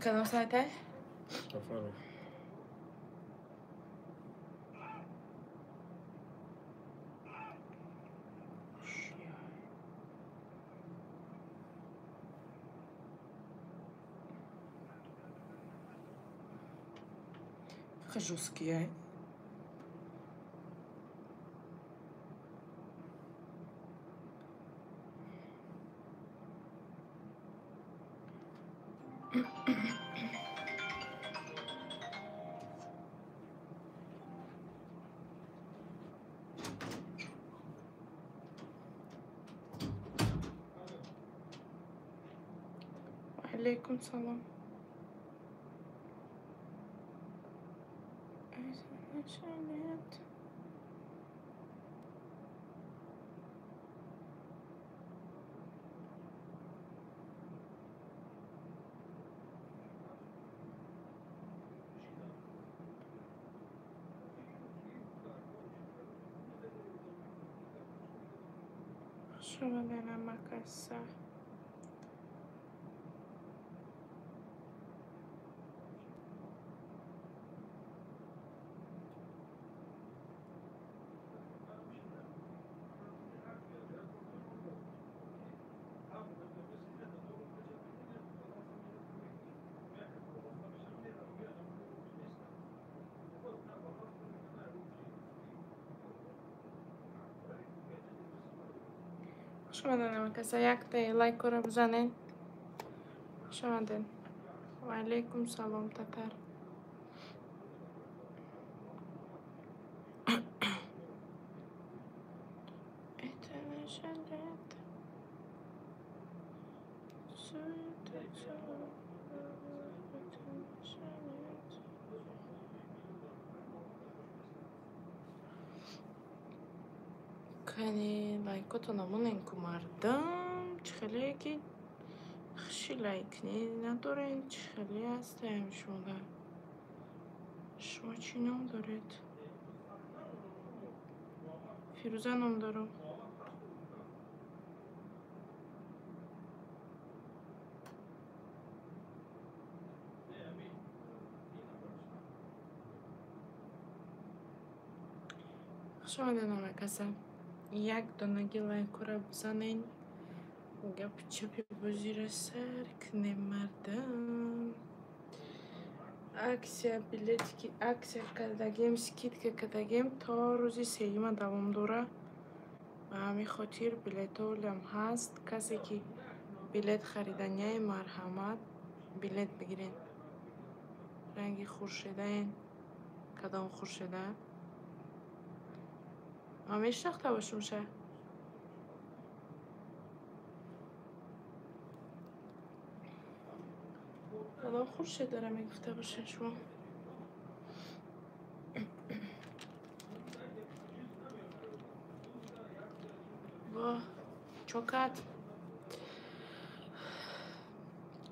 Кадом сайтай? Сафаров. Жесткий, ай. Алейкум салом. Хуш омаден, амакаса. Хуш омаден, амакаса. Якта лайкора бизанен. Хуш омаден. Ва алейкум салом, татар. Это наше лето. Кани лайкото намонен ку мардам, чӣ хеле ки хуши лайкнӣ надорен, чӣ хеле ҳастаем шумо. Шумо чӣ ном доред? Фирӯза ном дорам. Хуш омадед, амакаса. Як донаги лайкора бизанен. Гапи чапи бозиро сар кунем, мардам. Акция билетики акция кардагем, скидка кардагем то рӯзи сеюма давом дора. Ба ҳамин хотир билетҳоам ҳаст. Касе ки билет хариданяй, марҳамат, билет бигирен. Ранги хуршедаен. Кадом хуршеда? Ман мешинохта бошумша? Кадом хуршедара мегуфта бошед шумо? Во, чокат.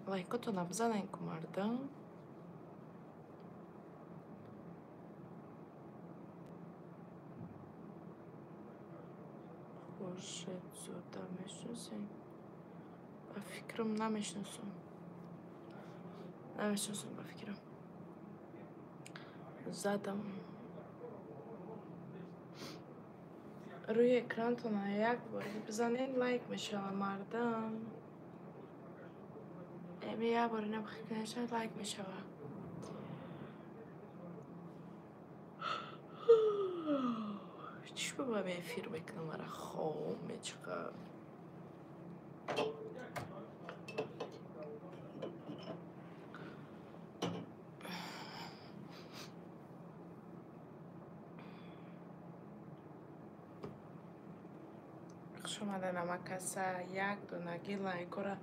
Лайкотона бизанен ку мардам. Хуршедзода мешиносем? Ба фикрам намешиносам. Намешиносам ба фикрам. Задам. Рӯи экранатона як бор бизанед, лайк мешава, мардам. Эми як бор набихкунед, лайк мешава. Чӣ ба ман эфир мекунам, мара хоб мечиқад. Хуш омадед, амакаса. Як донаги лайкора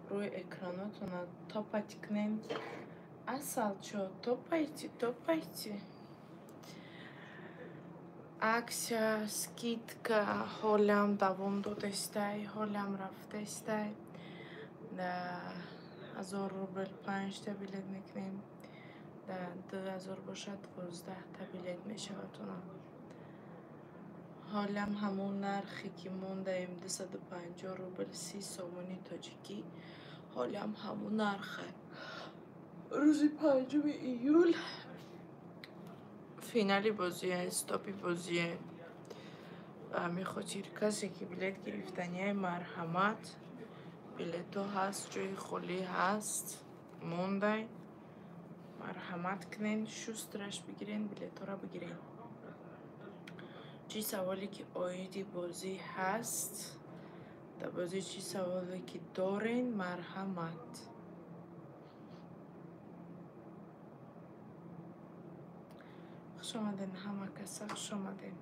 рӯи экранотона топать кунем. Асал чо, топайте, топайте. Акция, скидка ҳолам давом додастай, ҳолам рафтастай. Да 1000 рубл 5та билет мекунем. Да 2000 бошад 12та билет мешавад она. Ҳолам ҳамон нархе ки мондаем 250 рубл 30 сомони тоҷикӣ, ҳолам ҳамон нархе. Рӯзи 5 июл финали бозие, стопи бозие. Ба ҳамин хотир касе ки билет гирифтанияй, марҳамат, билетҳо ҳаст, ҷои холӣ ҳаст, мондай. Марҳамат кунен, шустраш бигирен, билетҳоро бигирен. Чӣ саволе ки оиди бозӣ ҳаст, дар бозӣ чӣ саволе ки дорен, марҳамат. Хуш омаден ҳама каса, хуш омаден.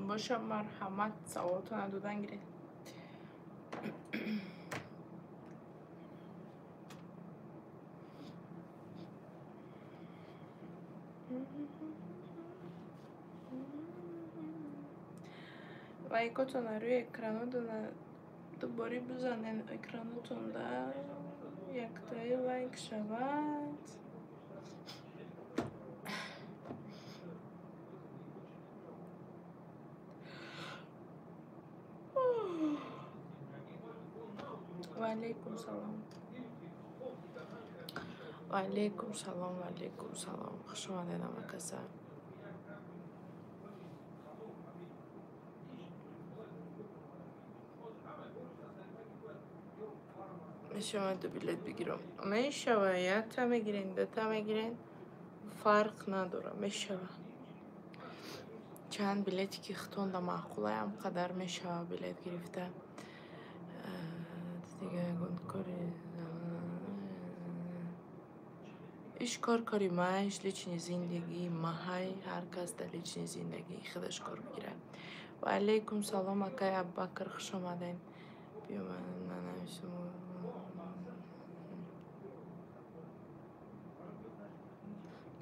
Боша, марҳамат, саволотонро додан гиред. Лайкотонро рӯи экранотона дубори бизанен, экранотонда яктаи лайк шавад. Ва алейкум салом. Ва алейкум салом, ва алейкум салом. Хуш омадед ҳама каса. Мешавад ду билет бигирам? Мешава, якта мегирен, дута мегирен, фарқ надора, мешава. Чанд билете ки хитонда маъқулай, ҳам қадар мешава билет гирифта. Дига ягон кори иш кор кори маиш, лични зиндагии маҳай, ҳар кас дар лични зиндагии худаш кор бигирад. Ва алейкум салом, акай Абубакр, хуш омаден. Биё нанависам.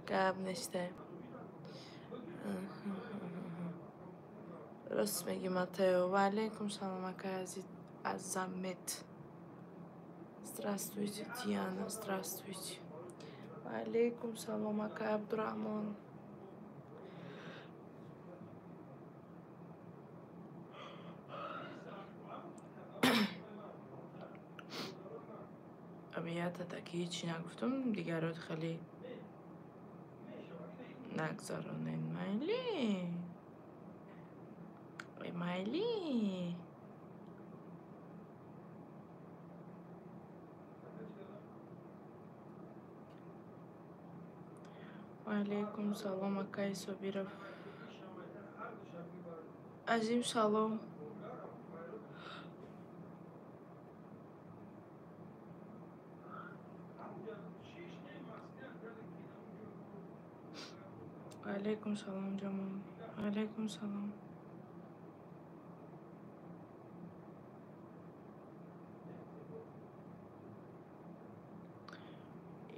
Гап нестай. Рост мегӣ, Матео. Ва алейкум салом, акай Азамет. Здравствуйте, Диана, здравствуйте. Ва алейкум салом, акай Абдурахмон. Абията таки ҳечи нагуфтам, дигарот хеле нагзаронен. Майли? Майли? Ва алейкум салом, акай Собиров. Азим салом. Ва алейкум салом, Ҷамол. Ва алейкум салом.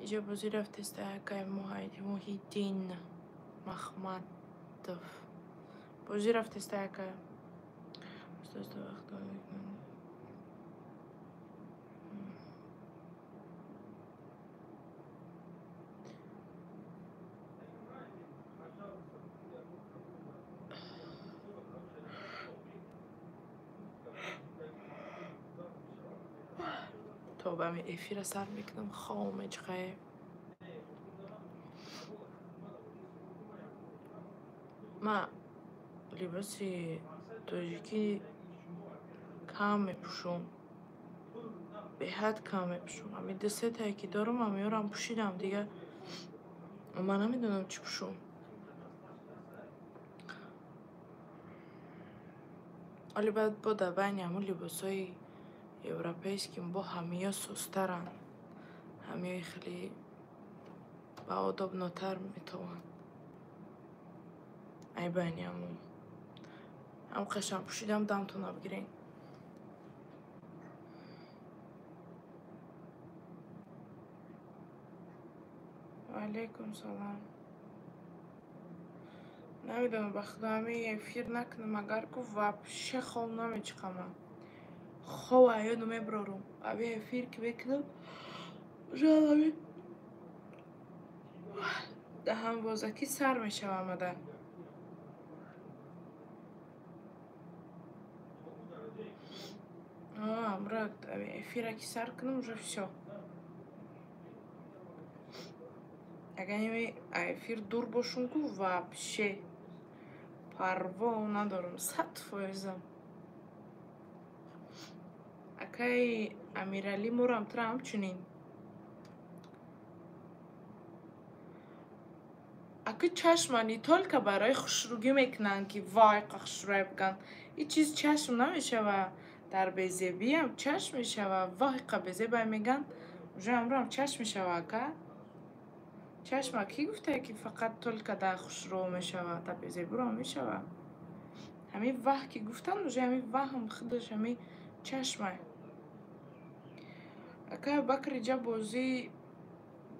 Иҷо бозӣ рафтеста акай Муҳиддин Махматов. Бозӣ рафтеста акай. То ба эфира сар мекунам, хом мечиқае. Ман либоси тоҷикӣ кам мепӯшум, беҳад кам мепӯшум. Ҳамин ду сетае ки дорам, ҳамиёрам пӯшидам, дигар ман намедонам чӣ пӯшум. Оли баъд бо дар байни ҳамун либосҳои европейским бо ҳамиё сустаранд, ҳамиёи хеле баодобнотар метавонанд. Ай байни ҳамун ҳам қашан пӯшидам, дамтона бигирен. Ва алейкум салом. Намедонам, ба худо ҳамин эфир накунам, агар гуфт вообще хом намечиқамам. Хоб аёну меброрум. Аби эфир ки мекунам, жалаби даҳанвозакӣ сар мешавам ада. Амра эфира ки сар кунам, уже всё. Агар ими эфир дур бошум ку вообще парво надорам, 100%. Акай Амиралӣ морам тра ҳамчунин. Аки чашма не только барои хушрӯгӣ мекунанд, ки вай қа хушрӯя биган. Ин чиз чашм намешава. Дар безебиам чашм мешава. Вай қа безебай меган, уже амроам чашм мешава, ака. Чашма кӣ гуфтае, ки фақат только дар хушрӯ мешава, дар безебиро мешава. Ҳамин ваҳ ки гуфтанд, уже ҳамин ваҳм худаш ҳамин чашма. Акай Абубакр иҷа бозӣ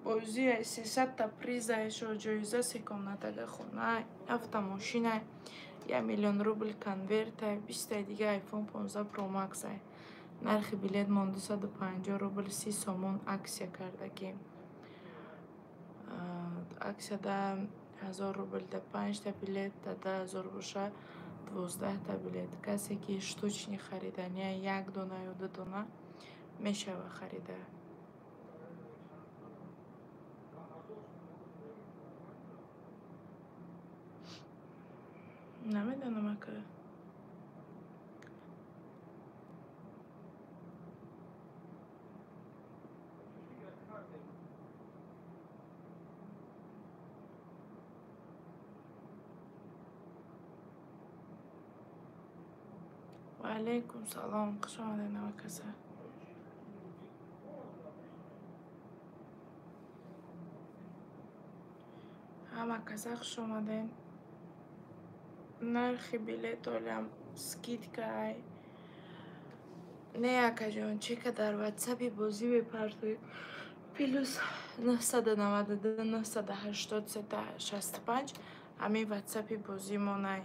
300 та приза, ҷоиза, се комнатага хона, ҳафта мошина, 1 миллион рубл конверта, 20таи дига iPhone 15 Pro Max. Нархи билет мон 250 рубл 30 сомон аксия кардагим. Аксияда 1000 рубл да 5та билет, да 2000 боша 12та билет. Касе ки штучный хариданияй, як дона ё ду дона мешава харида. Намедонам ака. Ва алайкум салом, хуш омадед ҳама каса. Ҳама каса хуш омадед. Нархи билет олям скидка ай. Не, акаҷон, чека дар ватсапи бозӣ мепартоед. Плюс 992 983 65 ҳамин ватсапи бозӣ монай.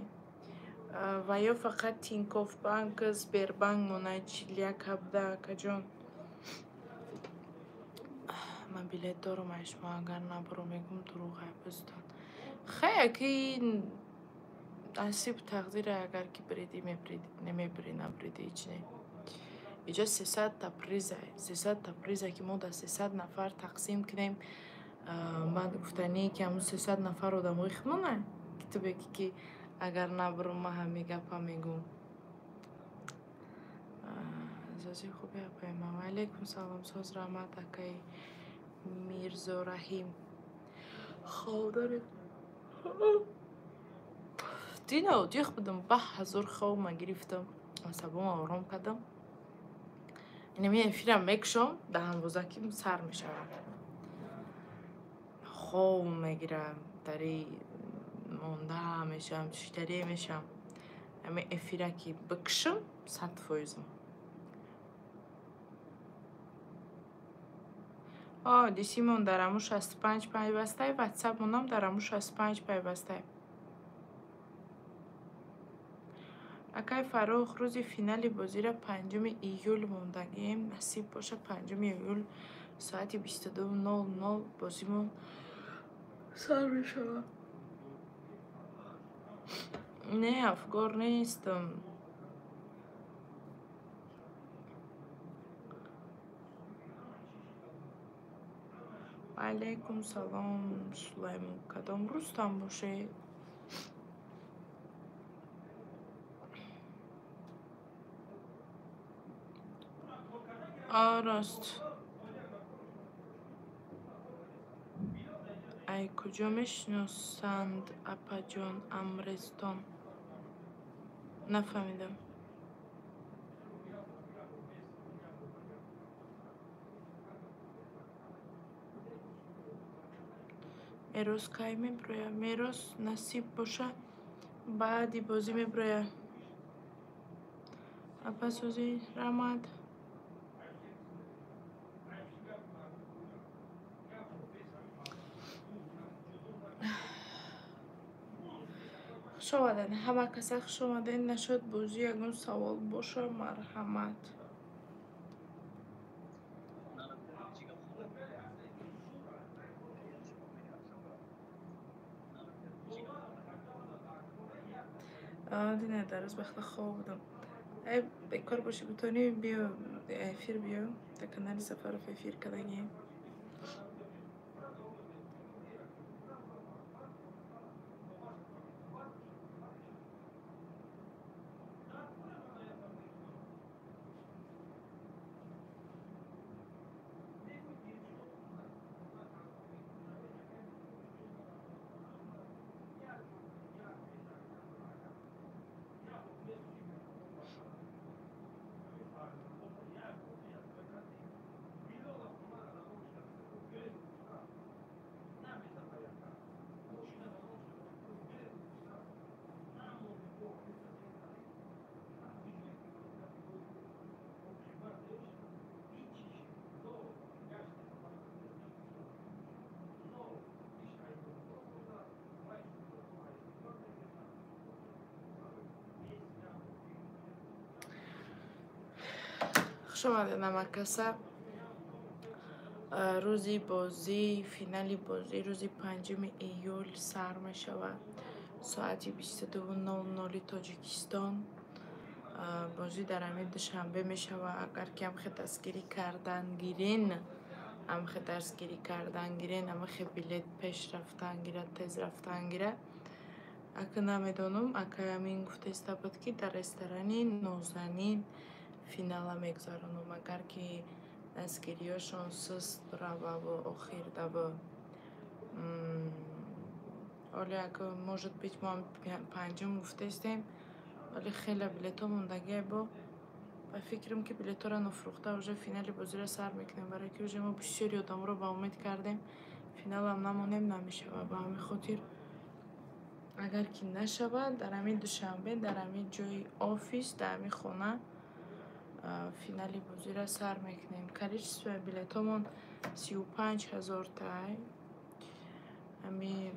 Ва ё фақат Тинькофф банк, Сбербанк монай 41 17, акаҷон. Ман билет дорам, ай шумо агар набурам мегӯм дурӯғ ай бозитон. Хай, аки насиб тақдире, агар ки биридӣ мебиридӣ, намебирӣ набиридӣ, ҳеҷ не. Иҷа 300 та приза, 300 та приза ки мо дар 300 нафар тақсим кунем, ман гуфтание ки ҳамун 300 нафар одамои худмонай, ки ту бегӣ ки агар набурам ман ҳамин гапа мегӯм. Сози хуби апаи ман. Ва алайкум салом, соз раҳмат акаи Мирзораҳим. Хоб доред? Дина одиқ будам, 10,000 хобма гирифтам, асабома ором кардам. Инами эфирам мекушом, даҳанвозаким сар мешавад. Хоб мегирам, дари монда мешавам, шиштарие мешавам. Ҳами эфира ки бикушам, 100%. Дисимон дар аму 65 пайвастай, ватсапмонам дар аму 65 пайвастай. Акай Фаррух, рӯзи финали бозиро 5 июл мондагием. Насиб боша, 5 июл соати 22:00 бозимон сар мешавад. Не, афгор нестам. Ва алайкум салом, Сулаймон. Кадом рӯзтан бошед? Рост. Ай куҷо мешиносанд апаҷон Амрестон? Нафаҳмидам. Мерос кай меброяд? Мерос насиб боша баъди бозӣ меброяд. Апа созӣ раҳмат. Хуш омадед, ҳама каса хуш омадед. Нашуд бозӣ ягон савол боша, марҳамат. Дина дар рӯз вақта хоб будам. Ай бекор бошӣ битонӣ биё эфир биё. Дар канали Сафаров эфир кардагием. Хуш омадед намакаса. Рӯзи бозӣ, финали бозӣ рӯзи 5 июл сар мешавад. Соати 22:00 Тоҷикистон. Бозӣ дар ҳамин Душанбе мешавад. Агар ки ҳамхе дастгирӣ кардан гирин, ҳамхе дастгирӣ кардан гирин, ҳамхе билет пеш рафтан гирад, тез рафтан гирад. Ака намедонам, акай ҳамин гуфтаиста буд, ки дар ресторани Нозанин финала мегузаронам. Агар ки дастгириёшон суст рававу охир даву оле ака может быть мо панҷум гуфтаистем, вале хеле билетҳо мондагиай бо ба фикрам ки билетҳоро нофурӯхта уже финали бозиро сар мекунем, барое ки уже мо бисёри одаморо ба умед кардем, финалам намонем намешавад. Ба ҳамин хотир агар ки нашавад, дар ҳамин Душанбе, дар ҳамин ҷои офис, дар ҳамин хона финали бозиро сар мекунем. Количество билетҳомон 35 000 тай. Ҳамин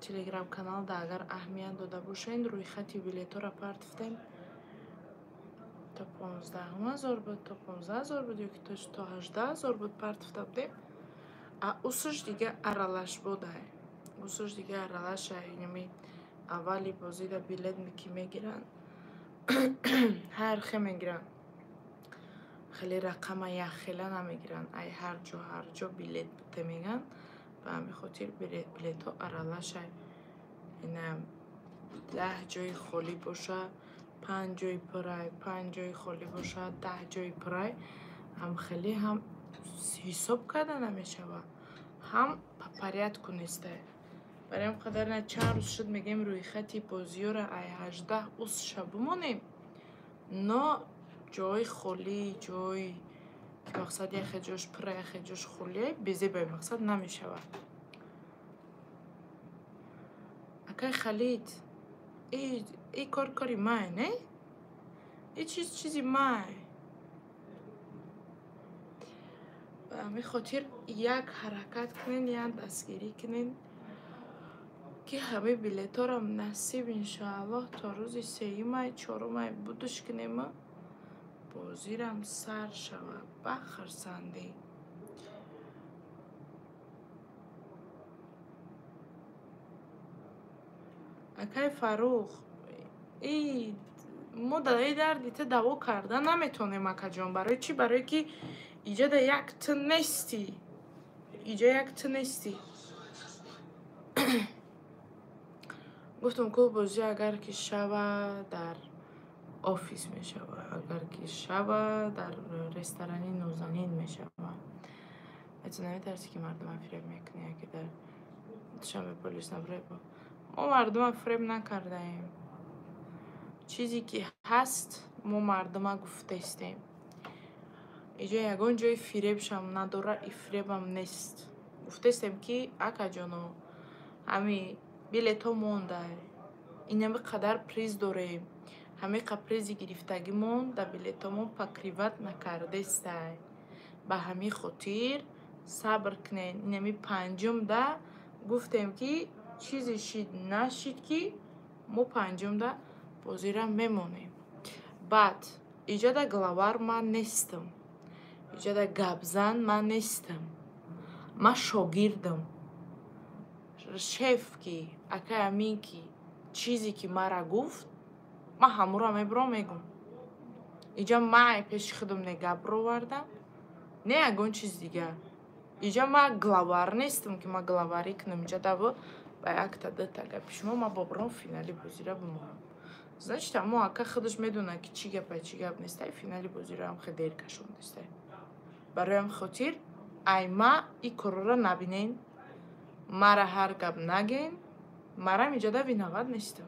телеграм-каналда агар аҳамият дода бошед, рӯйхати билетҳоро партофтем. То 15 000 буд, то 15 000 буд ё ки то 18 000 буд партофта будем. А усуш дига аралаш будай. Усуш дига аралашай. Инами аввали бозида билет ки мегиранд, ҳар хе мегиранд. Хеле рақама якхела намегиранд. Ай ҳар ҷо ҳар ҷо билет бите меган. Ба ҳамин хотир билетҳо аралашай. Ина 10 ҷои холӣ боша, 5 ҷои пурай, 5 ҷои холӣ боша, 10 ҷои пурай. Ҳам хеле ҳам ҳисоб карда намешавад, ҳам по порядку нестай. Барои ҳам қадар на чанд рӯз шуд мегӯем рӯйхати бозиёро ай 18 усша бимонем, но ҷои холӣ, ҷой ки мақсад яхе ҷош пура, яхе ҷош холие, безебай мақсад намешавад. Акай Халид, и кор кори май, не? И чиз чизи май. Ба ҳамин хотир як ҳаракат кунен, як дастгирӣ кунен, ки ҳамаи билетҳоро насиб иншоаллоҳ то рӯзи 3-май, 4-май будуш кунем, бозирам сар шавад ба хурсандӣ. Акай Фаррух, мо дар ин дарди ту даво карда наметонем, акаҷон. Барои чӣ? Барое ки иҷода як ту нестӣ. Иҷо як ту нестӣ. Гуфтам ку бозӣ агар ки шава дар офис мешава, агар ки шава дар ресторани Нозанин мешава. Ту наметарсӣ ки мардума фиреб мекунӣ, яке дар Душанбе полис набурай бо. Мо мардума фиреб накардаем. Чизе ки ҳаст, мо мардума гуфтаистем. Иҷо ягон ҷои фиребшам надора, и фиребам нест. Гуфтаистем ки акаҷоно, ҳами билетҳо мондай, инами қадар приз дорем, ҳамин қа призи гирифтагимон дар билетҳомон покриват накардестай. Ба ҳамин хотир сабр кунед. Инами 5-да гуфтем ки чизе шид нашид ки мо 5-да бозира мемонем. Баъд иҷода главар ман нестам, иҷода гапзан ман нестам, ман шогирдам. Шеф ки акай Амин ки чизе ки мара гуфт, Ман ҳамуро мебурам мегум. Иҷа ман пеши худам не гап ровардам, не ягон чиз дигар. Иҷа ман главар нестам, ки ман главарӣ кунам. Иҷа даво ба якта дута гапи шумо ман бобурам финали бозира бимонам. Значит, амо ака худаш медонад, ки чӣ гапа чӣ гап нестай, финали бозиро ҳам хе дер кашондестай. Барои ҳам хотир ай ма и корора набинен, мара ҳар гап наген, марам иҷода виноват нестам.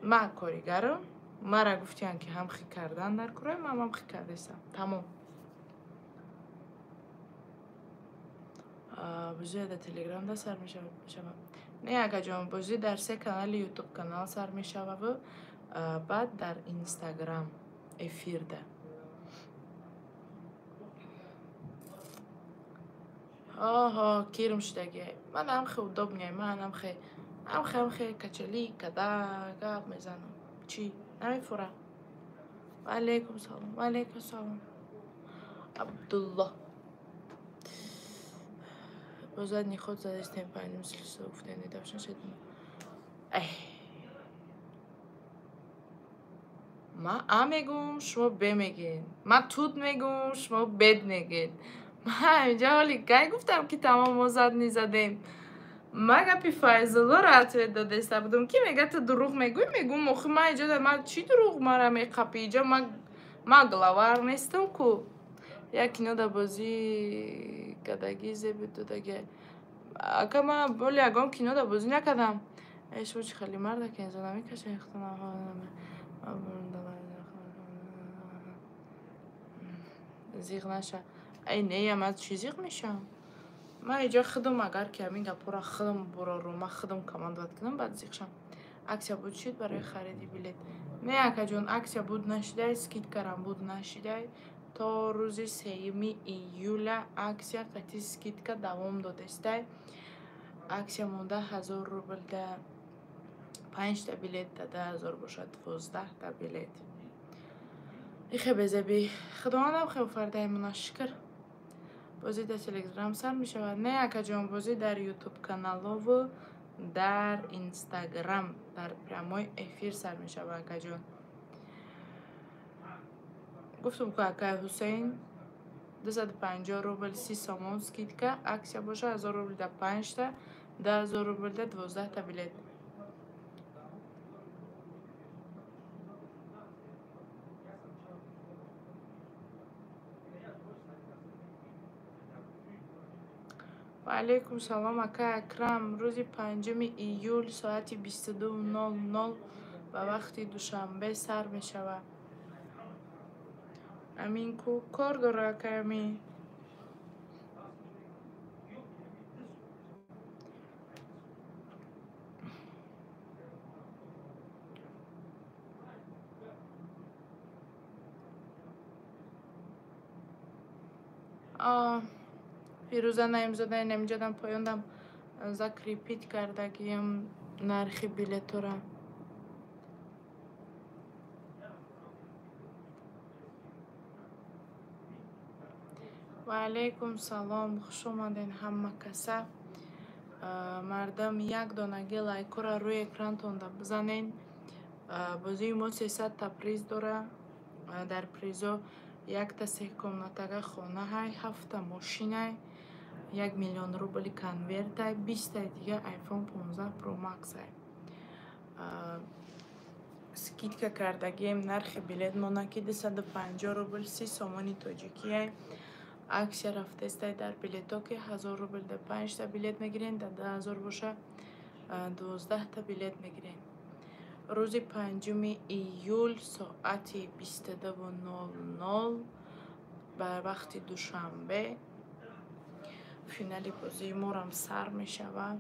Ман коригарам, мара гуфтиян, ки ҳам хи кардан дар кӯрай, ман ҳам хи кардесам. Тамом. Бозӣ дар Телеграм да сар мешавад. Не, акаҷон, бозӣ дар се канали Ютуб канал сар мешавад, баъд дар Инстаграм эфирда. Оҳо, кирм шудагиай. Ман ҳам хе удобняй, ман ҳам хе ҳам хе качали када гап мезанам. Чӣ? Намефура. Ва алайкум салом, ва алайкум салом. Абдулло. Бо задний ход задастем панҷум силсила гуфтем недавшан шед. Эҳ. Ман А мегӯм, шумо Б мегӯед. Ман тут мегӯм, шумо бед мегӯед. Ман инҷа ҳоли кай гуфтам, ки тамом мо задний задем. Ман гапи Файзуллоро ответ додаиста будам, ки мега ту дурӯғ мегӯӣ, мегӯм охи ман иҷода ман чӣ дурӯғ мара меқапӣ? Иҷа ман главар нестам ку. Як кино дар бозӣ кардагӣ зеби додагӣ. Ака ман боли ягон кино дар бозӣ накардам. Э, шумо чӣ хеле марда ки инсон намекашед зиғ наша. Ай не, ман чӣ зиғ мешавам? Ман иҷо худам агар ки ҳамин гапҳоро худам бурорум, ман худам командоват кунам, баъд зиғ шавам. Аксия буд шид барои хариди билет. Не, акаҷон, аксия буд нашидай, скидкарам буд нашидай. То рӯзи 3 июля аксия қатъи скидка давом додестай. Аксия монда 1000 рубл да 5та билет, да 2000 бошад 12та билет. Ихе безеби. Худовандам хе офардаи шукр. Бозӣ дар Телеграм сар мешавад. Не, акаҷон, бозӣ дар Ютуб каналову дар Инстаграм дар прямой эфир сар мешавад, акаҷон. Гуфтум ку акай Ҳусейн 250 рубл 30 сомон скидка, аксия боша 1000 рубл да 5та, 2000 рубл да 12та билет. Ва алайкум салом, акай Акрам. Рӯзи 5 июл соати 22:00 ба вақти Душанбе сар мешавад. Амин ку кор дора, акай Амин. Фирӯза Наимзода инамиҷодам поёндам закрепить кардагиам нархи билетора. Ва алайкум салом, хуш омаден ҳама каса. Мардам як донаги лайкора рӯи экрантонда бизанен. Бозии мо 300 та приз дора. Дар призо якта секомнатага хонаҳай, ҳафта мошинай, 1 миллион рубли конвертай, 20таи дига iPhone 15 Pro Max-ай. Скидка кардагием нархи билет монаки 250 рубл 30 сомони тоҷикиай. Аксия рафтестай дар билетҳо, ки 1000 рубл да 5та билет мегирен, да 2000 боша 12та билет мегирен. Рӯзи 5 июл соати 22:00 ба вақти Душанбе финали бозии морам сар мешавад.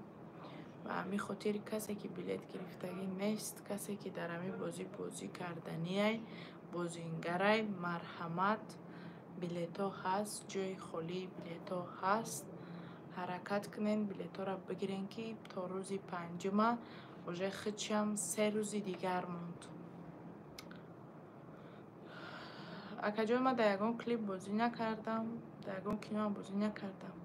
Ба ҳамин хотир касе ки билет гирифтагӣ нест, касе ки дар ҳамин бозӣ бозӣ карданиай, бозингарай, марҳамат, билетҳо ҳаст, ҷои холии билетҳо ҳаст. Ҳаракат кунен, билетҳоро бигирен, ки то рӯзи панҷума уже хичам 3 рӯзи дигар монд. Акаҷон, ман дар ягон клип бозӣ накардам, дар ягон киноам бозӣ накардам.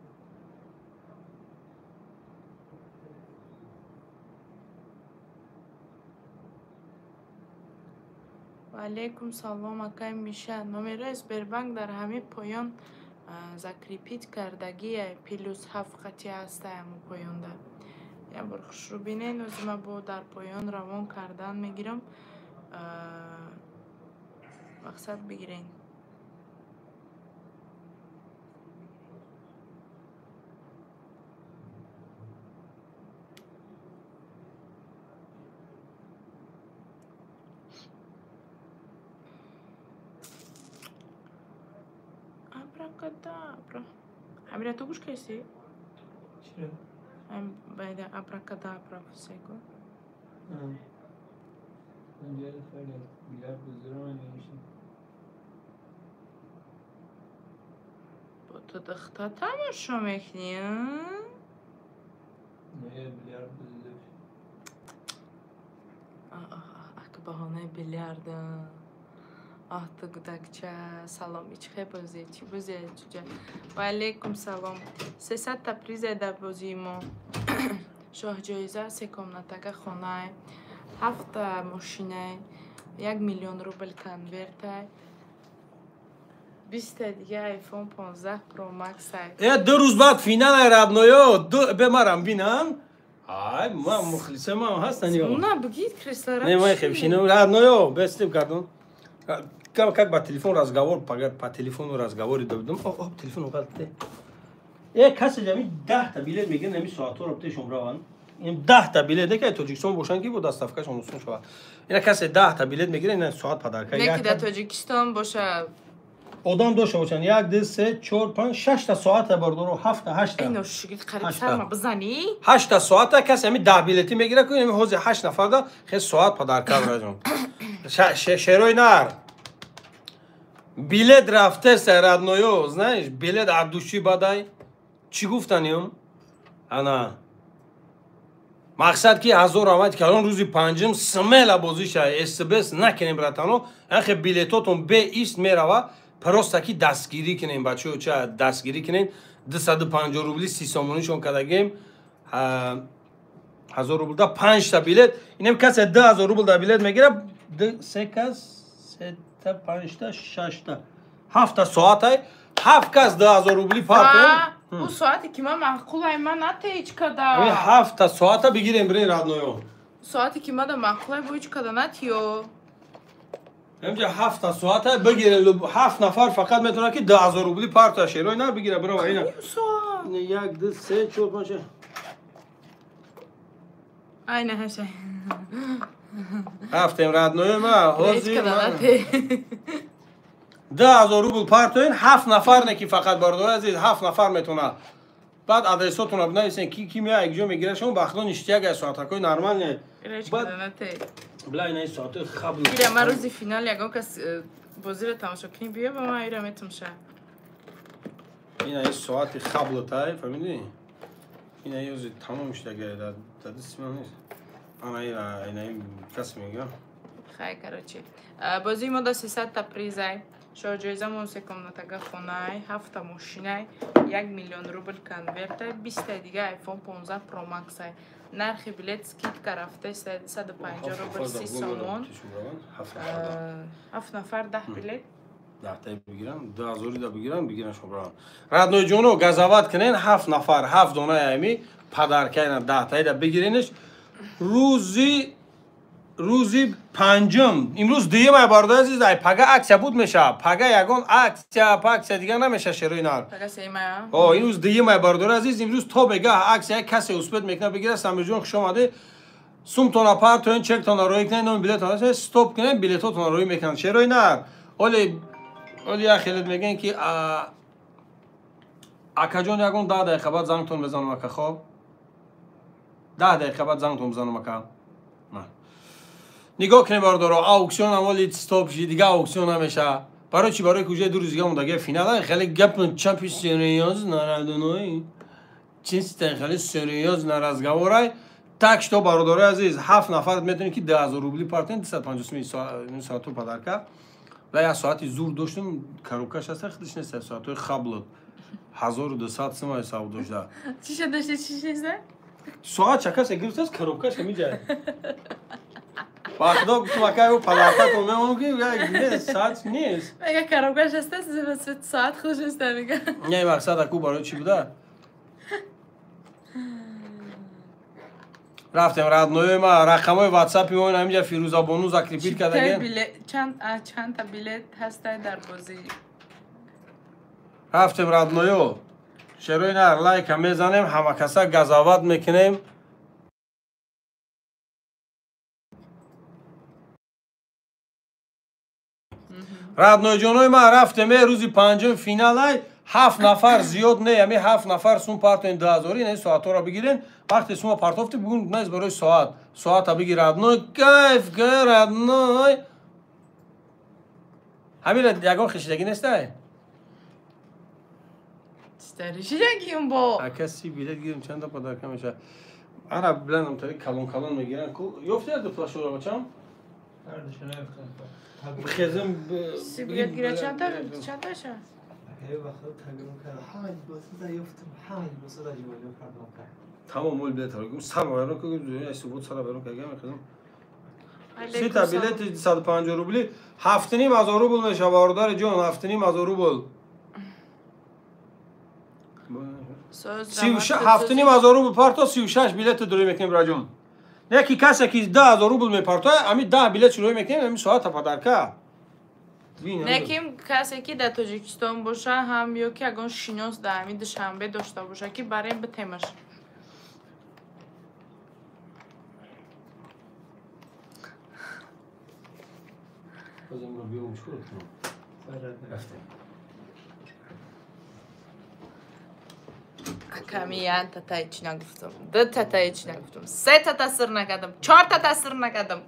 Ва алейкум салом, акай Миша. Номерои Сбербанк дар ҳамин поён закрепить кардагия, +7 қати ҳастай ҳамун поёнда. Як бор хушрӯ бинен, ози ма бо дар поён равон кардан мегирам. Мақсад бигирен. Абракадабра. Ҳамира ту гӯш кардӣ? Чиро? Байда абракадабра сего. Бо ту духта тамошо мекунӣ? Ак баҳонаи билярда. Аҳ, ту гудакча, салом. Ич хе бозӣ, чӣ бозӣ чуҷа? Ва алейкум салом. 300 та приза дар бозии мо. Шоҳҷоиза се комнатага хонай, ҳафта мошинай, 1 миллион рубл конвертай, 20-та дига iPhone 15 Pro Max ай. Э, 2 рӯз баъд финалай, родной ё. Бемарам бинан. Ай, ма мухлиса ман ҳастан ё. На, бигид креслара. Не, ман хебшинам, родной ё, бестим кардон. Как по телефону разговор, по телефону разговоре додам. О, о, телефон уқалте. Э, касе ҷами 10-та билет мегиранд, ами соатҳоро птешон раванд. 10-та билет, не ки Тоҷикистон бошанд, ки бо доставкашон осон шавад. Ина касе 10-та билет мегирад, ина соат подарка. Не ки дар Тоҷикистон боша. Одам дошта бошанд. Як, ду, се, чор, панҷ, шашта соата, бардоро, ҳафта, ҳашта. Ино шигит қариб сарма бизанӣ. Ҳашта соата касе ами 10 билетӣ мегирад, ку ами ҳозир ҳашт нафарда хе соат подарка бираҷон. Шерои нар. Билет рафтеса, родной ё, знаешь, билет от души бадай. Чӣ гуфтанем? Ана. Мақсад ки ҳазор омад калон рӯзи панҷум смело бозӣ ша, СБС накунем, братано. Анхе билетотон беист мерава, просто ки дастгирӣ кунем, бачаҳо, ча дастгирӣ кунем. 250 рубли 30 сомонишон кардагем. 1000 рубл да панҷта билет. Инем касе 2000 рубл да билет мегирад, се кас, сета, панҷта, шашта, ҳафта соатай, ҳафт кас 2000 рубли партем. Ӯ соате ки ман маъқулай, ман нате ҳеҷ када. Ҳафта соата бигирем, бирен, родной ё. Соате ки мада маъқулай, бо ҳеҷ када натиё. Ҳамҷа ҳафта соата бигирем, ҳафт нафар фақат метавонад ки 2000 рубли парта шерой на бигира, бирова ина. Як, ду, се, чор, панҷ. Ай, на ҳаша. Рафтем, родной ё, ма ҳозир 2000 рубл партоен, ҳафт нафар не ки фақат, бародари азиз, ҳафт нафар метавонад. Баъд адресотонро бинависен, ки ки мея якҷо мегирад шумо бахто ништяк ай соатакҳои нормальне. Бла ина соатҳои хабл. Ира ма рӯзи финал ягон кас бозиро тамошо кунӣ, биё ба ман, ира метумша. Ина ин соати хаблатай, фаҳмидӣ? Ина ёзи тамом шудага, дар дасти ман нест. Ана ира ина кас мега. Хай, короче. Бозии мо да 300 та призай. Шоҳҷоизамон се комнатага хонай, ҳафта мошинай, 1 миллион рубл конвертай, 20-та дига iPhone 15 Pro Max-ай. Нархи билет скидка рафта 150 рубл 30 сомон. Ҳафт нафар 10 билет. 10-таи бигирам, 2000-ида бигирам, бигирам шобрам. Родной ҷоно, газават кунен, ҳафт нафар, ҳафт донаи ами подаркайна 10-таида бигиренеш. Рӯзи панҷум, имрӯз дуюм ай, бародари азиз, ай пага аксия буд мешавад. Пага ягон аксия, паксия дигар намеша, шерои нар. О, имрӯз дуюм ай, бародари азиз, имрӯз то бегаҳ аксия, касе успеть мекунад бигирад. Самирҷон, хуш омадӣ. Сумтона партоен, чектона роӣ кунед, номи билетона стоп кунед, билетотона роӣ мекунанд, шерои нар. Оли оли як хелет мегӯянд ки акаҷон, ягон 10 дақиқа баъд зангтон мезанам, ака, хоб, 10 дақиқа баъд зангтон бизанам, ака. Нигоҳ кунед, бародаро, аукцион амоли стоп ши, дига аукцион намеша. Барои чи? Барои куҷои 2 рӯз дига мондаги финал. Хеле гап чапи серьёзно, родной, чисто хеле серьёзно разговорай. Так что, бародарои азиз, ҳафт нафар метавонед ки 2000 рубли партен, 250 соату подарка. Ва як соати зур доштем, коробкаш аста, худиш нест, соатҳои хаблот 1200 сумай сав дошта. Чиша дошта, чиш неста? Соат чакасе гирифтааст, коробкаш ҳамиҷа. Ба худо гуфтам, акай, ӯ подаркатон мемонам, ки не, соат нест. Мега коробкаш аста, соат хуш аста, мега. Не, мақсад аку барои чӣ буда? Рафтем, родной ма, рақамҳои ватсапи мо ҳаминҷа Фирӯзабону закрепить кардаген. Чандта билет ҳастай дар бозӣ? Рафтем, родной ё. Шерои нар, лайка мезанем, ҳамакаса газават мекунем. Родной ҷонои ман, рафтем, рӯзи панҷум финалай, ҳафт нафар зиёд не, ами ҳафт нафар сум партоен 2000, не, соатҳоро бигирен. Вақте сума партофти, бугун нез барои соат. Соата бигир, родной, кайф ка, родной. Ҳамира ягон хишидагӣ нестай? Шидагиюм бо. Ака, 30 билет гирем, чанда подарка меша? Ана биланам тари калон калон мегиран. Ёфти як дуплашора, бачам? Хезм. 30 билет гира, чанда чанда ша? Тамом, мол билет сар байрон ку, субот сара байрон кагам хезм. 30-та билети 150 рубли, 7500 рубл меша, бародари ҷон, 7500 рубл. 7500 рубл парто, 36 билет дурӣ мекунем, браҷон. Не ки касе ки 10 000 рубл мепартоя, ами 10 билет шурӯъ мекунем, ами соата подарка. Не ки касе ки дар Тоҷикистон боша ҳам ё ки ягон шинос дар ҳамин Душанбе дошта боша, ки барем битемаш. Аками ян татай чӣ нагуфтам, ду татай чӣ нагуфтам, се тата сир накардам, чор тата сир накардам.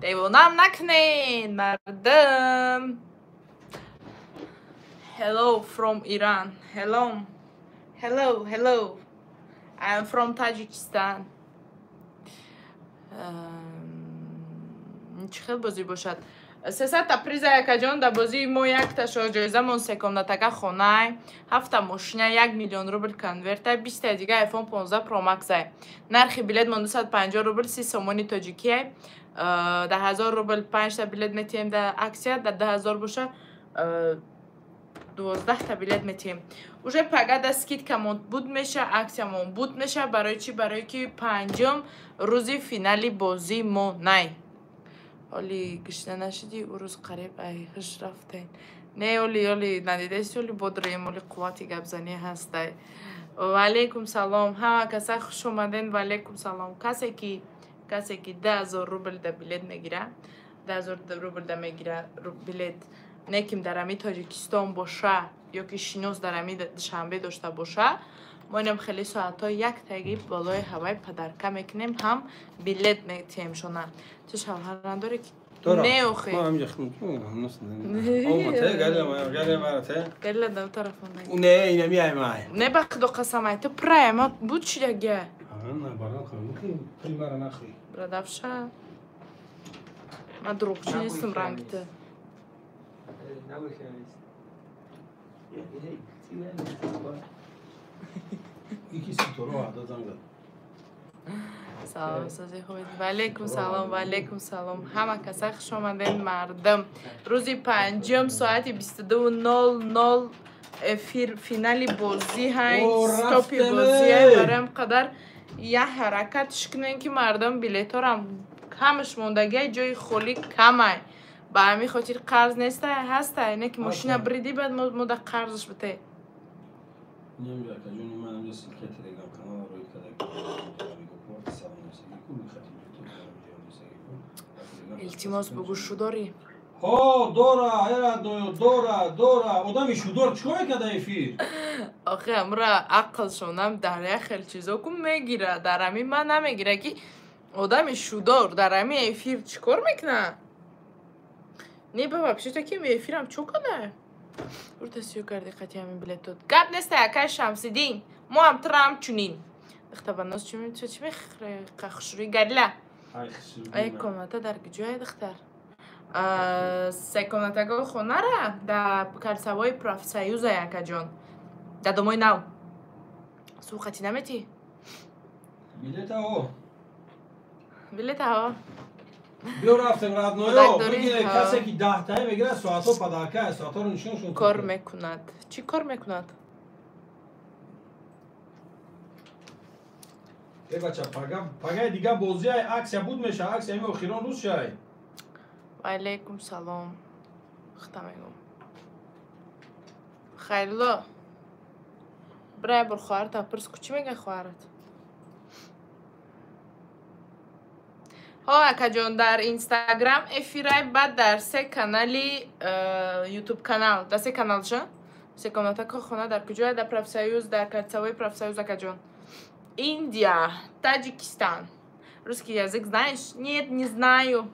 Девонам накунед, мардум. Hello from Iran. Hello, hello, hello. I am from Tajikistan. Чӣ хел бозӣ бошад? 300-та приза, якаҷон, дар бозии мо. Якташо ҷоизамон секомнатага хонай, ҳафта мошина, 1 миллион рубл конверта, 20-таи дига iPhone 15 Pro Max-ай. Нархи билетмон 250 рубл, 30 сомони тоҷикиай. Дар 1000 рубл панҷта билет метиҳем дар аксия, дар 2000 боша 12-та билет метиҳем. Уже пагада скидкамон буд меша, аксиямон буд меша. Барои чӣ? Барое ки панҷум рӯзи финали бозии мо най. Оли гишна нашидӣ, ӯ рӯз қариб ай ҳуш рафтен. Не, оли, оли надидаси, оли бодроем, оли қуввати гапзанӣ ҳастай. Ваалейкум салом, ҳама каса хуш омаден. Ваалейкум салом. Касе ки 10 000 рубл да билет мегира, 10 000 рубл да мегира билет, неким дар ами Тоҷикистон боша ё ки шинос дар ами Душанбе дошта боша, мо инам хеле соатҳо яктаги болои ҳавай подарка мекунем, ҳам билет метиҳемшона. Ту шавҳар надорӣ? Не, охи. Галила да тарафон. Не, инами аймай. Не, ба худо қасамай, ту прайма буд шидага. Брадавша. Ма дурӯғчӣ нестам, ранги ту. Ики ситора ваъда занг зад. Салом, сози хубед. Ваалейкум салом, ваалейкум салом. Ҳама каса хуш омаден, мардум. Рӯзи панҷум соати 22:00 эфир финали бозӣ ҳай, стопи бозӣ ҳай. Барои қадар як ҳаракатш кунем, ки мардум, билетҳорам камаш мондагиай, ҷои холӣ камай. Ба ҳамин хотир қарз нестай, ҳастай, не ки мошина бриди, баъд мо да қарзаш бите. Немҷа, акаҷони ман, ҳамҷа ссылка телеграм канала роид карда. Илтимос, бугӯ, шудорӣ? Ҳо, дора, эрадноё, дора, дора. Одами шудор чӣ кор мекарда эфир? Охи, амра ақлшонам дар як хел чизо ку мегира, дар ҳамин ман намегира, ки одами шудор дар ҳамин эфир чӣ кор мекунад. Не, ба вообще-то ки эфирам чо када? Урта сиё карди қати ҳамин билетот. Гап неста, акай Шамсиддин, мо ҳам тура ҳамчунин. Духта, ба нос чӣ мехӯри, хушрӯи гарила? Ай, комната дар куҷое, духтар? Се комнатаго хонара дар кольцевой Профсоюза, якаҷон, дар домои нав. Суқати наметӣ? Билетаҳо. Билетаҳо. Биё рафтем родноё, бигире касе ки 10 таи мегирад, соатҳо подарка, соатҳоро нишоншон. Кор мекунад. Чӣ кор мекунад? Э бача, пага пагаи дига бозиай, акция буд меша, акция ими охирон рӯз шай. Ва алейкум салом. Хта мегум. Хайрулло. Бирай бор хоҳарата пурс ку, чӣ мега хоҳарат? Ҳо, акаҷон, дар Инстаграм эфирай, баъд дар се канали Ютуб канал, дар се каналша. Се комната хона дар куҷоя? Дар Профсоюз, дар кольцевой Профсоюз, акаҷон. Индия, Таджикистан. Русский язык знаешь? Нет, не знаю.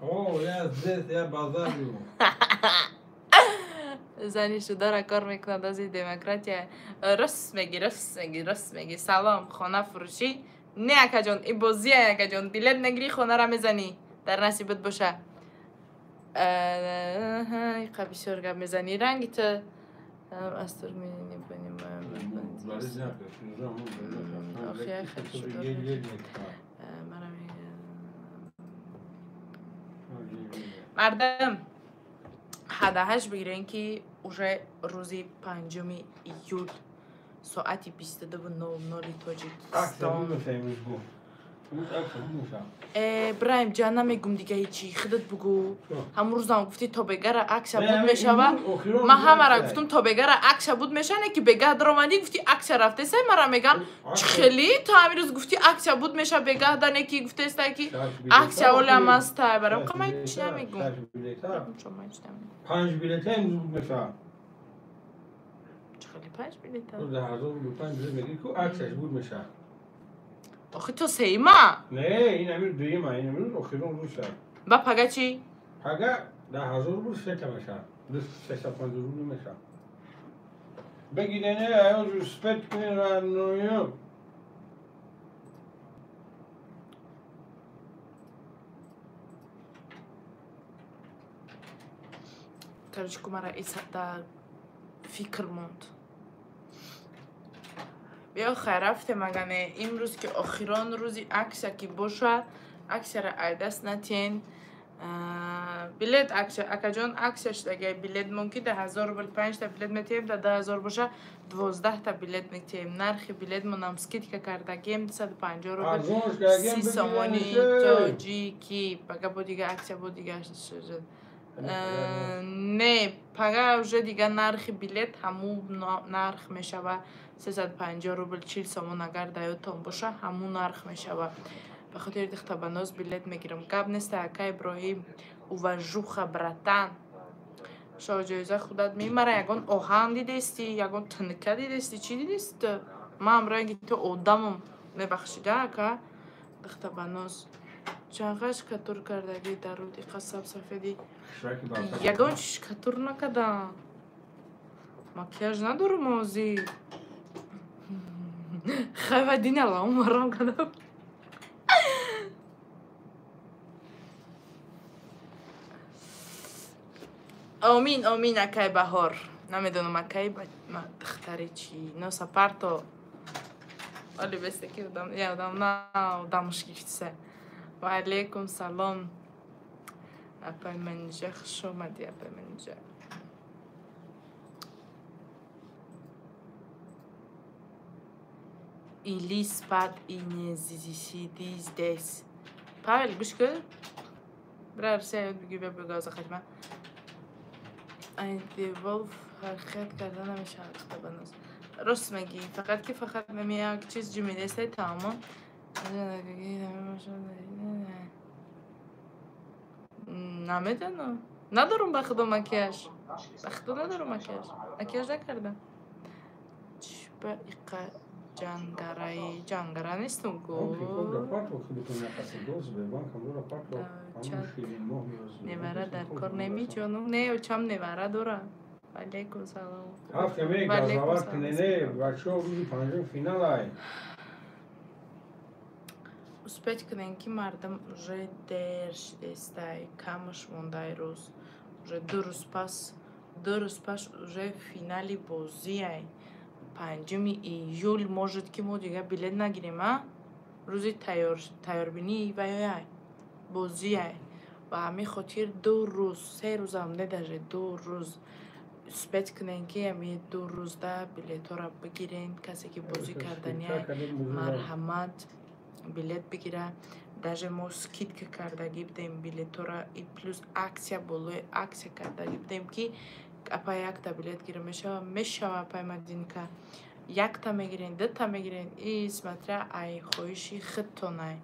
О, я здесь, я базарю. Зани шудара кор мекунад, ази демократия. Рост меги, рост меги, рост меги. Салом, хона фурӯшӣ? Не, акаҷон, и бозия, акаҷон. Билет нагирӣ, хонара мезанӣ. Дар насибат боша. Иқа бисёр гап мезанӣ. Ранги ту аз тур не понимаю. Охи, хеле шудор. Мара мардам ҳадаҳаш бигирен, ки уже рӯзи 5 июл соати 22:00 Тоҷикистон. Э, Ибраҳим ҷан, намегум дига ҳечи, худат бугӯ. Ҳамун рӯзам гуфтӣ, то бегара акция буд мешава. Ман ҳамара гуфтум, то бегара акция буд меша, не ки бегаҳ даромадӣ, гуфтӣ акция рафтесай. Мара мегам, чӣ хелӣ ту ҳамин рӯз гуфтӣ акция буд меша, бегаҳ да не ки гуфтестай, ки акция олам астай. Барам қа ман ҳеч намегум. Панҷ билета имрӯз буд меша. Чӣ хеле панҷ билета? 10 000 рубл панҷ билет мегирӣ ку, акцияш буд меша. Охи, то сеима? Не, ин амир дуюма, ин амир охирон рӯз шад. Ба пага чӣ? Пага 10 000 рубл сета меша, 350 рубл меша. Бигирене, аёз успеть кунен, родноё. Короче, мара да фикр монд. Биё, хай, рафтем. Агане имрӯз ки охирон рӯзи акция ки боша, акцияра айдаст натиен. Билет акция, акаҷон, акция шудагай. Билет мумкин 10 000 рубл панҷта билет метиҳем, да 10 000 боша, 12та билет метиҳем. Нархи билетмонам скидка кардагем, 250 рубл, 30 сомони тоҷикӣ. Пага бо дига акция, бо дига не, пага уже дига нархи билет ҳамун нарх мешава, 350 рубл, 40 сомон. Агар да ёдтон боша, ҳамун нарх мешава. Ба хотири дихтабаноз билет мегирам, гап неста. Ака Иброҳим, уважуха, братан, шоҳҷоиза худат мемара. Ягон оҳан дидести, ягон тнка дидести, чӣ дидести ту? Ман ранги ту одамам, мебахшида, ака дихтабаноз. Чанғаш катур кардагӣ дар руди қасаб сафедӣ? Ягон чиш катур накардам, макияж надорам озӣ. Хайва динала умарам кардам. Омин, омин, акай Баҳор. Намедонам, акай духтари чӣ носа парто оли бесте ки одам я одам на одамш гифтиса. Ва алейкум салом, апай Манижа, хуш омадӣ, апай Манижа. Или спать и не сиди здесь. Павел, гӯш кун. Бира Русия ёд бигир, бия бигаза хатма. Ай девол ҳаракат карда намешавад, табаноз. Рост мегӣ, фақат ки фақат меми як чиз ҷумидестай, тамом. Намедонам. Надорум, ба худо, макияж. Ба худо, надорум макияж. Макияж накардам. Чӣ ба иқа ҷангараи? Ҷангара нестум ку. Невара дар кор неми, ҷонум? Не, очам невара дора. Алейкум салом. Ҳафтаме газавар кунене, бачаҳо, рӯзи панҷум финалай. Успеть кунем, ки мардум уже дер шидестай, камаш мондай рӯз. Уже 2 рӯз пас, 2 рӯз пас уже финали бозиай. 5 июл, может, ки мо дига билет нагирем, а? Рӯзи тайёрбинӣ ваёяй. бозие. Ба ҳамин хотир 2 рӯз, 3 рӯзам не даже 2 рӯз успеть кунем, ки ҳамин 2 рӯзда билетҳоро бигирен. Касе ки бозӣ кардания, марҳамат, билет бигира. Даже мо скидка кардагӣ будем билетҳоро и плюс акция болои акция кардагӣ будем, ки апа якта билет гира мешава, мешава апай Мадинка. Якта мегирен, дута мегирен, и смотря ай хоҳиши худтонай.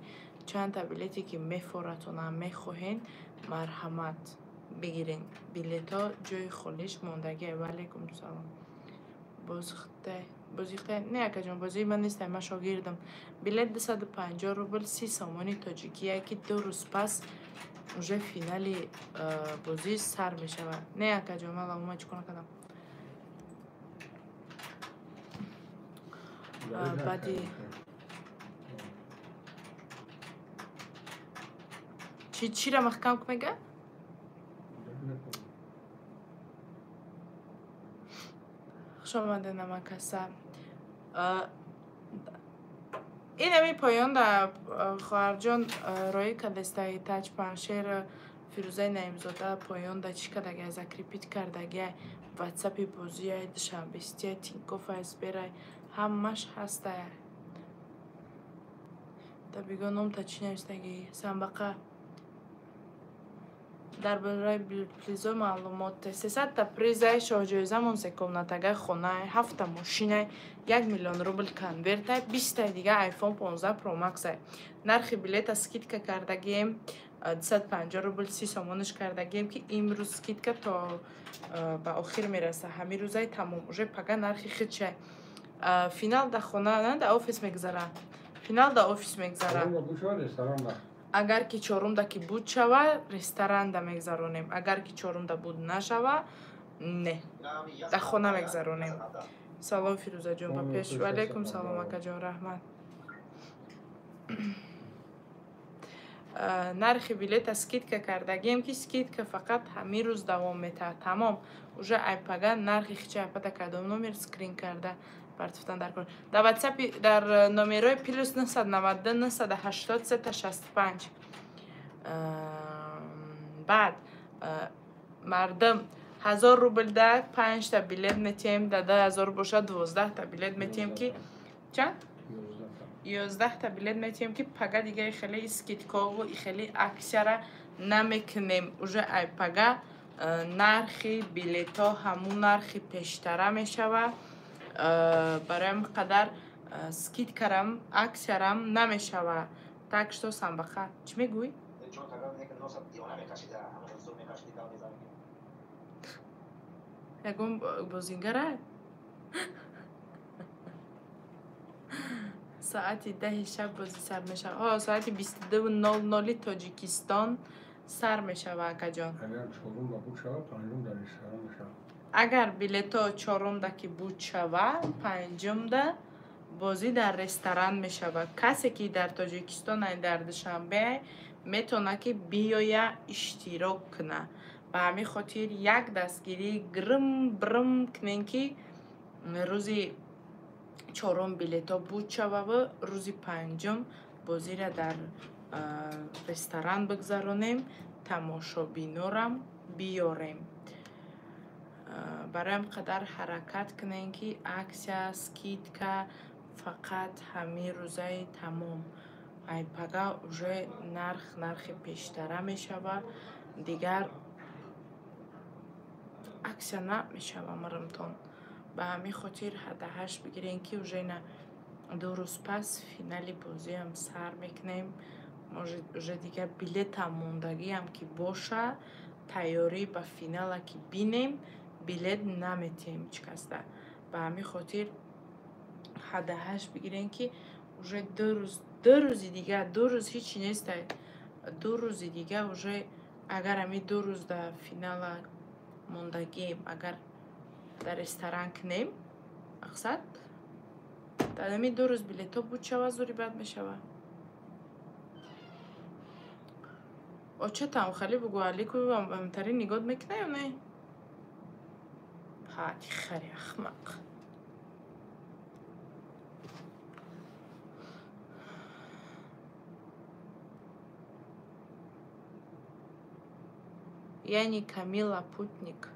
Чандта билете ки мефоратона мехоҳен, марҳамат бигирен. Билетҳо ҷои холиш мондагӣ. Ваалайкум салом. Бозихтай не акаҷон, бозии ман нестай, ман шогирдам. Билет 250 рубл, 30 сомони тоҷикие, ки 2 рӯз пас уже финали бозӣ сар мешавад. Не акаҷон, ман лавома чӣ кор накардам. Баъди чира маҳкам мега? Хуш омадед намакаса. Ин ҳами поён да хоҳарҷон роӣ кардестаи таҷ паншер Фирӯзаи Наимзода поён да чӣ кардагиай, закрепить кардагиай, ватсапи бозиай, душанбестиай, Тинькофф-ай, Сберай, ҳамаш ҳастай. Да бигӯ номта чӣ навистагӣ? Самбақа. Дар бораи призо маълумот. 300-та призай, шоҳҷоизамон се комнатагаи хонаи, 7-та мошинай, 1 миллион рубл конвертай, 20-таи дига iPhone 15 Pro Max-ай. Нархи билета скидка кардагием, 250 рубл 30 сомониш кардагием, ки имрӯз скидка то ба охир мераса. Ҳамин рӯзай тамом, уже пага нархи худшай. Финал да хона, на да офис мегзара. Финал да офис мегзара. Агар ки чорумда ки буд шава, ресторанда мегзаронем. Агар ки чорумда буд нашава, не, да хона мегзаронем. Салом Фирӯзаҷон, ба пеш. Ваалайкум салом акаҷон, раҳмат. Нархи билета скидка кардагием, ки скидка фақат ҳамин рӯз давом метаҳад. Тамом, уже айпага нархи хича айпада кардом номер скрин карда партофтан дар кор. Дар WhatsApp дар номерои плюс 992 983 65. Баъд мардум 1000 рубл да 5-та билет метиҳем, да 2000 бошад 12-та билет метиҳем, ки чанд? 11-та билет метиҳем, ки пага дига хеле скидкову хеле аксияра намекунем. Уже ай пага нархи билетҳо ҳамун нархи пештара мешава. Барои ҳамин қадар скидкарам, аксиярам намешава. Так что самбақа, чӣ мегӯӣ? Ягон бозингара? Соати 10 шаб бозӣ сар мешава. Соати 22:00 Тоҷикистон сар мешава, акаҷон. Агар чорумда буд шава, панҷум дар ресторан мешава. Агар билетҳо чорумда ки буд шава, панҷумда бозӣ дар ресторан мешава. Касе ки дар Тоҷикистон ай, дар Душанбе, метавонад ки биёя иштирок куна. Ба ҳамин хотир як дастгирӣ грм брм кунем, ки рӯзи чорум билетҳо буд шававу рӯзи панҷум бозиро дар ресторан бигзаронем, тамошобинорам биёрем. Барои ҳам қадар ҳаракат кунем, ки аксия, скидка фақат ҳамин рӯзаи тамом. Ай пага уже нарх нархи пештара мешава, дигар аксия намешава мурумтон. Ба ҳамин хотир ҳадаҳаш бигирем, ки уже на 2 рӯз пас финали бозиам сар мекунем. Может, уже дигар билетам мондагиам ки боша, тайёрӣ ба финала ки бинем, билет наметиҳем ҳеҷ касда. Ба ҳамин хотир ҳадаҳаш бигирем, ки уже 2 рӯз, 2 рӯзи дига, 2 рӯз ҳичи нестай. 2 рӯзи дига уже агар ҳамин 2 рӯз дар финала мондагием, агар дар ресторан кунем, мақсад дар ҳамин 2 рӯз билетҳо буд шава, зури бад мешава. Очатам хали бугу алику амтари нигоҳ мекуна ё не? Ҳа, ти хари ахмақ. Я не Камила Путник.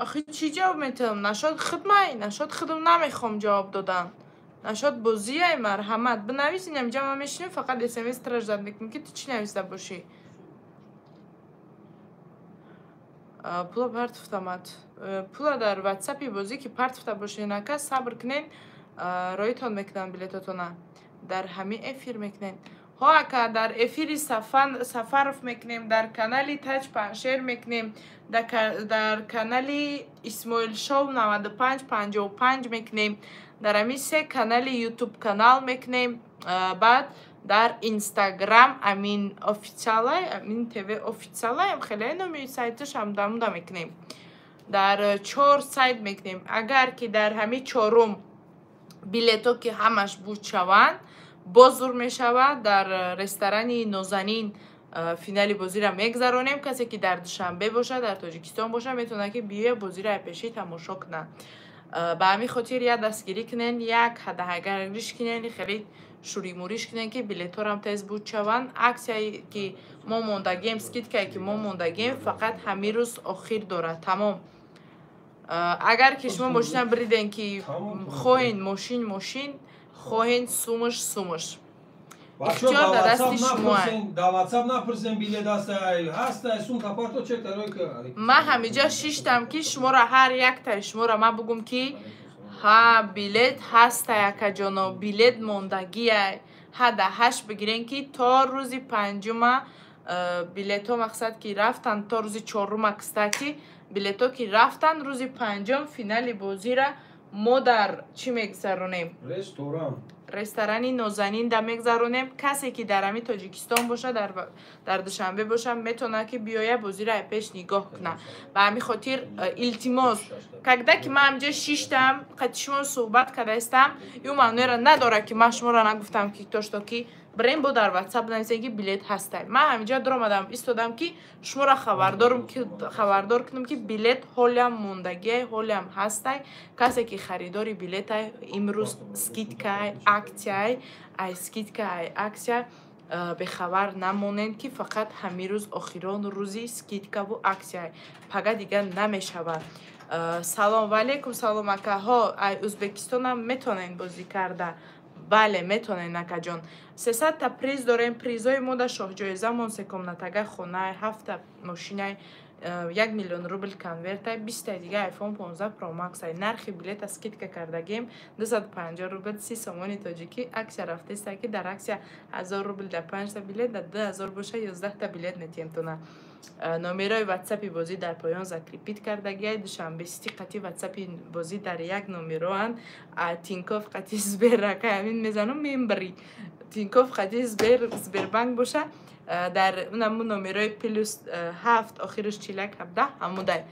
Охи чӣ ҷавоб метавам? Нашод хидмай, нашод хидм намехом ҷавоб додан. Нашод бозияй, марҳамат. Бинавис, инамҷа ман мешинем, фақат смс траждад мекунем, ки ту чӣ нависта бошӣ. Пула партуфтамад. Пула дар ватсапи бозӣ ки партуфта бошед, нака сабр кунед, роитон мекунам билетотона. Дар ҳамин эфир мекунед. Ҳо ака, дар эфири Сафаров мекунем, дар канали Таҷ Паншер мекунем, дар канали Исмоил Шоу 9555 мекунем, дар ҳамин се канали Ютуб канал мекунем, баъд дар Инстаграм Амин официалай, Амин ТВ официалай, хеле номи сайташ ҳам дамуда мекунем. Дар 4 сайт мекунем. Агар ки дар ҳамин чорум билето ки ҳамаш буд шаванд, боз зур мешавад. Дар ресторани Нозанин финали бозиро мегзаронем. Касе ки дар Душанбе бошад, дар Тоҷикистон бошад, метавонад ки биёяд бозиро пеши тамошо кунад. Ба ҳамин хотир як дастгирӣ кунен, як ҳадаҳагариш кунен, хеле шуримуриш кунен, ки билетҳорам тез буд шаванд. Аксияе ки мо мондагем, скидкае ки мо мондагем, фақат ҳамин рӯз охир дорад. Тамом. Агар ки шумо мошина бириден, ки хоҳен мошин, хоҳен сумуш сумуш. Ихтиёр дар дасти шумо. Дар WhatsApp напурсем билет ҳастай, ҳастай, сум капарто чек тарои ки. Ман ҳамиҷа шиштам ки шуморо ҳар яктаи шуморо ман бугум ки ҳа билет ҳастай, акаҷоно, билет мондагиай. Ҳада ҳашт бигирен ки то рӯзи панҷума билетҳо мақсад ки рафтан, то рӯзи чорума, кстати, билетҳо ки рафтан, рӯзи панҷум финали бозира мо дар чӣ мегзаронем? Ресторан. Ресторани Нозанин да мегзаронем. Касе ки дар ҳамин Тоҷикистон бошад, дар Душанбе бошад, метавонад ки биёяд бозиро пеш нигоҳ кунад. Ба ҳамин хотир илтимос, когда ки ман ҳамҷа шиштам, қати шумо суҳбат кардаистам, ю маъноеро надорад ки ман шуморо нагуфтам ки то что ки брем бо дар WhatsApp нависем ки билет ҳастай. Ман ҳаминҷа дуромадам, истодам ки шуморо хабардор кунам ки билет ҳолиам мондагиай, ҳолиам ҳастай. Касе ки харидори билетай, имрӯз скидкаай, аксияй, ай скидка, ай аксия, бехабар намонед ки фақат ҳамин рӯз охирон рӯзи скидкаву аксияй. Пага дигар намешавад. Салом ва алейкум салом, акаҳо. Ай Ӯзбекистонам метавонед бозӣ карда. Бале, метавонед, акаҷон. 300 та приз дорем. Призҳои мо дар шоҳҷоизамон се комнатага хонай, 7 мошинай, 1 миллион рубл конвертай, 20 дига iPhone 15 Pro Max. Ай нархи билета скидка кардагем 250 рубл, 30 сомони тоҷикӣ. Аксия рафтеста ки дар аксия 1000 рубл дар 5 та билет, дар 2000 боша 11 та билет метиҳем тона. Номерои ватсапи бозӣ дар поён закрепит кардагиай. Душанбе сити қати ватсапи бозӣ дар як номероанд. Тинков қати Сбер, ака ҳамин мезанам мембри. Тинков қати Сбер, Сбербанк боша, дар унаму номерои плюс 7 охираш 41 17 ҳамудай.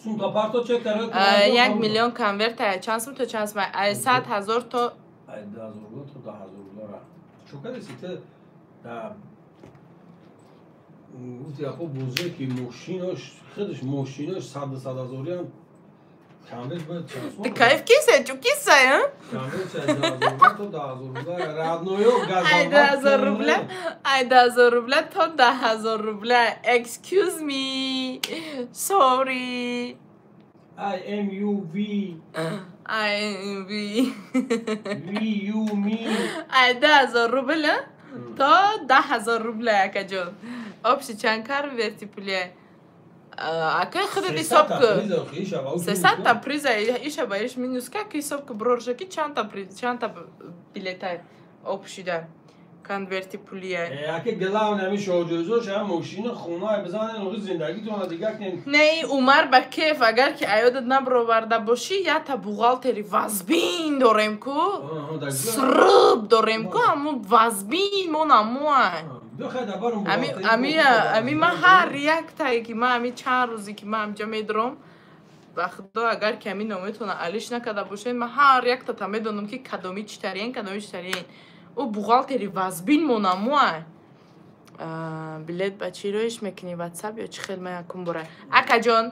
Сум та парто чек тарои 1 миллион конверт чанд сум то чанд сум? Ай 100 ҳазор то ай 2000 рубл то 10000 рубл. Чо кадаси те да гуфти яко бозе ки мошинош худаш мошинош 100 ҳазориам конверт бояд чанд сум? Ты кайф кисай, чу кисай, а? Конверт 1000 рубл то 10000 рубл. Родноё газон. Ай 2000 рубля, ай 2000 рубля то 10000 рубля. Excuse me. Sorry. I M U V. I M V. V U me. Ай 10000 рубля то 10000 рубля, акаҷон. Общий чанд конверти пулия? Ака худат ҳисоб кун. 300 та приза иша ба иш минус как ҳисоб кун брорша ки чанд та приз, чанд та билетай общида конверти пулия. Ака главное ҳамин шоҳҷоизош ҳам мошина хона бизанен охи зиндагитона дигар кунен. Не, Умар ба кеф, агар ки аёдат набароварда бошӣ, якта бухгалтери вазбин дорем ку, сруб дорем ку, ҳамун вазбин мон ҳамуай. Ами ма ҳар яктае ки ма ами чанд рӯзе ки ма амҷа медурам, ба худо агар ки ами нометона алиш накарда бошед, ма ҳар яктата медонам ки кадоми читариен, кадоми читариен. Ӯ бухгалтери вазбин монамуа. Билет ба чӣ роиш мекунӣ? Ватсап ё чӣ хел? Ма якум бора. Акаҷон,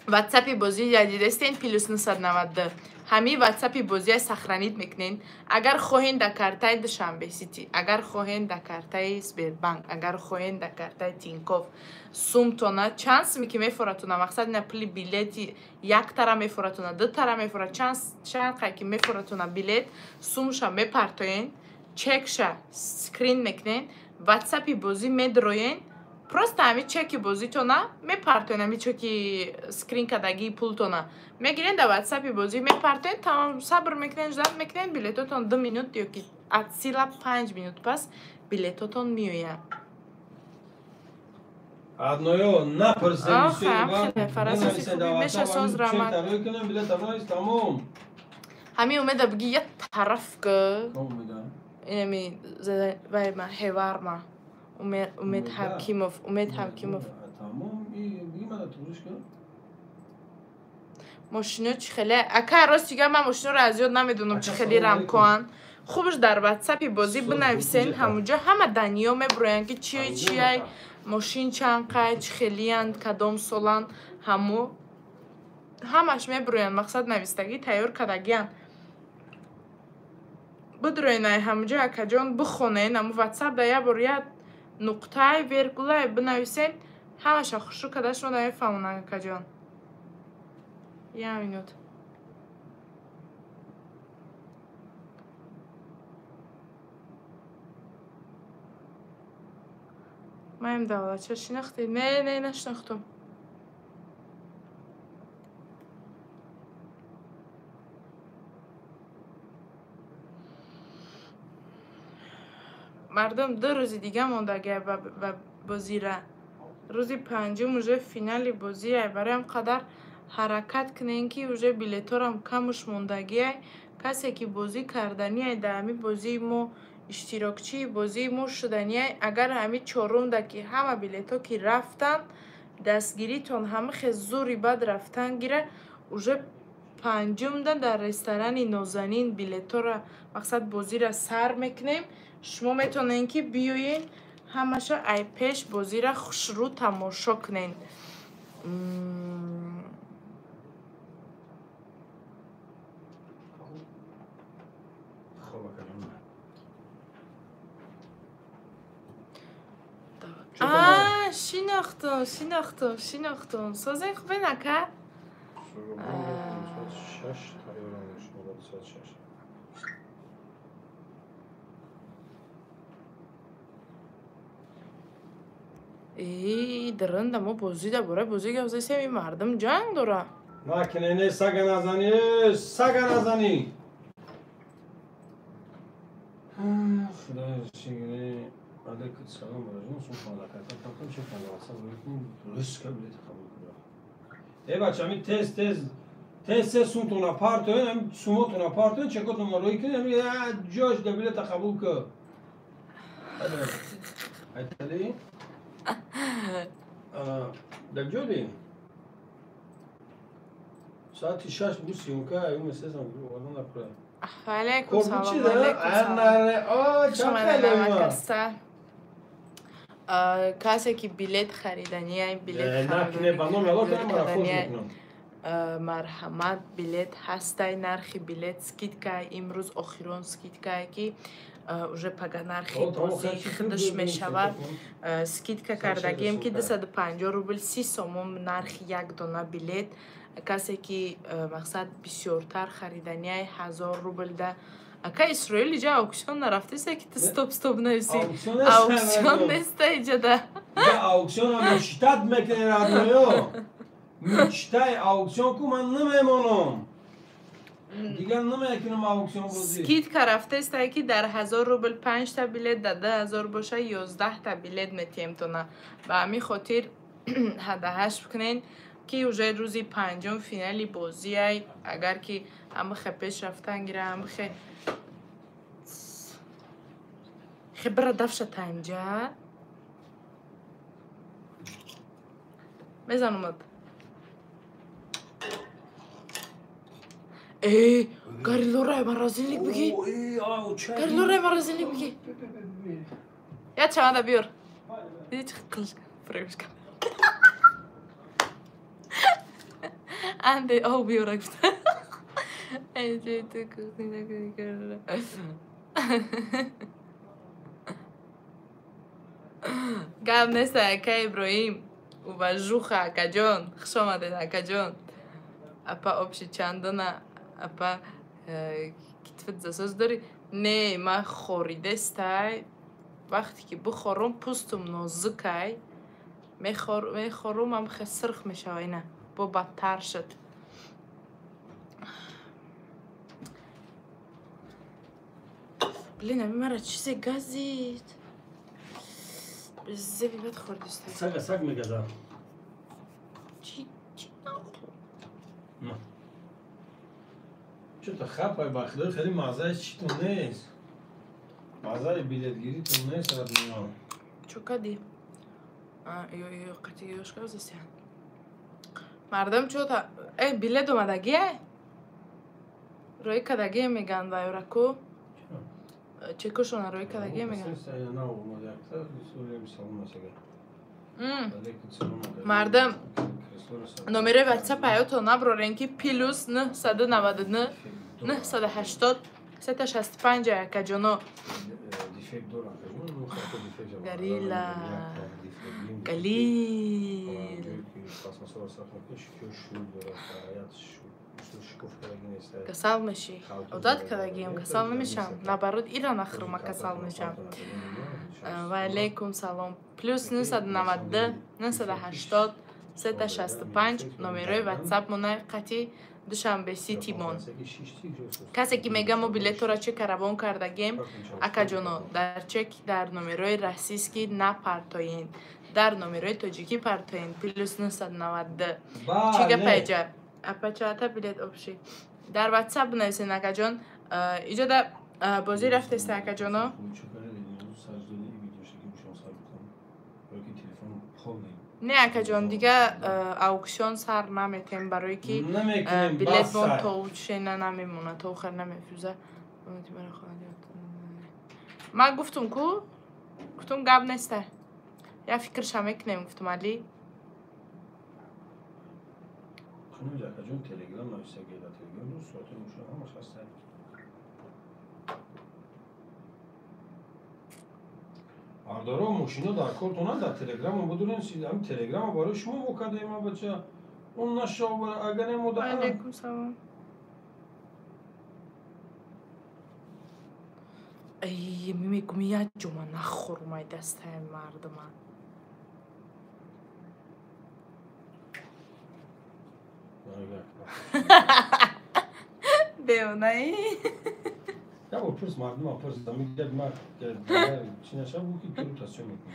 ватсапи бозӣ ядидестен плюс 992. Ҳамин ватсапи бозия сохранить мекунен. Агар хоҳен дар картаи Душанбе Сити, агар хоҳен дар картаи Сбербанк, агар хоҳен дар картаи Тинькофф, сумтона чанд суме ки мефоратона, мақсад ина пули билети як тара мефоратона, ду тара мефора, чанд қай ки мефоратона билет, сумша мепартоен, чекша скрин мекунен, ватсапи бозӣ медроен, просто ҳами чеки бозитона мепартоен, ҳами чеки скрин кардагии пултона мегирен, дар ватсапи бозӣ мепартоен, тамом сабр мекунен, ждат мекунен, билетотон 2 минут ё ки от сила 5 минут пас билетотон меояд. Одноё напурсем, ҳамин умеда биги як тараф ки инами вайма ҳеварма Умед Ҳакимов, Умед Ҳакимов. Мошино чӣ хеле? Ака, рост дига ман мошиноро аз ёд намедонам чӣ хеле рамкоанд. Хубш дар ватсапи бозӣ бинависен, ҳамунҷо ҳама даниё мебуроянд ки чиёй чиай, мошин чанд қай, чӣ хелиянд, кадом соланд, ҳамо ҳамаш мебуроянд, мақсад навистагӣ тайёр кардагиянд. Бидроен ай ҳамунҷо акаҷон, бихонен, ҳамун ватсап да як бор як нуқтай, вергулай бинависен, ҳамаша хушрӯ карда шумо намефаҳмонанд акаҷон. Як минут. Маем давлатча шинохтед? Не, не, нашинохтум. Мардум ду рӯзи дига мондагия ба бозира. Рӯзи панҷум уже финали бозия. Барои ҳам қадар ҳаракат кунем ки уже билеторам камуш мондагиай. Касе ки бозӣ карданиай дар ҳамин бозии мо, иштирокчии бозии мо шуданиай, агар ҳамин чорумда ки ҳама билетҳо ки рафтанд, дастгиритон ҳама хел зури бад рафтан гира, уже панҷумда дар ресторани Нозанин билетҳоро мақсад бозира сар мекунем. Шумо метавонед ки биёед ҳамаша ай пеш бозира хушрӯ тамошо кунед. Шинохтум, шинохтум, шинохтум. Созен хубен ака? Эй, даранда мо бозӣ дар бораи бозӣ гап задем, ин мардум ҷанг дора. Накунед, не, сага назанӣ, сага назанӣ. Худоё шукр. Алейкум салом, бароҷон, сум фалаката такун чӣ фаласа бикун, рӯска билет қабул кунам. Э бача, ами тез тез тез тез сумтона партоен, ами сумотона партоен, чекотона рӯй кунед, ами ҷош да билета қабул кун. Айтали? Дар ҷоди? Соати 6 буд съёмка, аю месезам, овардан напура. Алейкум салом, алейкум салом. Касе ки билет хариданиай, билет хариданиай, марҳамат, билет ҳастай, нархи билет скидкай, имрӯз охирон скидкае ки уже пага нархи бозӣ худаш мешавад. Скидка кардагием ки 250 рубл 30 сомон нархи як дона билет. Касе ки мақсад бисёртар хариданиай 1000 рубл да. Ака Исроил иҷа ауксион нарафтеса ки ту стоп стоп нависӣ. Ауксион неста иҷада. Ауксион мечтат мекунӣ радноё. Мечтай ауксион ку ман намемонам. Дигар намекунам ауксион бозӣ. Скидка рафтеста ки дар 1000 рубл 5 та билет, дар 2000 боша 11 та билет метиҳем тона. Ба ҳамин хотир ҳадаҳаш бикунен ки уже рӯзи панҷум финали бозиай, агар ки ҳамахе пеш рафтан гира, ҳамахе хебра дафша таимҷа. Мезанумад. Эй, Гориллорай морозильник бигӣ. Гориллорай морозильник бигӣ. Я чамада биёр. Диди чӣ қилиш фиребиш кард. Анде об биёра гуфта. Гап нест, ака Иброҳим. Уважуха, акаҷон. Хуш омадед, акаҷон. Апа обши чандона, апа китфат засос дорӣ? Не, ман хоридестай. Вақте ки бихорум, пӯстум нозукай. Мехорум, ам хе сирх мешава ина. Бо бадтар шуд. Блин, ами мара чизе газид. Зеби бад хӯрдистай. Сага саг мегазад. Чи чи нахӯр? Чё-то хапай ба худо, хеле маззаи читон нест. Маззаи билетгиритон нест, родной. Чо кади? Ё ё қати ёшка зася. Мардам чо-то э билет омадагие? Рӯи кадагие меган ва ёраку? Чекошона рӯи кадагие меган. Мардам номерои ватсап ҳаётон наброрен ки плюс 999 980 365 акаҷоно. Горилла Галил касал мешӣ. Одат кардагием, касал намешам. Наоборот, ира нахӯрма касал мешам. Ва алейкум салом. Плюс 992 980 365 номерои ватсап монай қати Душанбе Ситимон. Касе ки мега мо билетора чека равон кардагем, акаҷоно, дар чек дар номерои российский напартоен, дар номерои тоҷикӣ партоен. Плюс 992. Чӣ гапа иҷа? Апа чаата билет обши? Дар ватсап бинависен акаҷон. Иҷода бозӣ рафтеста акаҷоно. Не акаҷон, дига ауксион сар наметем, барое ки билетмон то шена намемонад, то охир намефӯза. Ман гуфтум ку, гуфтум гап неста. Я фикрша мекунем, гуфтум Али. Ардоро мошино дар кортона дар телеграма будурен, ҳам телеграма барои шумо во кардем, бача. Он нашав бара агар немо да. Алейкум салом. Ай, мегум як ҷума нахӯрум ай дастаи мардума. Девонаи? Я бо пурс мардума пурс, мегӯяд ма чӣ нашав бу ки ту тасвир мекунӣ.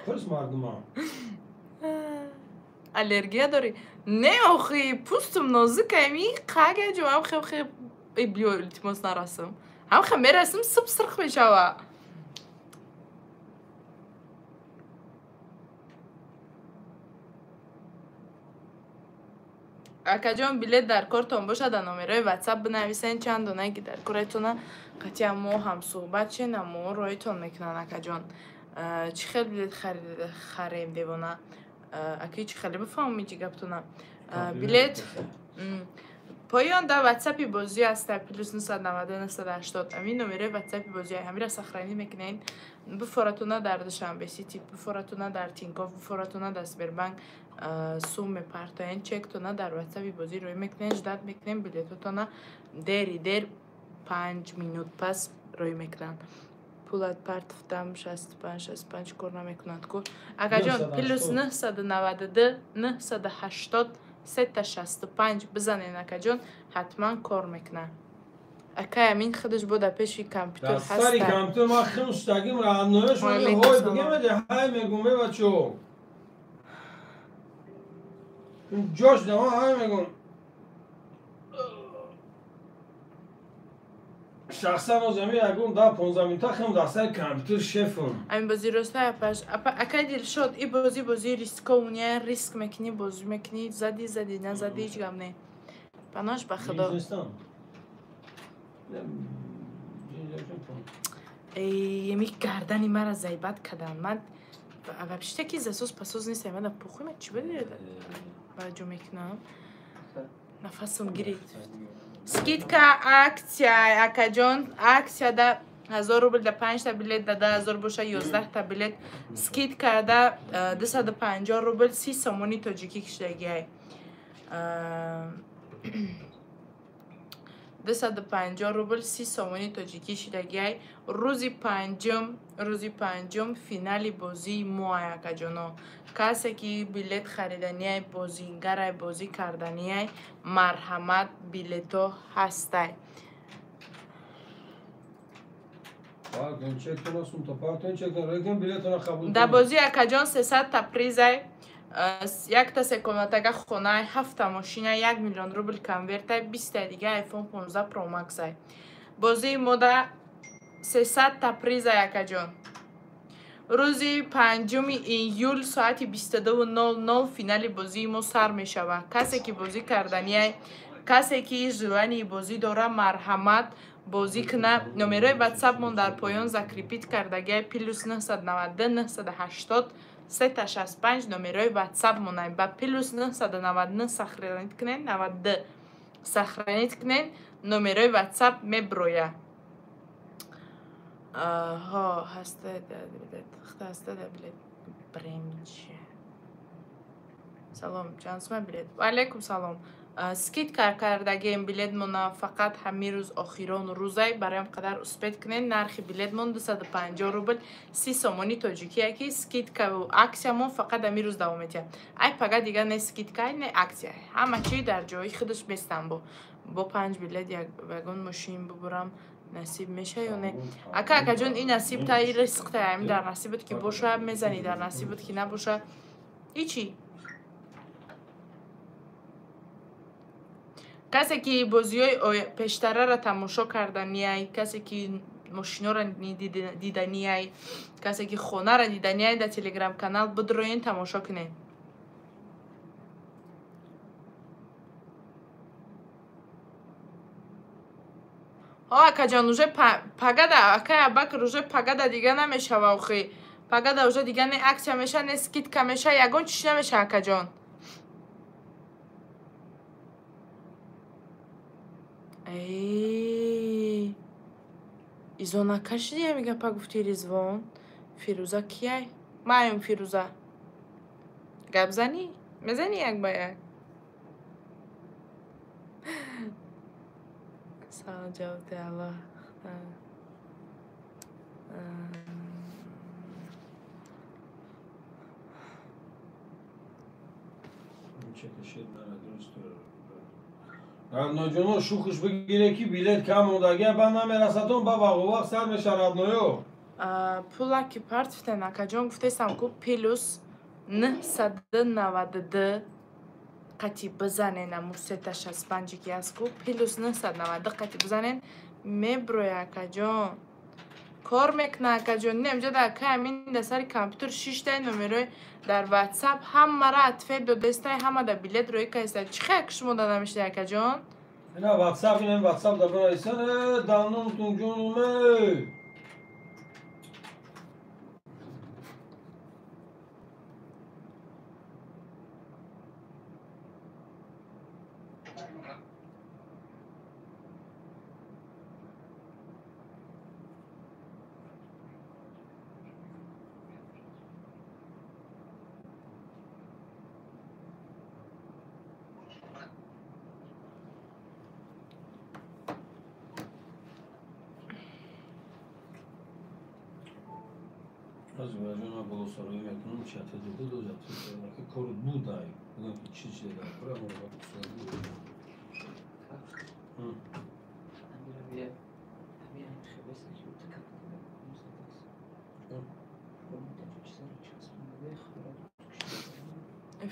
Пурс мардума. Аллергия дорӣ? Не, охи, пӯстум нозукай, ми қага ҷумам хе хе биё илтимос нарасам. Ҳам хе мерасам суб сирх мешава. Акаҷон, билет дар кортон бошад, дар номерои ватсап бинависен чанд донае ки дар коретона қатъиян мо ҳамсӯҳбат шен, мо роитон мекунанд акаҷон. Чӣ хел билет харем девона? Аки чӣ хеле бифаҳмӣ чӣ гаптона? Билет поён дар ватсапи бозӣ аста плюс 990 980. Ҳамин номерои ватсапи бозӣ ҳамира сохранӣ мекунед. Бифоратона дар Душанбе Сити, бифоратона дар Тинькофф, бифоратона дар Сбербанк сум мепартоен, чектона дар ватсапи бозӣ рӯй мекунед, ждат мекунем билетотона дери дер 5 минут пас рӯй мекунанд. Пулат партфтам 65 65 кор намекунад ку. Акаҷон, плюс 992 980 365 бизанен акаҷон, ҳатман кор мекунад. Акай амин худаш бо дар пеши компютер ҳаста. Сари компютер ман хунстагим родноеш ҳой бигем ҳай мегум э бачо. Ҷош дама ҳай мегум. Шахсан озами ягон 10-15 минута хем дар сари компютер шефам. Ами бозӣ роста апаш. Акай Дилшод, и бозӣ бозии рисковый, риск мекунӣ, бозӣ мекунӣ, зади зади, назади ҳеҷ гап не. Панош ба Худо. Эй, еми гардани мара зайбат кадан. Ман вообще ки засос пасоз нестам, ман пухуй ман чӣ бадида? Ба ҷо мекунам. Нафасам гирифт. Скидка акция, акаҷон, акция да 1000 рубл да 5 та билет да 2000 боша 11 та билет. Скидка да 250 рубл 30 сомони тоҷикӣ кишдагиай. 250 рубл 30 сомони тоҷикӣ шидагиай. Рӯзи панҷум финали бозии моай, акаҷоно. Касе ки билет хариданиай, бозингарай, бозӣ карданиай, марҳамат, билето ҳастай. Да бозӣ акаҷон 300 та призай, якта секомнатага хонай, 7 мошина, 1 миллион рубл конвертай, 20 та дига iPhone 15 Pro Max-ай. Бозии мода 300 та призай, акаҷон. Рӯзи 5 июл соати 22:00 финали бозии мо сар мешавад. Касе ки бозӣ карданиай, касе ки желании бозӣ дора, марҳамат бозӣ куна. Номерои WhatsApp-мон дар поён закрепить кардагиай, плюс 992 980 365 номерои WhatsApp-монай. Ба плюс 999 сохранить кунед, 92 сохранить кунед, номерои WhatsApp меброя. Ҳо, ҳаста билет, ҳаста билет. Бремче. Салом, чанд сума билет? Ва алайкум салом. Скидка кардагием билетмона фақат ҳамин рӯз охирон рӯзай, барои қадар успет кунед. Нархи билетмон 250 рубл 30 сомони тоҷикия, ки скидкаву аксиямон фақат ҳамин рӯз давом метиҳад. Ай пага дига не скидка, не аксия. Ҳама чи дар ҷои худаш местан. Бо 5 билет ягон мошин бубурам насиб меша ё не? Ака, акаҷон, ин насиб та, ин ризқ та, ҳамин дар насибат ки боша мезанӣ, дар насибат ки набоша ҳичи. Касе ки бозиҳои пештараро тамошо карданиай, касе ки мошиноро диданиай, касе ки хонаро диданиай, дар телеграм-канал бидроен тамошо кунед. Ҳо, акаҷон, уже пагада, акай Абакр, уже пагада дига намешава охи. Пагада уже дига не аксия меша, не скидка меша, ягон чиш намеша, акаҷон. Эй, изо накашиди ҳами гапа гуфти Ризвон? Фирӯза кияй? Маем Фирӯза. Гап занӣ? Мезанӣ як ба як? Савол ҷавоб де Аллоҳ. Радноҷоно, шухш бигире ки билет кам мондагия, ба намерасатон, ба вақт сар меша радноё. Пула ки партифтен, акаҷон, гуфтесам ку плюс 992 қати бизанен, аму 365 ки аст ку плюс 992 қати бизанен, меброя, акаҷон. Кор мекуна, акаҷон. Не, инҷо дар акай амин дар сари компютер шиштай номерои дар WhatsApp ҳамаро ответ додестай, ҳама да билет рӯй кайстай. Чӣ хел шумо да намешидай, акаҷон? Ина WhatsApp, ина WhatsApp да бинависан, дандонтун ҷонуме.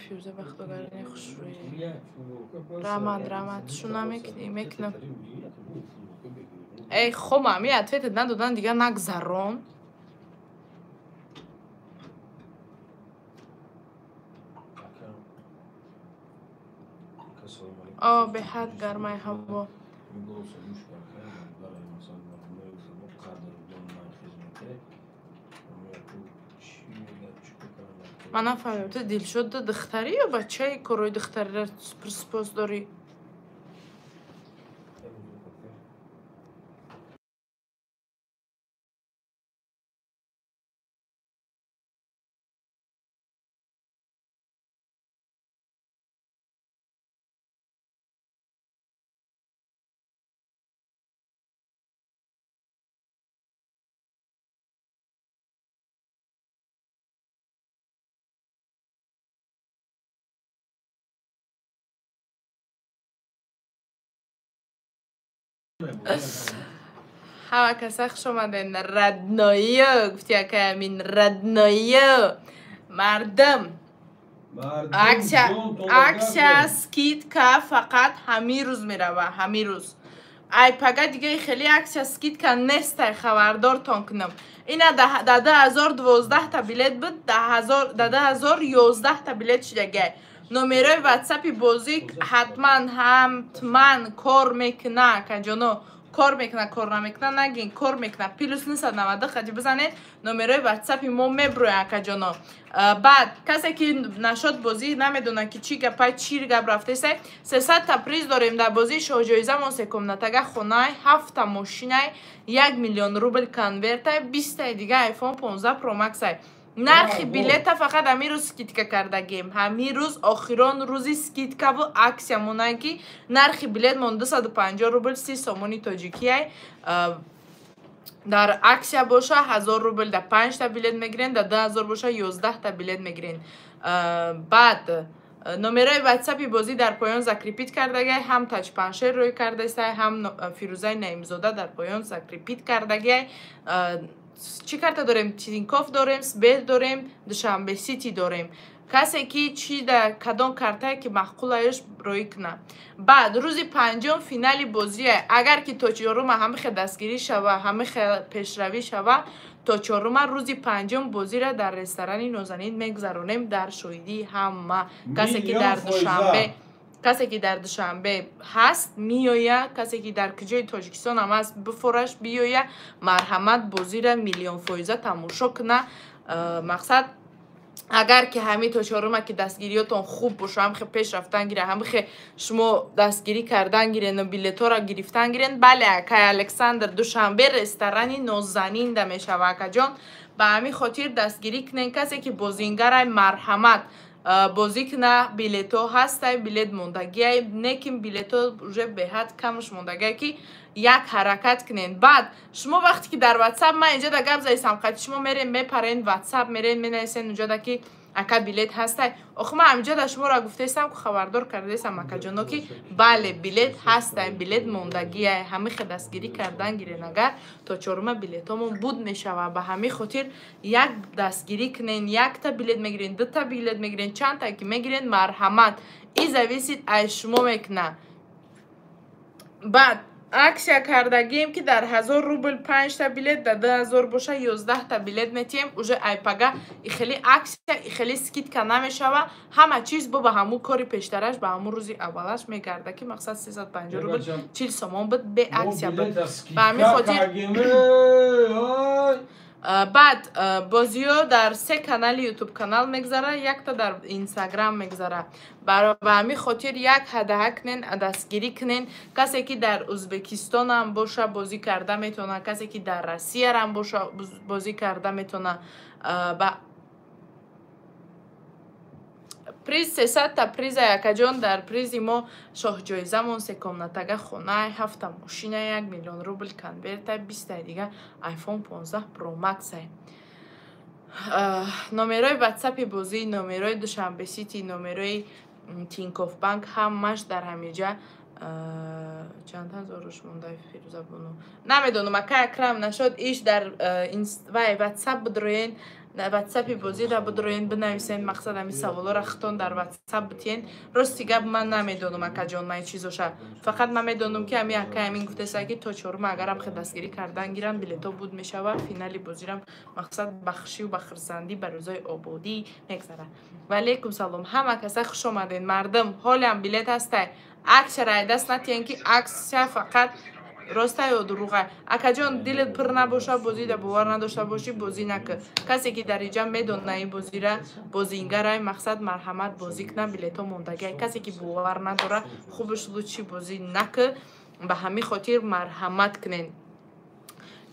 Фирӯза бахтогарини хушрӯе. Рамад, рамад, шу намекунӣ, мекунам. Эй, хома, ами ответет надодан дига нагзарон. О, беҳад гармай ҳаво. Ман нафаҳмидам, ту Дилшод духтарӣ ё бачаи корҳои духтариро сипос дорӣ? Ҳама каса хуш омаден. Родное, гуфти акай Амин, родное. Мардум. Акция скидка фақат ҳамин рӯз мерава, ҳамин рӯз. Ай пага дига хеле акция скидка нестай, хабардортон кунам. Ина да 2012 та билет буд, да 2011 та билет шидагай. Номерои ватсапи бозӣ ҳатман ҳатман кор мекуна, акаҷоно. Кор мекуна, кор намекуна, нагин, кор мекуна. Плюс 990 хаҷи бизанед, номерои ватсапи мо меброяд, акаҷоно. Баъд касе ки нашод бозӣ намедона ки чӣ гапай, чӣ гап рафтесай, 300 та приз дорем дар бозии шоҳҷоизамон: се комнатага хонай, 7 та мошинай, 1 миллион рубл конвертай, 20 таи дига iPhone 15 Pro Max-ай. Нархи билета фақат ҳамин рӯз скидка кардагем. Ҳамин рӯз охирон рӯзи скидкаву акция монай ки нархи билетмон 250 рубл 30 сомони тоҷикиай. Дар акция боша 1000 рубл да 5 та билет мегирен, да 2000 боша 11 та билет мегирен. Баъд номерои ватсапи бозӣ дар поён закрепить кардагиай, ҳам Таҷпаншер рӯй кардастай, ҳам Фирӯзаи Наимзода дар поён закрепить кардагиай. Чӣ карта дорем? Тинькофф дорем, Сбер дорем, Душанбе Сити дорем. Касе ки чи да кадом картае ки маъқулаеш рӯй куна. Баъд рӯзи панҷум финали бозие. Агар ки то чорума ҳамихе дастгирӣ шава, ҳамихе пешравӣ шава, то чорума рӯзи панҷум бозиро дар ресторани Нозанин мегузаронем дар шоҳидии ҳама. Касе ки дар Душанбе, касе ки дар Душанбе ҳаст меоя, касе ки дар куҷои Тоҷикистон ҳам ҳаст бифораш биёя, марҳамат бозира миллионфоиза тамошо куна. Мақсад агар ки ҳамин то чорума ки дастгириётон хуб боша, ҳамихе пеш рафтан гира, ҳамихе шумо дастгирӣ кардан гирену билетҳоро гирифтан гирен, бале акай Александр, Душанбе ресторани Нозанинда мешава, акаҷон. Ба ҳамин хотир дастгирӣ кунен. Касе ки бозингарай, марҳамат бозӣ куна, билетҳо ҳастай, билет мондагиай, некин билетҳо уже беҳад камш мондагиай ки як ҳаракат кунен. Баъд шумо вақте ки дар ватсап ман инҷода гап заисам, қати шумо мерен мепарен ватсап мерен менависен унҷода ки ака билет ҳастай. Охи ман ҳаминҷода шуморо гуфтаистам ку, хабардор кардаистам акаҷоно ки бале билет ҳастай, билет мондагиай, ҳамихе дастгирӣ кардан гирен, агар то чорума билетҳомон буд мешава. Ба ҳамин хотир як дастгирӣ кунен, якта билет мегирен, дута билет мегирен, чандта ки мегирен, марҳамат. И зависит аз шумо мекуна. Баъд акция кардагием ки дар 1000 рубл 5 та билет, дар 2000 боша 11 та билет метиҳем. Уже айпага и хеле акция, и хеле скидка намешава, ҳама чиз бо ба ҳамун кори пештараш, ба ҳамун рӯзи аввалаш мегарда ки мақсад 350 рубл 40 сомон буд, бе акция буд. Ба ҳамин хотир баъд бозиҳо дар се канали ютуб канал мегзара, якта дар инстаграм мегзара. Ба ҳамин хотир як ҳадаҳа кунен, дастгирӣ кунен. Касе ки дар Ӯзбекистонам боша бозӣ карда метавона, касе ки дар Россиярам боша бозӣ карда метавона. Приз 300 та приза, акаҷон. Дар призи мо шоҳҷоизамон се комнатага хонай, 7 та мошина, 1 миллион рубл конвертай, 20 таи дига iPhone 15 Pro Max-ай. Номерои ватсапи бозӣ, номерои Душанбе Сити, номерои Тинькофф банк ҳамаш дар ҳамиҷа Чанд ҳазоруш монда Фирӯза бону? Намедонам, акай Акрам нашод иш дар вай ватсап бидроен, ватсапи бозира бидроен, бинависен, мақсад ҳами саволоро хитон дар ватсап битиен. Рости гап ман намедонам, акаҷон, ман чизоша. Фақат ман медонам, ки ҳами акай Амин гуфтеса, ки то чорума агарам хе дастгирӣ кардан гиранд, билето буд мешава, финали бозирам мақсад ба хушию ба хурсандӣ, ба рӯзои ободӣ мегзарад. Ва алейкум салом, ҳама каса хуш омаден, мардум, ҳолиам билет ҳастай. Аксияра ай даст натиҳен, ки аксия фақат роста ё дурӯға. Акаҷон, дилат пур набоша, бозида бовар надошта бошӣ, бозӣ накун. Касе ки дар иҷа медона ин бозира, бозингарай, мақсад марҳамат бозӣ кунам, билетҳо мондагиай. Касе ки бовар надора, хубаш лучше бозӣ накун. Ба ҳамин хотир марҳамат кунен.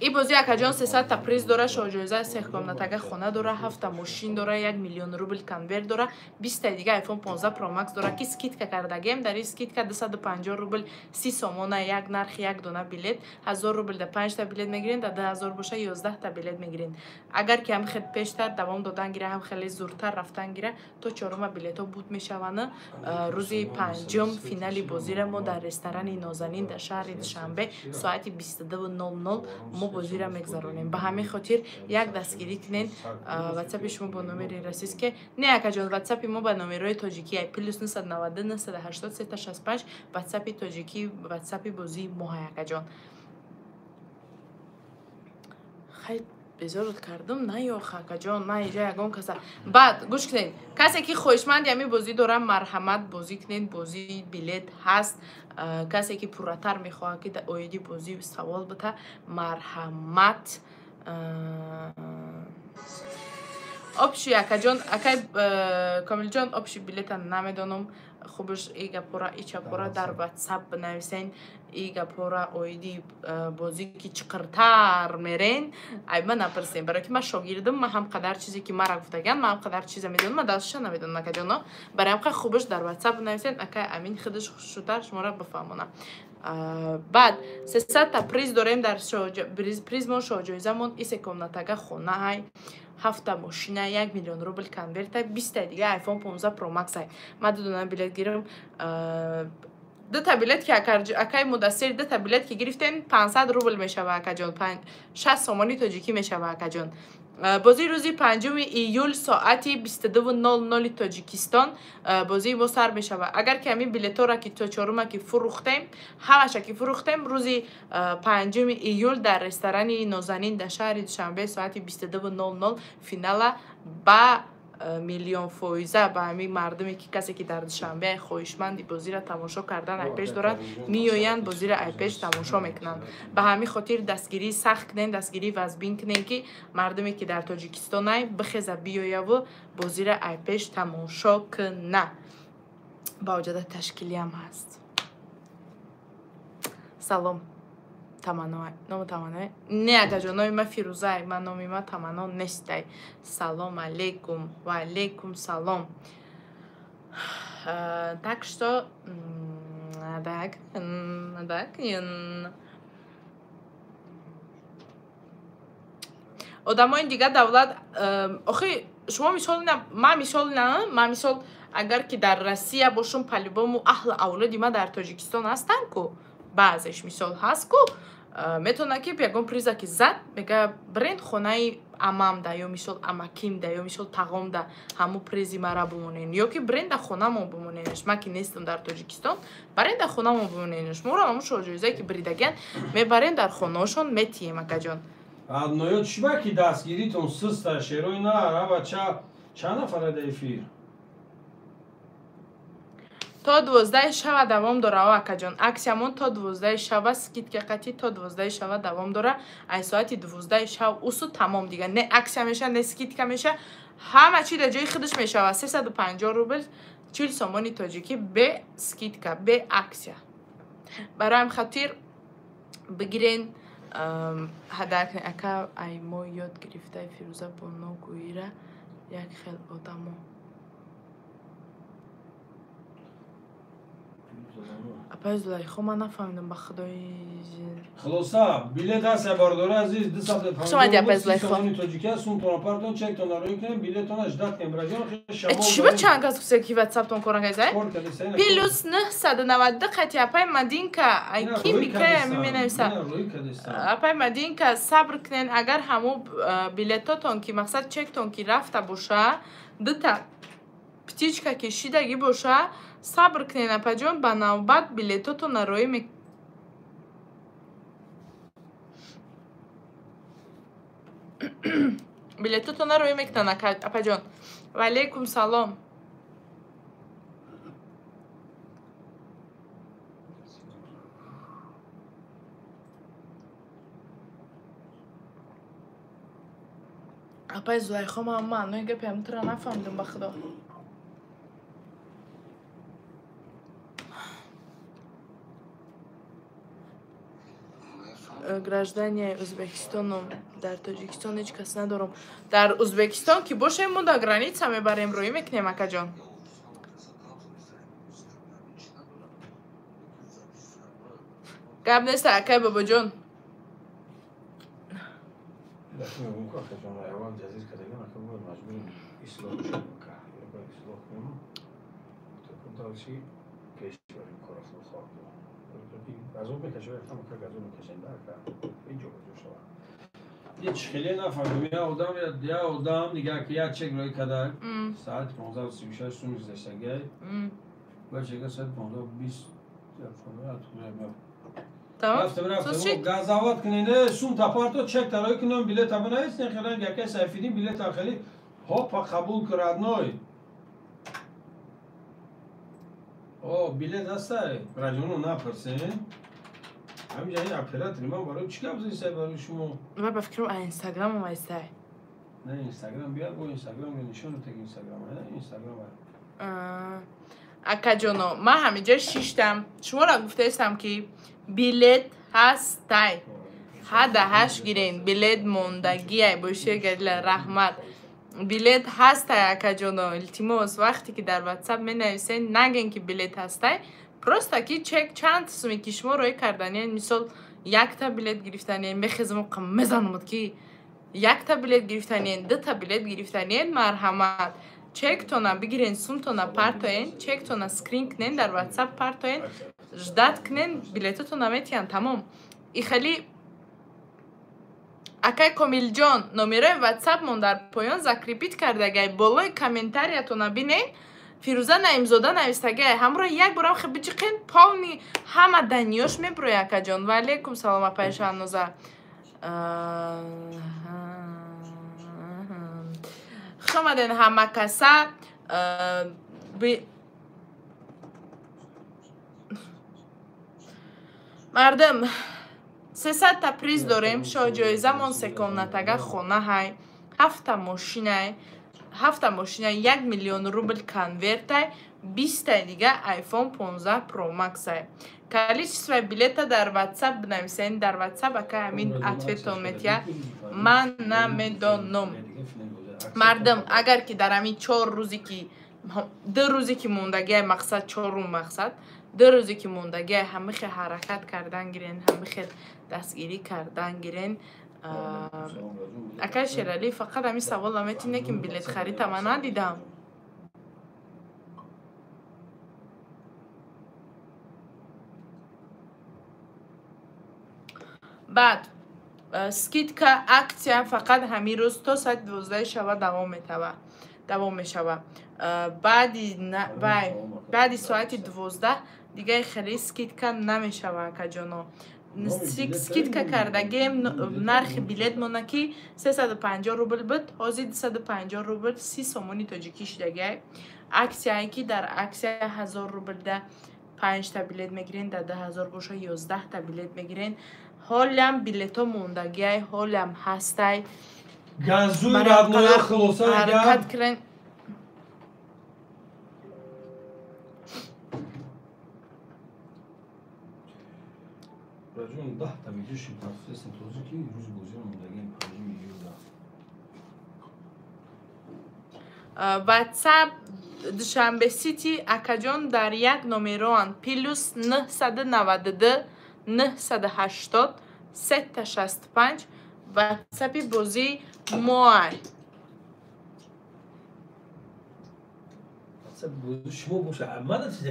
И бозӣ, акаҷон, 300-та приз дора, шоҳҷоиза сехкомнатага хона дора, ҳафта мошин дора, 1 миллион рубл конверт дора, 20-таи дига iPhone 15 Pro Max дора, ки скидка кардагем. Дар ин скидка 250 рубл 30 сомона як нархи як дона билет. 1000 рубл да панҷта билет мегирен, да 2000 боша 11-та билет мегирен. Агар ки ҳам хел пештар давом додан гира, ҳам хеле зуртар рафтан гира, то чорума билетҳо буд мешаванд. Рӯзи панҷум финали бозира мо дар ресторани Нозанин дар шаҳри Душанбе соати 22:00 мо бозира мегзаронем. Ба ҳамин хотир як дастгирӣ кунен. Ватсапи шумо бо номери российский? Не, акаҷон, ватсапи мо ба номерҳои тоҷикӣ: плюс 992 980 365. Ватсапи тоҷикӣ, ватсапи бозии моҳай, акаҷон. Хай, безорот кардам, на ёх, акаҷон, ман иҷа ягон каса. Баъд гӯш кунед, касе ки хоҳишманди ҳамин бозӣ дорам, марҳамат, бозӣ кунед, бозӣ билет ҳаст. Касе ки пурратар мехоҳад, ки оиди бозӣ савол бита, марҳамат. Общий, акаҷон, акай Комилҷон, общий билета намедонам. Хубш и гапора, и чапора дар ватсап бинависен. И гапора оиди бозӣ ки чиқиртар мерен, ай ман напурсем, барое ки ман шогирдам. Ман ҳам қадар чизе ки мара гуфтаган, ман ҳам қадар чиза медонам, ман дастша намедонам, акаҷоно. Барои ҳам хубш дар ватсап бинависен, акай Амин худаш хушрӯтар шуморо бифаҳмона. Баъд 300-та приз дорем. Дар призмон шоҳҷоизамон и се комнатага хонаҳай, ҳафта мошина, 1 миллион рубл конверта, 20-та дига iPhone 15 Pro Max ай. Ман ду дона билет гирам, дута билет ки, акай Мудассир, дута билет ки гирифтем, 500 рубл мешава, акаҷон, 60 сомони тоҷикӣ мешава, акаҷон. Бозии рӯзи 5 июл соати 22:00 Тоҷикистон бозии мо сар мешавад. Агар ки ҳамин билетҳоро ки то чорума ки фурӯхтем, ҳамаша ки фурӯхтем, рӯзи 5 июл дар ресторани Нозанин дар шаҳри Душанбе соати 22:00 финала ба миллионфоиза ба ҳамин мардуме ки, касе ки дар Душанбе хоҳишманди бозиро тамошо кардан айпеш доранд, меоянд, бозиро айпеш тамошо мекунанд. Ба ҳамин хотир дастгирии сахт кунен, дастгирии вазбин кунен, ки мардуме ки дар Тоҷикистонай бихеза, биёяву бозиро айпеш тамошо куна. Ба оҷода ташкилиам ҳаст. Салом, Тамано. Ному Тамано не, акаҷон, номи ман Фирӯзай, ман номи ман Тамано нестай. Салом алейкум, ва алейкум салом. Так что так так одамои дигар давлат, охи шумо мисол, ман мисол на, ман мисол агар ки дар Россия бошум, по-любому аҳлу авлоди ман дар Тоҷикистон ҳастанд ку, баъзеш мисол ҳаст ку, метавонад ки ягон приза ки зад, мега: «Бренд хонаи амамда ё мисол амакимда ё мисол тағомда ҳамун призи мара бимонен, ё ки бренда хонамон бимоненаш, ман ки нестам дар Тоҷикистон, баренда хонамон бимоненаш». Моро ҳамун шоҳҷоизае ки бридагиан, мебарем, дар хонаошон метиҳем, акаҷон. Адноё, чӣ ба ки дастгиритон суста, шерои на рабача? Чанд нафара дар эфир? То 12-аи шава давом дора, о акаҷон. Аксиямон то 12-аи шава, скидка қатӣ то 12-аи шава давом дора. Ай соати 12-аи шав усу тамом, дига не аксия меша, не скидка меша, ҳама чи дар ҷои худаш мешава: 350 рубл 40 сомони тоҷикӣ, бе скидка, бе аксия. Барои ҳам хотир бигирен ҳадар. Ака, ай мо ёд гирифтаи Фирӯза боно гӯира як хел одамо. Апай Зулайхо, ман нафаҳмидам, ба худои. Хулоса, билет ҳаст, бародари азиз, 250 Хуш омадӣ, апай Зулайхо. Сомони тоҷикӣ аст, сумтона партон, чектона рӯй кунем, билетона ждат кунем. Браҷон, хеле шамол. Чӣ ба чанд кас гуфта ки ватсаптон кор накарда? Плюс 992 қати апай Мадинка, ай ки микая менависа. Апай Мадинка, сабр кунен, агар ҳамо билетотон ки мақсад чектон ки рафта боша, дута птичка ки шидагӣ боша, сабр кунен, апаҷон, ба навбат билетотона роӣ билетотона роӣ мекунанд, апаҷон. Ва алейкум салом. Апай Зулайхо, ман маънои гапи ҳамтура нафаҳмидам, ба худо. Гражданияи Ӯзбекистоном, дар Тоҷикистон ҳеҷ кас надорам. Дар Ӯзбекистон ки бошем, мо дар граница мебарем, роӣ мекунем, акаҷон. Гап нест, акай бобоҷон. Хеле нафаҳмидам, я одам, я одам дига ки як чек роӣ кардак, соати 15:36 сум гузаштагиай, ба чека соати 15:20 рафтем, рафтем, газават кунен, сум тапарто, чек тароӣ кунем, билета бинависен, хеле якай Сайфиддин билета хеле ҳопа қабул ки, родной. О, билет ҳастай, раҷоно напурсен. Ҳаминҷа ин оператори ман барои чӣ гап зисай барои шумо? Ман ба фикрам, инстаграм омайстай. Не, инстаграм бия, бо инстаграм нишон тег, инстаграм, инстаграм. Акаҷоно, ман ҳаминҷа шиштам, шуморо гуфтаистам ки билет ҳастай. Ҳада ҳашт гирен, билет мондагиай, бошия гадила, раҳмат. Билет ҳастай, акаҷоно, илтимос, вақте ки дар ватсап менависен, наген ки билет ҳастай. Просто ки чек чанд суме ки шумо роӣ карданиен, мисол якта билет гирифтаниен, мехезам мезанамуд ки якта билет гирифтаниен, дута билет гирифтаниен, марҳамат. Чектона бигирен, сумтона партоен, чектона скрин кунен, дар ватсап партоен, ждат кунен, билетотона метиҳанд, тамом. И хеле акай Комилҷон, номерои ватсапмон дар поён закрепить кардагай, болои комментариятона бинен, Фирӯза Наимзода навистагай, ҳамроҳ як борам хе биҷиқен, полни ҳама даниёш меброи, акаҷон. Ва алейкум салом, апай Шаҳноза. Хуш омаден ҳама каса. Мардум, 300 та приз дорем, шоҳҷоизамон секомнатага хона ҳай, ҳафта мошинай, ҳафта мошина, 1 миллион рубл конвертай, 20-тай дига iPhone 15 Pro Max-ай. Количество билета дар WhatsApp бинависен, дар WhatsApp ака ҳамин ответон метиҳа. Ман намедонам. Мардум, агар ки дар ҳамин 4 рӯзе ки, 2 рӯзе ки мондагиай, мақсад чорум, мақсад 2 рӯзе ки мондагиай, ҳамихе ҳаракат кардан гирен, ҳамихе дастгирӣ кардан гирен. Акай Шералӣ, фақат ҳамин савола метине ки билет харита ман надидам. Баъд скидка, акция фақат ҳамин рӯз то соати 12-аи шаба давом метава, давом мешава. Баъди вай, баъди соати 12 дигаи хеле скидка намешава, акаҷоно. Скидка кардагем, нархи билет мона ки 350 рубл буд, ҳозир 250 рубл, 30 сомони тоҷикӣ шидагиай. Аксияе ки дар аксия 1000 рублда панҷта билет мегирен, дар 2000 боша 11-та билет мегирен. Ҳолям билетҳо мондагиай, ҳолям ҳастай. Газуй, родной, хулоса. Ҳаракат кунен. Раҷон, 10-та видео шипартфестен тозӣ ки рӯзи бозиро мондагием 5 июля. Ватсап Душанбе Сити акаҷон дар як номероанд: плюс 992 980 365. Ватсапи бозии моай.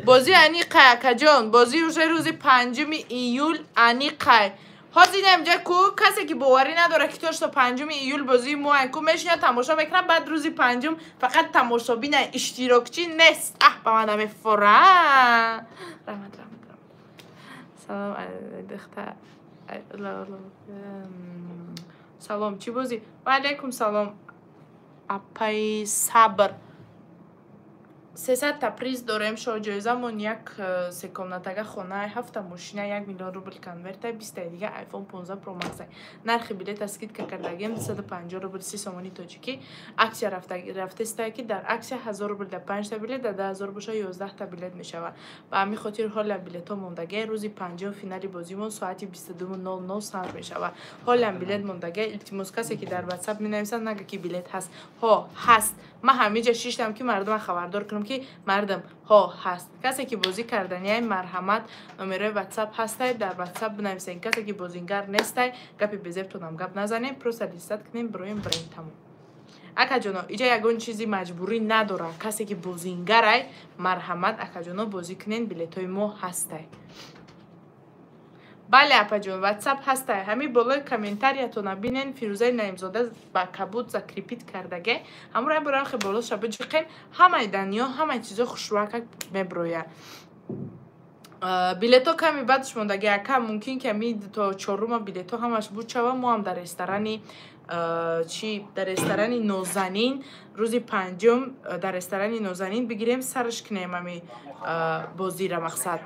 Бозӣ аниқай, акаҷон. Бозӣ уже рӯзи 5 июл аниқай. Ҳозир инамҷа ку касе ки боварӣ надорад, ки то 5 июл бозии моай ку, мешинад, тамошо мекунад, баъд рӯзи 5 фақат тамошобина, иштирокчӣ нест. Аҳ, ба ман намефора. Раҳмат, раҳмат, раҳмат. Салом, духтар. Салом, чӣ бозӣ? Ва алайкум салом, апаи Сабр. 300 та приз дорем. Шоҳҷоизамон як секомнатага хона, 7 мошина, 1 миллион рубл конверта, 20 дига iPhone 15 Pro Max. Нархи билета скидка кардагем 250 рубл, 30 сомони тоҷикӣ. Аксия рафтестае, ки дар аксия 1000 рубл да 5 та билет, да 2000 боша 11 та билет мешавад. Ба ҳамин хотир ҳолям билетҳо мондагия. Рӯзи 5 финали бозимон соати 22:00 сар мешавад. Ҳолям билет мондагия. Илтимос, касе ки дар WhatsApp менависад, нага ки билет ҳаст. Ҳо, ҳаст. Ман ҳамиҷа шиштам, ки мардума хабардор кунам, ки мардум, ҳо, ҳаст. Касе ки бозӣ карданиай, марҳамат, номерои WhatsApp ҳастай, дар WhatsApp бинависен. Касе ки бозингар нестай, гапи безебтонам гап назанем, просто листат кунем, бироем, бирем, тамом. Акаҷоно, иҷа ягон чизи маҷбурӣ надора. Касе ки бозингарай, марҳамат, акаҷоно, бозӣ кунен, билетҳои мо ҳастай. Бале, апаҷон, WhatsApp ҳастай. Ҳамин болои комментариятона бинен, Фирӯзаи Наимзода ба кабуд закрепить кардаге. Ҳамуро бурам хе болоша биҷиқем, ҳамаи даниё, ҳамаи чизо хушрӯакак меброяд. Билетҳо ками баъдш мондаги, ака, мумкин ки ами то чорума билетҳо ҳамаш буд шава. Мо ҳам дар ресторани чи, дар ресторани Нозанин рӯзи 5 дар ресторани Нозанин бигирем, сараш кунем ами бозира мақсад.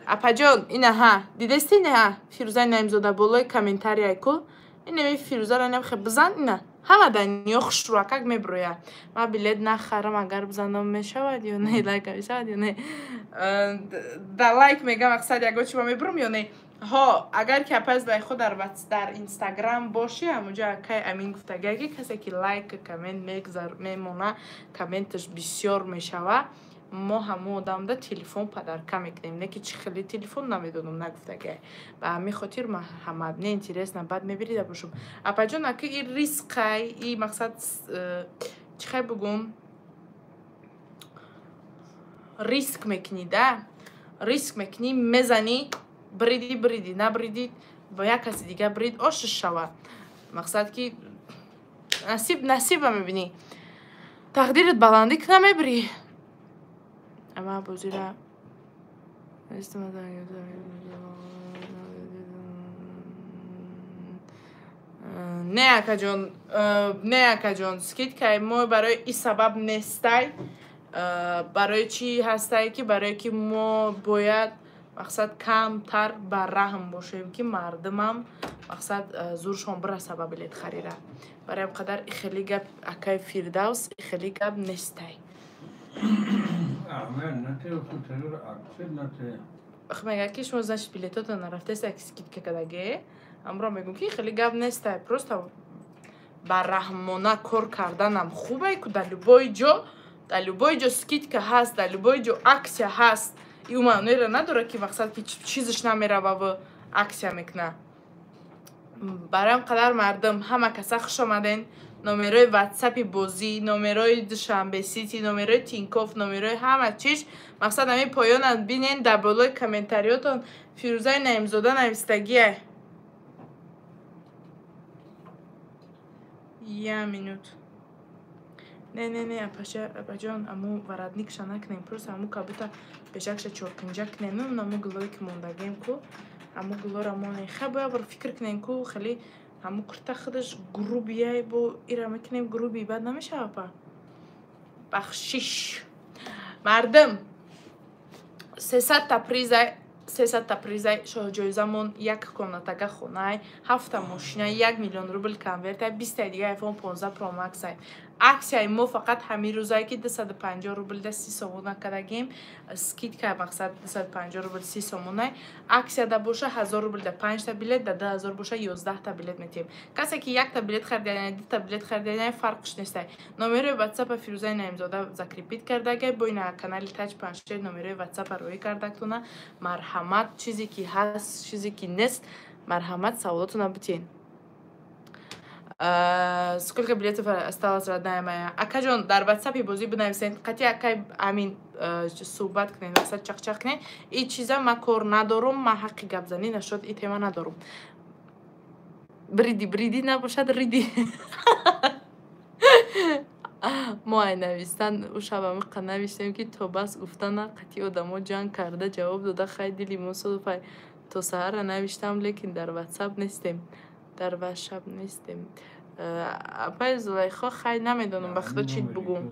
Апаҷон, инаҳа, дидести, инаҳа, Фирӯзаи Наимзода болои комментарияй ку, инами Фирӯзаро инам хе бизан, ина ҳама даниё хушрӯакак меброяд. Ман билет нахарам, агар бизанам мешавад ё не, лайк мешавад ё не? Да лайк мегам, мақсад ягон чи ма мебурам ё не? Ҳо, агар ки апай Зулайхо дар Инстаграм бошӣ, ҳамунҷо акай Амин гуфтагия, ки касе ки лайк, коммент мемона, комменташ бисёр мешава, мо ҳамон одамда телефон подарка мекунем. Не ки чӣ хеле телефон намедонам, нагуфтагия. Ба ҳамин хотир марҳамат, не интересно, баъд мебирида бошум. Апаҷон, ака, и рискай, и мақсад чӣ хай бугум, риск мекунӣ да, риск мекунӣ, мезанӣ, бриди, бриди, набриди, ба як каси дига брид, ошиш шава. Мақсад ки насиб, насиба мебинӣ. Тақдират баландӣ куна мебирӣ. Ама бозира не, акаҷон, не, акаҷон, скидкаи мо барои ин сабаб нестай. Барои чӣ ҳастай, ки барое ки мо бояд мақсад камтар ба раҳм бошем, ки мардумам мақсад зуршон бираса ба билет харира. Барои ҳам қадар хеле гап, акаи Фирдавс, хеле гап нестай. Мегӯяд, ки шумо, значит, билетотон нарафтеста, ки скидка кадаге. Амро мегӯм, ки хеле гап нестай, просто ба раҳмона кор карданам хубе ку. Дар любой ҷо, дар любой ҷо скидка ҳаст, дар любой ҷо аксия ҳаст. И ӯ маъноеро надорад, ки мақсад ки чизаш намерававу аксия мекуна. Барои ҳам қадар, мардум, ҳама каса хуш омаден. Номерои ватсапи бозӣ, номерои Душанбе Сити, номерои Тинкоф, номерои ҳама чиз мақсад ҳамин поёнанд, бинен, дар болои комментариётон Фирӯзаи Наимзода навистагия. Я минут. Не, не, не, апаҷон, аму воротникша накунем, просто аму кабута пешакша чоркунҷа кунем. Ну, аму гулое ки мондагем ку, аму гулора монем. Хай, бояд бор фикр кунем ку, хеле ҳаму курта худаш грубияй, бо ира мекунем грубий, бад намешава, апа. Бахшиш. Мардум, 300 та призай, 300 та призай. Шоҳҷоизамон як комнатага хонай, 7 мошина, 1 миллион рубл конверта, 20 дига iPhone 15 Pro Max. Аксияи мо фақат ҳамин рӯзае ки 250 рубл да 30 сомона кардагим. Скидка мақсад 250 рубл 30 сомонай. Аксияда боша 1000 рубл да 5 та билет, да 2000 боша 11 та билет метиҳем. Касе ки 1 та билет харида, 2 та билет харида, фарқш нестай. Номерои WhatsApp Фирӯзаи Наимзода закрепить кардагай, бо ина канали Таҷ Панҷшер номерои WhatsApp роӣ кардагтона. Марҳамат, чизе ки ҳаст, чизе ки нест, марҳамат саволотона битиҳен. Сколько билетов осталось, родная моя? Акаҷон, дар WhatsApp бозӣ бинависен, қатъи акай амин суҳбат кунед, мақсад чақчақ кунед. И чиза ма кор надорум, ма ҳаққи гапзанӣ нашуд и тема надорум. Бриди, бриди набошад, риди. Мо ай навистан, ӯ шаб амиқа навиштем, ки то бас гуфтана қатъи одамо ҷанг карда ҷавоб дода, хай дили мо софай. То саҳара навиштам, лекин дар WhatsApp нестем. Дар WhatsApp нестем. Апай Зулайхо, хай намедонам ба худо чӣ бугум.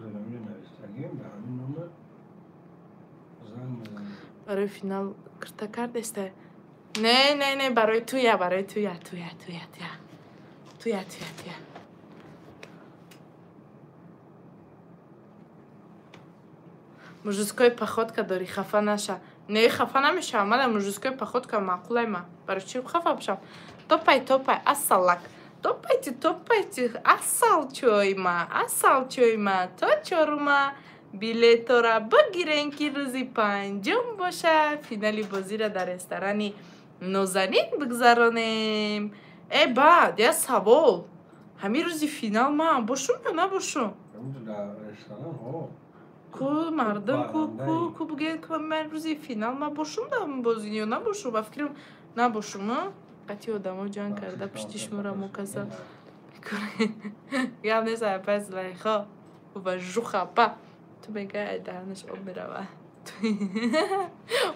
Барои финал кирта кардеста? Не, не, не, барои туя, барои туя, туя, туя, туя. Туя, туя, туя. Мужской походка дори, хафа наша. Не, хафа намешавам, мана мужской походка маъқулай ма. Барои чӣ хафа бошам? Топай, топай, асалак. Топайте, топайте, асал чойма, асал чойма, то чорума. Билетора бигирен, ки рӯзи панҷум боша. Финали бозиро дар ресторани Нозанин бигзаронем. Э, баъд, я савол. Ҳамин рӯзи финал ман бошум ё набошум? Ку мардум, ку ку ку буген, ку ман рӯзи финал ман бошум дар бозӣ ё набошум? Ба фикрам набошум, а? Қатъи одамо ҷанг карда пишти шуморо мукаса. Гап нест, апай Зулайхо. Уважуха, апа. Ту мегӯяй, ай даҳанаш об мерава.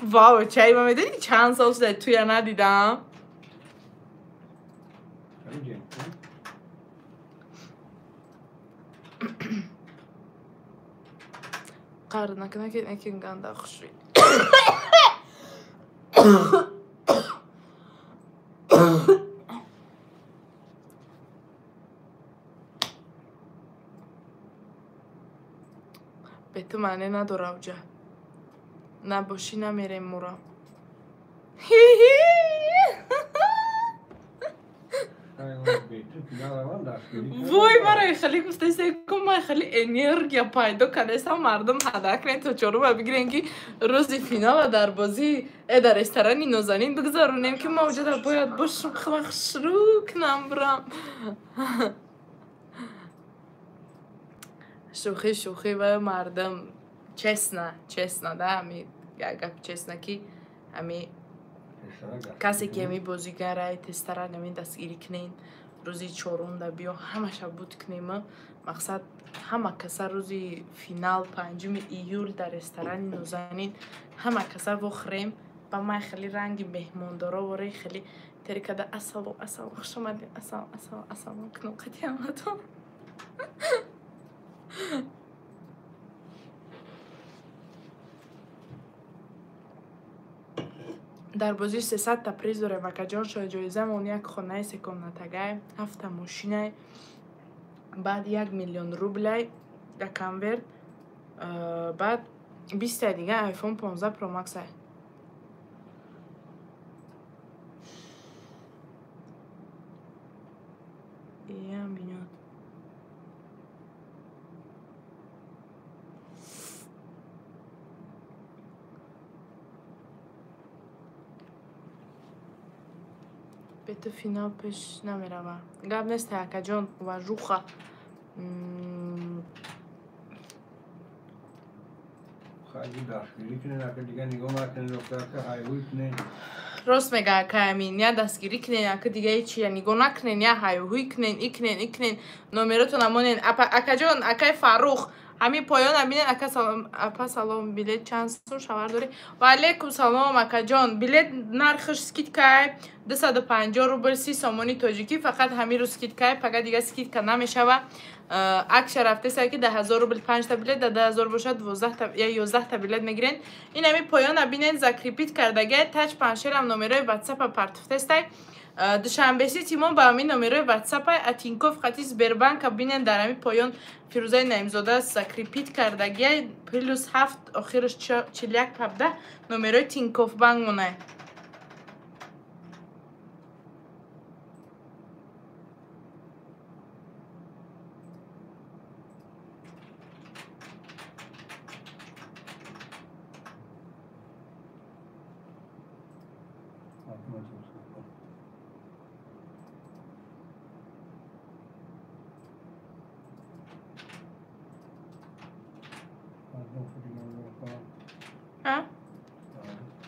Вау, чай ма медонӣ чанд сол шуда туя надидам? Қар накна ки накин ганда хушрӯй. Бе ту маъне надора уҷа. Набошӣ намерем муро. Вой, мара хеле гуфтаиста, ку ман хеле энергия пайдо кардастам, мардум ҳада кунед то чорума бигирем, ки рӯзи финала дар бозӣ дар ресторани Нозанин бигзаронем, ки ма уҷада бояд бошум, хушрӯ кунам бирам. Шӯхӣ, шӯхӣ ва мардум, честно, честно, да, ами як гап честно, ки ами касе ки ами бозигарай тестаран ами дастгирӣ кунен, рӯзи чорумда биё ҳамаша буд кунем. Мақсад ҳама каса рӯзи финал 5 июл дар ресторани Нозанин ҳама каса вохӯрем. Ба ман хеле ранги меҳмондоро ворӣ хеле тери карда ассалом, ассалом, хуш омадед, ассалом, ассалом, ассалом кунам қатъи ҳаматон. Дар бозӣ 300 та приз дорем, акаҷон. Ҷоизамон як хонаи секомнатагай, 7 та мошинай, баъд 1 миллион рублай дар конверт, баъд 20 таи дига iPhone 15 Pro Max ай. Иям бинёд. Бе ту финал пеш намерава. Гап нест, акаҷон, уважуха. Рост мега акай Амин, я дастгирӣ кунен, ака дига ҳечия нигоҳ накунен, я ҳайҳуй кунен, икунен, икунен, номеротон амонен. Акаҷон, акай Фаррух, ҳамин поён бинен, ака салом, апа салом, билет чанд сум шавар дорӣ? Ва алейкум салом, акаҷон. Билет нархаш скидкай 250 рубл 30 сомони тоҷикӣ. Фақат ҳамин рӯз скидкае, пага дига скидка намешава. Аксия рафтеса ки 10000 рубл 5 та билет, 10000 бошад 12 та я 11 та билет мегирен. Ин ҳами поёна бинен, закрепить кардагиай. Тач паншерам номерои ватсапа партуфтестай. Душанбе Сити мо ба ҳамин номерои ватсапай, а Тинькофф хати Сбербанка бинен, дар ҳамин поён Фирӯзаи Наимзода закрепить кардагиай. Плюс 7 охираш 41 17 номерои Тинькофф банк монай.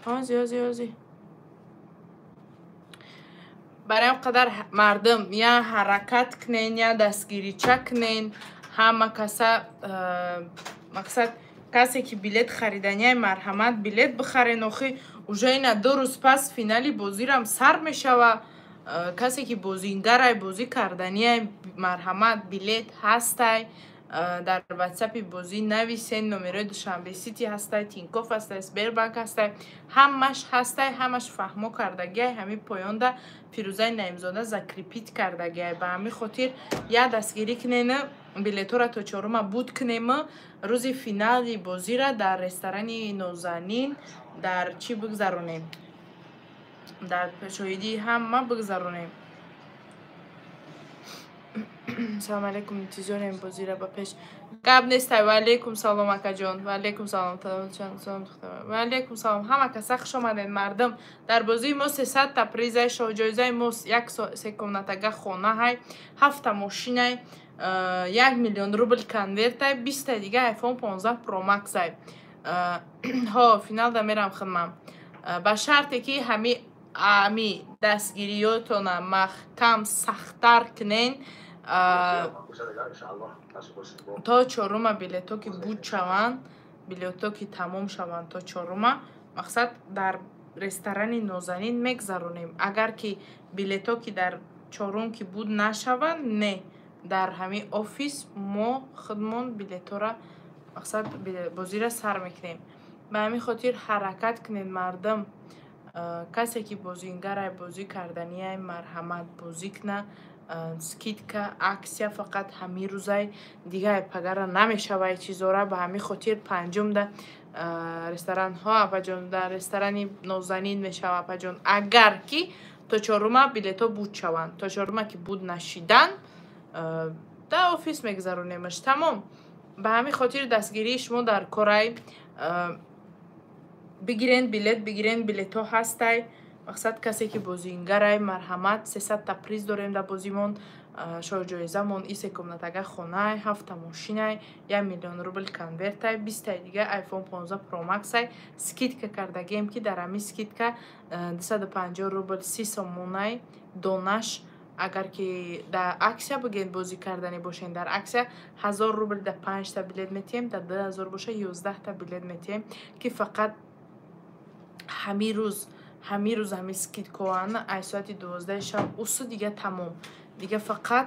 Ози, ози, ози. Барои он қадар мардум я ҳаракат кунен, я дастгирича кунен, ҳама каса, мақсад касе ки билет хариданяй, марҳамат билет бихарен. Охи уже ина 2 рӯз пас финали бозирам сар мешава. Касе ки бозингарай, бозӣ карданяй, марҳамат билет ҳастай. Дар ватсапи бозӣ нависен, номерои Душанбе Сити ҳастай, Тинькофф ҳастай, Сбербанк ҳастай, ҳамаш ҳастай, ҳамаш фаҳмо кардагиай. Ҳамин поёнда Фирӯзаи Наимзода закрепить кардагиай. Ба ҳамин хотир я дастгирӣ кунен, билетҳоро то чорума буд кунем. Рӯзи финали бозира дар ресторани Нозанин дар чӣ бигзаронем? Дар шоҳидии ҳама бигзаронем. Салом алейкум, интизорем бозира ба пеш. Гап нестай. Ва алейкум салом, акаҷон. Ва алейкум салом, салом, ва алейкум салом. Ҳама каса хуш омадед, мардум. Дар бозии мо 300 та призай, шоҳҷоизаи мо як секомнатага хонаҳай, 7 та мошинай, 1 миллион рубл конвертай, 20 та дига iPhone 15 Pro Max-ай. Ҳо, финалда мерам хидмам. Ба шарте ки ҳами дастгириётона маҳкам сахттар кунен, то чорума билетҳо ки буд шаванд, билетҳо ки тамом шаванд то чорума, мақсад дар ресторани Нозанин мегзаронем. Агар ки билетҳо ки дар чорум ки буд нашаванд, не, дар ҳамин офис мо худмон билетҳоро мақсад бозира сар мекунем. Ба ҳамин хотир ҳаракат кунед, мардум. Касе ки бозингарай, бозӣ карданиай, марҳамат бозӣ куна. Скидка, аксия фақат ҳамин рӯзай, дигар пагара намешавай чизора. Ба ҳамин хотир панҷумда ресторанҳо, апаҷон, дар ресторани Нозанин мешава, апаҷон. Агар ки то чорума билетҳо буд шаванд, то чорума ки буд нашидан, дар офис мегзаронемаш. Тамом. Ба ҳамин хотир дастгирии шумо дар корай. Бигирен билет, бигирен, билетҳо ҳастай. Мақсад касе ки бозингарай, марҳамат. 300 та приз дорем дар бозимон. Шоҳҷоизамон и секомнатага хонай, 7 та мошинай, 1 миллион рубл конвертай, 20 таи дига iPhone 15 Pro Max-ай. Скидка кардагем ки дар ҳамин скидка 250 рубл 30 сомонай донаш. Агар ки дар аксия бигӯед бозӣ кардани бошен, дар аксия 1000 рубл дар 5 та билет метиҳем, дар 2000 боша 11 та билет метиҳем, ки фақат ҳамин рӯз, ҳамин скидкоана ай соати 12 шаб усу дига тамом. Дига фақат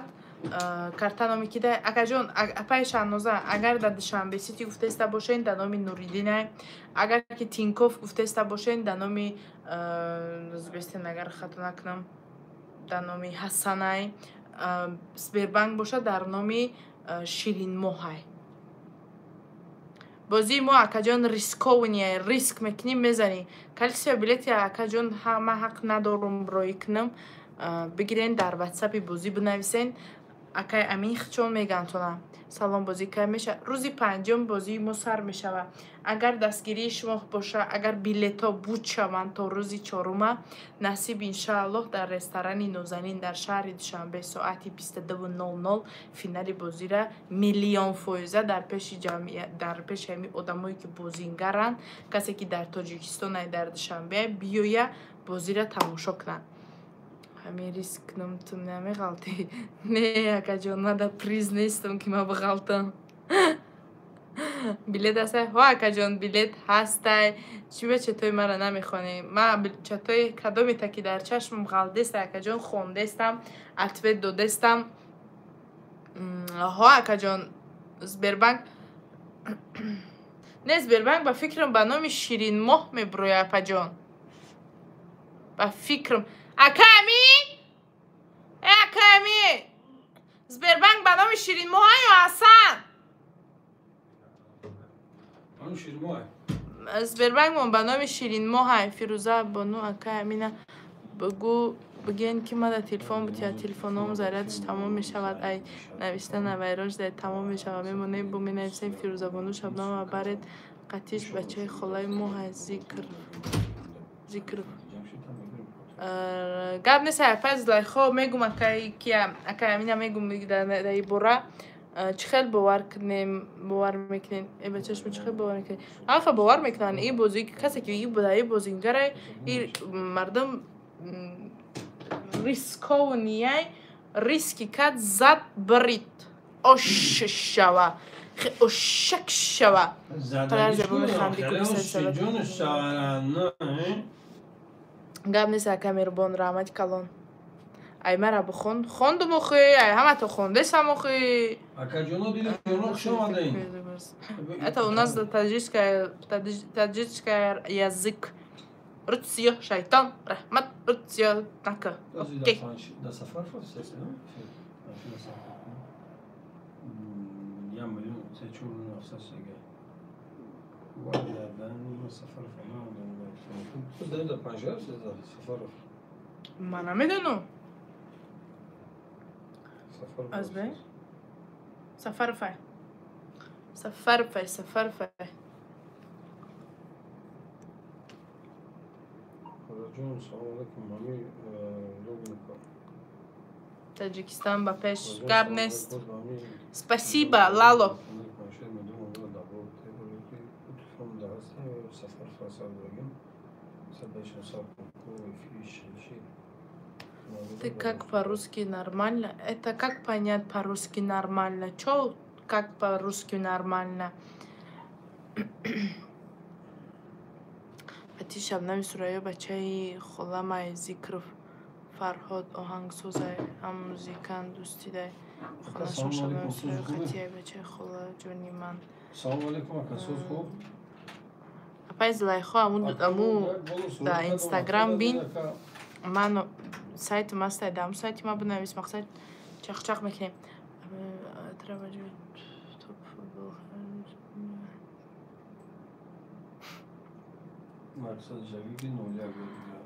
карта номи ки да акаҷон, апаи Шаҳноза, агар дар Душанбе Сити гуфтаиста бошен, дар номи Нуриддинай. Агар ки Тинькофф гуфтаиста бошен, дар номи бестен, агар хато накунам, дар номи Ҳасанай. Сбербанк боша, дар номи Ширинмоҳай. Бозии мо, акаҷон, рискования, риск мекунӣ, мезанӣ. Количество билети, акаҷон, ман ҳақ надорум роӣ кунам. Бигирен, дар ватсапи бозӣ бинависен. Акай Амин хичон мегантона. Салом, бозӣ кай меша? Рӯзи панҷум бозии мо сар мешава. Агар дастгирии шумо боша, агар билетҳо буд шаванд то рӯзи чорума, насиб иншааллоҳ дар ресторани Нозанин дар шаҳри Душанбе соати 22:00 финали бозира миллион фоиза дар пеши ҷамъият, дар пеши ҳамин одамое ки бозингаранд, касе ки дар Тоҷикистон ай, дар Душанбе биёя бозира тамошо кунанд. Ҳамин риск кунам, ту намеғалтӣ? Не, акаҷон, ман дар приз нестам ки ман бағалтам. Билет ҳастай? Ҳо, акаҷон, билет ҳастай. Чӣ ба чатои маро намехонӣ? Ман чатои кадомета ки дар чашмам ғалдестай, акаҷон, хондестам, ответ додестам. Ҳо, акаҷон, Сбербанк не, Сбербанк ба фикрам ба номи Ширинмоҳ мебурояд, апаҷон. Ба фикрам. Аками? Э, аками! Сбербанк ба номи Ширинмоҳ ё Ҳасан? Сбербанкмон ба номи Ширинмоҳай. Фирӯза бону, акай Амина, бугӯ бигӯен ки ма дар телефон бутия, телефоном зарядш тамом мешавад, ай навиштана вайрон шуда тамом мешавад, мемонем бо менависем. Фирӯзабону, Шабнама баред қатиш бачаи холаи мо ҳай Зикров. Гап нест, апай Зулайхо, мегум акай ки акай Амина мегум дар ин бора чӣ хел бовар кунем, бовар мекунем? Э, бачашмо чӣ хел бовар мекунем? Алфа бовар мекунанд. И бози касе ки и бозингарай, и мардум рисковнияй, риски кад зад брид. Ош шава. Ошак шава. Гап нест, ака Меҳрубон, раҳмати калон. Ай мара бихон. Хондум охи, ай ҳамато хондесам охи. Акаҷоно, дили ҷоно, хуш омадаин. Это у нас таджикская язык. Русия, шайтон, раҳмат, Русия, нака. Окей. Да сафар Ман намедонам. Аз бе? Сафаровай. Сафаровай, Сафаровай. Таджикистан ба пеш. Гап нест. Спасибо, Лало. Ты как по-русски нормально? Это как понять по-русски нормально? Чё как по-русски нормально? Ати Шабнами Сурайё бачаи холамай Зикров Фарҳод оҳангсозай, ҳам музикант дӯстидай. Хонашон Шабнами Сурайё хатияй бачаи холаҷони ман. Салому алейкум, ака, соз хуб? Апай Зулайхо, аму да Инстаграм бин. Ман сайти ма стай, дам сайти ма бинавис, мақсад чақчақ мекунем.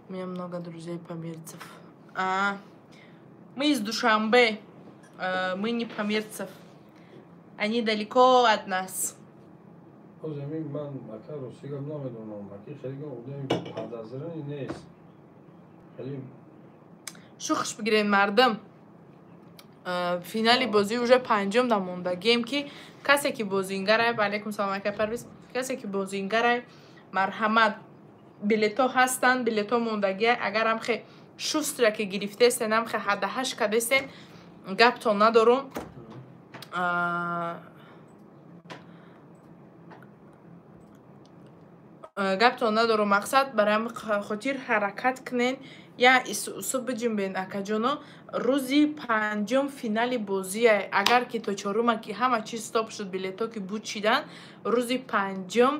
У меня много друзей памирцев. А, мы из Душанбе, мы не памирцев. Они далеко от нас. Шухш бигирен мардум. Финали бозӣ уже панҷум да мондагием, ки касе ки бозингарай, алейкум салом, ака Парвиз, касе ки бозингарай, марҳамат, билето ҳастанд, билето мондагия. Агар ҳам хе шустра ки гирифтесен, ҳам хе ҳадаҳаш кадесен, гаптон надорум. Гаптон надорум, мақсад барои хотир ҳаракат кунен. Я исусу биҷунбен, акаҷоно, рӯзи панҷум финали бозия. Агар ки то чорума ки ҳама чиз стоп шуд, билето ки буд шидан, рӯзи панҷум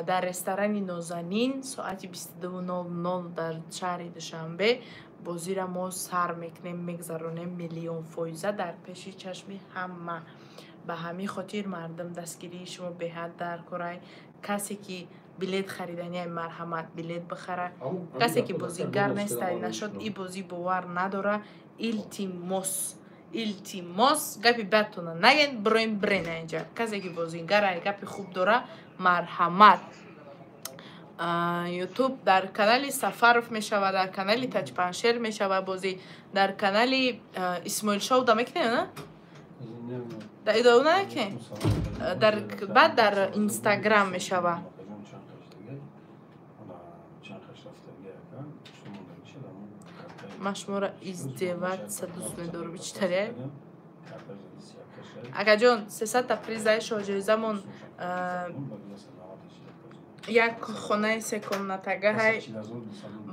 дар ресторани Нозанин соати 22:00 дар шаҳри Душанбе бозиро мо сар мекунем, мегзаронем миллион фоиза дар пеши чашми ҳама. Ба ҳамин хотир мардум, дастгирии шумо беҳад дар корай. Касе ки билет хариданияй, марҳамат, билет бихара. Касе ки бозигар нестай, нашод и бозӣ бовар надора, илтимос, илтимос, гапи бадтона наген, бироем бирена инҷа. Касе ки бозигарай, гапи хуб дора, марҳамат. Ютуб дар канали Сафаров мешавад, дар канали Таҷпаншер мешавад бозӣ, дар канали Исмоил Шоу да мекунем, на? Да идома намекунем? Баъд дар Инстаграм мешавад. Ман шуморо издеваться дӯст медорам. Читаре? Акаҷон, 300 та призаи шоҳҷоизамон як хонаи секомнатагаҳай,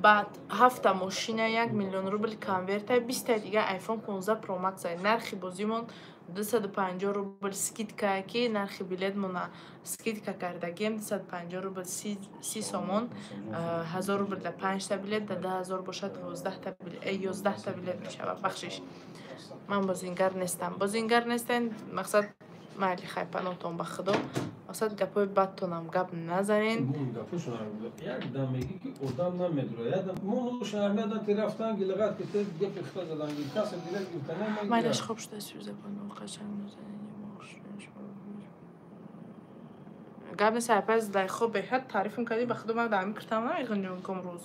баъд 7 мошина, 1 миллион рубл конвертай, 20 дига iPhone 15 Pro Max-ай. Нархи бозимон 250 рубл скидка, ки нархи билетмона скидка кардагем 250 рубл 30 сомон, 1000 рубл да 5 та билет, да 2000 бошад 11 та билет мешавад. Бахшиш, ман бозингар нестам, бозингар нестем. Мақсад майли, хай, панотон ба худо. Мақсад гапҳои бадтонам гап назанен. Якдам мегӣ, ки одам намедура. Майлаш, хоб шуда. Гап нест, айпаз лайхо беҳад таърифм кардӣ. Ба худо, ман дар ҳамин киртам намеғинҷонком рӯз.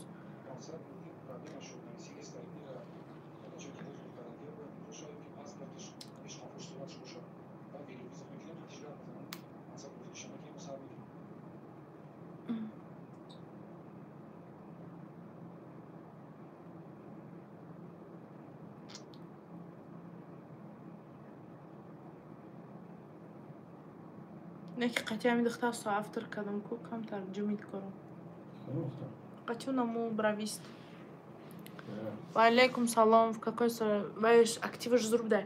Не ки қатъи ҳамин духтар соафтр кардам ку, камтар ҷумид корам. Қатъи наму бравист. Ва алейкум салом. В какой стране активаш зурбда?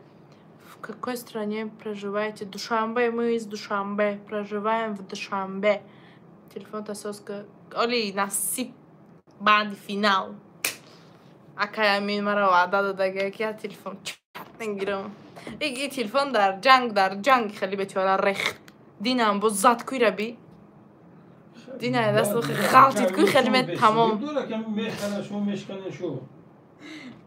В какой стране проживаете? Душанбе, мы из Душанбе, проживаем в Душанбе. Телефон тасоска. Оли насиб баъди финал. Акай Амин мара ваъда додага, ки я телефон чат нагирам. И телефон дар ҷанг хеле бечора рехт. Динам боз зад куй раби. Дина даст ғалтид куй хеле ме тамом.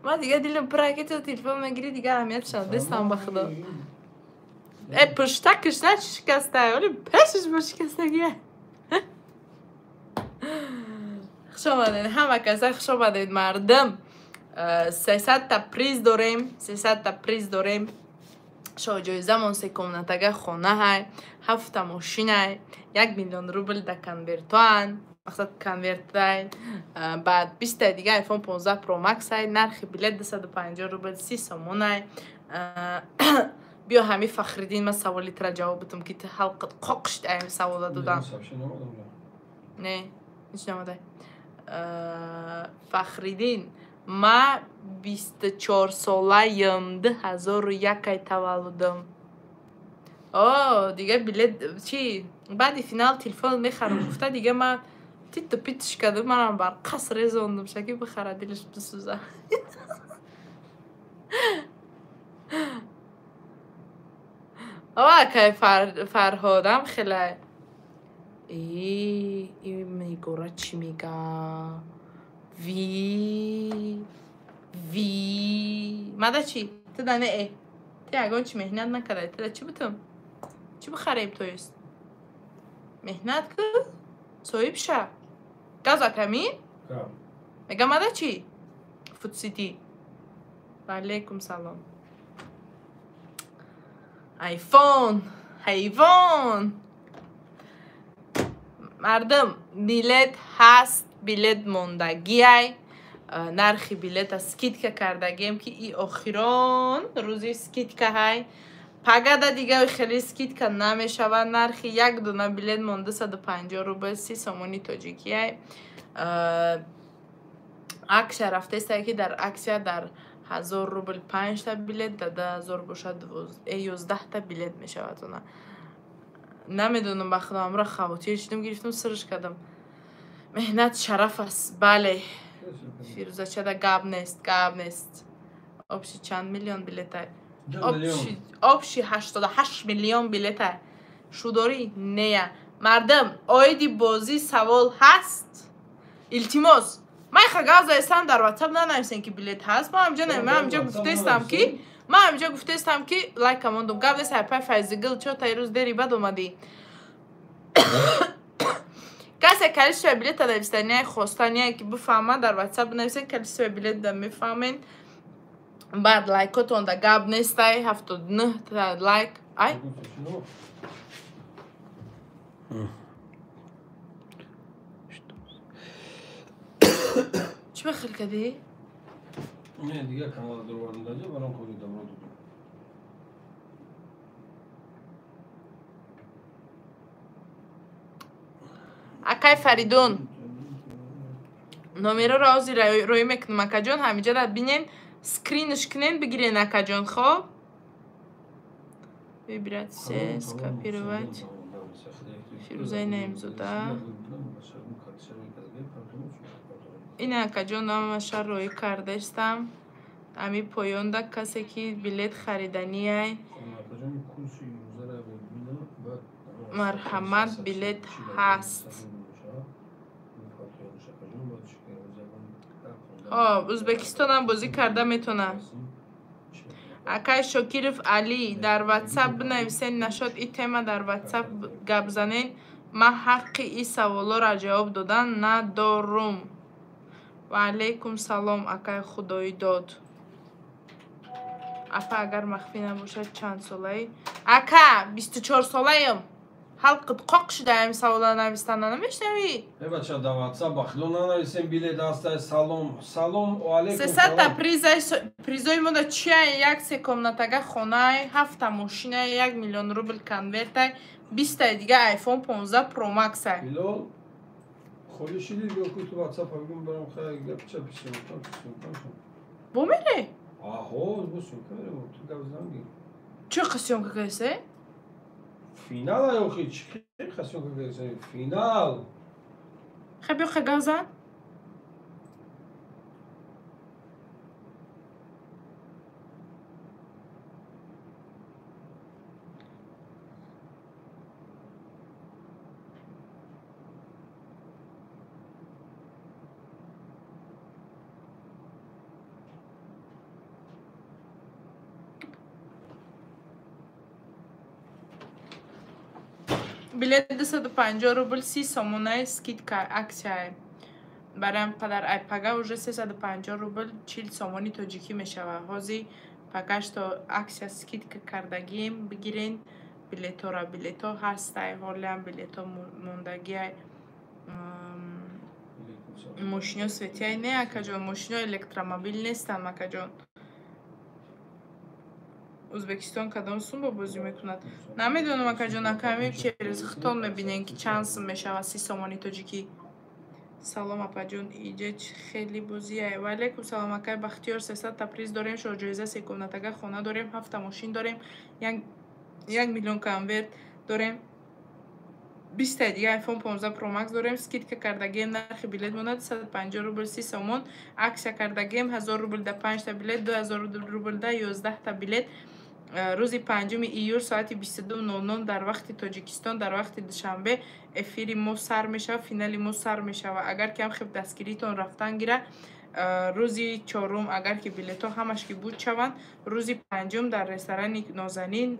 Ман дига дилам пура, ки ту телефон мегирӣ, дига аҳамиятшам дестам, ба худо. Э, пуштакаш на шикаста, оли пешаш бо шикастагия. Хуш омадед, ҳама каса хуш омадед, мардум. 300 та приз дорем, 300 та приз дорем. Шоҳҷоизамон се комнатага хонаҳай, ҳафта мошинай, 1 миллион рубл да конвертоан, мақсад конвертай, баъд 20-таи дига iPhone 15 Pro Max-ай, нархи билет 250 рубл 30 сомонай. Биё, ҳами Фахриддин, ман саволи тра ҷавоб бутум, ки ту ҳалқат қоқшид ами савола додам. Не, ҳеҷ намодай. Фахриддин, ма 24-солаям, 2001-ай таваллудам. О, дига билет чи, баъди финал телефон мехарам гуфта, дига ма титту питш кардам, манам бар қаср резондум шаки бихара, дилаш бисӯза. О, акай Фарҳодам хеле и мегора чӣ мега? Ви ви мада чӣ? Ту да не, э, ту ягон чӣ меҳнат накардай, ту да чӣ бутум? Чӣ бихарем? То есть меҳнат ку, соҳиб ша. Газ аками мега мада чӣ? Фудсити. Ва алейкум салом. Айфон, ҳайвон. Мардум, билет ҳаст, билет мондагиай. Нархи билета скидка кардагем, ки и охирон рӯзи скидкаҳай. Пагада дига хеле скидка намешавад. Нархи як дона билет мон 250 рубл, 30 сомони тоҷикиай. Акция рафтаистае, ки дар акция дар 1000 рубл панҷта билет, дар 2000 бошад 11-та билет мешавад. Она намедонам, ба худо, амро хавотир шидам, гирифтам, сирш кардам. Меҳнат шараф аст, бале, Фирӯзачада, гап нест, гап нест. Общий чанд миллион билетай? Общий 88 миллион билетай. Шудорӣ нея. Мардум, оиди бозӣ савол ҳаст? Илтимос, ман хагаз дар ватсап нанависем, ки билет ҳаст. Ман ҳамҷа, ман ҳамҷа гуфтаистам, ки ман ҳамҷа гуфтаистам, ки лайка мондум. Гап нест, айпай Файзигул, чо та рӯз дери бад омадӣ? Касе количество билета нависания хостания, ки бифаҳма, дар ватсап бинависен количество билет да, мефаҳмен. Баъд лайкотон да гап нестай, 79 та лайк ай. Чӣ бахел кардӣ? Не, дига канала даровардандаҷа баром кори добро додум. Акай Фаридун, номероро ҳозир роӣ мекунам, акаҷон, ҳамиҷада бинен, скринш кунен, бигирен, акаҷон, хоб? Выбрать все, скопировать. Фирӯзаи Наимзода. Ина, акаҷон, ҳамаша роӣ кардастам. Ами поёнда касе ки билет хариданиай, марҳамат, билет ҳаст. Хоб, Ӯзбекистонам бозӣ карда метавонад. Акай Шокиров Алӣ, дар ватсап бинависен, нашод и тема дар ватсап гап занен. Ман ҳаққи и саволоро ҷавоб додан надорум. Ва алайкум салом, акай Худоидод. Апа, агар махфӣ набошад, чанд солаӣ? Ака, 24 солаем. Ҳалқит қоқ шуда, ҳамин савола навистана намешнавӣ? Э, бача, дар ватсап бахило нанависем, билет ҳастай. Салом, салом, алейкум. 300-та призои мода чия? Як се комнатага хонай, ҳафта мошинай, 1 миллион рубл конвертай, 20-таи дига айфон 15 про максай. Билол, холӣ шидӣ ё ку ту ватсап бигум, барам хай гап чапи съёмка, съёмка. Бо мере? Аҳо, бо съёмка мерем, ту гап занги. Чӣ қа съёмка касе? Финал охи, чӣ қа съёмка касе? Финал. Хай, биё, ха, гап зан. Билет 250 рубл 30 сомонаи, скидка, аксияе. Барои қадар ай пага уже 350 рубл 40 сомони тоҷикӣ мешавад. Ҳозир пагашто аксия, скидка кардагием, бигирен билетора. Билето ҳастай, ҳолиам билето мондагиай. Мошино светиай не, акаҷон, мошино электромобил нестам, акаҷон. Ӯзбекистон кадом сум бо бозӣ мекунад? Намедонам, акаҷон, аками через хитон мебинем, ки чанд сум мешавад 30 сомони тоҷикӣ. Салом, апаҷон, иҷа хеле бозиай. Ва алайкум салом, акай Бахтиёр. 300-та приз дорем, шоҳҷоиза се комнатага хона дорем, ҳафта мошин дорем, 1 миллион конверт дорем, 20-таи дига айфон 15 про макс дорем. Скидка кардагием, нархи билет монад 150 рубл 30 сомон. Аксия кардагием, 1000 рубл да панҷта билет, 2000 рубл да 11-та билет. Рӯзи 5 июл соати 22:00 дар вақти Тоҷикистон, дар вақти Душанбе эфири мо сар мешавад, финали мо сар мешавад. Агар ки ҳам хеб дастгиритон рафтан гира, рӯзи чорум, агар ки билетҳо ҳамаш ки буд шаванд, рӯзи панҷум дар ресторани Нозанин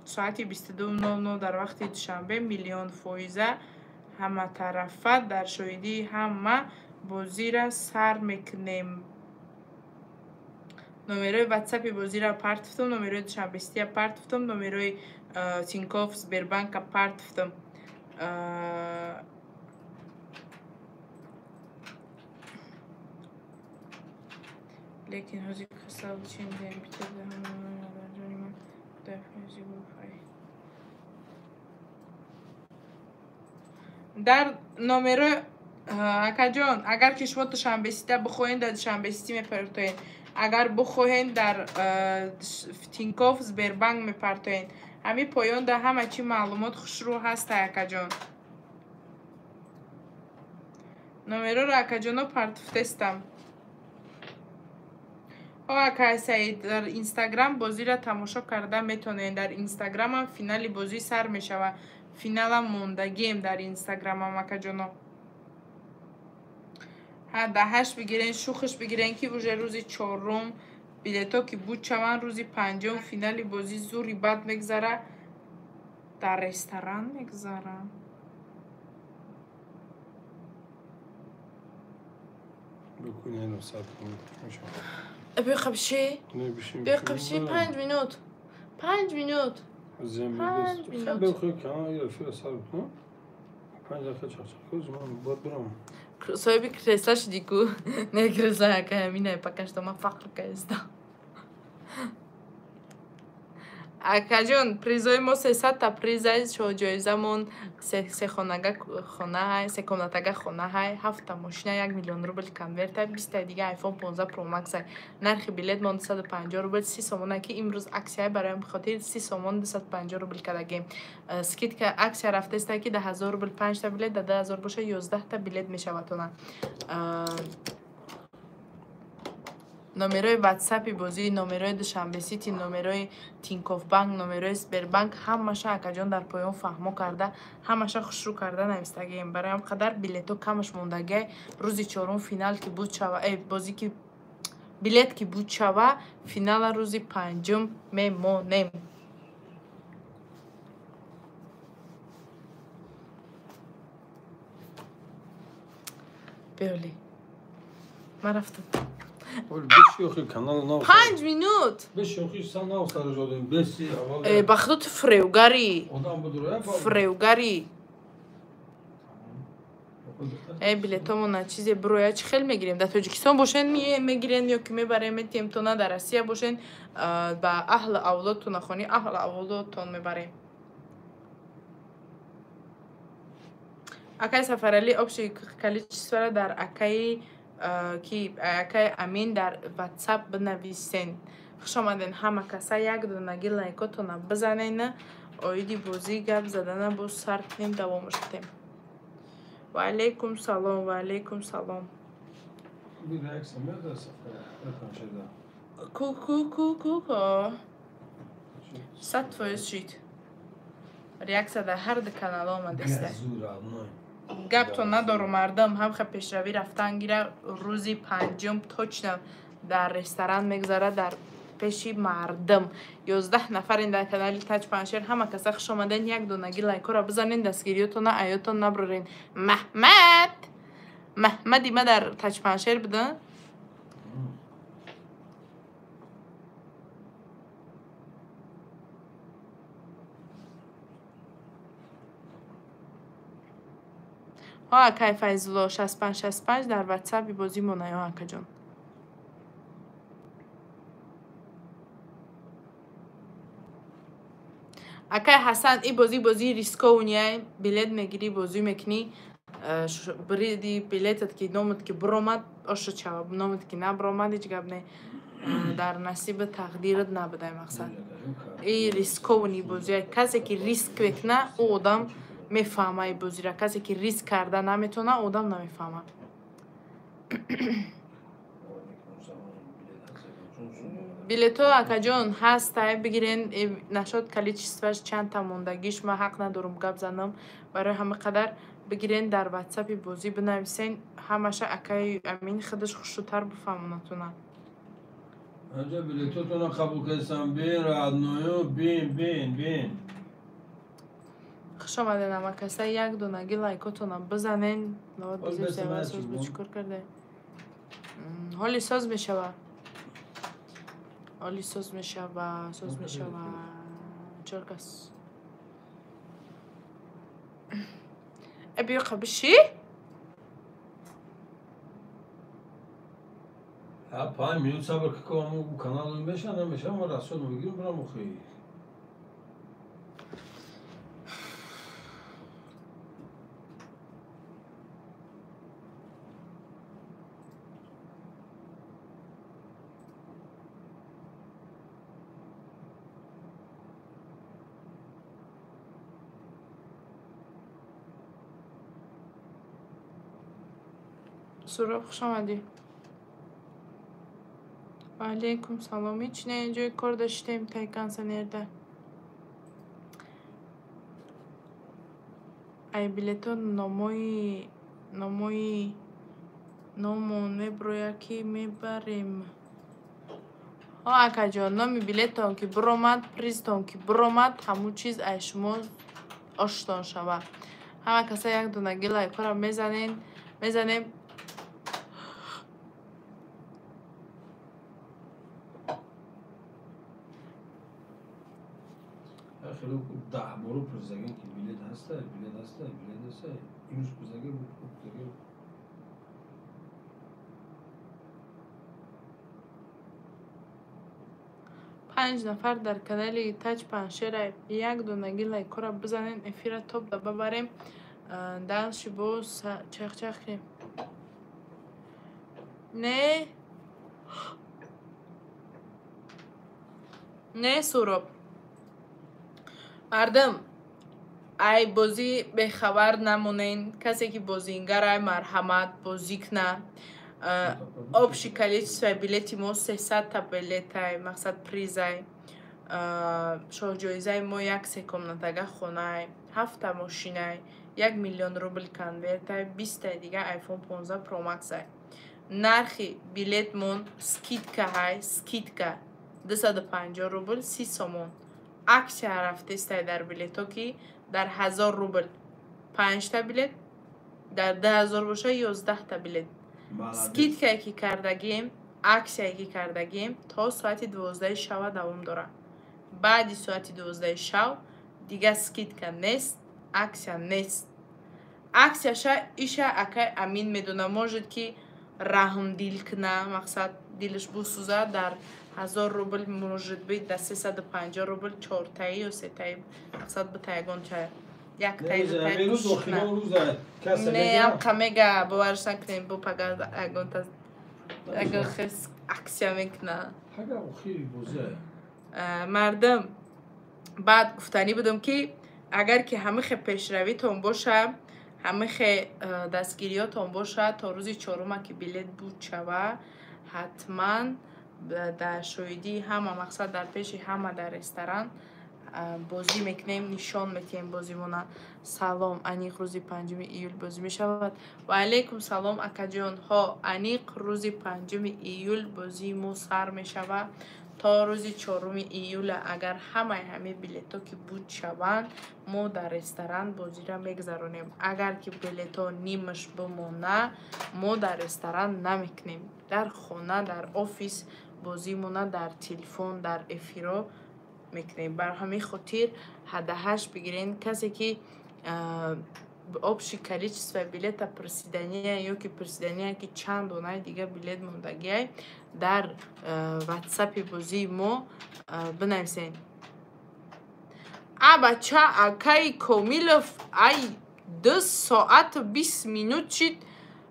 соати 22:00 дар вақти Душанбе миллион фоиза ҳаматарафа дар шоҳидии ҳама бозира сар мекунем. Номерои ватсапи бозира партфтум, номерои Душанбестия партфтум, номерои Тинькофф, Сбербанка партфтум. Лекин ҳозир касал чиндем. Ҷони ман, худоҳофизи. Дар номерои, акаҷон, агар ки шумо Душанбесита бихоҳед, дар Душанбесити мепартоед, агар бихоҳед, дар Тинькофф, Сбербанк мепартоед. Ҳамин поёнда ҳама чи маълумот хушрӯ ҳастай, акаҷон. Номероро, акаҷоно, партуфтестам. О, акай Саид, дар Инстаграм бозиро тамошо карда метавонед. Дар Инстаграмам финали бозӣ сар мешавад, финалам мондагием дар Инстаграмам, акаҷоно. Ҳа, даҳаш бигирен, шухш бигирен, ки уже рӯзи чорум билетҳо ки буд шаванд, рӯзи панҷум финали бозӣ зури бад мегзара, дар ресторан мегзара. Биё, қабши, биё, қабши, 5 минут, 5 минут, 5 минут. 5 дақиқа чақчақ ман бояд бирам. Соҳиби кресла шудӣ ку? Не, кресла якая минай, пока что ман фақр каистам. Акаҷон, призои мо 300-та призай, ҷоизамон се хонага хонаҳай, се комнатага хонаҳай, 7-та мошина, 1 миллион рубл конвертай, 20-таи дига iPhone 15 Pro Max-ай. Нархи билет мон 250 рубл, 30 сомона ки имрӯз аксияй, барои хотир 30 сомон 250 рубл кардагем. Скидка аксия рафтаиста ки 10 000 рубл 5-та билет, да 2000 боша 11-та билет мешавад она. Номерои ватсапи бозӣ, номерои Душанбе Сити, номерои Тинькофф банк, номерои Сбербанк ҳамаша акаҷон дар поён фаҳмо карда, ҳамаша хушрӯ карда навистагием. Барои ҳам қадар билетҳо камаш мондагиай. Рӯзи чорум финал ки буд шава, бозӣ ки билет ки буд шава, финала рӯзи панҷум мемонем. Биёли. Ман рафтам. 5 минут. Ба худо ту фиревгарӣ. Фиревгарӣ. Билетомона чизе бироя чӣ хел мегирем? Дар Тоҷикистон бошен мегирем ё ки мебарем метиҳем то на дар Россия бошен ба аҳли авлодтон хонӣ аҳли авлодтон мебарем. Акай Сафаралӣ общее количество дар акаи ки акай Амин дар WhatsApp бинависен. Хуш омаден ҳама каса, як донаги лайкотона бизанен, оиди бозӣ гап задана боз сар кунем, давомаш диҳем. Ва алайкум салом, ва алайкум салом. Ку ку ку ку ку. 100% шид. Реаксия дар ҳар ду канал омадеста. Гаптон надору мардам, ҳамха пешравӣ рафтан гира, рӯзи панҷум точно дар ресторан мегузарад дар пеши мардам. 11 нафарин дар канали Таҷ Паншер, ҳама каса хуш омаден, як донаги лайкора бизанен, дастгириётона аётон наброрен. Маҳмад! Маҳмади ма дар Таҷ Паншер буда? Ҳо акай Файзулло 6565 дар ватсапи бозӣ монаё акаҷон. Акай Ҳасан, и бозӣ бозии рисковнияй, билет мегирӣ, бозӣ мекунӣ, бириди билетат ки номат ки биромад, ошо чава, номат ки набиромад, ҳеҷ гап не. Дар насиби тақдират набудай мақсад. И рисковни бозия. Касе ки риск мекуна, ӯ одам мефаҳма и бозиро. Касе ки риск карда наметавона, одам намефаҳма. Билетҳо акаҷон ҳастай, бигирен, нашод количестваш чандта мондагиш, ман ҳақ надорам гап занам. Барои ҳама қадар бигирен дар ватсапи бозӣ бинависен, ҳамаша акаи Амин худаш хушрӯтар бифаҳмонатона. Аҷа билетотона қабул кардам, бин родною, бин, бин, бин. Хуш омаден ҳама каса, як донаги лайкотона бизанен. Навад бизем, соз бу чӣ кор карда? Ҳоли соз мешава. Ҳоли соз мешава, соз мешава. 4 кас. Биё қабиши? Ҳа, 5 минут сабр ки мо канал меша, намеша, мо расод мегирем, бирам охи. Суроб, хуш омадӣ. Ва алайкум салом. Ҳеҷ не, ҷои кор доштем тай консонерда. Ай билетҳо номои номон меброя ки мебарем. Ҳо акаҷон, номи билеттон ки биромад, призтон ки биромад, ҳамун чиз ай шумо оштон шава. Ҳама каса як донаги лайкҳоро мезанен, мезанем. 10 боро призаген ки билет ҳаста, билет ҳаста, билет ҳаста. Имрӯз призаген буд, призаген. 5 нафар дар канали Таҷ Панҷшера як донаги лайкҳоро бизанен, эфира топ да бабарем. Дальше боз чахчах кунем. Не? Не, Суроб. Мардум, ай бозӣ бехабар намонен. Касе ки бозингар, ай марҳамат бозӣ кна. Общий количество билети мо 300 та билетай, мақсад призай. Шоҳҷоизаи мо як секомнатага хонай, 7-та мошинай, 1 миллион рубл конвертай, 20-таи дига iPhone 15 Pro Max-ай. Нархи билетмон скидкаҳай, скидка 250 рубл 30 сомон. Аксия рафтестай дар билетҳо ки дар 1000 рубл 5-та билет, дар 2000 боша 11-та билет. Скидкае ки кардагим, аксияе ки кардагим то соати 12 шава давом дорад. Баъди соати 12 шав дига скидка нест, аксия нест. Аксияша иша акай Амин медона, может ки раҳмдил кна, мақсад дилаш бусӯза, дар 1000 рубл может быть дар 350 рубл 4таи ё 3таи, мақсад бита ягонча яктаи дутаи кӯшиш кна. Не, амқа мега боварш накунем, бо пага ягонта ягон хес аксия мекуна. Мардум, баъд гуфтанӣ будам ки агар ки ҳамихе пешравитон боша, ҳамихе дастгириётон боша, то рӯзи чорума ки билет буд шава, ҳатман дар шоҳидии ҳама, мақсад дар пеши ҳама дар ресторан бозӣ мекунем, нишон метиҳем бозимона. Салом, аниқ рӯзи 5 июл бозӣ мешавад. Ва алайкум салом, акаҷон. Ҳо, аниқ рӯзи 5 июл бозии мо сар мешавад. То рӯзи 4 июла агар ҳамаи ҳамаи билетҳо ки буд шаванд, мо дар ресторан бозиро мегузаронем. Агар ки билетҳо нимаш бимона, мо дар ресторан намекунем. Дар хона, дар офис бозимона дар телефон, дар эфиро мекунем. Бар ҳамин хотир ҳадаҳаш бигирен. Касе ки общий количество билета присидания ё ки присидания ки чанд донаи дига билет мондагиай, дар ватсапи бозии мо бинависен. А бача, акаи Комилов, ай 2 соату 20 минут шид.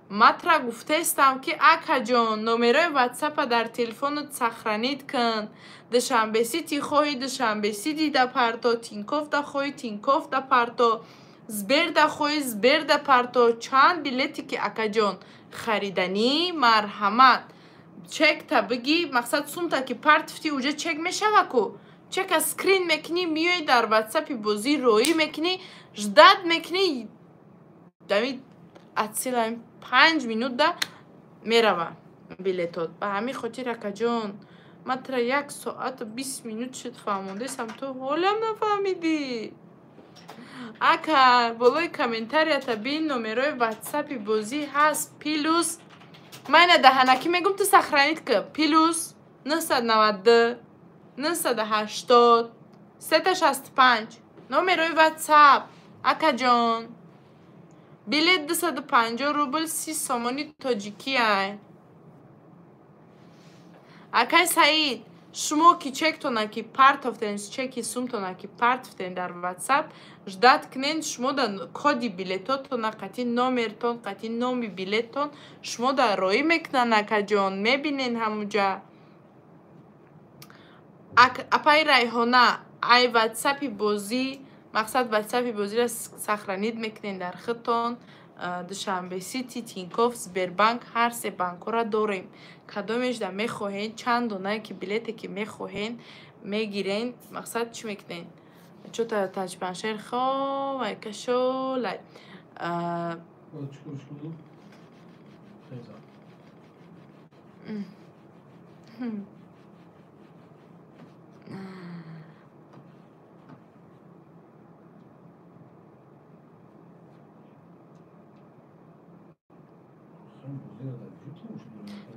Матра гуфтаистам ки акаҷон, номерои ватсапа дар телефонат сохранить кун. Душанбе Сити хоҳӣ, Душанбе Сити да парто, Тинькофф да хоҳӣ, Тинькофф да парто, Сбер да хоҳӣ, Сбер да парто. Чанд билете ки акаҷон хариданӣ, марҳамат. Чекта бигӣ, мақсад сумта ки партифти, уҷа чек мешава ку. Чека скрин мекунӣ, миёӣ дар ватсапи бозӣ роӣ мекунӣ, ждать мекунӣ, дами атсила 5 минут да мерава билетот. Ба ҳамин хотир акаҷон, ман тра 1 соату 20 минут шуд фаҳмондесам, ту ҳолам нафаҳмидӣ. Ака, болои комментарията бин, номерои ватсапи бозӣ ҳаст, плюс ман ина даҳанакӣ мегум, ту сохранить ки, плюс 992 980 365 номерои ватсап. Акаҷон, билет 250 рубл 30 сомони тоҷикиай. Акай Саид, шумо ки чектона ки партофтен, чеки сумтона ки партофтен дар ватсап, ждать кунен, шумо да коди билетотона қати номертон, қати номи билеттон шумо да роӣ мекунан, акаҷон, мебинен ҳамуҷа. Апаи Райҳона, ай ватсапи бозӣ, мақсад ватсапи бозиро сохранить мекунен дар худтон. Душанбе Сити, Тинькофф, Сбербанк, ҳар се банкҳоро дорем. Кадомешда мехоҳен, чанд донае ки билете ки мехоҳен мегирен, мақсад чӣ мекунен? Чота Таҷпаншер хоб, айкашолай.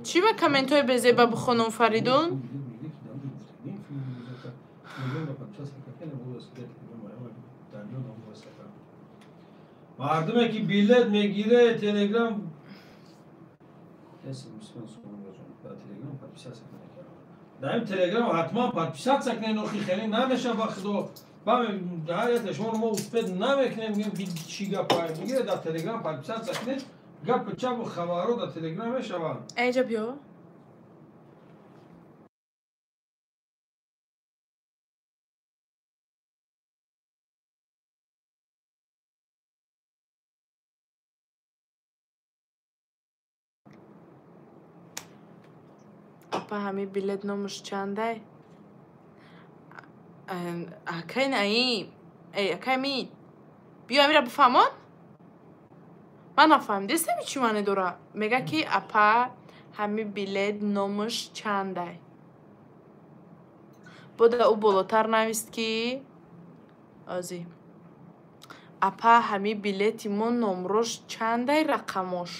Чӣ ба комментҳои безеба бихонам, Фаридун? Мардуме ки билет мегире, Телеграм. Дар ин Телеграм ҳатман подписаться кунед, охи хеле намеша ба худо. Ҳар яке шумо мо успеть намекунем, мегӯем ки чӣ гапае. Мегиред дар Телеграм подписаться кунед, гапу чапу хабарҳо дар Телеграм мешаванд. Эҷа биё. Апа ҳами билет номуш чандай? Акай Наим, эй акай Мин, биё амира бифаҳмон. Ман нафаҳмидестами чӣ маъне дора. Мега ки апа ҳами билет номуш чандай? Бода ӯ болотар навист ки ози апа ҳами билети мо номрош чандай рақамош?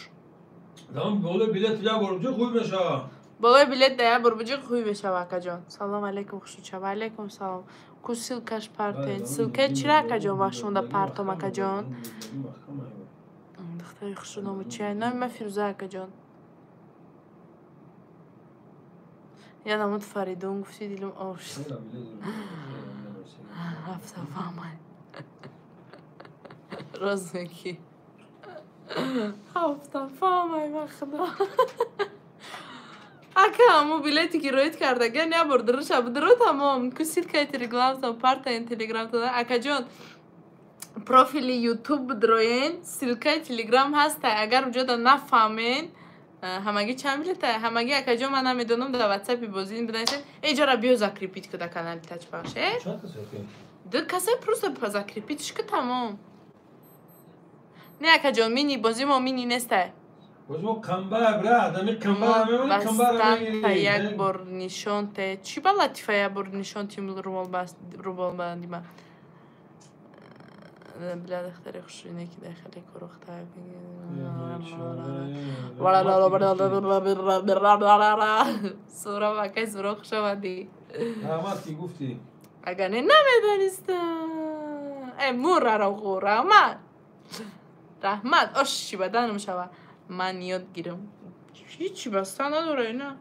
Болои билет як бор буҷи хуй мешава. Болои билет да як бор буҷи хуй мешава, акаҷон. Салом алейкум, хушуча. Ва алейкум салом. Ку ссылкаш партен. Ссылка чира, акаҷон, вашонда партом, акаҷон? Духтари хушу ному чия? Номи ман Фирӯза, акаҷон. Я намуд Фаридун гуфти, дилум ов шуд. Рафта фаҳмай. Рост мегӣ. Ҳафта фаҳмай, ба худо. Ака, ҳамо билете ки роид кардаган, як бор дуруша бидуро тамом. Ку ссылкаи телеграмтон, партаен телеграмтон. Акаҷон, профили ютуб бидроен, ссылкаи телеграм ҳаста. Агар уҷода нафаҳмен, ҳамагӣ чанд билета? Ҳамагӣ, акаҷон, ман намедонам, дар ватсапи бозӣ бинависед. Эҷора биё закрепить ку дар канали Тачпахш. Ду каса просто закрепить ку тамом. Не, акаҷон, мини бозӣ мо мини нестай. Бозмо қамбар, брат, ами қамбар мемонӣ, қамбар мегирӣ. Як бор нишон те. Чӣ ба латифа як бор нишон тим румол банди ма? Бля, духтари хушрӯине ки дар хеле корохта. Суроб, акай Суроб, хуш омадӣ. Раҳмат ки гуфтӣ. Агар не намедонистам. Э, мурраро хӯр, раҳмат. Раҳмат, ош чӣ баданам шава. Ман ёд гирам. Ҳичи баста надора ина.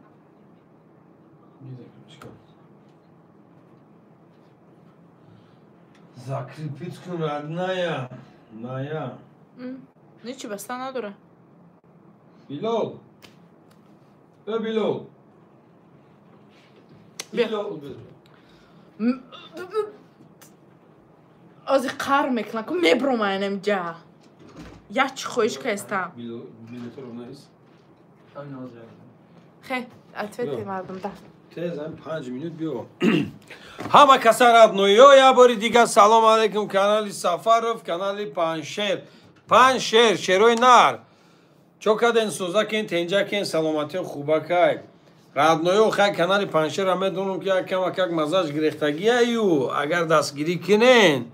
Закрепить кун, родная. Ная. Ҳичи баста надора. Билол. Э, Билол. Билол. Ози қар мекунам, ку мебромаянам ҷа. Як чӣ хоҳиш кастам. Хе, ответи мардум да. Тез, 5 минут биё. Ҳама каса родноё, як бори дигар салом алейкум, канали Сафаров, канали Панҷшер. Панҷшер, шерои нар. Чо каден созакен, тенҷакен, саломатиё хубакай. Родноё, хай канали Панҷшерра медонам ки як камакак маззаш гирехтагиаю, агар дастгирӣ кунен,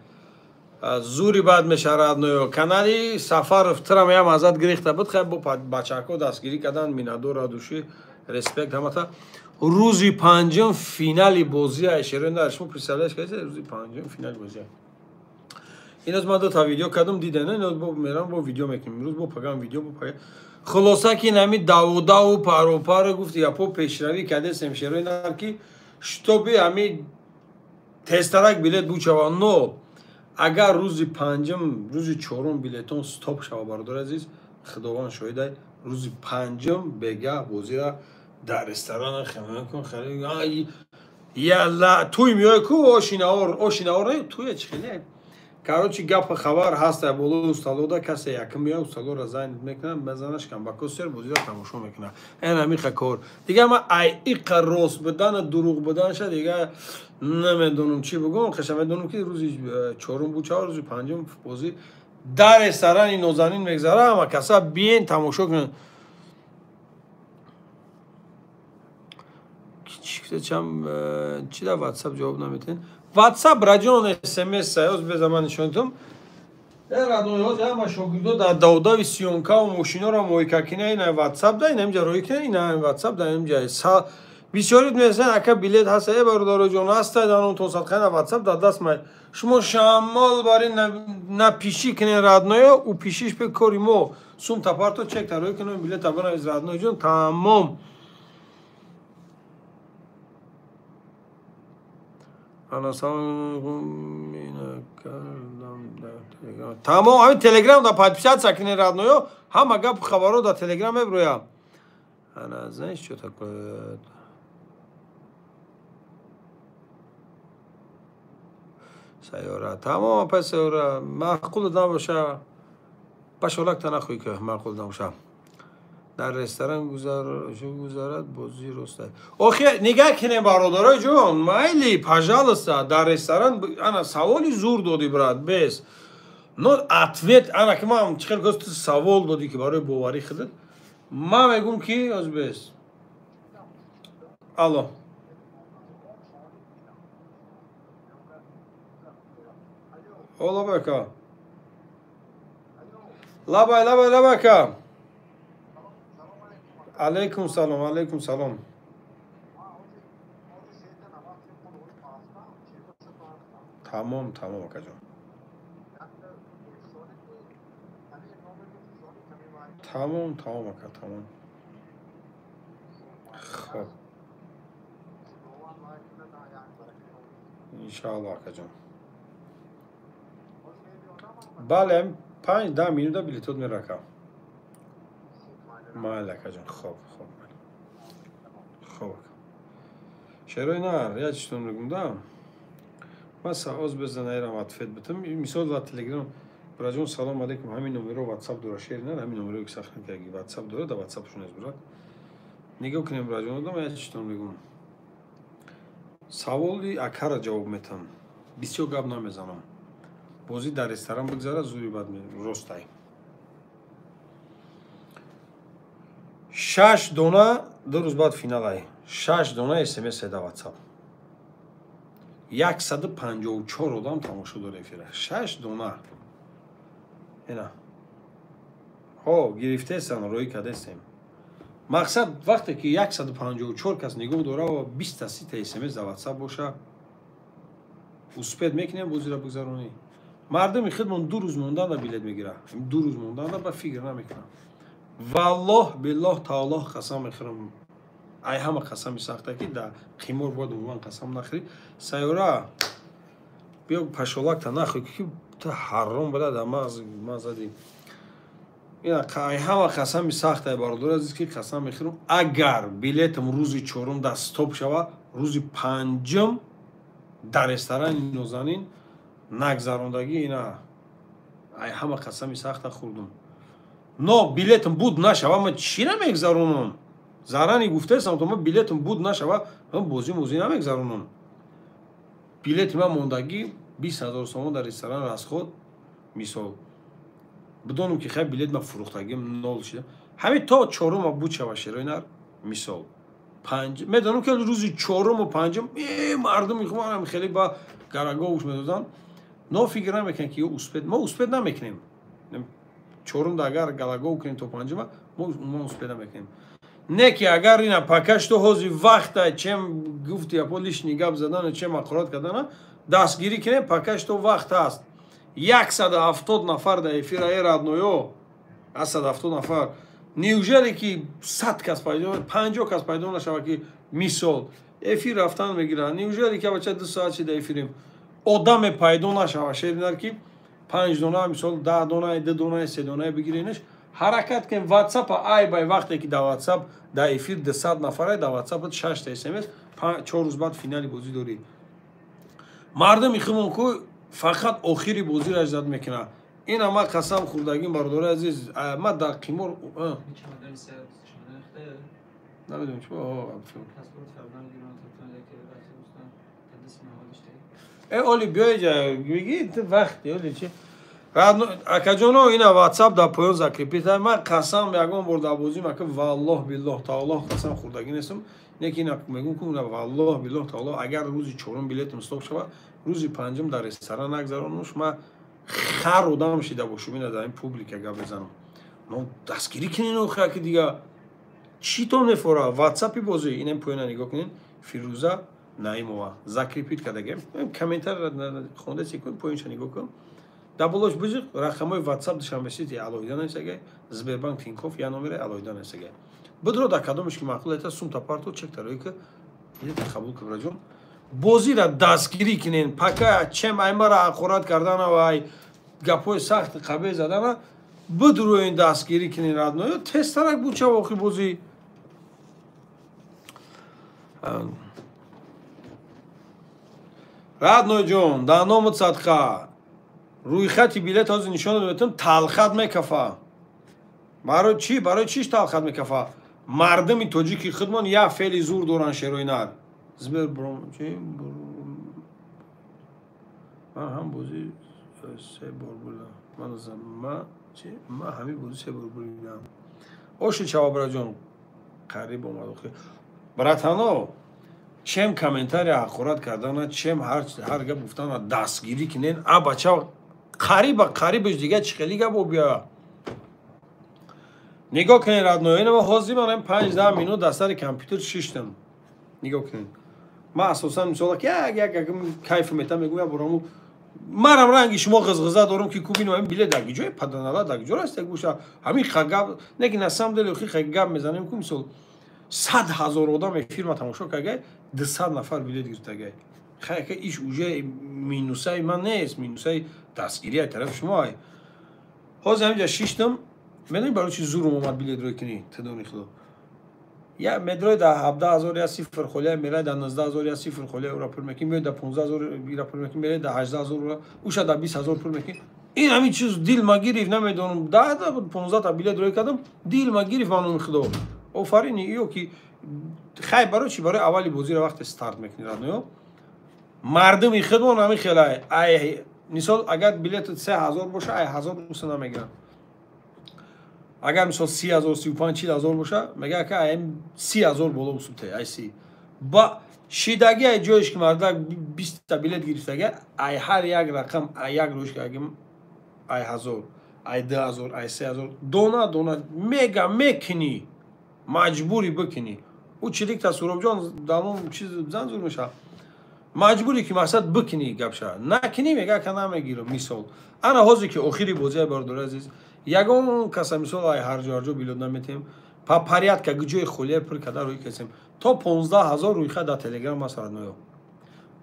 зури бад меша родноё. Канали Сафаров трам я маззат гирехта буд, хай бо бачако дастгирӣ кардан, миннатдор души, респект ҳамата. Рӯзи панҷум финали бозия шерои нар. Шумо представляешь кардед рӯзи панҷум финали бозия. Иназ ман дута видео кардам, диден, иназ бо мерам бо видео мекунем. Имрӯз бо пагам видео бо пага. Хулоса ки нами давудаву паропаро гуфти япо пешравӣ кардесем шерои нар ки штоби ҳами тезтарак билет бучава. Но агар рӯзи панҷум, рӯзи чорум билетон стоп шава, бародари азиз, худованд шоҳидай, рӯзи панҷум бега бозира дар ресторан хема кун, хеле яла туй меои ку ошинаор, ошинаор не, туя чи хеле. Короче, гап хабар ҳаст, болои усталода касе якм меояд, усталоро зайн мекунад, мезанаш камбакосер бозиро тамошо мекунад. Эн ҳамиха кор. Дигар ман ай иқа рост будан, дурӯғ буданша дигар намедонам чӣ бигӯм. Хеша медонам ки рӯзи чорум бучава, рӯзи панҷум бозӣ дар ресторани Нозанин мегзара, ҳама каса биен тамошо кунанд. Чӣ дар ватсап ҷавоб наметиҳед? Ватсап раҷон смс саёз беза ман нишон дидам. Э радоёз ҳама шогирдо дар давдави сиёнкаву мошиноро мойкакина ина ватсап да ина инҷа рӯй кина ина ватсап да инҷа. Бисёрит мезан ака билет ҳаст, э бародароҷон ҳаста данон то садқа ина ватсап дар даст май. Шумо шамол бари напиши кине радноё, у пишиш пе кори мо. Сум тапарто чек та рӯй кинем билет табана из радноҷон тамом. Ана салом ина кардам дар Телеграм. Тамом, ҳамин Телеграм да подписаться кунед, родной, ҳама гап хабаро дар Телеграм меброям. Ана знаешь, что такое? Сайёра. Тамом, апай Сайёра, маъқул набоша. Пашолак та нахӯй ки маъқул набоша. Дар ресторан гузарад бозӣ роста. Охи нигоҳ кунем, бародарои ҷон, майли, пожалуйста, дар ресторан ана саволи зур додӣ, брат, без. Но ответ, ана ки ман чӣ хел гуфт, савол додӣ ки барои боварӣ худат. Ман мегӯм ки оз без. Алло. Алло, бака. Лабай, лабай, лабай, ака. Алейкум салом, алейкум салом. Тамом, тамом, акаҷон. Тамом, тамом, ака, тамом. Хоб. Иншаалло, акаҷон. Бале, 5-10 минута билетот мерака. Майли, акаҷон, хоб, хоб. Хоб. Шерои нар, я читон мегум, да? Ман оз безанаирам ответ битам. Мисол дар Телеграм, браҷон, салом алейкум, ҳамин номеро WhatsApp дора, шери нар, ҳамин номеро ки сахна карги WhatsApp дора, да WhatsApp шун аст, брат. Нигоҳ кунем, браҷон, одам, я читон мегум. Саволи акара ҷавоб метам. Бисёр гап намезанам. Бозӣ дар ресторан бигзара, зури бад ростай. 6 дона, 2 рӯз баъд финалай. 6 дона СМС дар WhatsApp. 154 одам тамошо дора эфира. 6 дона. Ина. Ҳо, гирифтесан, рӯй кардестем. Мақсад вақте ки 154 кас нигоҳ дора ва 20 та СМС дар WhatsApp боша, успед мекунем бозиро бигзаронӣ. Мардуми худмон 2 рӯз мондан билет мегирад. 2 рӯз мондан ба фикр намекунам. Валлоҳ биллоҳ таоллоҳ қасам мехӯрам. Ай ҳама қасами сахта ки дар қимор бояд умуман қасам нахӯрӣ. Сайёра, биё пашолакта нахӯр ки ту ҳаром бада дар мағз ма задӣ. Ина ай ҳама қасами сахта бародари азиз ки қасам мехӯрам. Агар билетам рӯзи чорум дар стоп шава, рӯзи панҷум дар ресторани Нозанин нагзарондагӣ, ина ай ҳама қасами сахта хӯрдум. Но билетам буд нашава, ман чӣ намегзаронам? Зарани гуфтаестам, то ман билетам буд нашава, ман бозӣ мозӣ намегзаронам. Билети ман мондагӣ 20 000 сомон дар ресторан расход, мисол. Бидонам ки хай билет ман фурӯхтагим нол шуда. Ҳамин то чорума буд шава, шерои нар, мисол. Панҷ, медонам ки рӯзи чоруму панҷум, мардум мехоҳанд хеле ба гараговуш медоданд. Но фикр намекунанд ки ё успед, мо успед намекунем. Чорум да агар галагов кунем то панҷума, мо умуман успед намекунем. Не ки агар ина пока что ҳози вақта, чем гуфти япо лишний гап задану, чем ақурат кардана, дастгирӣ кунем, пока что вақт ҳаст. 170 нафар дар эфира, э родноё, 170 нафар. Неужели ки 100 кас пайдо, 50 кас пайдо нашава ки мисол эфир рафтан мегирад? Неужели ки бача 2 соат чи дар эфирем? Одаме пайдо нашава, шеринар ки 5 дона, мисол 10 дона, 2 дона, 3 дона бигиренаш. Ҳаракат кунем WhatsApp ай бай вақте ки дар WhatsApp дар эфир 200 нафара, дар WhatsApp 6 та SMS, 4 рӯз баъд финали бозӣ дорӣ. Мардуми худмон ку фақат охири бозиро иҷозат мекунад. Ина ман қасам хӯрдагим, бародари азиз, ман дар қимор намедонам чӣ. Оли биёй ҷа мегӣ ту вақти оли чи? Акаҷоно, ина WhatsApp дар поён закрепит. Ман қасам ягон бор дар бозӣ мака, валлоҳ биллоҳ таоллоҳ қасам хӯрдагӣ нестам. Не ки ина мегӯм ку валлоҳ биллоҳ таоллоҳ, агар рӯзи чорум билетам стоп шава, рӯзи панҷум дар ресторан нагзаронуш, ман хар одам шида бошум, ина дар ин публика гап мезанам. Но дастгирӣ кунен охир ки дига чӣ то мефора? WhatsApp-и бозӣ, инам поёна нигоҳ кунен, Фирӯза Наимова закрепит кардагем. Комментар хонда секунд поёнша нигоҳ кун. Дар болош бижиқ рақамҳои WhatsApp Душанбе Сити алоҳида нависагай, Сбербанк Тинькофф я номере алоҳида нависагай. Бидро дар кадомеш ки маъқул это сумта парто чек тарои ки билета қабул кун, браҷон. Бозиро дастгирӣ кунен, пака чем аймара ҳақорат кардана ва ай гапҳои сахти қабе задана бидурӯен, дастгирӣ кунен, родной. Тезтарак бучав охи бозӣ. Родной ҷон, дар номат садқа рӯйхати билет ҳозир нишон додам, талхат мекафа. Барои чӣ? Барои чиш талхат мекафа? Мардуми тоҷики худмон як феъли зур доранд, шерои нар. Сбер чи ман ҳам бозӣ се бор бурдам. Ман чи ман ҳамин бозӣ се бор бурдам. Оши чава, браҷон, қариб омад охи. Братано, чем комментария ҳақорат кардана, чем ҳар гап гуфтана дастгирӣ кунен, а бача қариба қарибаш дига чӣ хели гап обия. Нигоҳ кунед, родной, ина ман ҳозир ман 5-10 минут дар сари компютер шиштам. Нигоҳ кунед. Ман асосан мисола ки як як кайф метам, мегӯям я бораму манам ранги шумо ғизғиза дорам ки кубинам ҳамин билет дар ҷои паданала дар ҷо раст як гӯша ҳамин гап не ки на самом деле хи гап мезанем ку мисол 100 ҳазор одам эфирма тамошо каргай, 200 нафар билет гирифтагай. Хайка иш уже минусаи ман нест, минусаи дастгирии тарафи шумо ай. Ҳозир ҳаминҷа шиштам, медонӣ барои чи зурум омад билет рӯй кунӣ, тидони худо. Я медрои дар 17 000 я сифр холия, мерай дар 19 000 я сифр холия ура пул мекунӣ, меои дар 15 000 ира пул мекунӣ, мерай дар 18 000 ура, уша дар 20 000 пул мекунӣ. Ин ҳамин чиз дил ма гирифт, намедонам, 10-15 та билет рӯй кардам, дил ма гирифт маноми худо. Офарин иё ки хай барои чи барои аввали бозиро вақте старт мекунӣ, родной. Мардуми худмон ҳамин хелай. Ай мисол агар билетат 3000 боша, ай 1000 уса намегиранд. Агар мисол 30 000, 35, 40 000 боша, мега ка ай 30 000 боло усубте, ай си. Ба шидаги ай ҷоеш ки мардак 20 та билет гирифтага, ай ҳар як рақам, ай як рӯш ки ай 1000, ай 2000, ай 3000 дона дона мега мекунӣ, маҷбурӣ бикунӣ. Ӯ чиликта Суробҷон дамом чиз зан зур меша. Маҷбурӣ ки мақсад бикунӣ гапша. Накунӣ мега ка намегирам мисол. Ана ҳозир ки охири бозия, бародари азиз, ягон каса мисол ай ҳар ҷо ҳар ҷо билет наметем. Па порядка ҷои холия пур карда рӯй кесем. То 15 000 рӯйхат дар телеграм аст, родной.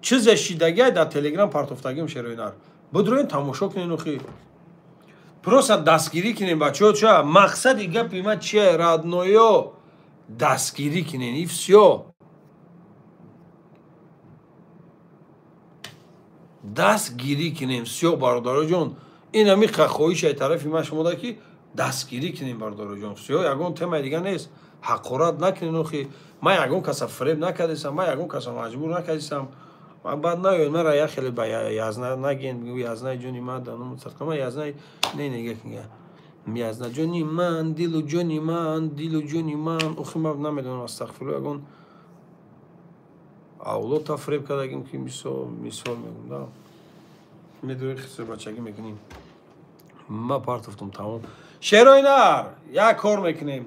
Чизе шидагиай дар телеграм партофтагим, шерои нар. Бидроен тамошо кунен охи. Просто дастгирӣ кунем, бачаҳо, ча мақсади гапи ман чия, родной? Дастгирӣ кунен и всё. Дастгирӣ кунем, всё, бародароҷон. Ин ҳамин хоҳиши тарафи ман шумо ки дастгирӣ кунем, бародароҷон. Всё, ягон темаи дига нест. Ҳақорат накунен охи. Ман ягон каса фиреб накардесам, ман ягон каса маҷбур накардесам. Ман баъд наёед мара як хеле ба язна нагин, бигӯ язнаи ҷони ман даному садқа, ман язнаи не нега кунга. Язна ҷони ман, дилу ҷони ман, дилу ҷони ман. Охи ман намедонам, астағфируллоҳ, ягон авлодта фиреб кардагим ки мисол мисол мегӯм, да. Медонӣ хисо бачагӣ мекунем. Ман партофтам тамом. Шерои нар, як кор мекунем.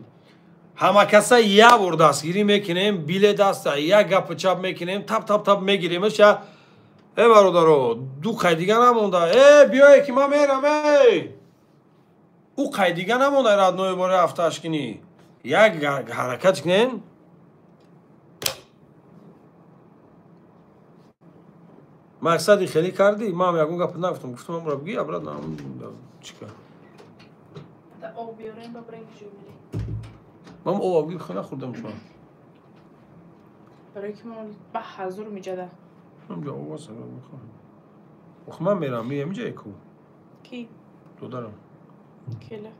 Ҳама каса як бор дастгирӣ мекунем, билет даста, як гапи чап мекунем, тап тап тап мегиремаш. Э бародаро, ду қай дига намонда. Э биёе ки ман мерам, э. Ӯ қай дига намонда, родной, бори ҳафтааш кунӣ. Як ҳаракат кунем. Мақсади хеле кардӣ, ман ягон гап нагуфтам, гуфтам амра бигӣ, обратно чика. Об биёрем, ба бирем ки ҷо мирем. Ман об абгӣ хона хӯрдам шумо. Барои ки ман ба ҳазур миҷада. Ман ҷо об аст, мехоҳам. Ох, ман мерам, меям ҷае ку. Ки? Додарам. Кела.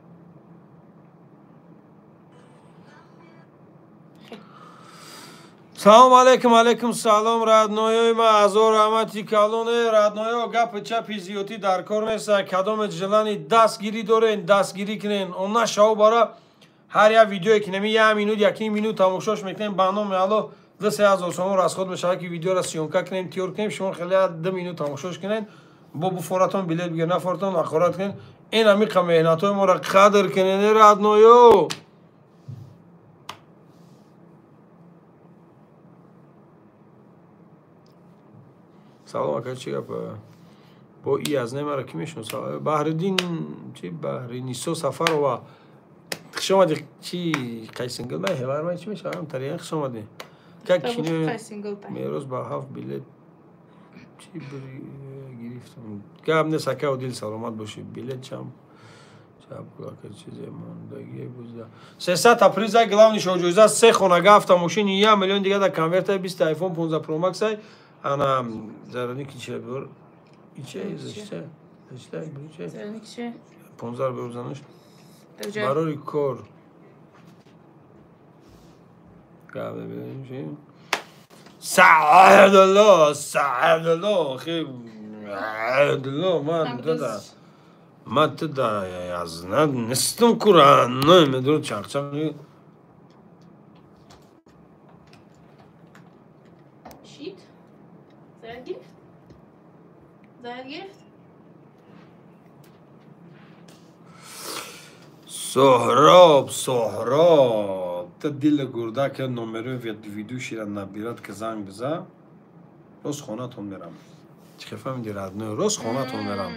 Салом алейкум, алейкум салом, родной ма, азор раҳмати калоне, родной, гапи чапи зиёдӣ дар кор нест, кадоме желани дастгирӣ дорен, дастгирӣ кунен, он нашав бара ҳар як видеое ки нами як минут, якним минут тамошош мекунем, ба номи Аллоҳ 2-3 ҳазор сомон расход мешавад ки видеоро съёмка кунем, тиёр кунем, шумо хеле 2 минут тамошош кунед, бо буфоратон билет бигир, нафоратон ҳақорат кунед. Ин ҳамиқа меҳнатҳои моро қадр кунед, родной. Салом ака, чӣ гап? Бо и аз немара ки мешиносам? Баҳриддин, чи Баҳринисо Сафарова. Хуш омадӣ. Чи қайсингил май ҳевар май чӣ мешавам? Тариқан хуш омадӣ. Как кино мероз ба 7 билет чӣ гирифтам. Гап нест, ака Одил, саломат бошӣ. Билет чам чап чизе мондагӣ бузда. 300 та приза, главный шоҳҷоиза 3 хонага, автомошини 1 миллион дига дар конверта, 20 айфон 15 Pro Max. Ана зараники че бор? Иче, зачитай? Зачитай, буче. Зараники че? 15 бор занаш. Барори кор. Саадалло, саадалло, хи саадалло, ман дада. Ман туда аз нестам куран, медур чақчақ. Шит? Заряд гирифт? Заряд гирифт? Соҳроб, Соҳроб, та дила гурда ки номерои ведущийра набирад, ки занг биза, рост хонатон мерам. Чӣ фаҳмиди, родной, рост хонатон мерам.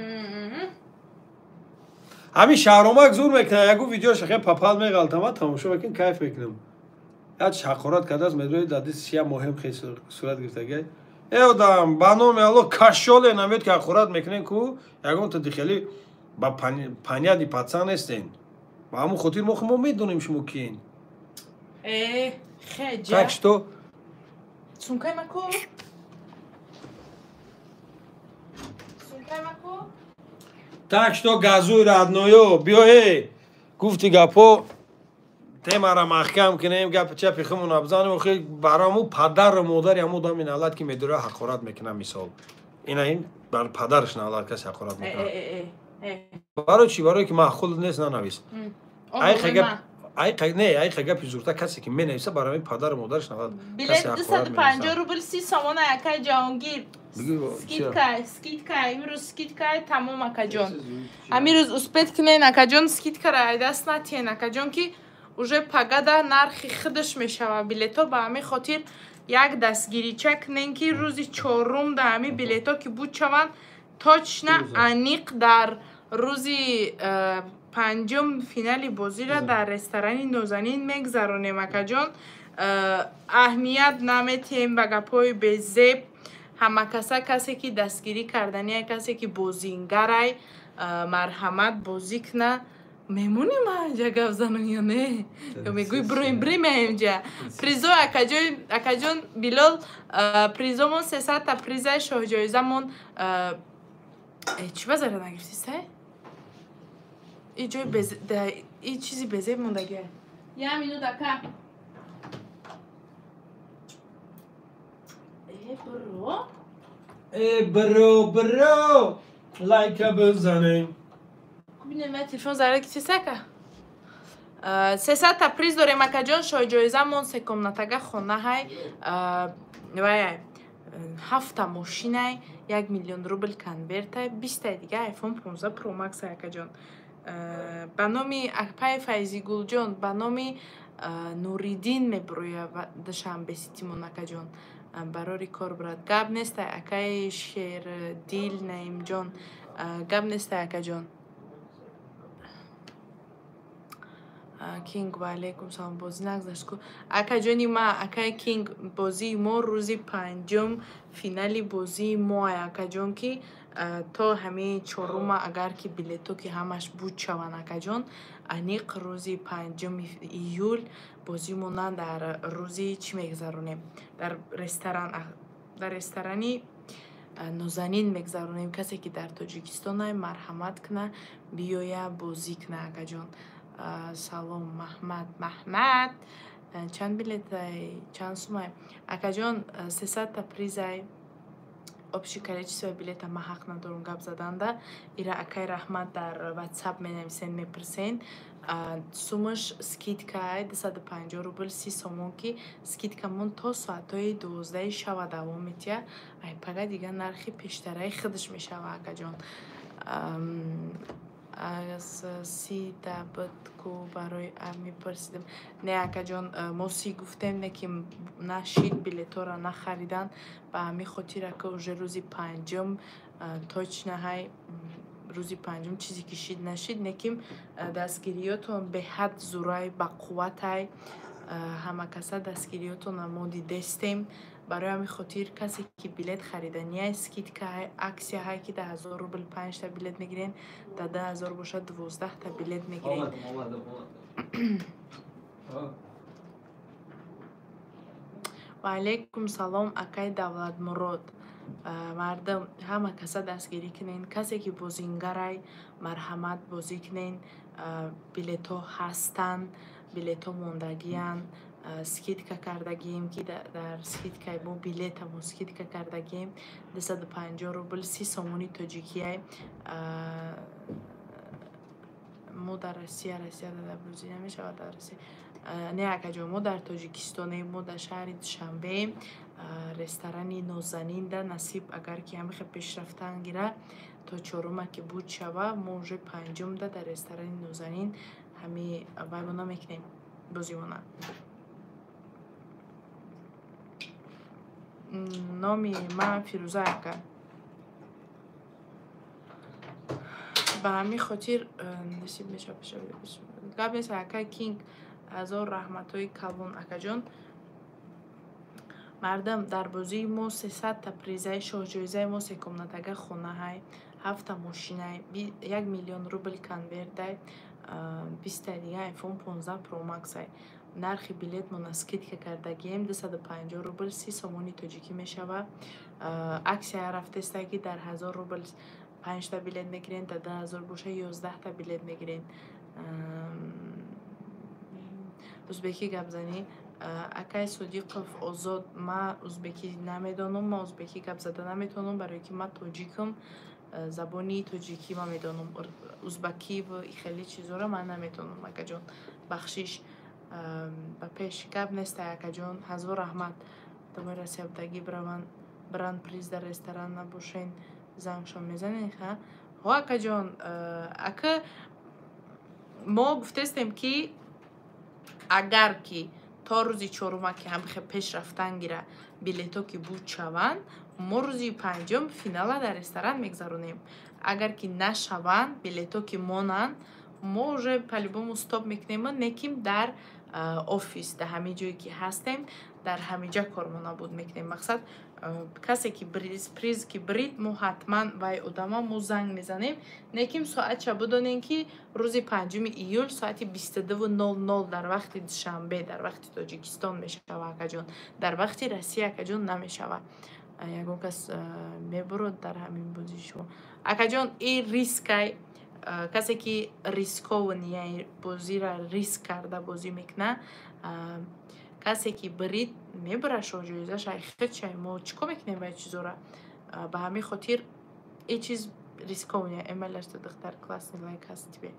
Ҳамин шаҳромак зур мекунад, ягу видеоша хе папал меғалтам, тамошо мекунам, кайф мекунам. Як ҳақорат кардааст, медои дади сия моҳем хе сурат гирифтагай. Э одам, ба номи Аллоҳ кашоле намеёд ки ҳақорат мекунем ку, ягон та дихели ба паняди патсан нестен. Ба ҳамун хотир мо медонем шумо киен. Э, хеҷа. Так что Сумкай маку? Сумкай маку? Так что газуй родноё, биё э, гуфти гапо темара маҳкам кунем, гапи чапи хумона бизанем, охи бараму падару модари ҳамун одами налад ки медура ҳақорат мекунам мисол. Ина ин бар падараш налад каси ҳақорат мекунад. Барои чӣ? Барое ки маъқул нест, нанавис. Не, айқа гапи зурта касе ки менависа барои падару модараш налад. Билет 250 рубл 30 сомона, акай Ҷаҳонгир. Скидка, скидка, имрӯз скидка тамом, акаҷон. Амирӯз успеть кунен, акаҷон, скидкара айдаст натиен, акаҷон, ки уже пагада нархи худаш мешава билето. Ба ҳамин хотир як дастгирича кунен, ки рӯзи чорум да ҳамин билето ки буд шаванд, точно аниқ дар рӯзи панҷум финали бозиро дар ресторани Нозанин мегзаронем, акаҷон. Аҳамият наметиҳем ба гапҳои безеб. Ҳамакаса касе ки дастгирӣ кардания, касе ки бозингарай, марҳамат бозӣ кна. Мемонем инҷа гап занон ё не? Ё мегӯй броем, брем инҷа. Призо, акаҷон Билол, призомон 300 та приза, шоҳҷоизамон. Чӣ ба зара нагирифтӣ, сай? И ҷои и чизи безеб мондагия. Я минут, ака. Э, бро? Э, бро, бро, лайка бизанем. Бинем, ман телефон заряд кисист, ака? 300 та приз дорем, акаҷон, шоҳҷоизамон се комнатага хонаҳай, вай 7 мошинай, 1 миллион рубл конвертай, 20 дига iPhone 15 Pro Max, акаҷон. Ба номи акпаи Файзигулҷон, ба номи Нуриддин мебуроя Душанбе ситимон, акаҷон. Барори кор брат. Гап нестай, акаи Шердил Наимҷон. Гап нестай, акаҷон. Кинг, ва алейкум салом. Бозӣ нагзашт ку. Акаҷони ма, акаи Кинг, бозии мо рӯзи панҷум финали бозии моай, акаҷон, ки то ҳамин чорума агар ки билето ки ҳамаш буд шаванд, акаҷон, аниқ рӯзи 5 июл бозимона дар рӯзи чӣ мегзаронем? Дар ресторан, дар ресторани Нозанин мегзаронем. Касе ки дар Тоҷикистонай, марҳамат кна, биёя бозӣ кна, акаҷон. Салом, Маҳмад, Маҳмад. Чанд билетай, чанд сумай? Акаҷон, 300 та призай. Общее количество билета ман ҳақ надорам гап заданда. Ира акай Раҳмат дар WhatsApp менависен, мепурсен. Сумаш скидкай 250 рубл 30 сомон, ки скидкамон то соатҳои 12 шава давом метиҳад. Ай пага дига нархи пештараи худаш мешава, акаҷон. Аз си дабд ку барои мепурсидам. Не, акаҷон, мо си гуфтем, не ки нашид, билетҳоро нахаридан. Ба ҳамин хотир, ака, уже рӯзи панҷум точно ҳай рӯзи панҷум чизе ки шид нашид, не ки дастгириётон беҳад зурай, бақувватай. Ҳама каса дастгириётона мо дидестем. Барои ҳамин хотир касе ки билет хариданияй, скидка аксия ҳай ки дар 1000 рубл 5та билет мегирен, дар 2000 бошад 12та билет мегирен. Ва алайкум салом, акай Давлатмурод. Мардум, ҳама каса дастгирӣ кунен. Касе ки бозингарай, марҳамат бозӣ кунен. Билетҳо ҳастанд, билетҳо мондагиянд. Скидка кардагием ки дар скидкаи мо билетамо скидка кардагием 250 рубл 30 сомони тоҷикияй. Мо дар Россия, Россия дар бозӣ намешавад дар Россия. Не, акаҷон, мо дар Тоҷикистонем, мо дар шаҳри Душанбеем, ресторани Нозанинда. Насиб агар ки ҳамихе пешрафтан гира то чорума ки буд шава, мо уже панҷумда дар ресторани Нозанин ҳами ваймона мекунем бозимона. Номи ман Фирӯза ака. Ба ҳамин хотир насиб мешава. Гап нест, акай Кинг, ҳазор раҳматҳои калон, акаҷон. Мардам, дар бозии мо 300та призаи шоҳҷоизаи мо секомнатага хонаҳай, 7та мошинай, 1 миллион рубл конвертай, 20та дига iPhone 15 Pro Max-ай. Нархи билетмона скидка кардагием 250 рубл 30 сомони тоҷикӣ мешава. Аксия рафтеста ки дар 1000 рубл 5та билет мегирен, дар 2000 боша 11та билет мегирен. Узбекӣ гап занӣ. Акай Содиқов Озод, ман узбекӣ намедонам, ман узбекӣ гап зада наметавонам, барое ки ман тоҷикам, забони тоҷикӣ ман медонам. Узбакӣ ва хеле чизоро ман наметавонам, акаҷон. Бахшиш. Ба пеш гап нест, акаҷон. Ҳазор раҳмат. Дамои Россия будагӣ бираванд, бранд приз дар ресторан набошен, зангшон мезанед, ха? Ҳо, акаҷон, ака мо гуфтестем ки агар ки то рӯзи чорума ки ҳамхе пеш рафтан гира билетҳо ки буд шаванд, мо рӯзи панҷум финала дар ресторан мегзаронем. Агар ки нашаванд, билетҳо ки монанд, мо уже по-любому стоп мекунем, неким дар офис, дар ҳамин ҷое ки ҳастем, дар ҳамин ҷа кормон набуд мекунем. Мақсад касе ки приз ки брид, мо ҳатман вай одама мо занг мезанем. Неким соатша бидонем ки рӯзи 5 июл соати 22:00 дар вақти Душанбе, дар вақти Тоҷикистон мешава, акаҷон. Дар вақти Россия, акаҷон, намешава. Ягон кас мебурад дар ҳамин бозии шумо. Акаҷон, и рискай, касе ки рисковани, яъне бозиро риск карда бозӣ мекунад, касе ки брид мебарад шоҳҷоизааш, ай худшай. Мо чӣ кор мекунем ба чизора? Ба ҳамин хотир ин чиз рисковани. Эмалашта духтар классный лайк ҳаст тебе.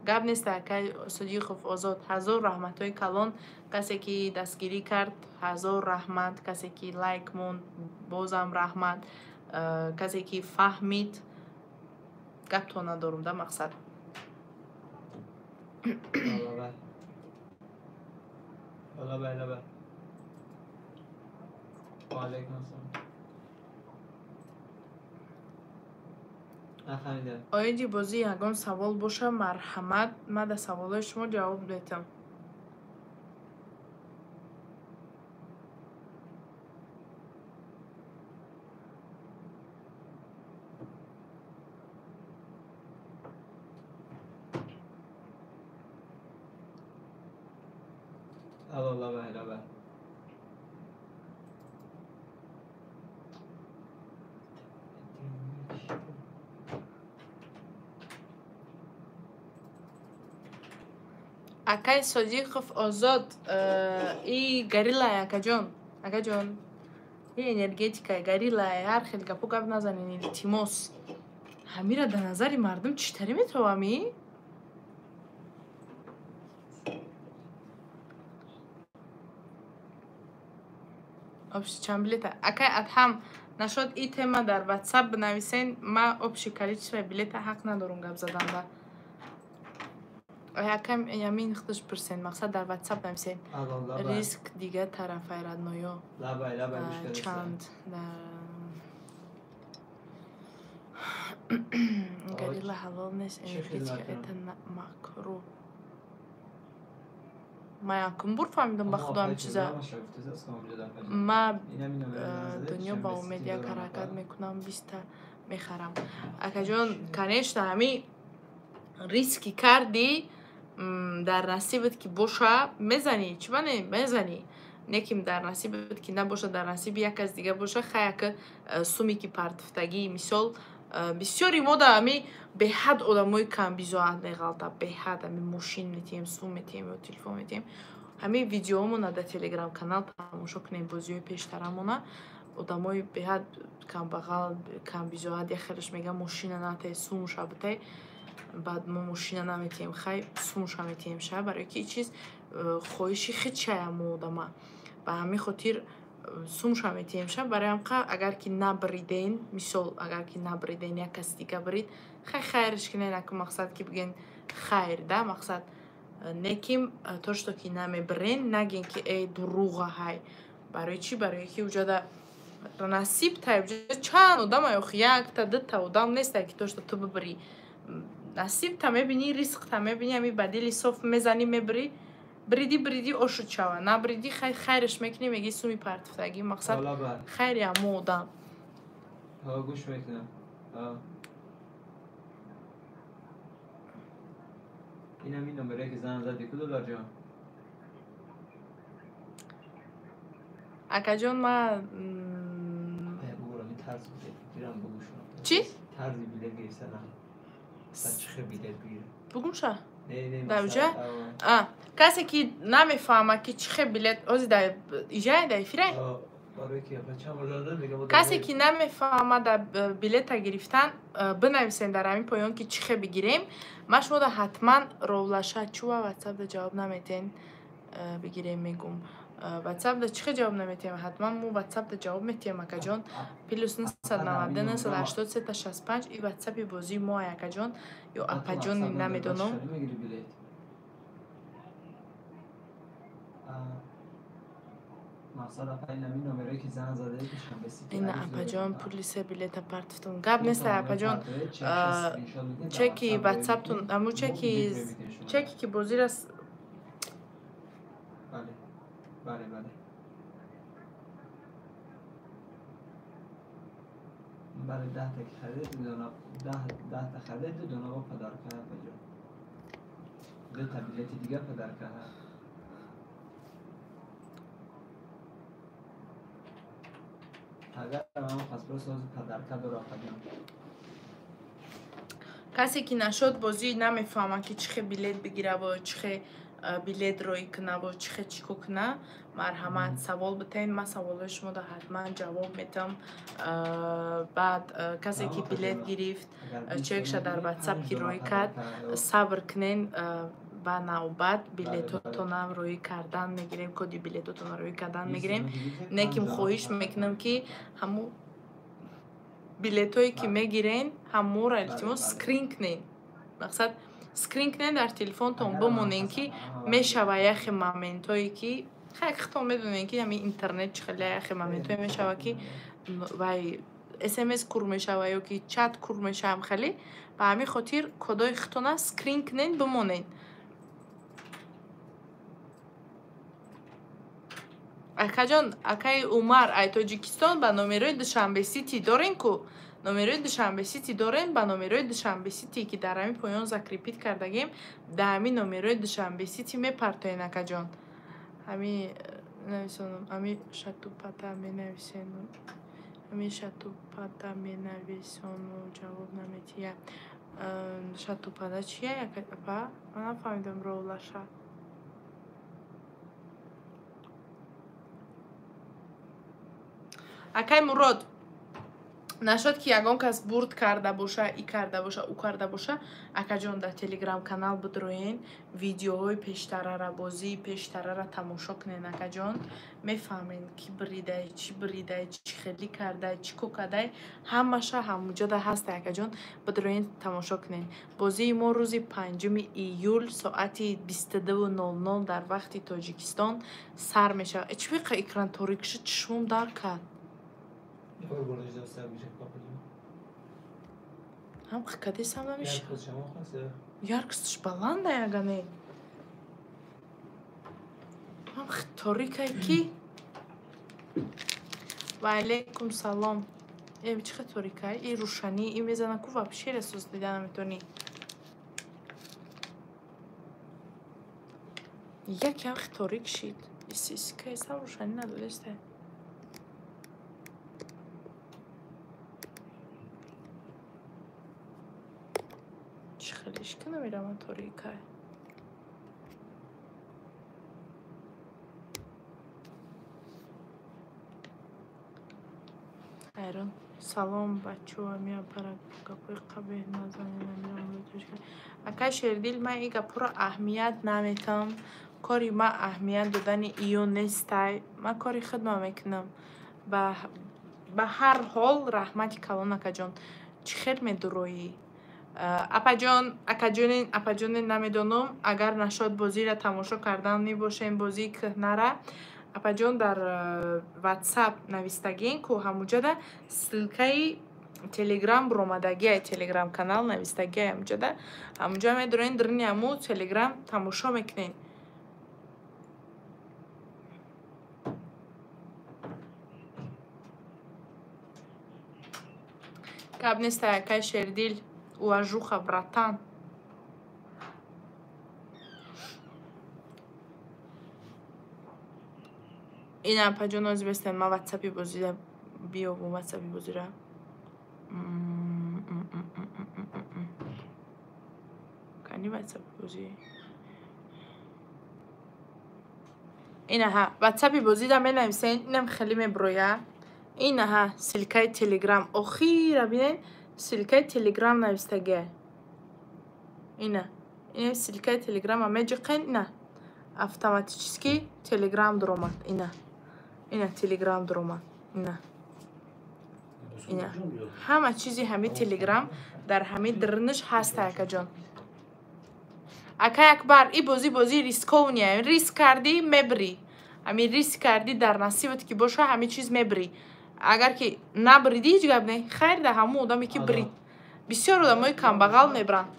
Гап нест, акай Содиқов Озод, ҳазор раҳматҳои калон. Касе ки дастгирӣ кард, ҳазор раҳмат. Касе ки лайк монд, бозам раҳмат. Касе ки фаҳмид, гапто надорум да мақсад. Оиди бозӣ ягон савол боша, марҳамат, ман дар саволҳои шумо ҷавоб метам. Акай Содиқов Озод, и гориллай, акаҷон, акаҷон, и энергетикай, гориллай, ҳар хел гапу гап назанен, илтимос. Ҳамира дар назари мардум чӣ тари метавами? Общий чанд билета? Акай Адҳам, нашод и тема дар WhatsApp бинависен, ман общий количество билета ҳақ надорум гап заданда. Акам ямин худаш пурсен, мақсад дар WhatsApp нависен. Риск дига тарафай родноё. Чанд горилла ҳалол нест, энергетика это макру. Ман якум бур фаҳмидам ба худо ҳамин чиза. Ма дунё ба умед як ҳаракат мекунам, 20та мехарам. Акаҷон, конечно, ҳамин риски кардӣ, дар насибат ки боша, мезанӣ. Чӣ мане мезанӣ? Неким дар насибат ки набоша, дар насиби як кас дига боша, хай яка суми ки партифтагӣ, мисол, бисёри мо да ҳами беҳад одамои камбизоат меғалта, беҳад ҳами мошин метиҳем, сум метиҳем ё телефон метиҳем. Ҳамин видеоҳомона дар телеграм канал тамошо кунем, бозиҳои пештарамона. Одамои беҳад камбағал, камбизоат, як хелаш мегӯяд мошина натае, сумуша битае. Баъд мо мошина наметиҳем, хай сумуша метиҳем ша, барои ки чиз хоҳиши хичая мо одама. Ба ҳамин хотир сумуша метиҳем ша, барои ҳамқа агар ки набриден, мисол агар ки набриден, як кас дига брид, хай хайрш кинен, аку мақсад ки бигӯен хайр да, мақсад неким то что ки намебирен, нагин ки эй дуруға ҳай. Барои чӣ? Барои ки уҷада насиб тай, уҷа чанд одам ай, охи якта дута одам нестай ки то что ту бибирӣ. Насиб та мебинӣ, ризқ та мебинӣ, ҳами ба дили соф мезанӣ, мебирӣ. Бриди, бриди, ошуд шава. Набриди, хай хайрш мекунӣ, мегӣ суми партифтагӣ, мақсад хайри ҳамо одам. Гӯш мекунам. Инам ин номере ки зан зади ку, Доларҷон? Акаҷон, ма чӣ? Тарзи билет гирифтанам. Чӣ хел билет бигирам? Бугумша? Дар уҷа? Касе ки намефаҳмад ки чӣ хел билет, ҳозир дар иҷае, дар эфире? Касе ки намефаҳмад дар билета гирифтан, бинависен дар ҳамин поён ки чӣ хел бигирем. Ман шумода ҳатман ровлаша чува ватсапда ҷавоб наметен, бигирем мегум. Ватсапда чӣ хел ҷавоб наметиҳем? Ҳатман мо ватсапда ҷавоб метиҳем, акаҷон. Плюс 992 983 65 и ватсапи бозии мо, акаҷон ё апаҷон, намедонам. Ина апаҷон, пули се билета партифтум. Гап нест, апаҷон. Чеки ватсаптун, ҳамун чеки ки бозира. Бале, бале. Бале, 10та ки харидед, ду дона, 10та харидед, ду дона бо подарка, апаҷон. Дута билети дига подарка. Агар ман паспорт сози подарка дора, апаҷон. Касе ки нашод бозӣ намефаҳмад ки чӣ хел билет бигираву чӣ хел билет роӣ кунаву чӣ хел чӣ ко куна, марҳамат, савол битаен, ман саволҳои шуморо ҳатман ҷавоб метам. Баъд касе ки билет гирифт, чекша дар ватсап ки роӣ кард, сабр кунен, ба навбат билетотонам роӣ кардан мегирем, коди билетотонро роӣ кардан мегирем. Неким хоҳиш мекунам ки ҳамун билетҳое ки мегирен, ҳамонро илтимос скрин кунен. Мақсад скрин кунен, дар телефонтон бимонен ки мешава яхе моментҳое ки хай худтон медонен ки ҳамин интернет чӣ хеле яхе моментҳое мешава ки вай смс кур мешава ё ки чат кур мешавам хеле. Ба ҳамин хотир кодои худтона скрин кунен, бимонен. Акаҷон, акаи Умар, ай Тоҷикистон ба номерои Душанбе Сити дорен ку? Номерои Душанбе Сити дорен, ба номерои Душанбе Сити ки дар ҳамин поён закрепить кардагем, дар ҳамин номерои Душанбе Сити мепартоен, акаҷон. Ҳами нависонам, ҳами шатупата менависену. Ҳами шатупата менависону ҷавоб наметиҳя. Шатупада чия, апа? Ман нафаҳмидам ровлаша. Акай Мурод, нашод ки ягон кас бурд карда боша, и карда боша, ӯ карда боша, акаҷон, дар телеграм канал бидроен, видеоҳои пештарара, бозии пештарара тамошо кунен, акаҷон. Мефаҳмен ки бридай, чӣ бридай, чӣ хелӣ кардай, чӣ ко кардай, ҳамаша ҳамуҷода ҳастай, акаҷон, бидроен тамошо кунен. Бозии мо рӯзи 5 июл соати 22:00 дар вақти Тоҷикистон сар мешавад. Чӣ меқа экран торик шуд, чишмом дард кард. Ҳам кадесам намеша. Яркостьш баланда ягане. торикай ки. Ва алейкум салом. Чӣ хел торикай? И рӯшанӣ, и мезана ку вообще расос дида наметонӣ. Якам торик шид. Исискайсам рӯшанӣ надодеста. Чӣ хел ишка намерама торикай. Хайрон. Салом бачо, амия пара гапои қабеҳ назанед, амира. Акай Шердил, ман ин гапҳоро аҳамият наметам. Кори ман аҳамият додани иё нестай. Ман кори худма мекунам. Ба ҳар ҳол раҳмати калон, акаҷон. Чӣ хел медуроӣ? Апаҷон, акаҷонин, апаҷонин намедонам. Агар нашод бозиро тамошо кардан мебошем, бозии кӯҳнара, апаҷон дар WhatsApp навистагин ку ҳамуҷада ссылкаи Telegram буромадагиай, Telegram канал навистагиай ҳамуҷада. Ҳамуҷа медурен, дарини ҳаму Telegram тамошо мекунен. Гап нестай, акай Шердил, уважуха, братан. Ин апаҷон ози бестен, ман ватсапи бозира биёбум, ватсапи бозира. Кани ватсапи бозӣ? Инаҳа, ватсапи бозида менависен, инам хеле меброя. Инаҳа, ссылкаи Телеграм. Охира бинен, ссылкаи Телеграм навистагия. Ина, ина ссылкаи Телеграма меҷиқен, ина. Автоматически Телеграм дуромад. Ина. Ина Телеграм дуромад. Ина. Ина. Ҳама чизи ҳами Телеграм дар ҳами дарунаш ҳаст, акаҷон. Акай Акбар, и бозӣ бозии рисковния. Риск кардӣ, мебрӣ. Ҳами риск кардӣ, дар насибат ки боша, ҳами чиз мебрӣ. Агар ки набридӣ, ҳеҷ гап не. Хайр да ҳамун одаме ки брид. Бисёр одамои камбағал мебранд.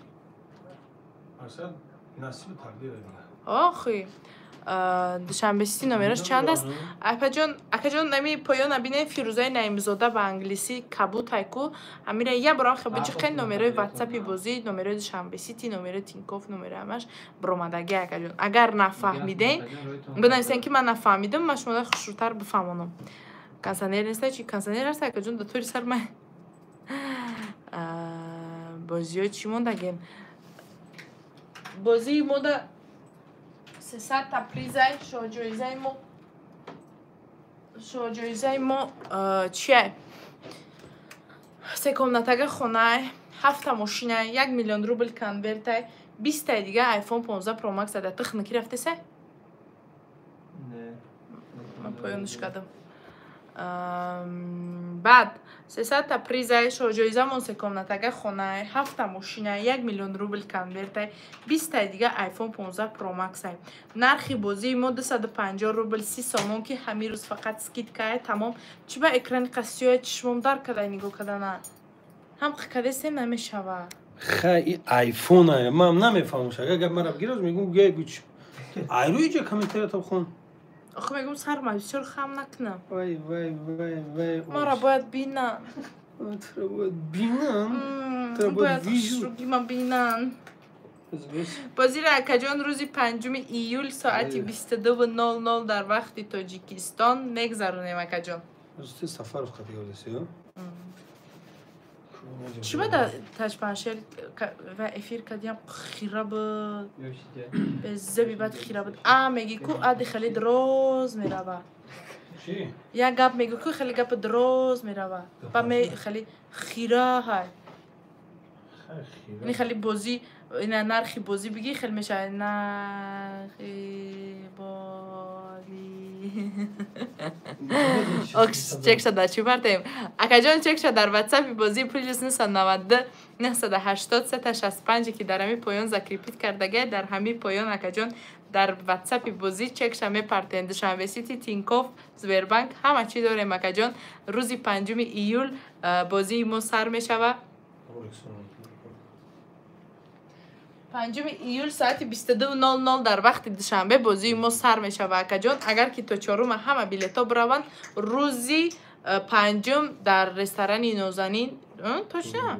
Охи. Душанбе Сити номераш чанд аст? Акаҷон, акаҷон, ами поёна бинед, Фирӯзаи Наимзода ба англисӣ кабутай ку. Амира я борам хел биҷиқен номерои ватсапи бозӣ, номерои Душанбе Сити, номерои Тинкоф, номерои ҳамаш баромадаги, акаҷон. Агар нафаҳмиден, бинависен ки ман нафаҳмидам, ман шуморо хушрӯтар бифаҳмонам. Кондиционер неста чи? Кондиционер аст, акаҷон, дар тӯри сар ман. Бозиҳо чӣ мондагем? Бозии мода 300 та призай, шоҳҷоизаи мо, шоҳҷоизаи мо чия? Се комнатага хонай, 7 мошинай, 1 миллион рубл конвертай, 20 таи дига iPhone 15 Pro Max ада тихники рафтесай? Не. Ман поёнш кардам. Баъд 300 та призай, шоҳҷоизамон се комнатага хонай, 7 мошинай, 1 миллион рубл конвертай, 20 таи дига iPhone 15 Pro Max-ай. Нархи бозии мо 250 рубл 30 сомон, ки ҳамин рӯз фақат скидкае, тамом. Чӣ ба экрани қасиёя чишмом дар кадай нигоҳ кадана? Ҳам қикадесем намешава. Хай, и айфон ман намефаҳмам. Агар гап мара бигираз, мегӯм гӯй гӯч. Айрӯи ҷа комментарията бихон. Охи мегӯм сарма бисёр хам накунам. Вай, вай, вай, вай. Мара бояд бинам. Тра бояд бинам. Тра бояд вижу. Хушрӯгима бинам. Бозиро акаҷон рӯзи 5 июл соати 22:00 дар вақти Тоҷикистон мегзаронем, акаҷон. Рӯзи Сафаров қати гавдаси, ё? Чӣ ба таҷпаншер ва эфир кардиям хира буд. Безеби бад хира буд. А меги ку ади хеле дроз мерава. Як гап меги ку хеле гапи дроз мерава. Ба ме хеле хира ҳай. Ини хеле бозӣ, ина нархи бозӣ бигӣ хеле мешавад. Нархи бозӣ. Чекша дар чӣ бартем? Акаҷон, чекша дар ватсапи бозӣ плюс 992 980 365 ки дар ҳамин поён закрепит кардагай, дар ҳамин поён акаҷон дар ватсапи бозӣ чекша мепартем. Душанбе Сити, Тинкоф, Сбербанк, ҳама чӣ дорем, акаҷон. Рӯзи 5 июл бозии мо сар мешава. 5 июл соати 22:00 дар вақти душанбе бозии мо сар мешавад, акаҷон. Агар ки то чорум ҳама билетҳо бираванд, рӯзи панҷум дар ресторани Нозанин. Точно?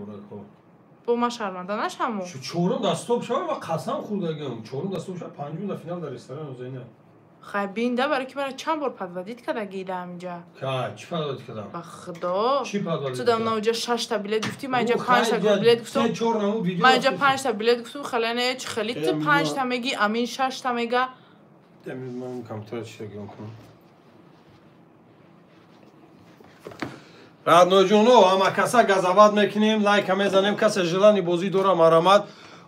Бо ма шарманда нашаму. Чорум дар стоп шава, ма қасам хӯрдагиам. Чорум дар стоп шава, панҷум дар финал дар ресторани Нозанин. Хай бинда, барои ки мара чанд бор подводить кардагӣ дар ҳаминҷа. Кай, чӣ подводить кардам? Ба худо. Чӣ подводить? Ту дар навҷа 6 та билет гуфтӣ, ман инҷа 5 та билет гуфтам. Ман инҷа 5 та билет гуфтам, хеле не, чӣ хеле ту 5 та мегӣ, амин 6 та мега. Ман компютер чӣ гирам кунам? Роднойҷоно, ҳама каса газават мекунем, лайка мезанем, касе желание бозӣ дора, марамат.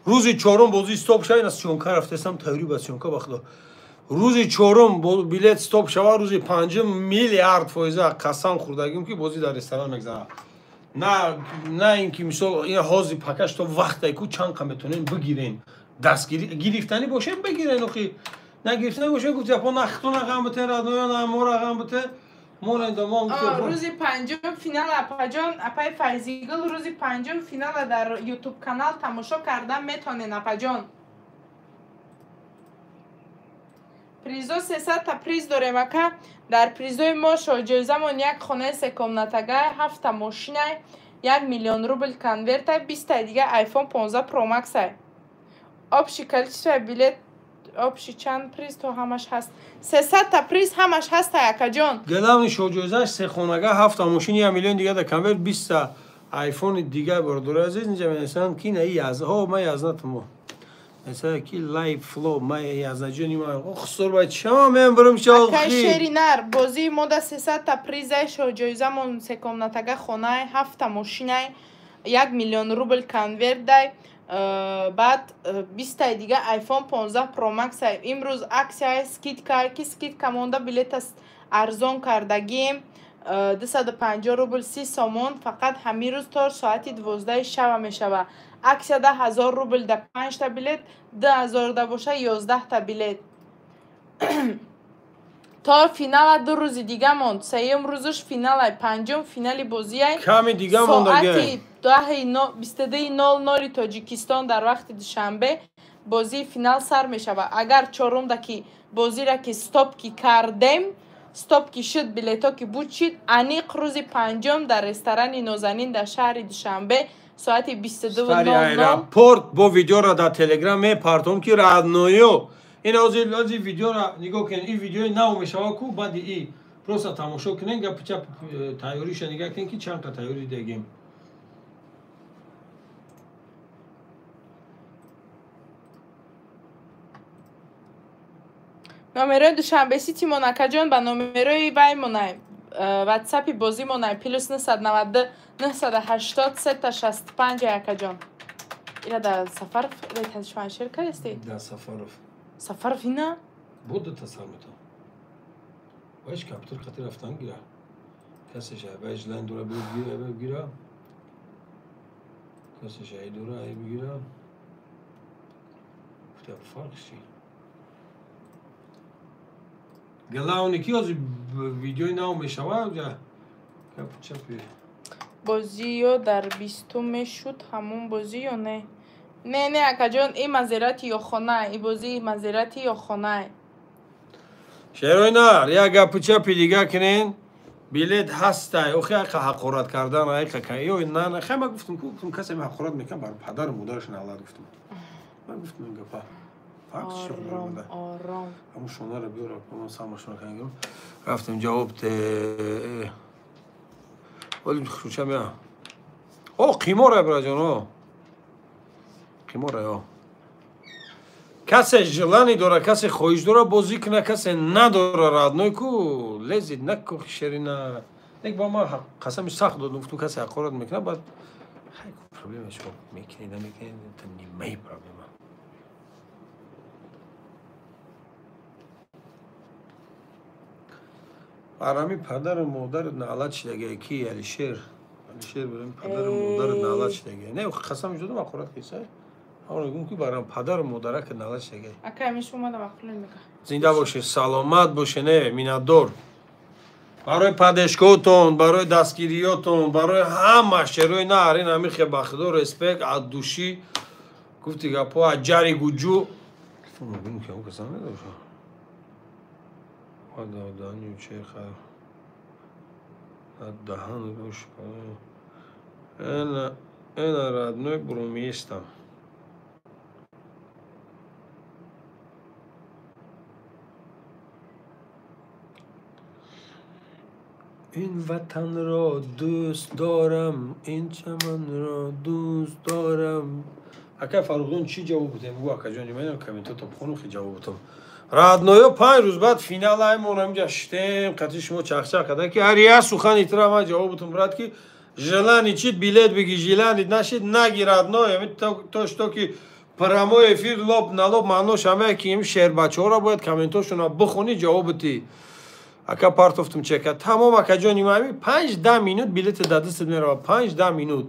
Рӯзи чорум бозӣ стоп шава, ина съёмка рафтесам, тайёрӣ ба съёмка, ба худо. Рӯзи чорум билет стоп шава, рӯзи панҷум миллиард фоиза қасам хӯрдагим, ки бозӣ дар ресторан мегзарад. На ин ки мисол ин ҳозир пакаш то вақте ку чанд қа метонем бигирен. Дастгирӣ гирифтанӣ бошем, бигирен, охи нагирифтанӣ бошем, гуфт япон нахтона ғам бите, родноё на мора ғам бите. Рӯзи панҷум финал, апаҷон, апаи Файзигул, рӯзи панҷум финала дар ютуб канал тамошо карда метонен, апаҷон. Призо 300 та приз дорем, ака. Дар призои мо шоҳҷоизамон як хонаи секомнатагай, ҳафта мошинай, 1 миллион рубл конвертай, 20таи дига iPhone 15 Pro Max-ай. Общий количество билет, общий чанд приз то ҳамаш ҳаст? 300 та приз ҳамаш ҳастай, акаҷон. Главный шоҳҷоизаш се хонага, ҳафта мошин, 1 миллион дига дар конверт, 20та айфони дига. Бародари азиз, инҷа менависанд, ки на язҳо ма язнатмо مثلا ки лайв фло ма язнаҷони ма хусур ба чама мен бурум. Акай шери нар, бозии мо да 300 та призай, шоҳҷоизамон секомнатага хонай, ҳафта мошинай, 1 миллион рубл конвертдай, баъд 20таи дига iPhone 15 Pro Max. Имрӯз аксияи скидка, ки скидка монда, билета арзон кардагием, 250 рубл 30 сомон. Фақат ҳамин рӯз то соати 12 шаба мешавад. Аксияда 1000 рубл да панҷта билет, 2000 да боша 11 та билет. То финала ду рӯзи дига монд. Сеюм рӯзаш финалай, панҷум финали бозиай. Ками дига соати 22:00 Тоҷикистон дар вақти душанбе бозии финал сар мешавад. Агар чорумда ки бозира ки стоп ки кардем, стоп ки шуд, билето ки буд шид, аниқ рӯзи панҷум дар ресторани Нозанин дар шаҳри Душанбе соати 22 аэропорт. Бо видеоро дар телеграм мепартом, ки родноё, ин ҳозир видеоро нигоҳ кунед. Ин видеои нав мешава ку, баъди и просто тамошо кунед, гапи чап тайёриша нигоҳ кунед, ки чанд қа тайёрӣ дагем. Номерои Душанбе Сити мон, акаҷон, ба номерои вай монай, ватсапи бозӣ монай, +992 980 сета 65, акаҷон. Ира да Сафаров шер кардасти? Да Сафаров. Сафаров ина? Буд та сар метам. Вайш компютер қати рафтан гира. Касе шай вайш лайн дора, бигира, бигира. Касе шай дора, ай бигира. Гуфта фарқ чи? Главный ки ҳозир видеои нав мешава, гап чапи. Бозиё дар бистум мешуд, ҳамон бозӣ ё не? Не, не, акаҷон, ин Мазерати ё хона, ин бозии Мазерати ё хона. Шерои нар, як гапу чапи дига кунен. Билет ҳастай, охи айқа ҳақорат кардан, айқа ё на на, хай ма гуфтум, гуфтум касе ма ҳақорат мекунад, бар падару модараш налад гуфтум. Ман гуфтум ин гапа. Факт Ором, ором. Ҳамун шонаро биёр, ман самашона кангам. Рафтем ҷавоб те. Вали хушам я. О, қимора, браҷон, о. Қимора, о. Касе желание дора, касе хоҳиш дора бозӣ куна, касе надора, родной ку лезет наку шерина. Нек ба ма қасами сахт додум, гуфтум касе ҳақорат мекунад, баъд хай проблема шумо мекунед, намекунед, это не мои проблема. Барами падару модарат наалат шидагай, ки Алишер. Алишер, барами падару модарат наалат шидагай. Не, қасам додам, ҳақорат кисай. Ҳамон мегӯм, ки барам падару модарак наалат шидагай. Ака, ҳамеш омадам, ақлин мега. Зинда боше, саломат боше, не, миннатдор. Барои поддержкаотон, барои дастгириётон, барои ҳама шерои нар, ин ҳамихе ба худо респект от души. Гуфти гапо аҷари гуҷу. Касан надоша. Эна родной брумистам. Ин ватанро дӯст дорам, ин чаманро дӯст дорам. Акай Фаррухдон чӣ ҷавоб будем? Гу акаҷони ман комментото бихонам, хи ҷавоб будам. Родноё 5 рӯз баъд финал аймон ҳаминҷа шитем, қатъи шумо чахчах карда ки ҳар як сухани тира ман ҷавоб будам, брат, ки желани чид билет бигӣ, желани нашид наги родной. Ҳамин то что ки прямой эфир лоб на лоб маънош ҳамае ки ин шербачаҳоро бояд комментошонро бихонӣ, ҷавоб бутӣ. Ака партофтум чека. Тамом акаҷони ман 5-10 минут билет дар дастат меравад. 5-10 минут.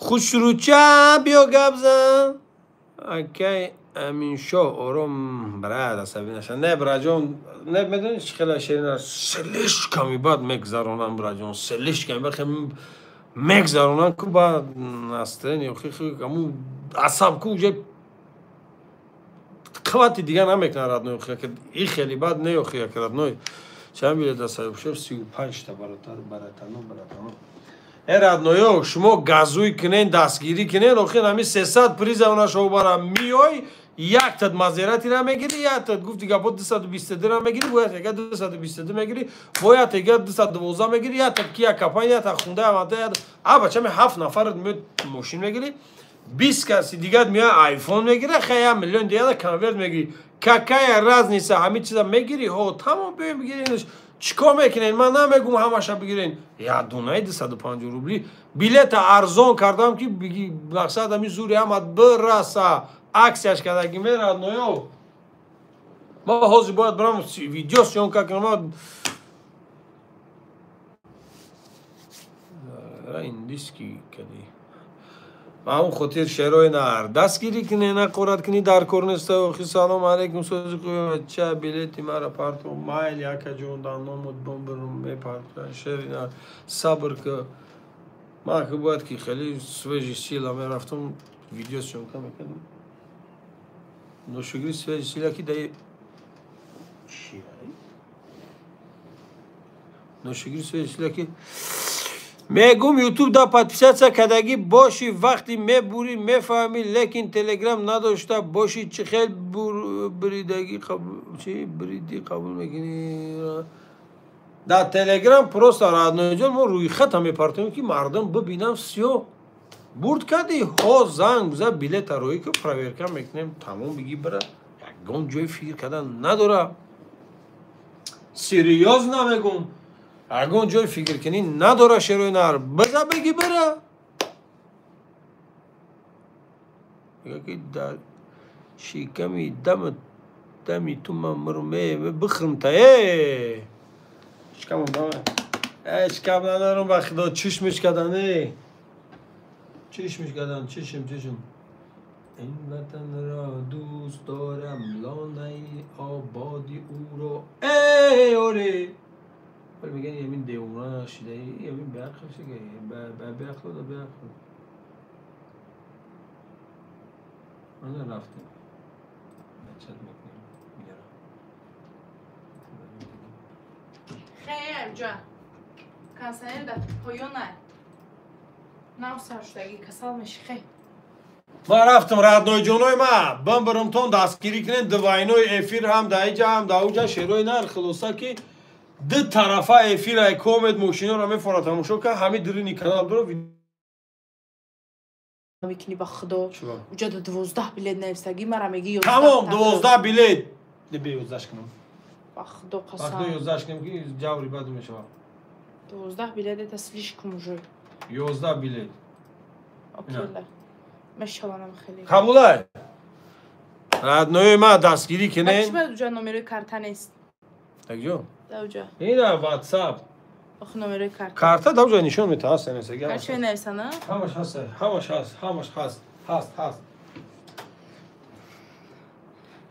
Хушрӯча биё гап зан. Акай Аминшоҳ ором брат асабӣ наша. Не браҷон, не медонӣ чӣ хела ширин аст. Слишком бад мегзаронам браҷон, слишком бад мегзаронам ку баъд настроение ҳамун асаб ку уже қуввати дига намекунад родной. И хеле бад не охи як родной. Чанд билет аст? 35 та баротар баратано баратано. Э родноё, шумо газуй кунен, дастгирӣ кунен, охир ҳамин 300 приза она шумо бара миёй, яктад Мазератира мегирӣ, яктад гуфти гапо 222 мегирӣ, бояд яга 222 мегирӣ, бояд яга 212 мегирӣ, яктад Кия Капан, яктад Хундай Аванта, яктад а бачами 7 нафар миёд мошин мегирӣ, 20 каси дигар миёд айфон мегирад, хай 1 миллион дигар конверт мегирӣ. Какая разница, ҳамин чиза мегирӣ, ҳо тамом биёем бигиренш. Чикор мекунед? Ман намегум ҳамаша бигирен. Як дунаи 250 рубли билета арзон кардам ки мақсад ҳамин зури ҳамат бираса. Аксияш кардаги мерад ноё. Ман ҳозир бояд барам видео съёмка кунам. Индийский кади. Ба ҳамон хотир шерои нар дастгирӣ кунӣ, нақорат кунӣ дар кор неста. Охи салом алейкум сози ча билети мара парто майли акаҷон дар номуд бомберум мепартоян. Шери нар сабр ки ман ки бояд ки хеле свежий сила мерафтам видео съёмка мекардам. Ношукри свежий сила ки даи чи ношукри свежий сила ки мегум ютуб да подписаться кардагӣ боши, вақти мебурӣ мефаҳмӣ, лекин телеграм надошта боши чӣ хел бридагӣ чи бриди қабул мекунӣ? Дар телеграм просто родноҷон мо рӯйхата мепартоем ки мардум бибинам всё. Бурд кардӣ, ҳо занг за билета роӣ ки проверка мекунем, тамом бигӣ бира. Ягон ҷои фикр кардан надора. Серьёзно мегум. Ягон ҷой фикр кунӣ надора шерои нар. Биза бигӣ бира. Мега ки дар шиками дами ту ман мурме бихӯрм та э. Шикамам дама. Э шикам надорам ба худо чишмиш кардан э. Чишмиш кардан чишм чишм. Ин ватанро дӯст дорам, лонаи ободи ӯро э оре. Мегӯян ямин девона шидаи, ямин беақл шидаи, беақл да беақл. Ана рафтем. Бачат мекунем. Мегирам. Хейр ҷон. Кансанер дар поёна. Нав сар шудагӣ касал меши хей. Ман рафтам родной ҷонои ма, бамбарамтон дастгирӣ кунем, двойной эфир ҳам дар иҷа ҳам дар уҷа шерои нар хулоса ки ду тарафа эфир ай комед мошиноро мефора тамошо кард, ҳамин дурини канал дуро мекунӣ ба худо. Уҷа до 12 билет нависагӣ мара мегӣ 11. Тамом 12 билет. Бе 11 кунам. Ба худо қасам. Ба худо 11 кунам ки ҷаври бад мешавад. 12 билет это слишком уже. 11 билет. Окей. Мешаванам хеле. Қабулай. Родной ма дастгирӣ кунед. Чӣ бояд уҷа номерои карта нест? Так ҷо? Дауҷа. Ина WhatsApp. Ох номерои карта. Карта дауҷа нишон медиҳад, ҳаст несага. Карта нависана? Ҳамаш ҳаст, ҳамаш ҳаст, ҳамаш ҳаст, ҳаст, ҳаст.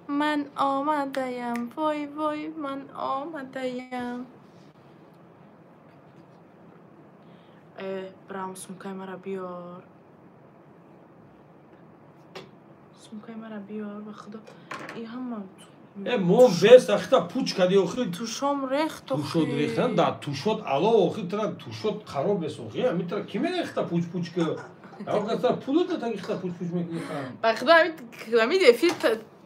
Ман омадаям, вой вой, ман омадаям. Брам, сумкаи мара биёр. Сумкаи мара биёр, ба худо. И ҳама мо бес ахта пуч кади охи. Тушом рехт. Тушот рехтан да тушот ало охи тра тушот хароб бес охи. Ами тра ки мерехта пуч пуч ки. Ау пулу да тагихта пуч пуч мекни. Ба худо ами эфир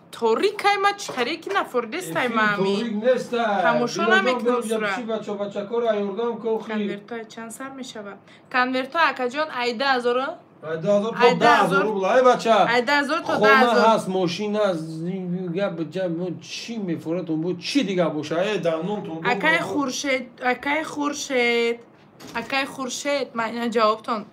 торикай ма чареки нафордестай ма ами. Торик неста. Тамошо намекунам сура. Чи бачо бачакора ёрдам ко охи. Конвертҳо чанд сар мешавад? Конвертҳо акаҷон айда ҳазоро? Айда ҳазор то 10,000 рубл. Ай бача. Айда ҳазор то 10,000. Хона ҳаст, мошин ҳаст, гап чӣ мефоратон бо чӣ дига боша? Э давнонтон. Акай Хуршед, акай Хуршед, акай Хуршед, ман ина ҷавобтон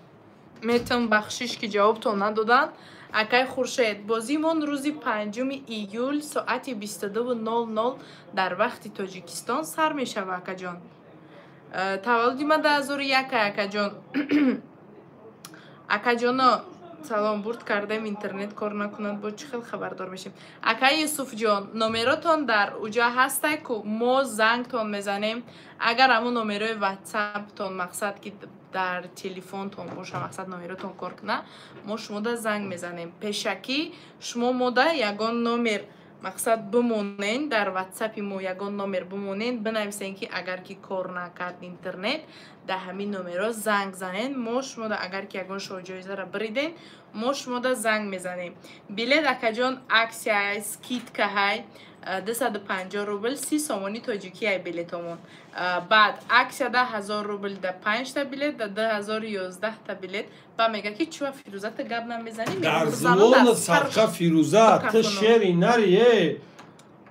метавон бахшиш ки ҷавобтон надоданд. Акай Хуршед, бозимон рӯзи 5 июл соати 22:00 дар вақти Тоҷикистон сар мешавад, акаҷон. Таваллуди ман 2001, акаҷон. Акаҷоно, салом, бурд кардем, интернет кор накунад, бо чӣ хел хабардор мешем? Акай Юсуфҷон, номеротон дар уҷа ҳастай ку мо зангтон мезанем. Агар ҳамун номерои ватсаптон мақсад ки дар телефонтон боша, мақсад номеротон кор куна, мо шумода занг мезанем. Пешакӣ шумо мода ягон номер мақсад бимонен, дар ватсапи мо ягон номер бимонен, бинависен ки агар ки кор накард интернет, дар ҳамин номерро занг занен. Мо шумода агар ки ягон шоҳҷоизаро бириден, мо шумода занг мезанем. Билет акаҷон аксия, скидка ҳай 250 рубл, 30 сомони тоҷикӣ ай билетомон. Баъд аксияда 1000 рубл да 5 та билет, да 2011 та билет. Ба мега ки чува Фирӯза та гап намезанӣ? Дар зулон садқа Фирӯза, ту шери нари, э.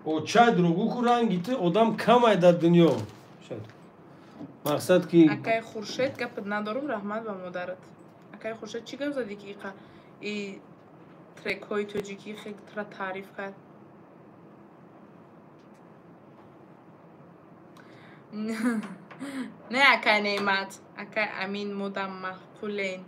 Очай другу ку ранги ту одам камай дар дунё. Мақсад ки Акай Хуршед, гапат надорум, раҳмат ба модарат. Акай Хуршед, чӣ гап задӣ ки и трекҳои тоҷикӣ хел тра таъриф кард? Не, акай Неъмат, акай Амин, модам маъқулен,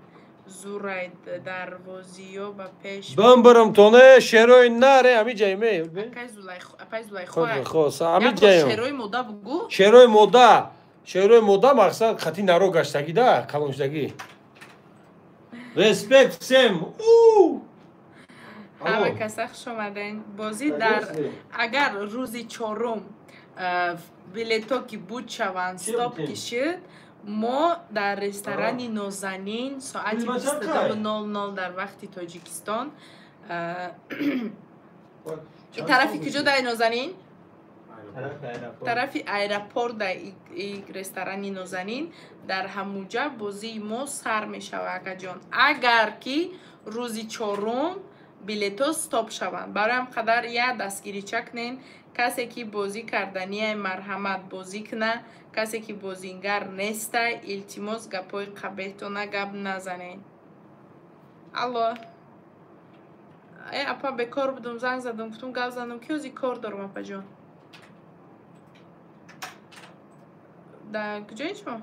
зурай дарвозиё ба пеш. Бам барам тоне шерои наре ами ҷайме. Акай Зулайхо, апай Зулайхо. Хос, ами ҷайм. Шерои мода бугу. Шерои мода. Шерои мода мақсад хати наро гаштагӣ да, калоншудагӣ. Респект всем. У! Ҳама каса хуш омаден. Бозӣ дар агар рӯзи чорум билето ки буд шаванд, стоп ки шуд, мо дар ресторани Нозанин соати 22:00 дар вақти Тоҷикистон. И тарафи куҷо дар Нозанин? Тарафи аэропорт дар и ресторани Нозанин дар ҳамуҷа бозии мо сар мешавад, акаҷон. Агар ки рӯзи чорум билето стоп шаванд, барои ҳам қадар як дастгирича кунен. Касе ки бозӣ карданияй, марҳамат, бозӣ куна. Касе ки бозингар нестай, илтимос, гапҳои қабеҳтона гап назанен. Алло, э апа, бекор будум, занг задум, гуфтум гап занам, ки ҳози кор дорум. Апаҷон, дар куҷои шумо?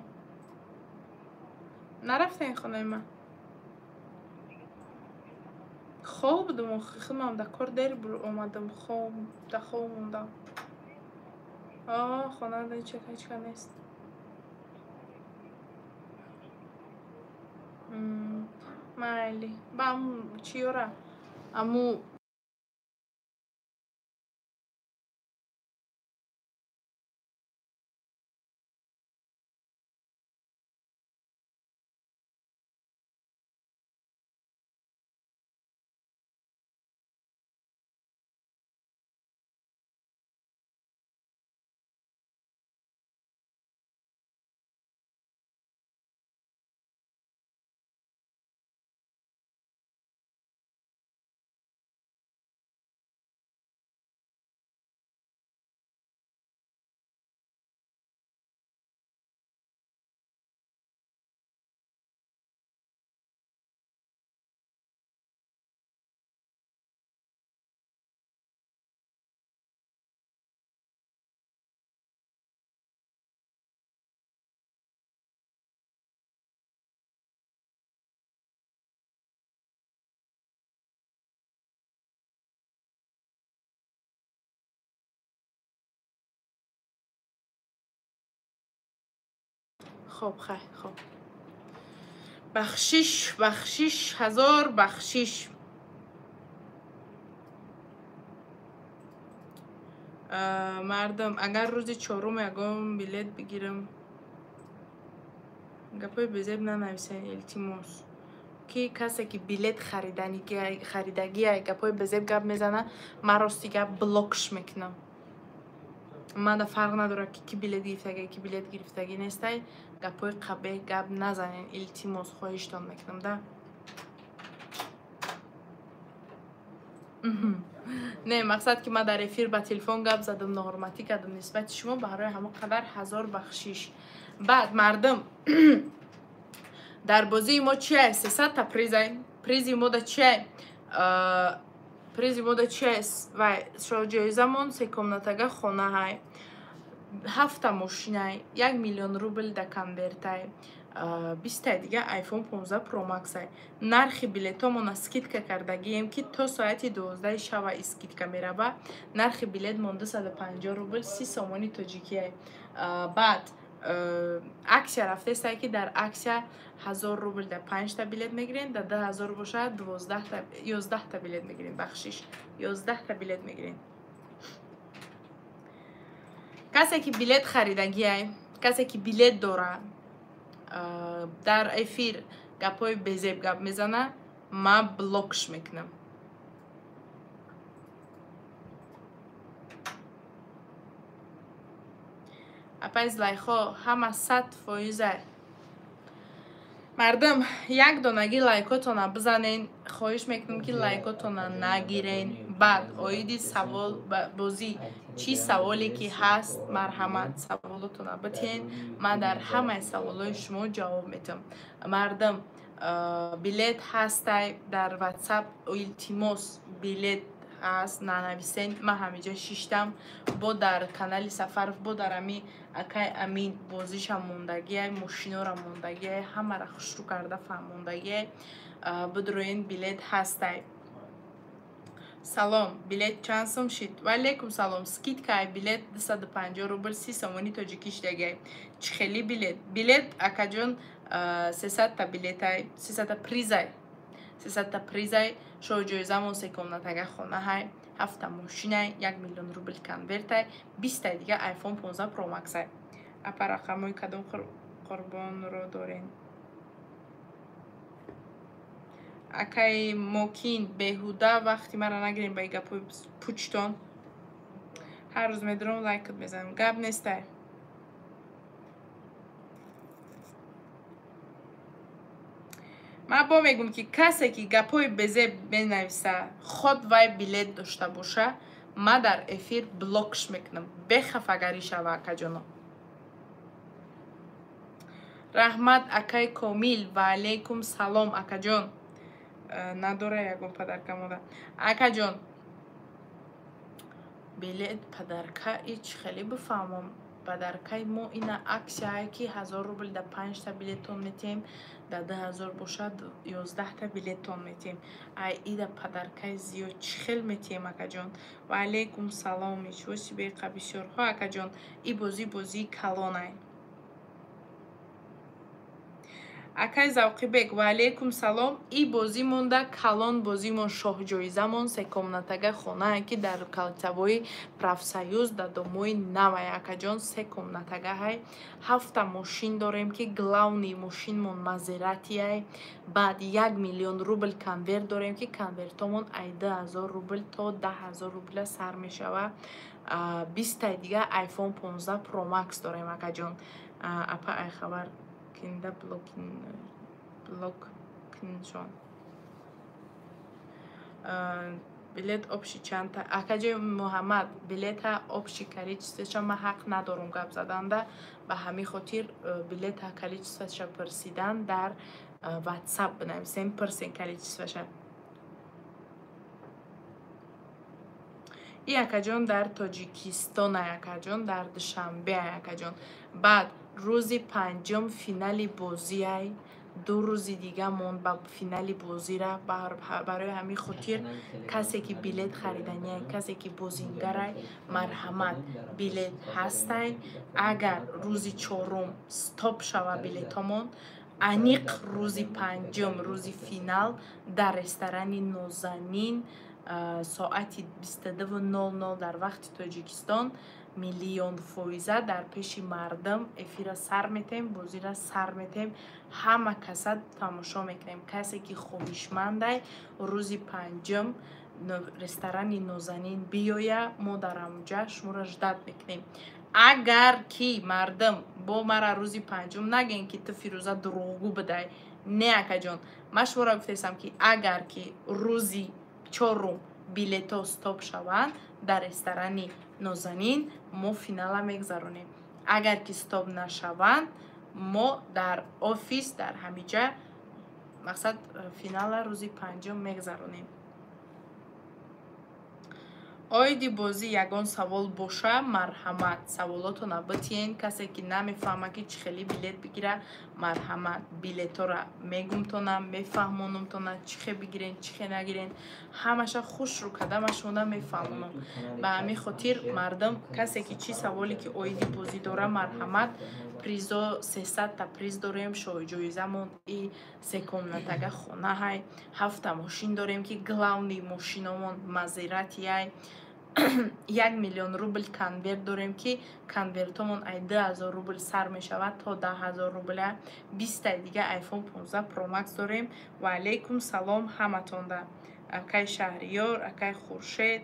Нарафтем хонаи ман, хоб будум, худмам дар кор дер омадам, хоб дар хоб мондам. Хона ҳечка нест. Майли, ба чиёра аму. Хоб, хай, хоб. Бахшиш, бахшиш, ҳазор бахшиш. Мардум, агар рӯзи чорум ягон билет бигирам, гапҳои безеб нанависен, илтимос. Ки касе ки билет харидагия гапҳои безеб гап мезана, ман рости гап блокш мекунам. Манда фарқ надорад ки ки билет гирифтагӣ, ки билет гирифтагӣ нестай, гапҳои қабеҳ гап назанен, илтимос, хоҳиштон мекунам, да? Не, мақсад ки ман дар эфир ба телефон гап задам, ноҳурматӣ кардам нисбати шумо, барои ҳамон қадар ҳазор бахшиш. Баъд мардум, дар бозии мо чия? 300-та призай. Призи мо да чия? Призи мо да чия? Вай, шоҳҷоизамон секомнатага хонаҳай, 7-та мошинай, 1 миллион рубл да конвертай, 20-таи дига iPhone 15 Pro Max-ай. Нархи билетомона скидка кардагием, ки то соати 12 шава скидка мерава. Нархи билет мон 250 рубл, 30 сомони тоҷикиай. Баъд аксия рафтестай, ки дар аксия 1000 рубл да 5-та билет мегирен, да 2000 бошад 12-та, 11-та билет мегирен, бахшиш, 11-та билет мегирен. Касе ки билет харидагиай, касе ки билет дора, дар эфир гапҳои безеб гап мезана, ман блокш мекунам. Апай Зулайхо, ҳама 100%. Мардум, як донаги лайкотона бизанен, хоҳиш мекунам ки лайкотона нагирен. Баъд оиди савол бозӣ чӣ саволе ки ҳаст, марҳамат, саволотона битиҳен, ман дар ҳамаи саволҳои шумо ҷавоб метиҳам. Мардум, билет ҳастай дар WhatsApp, илтимос, билет ҳаст, нанависен. Ман ҳамиҷа шиштам, бо дар канали Сафаров, бо дар ами акай Амин бозиша мондагиай, мошинора мондагиай, ҳамара хушрӯ карда фаҳмондагиай. Бидроен, билет ҳастай. Салом, билет чанд сум шид? Ва алейкум салом. Скидкаи билет 250 рубл, 30 сомони тоҷикӣ шидагиай. Чӣ хели билет? Билет, акаҷон, 300-та билетай, 300-та призай. 300-та призай, шоҳҷоизамон секомнатага хонаҳай, 7-та мошинай, 1 миллион рубл конвертай, 20-таи дига iPhone 15 Pro Max-ай. Апа, рақамҳои кадом қурбонро дорен? Акаи Мокин, беҳуда вақти маро нагирем ба гапҳои пучтон. Ҳар рӯз медорам лайкат мезанам. Гап нестай. Ман бо мегӯм, ки касе ки гапҳои безеб менависа, ход вай билет дошта боша, ман дар эфир блокш мекунам. Бехафагарӣ шава, акаҷоно. Раҳмат, акай Комил, ва алейкум салом, акаҷон. Надора ягон подарка мода. Акаҷон, билет подарка ич хеле бифаҳмам. Подаркаи мо ина аксияе ки 1000 рубл да 5-та билеттон метиҳем, да 2000 бошад 11-та билеттон метиҳем. Ай ида подаркаи зиёд чӣ хел метиҳем, акаҷон? Ва алейкум салом, ничего себе, қа бисёрҳо, акаҷон. И бозӣ бозии калонай. Акай Завқибек, ва алейкум салом. И бозӣ монда калон бозимон, шоҳҷоизамон секомнатага хонае, ки дар калтавои профсоюз дар домои навай, акаҷон, секомнатагаҳай. 7-та мошин дорем, ки главный мошинмон Мазератиай. Баъд 1 миллион рубл конверт дорем, ки конвертомон ай 2000 рубл то 10000 рубла сар мешава. 20-таи дига iPhone 15 Pro Max дорем, акаҷон. Апа, ай хабар кинда блок киншон. Билет общий чандта? Акаҷои Муҳаммад, билета общий количествоша ман ҳақ надорам гап заданда, ба ҳамин хотир билета количествоша пурсидан дар WhatsApp бинависем, пурсен количествоша. И акаҷон дар Тоҷикистон, акаҷон дар Душанбе, акаҷон. Баъд рӯзи панҷум финали бозиай. Ду рӯзи дига монд ба финали бозира. Барои ҳамин хотир касе ки билет хариданиай, касе ки бозингарай, марҳамат, билет ҳастай. Агар рӯзи чорум стоп шава билетомон, аниқ рӯзи панҷум, рӯзи финал дар ресторани Нозанин соати 22:00 дар вақти Тоҷикистон миллион фоиза дар пеши мардум эфира сар метем, бозира сар метем, ҳама каса тамошо мекунем. Касе ки хоҳишмандай, рӯзи панҷум ресторани Нозанин биёя, мо дар ҳамуҷа шуморо ждат мекунем. Агар ки мардум бо мара рӯзи панҷум нагӯен, ки ту Фирӯза дурӯғгӯ будай, не акаҷон, ман шуморо гуфтаистам, ки агар ки рӯзи чорум билетҳо стоп шаванд, дар ресторани Нозанин мо финала мегзаронем. Агар ки стоп нашаванд, мо дар офис дар ҳамиҷа мақсад финала рӯзи панҷум мегзаронем. Оиди бозӣ ягон савол боша, марҳамат, саволотона битиен. Касе ки намефаҳма, ки чӣ хели билет бигира, марҳамат, билетора мегумтона, мефаҳмонумтона, чӣ хе бигирен, чӣ хе нагирен, ҳамаша хушрӯ карда ман шумода мефаҳмонам. Ба ҳамин хотир мардум, касе ки чӣ саволе ки оиди бозӣ дора, марҳамат. Призо 300 та приз дорем, ҷоизамон и секомнатага хонаҳай, ҳафта мошин дорем, ки главный мошиномон Мазератиай, 1 миллион рубл конверт дорем, ки конвертомон ай 2000 рубл сар мешавад то 10 000 рубля, 20-таи дига iPhone 15 Pro Max дорем. Ва алейкум салом ҳаматонда, акай Шаҳриёр, акай Хуршед.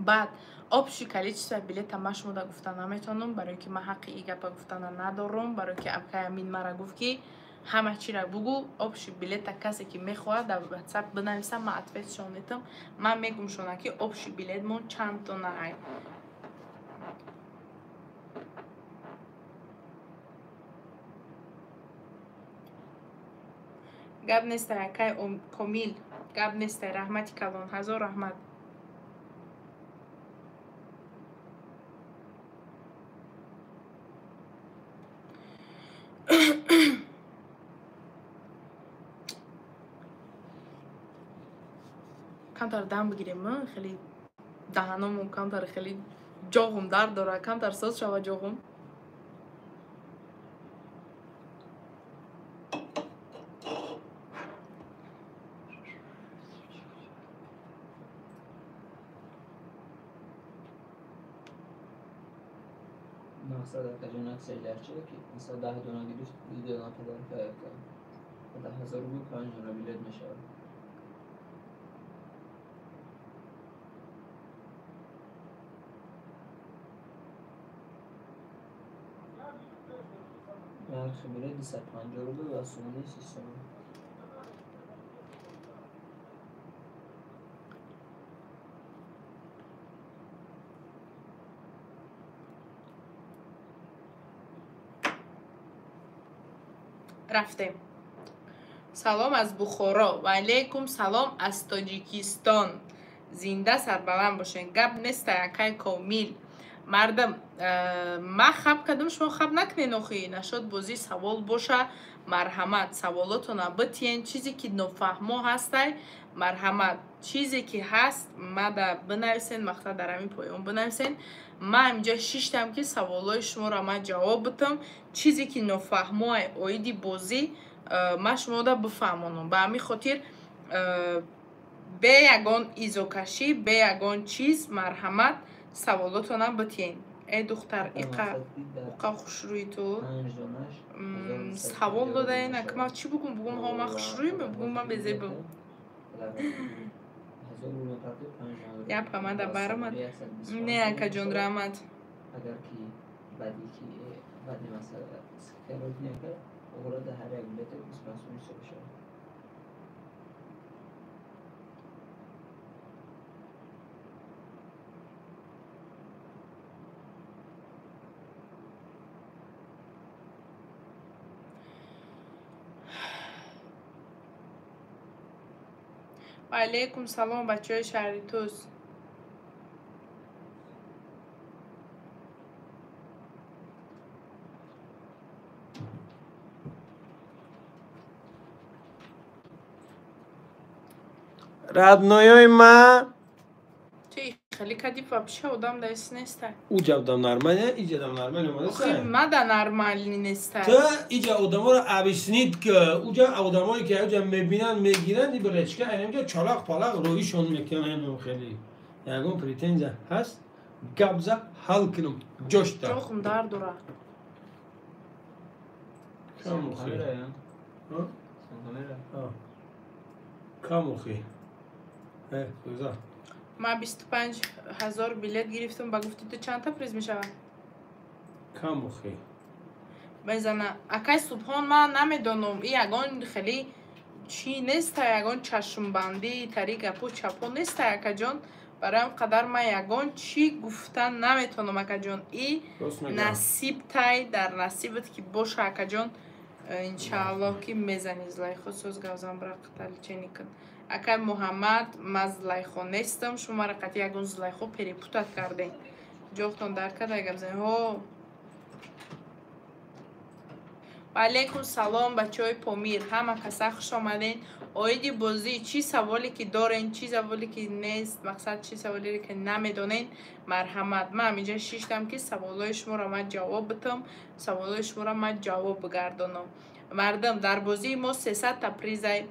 Баъд общий количество билета ман шумода гуфта наметавонам, барое ки ман ҳаққи и гапа гуфтана надорам, барое ки акай Амин мара гуфт, ки ҳама чира бугӯ. Общий билета касе ки мехоҳад, дар WhatsApp бинависам, ман ответшон метам, ман мегумшона, ки общий билетмон чанд дона ай. Гап нестай, акай Комил, гап нестай, раҳмати калон, ҳазор раҳмат. Камтар дам бигирем, хеле даҳаномон камтар хеле ҷоғум дард дорад, камтар соз шава ҷоғум. Мақсад, акаҷон, аксияи дар чие, ки мисол 10 дона гирифт, ду дона подарка, 10 000 рубл панҷ дона билет мешавад. Нархи билет 250 рубл ва сомонӣ 30 сомон. Рафтем. Салом аз Бухоро. Ва алейкум салом аз Тоҷикистон. Зинда сарбаланд бошен. Гап нестай, акай Комил. Мардам, ман хаб кардам, шумо хаб накунен охи. Нашод бозӣ савол боша, марҳамат, саволотона битиен. Чизе ки нофаҳмо ҳастай, марҳамат, чизе ки ҳаст, мада бинависен, мақсад дар ҳамин поён бинависен. Ман инҷа шиштам, ки саволҳои шуморо ман ҷавоб битам. Чизе ки нофаҳмоай оиди бозӣ, ман шумода бифаҳмонам. Ба ҳамин хотир бе ягон изокашӣ, бе ягон чиз, марҳамат, саволотона битиен. Э духтар, иқа уқа хушрӯи ту савол додаен, ака ман чӣ бугум? Бугум ҳо, ман хушрӯем, бугум ман безебам? Япа мада баромад. Не, акаҷон, раҳмат. Агар ки баъди ки баъди масала ҳар як билета 25 сом ҳисоб мешавад. Алейкум салом, бачаҳои шаҳри Тӯс. Родноёи ма. Ти хеле кади вообще одам да ес неста. Уҷа одам нормалия, иҷа одам нормалия омадаса. Охи ма да нормални неста. Ту иҷа одаморо объяснит ки уҷа одамое ки уҷа мебинанд, мегиранд, и бречка айнамҷа чалақ палақ роишон мекунанд инам хеле. Ягон претензия ҳаст? Гап за ҳал кунам. Ҷошта. Ҷохум дард дора. Камухи. Камухи. Фирӯза. Ман 25 000 билет гирифтам, ба гуфти ту чандта приз мешавад? Камухи. Мезана. Акай Субҳон, ман намедонам, и ягон хеле чӣ неста, ягон чашмбандӣ, тари гапу чапо неста, акаҷон. Барои ҳам қадар ман ягон чӣ гуфта наметонам, акаҷон. И насиб тай, дар насибат ки боша, акаҷон. Иншааллоҳ ки мезани Зулайхо, соз гавзам бира қиталчени кун. Акай Муҳаммад, ман Зулайхо нестам, шумо маро қатъи ягон Зулайхо перепутат кардем. Ҷохтон дар када гап занед. Ҳо. Ва алейкум салом, бачаҳои Помир, ҳама каса хуш омаден. Оиди бозӣ чӣ саволе ки дорен, чӣ саволе ки нест, мақсад чӣ саволе ки намедонен, марҳамат. Ман ҳаминҷа шиштам ки саволҳои шуморо ман ҷавоб битам, саволҳои шуморо ман ҷавоб бигардонам. Мардум, дар бозии мо 300 та призай,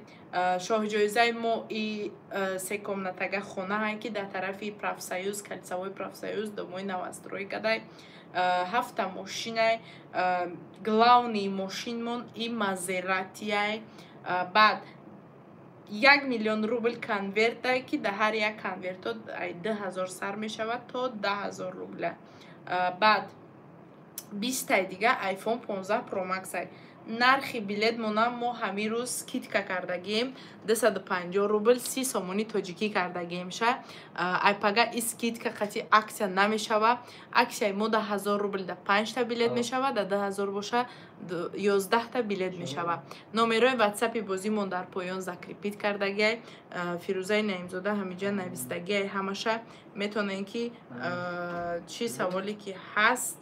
шоҳҷоизаи мо и секомнатага хонаҳай ки дар тарафи профсоюз, кольцевой профсоюз, домои новострой кадай. Ҳафта мошинай, главный мошинмон и Мазератияй. Баъд 1 миллион рубл конвертай ки дар ҳар як конвертҳо 2000 сар мешавад то 10 000 рубля. Баъд 20-тай дига iPhone 15 Pro Max-ай. Нархи билетмона мо ҳамин рӯз скидка кардагием, 250 рубл 30 сомони тоҷикӣ кардагием ша. Айпага и скидка қатъи аксия намешава. Аксияи мо да 1000 рубл да 5та билет мешава, да 2000 боша 11та билет мешава. Номерои ватсапи бозимон дар поён закрепит кардагиай. Фирӯзаи Наимзода ҳамиҷа навистагиай ҳамаша. Метавонем ки чӣ саволе ки ҳаст.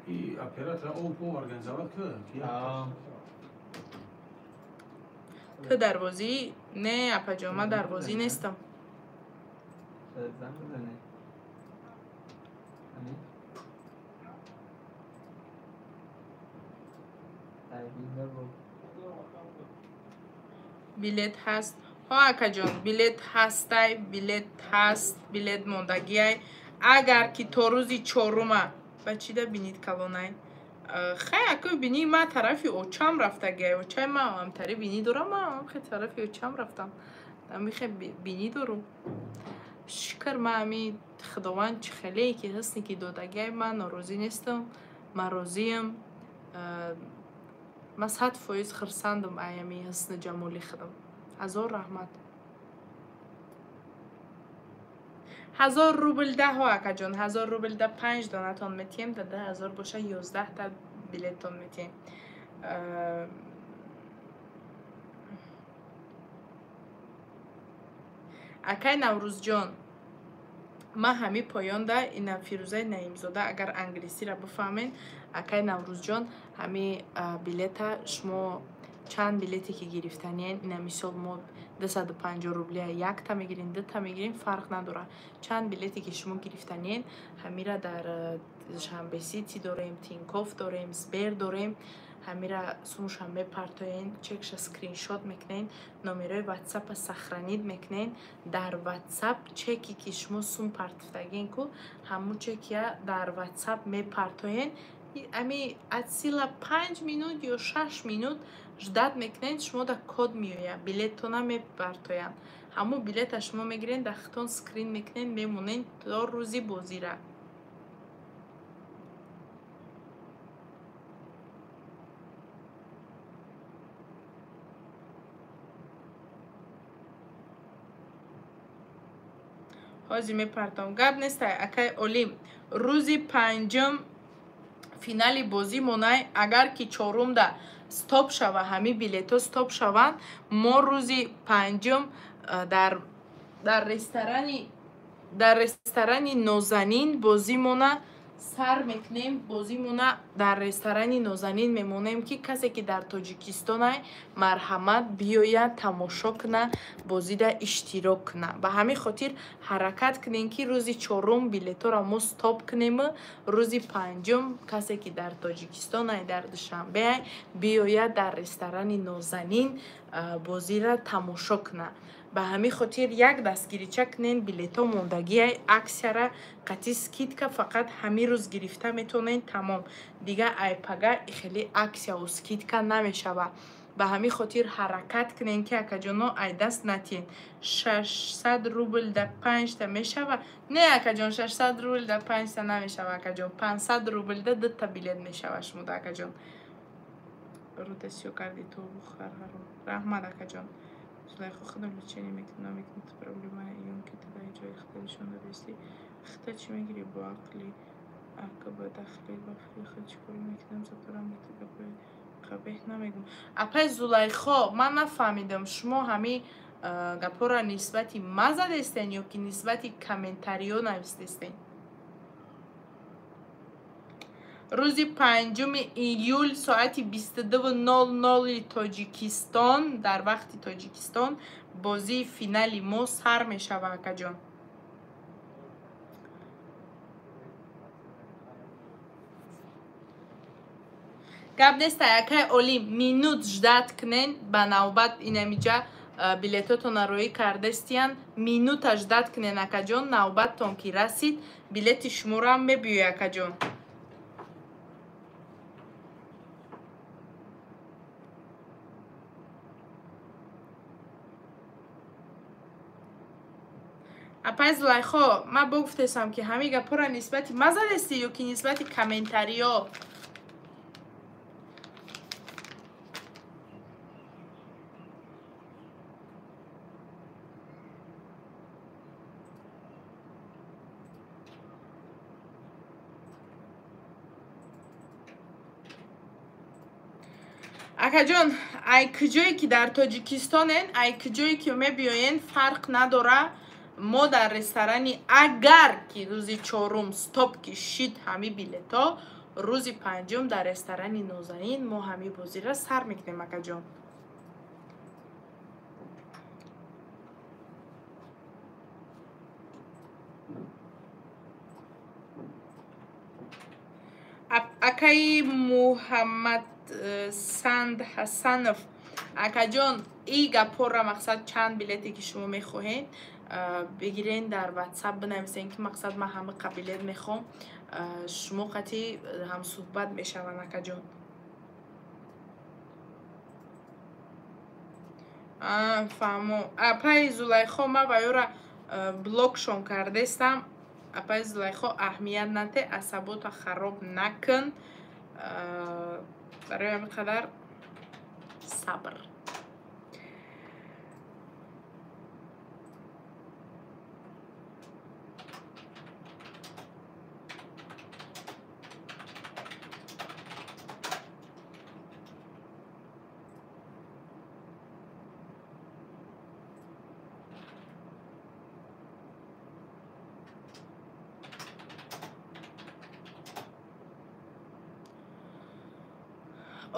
И оператора ОПО организовал ки? Ту дар бозӣ? Не, апаҷон, ман дар бозӣ нестам. Билет ҳаст? Ҳо, акаҷон, билет ҳастай, билет ҳаст, билет мондагиай. Агар ки то рӯзи чорума ба чӣ да бинид калонай? Хай, ака бини, ман тарафи очам рафтагиай. Очай ман ҳамтари бинӣ дорам, ман ҳам тарафи очам рафтам. Ҳамихе бинӣ дорум. Шукр, ман ҳами Худованд чӣ хеле ки ҳусне ки додагиай, ман норозӣ нестам, ман розиям. Ман 100% хурсандам ай ҳами ҳусни ҷамоли худам. Ҳазор раҳмат. 1000 рубл даҳо, акаҷон, 1000 рубл да 5 донатон метиҳем, да 2000 боша 11та билеттон метиҳем. Акай Наврӯзҷон, ман ҳами поёнда ина Фирӯзаи Наимзода, агар англисиро бифаҳмен, акай Наврӯзҷон, ҳами билета шумо чанд билете ки гирифтаниен, ина мисол мо 250 рублия якта мегирем, дута мегирем, фарқ надорад. Чанд билете ки шумо гирифтаниен, ҳамира дар Душанбе Сити дорем, Тинькофф дорем, Сбер дорем, ҳамира сумуша мепартоен, чекша скриншот мекунен, номерои ватсапа сохранид мекунен. Дар ватсап чеки ки шумо сум партофтагин ку, ҳамун чекия дар ватсап мепартоен. Ами от сила 5 минут ё 6 минут ждат мекунед, шумо да код меояд, билеттона мепартоянд. Ҳамун билета шумо мегирен, дар хитон скрин мекунед, мемонед то рӯзи бозира. Ҳозир мепартом. Гап нестай, акай Олим. Рӯзи панҷум финали бозӣ монай, агар ки чорумда стоп шава, ҳами билетҳо стоп шаванд, мо рӯзи панҷум дар ресторани Нозанин бозӣ мона Сар мекунем бозимона дар ресторани Нозанин мемонем, ки касе ки дар Тоҷикистонай, марҳамат биёяд, тамошо куна, бозида иштирок куна. Ба ҳамин хотир ҳаракат кунем, ки рӯзи чорум билетҳоро мо стоп кунем, рӯзи панҷум касе ки дар Тоҷикистонай, дар Душанбеай, биёяд дар ресторани Нозанин бозиро тамошо куна. Ба ҳамин хотир як дастгирича кунен, билетҳо мондагиай, аксияра қатъи скидка фақат ҳамин рӯз гирифта метавонен, тамом. Дига айпага хеле аксияву скидка намешава. Ба ҳамин хотир ҳаракат кунен, ки акаҷоно ай даст натиҳен. 600 рубл да 5та мешава? Не, акаҷон, 600 рубл да 5та намешава, акаҷон. 500 рубл да 2та билет мешава шумода, акаҷон. Рӯта сиё карди ту бухар ҳаром. Раҳмат, акаҷон. Зулайхо худам лечение мекунам, намекунам, ту проблема ён ки ту дар ҷои хита нишон додисти. Хита чӣ мегирӣ бо ақли ака ба дахлет ба фикри худ чӣ кор мекунам, заторам ба ту гапои қабеҳ намегӯм. Апай Зулайхо, ман нафаҳмидам, шумо ҳамин гапҳоро нисбати ман задестен ё ки нисбати комментариҳо навистестен? Рӯзи 5 июл соати 22:00 Тоҷикистон, дар вақти Тоҷикистон бозии финали мо сар мешава, акаҷон. Гап нест, акай Олим, минут ждат кунен, ба навбат инамиҷа билетотонро роӣ кардастиян, минута ждат кунен, акаҷон, навбаттон ки расид, билети шуморо мебиёй, акаҷон. Апай Зулайхо, ман бо гуфтесам, ки ҳамин гапҳоро нисбати ман задестӣ ё ки нисбати комментариҳо? Акаҷон, ай куҷое ки дар Тоҷикистонен, ай куҷое ки мебиёен, фарқ надора. Мо дар ресторани, агар ки рӯзи чорум стоп ки шид ҳами билетҳо, рӯзи панҷум дар ресторани Нозанин мо ҳами бозиро сар мекунем, акаҷон. Акаи Муҳаммад Санд Ҳасанов, акаҷон, и гапҳоро мақсад чанд билете ки шумо мехоҳед бигирен, дар WhatsApp бинависен, ки мақсад ман ҳама билет мехоҳам, шумо қатъи ҳамсуҳбат мешаванд, акаҷон. Фаҳмо. Апаи Зулайхо, ман ба ёра блокшон кардестам. Апаи Зулайхо, аҳамият нате, асабота хароб накун. Барои ҳамин қадар сабр.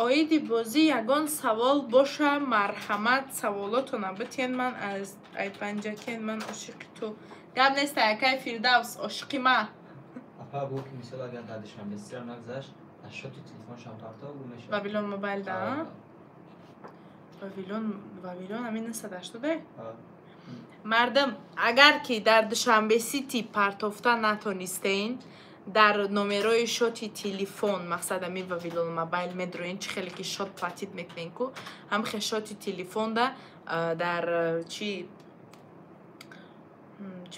Оиди бозӣ ягон савол боша, марҳамат саволотона битиен. Ман аз Айпанҷакен, ман ошиқи ту. Гап нест, акай Фирдавс, ошиқи ма. Апа, бо ки мисол агар дар Душанбе сира нагзашт, аз шоти телефоншам партов гум мешавад. Вавилон мобайл да? Вавилон, Вавилон ҳамин 980? Мардум, агар ки дар Душанбе Сити партофта натонистен, дар номерои шоти телефон, мақсад ҳамин Вавилон мобайл медроен, чӣ хеле ки шот платит мекунен ку, ҳамхе шоти телефонда дар чи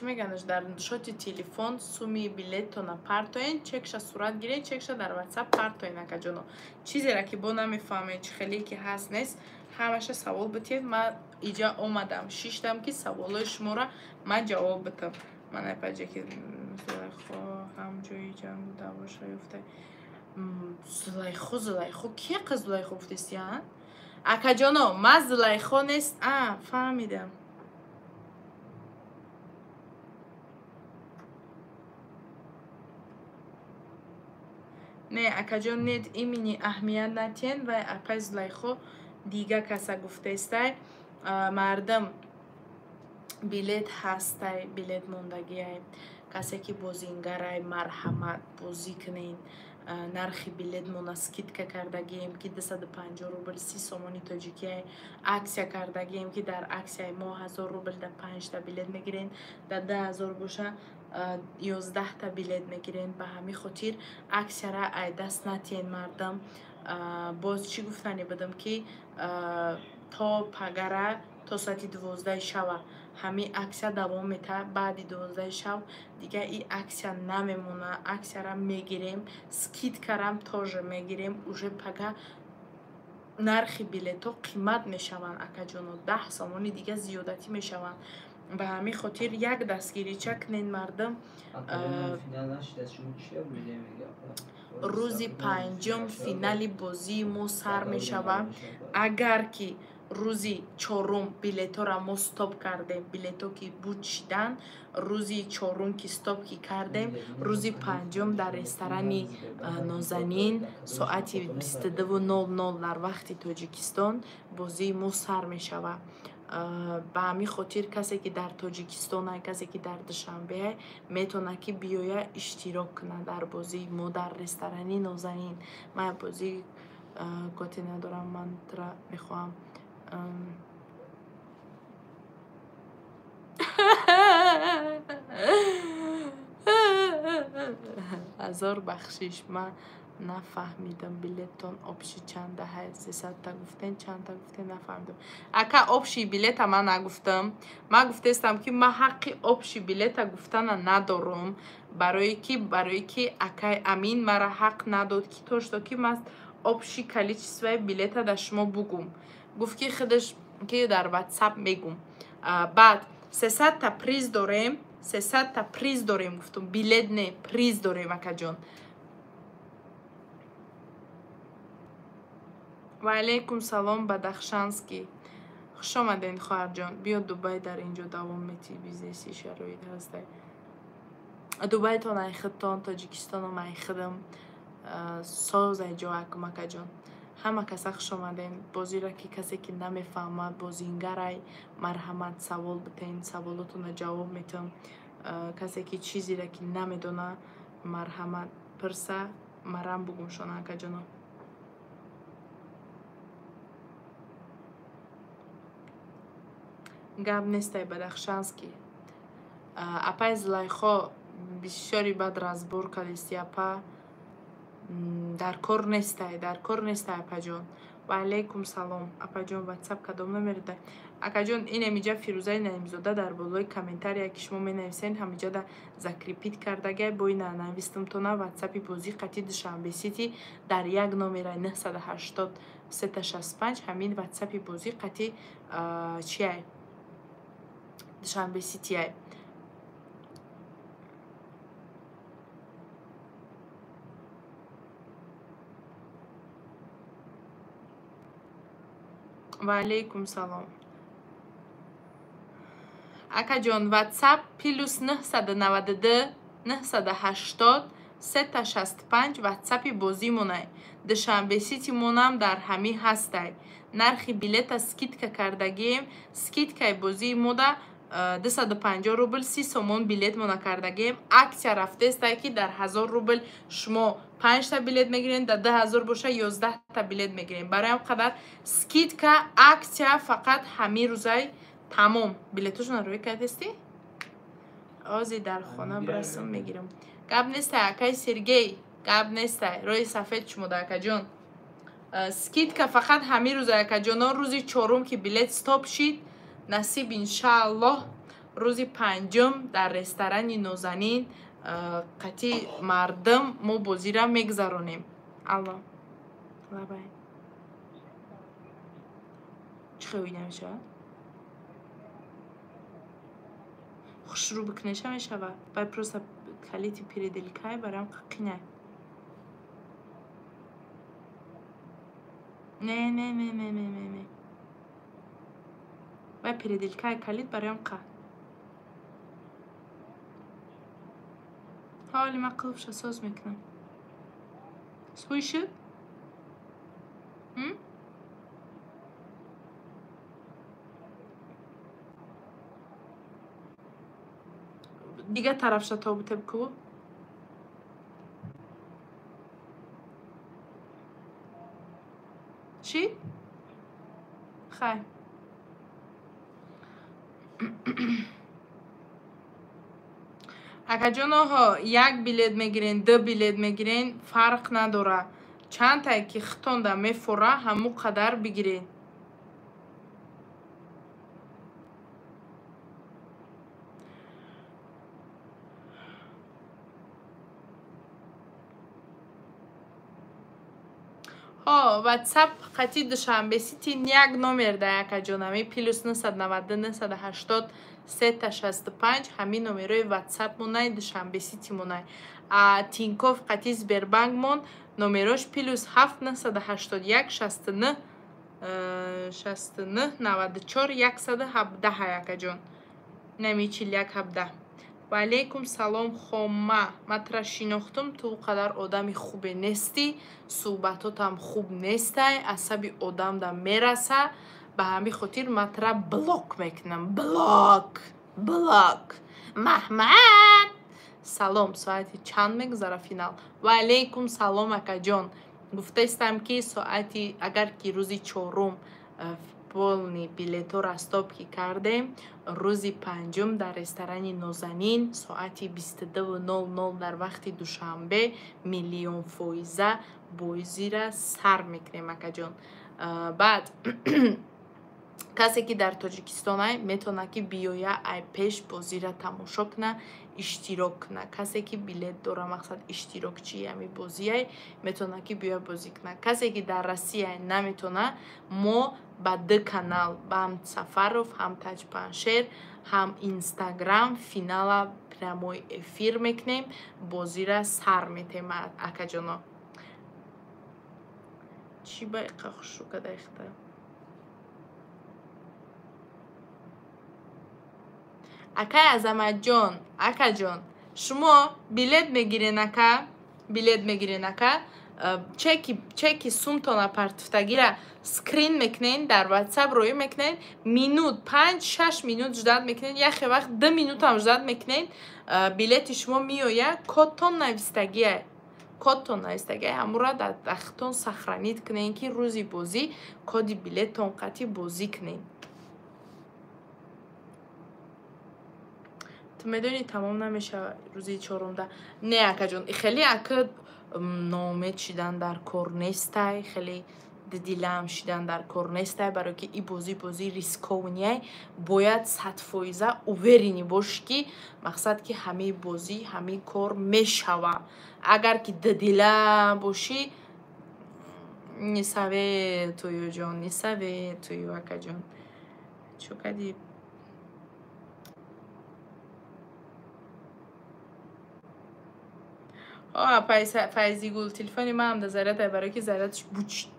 меганаш, дар шоти телефон суми билеттона партоен, чекша сурат гирен, чекша дар WhatsApp партоен, акаҷоно. Чизера ки бо намефаҳмед, чӣ хеле ки ҳаст нест, ҳамаша савол битиед. Ман иҷа омадам, шиштам, ки саволои шуморо ман ҷавоб битам. Ман айпаҷа ки Зулайхо ҳам ҷои ҷангу даъво шаёфта. Зулайхо, Зулайхо, ки яқа Зулайхо гуфтести, а? Акаҷоно, ман Зулайхо нест. А, фаҳмидам. Не, акаҷон, нет, имини аҳамият натиҳен, вай апай Зулайхо дига каса гуфтаистай. Мардам, билет ҳастай, билет мондагиай. Касе ки бозингарай, марҳамат, бозӣ кунен. Нархи билетмона скидка кардагием, ки 250 рубл 30 сомони тоҷикиай. Аксия кардагием, ки дар аксияи мо 1000 рубл да 5та билет мегирен, да 2000 боша 11та билет мегирен. Ба ҳамин хотир аксияра ай даст натиҳен, мардам. Боз чӣ гуфтанӣ будам, ки то пагара то соати 12 шава ҳамин аксия давом метаҳад. Баъди 12 шав дига и аксия намемона. Аксияра мегирем, скидкарам тоже мегирем. Уже пага нархи билетҳо қимат мешаванд, акаҷоно, 10 сомони дига зиёдатӣ мешаванд. Ба ҳамин хотир як дастгирича кунен, мардум. Рӯзи панҷум финали бозии мо сар мешавад. Агар ки рӯзи чорум билетҳоро мо стоп кардем, билетҳо ки буд шидан, рӯзи чорум ки стоп ки кардем, рӯзи панҷум дар ресторани Нозанин соати 22:00 дар вақти Тоҷикистон бозии мо сар мешавад. Ба ҳамин хотир касе ки дар Тоҷикистон, касе ки дар Душанбе, метавонад ки биёя иштирок кунад дар бозии мо дар ресторани Нозанин. Ман бозӣ коте надорам, ман тра мехоҳам. Ҳазор бахшиш, ман нафаҳмидам, билеттон общий чанда ҳай? 300та гуфтен, чандта гуфтен, нафаҳмидам. Ака, общий билета ман нагуфтам. Ман гуфтаистам, ки ман ҳаққи общий билета гуфтана надорам, барои ки акай Амин мара ҳақ надод, ки то что ки ман общий количествои билета да шумо бугум. Гуфт, ки худаш ки дар ватсап мегум. Баъд 300та приз дорем, 300та приз дорем, гуфтум, билет не, приз дорем, акаҷон. Ва алейкум салом, Бадахшанский, хуш омаден, хоҳарҷон. Биё Дубай, дар инҷо давом мети бизнеси, шароит ҳастай. Дубайтон ай худтон, Тоҷикистоном ай худам, созай ҷо акум, акаҷон. Ҳама каса хуш омадем. Бозиро ки касе ки намефаҳмад, бозингарай, марҳамат, савол битен, саволотонро ҷавоб метам. Касе ки чизеро ки намедона, марҳамат, пирса, марам бугумшона, акаҷоно. Гап нестай, Бадахшанский. Апай Зулайхо, бисёри бад разбор кардисти, апа. Дар кор нестай, дар кор нестай, апаҷон. Ва алейкум салом, апаҷон. Ватсап кадом номерида, акаҷон? Инамиҷа Фирӯзаи Наимзода дар болои комментария, ки шумо менависен, ҳамиҷада закрепить кардагай. Бо ина навистумтона ватсапи бозӣ қати Душанбе Сити дар як номераи 980 365. Ҳамин ватсапи бозӣ қати чиай, Душанбе Ситиай. Ва алейкум салом, акаҷон. Ватсап +992 980 365 ватсапи бозимонай. Душанбе Сити монам дар ҳамин ҳастай. Нархи билета скидка кардагием. Скидкаи бозии мода 250 рубл 30 сомон билет мона кардагием. Аксия рафтестай, ки дар 1000 рубл шумо 5та билет мегирен, дар 2000 боша 11та билет мегирен. Барои ҳам қадар скидка, аксия фақат ҳамин рӯзай тамом. Билетошона рӯй кардестӣ? Ози дар хона бирасам, мегирам. Гап нестай, акай Сергей, гап нестай. Роҳи сафед шумода, акаҷон. Скидка фақат ҳамин рӯзай, акаҷоно. Рӯзи чорум ки билет стоп шид, насиб, иншааллоҳ, рӯзи панҷум дар ресторани Нозанин қатъи мардум мо бозира мегузаронем. Алло, лабай, чӣ хел намешавад? Хушрӯ бикунеша мешавад. Бай просто калити переделкай барам қинай. Не, не, не, не, не, не, не, вай переделкай калит бароям қа. Ҳоли ман қулфша соз мекунам. Спой шид? Дига тарафша тобутеб ку. Чӣ? Хай. Акаҷоноҳо, як билет мегирен, ду билет мегирен, фарқ надора. Чандтае ки хитонда мефора, ҳамун қадар бигирен. Ҳо, WhatsApp қати Душанбе Сити як номер да, акаҷон, ҳамин плюс 992 980 365, ҳамин номерои WhatsApp монай, Душанбе Сити монай. А Тинькофф қати Сбербанк мон номерош плюс 7 981 69 69 94 117, акаҷон. Нами 41 17. Ва алейкум салом, хома. Ман тура шинохтум, ту он қадар одами хубе нестӣ, суҳбатотам хуб нестай, асаби одамда мераса. Ба ҳамин хотир ман тура блок мекунам. Блок, блок. Маҳмад! Салом, соати чанд мегузара финал? Ва алейкум салом, акаҷон. Гуфтаистам, ки соати, агар ки рӯзи чорум полный билетҳоро стоп ки кардем, рӯзи панҷум дар ресторани Нозанин соати 22:00 дар вақти Душанбе миллионфоиза бозира сар мекунем, акаҷон. Баъд касе ки дар Тоҷикистонай, метавонад ки биёя, ай пеш бозира тамошо куна, иштирок куна. Касе ки билет дора, мақсад, иштирокчии ҳами бозиай, метавонад ки биёя бозӣ куна. Касе ки дар Россия наметавона, мо ба ду канал, ба ҳам Сафаров, ҳам Таҷпаншер, ҳам Инстаграм финала прямой эфир мекунем, бозира сар метем, акаҷоно. Чӣ ба иқа хушрӯ када ихта? Акай Азаматҷон, акаҷон, шумо билет мегирен, ака, билет мегирен, ака, чеки сумтона партуфтагира скрин мекунен, дар WhatsApp роӣ мекунен, минут, 5-6 минут ждать мекунен, яхе вақт 2 минутам ждать мекунен, билети шумо меояд, кодтон навистагиай. Кодтон навистагиай, ҳамура дар дахтон сохранить кунен, ки рӯзи бозӣ коди билеттон қатъи бозӣ кунен. Ту медонӣ, тамом намешавад рӯзи чорумда. Не, акаҷон, хеле ака ноумед шидан дар кор нестай, хеле дидилам шидан дар кор нестай, барое ки и бозӣ бозии рискованный ай, бояд 100% уверенный бошӣ, ки мақсад, ки ҳамаи бозӣ, ҳамаи кор мешава. Агар ки дидила бошӣ, не советую, ҷон, не советую, акаҷон. Чӯ кардӣ? Файзигул, телефони ман ҳам заряд, барое ки зарядш бучид.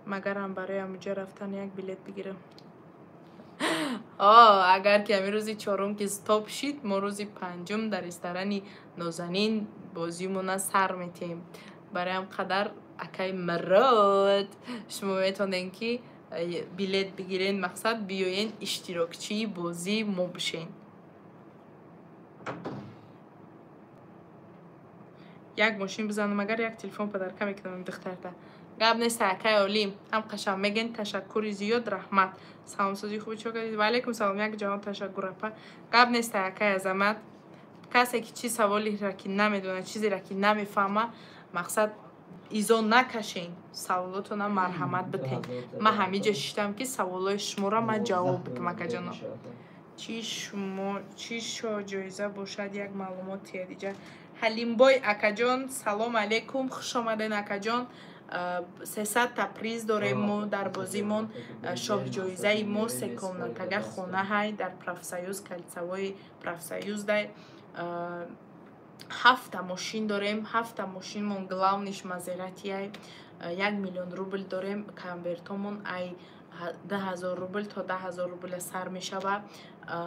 Магарам барои ҳамуҷа рафтан як билет бигирам. Агар ки ҳамин рӯзи чорум ки стоп шид, мо рӯзи панҷум дар ресторани Нозанин бозимона сар метиҳем. Барои ҳам қадар, акай Мурод, шумо метавонед ки билет бигирен, мақсад, биёен, иштирокчии бозии мо бишен. Як мошин бизанам, агар як телефон подарка мекунам духтарта. Гап нест, акай Олим, ҳам қашам мегӯен, ташаккури зиёд, раҳмат. Саломсозии хуби чо кардед? Ва алейкум салом, як ҷаҳон ташаккур, апа. Гап нест, акай Азамат. Касе ки чӣ саволеро ки намедонад, чизеро ки намефаҳма, мақсад, изо накашен, саволотона марҳамат битен. Ман ҳамиҷа шиштам, ки саволои шуморо ман ҷавоб бидам, акаҷоно. Чӣ шумо чӣ шо ҷоиза бошад, як маълумот тиядиҷа. Ҳалимбой акаҷон, салом алейкум, хуш омаден, акаҷон. 300-та приз дорем мо дар бозимон. Шоҳҷоизаи мо се комнатага хонаҳай дар Профсоюз, кольцевой Профсоюз дай. Ҳафта мошин дорем, ҳафта мошинмон, главный ш Мазератиай, 1 миллион рубл дорем, конвертомон ай 2000 рубл то 10000 рубл сар мешава.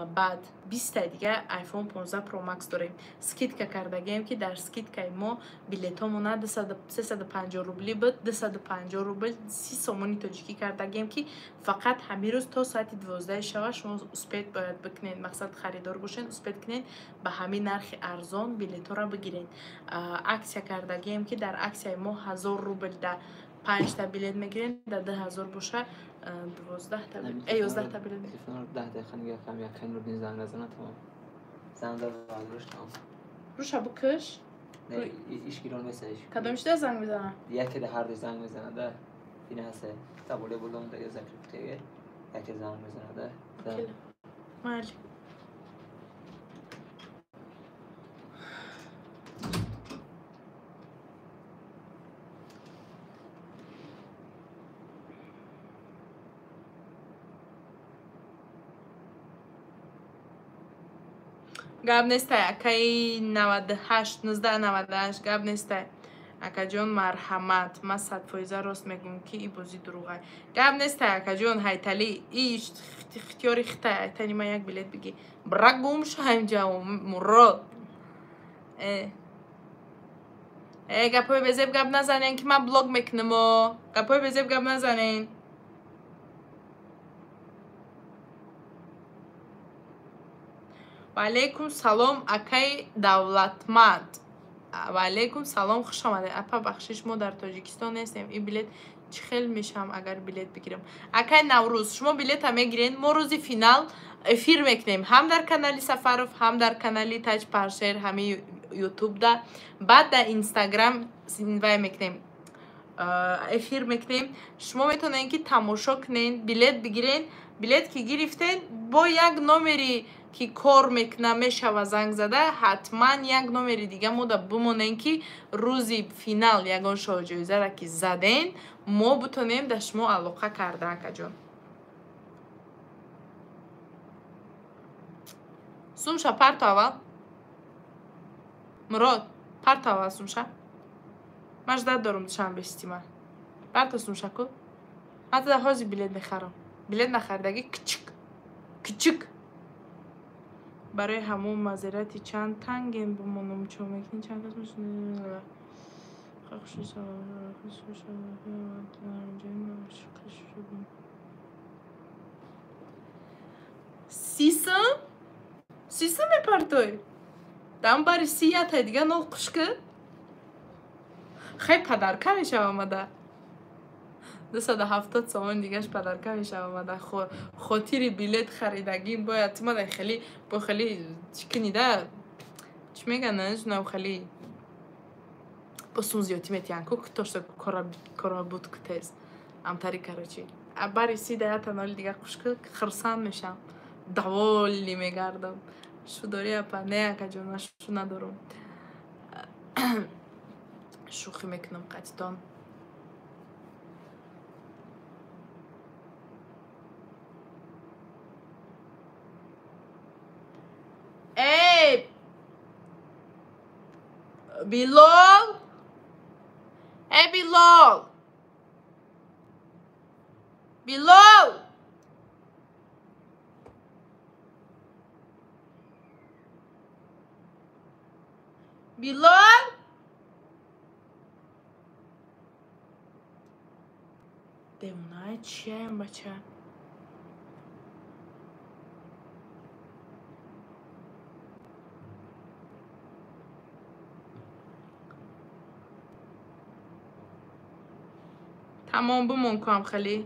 Баъд 20 дига iPhone 15 Pro Max дорем. Скидка кардагием ки дар скидкаи мо билетҳомона 350 рубли буд, 250 рубл 30 сомони тоҷикӣ кардагием ки фақат ҳамин рӯз то соати 12 шава шумо успед бояд бикунед, мақсад харидор бошед, успед кунед ба ҳамин нархи арзон билетҳоро бигиред. Аксия кардагием ки дар аксияи мо 1000 рубл да 5 та билет мегирем, да 2000 боша 12 та билет, 11 та билет. Телефон 10 дақиқа нигоҳ кам, як хеле рубин занг назана тамом. Занг зад ва руш тамом. Руша бикаш. Не, иш гирон нест иш. Кадом чида занг мезана? Яке да ҳар ду занг мезана да. Ин ҳаст. Таболе булдум да закриптеге. Яке занг мезана да. Майли. Гап нестай, акаи 98, 1998, гап нестай. Акаҷон, марҳамат, ман 100% рост мегӯм ки и бозӣ дурӯғай. Гап нестай, акаҷон, ҳайтали, и ихтиёри хитай, ҳайтали ман як билет бигӣ. Бра гум ша ҳамҷа, мурод. Гапҳои безеб гап назанен ки ман блог мекунам-о. Гапҳои безеб гап назанен. Ва алейкум салом, акаи Давлатманд. Ва алейкум салом, хуш омадед. Апа, бахшиш, мо дар Тоҷикистон нестем. Ин билет чӣ хел мешавам агар билет бигирам? Акаи Наврӯз, шумо билета мегирен, мо рӯзи финал эфир мекунем. Ҳам дар канали Сафаров, ҳам дар канали Таҷ Паршер, ҳами Ютубда. Баъд дар Инстаграм вай мекунем. Эфир мекунем. Шумо метавонед ки тамошо кунед, билет бигирен. Билет ки гирифтен, бо як номери ки кор мекуна мешава занг зада, ҳатман як номери дига мо да бимонем ки рӯзи финал ягон шоҳҷоизаро ки заден, мо бутонем да шумо алоқа карда, акаҷон. Сумша парто аввал. Мурод, парто аввал сумша. Ман ждат дорум душанбе систима. Парто сумша ку. Ман тада ҳозир билет мехарам. Билет нахаридагӣ кичик. Кичик. Барои ҳамон мазирати чанд танген бимонам, чо мекунӣ, чанд кас сисм? Сисм мепартой? Дам бари си ятай дига нол қушки? Хай падарка мешавам ада. 270 сомон дигаш падарка мешавам ада. Хотири билет харидагим бояд тимада хеле бо хеле чӣ кунӣ да? Чӣ мегӯянд, намедонам, хеле бо сум зиёдтӣ метиҳанд ку тошто кора буд ку тез. Амтари короче. Бари си да ята ноли дига қушки хирсанд мешавам. Даволи мегардам. Шу дорӣ апа? Не, акаҷон, ман шу надорам. Шӯхӣ мекунам қатитон. Эй! Билол! Эй, Билол! Билол! Билол! Девонаи чияем, бача? Тамом бимон куам хеле.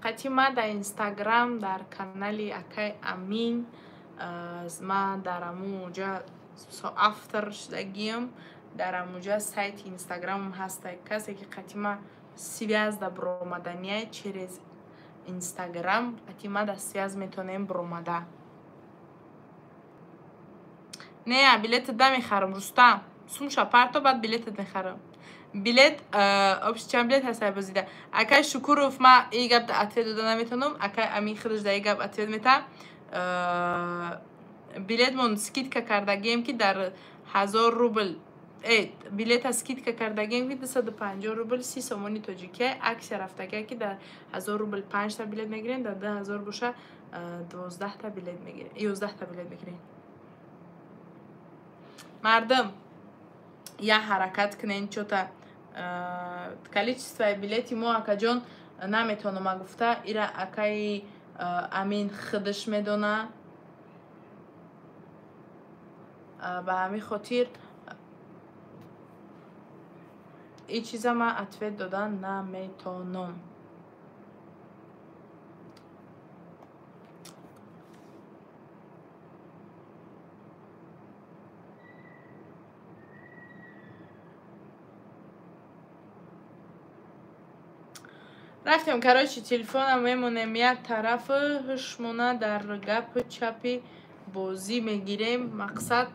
Қати ма дар Инстаграм, дар канали акаи Амин, ма дар амуҷа автор шудагиам, дар амуҷа сайти Инстаграмам ҳаста. Касе ки қати ма связь да биромадания через Инстаграм, қати ма да связь метонем биромада. Не, билетат да мехарам, Рустам. Сумша парто, баъд билетат мехарам. Билет, общий чанд билет ҳаст бозида? Акай Шукуров, ма и гап ответ дода наметавонам. Акай Амин худаш да и гап ответ мета. Билетмон скидка кардагием, ки дар 1000 рубл, билета скидка кардагием, ки 250 рубл 30 сомони тоҷикия. Аксия рафтагия, ки дар 1000 рубл 5та билет мегирем, дар 2000 боша 12та билет мегирем, 11та билет мегирем. Мардум, я ҳаракат кунен, чота количествои билети мо, акаҷон, наметавонам гуфта, ира акаи Амин худаш медона. Ба ҳамин хотир ин чиза ман ответ дода наметавонам. Рафтем, короче, телефона мемонем як тараф, ҳушмона дар гапи чапи бозӣ мегирем. Мақсад,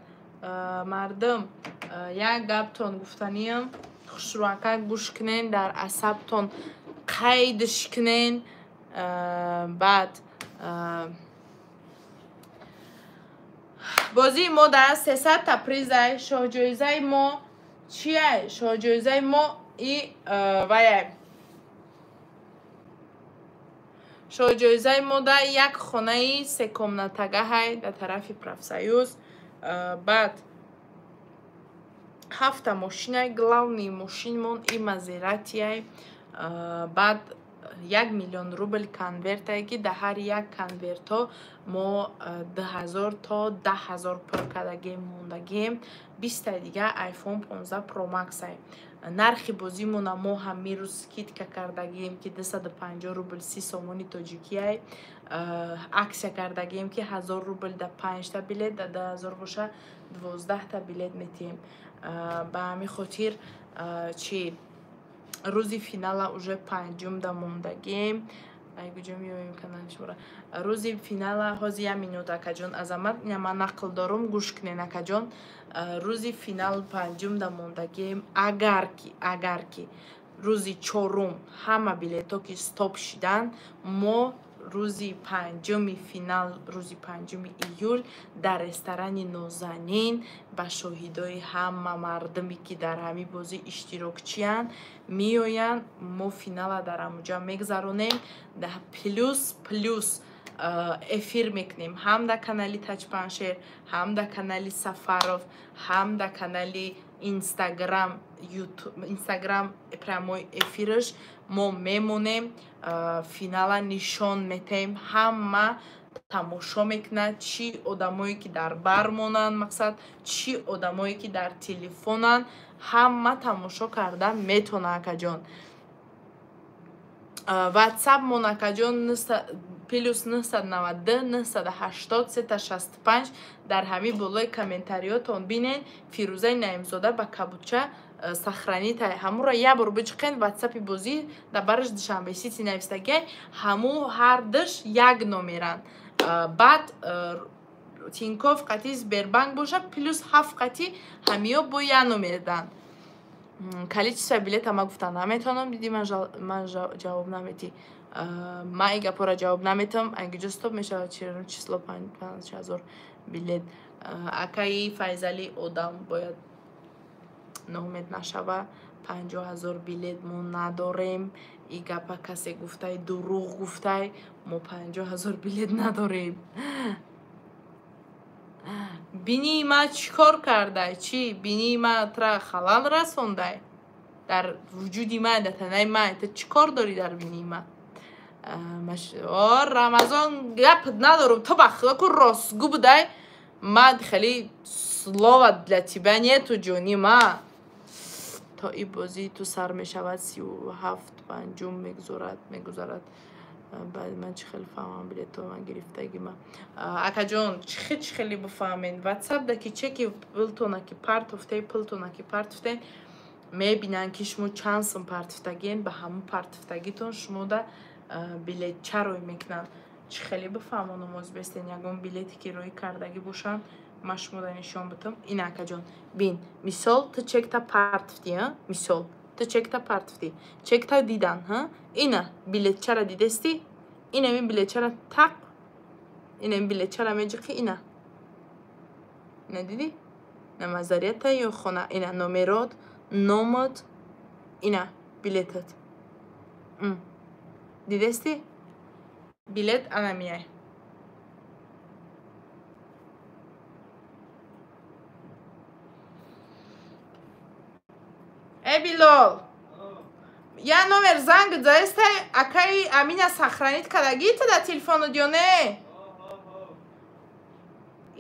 мардум, як гаптон гуфтаниям, хушрӯакак гӯш кунен, дар асабтон қайдш кунен. Баъд бозии мо дар 300та призай. Шоҳҷоизаи мо чия? Шоҳҷоизаи мо и ваяй. Шоҳҷоизаи мо да як хонаи секомнатагаҳай дар тарафи профсоюз. Баъд ҳафта мошинай, главный мошинмон и Мазератиай. Баъд 1 миллион рубл конвертай, ки дар ҳар як конвертҳо мо 2000 то 10 000 пур кардагием, мондагием. 20таи дига iPhone 15 Pro Max-ай. Нархи бозимона мо ҳамин рӯз скидка кардагием, ки 250 рубл 30 сомони тоҷикиай. Аксия кардагием, ки 1000 рубл да 5та билет, да 2000 боша 12та билет метиҳем. Ба ҳамин хотир чи рӯзи финала уже панҷумда мондагием. Ай, куҷо меоем канали шуморо? Рӯзи финала ҳозир, як минут, акаҷон Азамат, ина ман нақл дорум, гӯш кунен, акаҷон. Рӯзи финал панҷумда мондагием. Агар ки рӯзи чорум ҳама билетҳо ки стоп шидан, мо рӯзи панҷуми финал, рӯзи 5 июл, дар ресторани Нозанин ба шоҳидои ҳама мардуме, ки дар ҳамин бозӣ иштирокчиянд, меоянд, мо финала дар ҳамуҷа мегзаронем. Плюс эфир мекунем ҳам дар канали Таҷпаншер, ҳам дар канали Сафаров, ҳам дар канали Инстаграм, Инстаграм прямой эфираш мо мемонем, финала нишон метаҳем, ҳама тамошо мекунад, чӣ одамое ки дар бар монанд, мақсад, чӣ одамое ки дар телефонанд, ҳама тамошо карда метавонад, акаҷон. Ватсап мон, акаҷон, плюс 992 980 365. Дар ҳамин болои комментариётон бинен, Фирӯзаи Наимзода ба кабуча сохранить, ҳамуро як бор бичиқен. Ватсапи бозӣ дар бараш Душанбе Сити навистагиай, ҳаму ҳардуш як номеранд. Баъд Тинькофф қати Сбербанк боша, плюс ҳафт қати ҳамиё бо як номерданд. Количество билета ма гуфта наметавонам. Диди, ман ҷавоб наметӣ, ман ин гапҳоро ҷавоб наметавам. Агиҷо стоп мешавад число 5000 билет. Акаи Файзалӣ, одам бояд ноумед нашава, 50 000 билет мо надорем. И гапа касе гуфтай, дурӯғ гуфтай, мо 50 000 билет надорем. Бинии ма чӣ кор кардай? Чӣ бинии ма тра халал расондай? Дар вуҷуди ма, дар танаи ма ту чӣ кор дорӣ дар бинии ма? О, Рамазон, гап надорум, ту ба худо ку ростгӯ будай, ма хеле слова для тебя нету, ҷони ма. То и бозии ту сар мешавад, 37 панҷум мегузарад. Баъд ман чӣ хеле фаҳмам билетҳо ман гирифтаги ма? Акаҷон, чӣ хеле бифаҳмен? Ватсап да ки чеки пултона ки партофтей, пултона ки партофтен, мебинанд, ки шумо чанд сум партофтагиен, ба ҳамун партофтагитон шумо да билетча рӯй мекунанд. Чӣ хеле бифаҳмонам? Озбестен ягон билете ки рӯй кардагӣ бошанд, ман шумо да нишон битам. Ин, акаҷон, бин, мисол, ту чекта партофтӣ, мисол. Ту чекта партфтӣ. Чекта дидан, ҳа? Ина билетчара дидестӣ? Инами билетчара тақ. Инами билетчара меҷиқӣ ина. Ина дидӣ? Намазарията ё хона. Ина номерот, номот, ина билетат. Дидестӣ? Билет ана мияй. Э, Билол! Я номер занг заестай, акаи Амина сохранить кардагӣ та дар телефонут ё не?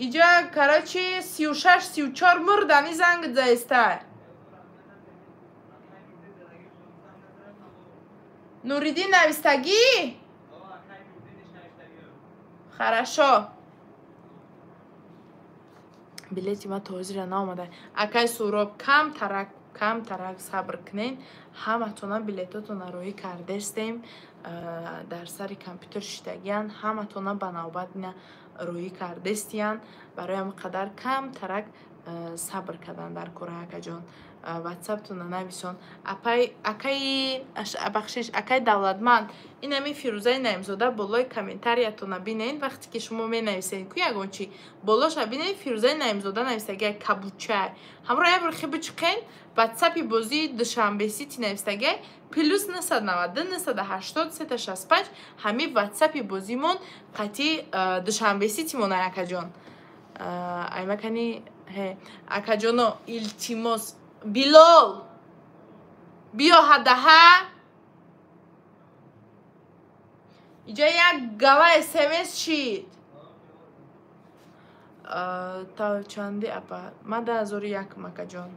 Иҷа, короче, 36-34 мурдани занг заестай. Нуриддин навистагӣ? Хорошо. Билети ма то ҳозира наомада. Акай Суроб, камтарак камтарак сабр кунед. Ҳаматона билетотона роҳӣ кардестем. Дар сари компютер шидагиян, ҳаматона ба навбат ина роҳӣ кардестиян. Барои ҳамин қадар камтарак сабр кардан дар кора, акаҷон. Ватсаптона нависон. Акаи бахшиш, акаи Давлатманд, инами Фирӯзаи Наимзода болои комментариятона бинед. Вақте ки шумо менависед ку ягон чи, болоша бинед, Фирӯзаи Наимзода навистагиай кабучай. Ҳамро як бор хи бичиқен, ватсапи бозии Душанбе Сити навистагиай плюс 992 980 365. Ҳами ватсапи бозимон қатъи Душанбе Ситимон, акаҷон. Аймакани акаҷоно, илтимос. Билол, биё ҳадаҳа. Иҷа як гала смс шид. Та чанди апа? Ма 2001, акаҷон.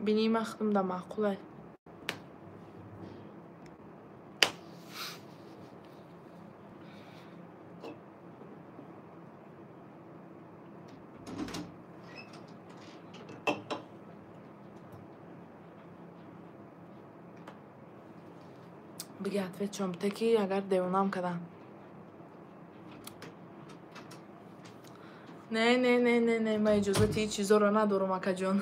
Бини махтум да маъқулай. Биги ответчон бите ки агар девонам кардам. Не, не, не, не, не, ман иҷозати ҳеҷ чизоро надорам, акаҷон.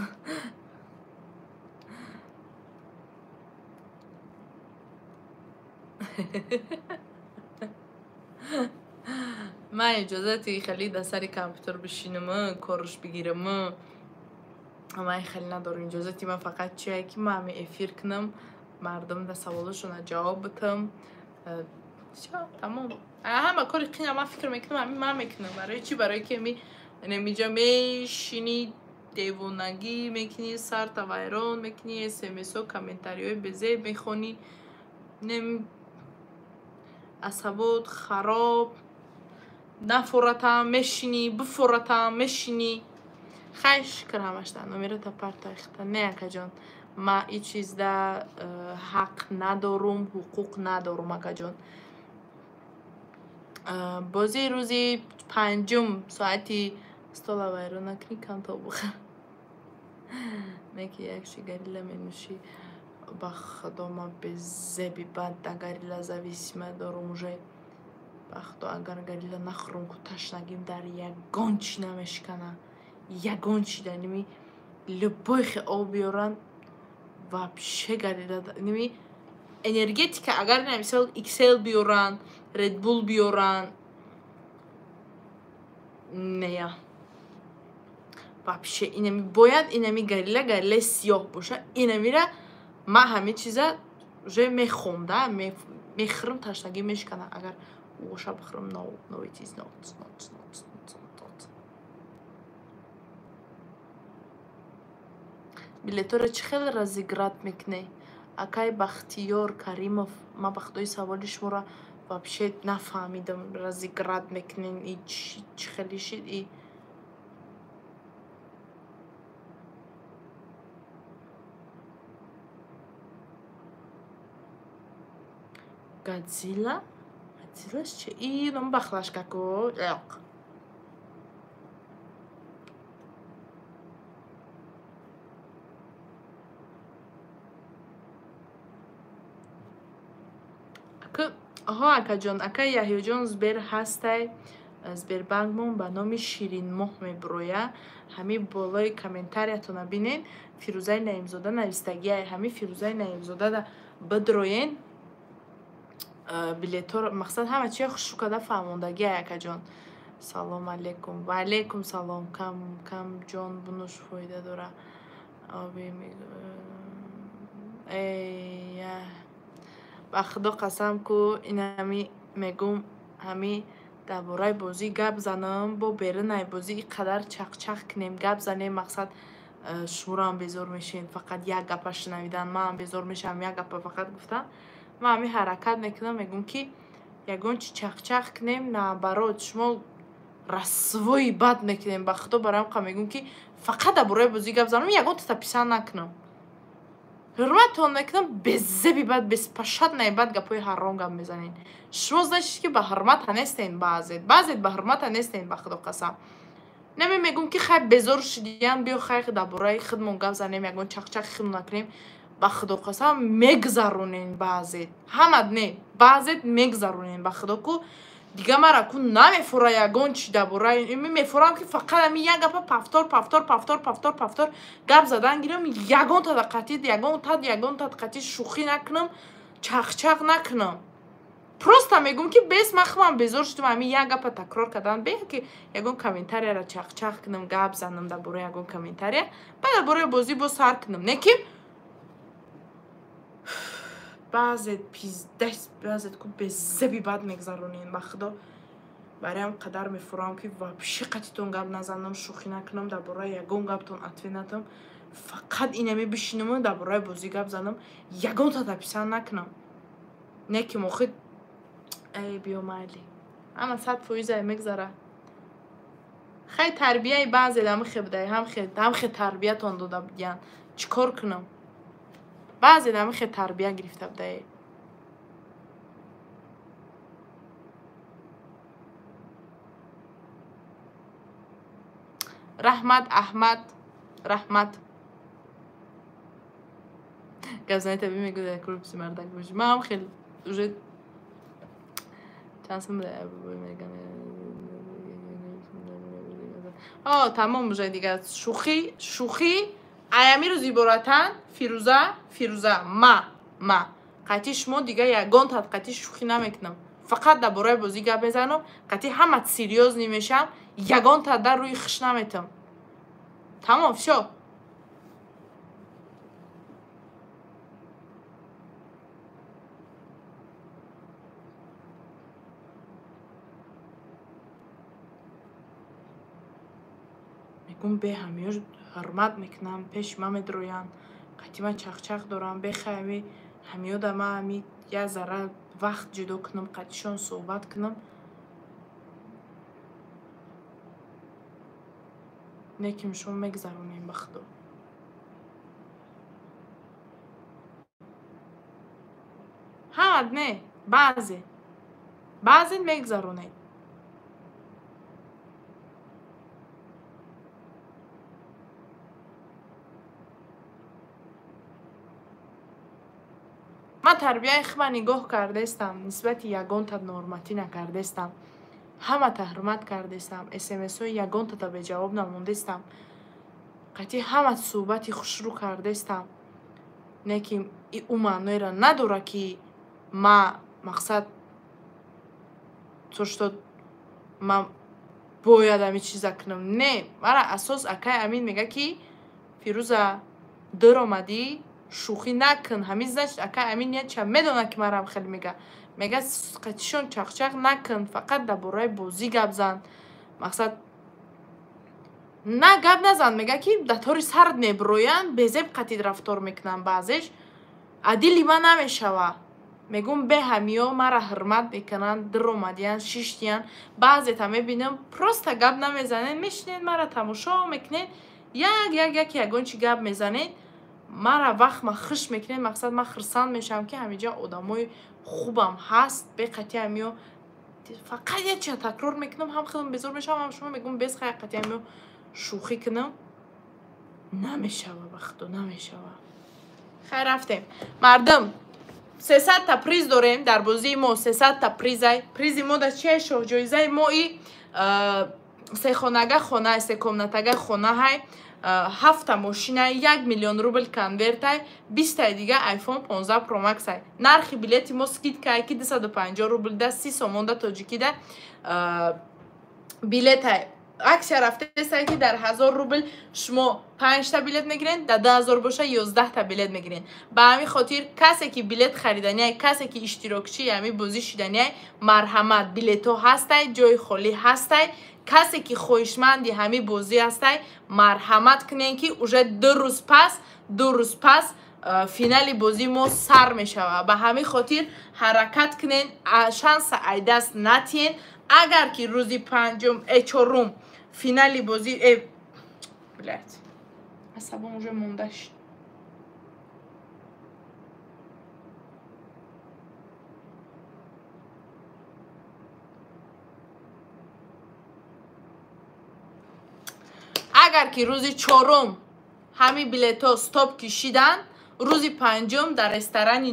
Ман иҷозати хеле дар сари компютер бишинам, корш бигирам. Ман хеле надорам иҷозати. Ман фақат чие ки ман ҳами эфир кунам, мардум да саволашона ҷавоб битам. Всё, тамом. Ҳама кори қина ман фикр мекунам, ҳами ман мекунам. Барои чӣ? Барои ки ҳами инамиҷа мешинӣ, девонагӣ мекунӣ, сарта вайрон мекунӣ, смсо, комментариҳои безеб мехонӣ, асабот хароб, нафоратам мешинӣ, буфоратам мешинӣ. Хай, шукр ҳамашта. Номерата партоихта. Не, акаҷон, ма ин чизда ҳақ надорум, ҳуқуқ надорум, акаҷон. Бозии рӯзи панҷум соати стола вайрон накунӣ, камто бухар. Не ки як ши горилла менӯшӣ. Ба худо, ма безеби бад да горилла зависима дорум уже. Ба худо, агар горилла нахӯрам, ку ташнагим дар ягон чи намешкана. Ягон чи да ними любой хе об биёранд, вообще горилла ними энергетика, агар на мисол XL биёранд, Red Bull биёранд, нея. Вообще инами бояд инами горилла, гориллаи сиёҳ боша. Инамира ман ҳамин чиза уже мехом, да, мехӯрам, ташнагӣ мешкана. Агар оша бихӯрам, no, no, it is not, not, not, not, not. Билетора чӣ хел разыграть мекунӣ? Акай Бахтиёр Каримов, ман ба худои саволи шуморо вообще нафаҳмидам. Разыграть мекунем и чӣ хели шид и Годзилла? Годзилла чи? И ном бахлашкаку. Оҳо, акаҷон, акай Яҳёҷон, Сбер ҳастай. Сбербанкмон ба номи Ширинмоҳ мебуроя. Ҳами болои комментариятона бинен, Фирӯзаи Наимзода навистагиай. Ҳами Фирӯзаи Наимзодада бидроен, билетҳоро, мақсад ҳама чия хушу када фаҳмондагиай, акаҷон. Салом алейкум. Ва алейкум салом. Кам кам ҷон бунуш фоида дора. Оби эй, ба худо қасам ку, инами мегум, ҳами дар бораи бозӣ гап занам, бо берунай бозӣ ин қадар чақчақ кунем, гап занем, мақсад шумоам безор мешавед фақат як гапа шунавидан, манам безор мешавам як гапа фақат гуфтан. Ман ҳами ҳаракат мекунам, мегум ки ягон чи чақчақ кунем, наоборот шумо расвои бад мекунем. Ба худо, барои ҳам мегум ки фақат дар бораи бозӣ гап занам, ягон тата писанд накунам, ҳурматтон мекунам, безеби бад, беспашаднаи бад гапҳои ҳаром гап мезанед. Шумо значит ки ба ҳурмата нестен, баъзет баъзет ба ҳурмата нестен, ба худо қасам. Нами мегум ки хай, безор шудиян, биё хай дар бораи худмон гап занем, ягон чақчақи худмон накунем. Ба худо қасам, мегзаронен баъзет, ҳамат не, баъзет мегзаронен, ба худо ку. Дига мара ку намефура ягон чи дар бораи мефурам ки фақат ами як гапа повтор, повтор, повтор, повтор, повтор гап задан гирам, ягон тада қатӣ, ягон тад, ягон тад қатӣ шӯхӣ накунам, чақчақ накунам. Просто мегум ки бес, ман худам безор шудам ами як гапа такрор кардан, бе ки ягон комментарияра чақчақ кунам, гап занам дар бораи ягон комментария, баъд дар бораи бозӣ боз сар кунам. Не ки баъзет пиздец, баъзет ку безеби бад мегзаронен, ба худо. Барои ҳам қадар мефурам ки вообще қатитон гап назанам, шӯхӣ накунам, дар бораи ягон гаптон ответ натам, фақат инами бишинаму дар бораи бозӣ гап занам, ягон тата писанд накунам. Не ки мохи эй, биё, майли, ҳама 100% мегзара. Хай, тарбияи баъзе ҳамхе будай, ҳамхе тарбиятон дода будиян, чӣ кор кунам? Баъзе ҳамхе тарбия гирифта будай. Раҳмат, Аҳмад, раҳмат. Гапзани табиӣ мегӯяд, корпуси мардак бошӣ. Ман ҳам хеле уже чанд сол мегам. О, тамом, уже дига шӯхӣ, шӯхӣ аями рӯз иборатан. Фирӯза, Фирӯза, ма қатъи шумо дига ягон тадқати шӯхӣ намекунам, фақат дар бораи бозӣ гап мезанам, қатъи ҳама серьёзный мешавам, ягон тада рӯи хиш наметам. Тамом, всё. Мегум бе ҳамиёш ҳурмат мекунам, пеши ман медроянд, қатъи ман чақчақ дорам, бехай ами ҳамиёда ман ами як зарра вақт ҷудо кунам, қатъишон суҳбат кунам. Не ки шумо мегзаронем, ба худо. Ҳамат не, баъзе баъзе мегзаронед. Ман тарбияи худма нигоҳ кардаистам, нисбати ягонта норматӣ накардаистам, ҳамата ҳурмат кардаистам, смсҳои ягонтата беҷавоб намондаистам, қатъи ҳама суҳбати хушрӯ кардаистам. Не ки ӯ маъноеро надорад ки ма мақсад то что ман бояд ҳами чиза кунам. Не, мара асос акай Амин мега ки Фирӯза, дер омадӣ, шӯхӣ накун. Ҳамин значит акай Амин яча медонад ки марам хеле мега, мега қатишон чақчақ накун, фақат дар бораи бозӣ гап зан, мақсад на гап назан. Мега ки дар тори сард мебироянд, безеб қатид рафтор мекунанд, баъзеш адили ман намешава. Мегум бе ҳамиё мара ҳурмат мекунанд, дир омадиянд, шиштиянд. Баъзета мебинам, просто гап намезанед, мешинед, мара тамошо мекунед, як як як ягон чи гап мезанед, мара вақт ма хуш мекунед. Мақсад ман хурсанд мешавам ки ҳамиҷа одамои хубам ҳаст. Беқатъи ҳамиё фақат як чиза такрор мекунам, ҳам худам безор мешавам, ҳам шумо. Мегум без хай қатъи ҳамиё шӯхӣ кунам, намешава, ба худо, намешава. Хай, рафтем, мардум. 300 та приз дорем дар бозии мо, 300 та призай. Призи мо дар чия? Шоҳҷоизаи мо и сехонага хона, секомнатага хонаҳай, 7 мошина, 1 миллион рубл конвертай, 20 дига iPhone 15 Pro Max ай. Нархи билети мо скидкае ки 250 рубл да 30 сомон да тоҷикӣ да билетай. Аксия рафтесай ки дар 1000 рубл шумо 5 та билет мегирен, дар 2000 боша 11 та билет мегирен. Ба ҳамин хотир касе ки билет хариданиай, касе ки иштирокчии ҳамин бозӣ шиданиай, марҳамат, билетҳо ҳастай, ҷои холӣ ҳастай. Касе ки хоҳишманди ҳамин бозӣ ҳастай, марҳамат кунен ки уже 2 рӯз пас финали бозии мо сар мешавад. Ба ҳамин хотир ҳаракат кунен, шанса айдаст натиҳен. Агар ки рӯзи чорум финали бозӣ блядь, асабом уже монда шуд. Агар ки рӯзи чорум ҳамин билетҳо стоп кишиданд, рӯзи панҷум дар ресторани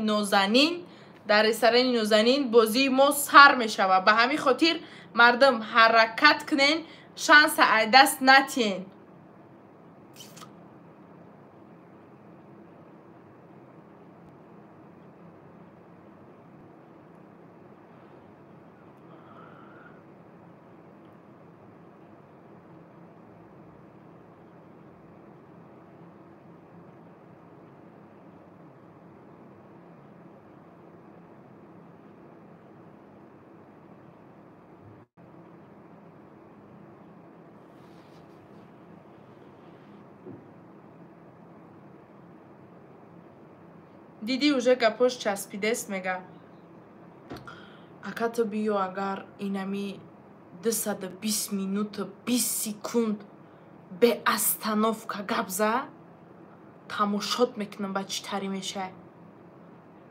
Нозанин, бозии мо сар мешавад. Ба ҳамин хотир мардум ҳаракат кунен, шанса айдаст натиҳен. Диди уже гапош часпидест, мега. Ака ту биё, агар инами 220 минута 20 секунд беостановка гап за, тамошот мекунам ба чӣ тари мешай.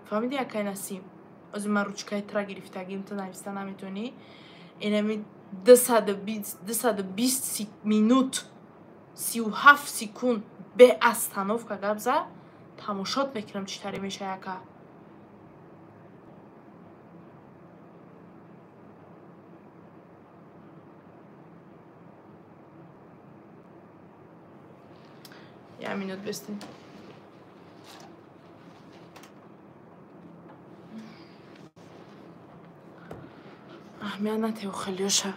Фаҳмиди, акай Насим? Ҳозир ман ручкаи тра гирифтагим, ту нависта наметонӣ. Инами 220 минут 37 секунд беостановка гап за, тамошот мекунам чӣ тари мешай, ака. Я минут бестен. Аҳмият натеҳ хелиёша.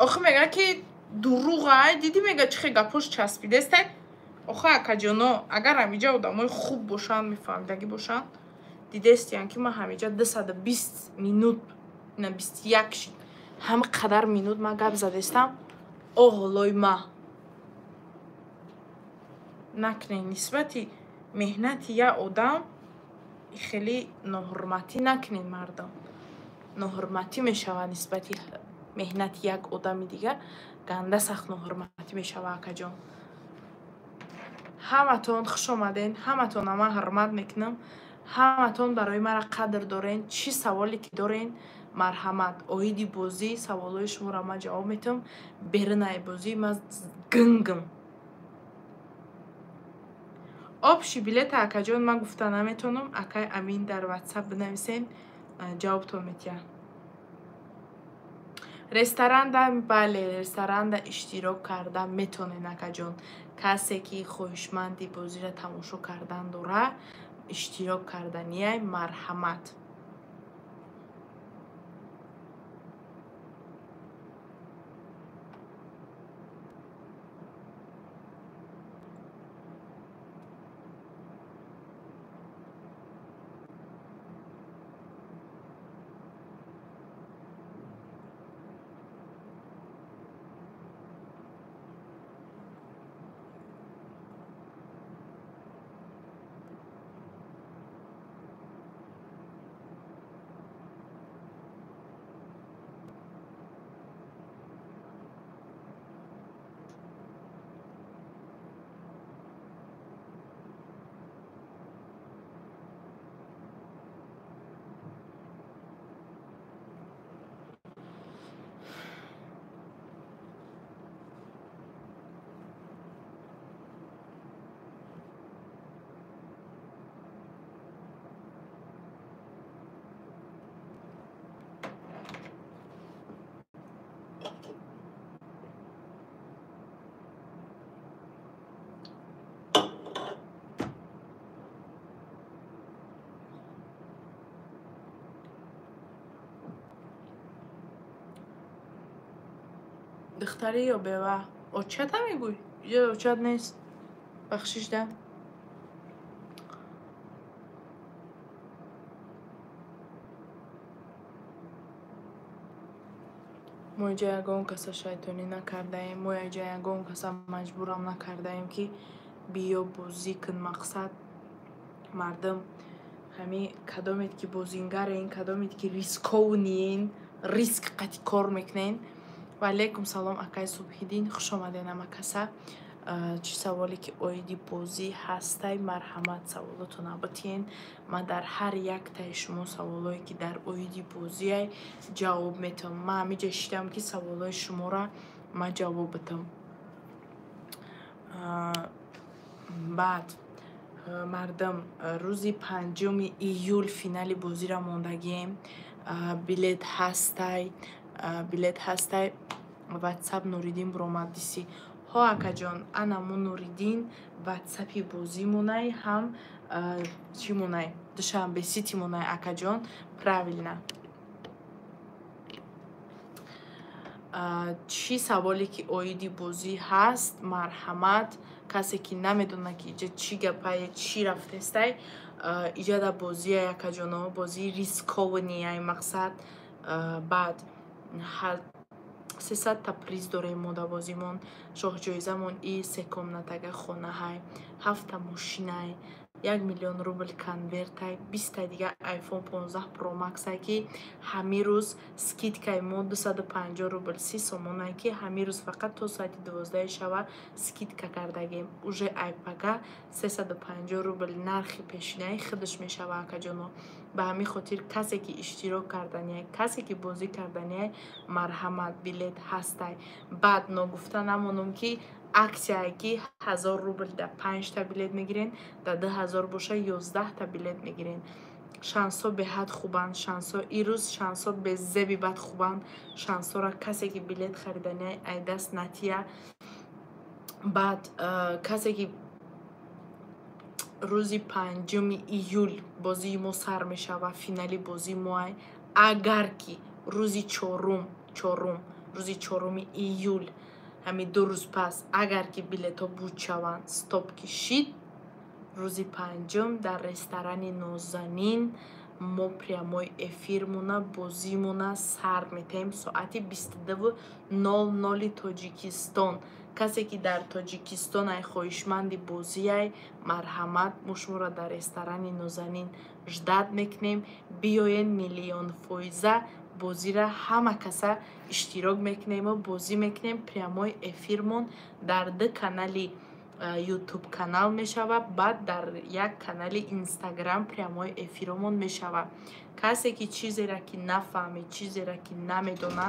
Охи мега ки дуруғай, диди мега чӣ хел гапош часпидестай. Охи акаҷоно, агар ҳамиҷа одамои хуб бошанд, мефаҳмидагӣ бошанд, дидестиян ки ман ҳамиҷа 220 минут, на 21 шид, ҳама қадар минут ман гап задестам, оғлои ма. Накунед нисбати меҳнати як одам хеле ноҳурматӣ накунед, мардум. Ноҳурматӣ мешавад нисбати меҳнати як одами дигар, ганда сахт ноҳурматӣ мешавад, акаҷон. Ҳаматон хуш омаден, ҳаматона ман ҳурмат мекунам, ҳаматон барои мара қадр дорен. Чӣ саволе ки дорен, марҳамат. Оиди бозӣ саволҳои шуморо ман ҷавоб метиҳам. Берунаи бозӣ ман гингм. Общий билета акаҷон ман гуфта наметонам, акай Амин дар WhatsApp бинависен, ҷавобтон метиҳам. Ресторанда, бале, ресторанда иштирок карда метонен, акаҷон. Касе ки хоҳишманди бозиро тамошо кардан дора, иштирок карданияй, марҳамат. Духтарӣ ё бева? Очата мегӯй? Иҷо очат нест. Бахшиш да. Мо иҷа ягон каса шайтонӣ накардаем, мо иҷа ягон каса маҷбурам накардаем, ки биё бозӣ кун. Мақсад мардум ҳами кадомед ки бозингарен, кадомед ки рисковниен, риск қати кор мекунен. Ва алайкум салом, акай Субҳиддин, хуш омаден ама каса. Чӣ саволе ки оиди бозӣ ҳастай, марҳамат, саволотона битиен. Ман дар ҳар яктаи шумо саволое ки дар оиди бозиай ҷавоб метавам. Ман ҳамиҷа шидам ки саволои шуморо ман ҷавоб битам. Баъд мардум, рӯзи 5 июл финали бозиро мондагием. Билет ҳастай, билет ҳастай. Ватсап Нуриддин буромадиси. Ҳо акаҷон, анамо Нуриддин ватсапи бозӣ монай, ҳам чӣ монай, Душанбе Сити монай, акаҷон, правильно. Чӣ саволе ки оиди бозӣ ҳаст, марҳамат. Касе ки намедонад ки иҷа чӣ гапае, чӣ рафтестай, иҷа да бозия, акаҷоно, бозии рисковнияй мақсад. Баъд 300 та приз дорем мо да бозимон. Шоҳҷоизамон и се комнатага хонаҳай, ҳафта мошинай, 1 миллион рубл конвертай, 20-тай дига iPhone 15 Pro Max-ай, ки ҳамин рӯз скидкаи мо 250 рубл 30 сомонай, ки ҳамин рӯз фақат то соати 12 шава скидка кардагем. Уже айпага 350 рубл нархи пешинаи худаш мешава, акаҷоно. Ба ҳамин хотир касе ки иштирок карданиай, касе ки бозӣ карданиай, марҳамат, билет ҳастай. Баъд ногуфта намонум, ки аксияе ки 1000 рубл да панҷта билет мегирен, да 2000 боша 11-та билет мегирен. Шансҳо беҳад хубанд, шансҳо ирӯз, шансҳо безеби бад хубанд. Шансҳоро касе ки билет хариданиай, ай даст натия. Баъд касе ки рӯзи 5 июл бозии мо сар мешава, финали бозии моай, агар ки рӯзи чорум, рӯзи 4 июл, ҳамин 2 рӯз пас, агар ки билетҳо буд шаванд, стоп ки шид, рӯзи панҷум дар ресторани Нозанин мо прямой эфирмона, бозимона сар метаҳем соати 22:00 Тоҷикистон. Касе ки дар Тоҷикистон ай, хоҳишманди бозиай, марҳамат, мо шуморо дар ресторани Нозанин ждать мекунем. Биёен, миллионфоиза бозира ҳама каса иштирок мекунему бозӣ мекунем. Прямой эфирмон дар ду канали Ютуб канал мешавад, баъд дар як канали Инстаграм прямой эфиромон мешавад. Касе ки чизеро ки нафаҳмед, чизеро ки намедона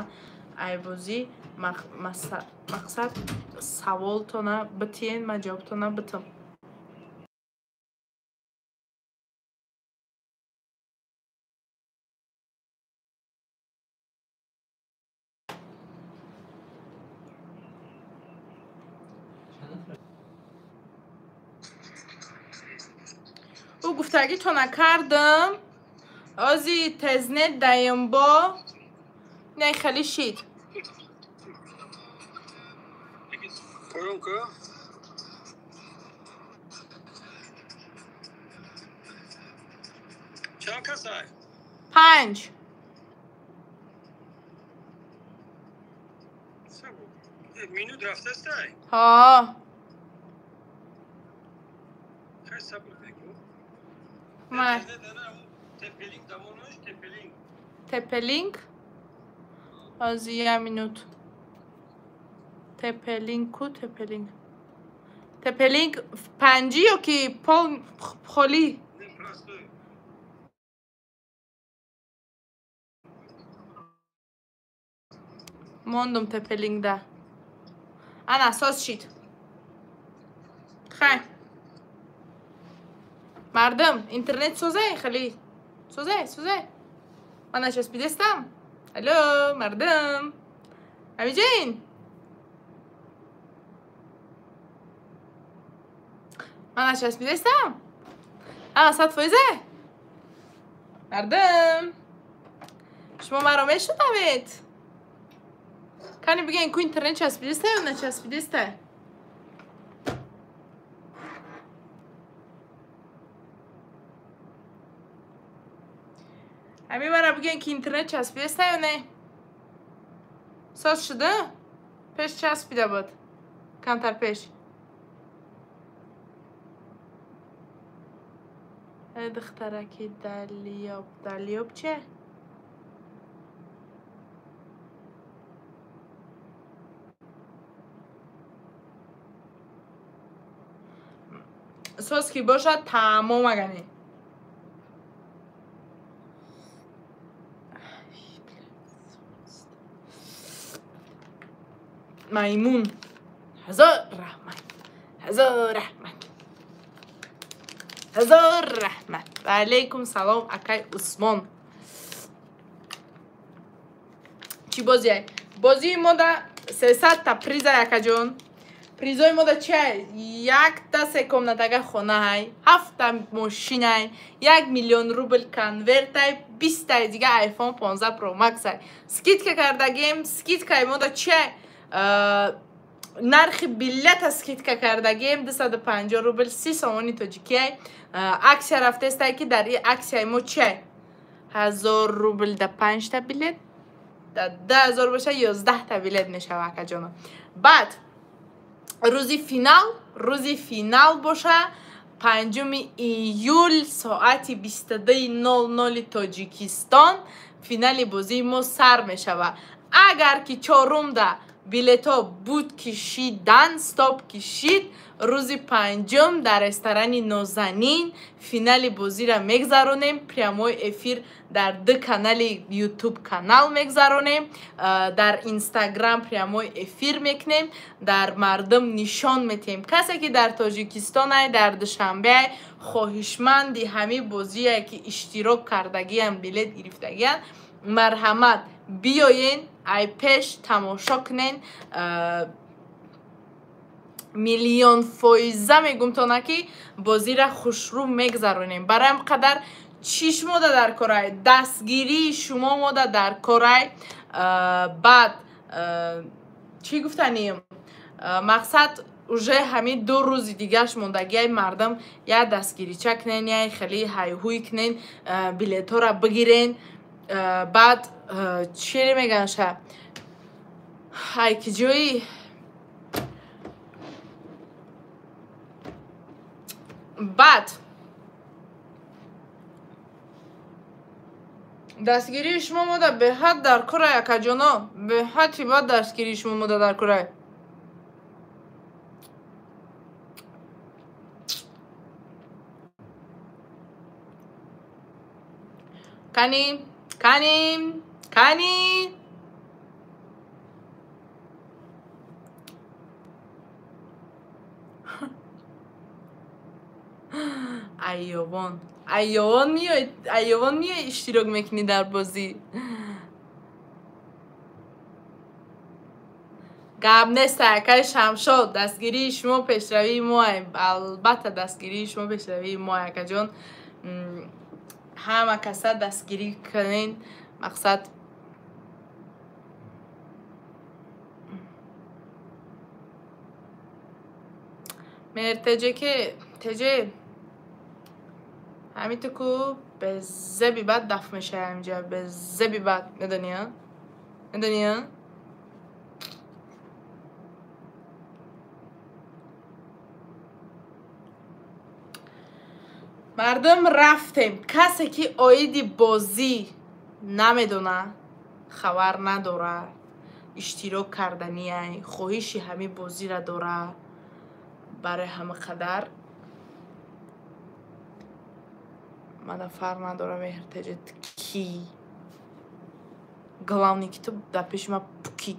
айбозӣ, мақсад, саволтона битиен, ман ҷавобтона битам. Ӯ гуфтагитона кардам, ози тезнет даёмбо не хеле шид. Поён ка? Чанд касай? Панҷ. Минут рафтастай? Ҳо. Хай, сабр мекун. Ма. Тепелинг дамонош, Тепелинг. Тепелинг? Ози як минут. Тепелинг ку, Тепелинг? Тепелинг панҷӣ ё ки пол холӣ? Не, простой. Мондум Тепелингда. Ана, соз шид. Хай. Мардум, интернет созе, хеле? Созе, созе? Ман начаспидестам? Алло, мардум. Ҳамиҷаин? Ман начаспидестам? Ама 100%? Мардум. Шумо маро мешунавед? Кани бигӯен, ку интернет часпидеста ё начаспидеста? Ҳамин мара бигӯен, ки интернет часпидеста ё не? Соз шуда? Пеш часпида буд. Камтар пеш. Духтараки Далиёб. Далиёб че? Соз ки бошад, тамом агани. Маймун. Ҳазор раҳмат. Ҳазор раҳмат. Ҳазор раҳмат. Ва алайкум салом, акай Усмон. Чӣ бозие? Бозии мо да 300 та приза, акаҷон. Призои мо да чи? Якта секомнатага хонаҳай, ҳафта мошинай, 1 миллион рубл конвертай, 20-таи дига iPhone 15 Pro Max-ай. Скидка кардагем, скидкаи мо да чи? Нархи билета скидка кардагем 250 рубл, 30 сомони тоҷикиай. Аксия рафтестай, ки дар ин аксияи мо чи? 1000 рубл да 5 та билет, да 2000 боша 11 та билет мешава, акаҷоно. Баъд рӯзи финал боша 5 июл соати 22:00 Тоҷикистон финали бозии мо сар мешава. Агар ки чорумда билетҳо буд кишидан, стоп кишид, рӯзи панҷум дар ресторани Нозанин финали бозиро мегзаронем. Прямой эфир дар ду канали Ютуб канал мегзаронем, дар Инстаграм прямой эфир мекунем, дар мардум нишон метиҳем. Касе ки дар Тоҷикистонай, дар Душанбеай, хоҳишманди ҳамин бозие ки иштирок кардагиам, билет гирифтагиам, марҳамат, биёен, ай пеш тамошо кунен. Миллион фоиза мегумтона, ки бозира хушрӯ мегзаронем. Барои ҳам қадар чӣ шумода дар корай? Дастгирии шумо мода дар корай. Баъд чӣ гуфтанем? Мақсад, уже ҳамин 2 рӯзи дигаш мондагиай, мардум я дастгирича кунен, я хеле ҳайҳуй кунен, билетҳоро бигирен. Баъд чире меганша? Ай ки ҷои баъд дастгирии шумо мода беҳад дар корай, акаҷоно, беҳад бад дастгирии шумо мода дар корай. Кани, кани, кани. Айёвон, айёвон миёй, айёвон миёй, иштирок мекунӣ дар бозӣ. Гап нест, акаи Шамшод, дастгирии шумо пешравии мо. Албатта, дастгирии шумо пешравии мо, акаҷон. Ҳама каса дастгирӣ кунен. Мақсад, мертеҷе ки теҷе ҳамин ту ку бе зеби бад даф мешавӣ ҳаминҷа, бе зеби бад, медонӣ, медонӣ? Мардум, рафтем. Касе ки оиди бозӣ намедона, хабар надора, иштирок карданиай, хоҳиши ҳамин бозиро дора, барои ҳама қадар мана фарқ надора, меҳртеҷет ки главный ки ту дар пеши ма пукӣ.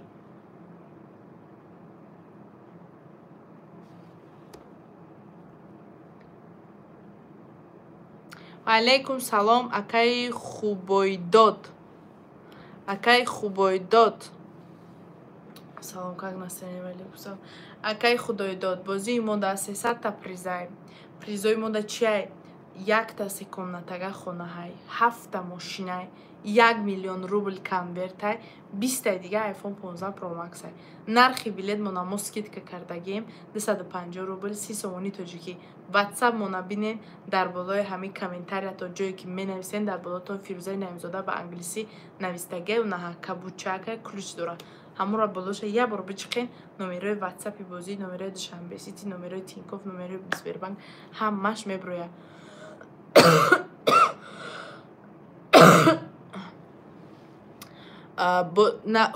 Алейкум салом, акаи Хубойдод. Акаи Хубойдод, салом. Как настроение? Алейкум салом, акаи Худойдод. Бозии мо да 300 та призай. Призои мо да чиай? Якта секомнатага хонаҳай, ҳафта мошинай, 1 миллион рубл конвертай, 20-таи дига iPhone 15 Pro Max-ай. Нархи билет мона мо скидка кардагием 250 рубл 30 сомони тоҷикӣ. WhatsApp мона бинен, дар болои ҳамин комментариятон ҷое ки менависен, дар болотон Фирӯзаи Наимзода ба англисӣ навистагиай, унаҳа кабучака ключ дора. Ҳамонро болоша як бор бичиқен, номерои WhatsApp-и бозӣ, номерои Душанбе Сити, номерои Тинькофф, номерои Сбербанк ҳамаш меброяд.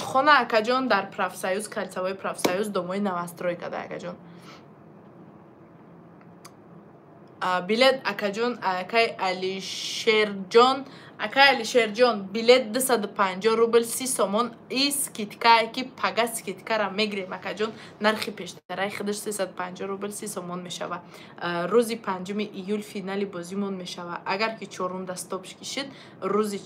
Хона акаҷон дар профсоюз, кольцевой профсоюз, домои новостройка да акаҷон. Билет акаҷон, акай Алишерҷон, акай Алишерҷон, билет 250 рубл 30 сомон и скидкае ки пага скидкара мегирем акаҷон, нархи пештараи худаш 350 рубл 30 сомон мешава. Рӯзи 5 июл финали бозимон мешава. Агар ки чорум да стоп кишид, рӯзи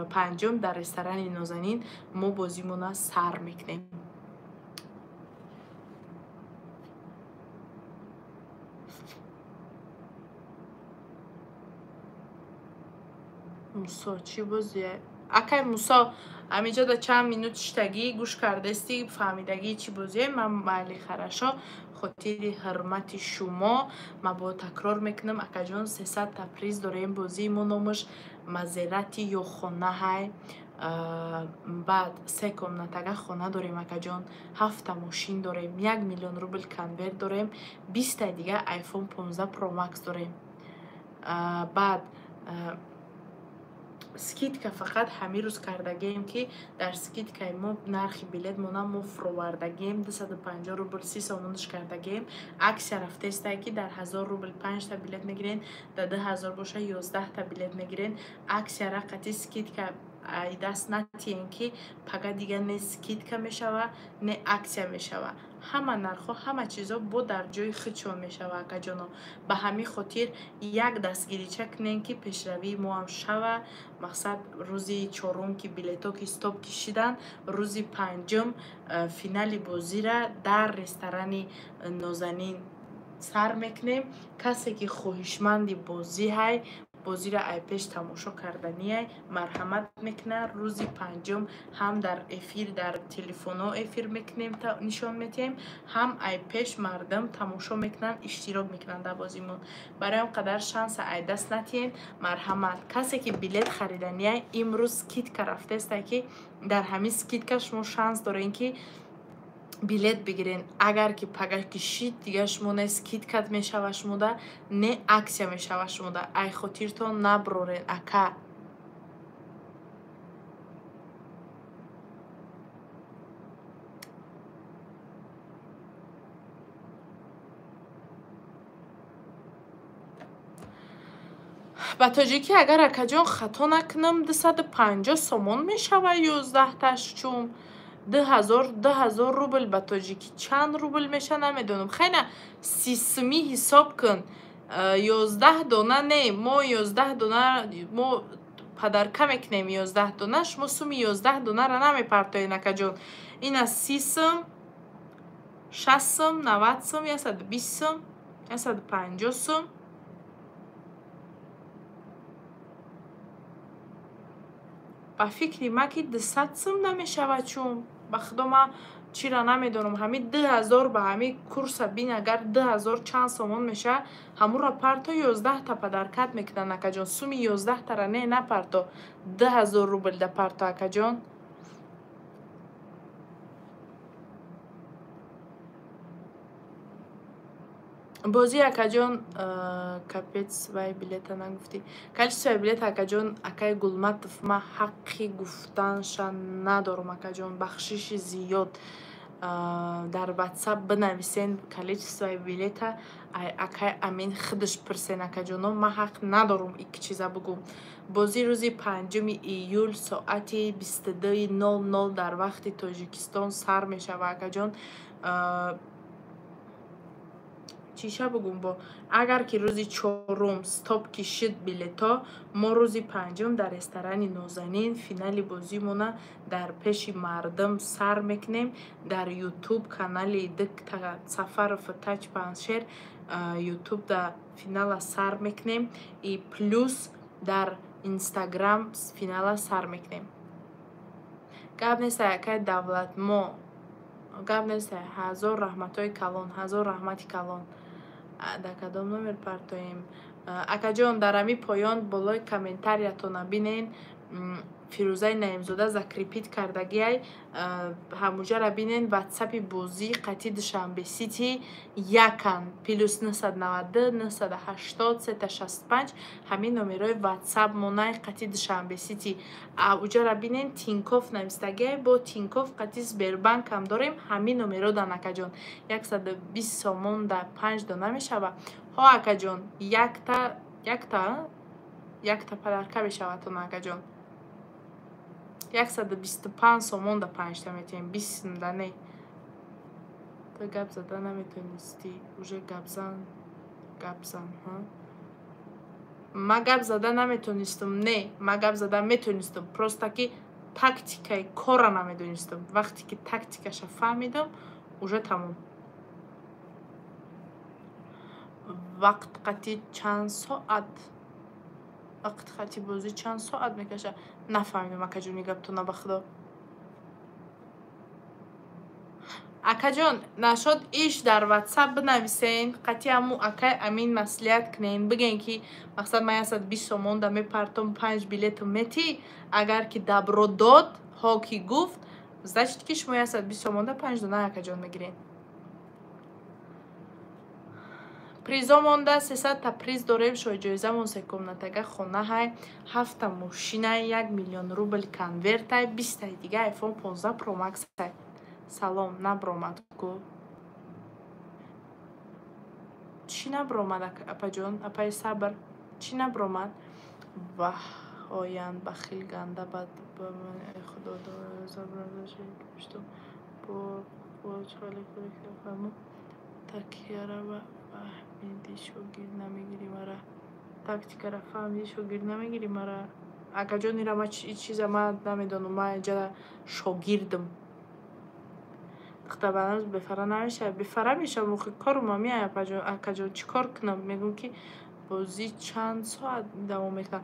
5 дар ресторани Нозанин мо бозимона сар мекунем. Мусо чӣ бозие? Акай Мусо, ҳаминҷо да чанд минут шиштагӣ гӯш кардасти, фаҳмидагӣ чӣ бозие? Ман майли харашо, хотири ҳурмати шумо ман бо такрор мекунам, акаҷон, 300 та приз дорем. Бозии мо номаш Мазерати ё хонаҳай. Баъд 3 комнатага хона дорем акаҷон, 7 мошин дорем, 1 миллион рубл конверт дорем, 20 дига iPhone 15 Pro Max дорем. Баъд скидка фақат ҳамин рӯз кардагием ки дар скидкаи мо нархи билет мона мо фуровардагием 250 рубл 30 сомонаш кардагием. Аксия рафтаистае ки дар 1000 рубл 5та билет мегирен, дар 2000 боша 11та билет мегирен. Аксияра қати скидка ай даст натиен ки пага дига не скидка мешава, не аксия мешава. Ҳама нархҳо, ҳама чизо бо дар ҷои худшон мешава акаҷоно. Ба ҳамин хотир як дастгирича кунем ки пешравии мо ҳам шава. Мақсад рӯзи чорум ки билетҳо ки стоп кишидан, рӯзи панҷум финали бозира дар ресторани Нозанин сар мекунем. Касе ки хоҳишманди бозӣ ҳай, бозиро ай пеш тамошо карданиай, марҳамат мекунад. Рӯзи панҷум ҳам дар эфир, дар телефонҳо эфир мекунем, нишон метиҳем, ҳам ай пеш мардум тамошо мекунанд, иштирок мекунанд дар бозимон. Барои он қадар шанса ай даст натиҳем, марҳамат. Касе ки билет хариданиай, имрӯз скидка рафтаеста ки дар ҳамин скидка шумо шанс дорем ки билет бигирен. Агар ки пага кишид, дига шумо не скидка мешава шумода, не аксия мешава шумода. Ай хотиртон наброрен ака. Ба тоҷикӣ агар акаҷон хато накунам 250 сомон мешава 11таш чум. 2000 рубл ба тоҷикӣ чанд рубл меша намедонам. Хайна сисми ҳисоб кун. 11 дона не, мо 11 дона мо падарка мекунем 11 дона, шумо суми 11 донара намепартоед акаҷон. Ина 30 сум, 60 сум, 90 сум, 120 сум, 150 сум. Ба фикри ма ки 200 сум намешавад чун. Ба худо ман чира намедонам. Ҳамин 2000 ба ҳамин курса бин, агар 2000 чанд сомон мешавад, ҳамонро парто 11та падаркат мекунанд акаҷон. Суми 11тара не напарто, 2000 рубл да парто акаҷон. Бозӣ акаҷон, капец вай билета нагуфтӣ. Количествои билета акаҷон, акай Гулматов, ман ҳаққи гуфтанша надорам акаҷон, бахшиши зиёд. Дар WhatsApp бинависен количествои билета, акай Амин худаш пурсен акаҷоно, ман ҳақ надорам ик чиза бугум. Бозӣ рӯзи 5 июл соати 22:00 дар вақти Тоҷикистон сар мешава акаҷон. Чиша бугум бо? Агар ки рӯзи чорум стоп кишид билето, мо рӯзи панҷум дар ресторани Нозанин финали бозимона дар пеши мардум сар мекунем. Дар Ютуб канали Дикта Сафаров Тач Паншер Ютуб да финала сар мекунем и плюс дар Инстаграм финала сар мекунем. Гап нест, акай Давлат, мо гап нест, ҳазор раҳматҳои калон, ҳазор раҳмати калон. Дар кадом номер партоем? Акаҷон, дар ҳами поён болои комментариятона бинен, Фирӯзаи Наимзода закрепить кардагиай, ҳамуҷара бинен, ватсапи бозӣ қати Душанбе Сити якан плюс 992 980 365, ҳамин номерои ватсап монай қати Душанбе Сити. Уҷара бинен, Тинкоф навистагиай, бо Тинкоф қати Сбербанк ҳам дорем, ҳамин номеро дан акаҷон. 120 сомон да 5 дона мешава. Ҳо акаҷон, якта подарка мешавад акаҷон. 125 сомон да 5 та метиҳем, 20 да не. Ту гап зада наметонистӣ, уже гапзан, гапзан, ҳа? Ма гап зада наметонистам, не, ма гап зада метонистам, просто ки тактикаи корра намедонистам. Вақте ки тактикаша фаҳмидам, уже тамом. Вақт қати чанд соат? Вақт қати бозӣ чанд соат мекашад? Нафаҳмидам, акаҷон, гаптона ба худо. Акаҷон, нашод иш дар ватсап бинависен, қати ҳаму акай Амин маслиҳат кунен, бигӯен ки мақсад ман 120 сомон да мепартом, 5 билету метӣ, агар ки добро дод, ҳо ки гуфт, значит ки шумо 120 сомон да 5 дона акаҷон мегирен. Призо монда 300 та приз дорем, шоҳҷоизамон се комнатага хонаҳай, 7 та мошинай, 1 миллион рубл конвертай, 20 таи дига iPhone 15 Pro Max-ай. Салом, набромад ку. Чӣ набромад, апаҷон, апаи Сабр? Чӣ набромад? Ваҳ, оянд бахил ганда бад ба ман, эй худо, такияра фаҳмиди, шогирд намегирӣ мара. Тактикара фаҳмиди, шогирд намегирӣ мара. Акаҷон, ира ма чиза ма намедонам, ма инҷа шогирдам. Духтарбаназ бефара намешавад. Бефара мешавам, охи корум меояд, апаҷон, акаҷон, чӣ кор кунам? Мегӯм ки бозӣ чанд соат давом мекунад?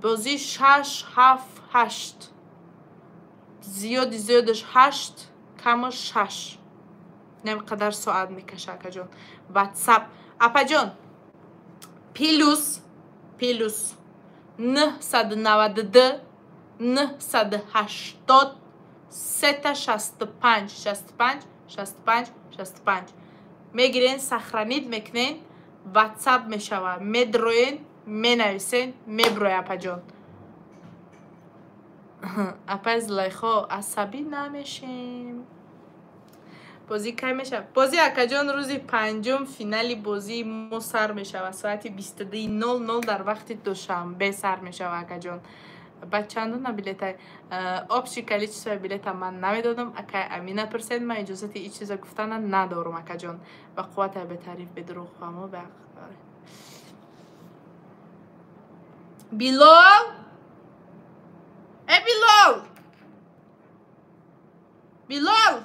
Бозӣ 6, 7, 8. Зиёди зиёдаш 8, камаш 6. Нем қадар соат мекаша, акаҷон. Ватсап. Апаҷон, плюс 992 980 365 65 65 65. Мегирен, сохранить мекунен, ватсап мешава. Медроен, менависен, меброя, апаҷон. Апай Зулайхо, асабӣ намешем. Бозӣ кай мешавад? Бозӣ, акаҷон, рӯзи панҷум финали бозии мо сар мешавад. Соати 22:00 дар вақти Душанбе сар мешавад, акаҷон. Баъд чанд дона билета? Общий количество билета ман намедонам, акай Амина пурсед, ман иҷозати ин чиза гуфтана надорам, акаҷон. Ба қуввата бетариф, бедурӯғ фаҳмо, беақл. Билол? Э, Билол! Билол!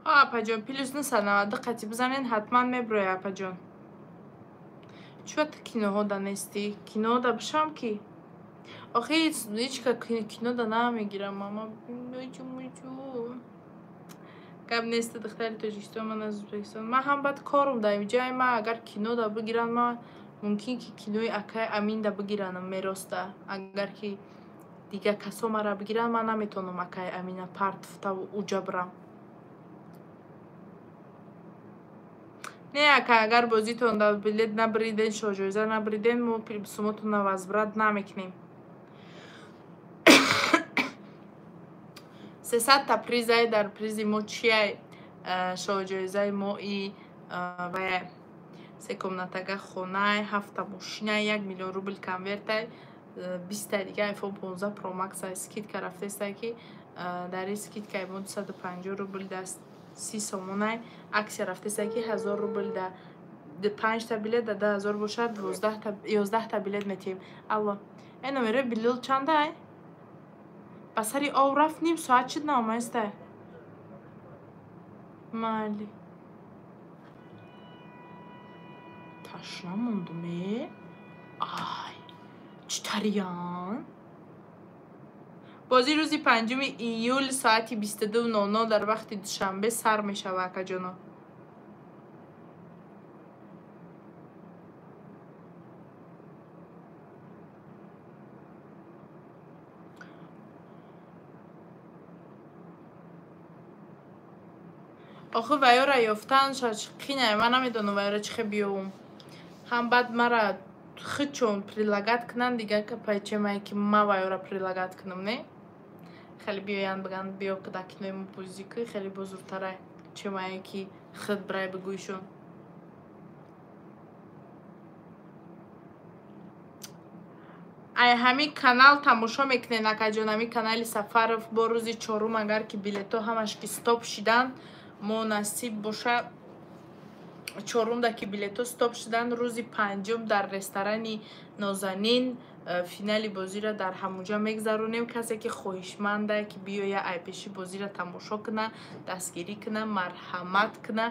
Апаҷон, плюс 992 қати бизанен, ҳатман меброя, апаҷон. Чӯ ту киноҳо да нестӣ? Киноҳо да бишам ки? Охи ҳеҷ ка кино да намегирам, мама. Гап нест, духтари Тоҷикистон, ман аз Ӯзбекистон. Ман ҳам баъд корум да инҷа, ман агар кино да бигирам, ман Мумкин ки кинои акай Аминда бигиранам мероста. Агар ки дигар касо мара бигиранд, ман наметавонам акай Амина партфтаву уҷа бирам. Не, ака, агар бозитон да билет набириден, шоҳҷоиза набириден, мо сумотонро возврат намекунем. 300 та призай дар призи мо чиай? Шоҳҷоизаи мо и вая се комнатага хонай, ҳафта мошинай, 1 миллион рубл конвертай, 20-та дига iPhone 15 Pro Max скидка рафтестай, ки дар ин скидкаи мо 250 рубл да 30 сомонай. Аксия рафтестай, ки 1000 рубл да панҷта билет да 2000 бошад, 11-та билет метиҳем. Алло, э, номерои Билол чандай? Ба сари ов рафт, ним соат шуд, наомаистай. Майли, ташна мондум. Е, ай, чӣ тариян! Бозӣ рӯзи 5 июл соати 22:00 дар вақти Душанбе сар мешавад, акаҷоно. Охи, ваёра ёфтан қинае. Ман намедонам, ваёра чӣ хел биёвум. Ҳам баъд мара худчон предлагать кунанд, дигар капайчемае, ки ма ваёра предлагать кунам. Не, хеле биёянд, бигӯянд: «Биё, дар кинои мо бозӣ кун», хеле бузургтарай, чемае ки худ бирай бигӯйшон. Ай, ҳамин канал тамошо мекунед, акаҷон, ҳамин канали Сафаров. Бо рӯзи чорум, агар ки билетҳо ҳамаш ки стоп шиданд, мо насиб боша, чорумда ки билетҳо стоп шуданд, рӯзи панҷум дар ресторани Нозанин финали бозиро дар ҳамунҷа мегзаронем. Касе ки хоҳишманда, ки биёя, айпеши бозиро тамошо куна, дастгирӣ куна, марҳамат куна,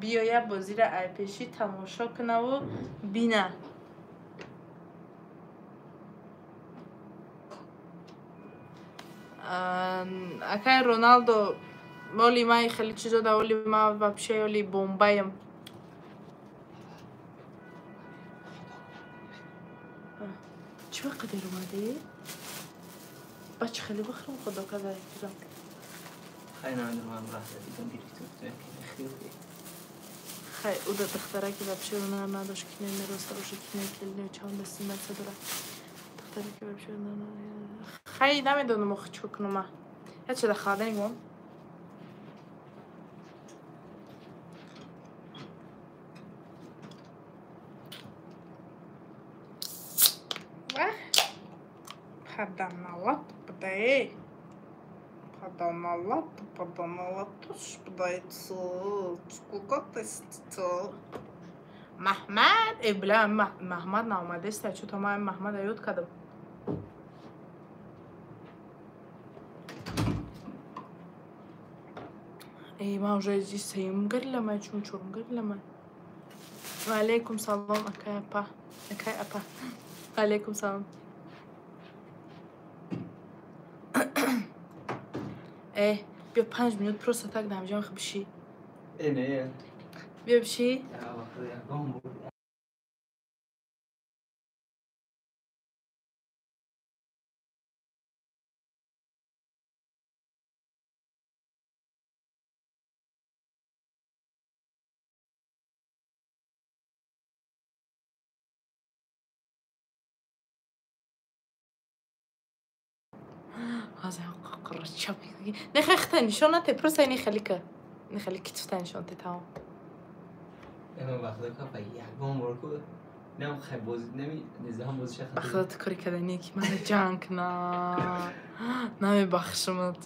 биёя, бозиро айпешӣ тамошо кунаву бина. Акай Роналдо, оли ман хеле чизо да, оли ма вообще оли бомбаем. Чӣ вақт дер омадӣ? Ба чӣ хеле бихӯрам, худо каза. Хай, намедонам, рафта дидам, гирифту хеле. Хай, уда духтараки вообще ҳунар надошт, кинои мероста боша, кинои келино чанд симатса дорад. Духтараки вообще ҳунар надошт. Хай, намедонам охи чӣ кунам ма. Я чӣ да холодильник мон? Вах! Паданалат бдай. Паданалат, паданалат, туш бдайцы. Маҳмад, э, бля, Маҳмад наомадеста, чӯ то ман Маҳмада ёд кардам. Э, ман уже сеюм гариламай, чун чорум гариламай. Ва алейкум салом, акай апа. Акай апа. Ва алейкум салом. Э, биё, 5 минут просто так дар ҳамҷа биши. Э, не. Биё, биши. Я вақт ягон буд. Не, хехта нишон нате, просто ини хеле ка. Не, хеле китфта нишон те, тамом. Эма вақта капа ягон бор ку нем хай бози неми низам бозиша. Ба худо, ту кори кардание, ки мана ҷанг кна. Намебахшамат.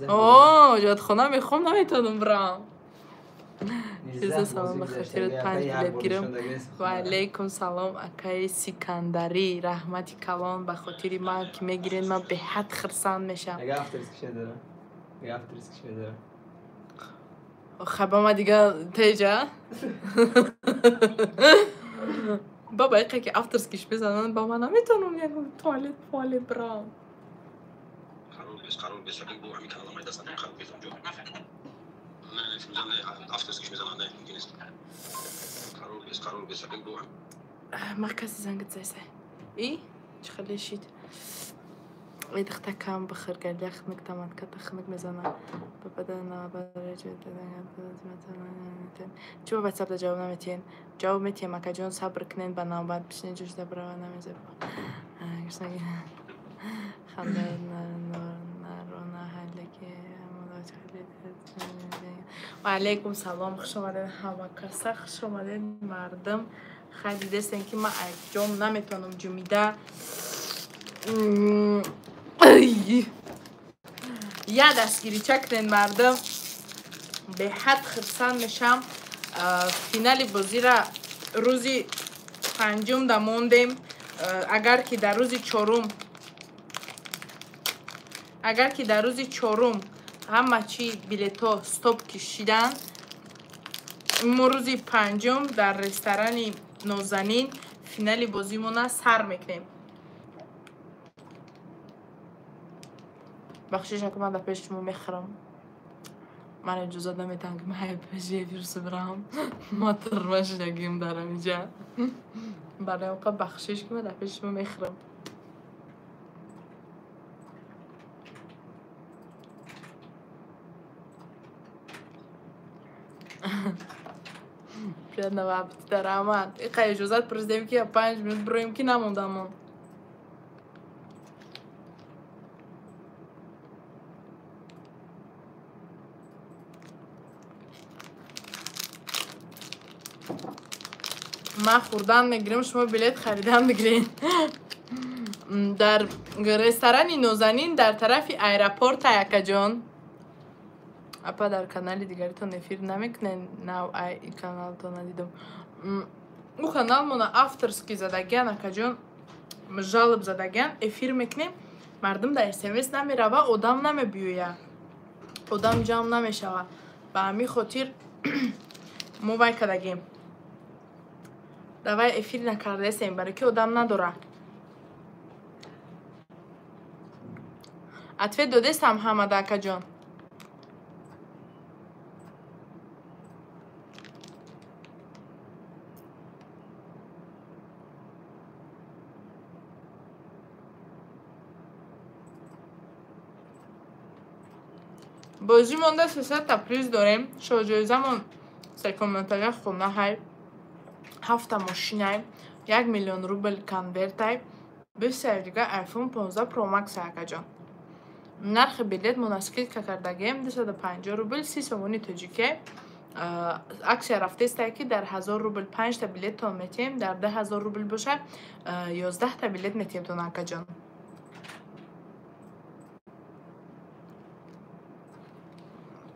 О, ҷодхона мехом, наметавонам бирам. Иза салом, ба хотират панҷ билет гирам. Ва алейкум салом, акаи Сикандарӣ, раҳмати калон ба хотири ман ки мегиред, ман беҳад хирсанд мешавам. Ага, авторский ше дорам. Ага, авторский ше дорам. Хаба ма дига теҷа. Баба, иқа ки авторский ш безананд, ба ман наметавонам ягон туалет туалет бирам. Қарор бес, қарор бес, бо ҳамин канала майда садим, қарор бес онҷо. Ма каси зангит зайсай. И? Чӣ хеле шид. Эй духта кам бихӯр, галия хунук таматката хунук мезана. Чӣ ба ватсапда ҷавоб наметиҳен? Ҷавоб метиҳем, акаҷон, сабр кунед, ба навбат бишинед, ҷӯшида бирава намезеб. Ханда нарона ҳалеки. Ва алайкум салом, хуш омадед ҳама каса, хуш омадед мардум. Хай дидестен ки ман ҷом наметавонам ҷумида. Я дастгирича кунед мардум, беҳад хурсанд мешам. Финали бозира рӯзи панҷум да мондем. Агар ки дар рӯзи чорум, агар ки дар рӯзи чорум ҳама чи билетҳо стоп кишиданд, мо рӯзи панҷум дар ресторани Нозанин финали бозимона сар мекунем. Бахшиш, ака ман дар пеши шумо мехӯрам. Ман иҷозат наметиҳам ки ман пеши эфирсу бирам. Ма тирма шидагим дар ҳамиҷа. Барои оқа бахшиш ки ман дар пеши шумо мехӯрам. Приятного аппетита, раҳмат. Иқа иҷозат пурсидем ки 5 минут бироем ки намондамон. Ман хӯрдан мегирем, шумо билет харидан мегирен. Дар ресторани Нозанин дар тарафи аэропорта, акаҷон. Апа дар канали дигаритон эфир намекунен? Нав ай каналтон надидам. Ӯ каналмона авторский задагиан, акаҷон, жалоб задагиан, эфир мекунем. Мардум дар смс намерава, одам намебиёя. Одам ҷамъ намешава. Ба ҳамин хотир мо вай кардагем. Давай эфир накардесем, барои ки одам надора. Ответ додестам ҳамада, акаҷон. Бозӣ монда 300 та приз дорем. Шоҳҷоизамон секомнатага хона ҳай, 7 мошинай, 1 миллион рубл конвертай, 20 дига iPhone 15 Pro Max, акаҷон. Нархи билет мо скидка кардагем 250 рубл, 30 сомони тоҷике. Аксия рафтестай ки дар 1000 рубл 5 та билеттон метиҳем, дар 10000 рубл боша 11 та билет метиҳемтон, акаҷон.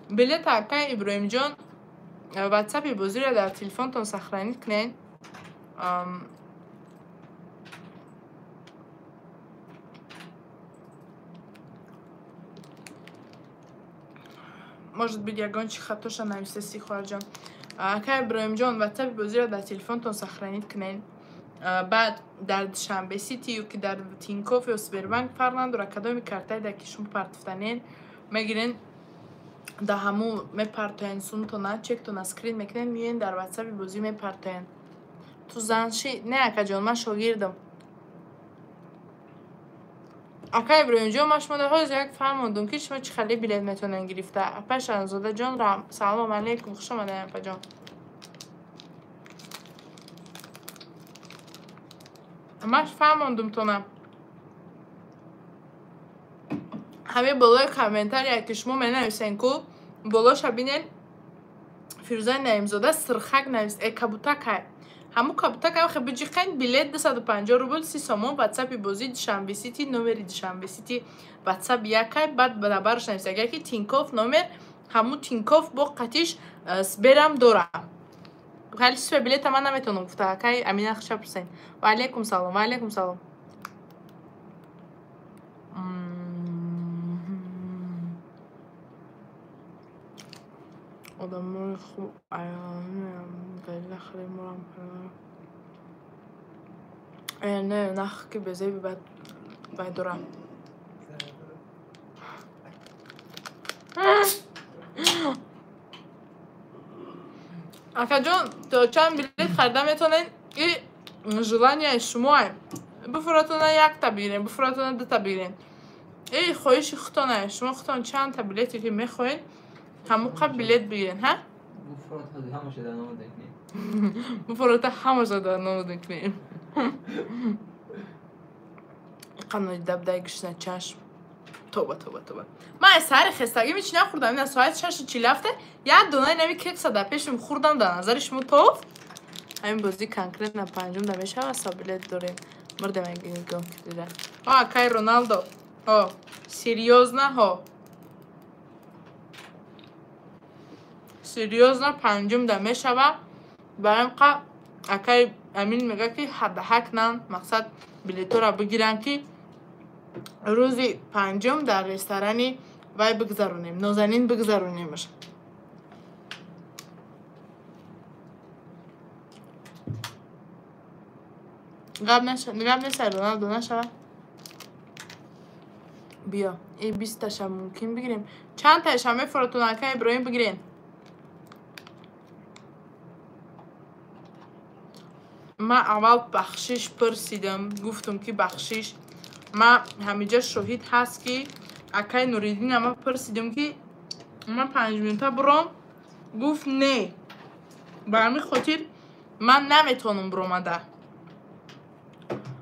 Билет акай Иброҳимҷон, ватсапи бозиро дар телефонтон сохранить кунед. Может быть, ягон чи хатоша нависеси, хоҳарҷон. Акай Иброҳимҷон, ватсапи бозиро дар телефонтон сохранить кунед. Баъд дар Душанбе Сити ё ки дар Тинькофф ё Сбербанк фарқ надорад, кадоми картае дар ки шумо партофтанен, мегирен да ҳаму мепартоян сумтона, чектона скрин мекунен, миёен дар ватсапи бозӣ мепартоян. Ту занши? Не, акаҷон, ман шогирдам. Ака Иброҳимҷон, ман шумо ҳозир як фармондум ки шумо чӣ хеле билет метавонед гирифта. Апа Шаҳзодаҷон, салом алейкум, хуш омадед, апаҷон. Ман фармондум тона. Ҳамин болои комментария ки шумо менависен ку, болоша бинен, Фирӯзаи Наимзода сирхак навист, кабутакай. Ҳамун кабутак ам хе биҷиқен, билет 250 рубл, 30 сомон, ватсапи бозӣ Душанбе Сити, номери Душанбе Сити ватсап якай, баъд барош навист агар ки Тинькофф номер, ҳамун Тинькофф бо қатиш Сберам дора. Хали супер билета ман наметавонам гуфта, акай Амина хушап пурсен. Ва алейкум салом, ва алейкум салом. Одамои хуб не нах ки безеби бад вай дора. Акаҷон, то чанд билет харида метавонед? И желанияи шумоа. Буфуратона якта бигирен, буфуратона дута бигирен. И хоҳиши худтона. Шумо худтон чандта билете ки мехоҳед, ҳамоқа билет бигирен, ҳа? Буфурата ҳамаша дар номуд мекунем. Иқа ноди дабдай гушна чашм. Тоба, тоба, тоба. Ман аз саҳари хестагӣ ҳеч нахӯрдам. Ина соати 6:47 як донаи нави кекса дар пешам хӯрдам, дар назари шумо тоф. Ҳамин бозӣ конкретно панҷум да мешава, са билет дорем. Мурдем нигоҳ кида. О, акай Роналдо. О, серьёзно, ҳо. Серьёзно панҷум да мешава. Барои қа акай Амин мега ки ҳаддаҳак нан, мақсад билетора бигиранд ки рӯзи панҷум дар ресторани вай бигзаронем, Нозанин бигзаронемаш. Гап нест, Роналдо нашава. Биё, и бисташа мумкин бигирем. Чанд таиша мефуротон, ака Иброҳим, бигирен? Ман аввал бахшиш пурсидам, гуфтам ки бахшиш. Ман ҳамиҷа шоҳид ҳаст ки акай Нуриддин ама пурсидам ки ман 5 минута буром, гуфт не. Ба ҳамин хотир ман наметавонам буромада.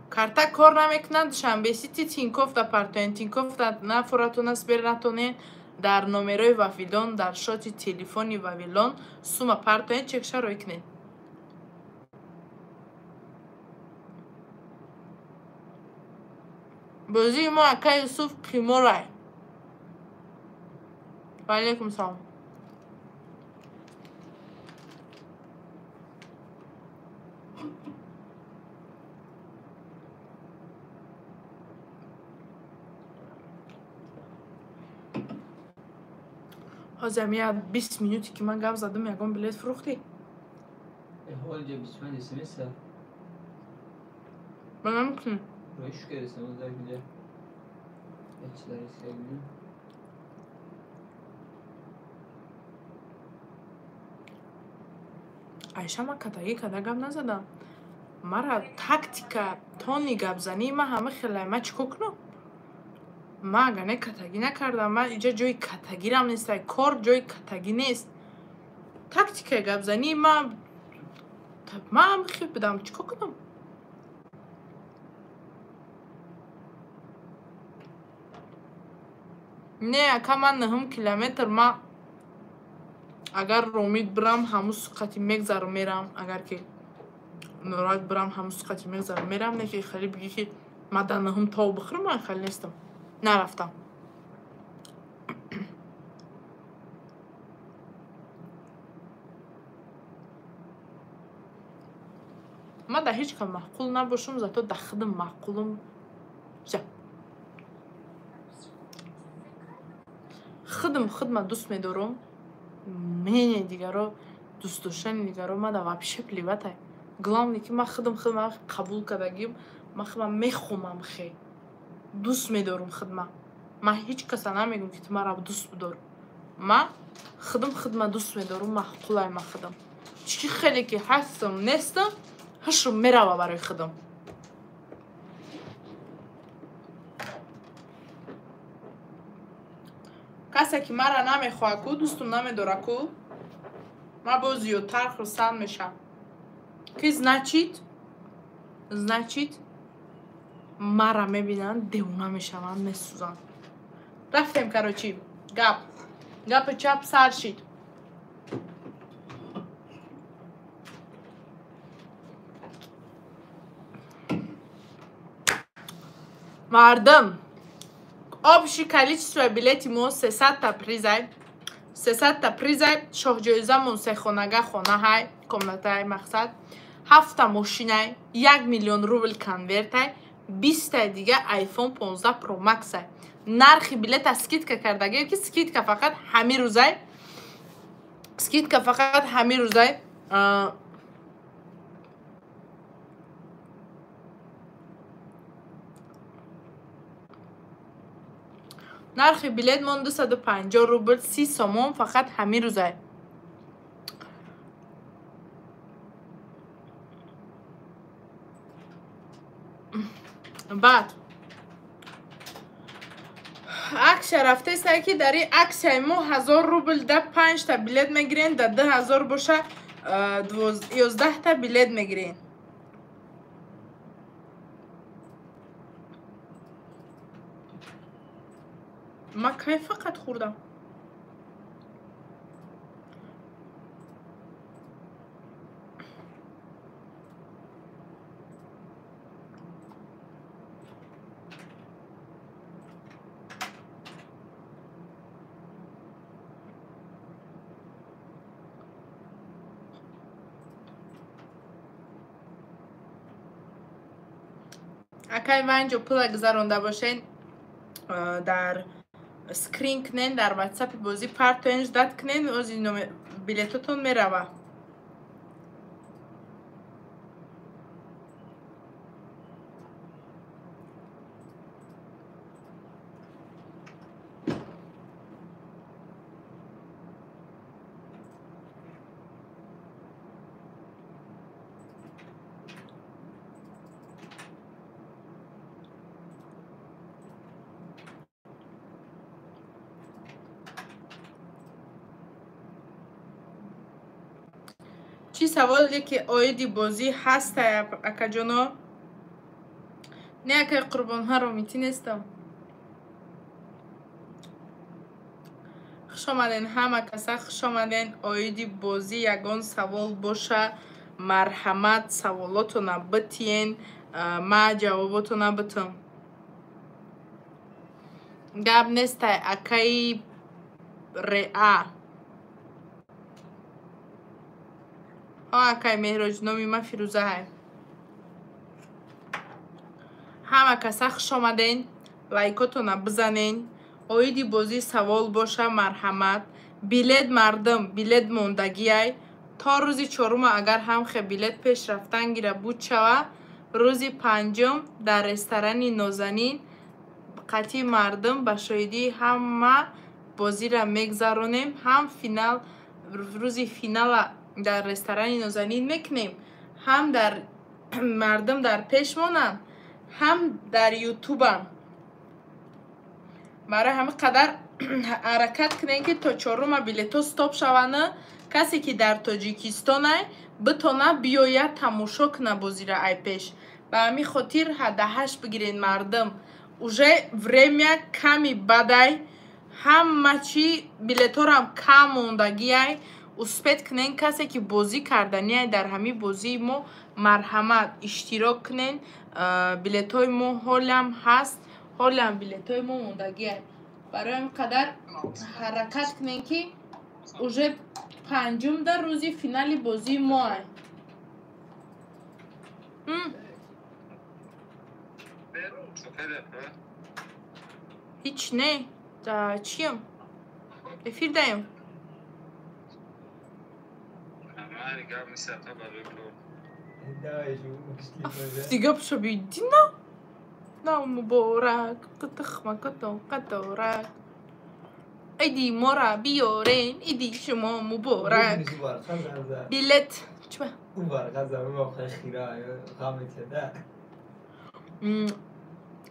Карта кор намекунад, Душанбе Сити Тинькофф да партоен, Тинькофф да нафуратона сбер натонен, дар номерои Вавилон, дар шоти телефони Вавилон сума партоен, чекша рӯй кунед. Бозии мо ака Юсуф қиморай. Ва алейкум салом. Ҳозир ҳами як 20 минуте ки ман гап задам, ягон билет фурӯхтӣ? Ҳолҷа 25 смс. Ба намекунӣ? Айша, ман катагӣ када гап назадам. Мара тактика, тони гапзании ман ҳама хелай. Ман чӣ кор кунам? Ман агар не катагӣ накардам, ман иҷа ҷои катагирам нест, кор ҷои катагӣ нест. Тактикаи гапзании ман ҳама хел будам, чӣ кор кунам? Не, ака, ман 9 километр, ман агар Ромид бирам, ҳамун суқати мегзарам мерам, агар ки Норак бирам, ҳамун суқати мегзарам мерам, не ки хеле бигӣ ки ман дар 9 тов бихӯрам, ман хеле нестам. Нарафтам. Ман дар ҳеҷ кас маъқул набошам, зато дар худам маъқулам. Всё. Худам худма дӯст медорам. Мнение дигаро, дӯст доштани дигаро ман да вообще плевать. Главное ки ман худам худма қабул кардагим, ман худма мехомам хе. Дӯст медорам худма. Ман ҳеҷ каса намегӯм ки ту маро дӯст бидор. Ман худам худма дӯст медорам, маъқулай ман худам. Чӣ хеле ки ҳастам, нестам, ҳушум мерава барои худам. Касе ки мара намехоҳад ку, дӯстум намедора ку, ман боз зиёдтар хурсанд мешавам. Ки значит мара мебинанд, девона мешаванд, месӯзанд. Рафтем, короче, гап. Гапи чап сар шид. Мардум, общее количество билети мо 300 та призай. 300 та призай, шоҳҷоизамон се хонага хонаҳай, комнатаи мақсад, 7 мошинай, 1 миллион рубл конвертай, 20 таи дига iPhone 15 Pro Max-ай. Нархи билета скидка кардагӣ, ки скидка фақат ҳамин рӯзай. Скидка фақат ҳамин рӯзай. Нархи билет мон 250 рубл, 30 сомон фақат ҳамин рӯзай. Баъд аксия рафтеста ки дар ин аксияи мо 1000 рубл да 5та билет мегирен, да 2000 боша 11та билет мегирен. Ма кай фақат хӯрдам? Акай ванҷо пула гузаронда бошен, дар скрин кунен, дар ватсапи бозӣ партоен, ждат кунен, ози билетотон мерава. Чӣ саволе ки оиди бозӣ ҳастай, акаҷоно? Не, акай Қурбонҳа, ромитӣ нестам. Хуш омаден ҳама каса, хуш омаден. Оиди бозӣ ягон савол боша, марҳамат, саволотона битиен, ма ҷавоботона битам. Гап нестай, акаи Реа. Ҳо, акай Меҳроҷ, номи ман Фирӯзаҳай. Ҳама каса хуш омаден, лайкотона бизанен. Оиди бозӣ савол боша, марҳамат. Билет мардум, билет мондагиай. То рӯзи чорума агар ҳамхе билет пеш рафтан гира буд шава, рӯзи панҷум дар ресторани Нозанин қатъи мардум ба шоҳидии ҳама бозира мегзаронем. Ҳам финал, рӯзи финала дар ресторани Нозанин мекунем, ҳам дар мардум дар пеш монанд, ҳам дар ютубам. Барои ҳамин қадар ҳаракат кунем ки то чорума билетҳо стоп шаванд. Касе ки дар Тоҷикистонай битона биёяд тамошо куна бозира ай пеш. Ба ҳамин хотир ҳадаҳаш бигирен мардум. Уже время ками бадай, ҳама чӣ билетҳорам кам мондагиай. Успет кунен, касе ки бозӣ карданиай дар ҳамин бозии мо, марҳамат иштирок кунен. Билетҳои мо ҳолам ҳаст, ҳолам билетҳои мо мондагиай. Барои ҳамин қадар ҳаракат кунен ки уже панҷумда рӯзи финали бозии моай. Ҳеҷ не, чиям? Эфир даем. Дига пшобидина? На муборак, қитихма катон қаторак. Иди мора биёрен, иди шумо муборак. Билет чиба?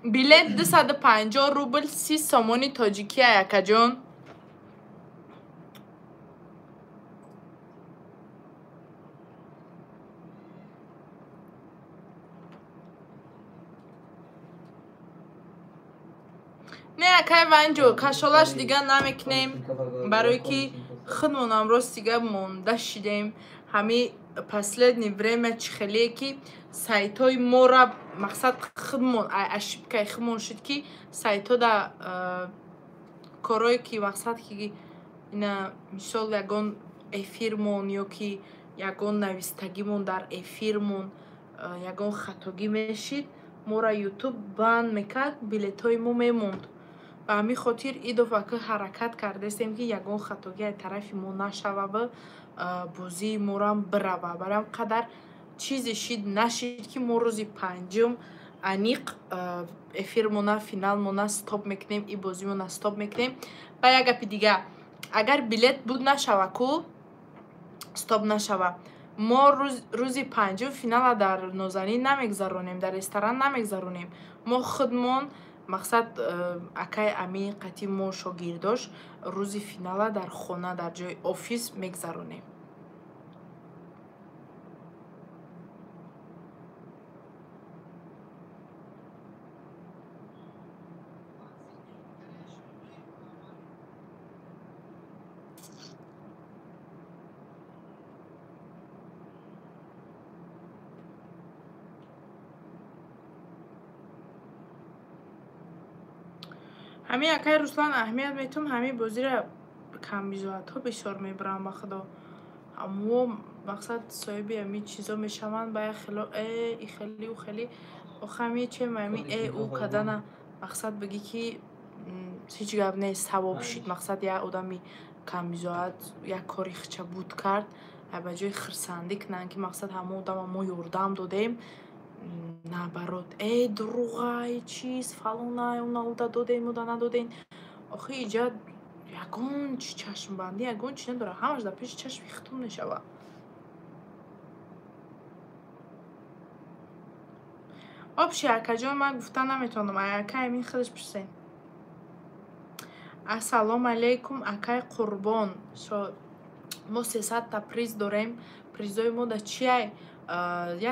Билет 250 рубл, 30 сомони тоҷикия, акаҷон. Не, акай Ванҷо, кашолаш дига намекунем, барое ки худмонам рост дига монда шидем. Ҳами последний время чӣ хелие ки сайтҳои мора мақсад худмон ошибкаи худмон шуд ки сайтҳо да корое ки мақсад ки ина мисол ягон эфирмон ё ки ягон навистагимон дар эфирмон ягон хатогӣ мешид, мора ютуб банд мекард, билетҳои мо мемонд. Ба ҳамин хотир идофа ки ҳаракат кардастем ки ягон хатогӣ аз тарафи мо нашавава, бозии морам бирава. Барои ҳам қадар чизе шид нашид ки мо рӯзи панҷум аниқ эфирмона, финалмона стоп мекунем, и бозимона стоп мекунем. Ба як гапи дига, агар билет буд нашава ку стоп нашава, Мо рӯзи панҷум финала дар Нозанин намегзаронем, дар ресторан намегзаронем. Мо худмон мақсад акай Амин қати мо шогирдош рӯзи финала дар хона, дар ҷои офис мегзаронем. Ҳамин акай Руслан аҳамият метум, ҳамин бозиро камбизоатҳо бисёр мебаранд ба худо. Ҳамо мақсад соҳиби ҳамин чизо мешаванд, ба як хело и хели у хели охи ҳамин чем ҳамин у кадана мақсад бигӣ ки ҳеҷ гап нест, савоб шид. Мақсад як одами камбизоат як кори хича буд кард, ба ҷои хирсандӣ кунанд ки мақсад ҳамо одама мо ёрдам додем, наоборот, дурӯғай, чиз, фалонай, она уда додем, уда надодем. Охи иҷа ягон чи чашмбандӣ, ягон чи надорад, ҳамаш дар пеши чашми хитон мешавад. Обши акаҷон, ман гуфта наметавонам, акай Амин худаш пурсен. Ассалому алайкум, акай Қурбон. Мо 300 та приз дорем. Призои мо да чиай?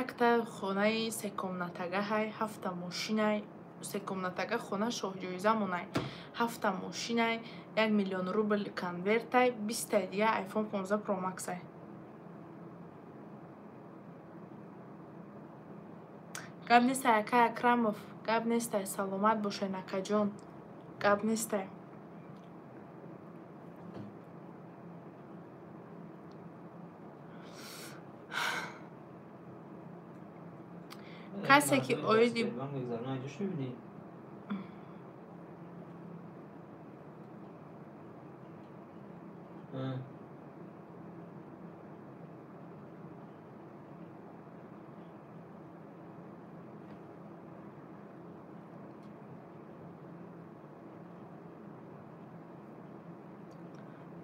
Якта хонаи секомнатагаҳай, ҳафта мошинай, секомнатага хона шоҳҷоизамонай, ҳафта мошинай, 1 миллион рубл конвертай, 20-таи дига iPhone 15 Pro Max-ай. Гап нестай, акай Акрамов, гап нестай, саломат бошед, акаҷон, гап нестай. Касе ки оиди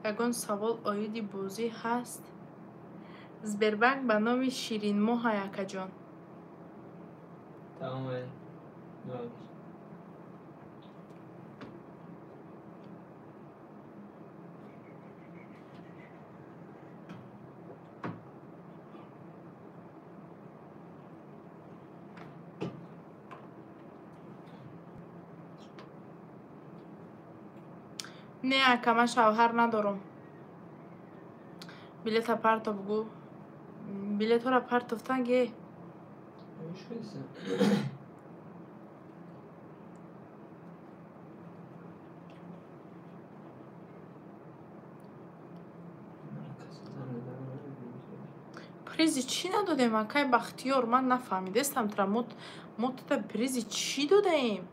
ягон савол оиди бозӣ ҳаст? Сбербанк ба номи Ширинмоҳай, акаҷон. Тамом. Не, ака, ман шавҳар надорам. Билета партов гӯ. Билетҳоро партофтан ге. Призи чӣ надодем, акай Бахтиёр? Ман нафаҳмидестам тра, мо тата призи чӣ додаем?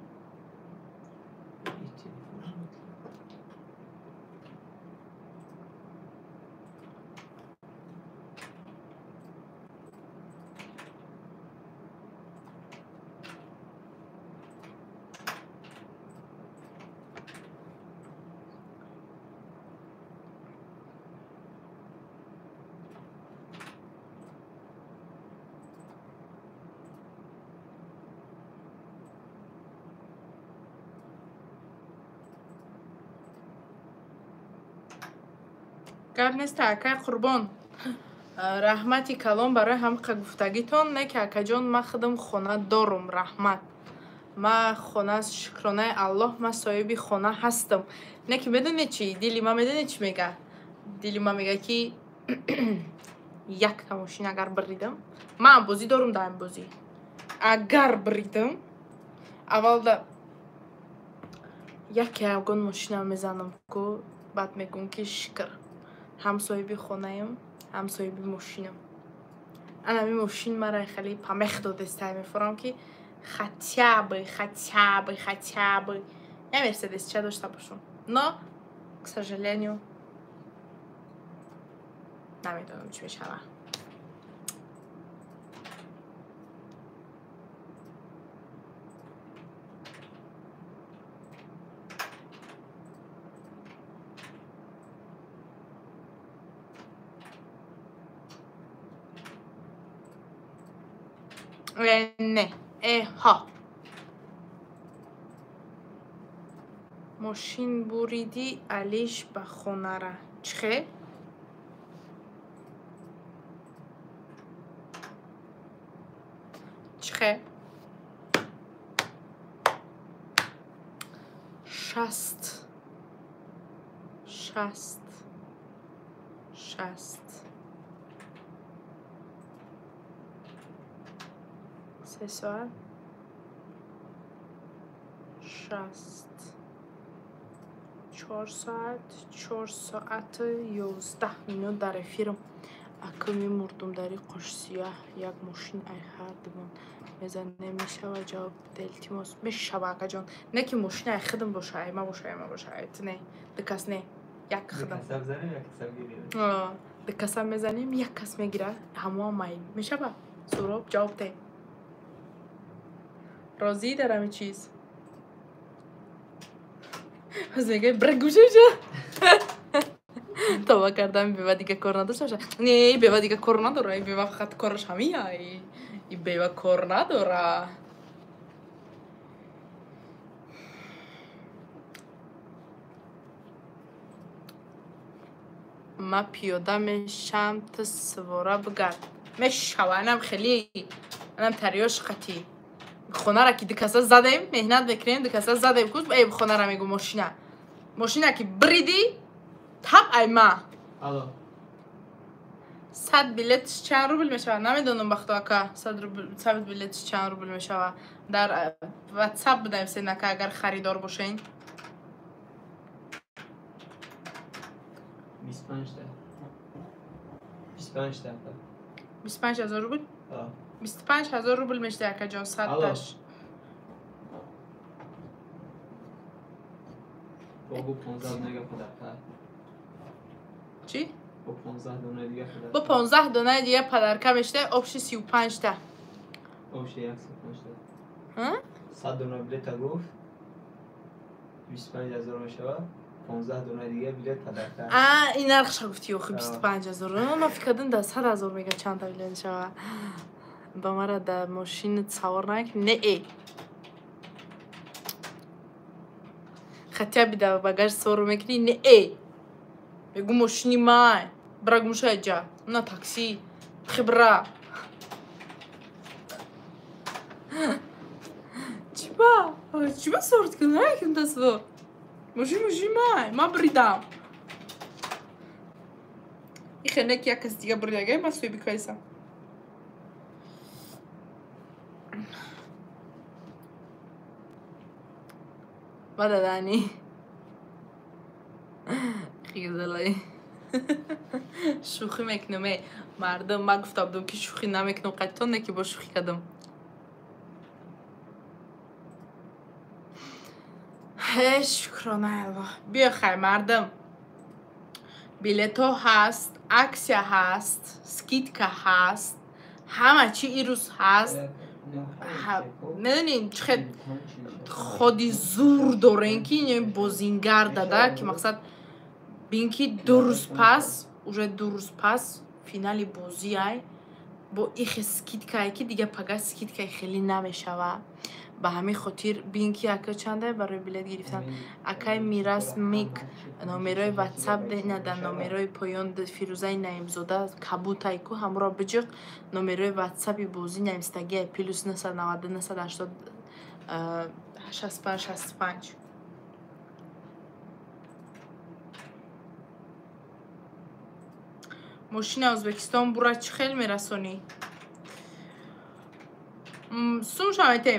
Гап нест, акай Қурбон, раҳмати калон барои ҳамқа гуфтагитон. Не ки, акаҷон, ман худам хона дорум, раҳмат. Ма хона, шукронаи Аллоҳ, ман соҳиби хона ҳастам. Не ки медонед чӣ, дили ман медонед чӣ мега? Дили ман мега ки якта мошин агар биридам, ман бозӣ дорум, дар бозӣ агар биридам, аввалда яке ягон мошинам мезанам ку, баъд мегӯм ки шукр, ҳам соҳиби хонаем, ҳам соҳиби мошинам. Анами мошин мара хеле памех додестай, мефорам ки хотя бы я мерседесча дошта бошам, но к сожалению намедонам чӣ мешавад. Не, ҳа. Мошин буридӣ, алиш ба хонара. Чихе? Чихе? 60 60 60 3 соат 60 4 соат 4 соат 11 минут дар эфирам. Ака мемурдум дари Қошсиёҳ як мошин ай ҳар дувон мезанем, мешава ҷавоб биде, илтимос. Мешава, акаҷон. Не ки мошин ай худам боша, ай ма боша, ай ма боша, ай ту не. Ду кас не, як худам. Ду каса мезанем, як кас мегира, ҳамоам май. Мешава? Суроб, ҷавоб де. Розӣ дар ҳамин чиз? Ҳоз мегӯяй, бира гӯшаша. Тоба кардам, бева дига кор надошта боша. Не, бева дига кор надора, бева фақат кораш ҳамия. И бева кор надора. Ма пиёда мешам, ту сувора бигард. Мешава, анам хеле, анам тарёш қатӣ. Хонара ки ду каса задем, меҳнат мекунем, ду каса задем, куз, эй, хонара мегу мошина. Мошина ки биридӣ, таб ай ма. Алло. 100 билетш чанд рубл мешавад? Намедонам, бахто ака, 100 рубл, 100 билетш чанд рубл мешавад. Дар WhatsApp будаем сенака, агар харидор бошен. 25 та. 25 та. 25 ҳазор рубл? 25 ҳазор рубл мешавад, акаҷон, 100 таш. Бо 15 дона подарка. Чӣ? Бо 15 дона дига подарка. Бо 15 дона дига подарка мешавад, обши 35 та. Обши 135 та. Ҳа? 100 дона билета гуфт. 25 ҳазор мешавад. 15 дона дига билет подарка. А, ин нархша гуфтӣ, охи 25 ҳазор. Ман фикр кардам да 100 ҳазор мега чанд та билет мешавад. Ба мара да мошин савор накунӣ. Не, э. Хотя бы да багаж савор мекунӣ, не, э. Мегу мошини май. Бира гумша ҷа. На такси. Хибра. Чиба? Чиба савор кунӣ? Накун да савор. Мошин мошини май. Ман бридам. Ихе не ки як кас дига бридага, ман соҳиби кайсам. Бададани. Хизалай. Шӯхӣ мекунам, э. Мардум, ман гуфта будам ки шӯхӣ намекунам, қатъитон не ки бо шӯхӣ кардам. Э, шукрона Аллоҳ. Биё хай, мардум. Билетҳо ҳаст, аксия ҳаст, скидка ҳаст, ҳама чи ирӯз ҳаст. Медонед, чӣ хел ходи зур дорем ки бозингар дада, ки мақсад бин ки ду рӯз пас, уже ду рӯз пас финали бозӣ ай, бо ихе скидкае ки дига пага скидкаи хеле намешава. Ба ҳамин хотир бин ки ака чанда барои билет гирифтан. Акай Мирас Мик номерои WhatsApp нада, номерои поён Фирӯзаи Наимзода кабутай ку ҳамро биҷиқ, номерои WhatsApp-и бозӣ навистагиай плюс 990 980 65 65. Мошина Ӯзбекистон бура чӣ хел мерасонӣ? Сум шавайте.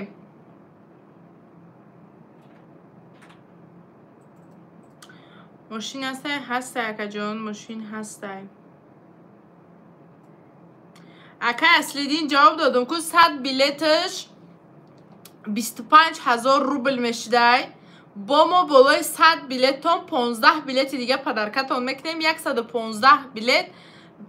Мошин ҳастай? Ҳастай, акаҷон, мошин ҳастай. Акай Аслиддин ҷавоб додум ку 100 билеташ 25 ҳазор рубл мешидай. Бо мо болои 100 билеттон 15 билети дига подаркатон мекунем. 115 билет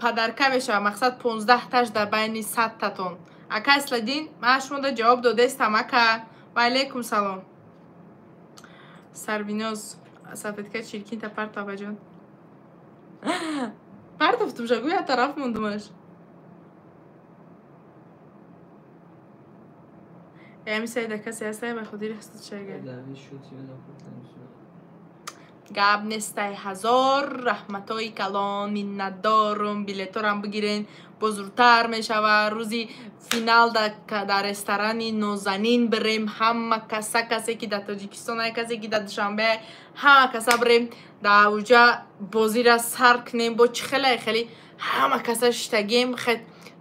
подарка мешавад. Мақсад 15 таш дар байни 100 татон. Акай Аслиддин, ман шумода ҷавоб додаистам, ака. Ва алайкум салом. Сарвиноз, салфетка чиркинта партов, абаҷон. Партовтум жа, гӯя тараф мондумаш. Ами сайда касе ҳастай ба хотири ҳастучага. Гап нестай, ҳазор раҳматҳои калон, миннатдорум. Билеторам бигирен, бозуртар мешава. Рӯзи финал дар ресторани Нозанин бирем, ҳама каса, касе ки дар Тоҷикистон, касе ки дар Душанбе, ҳама каса бирем дар уҷа бозира сар кунем. Бо чӣ хеле хеле ҳама каса шиштагем, хет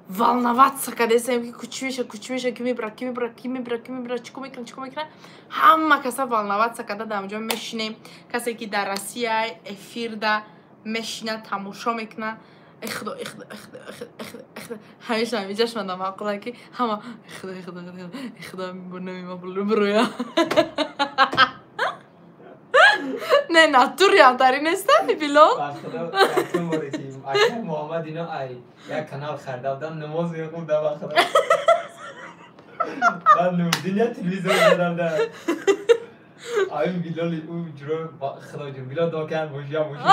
волноваться кадесем ки кучи меша, кучи меша, ки мебра, ки мебра, ки мебра, ки мебра, чӣ ко мекунам, чӣ ко мекунам. Ҳама каса волноваться када дар онҷо мешинем. Касе ки дар Россия эфирда мешина, тамошо мекуна. Эхудо, эхудо, эхудо, эхудо, эхудо. Ҳамеша ҳамиҷаш ман маъқула ки ҳама эхудо, эхудо, эхудо, эхудо, бурнами ма бруя. Не, натури ҳамтари неста, Билол? Акай Муҳаммад ино ай як канал харида будам, намоз мехондам ахра. Баъд Нурдин я телевизор задам да. Ай Билол ӯ ҷуро Худо ҷон Билол дуо кард бошия бошия.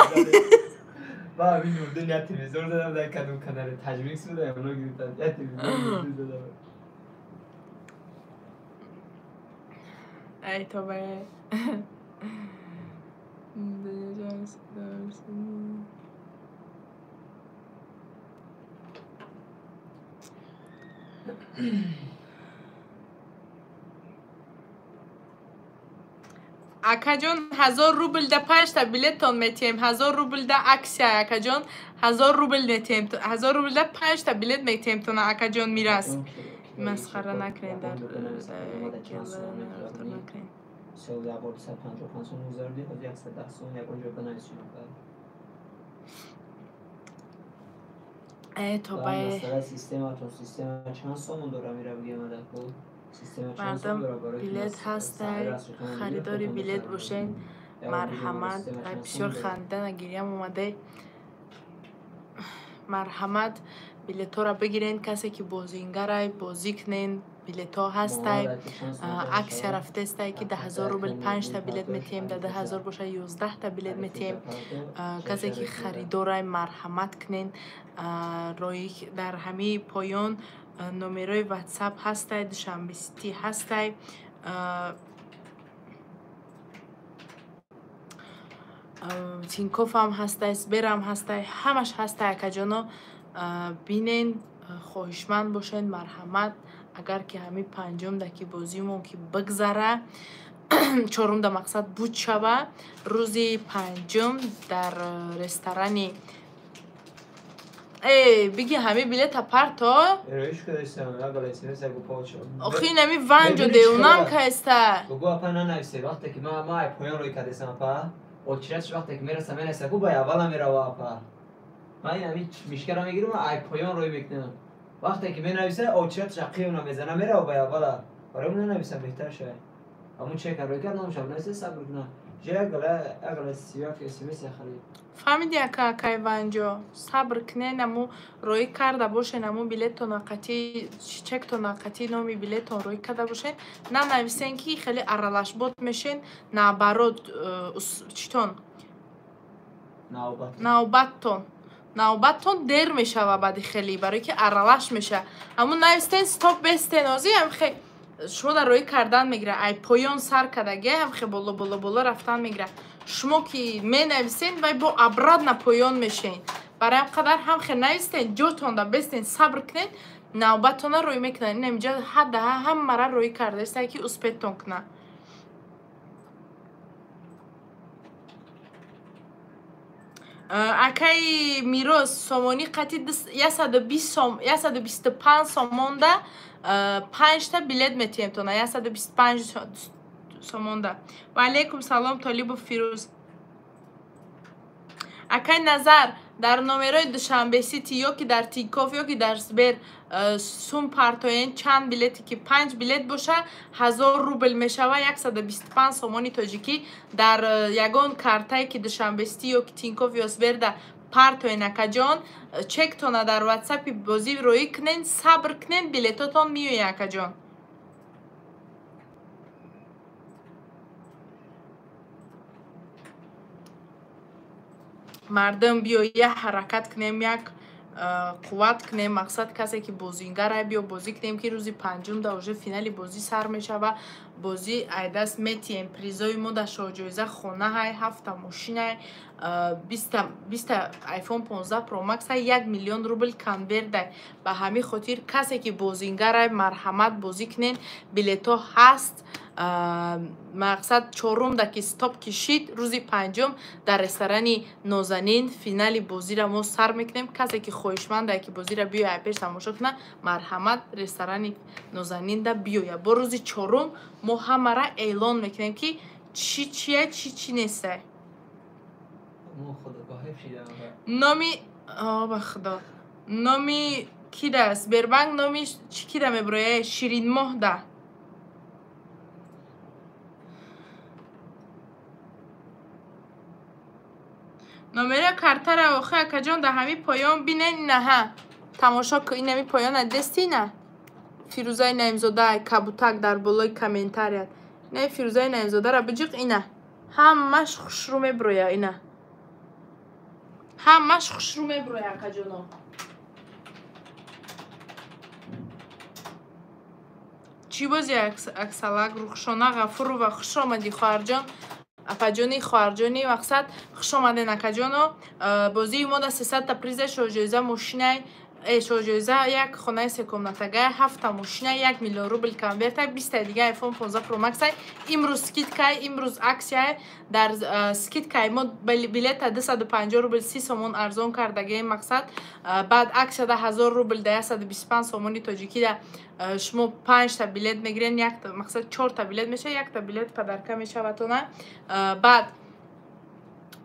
Баъд ами Нурдин я телевизор задам да кадом канали Таҷмикс буда, оно гирифтан. Я телевизор задам. Ай тоба. Акаҷон, 1000 рубл да 5 та билеттон метиҳем. 1000 рубл да аксия, акаҷон, 1000 рубл метиҳем. 1000 рубл да 5 та билет метиҳем тона, акаҷон Мирас. Масхара накунед, дар накунед. Сол як бор 255 сом гузарондӣ, ҳозир 110 сом ягон ҷо бинависем. Э, тобае. Масъала систематон, система чанд сомон дора мира бигем адако? Система чанд сом Мардум, дора барои билет ҳастай, харидори билет бошен, марҳамат. Ай, бисёр хандида гирьям омаде. Марҳамат, билетҳоро бигирен, касе ки бозингарай, бозӣ кунен, билетҳо ҳастай. Аксия рафтестай ки 10 000 рубл 5 та билет метиҳем, да 2000 боша 11 та билет метиҳем. Касе ки харидорай, марҳамат кунен. Рои дар ҳамаи поён номерои ватсап ҳастай, Душанбе Сити ҳастай. Тинкофам ҳастай, Сберам ҳастай, ҳамаш ҳастай, акаҷоно. Бинен, хоҳишманд бошед, марҳамат. Агар ки ҳамин панҷумда ки бозимон ки бигзара, чорумда мақсад буд шава, рӯзи панҷум дар ресторани э биги ҳами билета парто. Охи инами ванҷо деунам кайста. Гугу апа нанависе, вақте ки ма ай поён рӯй кардесам апа, очиратш вақте ки мерасам менависа, гу ба аввала мерава апа. Ман ин ҳами мишкара мегирам, ай поён рӯй мекунам. Вақте ки менависа, очиратш ақиёна мезана, мерава ба аввала. Барои нанависам беҳтар шавад. Ҳамун чека рӯй кард, номашам нависа, сабр кунам. Же як гала 31 смс харид. Фаҳмиди, ака, акай ванҷо, сабр кунен, аму роӣ карда бошен, аму билеттона қатӣ, чектона қатӣ номи билеттон роӣ карда бошен, нанависен ки хеле аралашбот мешен, наоборот, читон навбаттон дер мешава баъди хеле, барое ки аралаш меша. Ҳамун навистен, стоп бестен, озӣ ҳам шумо дар роӣ кардан мегира, ай поён сар кардаги ҳам хе боло боло боло рафтан мегира. Шумо ки менависен, вай бо обратно поён мешен. Барои ҳам қадар ҳам хе навистен, ҷотонда бестен, сабр кунед, навбатона роӣ мекунад. Ин инҷа ҳадда ҳамара роӣ кардаиста ки успеть тон кунад. Акаи Мирос, сомонӣ қати 125 сомонда 5 та билет метиҳем тона, 125 сомонда. Ва алейкум салом, Толибов Фирӯз. Акай Назар, дар номерои Душанбе Сити ё ки дар Тинкоф ё ки дар Сбер сум партоен, чанд билете ки панҷ билет боша, 1000 рубл мешава, 125 сомони тоҷикӣ. Дар ягон картае ки Душанбе Сити ё ки Тинкоф ё Сберда партоен, акаҷон, чектона дар ватсапи бозӣ роӣ кунен, сабр кунен, билетотон меояд, акаҷон. Мардум, биё як ҳаракат кунем, як қувват кунем. Мақсад касе ки бозингара биё бозӣ кунем, ки рӯзи панҷум да уже финали бозӣ сар мешава. Бозӣ айдаст метием. Призои мо да шоҳҷоиза хонаҳай, 7 мошинай, 20 iPhone 15 Pro Max, 1 миллион рубл конвертай. Ба ҳамин хотир касе ки бозингарай, марҳамат бозӣ кунен. Билетҳо ҳаст. Мақсад чорум да ки стоп кишид, рӯзи панҷум дар ресторани Нозанин финали бозиро мо сар мекунем. Касе ки хоҳишманда ки бозиро биёя пеш тамошо кунад, марҳамат ресторани Нозанинда биёя. Бо рӯзи чорум мо ҳамара эълон мекунем ки чӣ чия, чӣ чӣ нестай. Номи ба худо номи кида Сбербанк номи чӣ кида меброя? Ширинмоҳда. Номера картара охи акаҷон да ҳами поён бинен. Инаҳа тамошо ку, инами поёна дестина Фирӯзаи Наимзода кабутак дар болои комментарият. Ина Фирӯзаи Наимзодара биҷиқ, ина ҳамаш хушрӯ меброя, ина ҳамаш хушрӯ меброя акаҷоно. Чӣ бози аксалак? Рухшона Ғафурова, хуш омадӣ хоҳарҷон. Апаҷони хоҳарҷони мақсад хуш омаден акаҷоно. Бозии мо да 300 та приза, шоҳҷоиза мошинай, шоҳҷоиза як хонаи секомнатагай, 7 мошина, 1 миллион рубл конвертай, 20 дига iPhone 15 Pro Max. Имрӯз скидкай, имрӯз аксияй. Дар скидкай мо билета 250 рубл 30 сомон арзон кардагием мақсад. Баъд аксияда 1000 рубл да 125 сомони тоҷикида шумо 5 та билет мегирен, якта мақсад 4 та билет мешава, якта билет подарка мешаватона. Баъд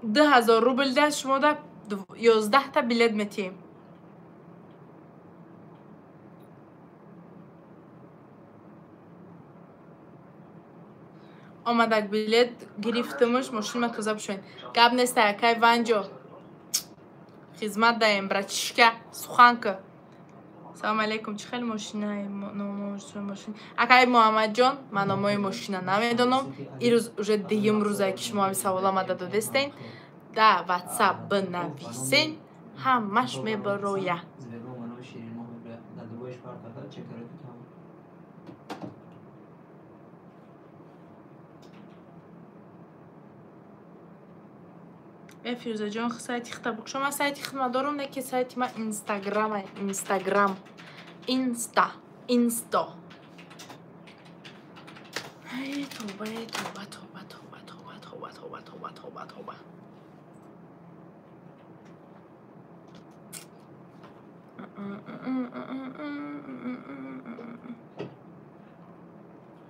2000 рубл да шумо да 11 та билет метиҳем. Омадак билет гирифтумуш, мошинма тоза бишоен. Гап неста акай Ванҷо. Хизмат даем, братишка, суханка. Салом алейкум, чӣ хел мошинае? Мошин. Акай Муҳаммадҷон, ман номои мошина намедонам. Ирӯз уже дуюм рӯзае ки шумо ҳами савола мада додестен. Да WhatsApp бинависен, ҳамаш мебароя. Фирӯзаҷон, сайти хита букшо. Ман сайти хидма дорам, не ки сайти ман Инстаграм, Инстаграм, Инста, Инсто. Ай тоба, тоба, тоба, тоба, тоба, тоба, тоба, тоба, тоба, тоба.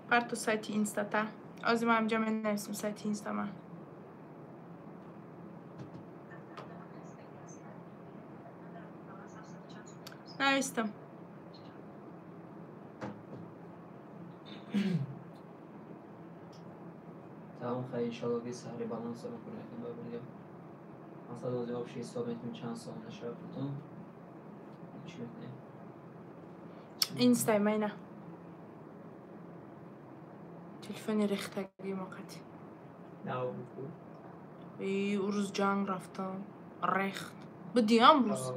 Парту сайти Инстата. Ози ман ҳамҷа менависам сайти Инстама. Навистам. Тамом, хай иншалло би саҳри баланс мекунем бабурдем. Масалан, ози общий ҳисоб метунем чанд сом нашава потом. Чӣ мекунем? Инстай майна. Телефони рехтагӣ моқати. И урӯз ҷанг рафтам. Рехт. Бидиам рӯз.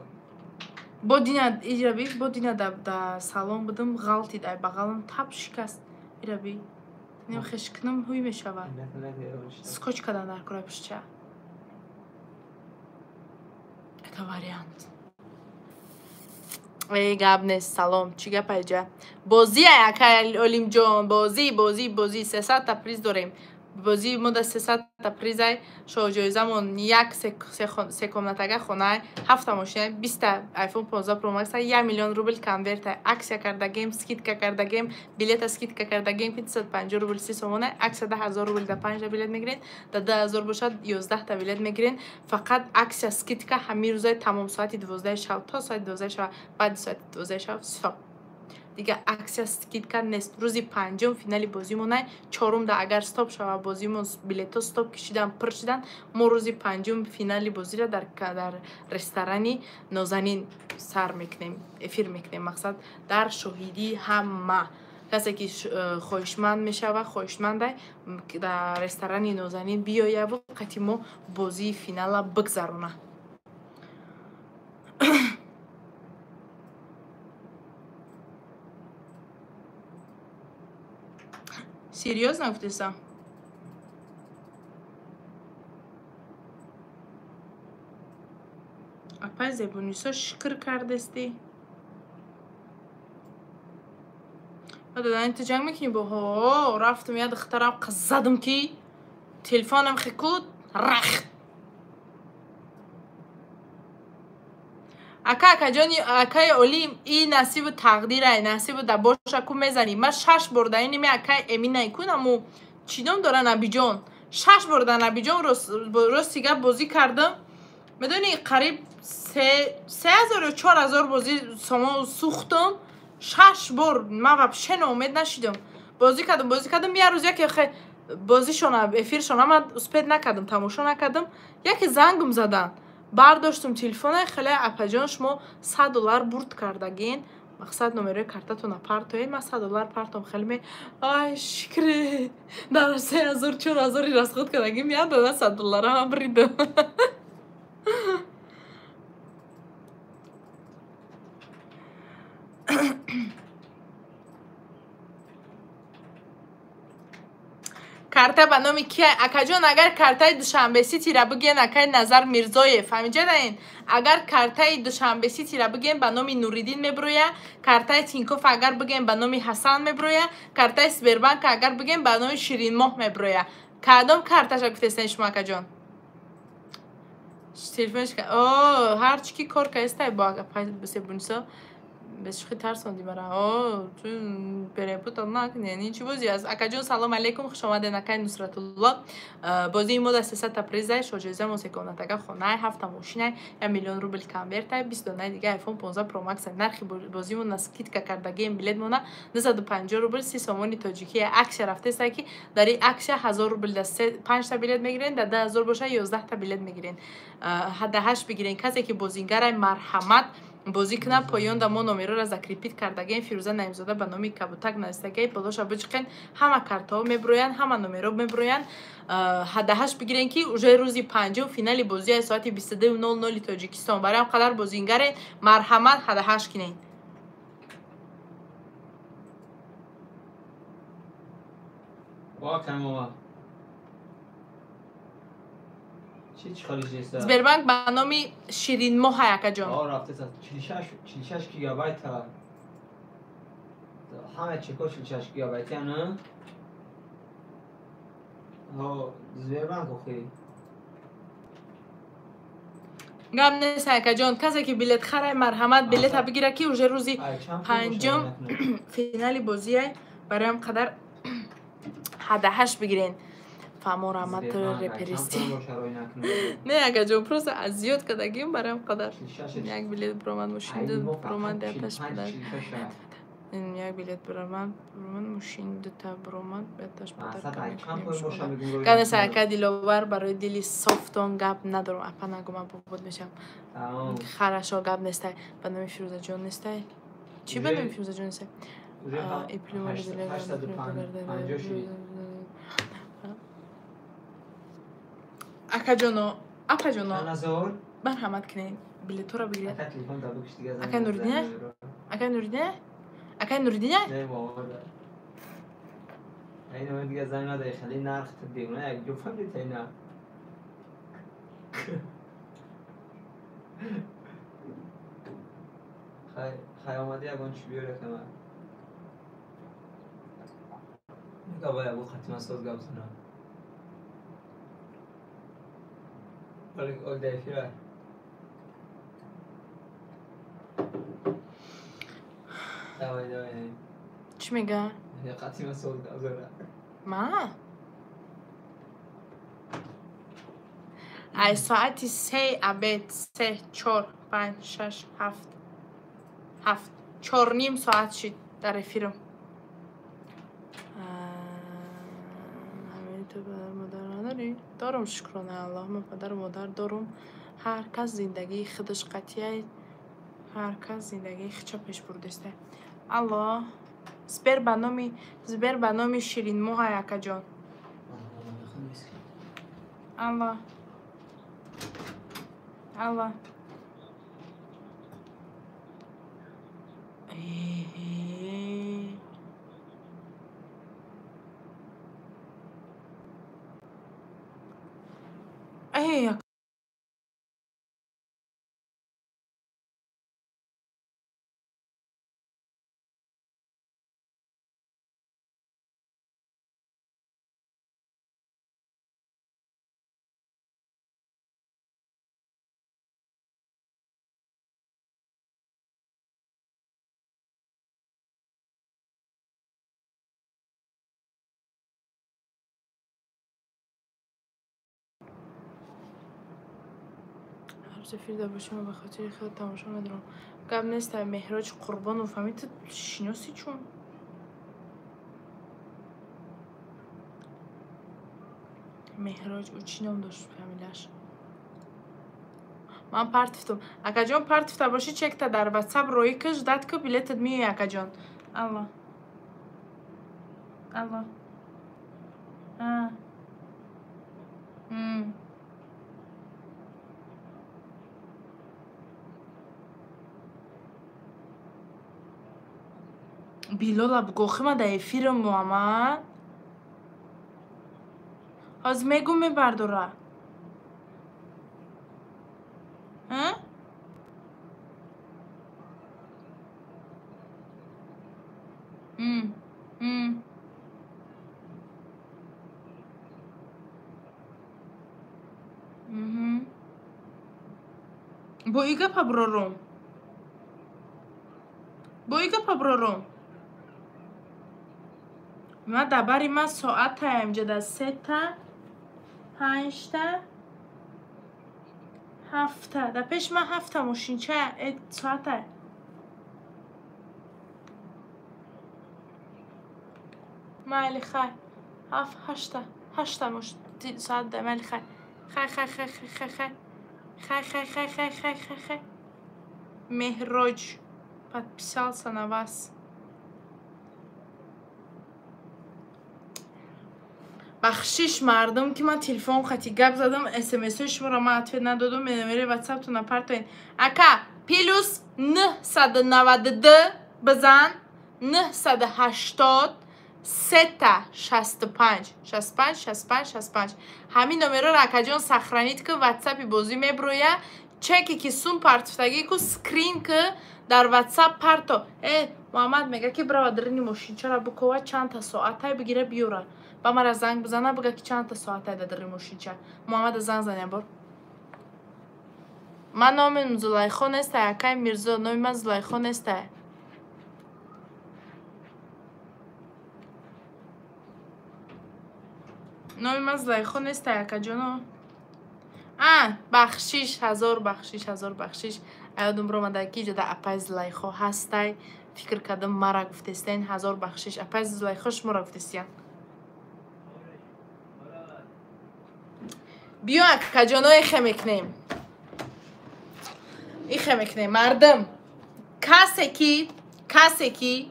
Бо дина ираби, бо дина да салон будам, ғалтид, ай бағалам тап шикаст. Ираби. Нем хешкнам ҳуй мешавад. Скотч кадан дар кура пушча. Это вариант. Эй, гап нест, салом. Чӣ гап айҷа? Бозӣ акай Олимҷон, бозӣ, бозӣ, бозӣ. 300 та приз дорем. Бозии мо да 300 та призай, шоҳҷоизамон як секомнатага хонай, 7 мошина, 20 та iPhone 15 Pro Max, 1 миллион рубл конвертай, аксия кардагем, скидка кардагем, билета скидка кардагем, 550 рубл 30 сомона, аксия 10000 рубл да 5 та билет мегирен, да 2000 бошад 11 та билет мегирен. Фақат аксия скидка ҳамин рӯзаи тамом соати 12 шаб то соати 12 шаб, баъди соати 12 шаб стоп. Дига аксия скидка нест. Рӯзи панҷум финали бозимонай, чорумда агар стоп шава бозимон, билетҳо стоп кишидан, пур шидан, мо рӯзи панҷум финали бозиро дар ресторани Нозанин сар мекунем, эфир мекунем. Мақсад дар шоҳидии ҳама. Касе ки хоҳишманд мешава, хоҳишмандай дар ресторани Нозанин биёяву қати мо бозии финала бигзарона. Серьёзно гуфтесам? Апай Зебунисо, шукр кардестӣ. Дадани, ту ҷанг мекунӣ бо ҳо? Рафтам, я духтарам задам, ки телефонам хикуд рахт. Ака, акаҷони, акаи Олим, и насибу тақдирай, насибу да боша ку мезанӣ. Ман шаш бор дар ини акаи Эминай ку наму чӣ ном дора, Набиҷон, шаш бор дар Набиҷон рости гап бозӣ кардам. Медонӣ, қариб 3000 ё 4000 бозӣ сомон сӯхтам. Шаш бор ман вообще ноумед нашидам, бозӣ кардам, бозӣ кардам. Як рӯз яке бозишона, эфиршона ман успеть накардам, тамошо накардам. Яке зангм задан, бардоштум телефона: «Хеле, апаҷон, шумо 100 доллар бурд кардагин, мақсад, номерои картатона партоед». Ман 100 доллар партом. Хеле ме ай, шукри, дар 3000, 4000-и расход кардагим, як дона 100 доллара ман бридам. Карта ба номи кия, акаҷон? Агар картаи Душанбе Ситира бигӯен, акаи Назар Мирзоев, фаҳмиҷадаен? Агар картаи Душанбе Ситира бигӯен, ба номи Нуриддин мебироя. Картаи Тинкоф агар бигӯен, ба номи Ҳасан мебироя. Картаи Сбербанк агар бигӯен, ба номи Ширинмоҳ мебироя. Кадом карташа гуфтестен шумо, акаҷон? Телефонш о ҳарчи ки кор кардестай бо Зебунисо, бешухӣ тарсонди мара. О, ту перепутал накунӣ, ин чӣ бозӣ аст? Акаҷон, салом алейкум, хуш омадед, акаи Нусратулло. Бозии мо дар 300-та призай, шоҷоиза секомнатага хонай, ҳафта мошинай, 1 миллион рубл конвертай, 20 донаи дига iPhone 15 Pro Max. Нархи бозимон на скидка кардагием, билетмона 950 рубл, 30 сомони тоҷикӣ. Акция рафтеста, ки дар ин акция 1000 рубл да панҷта билет мегирен, дар 2000 боша 11-та билет мегирен. Ҳада ҳашт бигирен. Касе ки бозингарай, марҳамат, бозӣ кунам. Поён да мо номерора закрепить кардагем. Фирӯза Наимзода ба номи кабутак навистагай, болоша биҷиқен, ҳама картаҳо мебироянд, ҳама номерҳо мебироянд. Ҳадаҳашт бигирен, ки уже рӯзи панҷум финали бозии соати 22:00 Тоҷикистон. Барои ҳам қадар бозингарен, марҳамат, ҳадаҳашт кинен. Ва камова. Чӣ чӣ холиш нест? Сбербанк ба номи Ширинмоҳ, акаҷон. О, рафтеса 46, 46 гигабайт. Ҳама чеко 46 гигабайт, я не? Ҳо, Сбербанк охи. Гап нест, акаҷон. Касе ки билет харай, марҳамат, билета бигира, ки уже рӯзи Ай, чанд пул панҷум бошад, накунад? финали бозиай. Барои ҳам қадар ҳадаҳашт бигирен. Фаҳмо, раҳмат. Сбербанк, ай, чанд Реперисти. пул бошад, рой накунад? Не, акаҷон, просто аз зиёд кардагим, барои ҳам қадар. 46. Як билет биромад, мошин Ай, ду мо биромад, фақат яташ 45, падар. 46. Як билет биромад, мошин дута биромад, яташ Асад, подарка ай, чанд мекунем пул шумода. бошад, мегум, рой Ганеса, накунад. ака Диловар, барои дили софтон гап надорам. Апа, нагума, бобод мешам. Тамом. Хорошо, гап нестай. Ба номи Фирӯзаҷон нестай? Чӣ ба Уже- номи Фирӯзаҷон нестай? Уже И плюмали 850 шид. Акаҷоно, апаҷоно, Чанд ҳазор? марҳамат кунед, билетҳоро бигиред. Ака, телефон да бикиш, дига занг Акай Нуриддина? назанӣ. Акай Нуриддина, акай Нуриддина. Не, бовар да. Ай, номер дига занг надаи, хеле нарх девона, як ҷо фаҳмид ина. Хай, хай, омади, ягон чӣ биёр якама. Нага бая бу хатима соз гап занам. Оли, ол да эфира. Давай, давай. Чӣ мега? Хатима соз гап зана. Ма ай соати 3 обед, се, чор, панҷ, шаш, ҳафт, ҳафт, 4:30 соат шид дар эфирам. Ҳамин, ту падару модар надорӣ? Дорум, шукронаи Аллоҳ, ман падару модар дорум. Ҳар кас зиндагии худаш қатъия, ҳар кас зиндагии худша пеш бурдеста. Алло, Сбер ба номи, Сбер ба номи Ширинмоҳай, акаҷон. Алло, алло. Эҳе. Не, сафир бошем ба хотири худ тамошо надорам. Гап нест, Меҳроҷ Қурбонов, ҳамин ту шиносӣ чун? Меҳроҷ, ӯ чӣ ном дошт фамилияш? Ман партифтум. Акаҷон, партифта бошӣ, чекта дар ватсап роӣ ки, ждать ки билетат меояд, акаҷон. Алло. Алло. А. Билола бугохи ма дар эфирам, Муҳаммад. Ҳозир мегум мебардора. Бо и гапа брорум. Бо и гапа брорум. Ма дар бари ман соатаям ҷада 3та, 5та, 7та. Дар пеши ман 7та мошинча соата. Майли хай. 7, 8та, 8та соат да майли хай. Хай, хай, хай, хай, хай, хай. Хай, хай, хай, хай, хай, хай, хай. Меҳроҷ подписался на вас. Бахшиш мардум ки ман телефон хати гап задам, смс-ҳои шуморо ман ответ надодам, номери ватсаптона партоен. Ака, плюс 992 бизан, 980 3 65 65 65 65. Ҳамин номерро акаҷон сохранить ки, ватсапи бозӣ меброя. Чеки ки сум партифтагӣ ку, скрин ки дар ватсап парто. Муҳаммад мега ки брава дарини мошинчаро бикова, чандта соатай бигира биёра. Ба мара занг бизана, бига ки чандта соатай дар дарини мошинча. Муҳаммада занг заням бор. Ман номим Зулайхо нестай, акай Мирзо, номи ман Зулайхо нестай. Номи ман Зулайхо нестай, акаҷоно. А, бахшиш, ҳазор бахшиш, ҳазор бахшиш. Аёдум ромада ки ҷада апай Зулайхо ҳастай. Фикр кардам мара гуфтестен, ҳазор бахшиш. Апай Зулайхо шуморо гуфтестиян. Биё акаҷоно, ихе мекунем. Ихе мекунем, мардум. Касе ки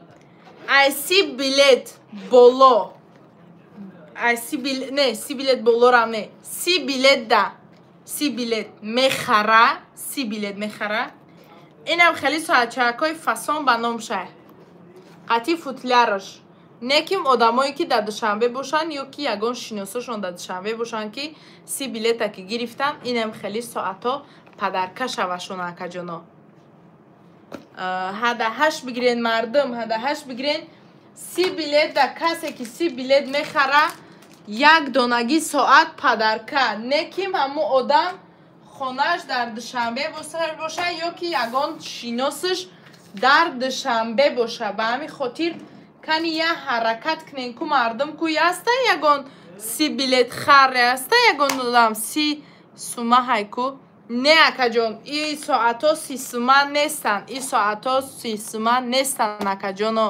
ай си билет боло, ай си билет, не, си билет болорам не, си билет да, си билет мехара, си билет мехара. Инам хеле соатчакҳои фасон ба ном шай. Қатъи футляраш. Неким одамое ки дар Душанбе бошанд ё ки ягон шиносошон дар Душанбе бошанд ки си билета ки гирифтанд, инам хеле соатҳо падарка шавашон, акаҷоно. Ҳада ҳашт бигирен, мардум, ҳада ҳашт бигирен. Си билет да касе ки си билет мехара, як донагӣ соат падарка. Неким ҳамун одам хонаш дар Душанбе боша ё ки ягон шиносаш дар Душанбе боша. Ба ҳамин хотир кани я ҳаракат кунен ку мардум, ку яста ягон си билет харе аста ягон одам си сума ҳайку. Не, акаҷон, и соатҳо си сума нестанд, и соатҳо си сума нестанд, акаҷоно.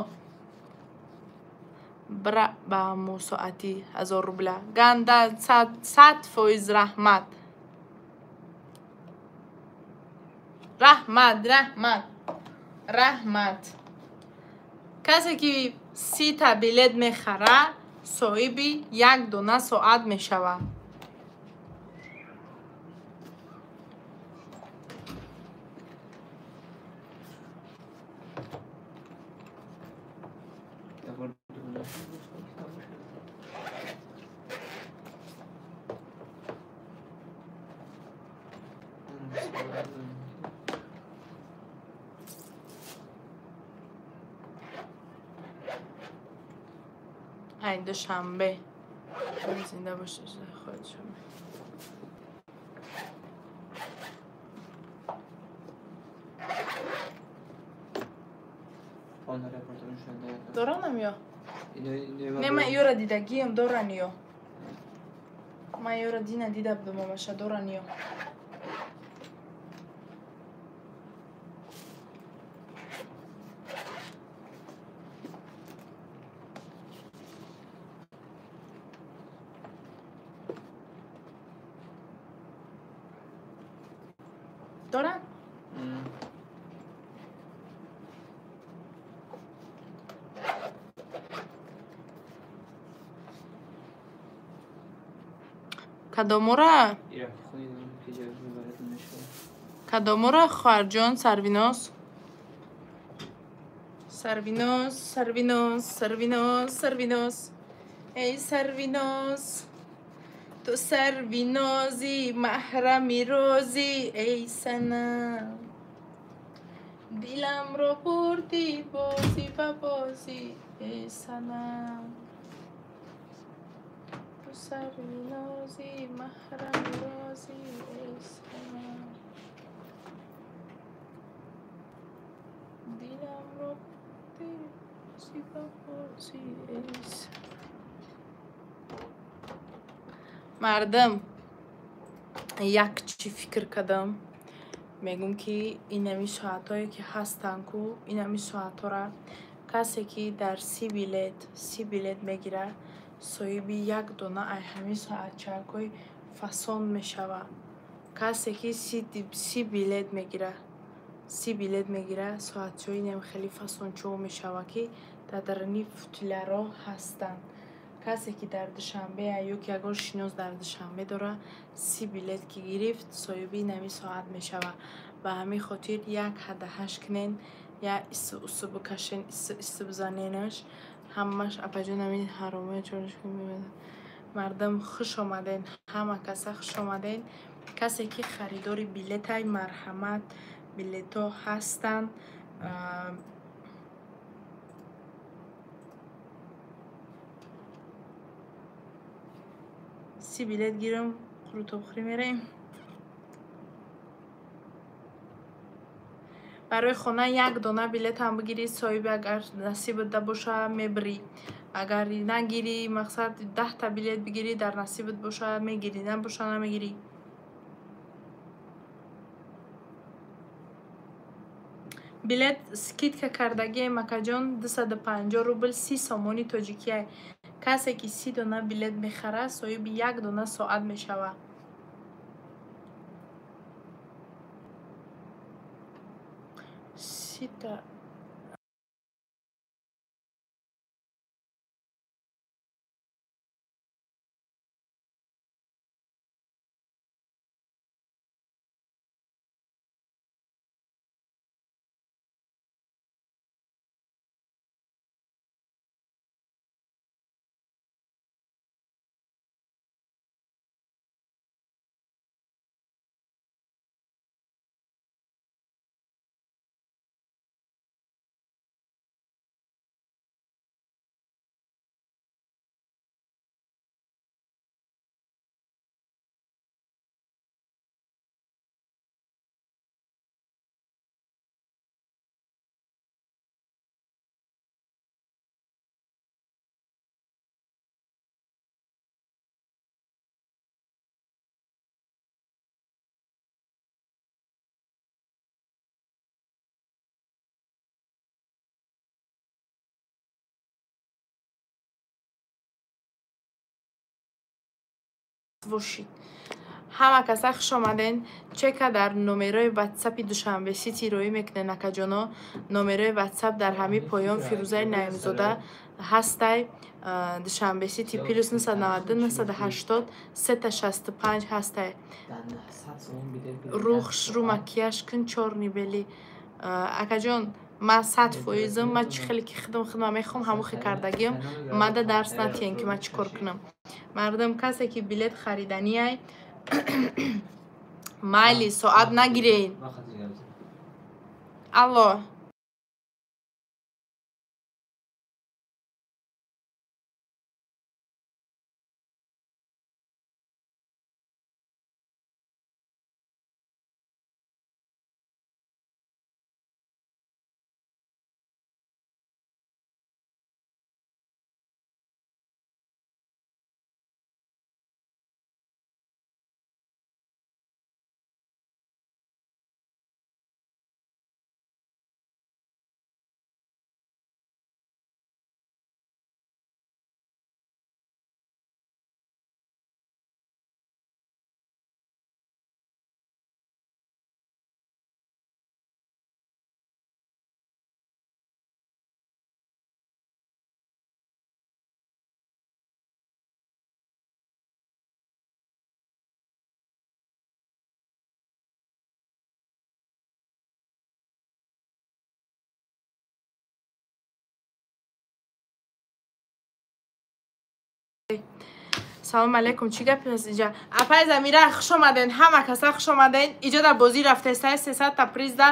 Бра ба ҳамун соати 1000 рубля. Ганда 100% раҳмат. Раҳмат, раҳмат, раҳмат. Касе ки 30 билет мехара, соҳиби як дона соат мешавад. Ай Душанбе. Зинда бошед, хоҳед Душанбе. Доранам ё? Не, ман ёра дидагиам, доран ё. Ман ёра дина дида будам, амаша доран ё. Доран? Кадомора? Кадомора, хоҳарҷон, Сарвиноз? Сарвиноз, Сарвиноз, Сарвиноз, Сарвиноз. Эй, Сарвиноз, ту Сарвинози, маҳрами розӣ, эй санам. Диламро бурдӣ бозӣ ба бозӣ, эй санам. Ту Сарвинози, маҳрами розӣ, эй санам. Диламро бурдӣ бозӣ ба бозӣ, эй санам. Мардам, як чӣ фикр кардам. Мегӯм, ки инами соатҳое ки ҳастанд ку, инами соатҳора касе ки дар 30 билет мегирад, соҳиби як дона ай ҳамин соатчакҳои фасон мешавад. Касе ки 30 билет мегирад, 30 билет мегирад, соатчаҳои инам хеле фасончаҳо мешавад, ки дар даруни футлярҳо ҳастанд. Касе ки дар Душанбе ё ки ягон шинос дар Душанбе дорад, 30 билет ки гирифт, соҳиби инами соат мешавад. Ба ҳамин хотир як ҳадаҳашт кунен, як ису усу бикашен, ису ису бизаненаш, ҳамаш апаҷон ҳамин ҳаромоя чорш. Мардам, хуш омаден, ҳама каса хуш омаден. Касе ки харидори билетай, марҳамат, билетҳо ҳастанд. 30 билет гирам, қурутобхӯрӣ мераем. Барои хона як дона билетам бигирӣ, соҳиби, агар насибат боша, мебирӣ. Агар нагирӣ, мақсад, 10та билет бигирӣ, дар насибат боша, мегирӣ, набоша, намегирӣ. Билет скидка кардагием, акаҷон, 250 рубл, 30 сомони тоҷикия. Касе ки 30 дона билет мехарад, соҳиби як дона соат мешавад. 30та. Бошид. Ҳама каса хуш омаден. Чека дар номерои ватсапи Душанбе Сити роӣ мекунен, акаҷоно. Номерои ватсап дар ҳамин поён Фирӯзаи Наимзода ҳастай. Душанбе Сити +992 980 сета 65 ҳастай. Рӯ хушрӯ макияж кун, чёрный белый. Акаҷон, ман 100%-м, ман чӣ хеле ки худам худма мехоҳам, ҳамон хел кардагиам. Мада дарс натиҳем, ки ман чӣ кор кунам. Мардум, касе ки билет хариданиай, майли, соат нагирен. Алло. Салом алейкум, чӣ гапи аст иҷа? Апай Замира, хуш омаден, ҳама каса хуш омаден. Иҷо дар бозӣ рафтестай 300 та призда,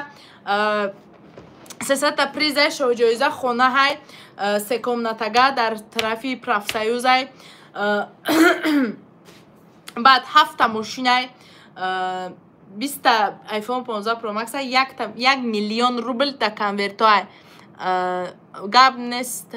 300 та призда шоҳҷоиза хона ҳай, секомнатага дар тарафи профсоюзай. Баъд 7 та мошинай, 20 та iPhone 15 Pro Max, 1 миллион рубл дар конвертоай. Гап нест,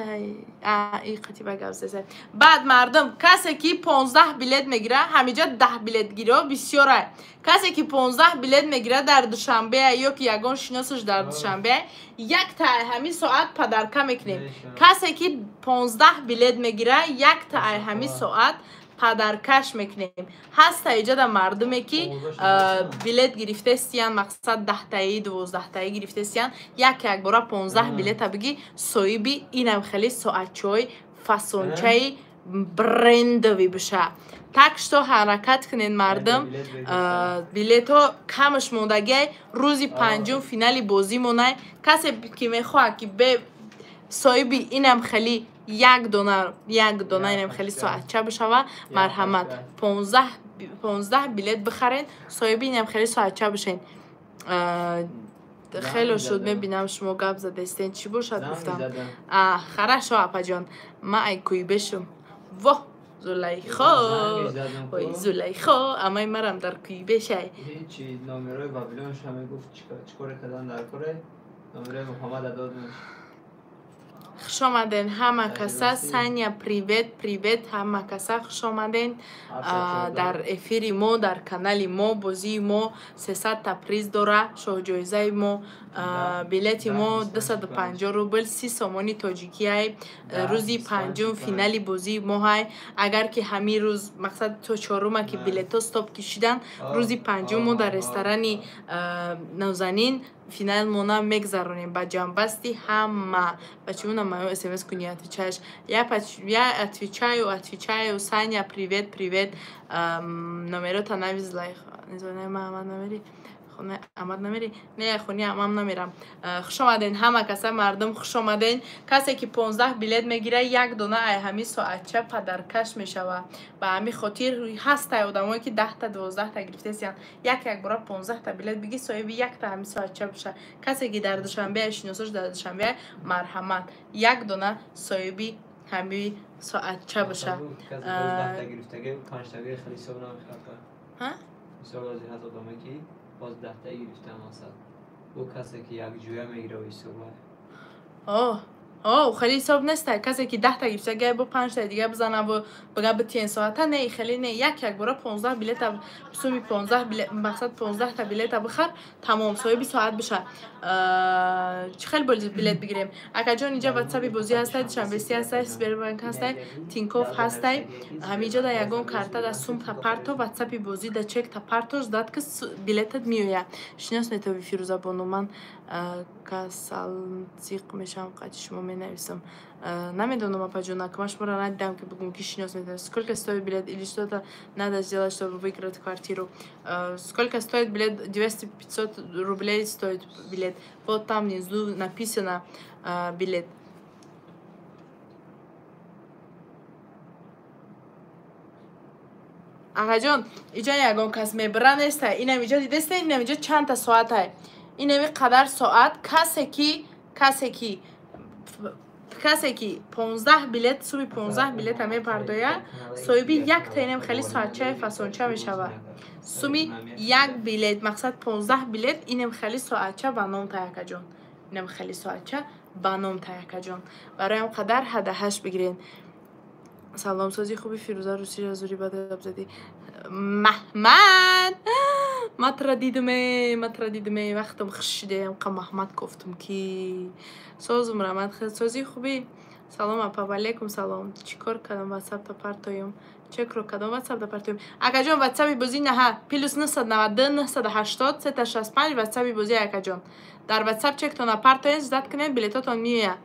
қатиба гап зеса. Баъд мардум, касе ки 15 билет мегира, ҳамиҷа 10 билетгиро бисёрай. Касе ки 15 билет мегира дар Душанбе ё ки ягон шиносаш дар Душанбе, якта ҳамин соат подарка мекунем. Касе ки 15 билет мегира, якта ҳамин соат подаркаш мекунем. Ҳаста иҷода мардуме ки билет гирифтестиян, мақсад 10таи, 12таи гирифтестиян, як якбора 15 билета бигӣ, соҳиби инам хеле соатчои фасончаи брендовӣ биша. Так что ҳаракат кунед, мардум, билетҳо камаш мондагиай. Рӯзи панҷум финали бозӣ монай. Касе ки мехоҳад ки соҳиби инам хеле як дона, як дона инам хеле соатча бишава, марҳамат, 15 билет бихарен, соҳиби инам хеле соатча бишен. Хеле шуд, мебинам, шумо гап задастен, чӣ бошад гуфтам. Хорошо, апаҷон, ма ай кӯйбешум. Во, Зулайхо, ой, Зулайхо, амай марам дар кӯйбешай. Ҳечи, номерои Вавилонша мегуфт, чикоре кардан дар коре, номерои Муҳаммада додмеш. Хуш омаден ҳама каса. Саня, привет, привет, ҳама каса хуш омаден дар эфири мо, дар канали мо. Бозии мо 300 та приз дора. Шоҳҷоизаи мо, билети мо 250 рубл, 30 сомони тоҷикиай. Рӯзи панҷум финали бозии мо ҳай. Агар ки ҳамин рӯз, мақсад, то чорума ки билетҳо стоп кишидан, рӯзи панҷум мо дар ресторани Нозанин финалмона мегзаронем ба ҷамъбасти ҳама. Почему на мою смс-ку не отвечаешь? Я отвечаю, отвечаю. Саня, привет, привет. Номерота нави, Зулайхо, намери амад, намери, не, хони амам намерам. Хуш омаден ҳама каса, мардум, хуш омаден. Касе ки 15 билет мегира, як дона ай ҳамин соатча подаркаш мешава. Ба ҳамин хотир ҳастай одамое ки 10та, 12та гирифтесиян, як якбора 15та билет биги, соҳиби якта ҳамин соатча биша. Касе ки дар Душанбе, шиносош дар Душанбе, марҳамат, як дона соҳиби ҳамин соатча биша. Мисол, ҳаст одаме ки боз 10таи гирифтам, масал, ӯ касе ки якҷоя мегира ҳисоба. О, хеле ҳисоб неста. Касе ки 10та гирифта, гай бо панҷтаи дига бизана, бо бага битиен соата, не, хеле не. Як якбора 15 билета, суми 15 билет, мақсад, 15та билета бихар, тамом, соҳиби соат биша. Чӣ хел билет бигирем, акаҷон? Инҷа ватсаби бозӣ ҳастай, Душанбеси ҳастай, Сбербанк ҳастай, Тинькофф ҳастай. Ҳаминҷо да ягон карта да сум тапарто, ватсапи бозӣ да чек тапарто, ждать ки билетат меояд. Шинос метавӣ, Фирӯзабону? Ман касалзиқ мешавам, қати шумо менависам. Намедонам, апаҷон, акма шуморо надидам, ки бигӯм, ки шинос метавӣ. Сколько стоит билет или что-то надо сделать, чтобы выиграть квартиру? Сколько стоит билет? 200, 500 рублей стоит билет. Вот там внизу написано билет. Ағаҷон, иҷа ягон кас мебира неста. Инам иҷа дидеста, инам иҷа чандта соатай, инами қадар соат. Касе ки 15 билет, суми 15 билета мепардояд, соҳиби якта инам хеле соатчаи фасонча мешавад. Суми як билет, мақсад, 15 билет, инам хеле соатча ба ном таякаҷон, инам хеле соатча ба ном таякаҷон. Бароям қадар ҳадаҳаш бигирен. Салом, сози, хуби, Фирӯза? Русира зури бад гап задӣ. Маҳмад, матра дидуме, матра дидуме, вақтам хуш шидем, қа Маҳмад гуфтум ки созум рамад. Сози, хуби? Салом, апа. Валейкум салом. Чӣ кор кардам? Ватсапта партоем чекро, кадом ватсапта партоем, акаҷон? Ватсаби бозӣ наҳа: +992 980 365, ватсаби бозӣ, акаҷон. Дар ватсап чектона партоен, ждать кунед, билетотон меояд.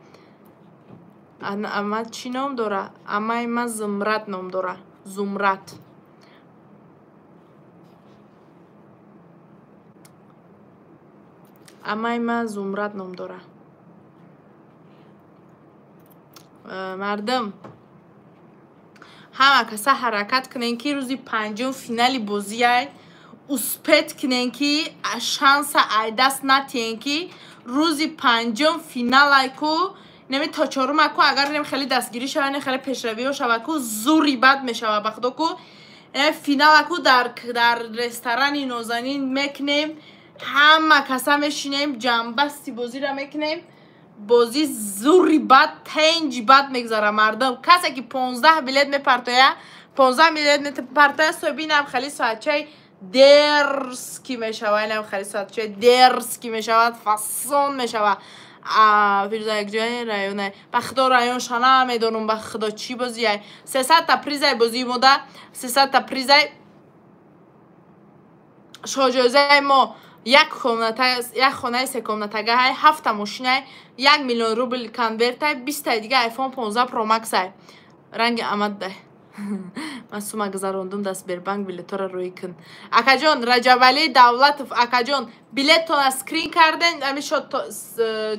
Ама чӣ ном дора? Амаи ман Зумрат ном дора, Зумрат. Амаи ман Зумрат ном дора. Мардум, Ҳама каса ҳаракат кунен, ки рӯзи панҷум финали бозиай, успеть кунен, ки шанса айдаст натиҳен, ки рӯзи панҷум финалай ку, неми то чорума ку, агар нем хеле дастгирӣ шава, не хеле пешравиҳо шава ку, зури бад мешава, ба худо ку. Финала ку дар ресторани Нозанин мекунем, ҳама каса мешинем, ҷамъбасти бозиро мекунем. Бозӣ зури бад, тенҷи бад мегузара, мардум. Касе ки 15 билет мепартоя, 15 билет мепартоя, соҳиби инам хеле соатчаи дерзкий мешава, инам хеле соатчаи дерзкий мешавад, фасон мешава. Фирӯза якҷоя районай, ба худо районша намедонам, ба худо чӣ бозиай. 300-та призай бозии мода, 300-та призай шоҳҷоизаи мо як хонаи секомнатагаҳай, 7-та мошинай, 1 миллион рубл конвертай, 20-таи дига iPhone 15 Pro Max-ай. Ранги амаддай. Ман сума гузарондум, дар Сбербанк билетора рӯй кун. Акаҷон Раҷабалӣ Давлатов, акаҷон, билеттона скрин карден, ами шо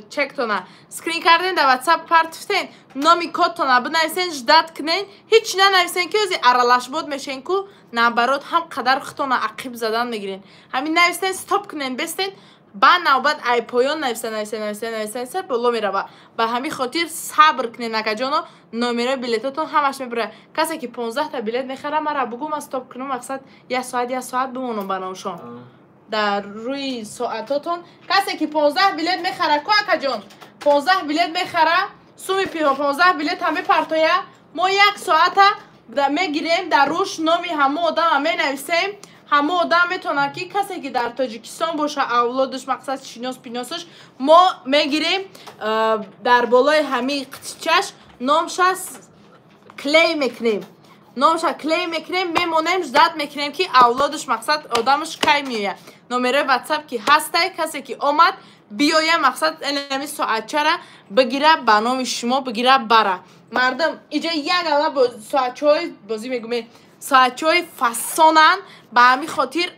чектона скрин карден, дар WhatsApp партифтен, номи кодтона бинависен, ждать кунен, ҳеҷ нанависен, ки ози аралашбод мешен ку, наоборот ҳам қадар худтона ақиб задан мегирен. Ҳамин нависен, стоп кунен, бестен, ба навбат ай поён нависа, нависа, нависа, нависа, нависа, боло мерава. Ба ҳамин хотир сабр кунен, акаҷоно, номерои билетотон ҳамаш мебурад. Касе ки 15-та билет мехара, мара бугу, ман стоп кунам, мақсад як соат, як соат бимонам ба номшон. Дар рӯи соатотон касе ки 15 билет мехара, ку акаҷон, 15 билет мехара, суми 15 билет ҳам мепартоя, мо як соата мегирем, дар рӯш номи ҳамо одама менависем. Ҳамо одам метавонад, ки касе ки дар Тоҷикистон боша, авлодаш, мақсад шинос пиносаш, мо мегирем, дар болои ҳамин қитичаш номша клей мекунем, номша клей мекунем, мемонем, ждать мекунем, ки авлодаш, мақсад одамаш кай меояд. Номерои WhatsApp ки ҳастай, касе ки омад биёя, мақсад ҳамин соатчара бигира, ба номи шумо бигира, бара. Мардум, иҷа як ала соатчаҳои бозӣ мегӯем, соатчаҳои фасонанд, ба ҳамин хотир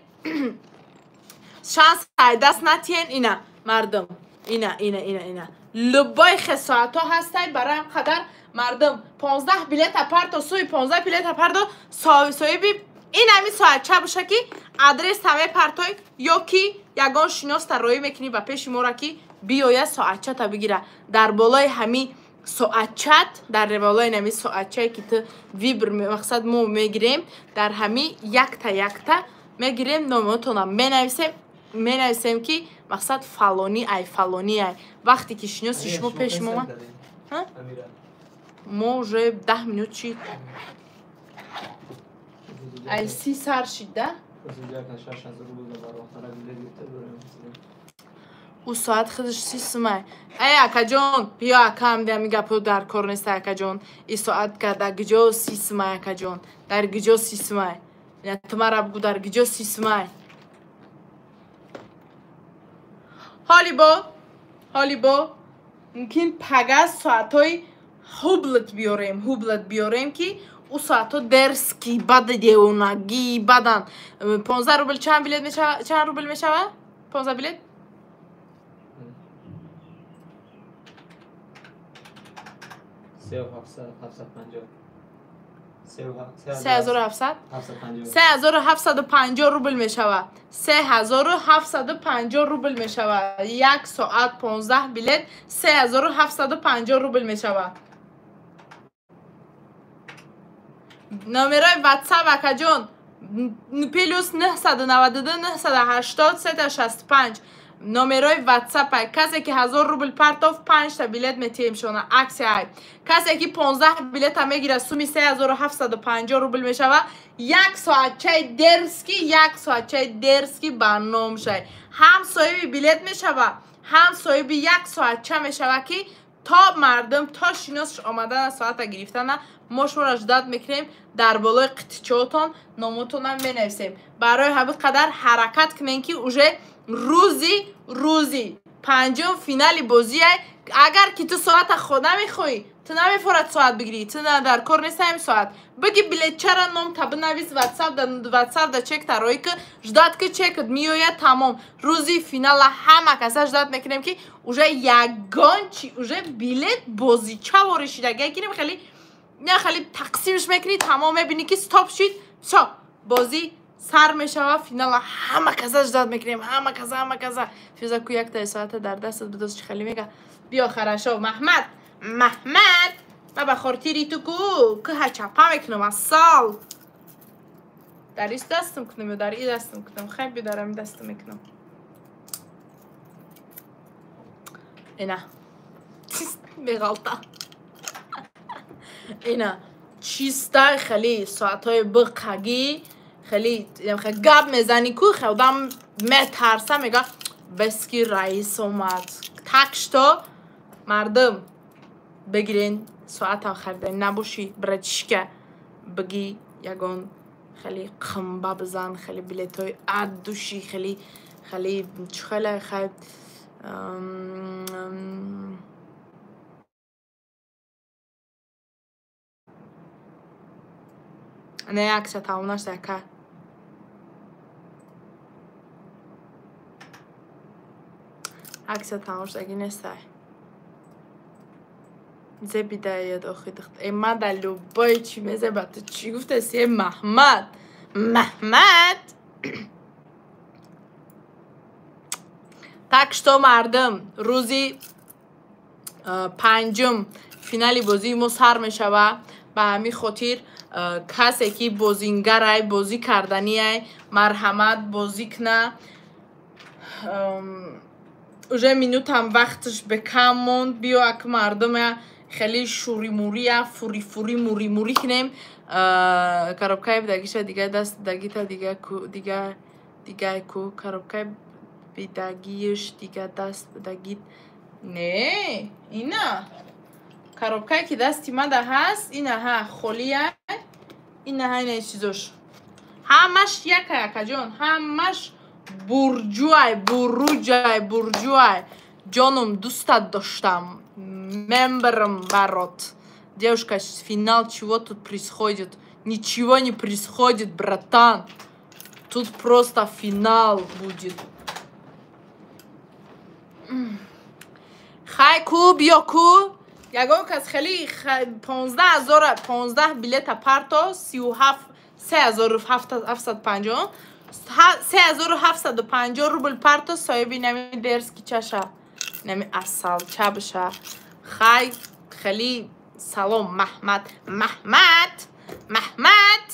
шанс айдаст натиҳен. Ина мардум, ина ина ина ина любой хе соатҳо ҳастай. Барои ҳам қадар мардум 15 билета парто, суи 15 билета парто, соҳиби ин ҳамин соатча боша, ки адрес ҳаме партой, ё ки ягон шиноста роӣ мекунӣ ба пеши мора, ки биёя соатчата бигира. Дар болои ҳамин соатчат, дар болои ҳамин соатчае ки ту вибр, мақсад мо мегирем, дар ҳамин якта якта мегирем, номотона менависем, менависем, ки мақсад фалонӣ ай, фалонӣ ай. Вақте ки шиноси шумо пеши мо омад, мо уже 10 минут шид, ай си сар шид да. Ӯ соат худаш си сумай. Ай акаҷон, биё акам, ами гапо дар кор нест, акаҷон. И соат дар гиҷо си сумай, акаҷон? Дар гиҷо си сумай? Ту мара бугу, дар гиҷо си сумай? Ҳоли бо, ҳоли бо мумкин пага соатҳои Hublot биёрем, Hublot биёрем, ки ӯ соатҳо дерзкий, бади девонагӣ бадан. 15 рубл чанд билет мешава? Чанд рубл мешава 15 билет? 3700, 3750 рубл мешава, 3750 рубл мешава. Як соат 15 билет 3750 рубл мешава. Номерои WhatsApp, акаҷон, плюс 992 980 365 номерои WhatsApp. Касе ки 1000 рубл партов, 5-та билет метиҳем шона, аксия. Касе ки 15 билета мегирад, суми 3750 рубл мешава. Як соатчаи дерзкий, як соатчаи дерзкий ба ном шай, ҳам соҳиби билет мешава, ҳам соҳиби як соатча мешава, ки то мардум, то шиносш омадана, соата гирифтана, мо шуморо ждать мекунем, дар болои қитичоотон номотонам менависем. Барои ҳамин қадар ҳаракат кунем, ки уже рӯзи панҷум финали бозиай. Агар ки ту соата худ намехоҳӣ, ту намефорад соат бигирӣ, ту дар кор нест ҳамин соат, биги билетчара ном та бинавис, WhatsApp да чек тароӣ ки, ждать ки, чекат меояд, тамом. Рӯзи финала ҳама каса ждать мекунем, ки уже ягон чи уже билет бозича воришидагия, ки хеле Не хеле тақсимш мекунӣ, тамом мебинӣ ки стоп шид, всё, бозӣ сар мешава, финала ҳама каза ждать мекунем, ҳама каза, ҳама каза. Фирӯза ку якта соата дар дастат бидоз чӣ хеле мега. Биё хорошо, Маҳмад, Маҳмад, ма ба хотири ту ку кӯҳа чапа мекунам асал. Дар ис дастам кунам ё дар и дастам кунам? Хай биё дар ами дастам мекунам. Ина. Меғалта. Ина чиста хеле соатҳои биқагӣ хеле гап мезанӣ ку одам метарса мега бески раис омад. Так что мардум бигирен соатам харида набошӣ братишка бигӣ ягон хеле қимба бизан, хеле билетҳои аддушӣ, хеле хеле чӣ хеле хай не аксия тамом нашуда яка. Аксия тамом шудаги нестай. Зебидаед охи духт. Э ма да любой чӣ мезеба ту чӣ гуфтаси? Э Маҳмад, Маҳмад. Так что мардум рӯзи панҷум финали бозии мо сар мешава. Ба ҳамин хотир касе ки бозингарай, бозӣ карданиай, марҳамат бозӣ кна. Уже минутам вақташ бекам монд. Биё ак мардума хеле шуримурия, фури-фури, мури-мурӣ кунем. Коробкаи бидагиша дига даст дагита дига ку дига дигай ку коробкаи бидагиаш дига даст бидагит. Не, ина коробкае ки дасти мада ҳаст, ина ҳа холия, ина ҳа ина чизош. Ҳамаш якай акаҷон, ҳамаш бурҷуай, буруҷай, бурҷуай. Ҷоном дӯстат доштам. Мембером барот. Девушка, финал чего тут происходит? Ничего не происходит, братан. Тут просто финал будет. Хай ку, биё ку. Ягон кас хеле 15 000, 15 билета парто, 37, 3750, 3750 рубл парто, соҳиби нами дерзкий чаша, нами асалча биша. Хай хеле салом Маҳмад, Маҳмад, Маҳмад.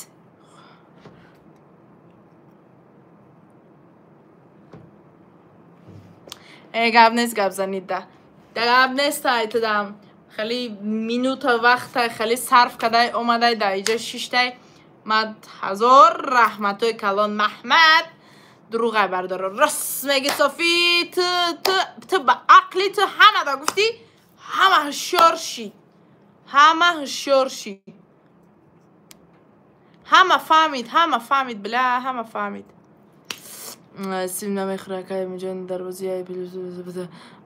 Э гап нест, гап занид да. Гап нест айтадам. Хеле минута вақта хеле сарф кадай омадай да иҷа шиштай. Мад ҳазор раҳматои калон Маҳмад. Дурӯғай бардоро. Рост меги Софи, ту ту ту ба ақли ту ҳама да гуфтӣ, ҳама ҳушёр шид. Ҳама ҳушёр шид. Ҳама фаҳмид, ҳама фаҳмид, бля, ҳама фаҳмид. Сим намехӯра акай муҷон дар бозии ай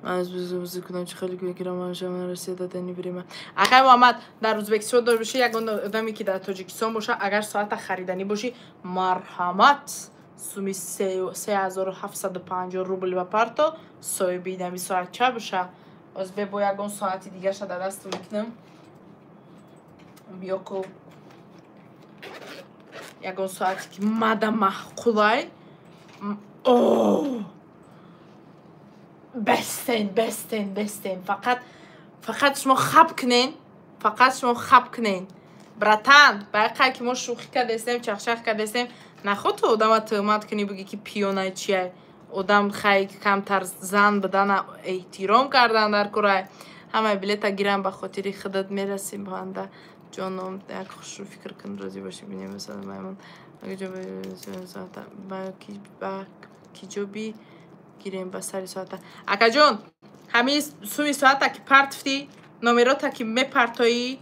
ман аз бозӣ кунам чӣ хеле мегирам ман Россия дадани бирема. Акай Муҳаммад дар Ӯзбекистон дор бошӣ, ягон одаме ки дар Тоҷикистон боша, агар соата хариданӣ бошӣ, марҳамат суми 3750 рубл ба парто, соҳиби нами соатча боша. Оз бе бо ягон соати дигаша дар дасту мекунам. Биё ку ягон соате ки мада маъқулай. О! Бестен, бестен, бестен. Фақат фақат шумо хаб кунен, фақат шумо хаб кунен. Братан, байқай ки мо шӯхӣ кардесем, чахчах кардесем, наход ту одама тӯҳмат кунӣ, бигӣ ки пиёнай чиай. Одам хай камтар зан бидана эҳтиром кардан дар курай. Ҳамаи билета гирам ба хотири худат мерасим банда. Ҷоном, як хушрӯ фикр кун, розӣ бошӣ бинем масалан маймон. Ба киҷо бигирем ба сари соата. Акаҷон, ҳамин суми соата ки партфтӣ, номерота ки мепартоӣ,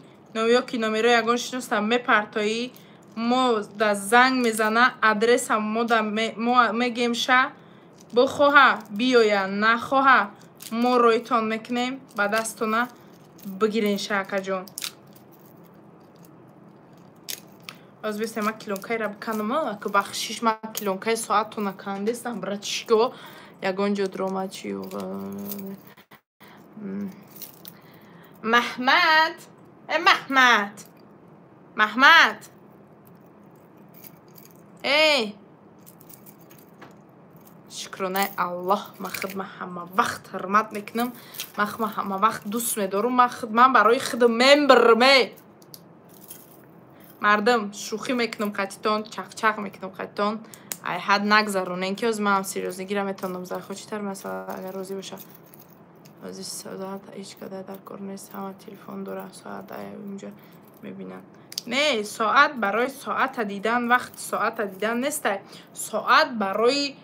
ё ки номеро ягон шиносам мепартоӣ, мо да занг мезана, адреса мо да мо мегем ша, бихоҳа биёя, нахоҳа, мо роитон мекунем, ба дастона бигирен ша, акаҷон. Аз бесте ма килонкайра биканам, ака бахшиш ма килонкаи соатона кандестам, братишко, ягон ҷо дрома чи. Маҳмад, э Маҳмад. Маҳмад, эй, шукронаи Аллоҳ, ман худма ҳама вақт ҳурмат мекунам, ман худма ҳама вақт дӯст медорам, ман худман барои худам мембирам. Эй мардум, шӯхӣ мекунам қатитон, чақчақ мекунам қатитон, ай ҳад нагзаронен, ки ҳозир манам серьёзнигира метавонам зад. Хо чӣ тар масъала, агар розӣ боша. Ҳозир соат ҳеҷ кадар дар кор нест, ҳама телефон дора, соат унҷа мебинанд. Не, соат барои соата дидан, вақти соата дидан нестай. Соат барои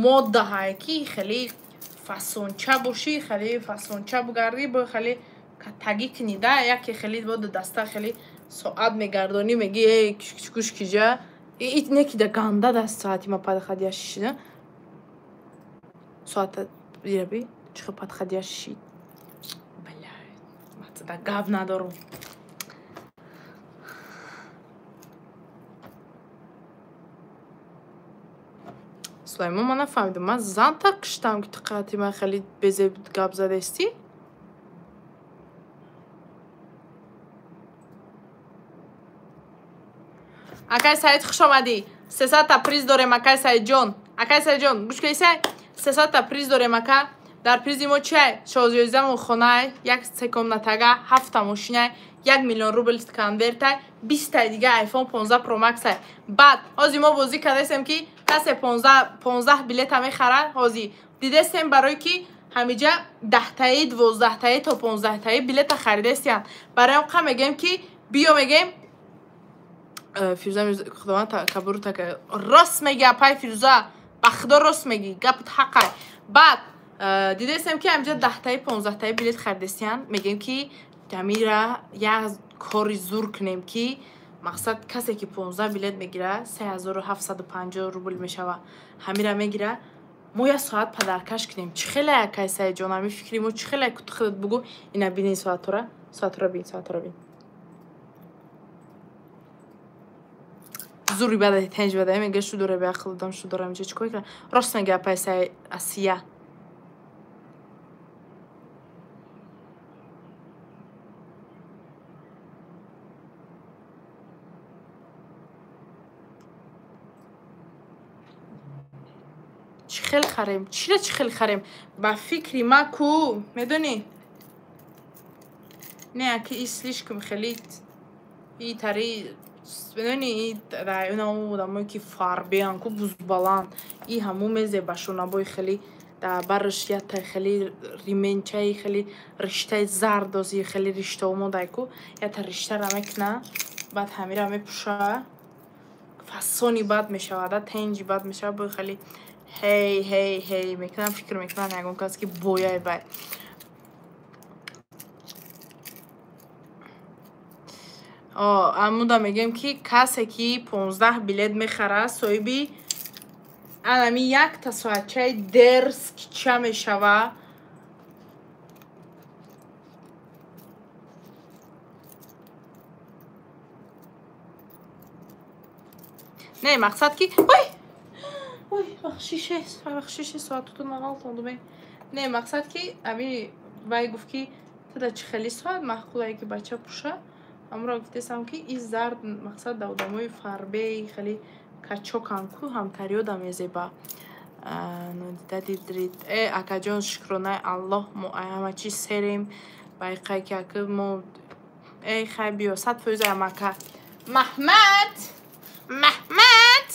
моддаҳае ки хеле фасонча бошӣ, хеле фасонча бугардӣ, бо хеле катагӣ кунӣ да, яке хеле бо даста хеле соат мегардонӣ, мегӣ эй кушкуш киҷа не ки да ганда даст соати ма падхадияш шида. Соата дираби чӣ хел падхадияш шид. Бля, мацада гап надорум. Сулаймон, ман нафаҳмидам, ман занта киштам, ки ту қати ман хеле безеб гап задестӣ? Акай Саид, хуш омадӣ. 300 та приз дорем, акай Саидҷон. Акай Саидҷон, гӯш кунисай? 300 та приз дорем, ака. Дар призи мо чиай? Шозиёзамон хонай, як секомнатага, ҳафта мошинай, 1 миллион рубл конвертай, 20-таи дига iPhone 15 Pro Max-ай. Баъд ҳозир мо бозӣ кардастем, ки касе 15 билета мехарад, ҳозир дидестем, барое ки ҳамиҷа 10-таи, 12-таи то 15-таи билета харидастиянд. Барои он қа мегӯем, ки биё, мегӯем Фирӯза, худованд кабуру така. Рост меги, апай Фирӯза, ба худо рост меги, гапат ҳақай. Баъд дидестем, ки ҳамиҷа 10-таи, 15-таи билет харидастиянд, мегӯем, ки ҳамира як кори зур кунем, ки мақсад касе ки 15 билет мегира, 3750 рубл мешава, ҳамира мегира, мо як соат подаркаш кунем. Чӣ хеле, акай Саидҷон, ҳами фикри мо чӣ хеле? Ту худат бугӯ. Ина бинин соатора, соатора бин, соатора бин. Зури бада тенҷ бада мега, шу дора, беақл одам шу дора, инҷа чӣ кор кунам? Рост мега апай Саид Асия. Чӣ хел харем? Чира чӣ хел харем? Ба фикри ма ку медонӣ, не, аки и слишком хеле и тари, медонӣ, и района одамое ки фарбеан ку, бузбаланд, и ҳамун мезебашонабои хеле дар бараш ята хеле ременчаи хеле риштаи зардози хеле ришта омодай ку, ята риштара мекуна, баъд ҳамира мепӯша, фасони бад мешавада, тенҷи бад мешавад, бои хеле ҳей ҳей ҳей мекунам, фикр мекунам ягон кас ки бояй бай. Амуда мегӯем, ки касе ки 15 билет мехарад, соҳиби анами якта соатчаи дерзкича мешава. Не, мақсад ки ой ой, бахшише, бахшише, соатото нағалтондуме. Не, мақсад ки ами вай гуфт, ки туда чӣ хели соат маъқулае, ки бача пӯша, ҳамуро гуфтесам, ки и зард мақсад да одамои фарбеи хеле качокам ку ҳамтариёда мезеба. Нодида дидрид э, акаҷон, шукронаи Аллоҳ, мо ҳама чиз серем байқай, ки ака мо эй хай биё, 100% амака. Маҳмад, Маҳмад,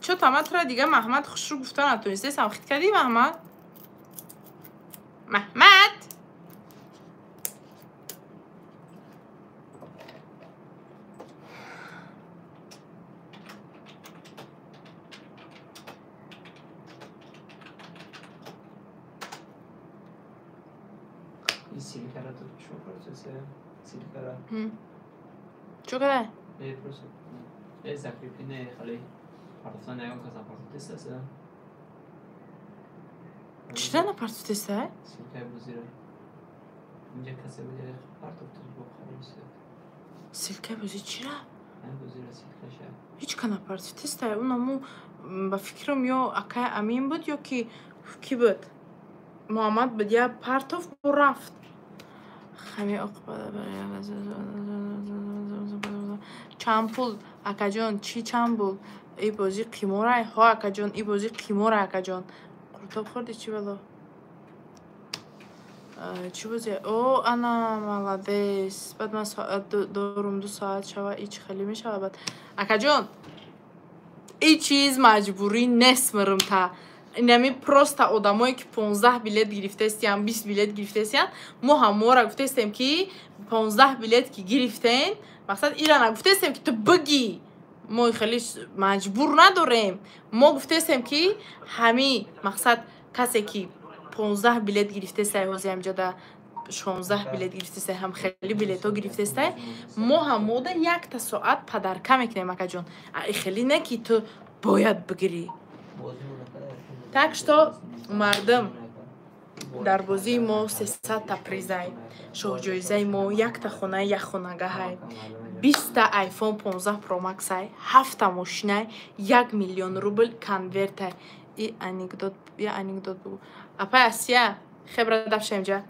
чо таматра дига Маҳмад хушрӯ гуфта натонистесам, хит кардӣ, Маҳмад, Маҳмад. Ин ссылкара ту чо процессе? Ссылкара. Чо кадай? Не, просто э закрепи, не, хали партофтан ягон каса партофтеста? Чира напартофтеста? Ссылкаи бозира. Инҷа касе буд, партофтеш бо харис. Ссылкаи бозӣ чира? Ҳамин бозира ссылкаша. Ҳеҷ ка напартофтеста. Унаму ба фикрам ё акай Амин буд, ё ки кӣ буд, Муҳаммад буд, я партофт бо рафт. Хами. Чанд пул, акаҷон, чӣ чанд пул? И бозӣ қиморай? Ҳо, акаҷон, и бозӣ қиморай, акаҷон. Қуртоб хӯрдӣ, чӣ бало? Чӣ бози? О, ана, молодец. Баъд ман соат дорум, 2 соат шава, и чӣ хеле мешава баъд. Акаҷон, и чиз маҷбурӣ нест мирымта. Инами просто одамое ки 15 билет гирифтестиян, 20 билет гирифтестиян, мо ҳамора гуфтестем ки 15 билет ки гирифтен, мақсад ира нагуфтестем ки ту бигӣ. Мо хеле маҷбур надорем. Мо гуфтестем ки ҳами мақсад касе ки 15 билет гирифтестай, ҳозир ҳамҷода 16 билет гирифтестай, ҳам хеле билетҳо гирифтестай, мо ҳамода якта соат падарка мекунем, акаҷон. Хеле не ки ту бояд бигирӣ. Так что, мардум, дар бозии мо 300-та призай, шоҳҷоизаи мо якта хонаи якхонагаҳай, 20-та iPhone 15 Pro Max-ай, 7-та мошинай, 1 миллион рубл конвертай. И анекдот, я анекдот бугу. Апай Асия, хебра дафша инҷа.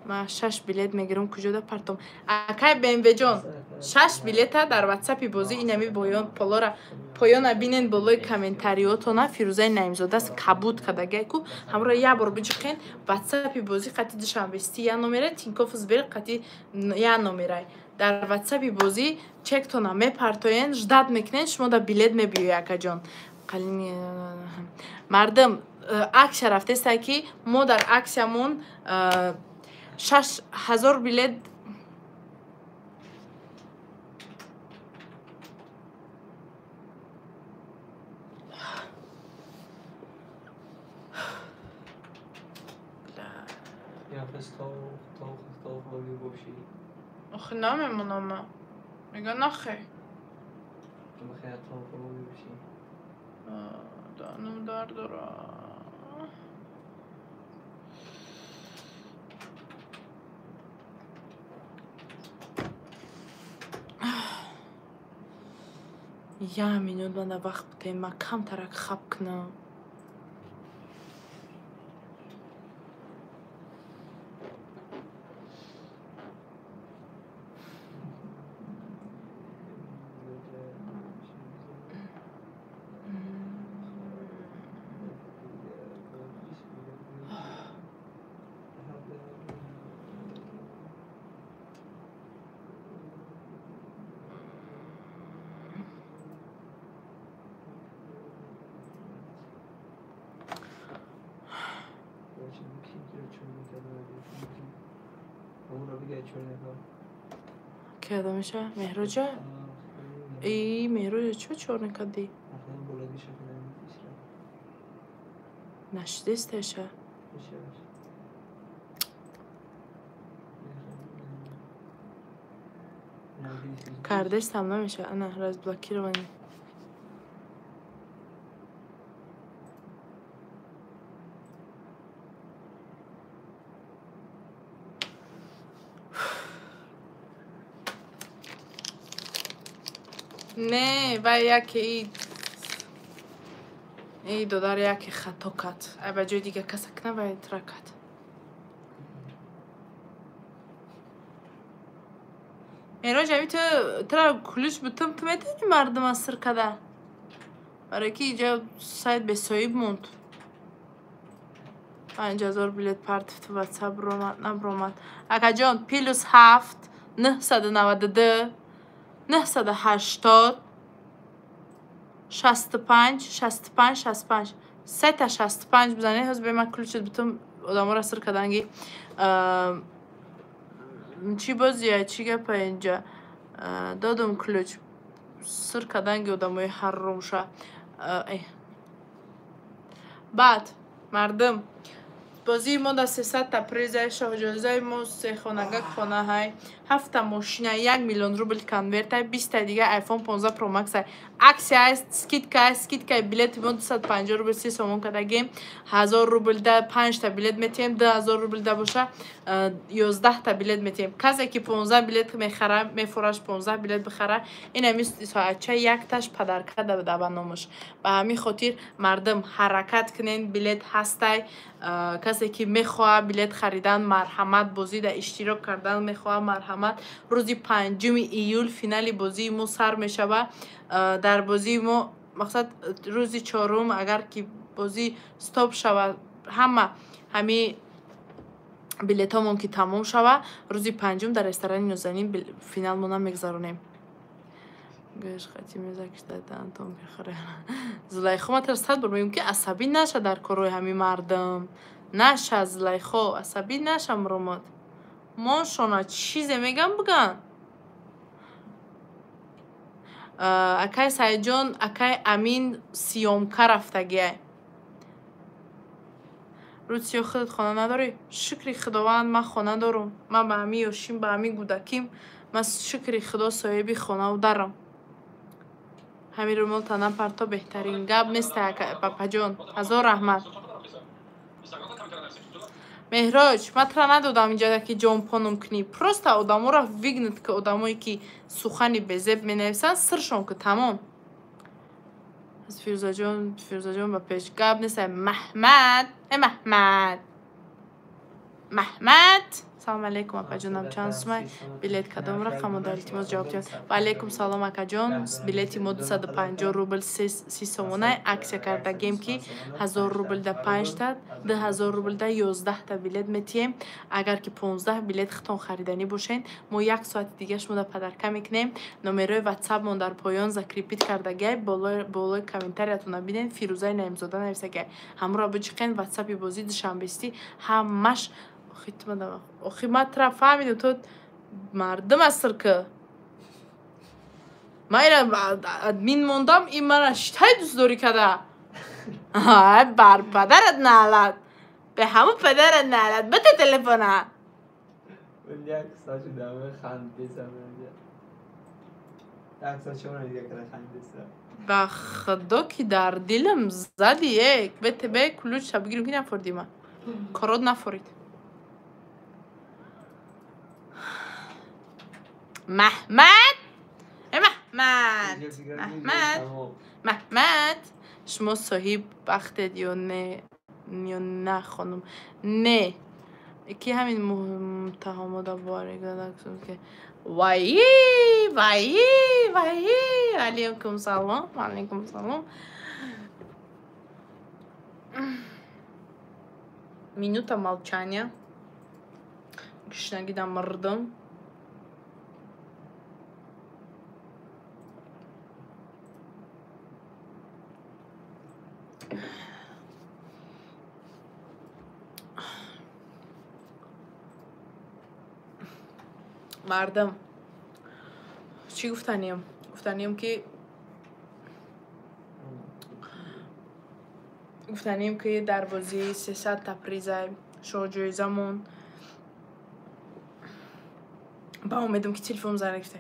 Ма 6 билет мегирам, куҷода партом. Акай БМВ-ҷон, 6 билета дар WhatsApp-и бозӣ инами боён полора поёна бинен болои комментариотона Фирӯзаи Наимзодааст кабуд кадагай ку ҳамро як бор биҷиқен WhatsApp-и бозӣ қати Душанбести я номера, Тинькофф Сбер қати я номерай. Дар WhatsApp-и бозӣ чектона мепартоен, ждат мекунен, шумо да билет мебиёй, акаҷон. Мардум, аксия рафтестай ки мо дар аксиямон 6000 билет охи намемонама. Мега нахе. Данам дард дора. Я минут мана вақт бутем, ма камтарак хаб кунам. Ки адамиша? Меҳроҷа? И Меҳроҷа чӣ чор накардӣ? Нашидесташа? Кардестам намеша. Ана, разблокировани. Не, вай яке и додар яке хато кард. Ай ба ҷои дига каса кна вай тра кард. Меҳроҷ, ами ту тра ключ бутум, ту метавонӣ мардума сир када? Барои ки иҷа сайт бесоҳиб монд. 5000 билет партифт WhatsApp ромад, набромад. Акаҷон, +7 992 980 65 65 65 сета 65 бизанед. Ҳозир бе ман ключит бутум одаморо сир карданги. Чӣ бозия, чӣ гапа инҷа? Додум ключ сир карданги одамои ҳаррумша. Баъд мардум, бозии мо да 300-та призай, шоҳҷоизаи мо се хонагак хонаҳай, 7-та мошина, 1 миллион рубл конвертай, 20-та дига iPhone 15 Pro Max-ай. Акция аст, скидка аст, скидкаи билети мо 250 рубл 30 сомон кардагем. 1000 рубл да 5 та билет метиҳем, 2000 рубл да боша 11 та билет метиҳем. Касе ки 15 билет мехара, мефураш 15 билет бихара, ин ҳамин соатча якташ подарка да ба номаш. Ба ҳамин хотир мардум ҳаракат кунен, билет ҳастай. Касе ки мехоҳад билет харидан, марҳамат, бозида иштирок кардан мехоҳад, марҳамат. Рӯзи 5 июл финали бозии мо сар мешавад. Дар бозии мо мақсад рӯзи 4 агар ки бозӣ стоп шавад, ҳама ҳами билетҳомон ки тамом шавад, рӯзи 5 дар ресторани Нозанин финалмона мегзаронем. Гӯш хати мезакиштада Антон бихӯре. Зулайхо, ман тара 100 бор мегӯям ки асабӣ наша дар корҳои ҳамин мардум. Наша, Зулайхо, асабӣ наша муромад. Моншона чизе мегам биган. Акай Саидҷон, акай Амин сиёмка рафтагиай. Рӯз худат хона надорӣ? Шукри Худованд, ман хона дорум. Ман ба ҳамин ёшим, ба ҳамин гудаким. Ман шукри Худо соҳиби хонаву дарам. Ҳамин румол танам парто беҳтарин гап нест, папаҷон. Ҳазор раҳмат. Меҳроҷ, ман тра надодам инҷода ки ҷонпоном кунӣ. Просто одаморо вигнат ки одамое ки сухани безеб менависанд, сиршон ки тамом. Аз Фирӯзаҷон, Фирӯзаҷон ба пеш гап нест. Маҳмад, э Маҳмад. Маҳмад. Салом алейкум апаҷонам, чанд сумай билет кадом рақамо дар илтимос ҷавоб диҳед. Ва алейкум салом акаҷон. Билети мо 250 рубл 30 сомонай. Аксия кардагем ки 1000 рубл да 5 та, 2000 рубл да 11 та билет метиҳем. Агар ки 15 билет хитон хариданӣ бошед, мо як соати дига шумо да подарка мекунем. Номерои ватсапмон дар поён закрепит кардагиай, болои комментариятона бинед. Фирӯзаи Наимзода нависагиай. Ҳамроҳ биҷиқен ватсапи бозии душанбестӣ ҳамаш. Охи ман тра фаҳмидам, то мардум аср ки ман ира админ мондам, ин мара шитай дӯстдорӣ када. Бар падарат наалад, бе ҳамун падарат наалад, бите телефона. Ба худо ки дар дилам зади ек, бите бе ключа бигирим ки нафорди ман. Корот нафорид. Маҳмад, э Маҳмад, Маҳмад, Маҳмад, шумо соҳиб бахтед ё не, ё на хонум? Не. Ки ҳамин муттаҳамода ки ваи, ваи, ваи, алейкум салом, алейкум салом. Минута молчания. Гушнагида мардум. Мардум, чӣ гуфтанием? Гуфтанием ки дар бозии 300 та призай шоҳҷоизамон ба умедам ки телефон зара гирифта.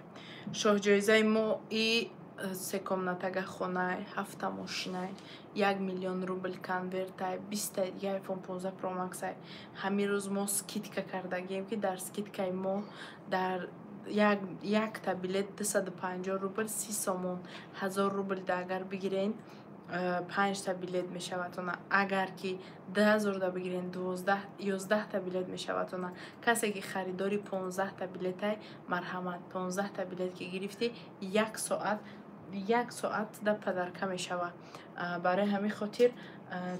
Шоҳҷоизаи мо и се комнатага хонай, 7 мошинай, 1 миллион рубл конвертай, 20 та iPhone 15 Pro Max-ай. Ҳамин рӯз мо скидка кардагием ки дар скидкаи мо дар якта билет 250 рубл 30 сомон, 1000 рубл да агар бигирен 5 та билет мешавад она. Агар ки 2000 да бигирен 11 та билет мешавад она. Касе ки харидори 15 та билетай, марҳамат, 15 та билет ки гирифтӣ, як соат да подарка мешавад. Барои ҳамин хотир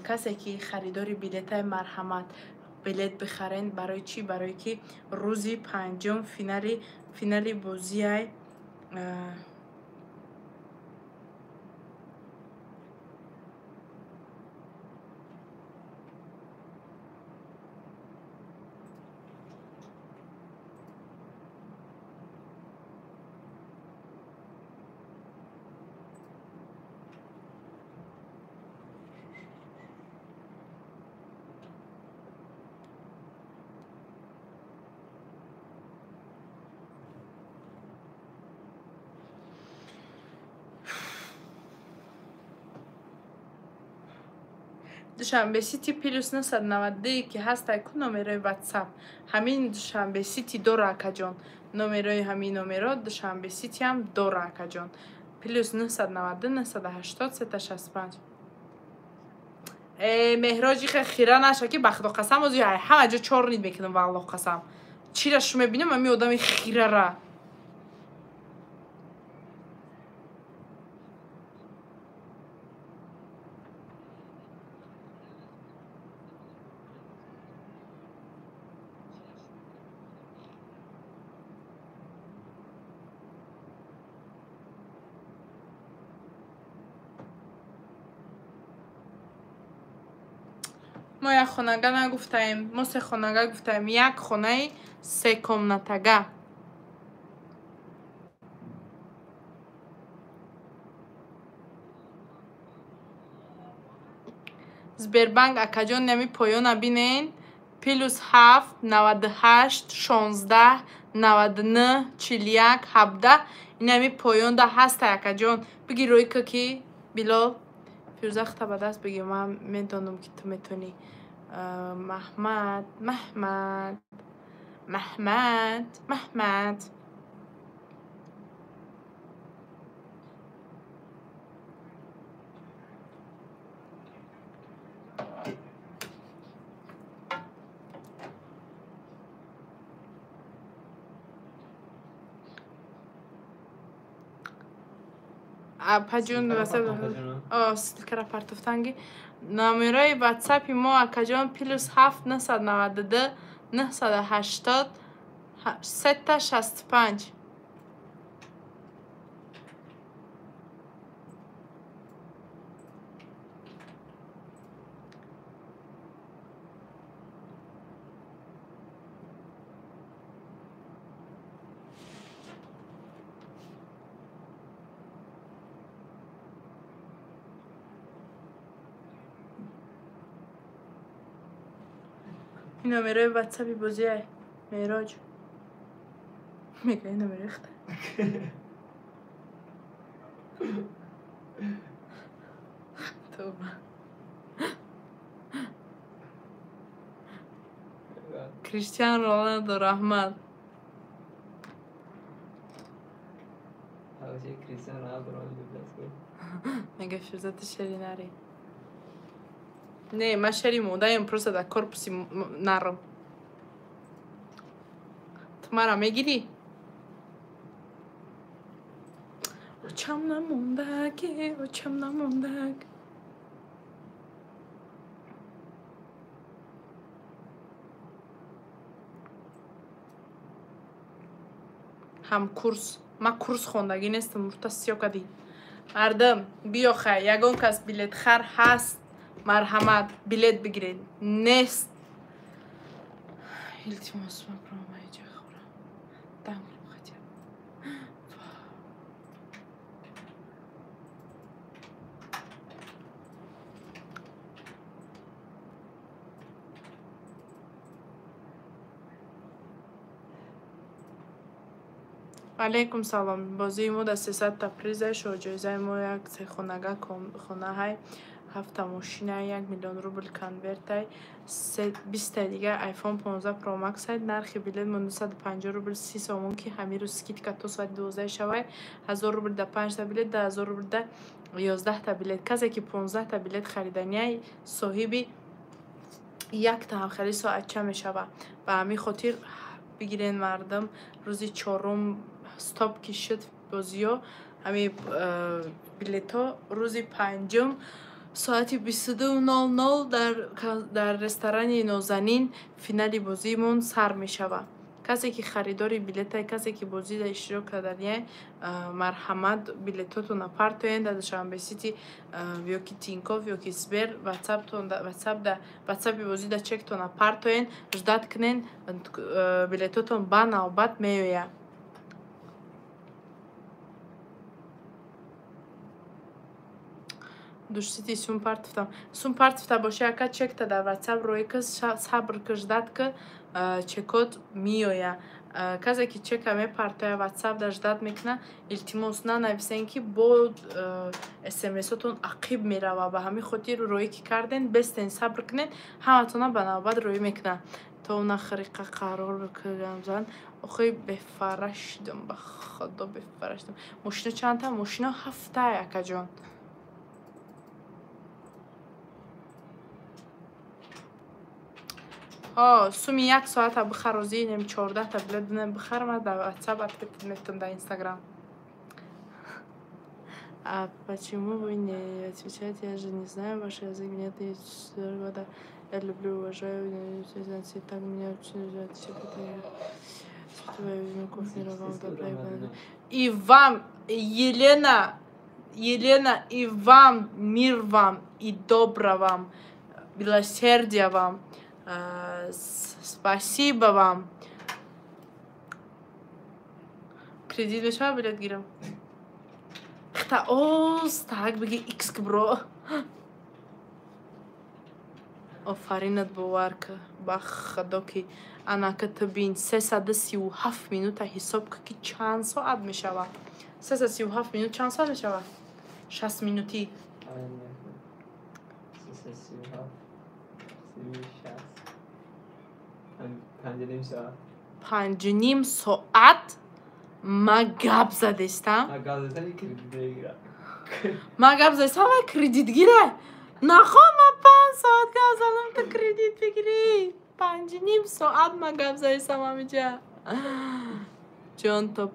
касе ки харидори билетай, марҳамат, билет бихарен. Барои чӣ? Барои ки рӯзи 5 финали бозиай Душанбе Сити плюс 992 ки ҳастай ку номерои ватсап. Ҳамин Душанбе Сити дора, акаҷон. Номерои ҳамин номеро Душанбе Сити ҳам дора, акаҷон. Плюс 992 980 365. Меҳроҷи хира наша ки ба худо қасам ози ҳама ҷо чор нид мекунам, валлоҳ қасам. Чира шу мебинам ҳамин одами хирара. Мо як хонага нагуфтаем, мо се хонага гуфтаем, як хонаи се комнатага. Сбербанк акаҷон нами поёна бинен, плюс 7 98 16 99 41 17 инами поёнда ҳаста акаҷон. Биги рӯйка ки Билол Фирӯза хата ба даст бигир, ман медонам ки ту метонӣ. Маҳмад, Маҳмад, Маҳмад, Маҳмад. Апаҷон ссылкара партофтанги. Номерои ватсапи мо акаҷон плюс 7 992 980 365. Ин номерои ватсапи бозиай Меҳроҷ. Мега ин номерои хата. Тоба. Криштиан Роналдо раҳмат. Мега Фирӯза ту шери нари. Не, ман шери модаем, просто дар корпуси нарм. Ту мара мегирӣ? Очам намондак, очам намондак. Ҳам курс. Ман курс хондагӣ нестам, мурта сиё кадӣ. Мардам, биё хай, ягон кас билетхар ҳаст, марҳамат, билет бигиред. Нест. Илтимос, ман промай ҷа хӯрам. Дам гирем хотя. Алейкум салом. Бозии мо дар 300 та приза, шоҳҷоизаи мо як сехонага хонаҳай, 7 мошина, 1 миллион рубл конвертай, 20 дига iPhone 15 Pro Max ай. Нархи билет мо 950 рубл 30 сомон ки ҳамин рӯз скидка то соати 12 шавай. 1000 рубл да 5 та билет, 2000 рубл да 11 та билет. Касе ки 15 та билет хариданиай, соҳиби якта ҳам хари соатча мешава. Ба ҳамин хотир бигирен мардум, рӯзи чорум стоп ки шуд бозиё, ҳамин билетҳо рӯзи панҷум соати 22:00 дар ресторани Нозанин финали бозиимон сар мешавад. Касе ки харидори билетай, касе ки бозида иштирок карданиай, марҳамат, билетҳотонро партоен дар Душанбе Сити ё ки Тинькофф ё ки Сбер, ватсапи бозида чектонро партоен, ждат кунен, билетҳотон ба навбат меояд. Душсити сум партофтам. Сум партофта боши, ака чекта дар ватсап рӯй ки, сабр ки, ждат ки, чекот меоя. Касе ки чека мепартоя ватсап дар ждат мекуна, илтимос нанависен ки бо смсотон ақиб мерава. Ба ҳамин хотир роӣ ки карден, бестен, сабр кунед, ҳаматона ба навбат роӣ мекунад. То нахриқа қарор бикунам. Охи бефара шудам, ба худо бефара шудам. Мошина чандта? Мошина ҳафта, акаҷон. Суми як соата бихар, розӣ нем 14 та билет дунем бихар, ма дар WhatsApp ответ метам, дар Instagram. А почему вы не отвечаете? Я же не знаю ваш язык, мне 34 года. Я люблю, уважаю, так меня очень. И вам, Елена, Елена, и вам, мир вам, и добра вам, милосердия вам. Спасибо вам. Кредит мешава билет гирам. Хта оз так беги икс бро. Офаринат бовар ка, ба худо ки анака ту бин 337 минута ҳисоб ка ки чанд соат мешава. 337 минут чанд соат мешава? 60 минути. 5.5 соат ма гап задестам. Ма гап задестам, ва кредит гира. Нахо ма 5 соат гап задам, ту кредит бигирӣ. 5.5 соат ма гап задестам ҳамиҷа. Ҷон то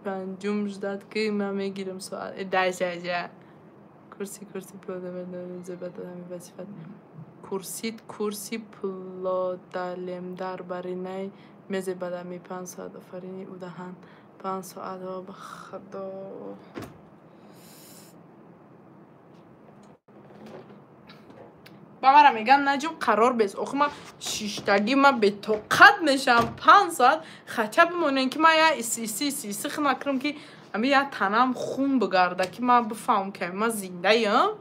панҷум ждат ки ма мегирам соат. Дайжа. Курси курси пилота. Курсит курси пилоталемдар баринай мезебадами 5 соат офарини удаҳан 5 соат. Ба худо ба мара меган наҷум қарор бес. Охи ма шиштагӣ ма бетоқат мешавам. 5 соат хача бимонем ки ма я иси иси иси иси хина кунам ки ами я танам хун бигарда ки ма бифаҳмам ки ма зиндаям.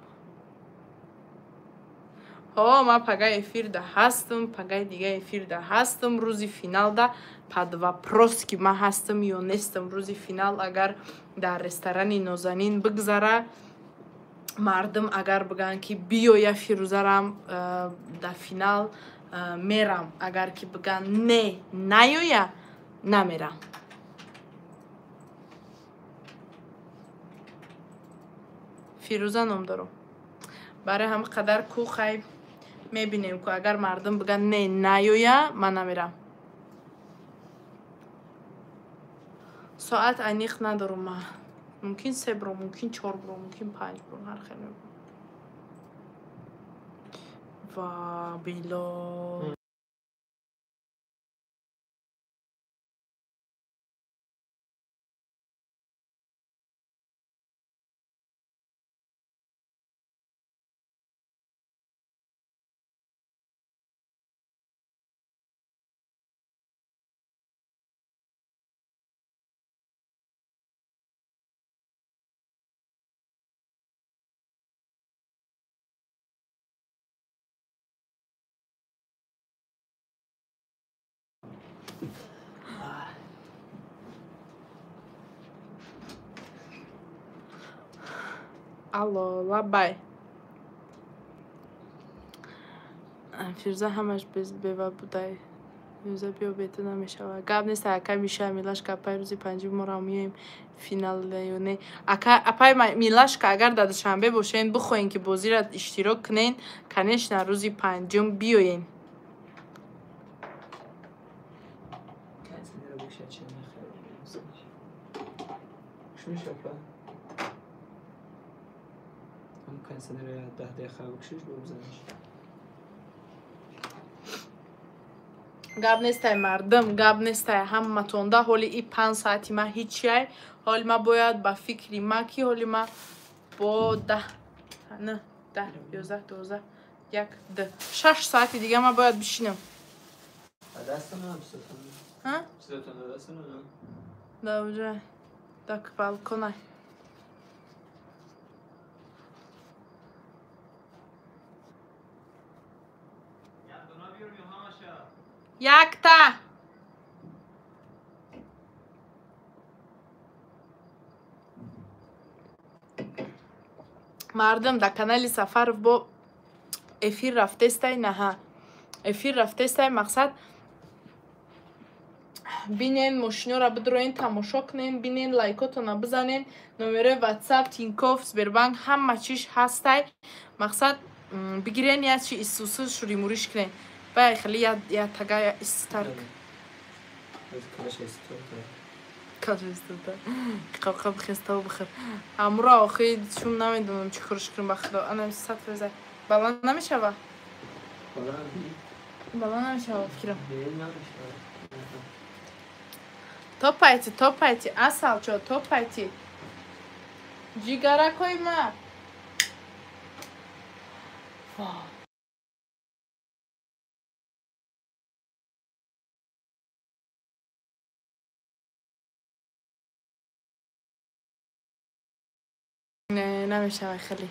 Ҳо, ман пагай эфирда ҳастам, пагай дига эфирда ҳастам. Рӯзи финалда под вопрос ки ман ҳастам ё нестам. Рӯзи финал агар дар ресторани Нозанин бигзара, мардум агар бигӯянд ки биёя Фирӯзарам дар финал мерам. Агар ки бигӯянд не, наёя, намерам. Фирӯза ном дорам. Барои ҳама қадар ку хай мебинем ку агар мардум бигӯянд не, наёя, ман намерам. Соат аниқ надорам ман. Мумкин 3 бро, мумкин 4 бро, мумкин 5 бро, ҳар хел мебурам. Ва било. Алло, лабай. Фирӯза ҳамаш бева будай. Фирӯза биё бету намешава. Гап нест, ака Миша Милашка апай рӯзи панҷум моро меоем финал ё не. Ака апай Милашка агар дар Душанбе бошен, бихоҳен ки бозиро иштирок кунен, конечно рӯзи панҷум биёен. Гап нестай мардум, гап нестай ҳаматонда. Ҳоли и 5 соати ма ҳичиай. Ҳоли ма бояд ба фикри ма ки ҳоли ма бо 10, 9, 10, 11, 12, 1, 2, 6 соати дига ма бояд бишинам. Да, уже так балкона. Якта. Мардум дар канали Сафаров бо эфир рафтестай, наҳа. Эфир рафтестай, мақсад бинен, мошинора бидроен, тамошо кунен, бинен, лайкотона бизанен, номерои WhatsApp, Тинькофф, Сбербанк ҳама чиш ҳастай. Мақсад бигирен, я чи исусу шуримуриш кунен. Бай хеле я тага я истарк. Қабқаб хестав бихӯр. Ҳамуро охи чун намедонам чӣ хӯрш кунам ба худо. Ана 100%. Бала намешава? Бала намешава фикрам. Топайте, топайте, асалчо, топайте. Ҷигаракои ма. Не, намешавад хеле.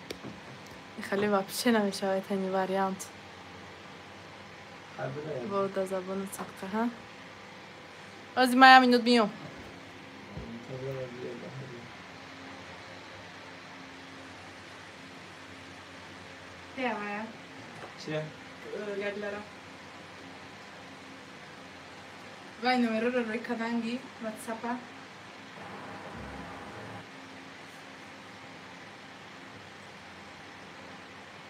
Хеле вообще намешавад ин вариант. Бо да забони садқа, ҳа? Ози ман як минут миём. Чия? Ядлара. Вай номероро рӯи каданги ватсапа.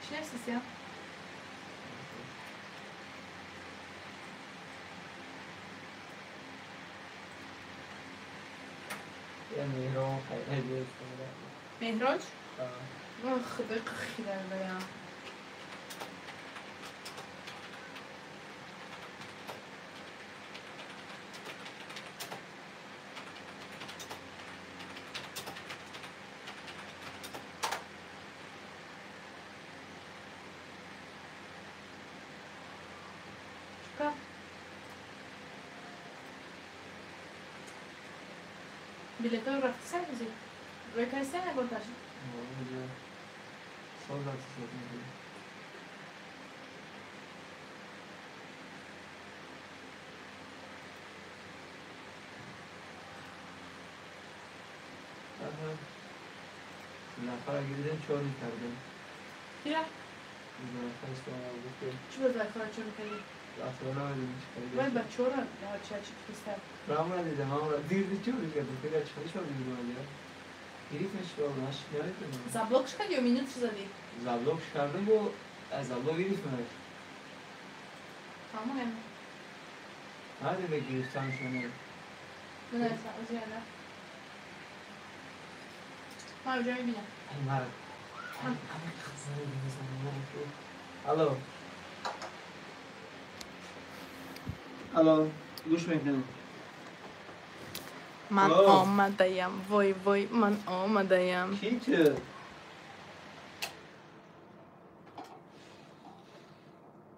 Чӣ нависисия? Меҳроҷ? Худои қихидардаям. Билетҳоро рафтисан бизи? Рӯй кардисан ягонташ? Кира? Чӣ ба Зулайхоро чор мекардӣ? Вай бачаҳоро чӣ фиристад? Заблокш кардӣ ё минут чӣ задӣ? Заблокш кардам бо заблок гирифтмаш. Фаҳмонем. Надида гирифтан шумо. Бинависам, озияна. Ман уҷа мебинам. Алло. Алло, гӯш мекунам. Ман омадаям, вой вой, ман омадаям. Кӣ ту?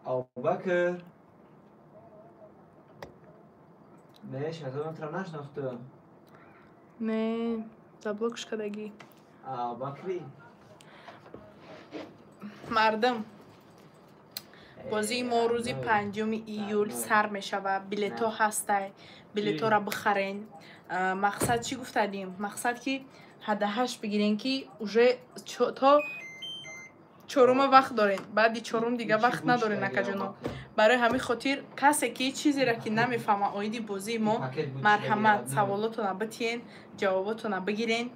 Абубакр. Не, шахзода тра нашнохтам. Не, заблокш кардагӣ. Абубакри. Мардум, бозии мо рӯзи 5 июл сар мешавад. Билетҳо ҳастай, билетҳоро бихарен. Мақсад чӣ гуфтадим? Мақсад ки ҳадаҳашт бигирен, ки уже то чорума вақт дорен. Баъди чорум дига вақт надорен, акаҷоно. Барои ҳамин хотир касе ки чизеро ки намефаҳма оиди бозии мо, марҳамат, саволотона битиен, ҷавоботона бигирен.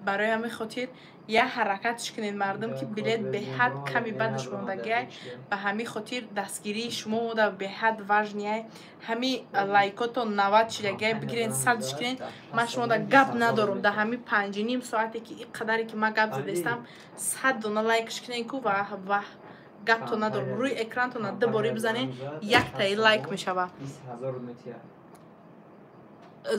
Барои ҳамин хотир як ҳаракатш кунед мардум, ки билет беҳад ками бадаш мондагиай. Ба ҳамин хотир дастгирии шумо мода беҳад важниай. Ҳами лайкотон 90 шидагиай, бигирен, 100 кунед. Ман шумода гап надорам. Дар ҳамин 5,5 соате ки ин қадаре ки ман гап задестам, 100 дона лайкш кунед ку ва гаптон надорам. Рӯи экрантона ду борӣ бизанед, яктаи лайк мешавад.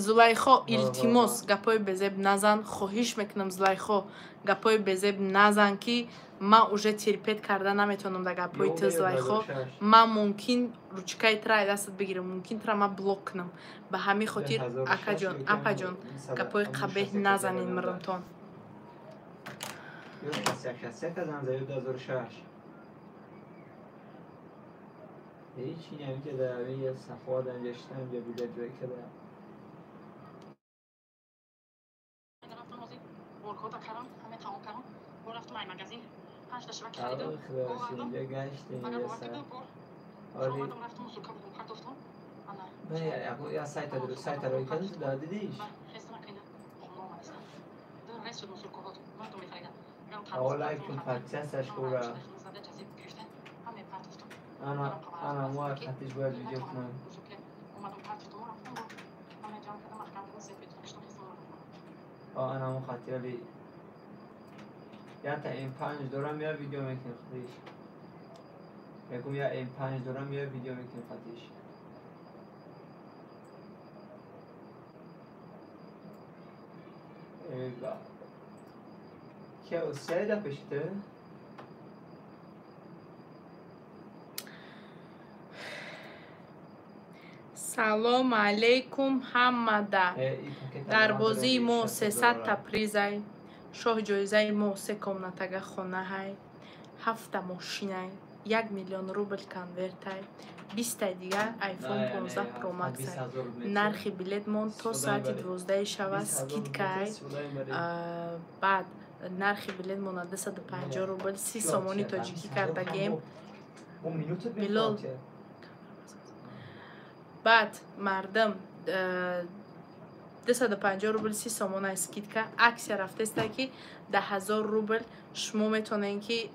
Зулайхо, илтимос, гапҳои безеб назан. Хоҳиш мекунам, Зулайхо, гапҳои безеб назан, ки ман уже терпет карда наметавонам дар гапҳои ту, Зулайхо. Ман мумкин ручкаи тра дастат бигирам, мумкин тра ман блок кунам. Ба ҳамин хотир, акаҷон, апаҷон, гапҳои қабеҳ назанед мардумтон. Я сайта рӯй кардам, дидиш? Лайк кун, подписаться кура. Ана мо хатиш бояд видео кунам. Ана мо хатирали я та М5 дорам, я видео мекунем хатиш. Мегум я М5 дорам, я видео мекунем хатиш. Кия да пешите? Салом алейкум ҳамада. Дар бозии мо 300 та призай, шоҳ ҷоизаи мо 3 комнатага хонаҳай, 7 мошинай, 1 миллион рубл конвертай, 20 дигар iPhone 15 Pro Max. Нархи билетмон то соати 12 шава скидкай. Баъд нархи билетмона 250 рубл, 30 сомони тоҷикӣ кардагем. Билол. Баъд мардум 250 рубл 30 сомона скидка. Аксия рафтеста ки 10000 рубл шумо метавонед ки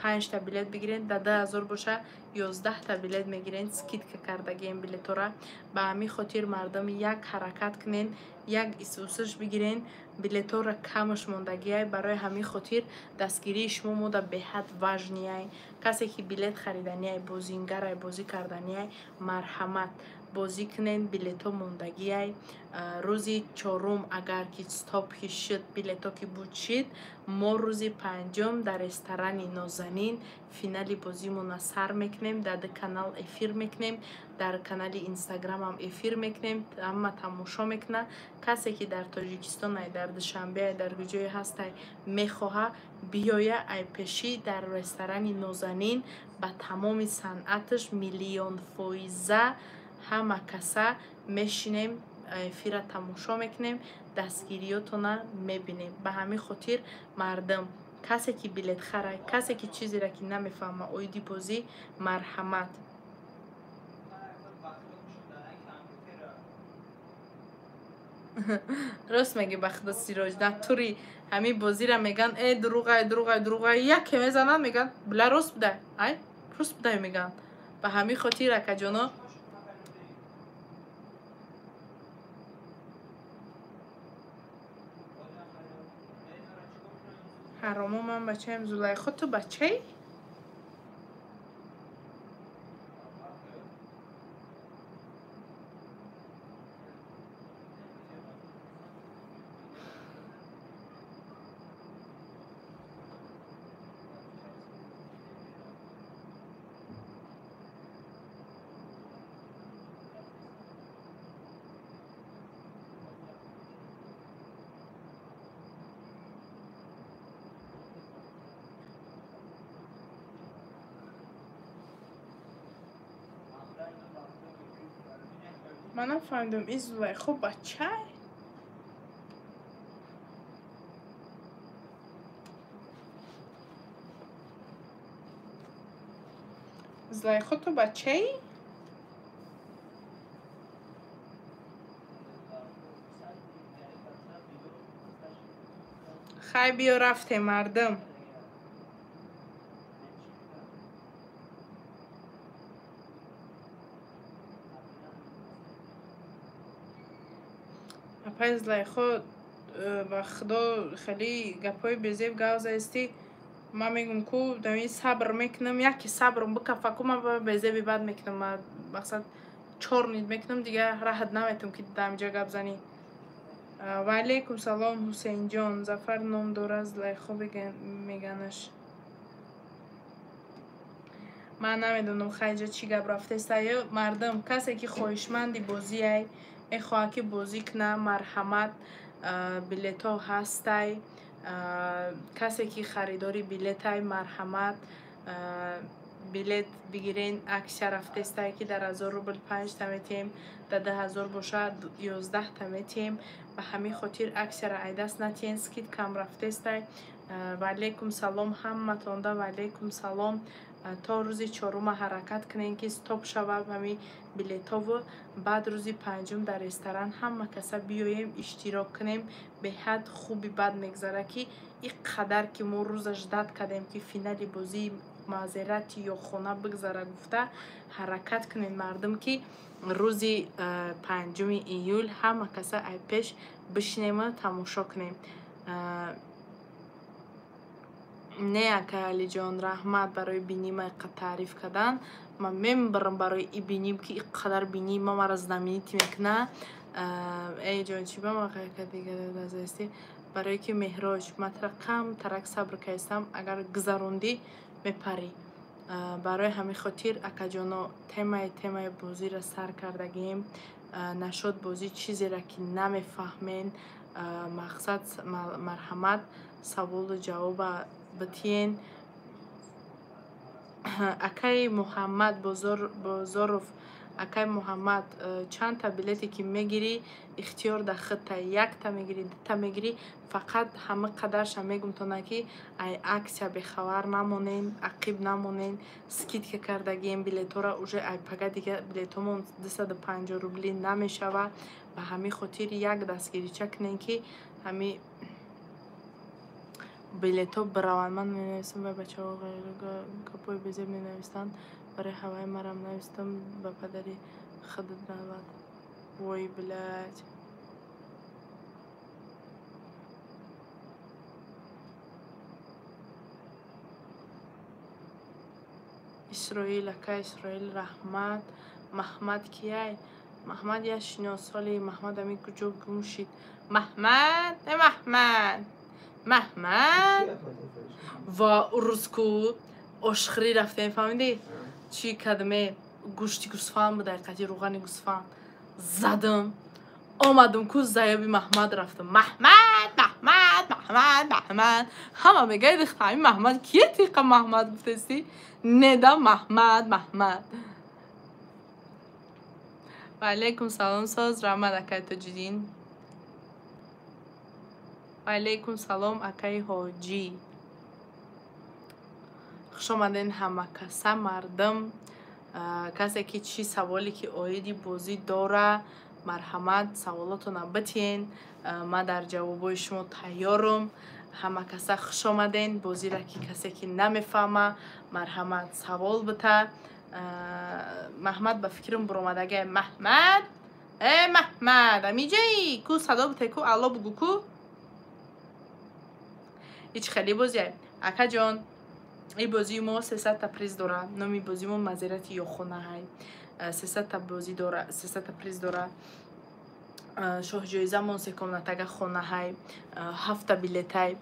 5 та билет бигиред, да 2000 боша 11 та билет мегиред, скидка кардагем билетора. Ба ҳамин хотир мардум як ҳаракат кунен, як исусиш бигирен, билетора камаш мондагиай. Барои ҳамин хотир дастгирии шумо мода беҳад важниай. Касе ки билет хариданиай, бозингарай, бозӣ карданиай, марҳамат бозӣ кунен, билето мондагиай. Рӯзи чорум агар ки стоп ки шуд, билето ки буд шид, мо рӯзи панҷум дар ресторани Нозанин финали бозимона сар мекунем, дар канал эфир мекунем, дар канали Инстаграмам эфир мекунем, ҳама тамошо мекуна. Касе ки дар Тоҷикистон ай, дар Душанбе ай, дар куҷое ҳастай, мехоҳа биёя айпешӣ дар ресторани Нозанин ба тамоми санъаташ миллионфоиза ҳама каса мешинем, эфира тамошо мекунем, дастгириётона мебинем. Ба ҳамин хотир мардум, касе ки билетхара, касе ки чизеро ки намефаҳма оиди бозӣ, марҳамат. Рост мегӣ ба худо Сироҷ, натури ҳамин бозиро меган, э дурӯғай, дурӯғай, дурӯғай, яке мезананд, меган била рост будай, ай рост будай меган. Ба ҳамин хотир акаҷоно ҳаромо, ман бачаем Зулайхо, ту бачаи? Ман нафаҳмидам, ин Зулайхо бачай? Зулайхо ту бачаи? Хай биё рафтем мардум. Апай Зулайхо, ба худо хеле гапҳои безеб гап заистӣ. Ман мегум ку дами сабр мекунам, яке сабрм бикафа ку, ман безеби бад мекунам, ман мақсад чор нид мекунам, дигар раҳат наметам ки дамиҷа гап занӣ. Ва алейкум салом Ҳусейнҷон. Зафар ном дорад, Зулайхо меганаш. Ман намедонам хайҷа чӣ гап рафтеста. Мардум, касе ки хоҳишманди бозиай, мехоҳад ки бозӣ куна, марҳамат, билетҳо ҳастай. Касе ки харидори билетай, марҳамат, билет бигирен. Аксия рафтестай ки дар 1000 рубл 5 та метиҳем, дар 2000 бошад 11 та метиҳем. Ба ҳамин хотир аксияро айдаст натиҳен, скидкам рафтестай. Ва алейкум салом ҳаматонда, ва алейкум салом. То рӯзи чорума ҳаракат кунем, ки стоп шава ҳами билетову, баъд рӯзи панҷум дар ресторан ҳама каса биёем, иштирок кунем. Беҳад хуби бад мегзара, ки ин қадар ки мо рӯза ждат кардем, ки финали бозии Мазерати ё хона бигзара гуфта, ҳаракат кунем мардум, ки рӯзи 5 июл ҳама каса ай пеш бишинему тамошо кунем. Не, акай Алиҷон, раҳмат барои бинима таъриф кардан. Ман мебарам барои и биним, ки ин қадар бинии ма мара знаменитӣ мекуна. Эй ҷон, чӣ ба ма кадигаазасти? Барое ки Меҳроҷ, ма тара кам тарак сабр кардам, агар гузарондӣ мепарӣ. Барои ҳамин хотир, акаҷоно, темаи бозиро сар кардагием. Нашод бозӣ чизеро ки намефаҳмен, мақсад марҳамат саволу ҷавоба битиен. Акаи Муҳаммад Бозоров, акаи Муҳаммад, чандта билете ки мегирӣ, ихтиёр дар худта, якта мегирӣ, дута мегирӣ, фақат ҳама қадарша мегумтона, ки ай аксия бехабар намонен, ақиб намонен. Скидка кардагием билетҳоро уже, ай пага дига билетҳомон 250 рубли намешава. Ба ҳамин хотир як дастгирича кунем, ки ҳами билетҳо бираванд. Ман менависам ва бачаҳо гапҳои безеб менависанд. Барои ҳаваи марам навистам, ба падари худат навад. Вой, блядь. Исроил, ака Исроил, раҳмат. Маҳмад кияй? Маҳмад як шиносоли Маҳмад ами куҷо гум шид? Маҳмад, э Маҳмад, Маҳмад. Ва рӯзку ошхӯрӣ рафтем, фаҳмидӣ? Чӣ кардаме? Гӯшти гӯсфанд буда, қати рӯғани гӯсфанд. Задам. Омадам ку заяби Маҳмад рафтам. Маҳмад, Маҳмад, Маҳмад, Маҳмад. Ҳама мегӯяд, ҳамин Маҳмад кие тиқа Маҳмад гуфтасӣ? Неда Маҳмад, Маҳмад. Ва алейкум салом, соз, раҳмат акай Тоҷиддин. Ва алейкум салом акай Ҳоҷӣ. Хуш омаден ҳама каса мардум. Касе ки чӣ саволе ки оиди бозӣ дора, марҳамат саволотона битиен. Ман дар ҷавобҳои шумо тайёрам. Ҳама каса хуш омаден. Бозиро ки касе ки намефаҳма, марҳамат савол бита. Маҳмад ба фикрам буромадагай. Маҳмад, э Маҳмад, амиҷаи ку садо бите, ку алло бугу ку. Ҳеҷ хеле бозия. Акаҷон, ин бозии мо 300 та приз дора. Номи бозии мо Мазерати ёхонаҳай. 300 та бозӣ дора, 300 та приз дора. Шоҳҷоизамон секомнатага хонаҳай, 7 та билетай,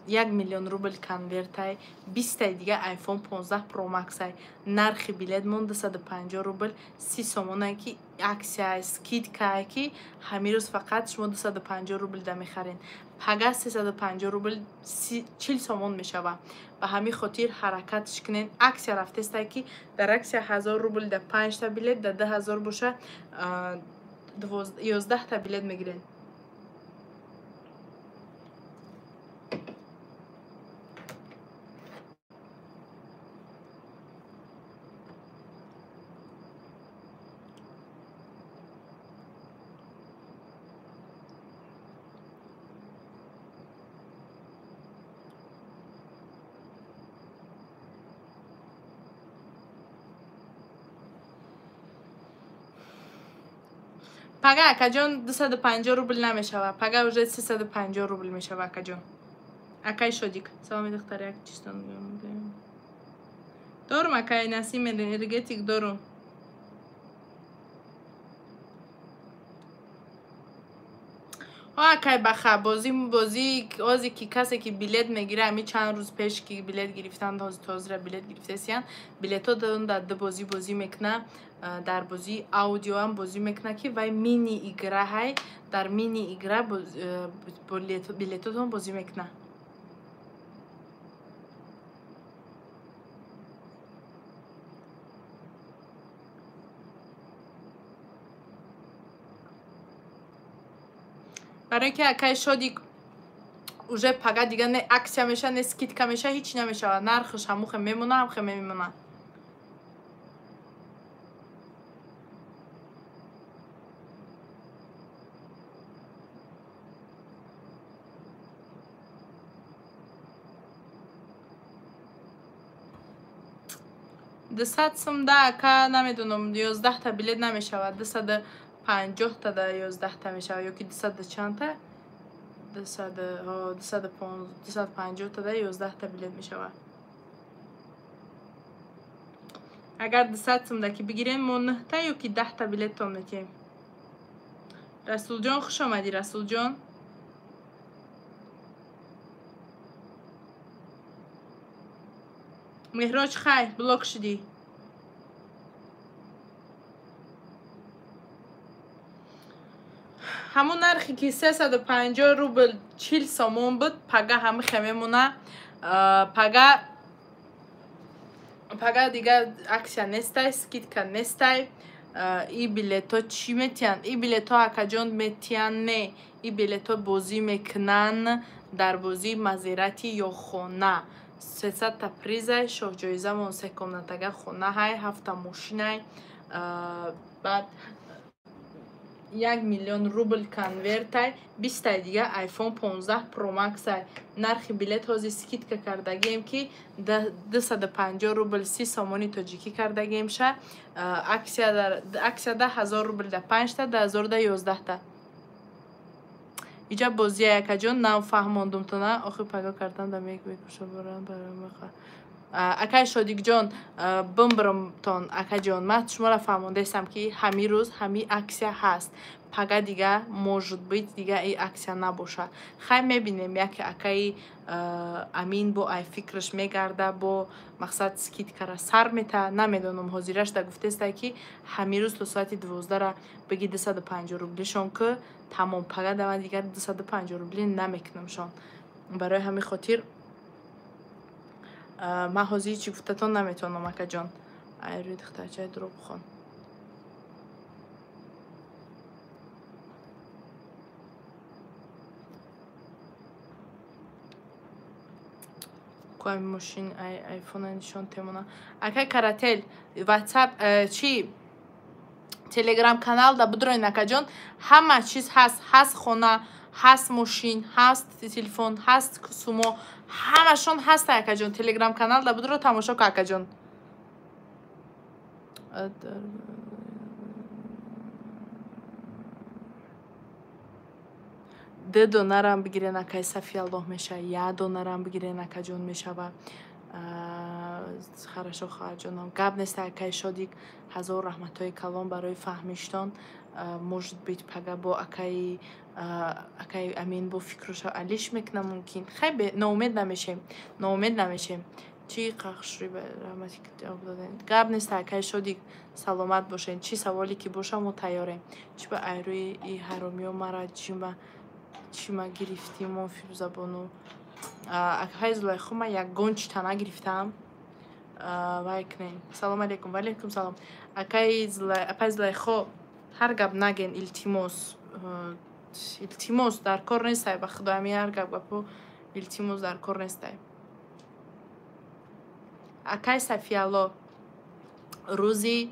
1 миллион рубл конвертай, 20таи дига iPhone 15 Pro Max-ай. Нархи билетмон 250 рубл, 30 сомонае, ки аксия, скидкае, ки ҳамин рӯз фақат шумо 250 рубл да мехарен. Пага 350 рубл 40 сомон мешава. Ба ҳамин хотир ҳаракатш кунен. Аксия рафтестай, ки дар аксия 1000 рубл да 5та билет, да 2000 боша 11та билет мегирен. Пага акаҷон 250 рубл намешава. Пага уже 350 рубл мешава, акаҷон. Акай Шодик. Саломи духтар, як чистон дорум, акай Насим, энергетик дорум. Акай Баха, бозӣ озе ки касе ки билет мегира, ами чанд рӯз пеш ки билет гирифтанд, ҳозир тозира билет гирифтасиян, билетҳо дар ду бозӣ бозӣ мекуна, дар бозии аудиоам бозӣ мекуна, ки вай мини игра ҳай, дар мини игра билетотон бозӣ мекуна. Барои ки акай Шодик Уже пага дига не акция меша, не скидка меша, ҳеч намешава. Нархш ҳамухе мемона, ҳамхе мемона. Дусад сум да ака, намедонам, 11та билет намешавад. 250та да 11та мешавад, ё ки 200 чандта? 250та да 11та билет мешавад. Агар 200 сум да ки бигирем, мо 9та ё ки 10та билеттон метиҳем. Расулҷон, хуш омадӣ, Расулҷон. Меҳроҷ, хай, блок шудӣ. Ҳамон нархе ки 350 рубл 40 сомон буд, пага ҳамихе мемона. Пага дига акция нестай, скидка нестай. И билетҳо чӣ метиҳанд? И билетҳо, акаҷон, метиҳанд не. И билетҳо бозӣ мекунанд дар бозии мазирати ё хона. 300та призай, шоҳҷоизамон се комнатага хонаҳай, 7та мошинай, баъд 1 миллион рубл конвертай, 20таи дига iPhone 15 Pro Max-ай. Нархи билет ҳозир скидка кардагием, ки 250 рубл 30 сомони тоҷикӣ кардагием ша. Аксияда 1000 рубл да 5та, 2000 да 11та. Иҷа бозия, акаҷон, нам фаҳмондумтона. Охир паго кардан да мекушо борам барои меха. Акай Шодикҷон, бимбирамтон, акаҷон, ман шуморо фаҳмондаистам, ки ҳамин рӯз ҳамин акция ҳаст. Пага дига может быть дига и акция набошад. Хай мебинем, яке акаи Амин бо ай фикраш мегарда, бо мақсад скидкара сар мета, намедонам, ҳозираш да гуфтестай, ки ҳамин рӯз то соати 12-ра бигӣ 250 рублишон ки тамом, пага дава дигар 250 рубли намекунамшон. Барои ҳамин хотир ман ҳозир чӣ гуфтатон наметавонам, акаҷон. Ай рӯи духтарчаи дурӯғ бихон. Кӯ мошин айфона нишон темона. Акай Карател, WhatsApp чи Телеграм канал да бидроин, акаҷон, ҳама чиз ҳаст, ҳаст хона, ҳаст мошин, ҳаст телефон, ҳаст сумо, ҳамашон ҳаст, акаҷон. Телеграм канал да бидро, тамошо ка, акаҷон. Ду донарам бигирен, акай Сафиаллоҳ меша, як донарам бигирен, акаҷон, мешава. Хорошо, хоҳарҷонам, гап нест, акай Шодик, ҳазор раҳматҳои калон барои фаҳмиштон. Может быть, пага бо акаи Амин бо фикруша алиш мекунам, мумкин. Хай, ноумед намешем, ноумед намешем. Чӣ қахшӯи раҳмати ҷавоб додем. Гап нест, акай Шодик, саломат бошед. Чӣ саволе ки боша, мо тайёрем. Чӣ ба айрӯи и ҳаромиё мара чима гирифтимо, Фирӯзабону? Акай Зулайхо, ман ягон чита нагирифтам. Вай кунем. Салом алейкум. Ва алейкум салом. Акай Зулайхо, ҳар гап наген, илтимос. Илтимос, дар кор нестай, ба худо, ҳамин ҳар гап гапо илтимос дар кор нестай. Акай Сафиалло, рӯзи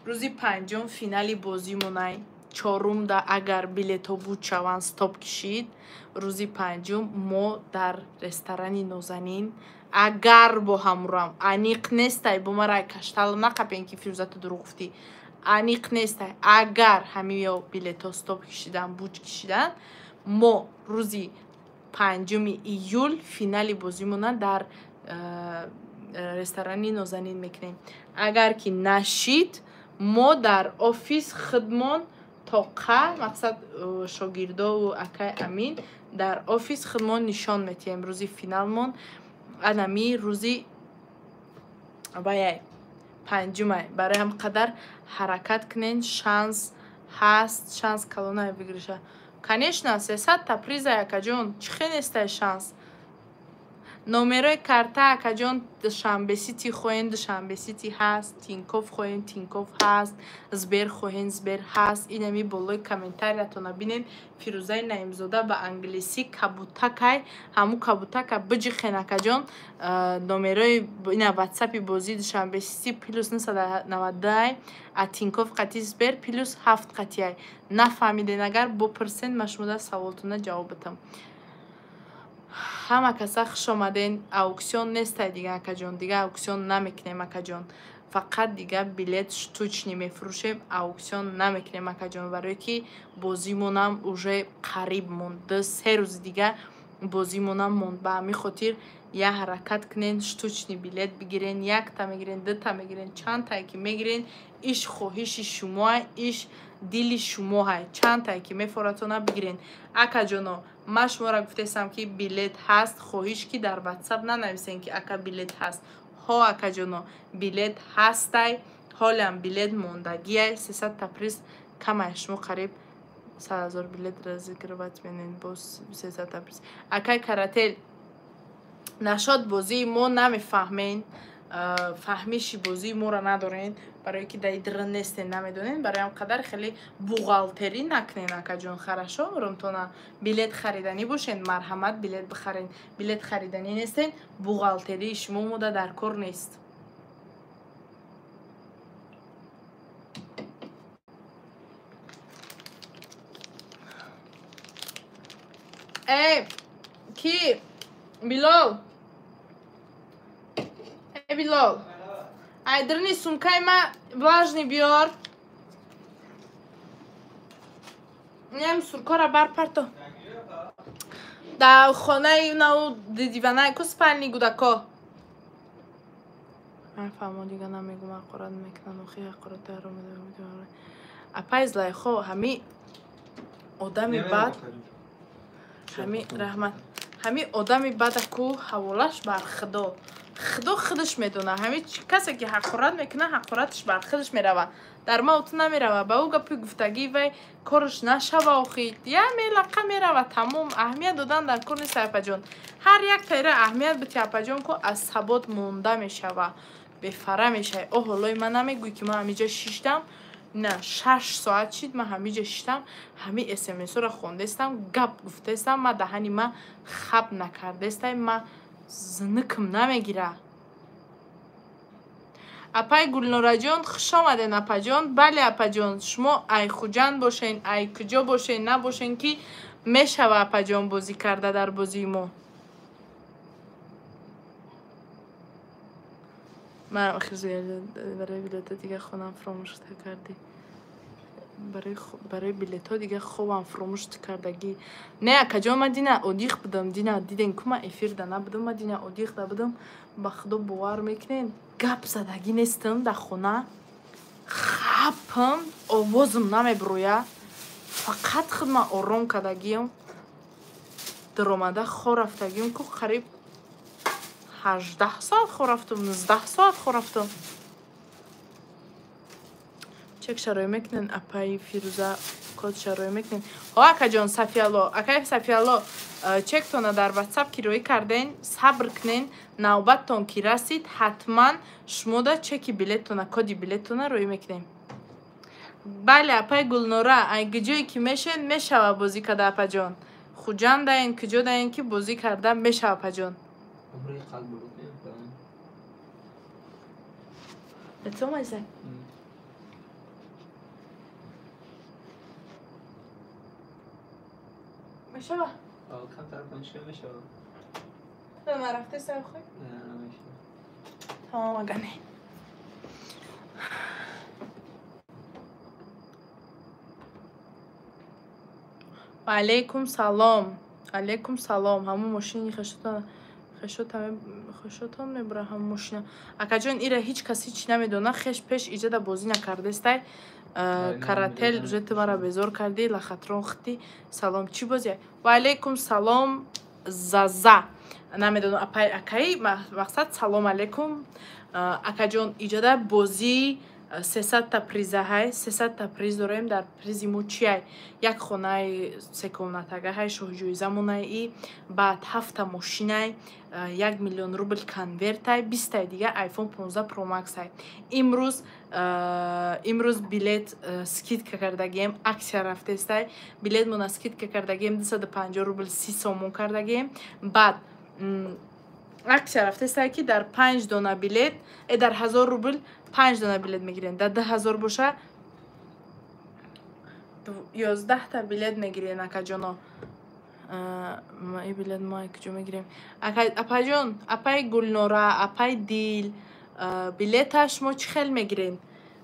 рӯзи панҷум финали бозимонай. Чорум да агар билетҳо буд шаванд, стоп кишид, рӯзи панҷум мо дар ресторани Нозанин, агар бо ҳамроҳам, аниқ нестай, бо мара кашталам нақапен, ки Фирӯза ту дурӯғ гуфтӣ, аниқ нестай. Агар ҳамиё билетҳо стоп кишидан, буч кишидан, мо рӯзи 5 июл финали бозимона дар ресторани Нозанин мекунем. Агар ки нашид, мо дар офис худмон тоқа, мақсад шогирдову акай Амин дар офис худмон нишон метиҳем рӯзи финалмон. Анами рӯзи баяй панҷумай. Барои ҳам қадар ҳаракат кунен, шанс ҳаст, шанс калонай выигрыша. Конечно, 300 та приза, акаҷон, чӣ хел нестай шанс? Номерои карта акаҷон, Душанбе Сити хоҳем, Душанбе Сити ҳаст, Тинькофф хоҳем, Тинькофф ҳаст, Сбер хоҳем, Сбер ҳаст. Инами болои комментариятона бинед. Фирӯзаи Наимзода ба англисӣ кабутакай, ҳамун кабутака биҷихен акаҷон. Номерои ина ватсапи бозии Душанбе Сити плюс 992, а Тинькофф қати Сбер плюс 7 қатиай. Нафаҳмиден агар бопурсен, ман шумода саволтона ҷавоб битам. Ҳама каса хуш омаден. Ауксион нестай дига акаҷон, дига ауксион намекунем акаҷон. Фақат дига билет штучный мефурӯшем, ауксион намекунем акаҷон, барое ки бозимонам уже қариб монд. 2-3 рӯзи дига бозимонам монд. Ба ҳамин хотир я ҳаракат кунен, штучный билет бигирен, якта мегирен, дута мегирен, чандтае ки мегирен, иш хоҳиши шумоа, иш дили шумоҳай, чандтае ки мефоратона бигирен. Акаҷоно, ман шуморо гуфтесам ки билет ҳаст, хоҳиш ки дар ватсап нанависен ки ака билет ҳаст. Ҳо акаҷоно, билет ҳастай, ҳолиам билет мондагиай, 300 та приз камай, шумо қариб 100 000 билет разыгрывать менен, боз 300 та приз. Акай Карател, нашод бозии мо намефаҳмен, фаҳмиши бозии моро надорен, барое ки дар идра нестен, намедонен, барои ҳам қадар хеле бухгалтерӣ накунен акаҷон. Хорошо, румтона билет хариданӣ бошен, марҳамат билет бихарен. Билет хариданӣ нестен, бухгалтерии шумо мода дар кор нест. Э, ки Билол, э Билол, айдрни сумкаи ма влажный биёр. Ням суркора барпарто. Дар хонаи нау диванаи ку спальни гудако. Ман фаҳмо дига намегум, ҳақорат мекунан, охи ҳақорат даро медорам. Апай Зулайхо, ҳами одами бад, ҳами раҳмат, ҳами одами бада ку ҳаволаш бар Худо. Худо худаш медона. Ҳами касе ки ҳақорат мекунад, ҳақораташ бар худаш мерава. Дар ма ту намерава. Ба ӯ гапи гуфтагӣ вай кораш нашава охи. Я мелақа мерава, тамом. Аҳамият додан дар кор нест апаҷон. Ҳар як тайра аҳамият бити апаҷон ку аз сабот монда мешава. Бефара мешавӣ. О ҳолои ман намегӯй ки ман ҳамиҷа шиштам. На, 6 соат шид, ман ҳамиҷа шиштам, ҳами смс-ро хондестам, гап гуфтестам, ман даҳани ма хаб накардестай, ма зинукм намегира. Апай Гулнораҷон, хуш омаден апаҷон. Бале апаҷон, шумо ай Хуҷанд бошен, ай куҷо бошен, набошен ки мешава апаҷон бозӣ карда дар бозии мо. Ман охир барои билетҳо дига хонам фуромӯш кардӣ. Барои билетҳо дига хобам фуромӯш кардагӣ. Не акаҷон, ман дина одиқ будам, дина диден ку ман эфирда набудам, ман дина одиқда будам. Ба худо бовар мекунен, гап задагӣ нестам дар хона. Хапам, овозам намеброя. Фақат худ ман ором кардагиам. Даромада хор рафтагиам ку қариб 18 соат хор рафтам, 19 соат хор рафтам. Чек шароӣ мекунен апаи Фирӯза, код шароӣ мекунен. Ҳо акаҷон Сафиялло, акаи Сафиялло, чектона дар ватсап кироӣ карден, сабр кунен, навбаттон ки расид, ҳатман шумода чеки билеттона, коди билеттона роӣ мекунем. Бале апаи Гулнора, ай куҷое ки мешен, мешава бозӣ карда апаҷон. Хуҷандаен, куҷо даен ки бозӣ карда мешава апаҷон. Мешава? Камтар панҷ мешава. Ман рафта сар хой? Не, намешава. Тамом ага не. Ва алейкум салом. Алейкум салом. Ҳамун мошини хешотон мебура ҳамун мошина. Акаҷон, ира ҳеҷ кас ҳеҷ намедона, хеш пеш иҷода бозӣ накардестай. Карател, уже ту мара безор кардӣ, лахатрон хитӣ. Салом, чӣ бозӣ? Ва алейкум салом, Заза. Намедонам, апай акаи, мақсад салом алейкум. Акаҷон, иҷода бозии 300 та призаҳай, 300 та приз дорем. Дар призи мо чиай? Як хонаи секомнатагаҳай, шоҳҷоизамонай, и баъд ҳафта мошинай, 1 миллион рубл конвертай, 20-таи дига iPhone 15 Pro Max-ай. Имрӯз билет скидка кардагием, акция рафтестай, билетмона скидка кардагием, 250 рубл 30 сомон кардагием. Баъд акция рафтестай, ки дар панҷ дона билет дар 1000 рубл панҷ дона билет мегирем, дар 2000 боша 11-та билет мегирем. Акаҷоно, и билет мо куҷо мегирем? Апаҷон, апаи Гулнора, апаи Дил, билета шумо чӣ хел мегирем?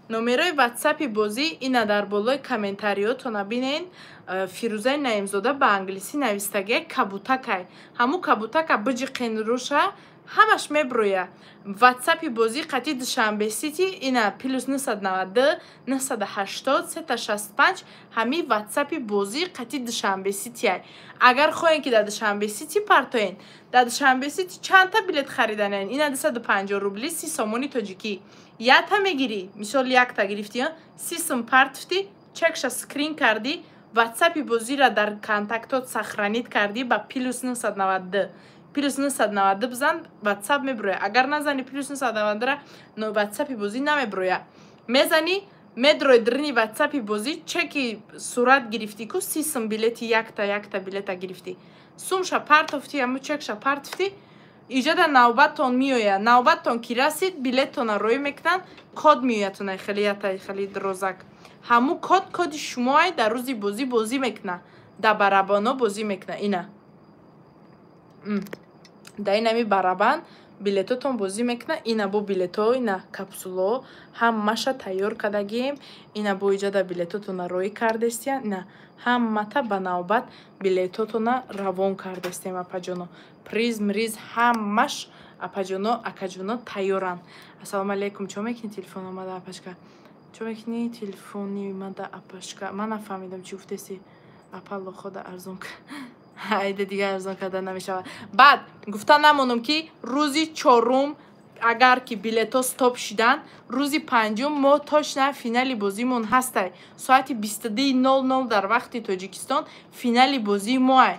Номерои ватсапи бозӣ ина дар болои комментариётона бинен. Фирӯзаи Наимзода ба англисӣ навистагия, кабутакай, ҳаму кабутака биҷиқен, руша ҳамаш меброя. Ватсапи бозӣ қати Душанбе Сити ина +992 980 365. Ҳами ватсапи бозӣ қати Душанбе Ситиай. Агар хоҳем, ки дар Душанбе Сити партоен, дар Душанбе Сити чандта билет хариданен? Ина 250 рубли 30 сомони тоҷикӣ якта мегирӣ. Мисол, якта гирифтӣ, 30 сум партофтӣ, чекша скрин кардӣ, ватсапи бозиро дар контактот сохранить кардӣ, ба +992 +992 бизан, ватсап меброя. Агар назани +992-ра, ватсапи бозӣ намеброя. Мезанӣ, медрои дрини ватсапи бозӣ, чеки сурат гирифтӣ ку, 30 сум билети якта якта билета гирифтӣ, сумша партофтӣ, аму чекша партофтӣ, иҷода навбаттон меояд. Навбаттон ки расид, билеттона роӣ мекунанд, код меоядтона, хеле ята хеле дорозак. Ҳаму код коди шумоай, дар рӯзи бозӣ бозӣ мекунад, дар барабано бозӣ мекунад. Ина дар инами барабан билетотон бозӣ мекунад. Ина бо билето, ина капсуло ҳамаша тайёр кардагием. Ина бо иҷода билетотона роӣ кардестиян. Ина ҳамата ба навбат билетотона равон кардестем, апаҷоно. Приз мриз ҳамаш, апаҷоно, акаҷоно, тайёранд. Ассалому алайкум. Чо мекунӣ, телефон омада, апашка? Чо мекунӣ, телефони омада, апашка? Ман нафаҳмидам, чӣ гуфтеси, апа. Лохода арзон айда, дигар арзон карда намешавад. Баъд гуфта намонам, ки рӯзи чорум агар ки билетҳо стоп шидан, рӯзи панҷум мо точно финали бозимон ҳастай. Соати 22:00 дар вақти Тоҷикистон финали бозии моай.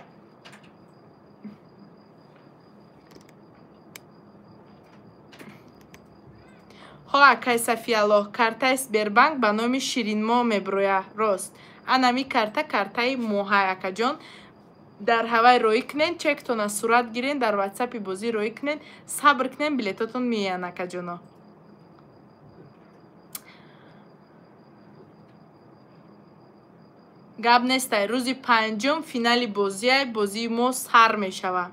Ҳо, акай Сафиаллоҳ, картаи Сбербанк ба номи Ширинмо меброя, рост. Анами карта картаи моҳай, акаҷон. Дар ҳавай роӣ кунен, чектона сурат гирен, дар ватсапи бозӣ роӣ кунен, сабр кунен, билетотон меоянд, акаҷоно. Гап нестай, рӯзи панҷум финали бозиай, бозии мо сар мешавад.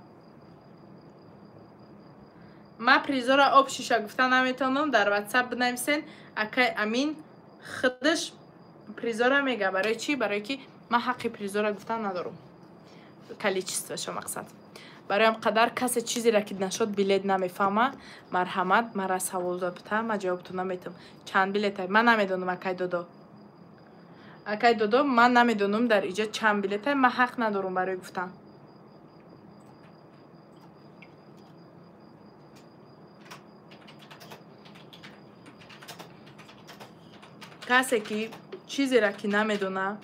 Ман призора общиша гуфта наметавонам, дар ватсап бинависен, акай Амин худаш призора мега. Барои чӣ? Барое ки ман ҳаққи призора гуфтан надорам, количествоашо. Мақсад, бароям қадар касе чизеро ки нашод билет намефаҳма, марҳамат, мара савол бита, ман ҷавобтон наметам. Чанд билетай, ман намедонам, акай Додо. Акай Додо, ман намедонам, дар иҷа чанд билетай, ман ҳақ надорам барои гуфтан. Касе ки чизеро ки намедона,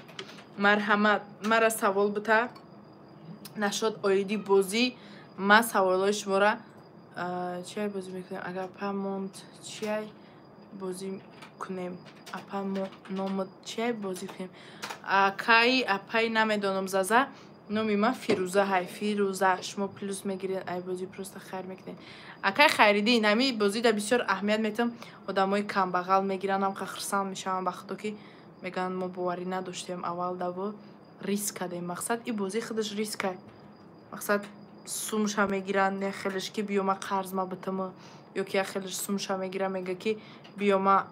марҳамат, мара савол бита нашод оиди бозӣ. Ман саволҳои шуморо. Чиай бозӣ мекунем? Агар апа монд, чиай бозӣ кунем? Апа, номат чиай бозӣ кунем? Акай, апай, намедонам, заза. Номи ман Фирӯза ҳай, Фирӯза. Шумо плюс мегиред, ай бозӣ просто хайр мекунед. Акай Хайриддин, ҳами бозида бисёр аҳамият метам. Одамои камбағал мегиранд, ҳамқа хурсанд мешаванд ба худо, ки мегӯянд, мо боварӣ надоштем аввал, даво риск кардем. Мақсад, и бозӣ худаш рискай. Мақсад, сумша мегиранд, як хелеш ки биё, ма қарз ма битама, ё ки як хелеш сумша мегира, мега ки биё, ма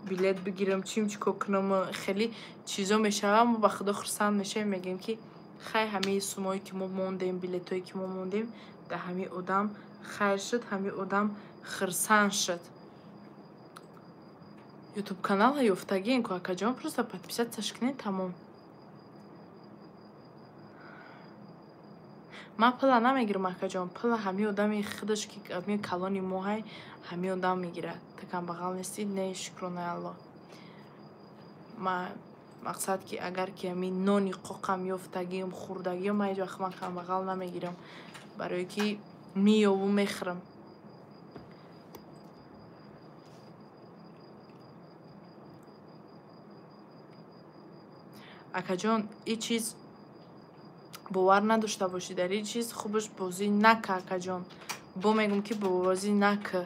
билет бигирам, чим чӣ кор кунам, хеле чизо мешава. Мо ба худо хурсанд мешавем, мегӯем ки хай, ҳамаи сумое ки мо мондем, билетое ки мо мондем, дар ҳамин одам хайр шуд, ҳамин одам хурсанд шуд. Ютуб канала ёфтагиен ку, акаҷон, просто подписаться кунед, тамом. Ман пула намегирам, акаҷон. Пула ҳамин одами худаш, ки ҳамин калони моҳай, ҳамин одам мегирад. Ту камбағал нестӣ? Не, шукронаи Аллоҳ. Ма мақсад ки агар ки ҳамин нони қоқам ёфтагиам, хӯрдагиам, ман ҳеҷ вақт ман камбағал намегирам. Барое ки меёву мехӯрам. Акаҷон, ин чиз бовар надошта бошӣ, дар ин чиз хубаш бозӣ нака, акаҷон. Бо мегӯм ки бозӣ нака.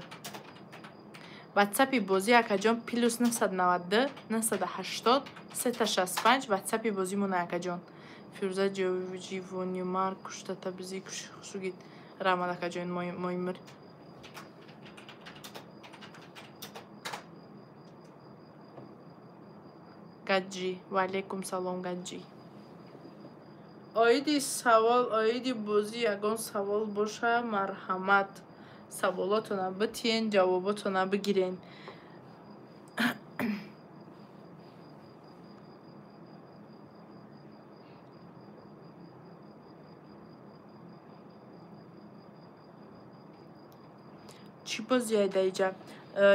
Ватсапи бозӣ, акаҷон, плюс 992 980 365 ватсапи бозӣ мона, акаҷон. Фирӯза ҷивонимар куштата бизӣ хушугит. Раҳмат, акаҷон, моимир. Гаджи. Ва алейкум салом, Гаджи. Оиди савол, оиди бозӣ ягон савол боша, марҳамат. Саволотона битиен, ҷавоботона бигирен. Чӣ бозие да иҷа?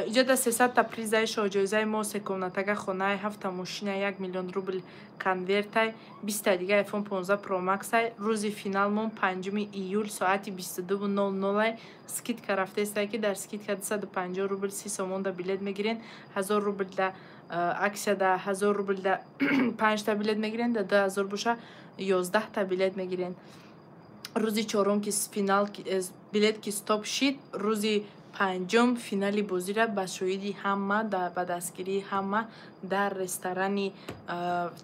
Иҷа да 300 та призаи шоҳҷоизаи мо, секомнатага хонаи, ҳафта мошина, 1 миллион рубл конвертай, 20-та дига iPhone 15 Pro Max-ай. Рӯзи финалмон 5 июл соати 22:00-ай. Скидка рафтаестай, ки дар скидка 250 рубл 30 сомон да билет мегирен, 1000 рубл да аксия да 1000 рубл да 5та билет мегирен, да 2000 боша 11та билет мегирен. Рӯзи чорум ки финал билет ки стоп шид, рӯзи панҷум финали бозиро ба шоҳиди ҳама, ба дастгирии ҳама дар ресторани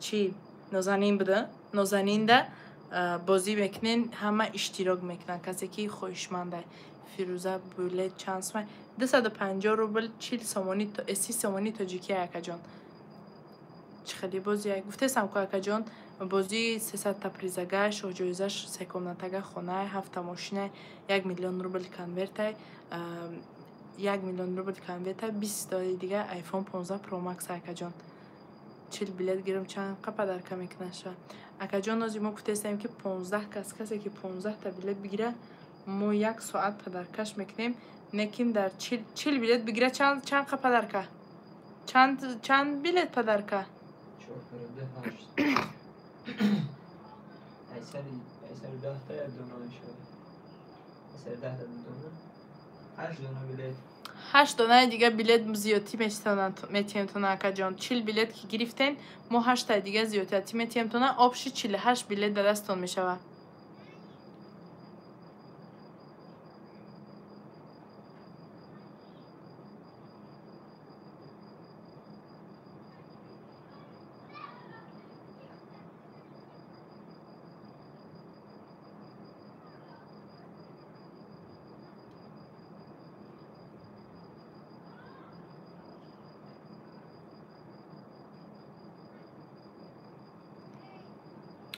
чи Нозанин буда, Нозанинда бозӣ мекунен, ҳама иштирок мекунанд, касе ки хоҳишманда. Фирӯза, билет чанд сомон? 250 рубл 40 сомони, 30 сомони тоҷикӣ, акаҷон. Чӣ хеле бозӣ гуфтесам ку, акаҷон, бозии 300 та призага, шоҳҷоизаш секомнатага хонаи, ҳафта мошинай, 1 миллион рубл конвертай, 1 миллион рубл конвертай, 20 дига iPhone 15 Pro Max, акаҷон. 40 билет гирам чанд қа подарка мекунаша? Акаҷон, ози мо гуфтестаем ки 15 кас, касе ки 15 та билет бигира, мо як соат подаркаш мекунем, некин дар 40 билет бигира чанд қа подарка? Чанд билет подарка? 4 8. Айсари 10 та як дона мешавад. Айсари 10 та ду дона. 8 дона билет. 8 донаи дига билет зиёдтӣ метиҳем тона, акаҷон. 40 билет ки гирифтен, мо 8таи дига зиёдтӣ метиҳем тона, общий 48 билет ба дасттон мешавад.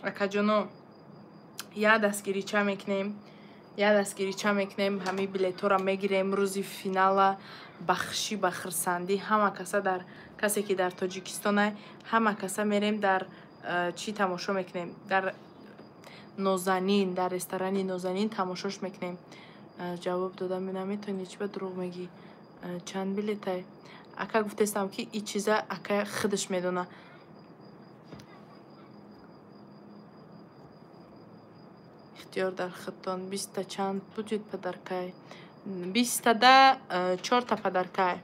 Акаҷоно, як дастгирича мекунем, як дастгирича мекунем, ҳамин билетҳоро мегирем рӯзи финала ба хушӣ, ба хурсандӣ, ҳама каса дар касе ки дар Тоҷикистонай, ҳама каса мерем дар чӣ тамошо мекунем, дар Нозанин, дар ресторани Нозанин тамошош мекунем. Ҷавоб дода наметавонӣ, чӣ ба дурӯғ мегӣ? Чанд билетай? Ака, гуфтестам ки ин чиза ака худаш медона. Ихтиёр дар худтон. 20-та чанд будет подаркай? 20-тада чорта подаркай.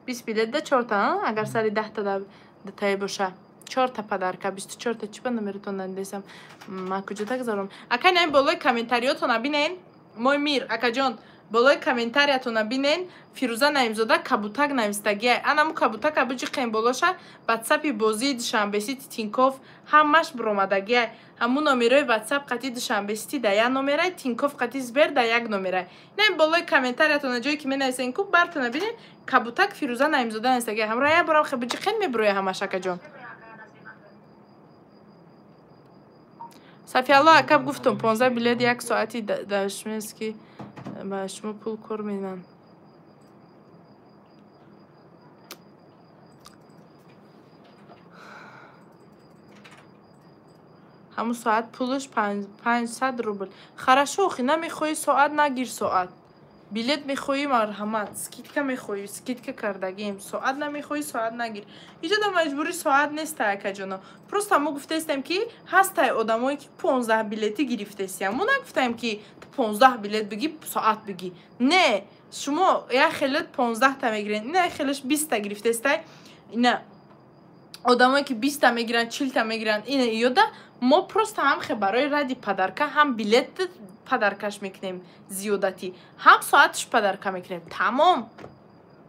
20 билетда чорта, агар сари 10-тада дутае боша. Чорта подарка, 24-та чӣ ба номератон надидесам? Ман куҷо тагзаром? Ака, ин болои комментариётона бинен. Мой мир, акаҷон, болои комментариятона бинен, Фирӯза Наимзода кабутак навистагиай. Анаму кабутака биҷиқем болоша, ватсапи бозии Душанбесити Тинков ҳамаш биромадагиай. Ҳамун номерои ватсап қати Душанбесити да як номерай, Тинков қати Сбер да як номерай. Не, болои комментариятона ҷое ки менависен ку, бартона бинен, кабутак Фирӯза Наимзода навистагиай. Ҳамро як борам хе биҷиқен, мебироя ҳамаш, акаҷон. Сафиалло акаб, гуфтум, 15 билет як соати дашмест ки ба шумо пул кор менанд. Ҳамун соат пулаш 500 рубл. Хорошо, охи намехоҳӣ соат нагир соат. Билет мехоҳӣ марҳамат, скидка мехоҳӣ, скидка кардагием. Соат намехоҳӣ, соат нагир. Иҷода маҷбури соат неста, акаҷоно. Просто мо гуфтаистем, ки ҳастай одамое, ки 15 билети гирифтаистиям. Мо нагуфтаем, ки 15 билет бигӣ, соат бигӣ. Не, шумо як хеле 15та мегирен, ина як хелеш 20та гирифтаистай. Ина одамое, ки 20та мегиранд, 40та мегиранд, ина иёда мо просто ҳам хе барои ради подарка ҳам билет подаркаш мекунем зиёдатӣ, ҳам соаташ подарка мекунем. Тамом.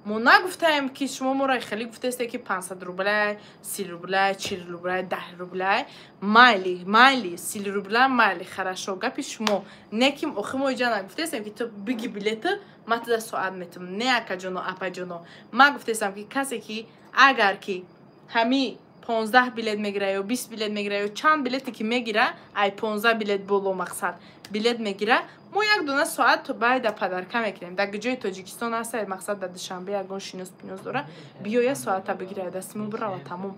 Мо нагуфтаем, ки шумо моро хеле гуфтаесте, ки 500 рублай, 30 рублай, 40 рублай, 10 рублай. Майли, майли, 30 рубля, майли, хорошо, гапи шумо. Не ки охи мо иҷа нагуфтаестем, ки ту биги билеты, ма туда соат метум. Не, акаҷоно, апаҷоно. Ма гуфтаестам, ки касе ки агар ки ҳами 15 билет мегира ё 20 билет мегира ё чанд билете ки мегира, ай 15 билет боло мақсад билет мегира, мо як дона соат байда подарка мекунем. Дар ҷои Тоҷикистон ҳаста, мақсад дар Душанбе ягон шинос пинос дора, биёя соата бигира, дасти мо бирава, тамом.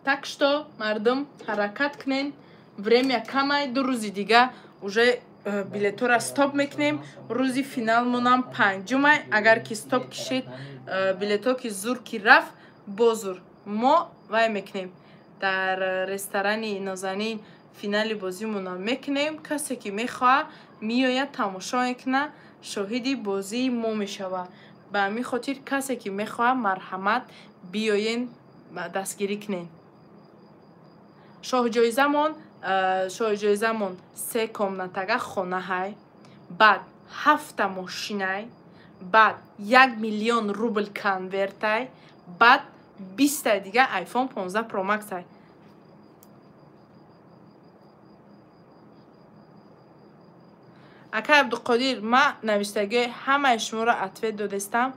Так что мардум ҳаракат кунен, время камай, 2 рӯзи дига уже билетора стоп мекунем. Рӯзи финалмонам 5-умай. Агар ки стоп кишид, билето ки зур ки рафт, бозур мо вай мекунем. Дар ресторани Нозанин финали бозимона мекунем. Касе ки мехоҳад меояд, тамошо мекунад, шоҳиди бозии мо мешавад. Ба ҳамин хотир касе ки мехоҳад марҳамат биёен, дастгирӣ кунен. Шоҳҷоизамон 3 комнатага хонаҳай, баъд 7 мошинай, баъд 1 миллион рубл конвертай, баъд 20 дига iPhone 15 Pro Max-ай. Акай Абдуқодир, ма навиштагиҳои ҳамаи шуморо ответ додестам.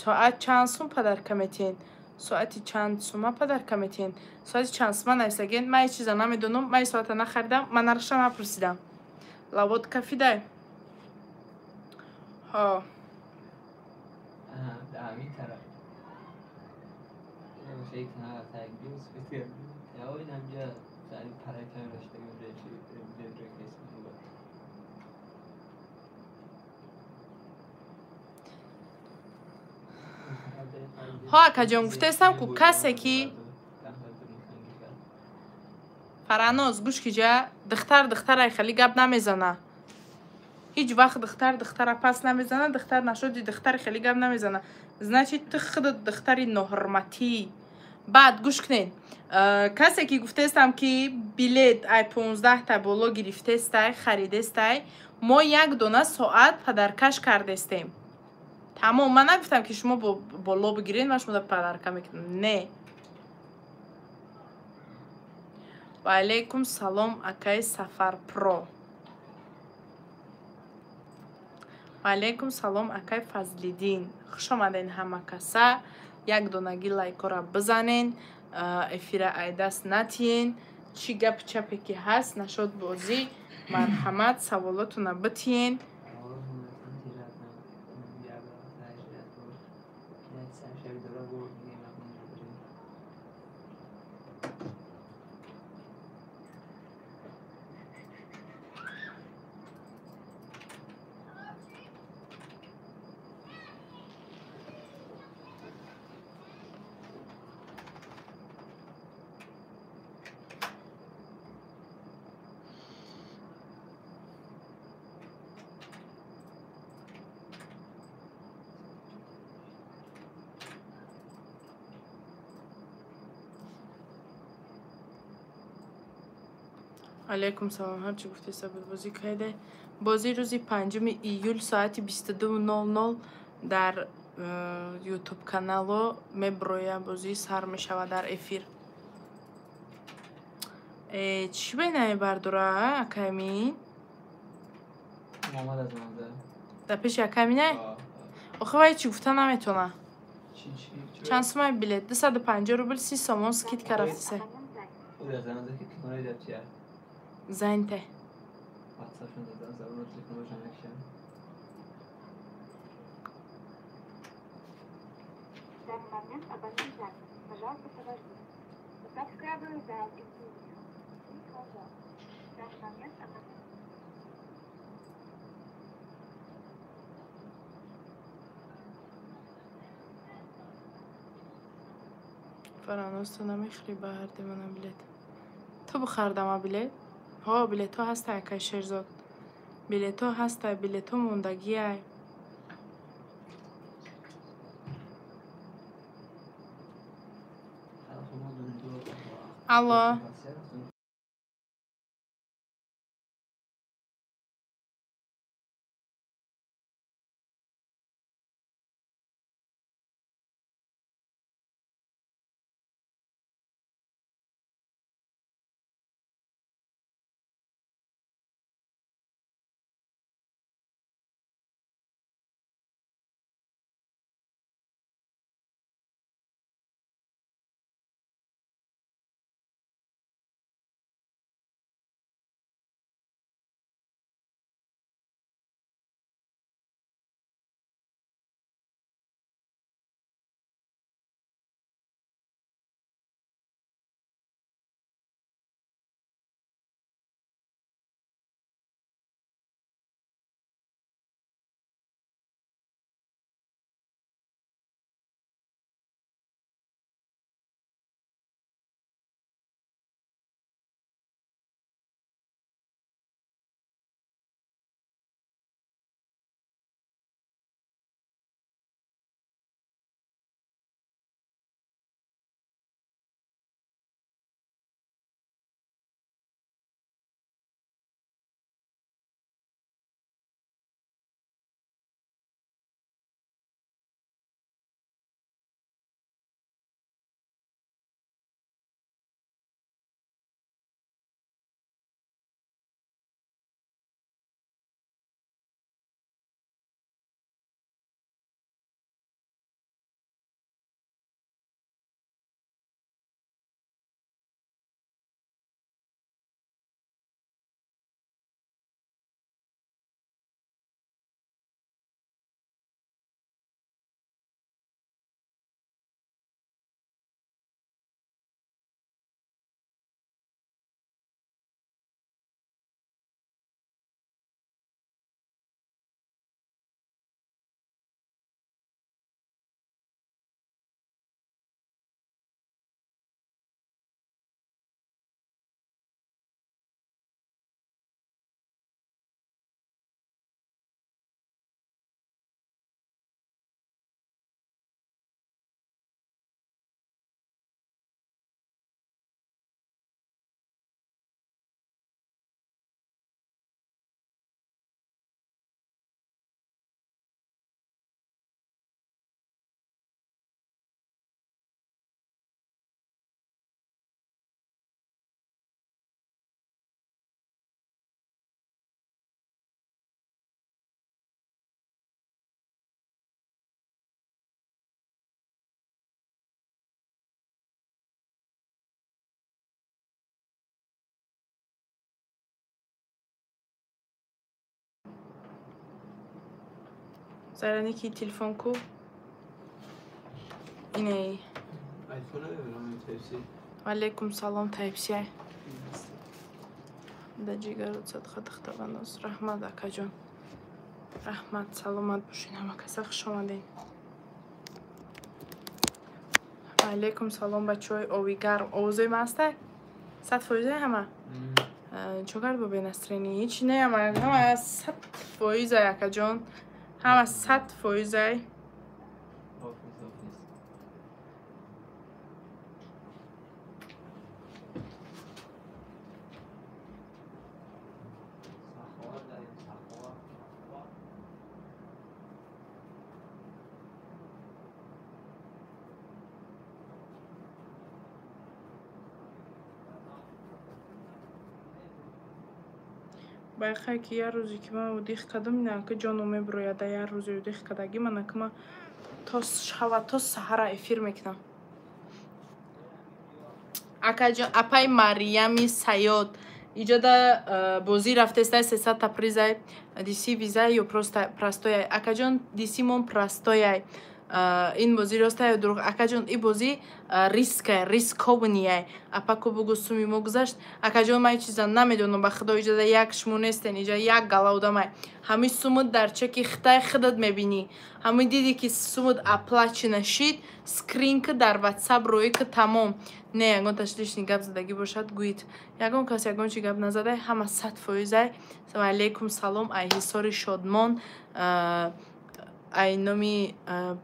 Соат чанд сум подарка метиҳен? Соати чанд сума подарка метиҳен? Соати чанд сума навиштагиен? Ман ҳеҷ чиза намедонам, ман ин соата нахаридам, ман нархша напурсидам. Лавот кафидай. Ҳо. Ҳо, акаҷон, гуфтаистам, ку касе ки Фараноз гӯш киҷа, духтар духтарай хеле гап намезана. Ҳеҷ вақт духтар духтара пас намезана, духтар нашуди духтари хеле гап намезана. Значит, ту худат духтари ноҳурматӣ. Баъд гӯш кунед. Касе ки гуфтаистам, ки билет ай 15та боло гирифтестай, харидестай, мо як дона соат подаркаш кардестем. Тамом, ман нагуфтам, ки шумо боло бигиред, ман шумо подарка мекунам. Не. Ва алейкум салом, акаи Сафар Про. Ва алейкум салом, акаи Фазлиддин. Хуш омаден ҳама каса. Як донаги лайкора бизанен, эфира айдаст натиен. Чӣ гапи чапе ки ҳаст, нашод бозӣ, марҳамат, саволотона битиен. Алейкум салом. Ҳарчи гуфтеста буд, бозӣ кайде? Бозӣ рӯзи 5 июл соати 22:00 дар YouTube канало меброя, бозӣ сар мешавад дар эфир. Чӣ бенамебардора, акамин? Дар пеши акаминай? Охи вай чӣ гуфта наметона. Чанд сумаи билет? 250 рубл, 30 сомон скидка рафтиса. Занте. Фараноз, ту намехӯри ба ҳарди мана билет? Ту бихардама билет? Ҳо, билетҳо ҳастай, акай Шерзод. Билетҳо ҳастай, билетҳо мондагиай. Алло. Заряники телефон ку? Иней. Алейкум салом, Type-C. Да ҷигару садқа духтараноз. Раҳмат, акаҷон. Раҳмат, саломат бошед ҳама каса, хуш омадед. Алейкум салом, бачаҳои ови гарм. Овозои ма ҳастай? 100% ҳама? Чо кард бо бенастрени? Ҳеч не, ҳама 100% акаҷон. Ҳама 100%. Байқай ки як рӯзе ки ман удих кардам, инака ҷоно мебирояд. Як рӯзе удих кардагӣ манака ман то шава, то саҳара эфир мекунам. Акаҷон, апай Мариями Саёд иҷода бозӣ рафтестай, 300 та призай, диси виза ё просто простояй. Акаҷон, дисимон простояй. Ин бозӣ роста ё дурӯғ? Акаҷон, ин бозӣ риска, рискования. Апаку бугу суми мо гузашт. Акаҷон, ман чиза намедонам, ба худо иҷоза як шумо нестен, иҷа як гала одамай. Ҳамин сумуд дар чеки хитай худат мебинӣ. Ҳамин диди ки сумуд оплачена шид, скринка дар WhatsApp рӯи ки тамом. Не, ягон ташлишни гап задагӣ бошад, гӯед. Ягон кас ягон чи гап назадай, ҳама 100%. Ва алейкум салом, ай ҳисори Шодмон. Ай номи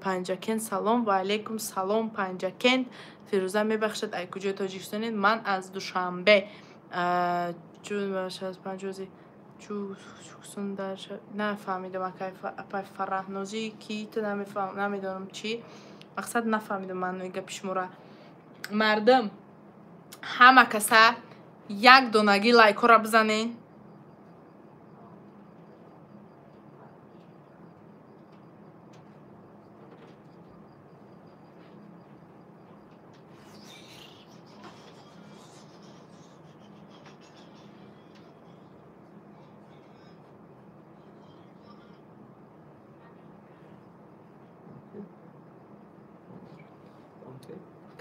Панҷакент салом, ва алейкум салом Панҷакент. Фирӯза мебахшад, ай куҷои Тоҷикистонед? Ман аз Душанбе. Нафаҳмидам апай Фараҳнозӣ ки ту намедонам чӣ. Мақсад нафаҳмидам маънои гапи шуморо. Мардум, ҳама каса як донагӣ лайкҳоро бизанед.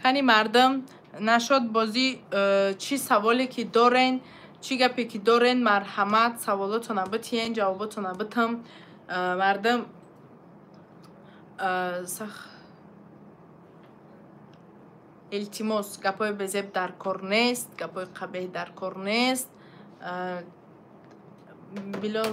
Кани мардум, нашод бозӣ, чӣ саволе ки дорен, чӣ гапе ки дорен, марҳамат саволотона битиен, ҷавоботона битам. Мардум, илтимос, гапҳои безеб дар кор нест, гапҳои қабеҳ дар кор нест. Билол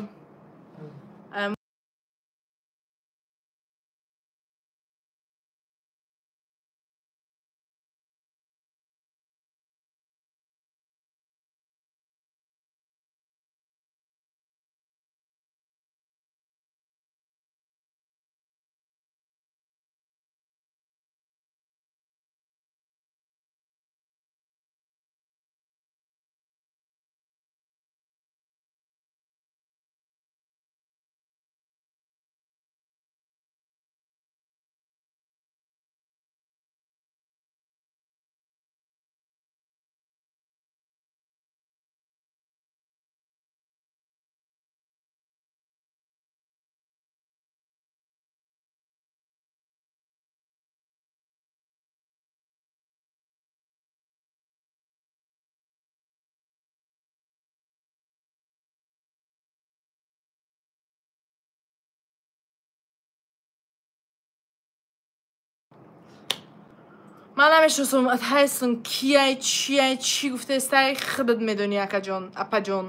ман намешиносам Тайсон кияй, чияй, чӣ гуфтаестай, худат медонӣ акаҷон, апаҷон.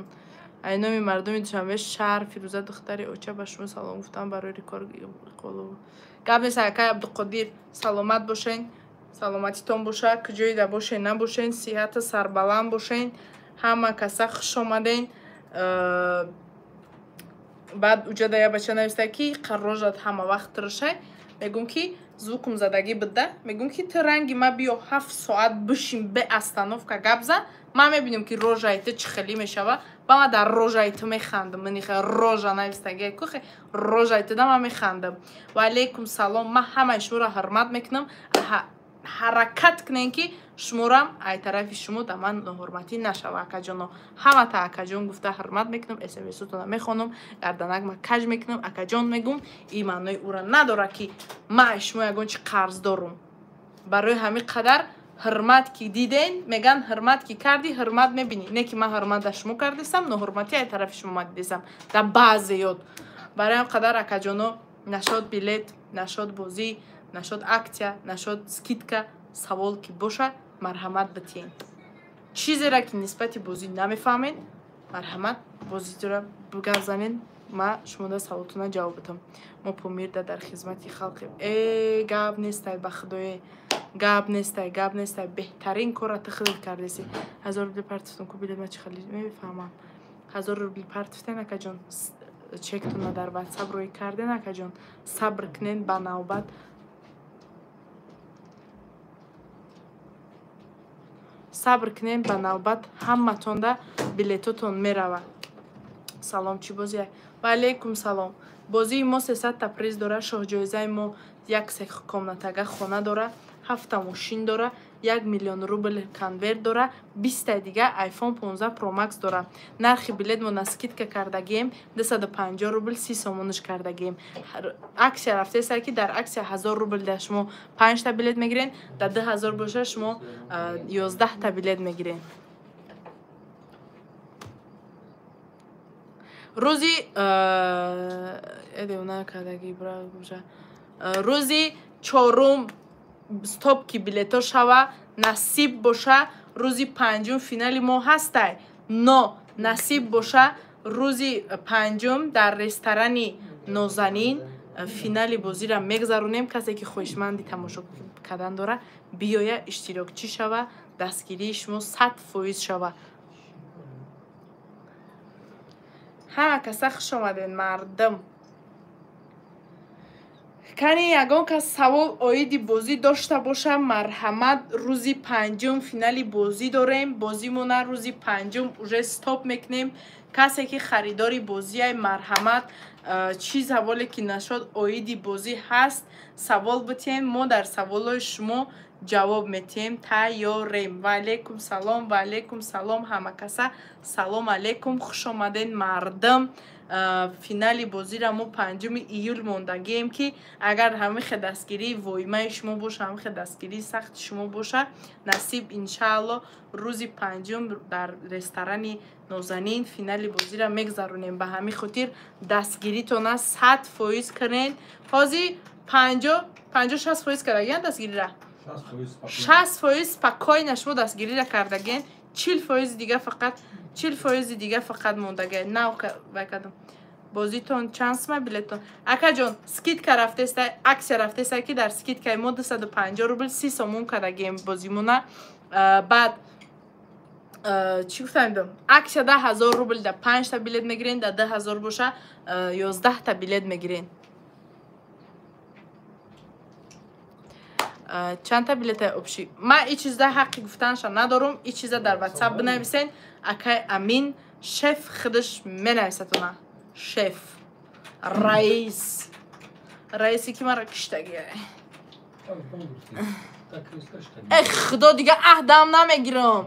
Ай номи мардуми Душанбе шаҳр Фирӯза духтари оча ба шумо салом гуфтам барои рекорд. Гап нест акай Абдуқодир, саломат бошен, саломатитон боша, куҷоида бошен набошен, сиҳата сарбаланд бошен, ҳама каса хуш омаден. Баъд уҷада я бача нависта ки қаррожат ҳама вақт тиршай, мегӯм ки звукум задагӣ буда, мегӯм ки ту ранги ма биё 7 соат бишин бе остановка гап зан, ман мебинам ки рожаи ту чӣ хелӣ мешава, ба ман дар рожаи ту механдам. Ман рожа навистагӣ кухе рожаи ту да ман механдам. Ва алейкум салом, ман ҳамаи шуморо ҳурмат мекунам. Ҳаракат кунем ки шуморам ай тарафи шумо да ман ноҳурматӣ нашава акаҷоно. Ҳамата акаҷон гуфта ҳурмат мекунам, смсотона мехонам, гарданак ма каж мекунам, акаҷон мегум. Ин маънои ӯра надорад ки ман аз шумо ягон чи қарз дорум. Барои ҳамин қадар ҳурмат ки диден, меган ҳурмат ки кардӣ, ҳурмат мебинӣ. Не ки ман ҳурмат да шумо кардистам, ноҳурматӣ ай тарафи шумо ма дидистам. Да баъзе ёд. Барои ҳам қадар акаҷоно, нашод билет, нашод бозӣ, нашод акция, нашод скидка, савол ки боша, марҳамат битиен. Чизеро ки нисбати бозӣ намефаҳмед, марҳамат бозитро гап занед, ма шумода саволтона ҷавоб битам. Мо Помирда дар хизмати халқем. Э, гап нестай ба худое, гап нестай, гап нестай. Беҳтарин корра ту худат кардеси. 1000 рубли партифтон ку билет ма чӣ хеле мефаҳмам. 1000 рубли партифтен акаҷон, чектона дар WhatsApp рӯй карден акаҷон, сабр кунен ба навбат. Сабр кунем ба навбат, ҳаматонда билетотон мерава. Салом, чӣ бозие? Ва алейкум салом. Бозии мо 300 та приз дора, шоҳҷоизаи мо як се комнатага хона дора, 7 мошин дора, 1 миллион рубл конверт дора, 20 дига iPhone 15 Pro Max дора. Нархи билет мо на скидка кардагем 250 рубл 30 сомониш кардагем. Аксия рафтеса ки дар аксия 1000 рубл да шумо 5 та билет мегирен, дар 2000 боша шумо 11 та билет мегирен. Рӯзи рӯзи чорум стоп ки билето шава, насиб боша рӯзи панҷум финали мо ҳастай. Но насиб боша рӯзи панҷум дар ресторани Нозанин финали бозиро мегзаронем. Касе ки хоҳишманди тамошо кардан дора, биёя иштирокчӣ шава, дастгирии шумо 100% шава. Ҳама каса хуш омаден мардум. Кани ягон кас савол оиди бозӣ дошта боша, марҳамат. Рӯзи панҷум финали бозӣ дорем. Бозимона рӯзи панҷум уже стоп мекунем. Касе ки харидори бозиай, марҳамат, чӣ саволе ки нашод оиди бозӣ ҳаст, савол битиҳем, мо дар саволҳои шумо ҷавоб метиҳем. Тайёрем. Ва алейкум салом, ва алейкум салом ҳама каса. Салом алейкум, хуш омаден мардум. Финали бозиро мо 5 июл мондагием ки агар ҳамихе дастгирии воимаи шумо боша, ҳамихе дастгирии сахти шумо боша, насиб иншаалло рӯзи панҷум дар ресторани Нозанин финали бозиро мегзаронем. Ба ҳамин хотир дастгиритона 100% кунен. Ҳозир 50-60% кардагиан дастгирира. 60% спокойно шумо дастгирира кардаген, 40% дига фақат 40% дига фақат мондага. Нав вай кардам. Бозитон чанд сума билеттон? Акаҷон, скидка рафтеста, аксия рафтеста ки дар скидкаи мо 250 рубл 30 сомон кардагем бозимона. Баъд чӣ гуфтам? Аксия 10000 рубл да 5 та билет мегирен, да 2000 боша 11 та билет мегирен. Чанд та билета обши? Ман ин чизда ҳаққи гуфтанша надорум. Ин чиза дар WhatsApp бинависен. Акай Амин шеф худаш менависатона. Шеф, раис, раисе ки мара киштагия. Эх, худо, дига аҳдам намегирам.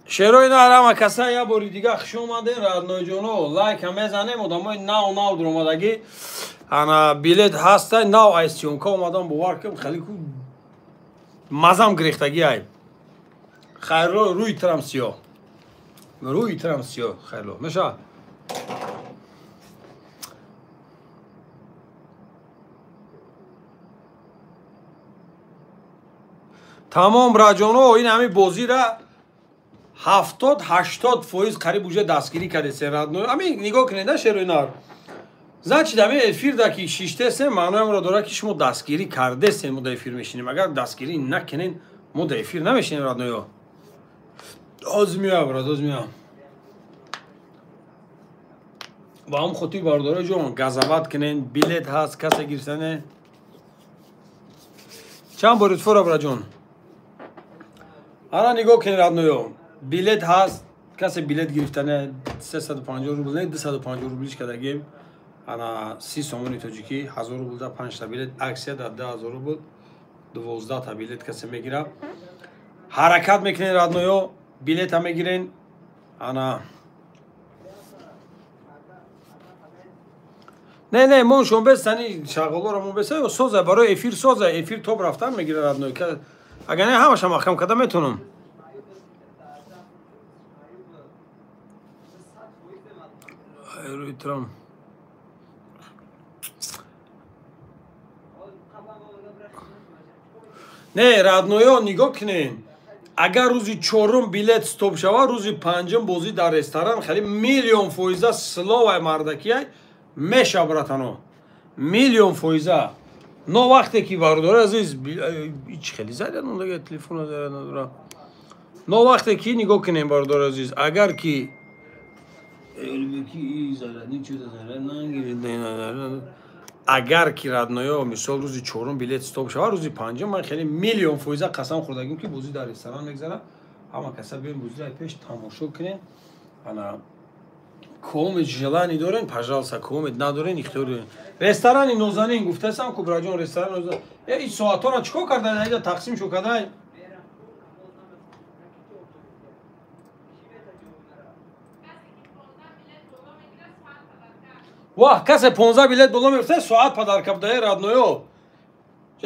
Шерои нарама каса я бори дига хуш омаден роднойҷоно. Лайка мезанем, одамои нав нав дуромадагӣ. Ана билет ҳастай, нав ай съёмка омадам, бовар кун, хеле ку мазам гирехтагӣ ай. Хайрло, рӯи трам сиёҳ. Рӯи трам сиёҳ, хайрло. Меша. Тамом раҷоно, ин ҳами бозира 70-80% қариб уже дастгирӣ кардесен родной. Ами нигоҳ кунед на шерои нар. Значит, ами эфир да ки шиштесен, маъноямро дорад ки шумо дастгирӣ кардесен, мо да эфир мешинем. Агар дастгирӣ накунен, мо да эфир намешинем родноё. Оз меоям, брат, оз меоям. Ба ҳам хотир бародарои ҷон, газават кунен, билет ҳаст, касе гирифтане. Чанд бор лутфора, браҷон? Ана нигоҳ кунед родноё. Билет ҳаст, касе билет гирифтане 350 рубл, не 250 рублиш кардагем. Ана 30 сомони тоҷикӣ, 1000 рубл да 5 та билет, аксия да 10000 рубл, 12 та билет касе мегира. Ҳаракат мекунед родноё, билета мегирен. Ана не не, мон шон бесани шағолоро мон беса, соза барои эфир, соза эфир топ рафтан мегира родной. Агар не ҳамаша маҳкам карда метонам. Трам. Не, родноё нигоҳ кунед. Агар рӯзи чорум билет стоп шава, рӯзи панҷум бозӣ дар ресторан хеле миллион фоиза словай мардакияй меша, братано. Миллион фоиза. Но вақте ки бародари азиз ҳеч хеле заряд мондага телефона заряд надора. Но вақте ки нигоҳ кунем бародари азиз, агар ки агар ки родноё мисол рӯзи чорум билет стоп шава, рӯзи панҷум ман хеле миллион фоиза қасам хӯрдагим ки бозӣ дар ресторан мегзара. Ҳама каса биён бозиро пеш тамошо кунем. Ана комет желание дорен, пожалуйста, комет надорен, ихтиёр дорен. Ресторани Нозанин гуфтасам Кубраҷон, ресторани Нозанин. Ин соатҳоро чӣ кор кардан? Айда тақсим шо кардан? Вах, касе 15 билет боло мефта, соат подарка бдае родноё.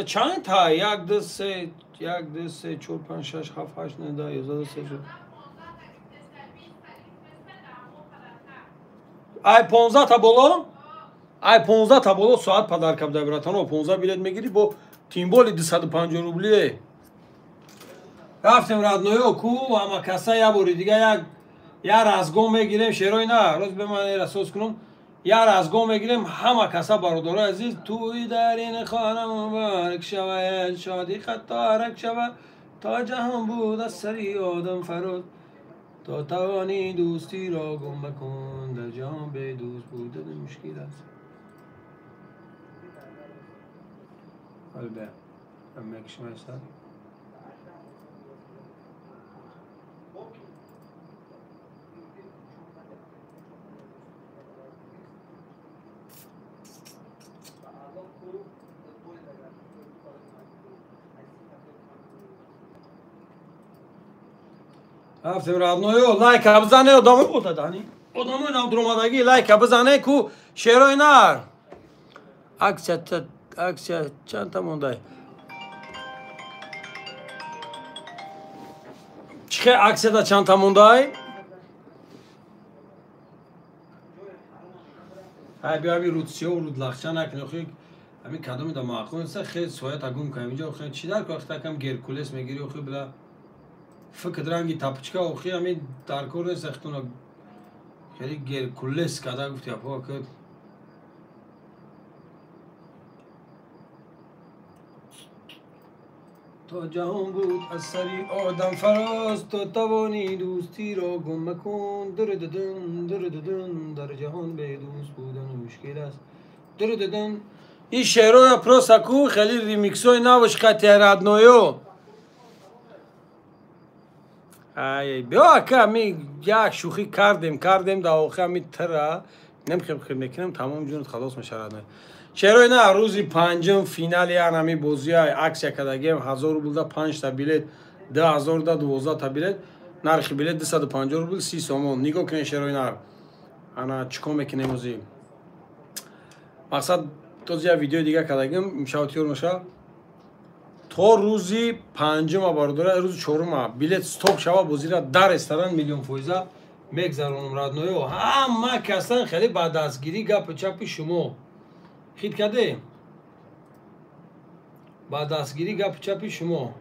Чанд та? 1 2 3 1 2 3 4 5 6 7 8 9 10 11 12 Ай 15 та боло? Ай 15 та боло соат подарка бдае братано, 15 билет мегири бо тимболи 250 рублие. Рафтем родноё ку, ама каса я бори дига як я разгон мегирем шерои на, роз бе ман расос кунам. Я разгон мегирем ҳама каса бародарои азиз, туи дар ин хона муборак шавад, шодӣ хатарак шавад, то ҷаҳон буд аз сари одам фароз, то тавонӣ дӯстиро гум макун, дар ҷаҳон бедӯст будан мушкил аст. Албе, мекшам аста. Рафтем родноё, лайка бизане, одамо одадани. Одамои навдуромадагӣ лайка бизане ку шерои нар. Аксия чанд та мондай? Чихе аксияда чанд та мондай? Ай биё ҳами рудсиё рудлахча накунӣ, охи ҳами кадоми да маъқул неста, хел соята гум кунем. Инҷо охи чӣ дар ку такам Геркулес мегирӣ, охи била фикр ранги тапочка, охи ҳами дар кор нест, ахтуна хеле Геркулес када гуфти апо ки то ҷаҳон буд аз сари одам фароз, то тавонӣ дӯстиро гум макун, дурдудун дурдудун, дар ҷаҳон бедӯст будан мушкил аст, дурдудун. Ин шеъроя просто ку хеле ремиксои навш қатия родноё. Ай, биё ака, ми як шӯхӣ кардем, дар охир ами тира намхел мекунем, тамом ҷунат халос мешавад. Шерои на, рӯзи панҷум финали ами бозия аксия кардагием, 1000 рубл да 5 та билет, 2000 да 12 та билет, нархи билет 250 рубл 30 сомон. Нигоҳ кунед шерои нар. Ана чӣ кор мекунем ози? Мақсад този як видеои дига кардагим, имшаб тиёр мешавад. То рӯзи панҷума бародари, рӯзи чорума билет стоп шава, бозира дар ресторан миллион фоиза мегзаронам родноё. Ҳама касан хеле ба дастгирӣ гапу чапи шумо. Хит каде? Ба дастгирӣ гапу чапи шумо.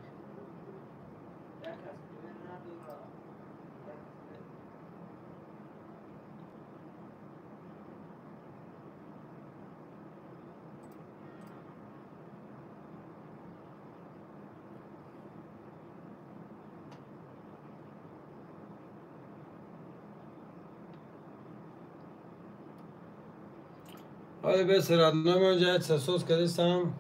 Ҳоли бес родной ман ҷаҳат сасоз кардистам.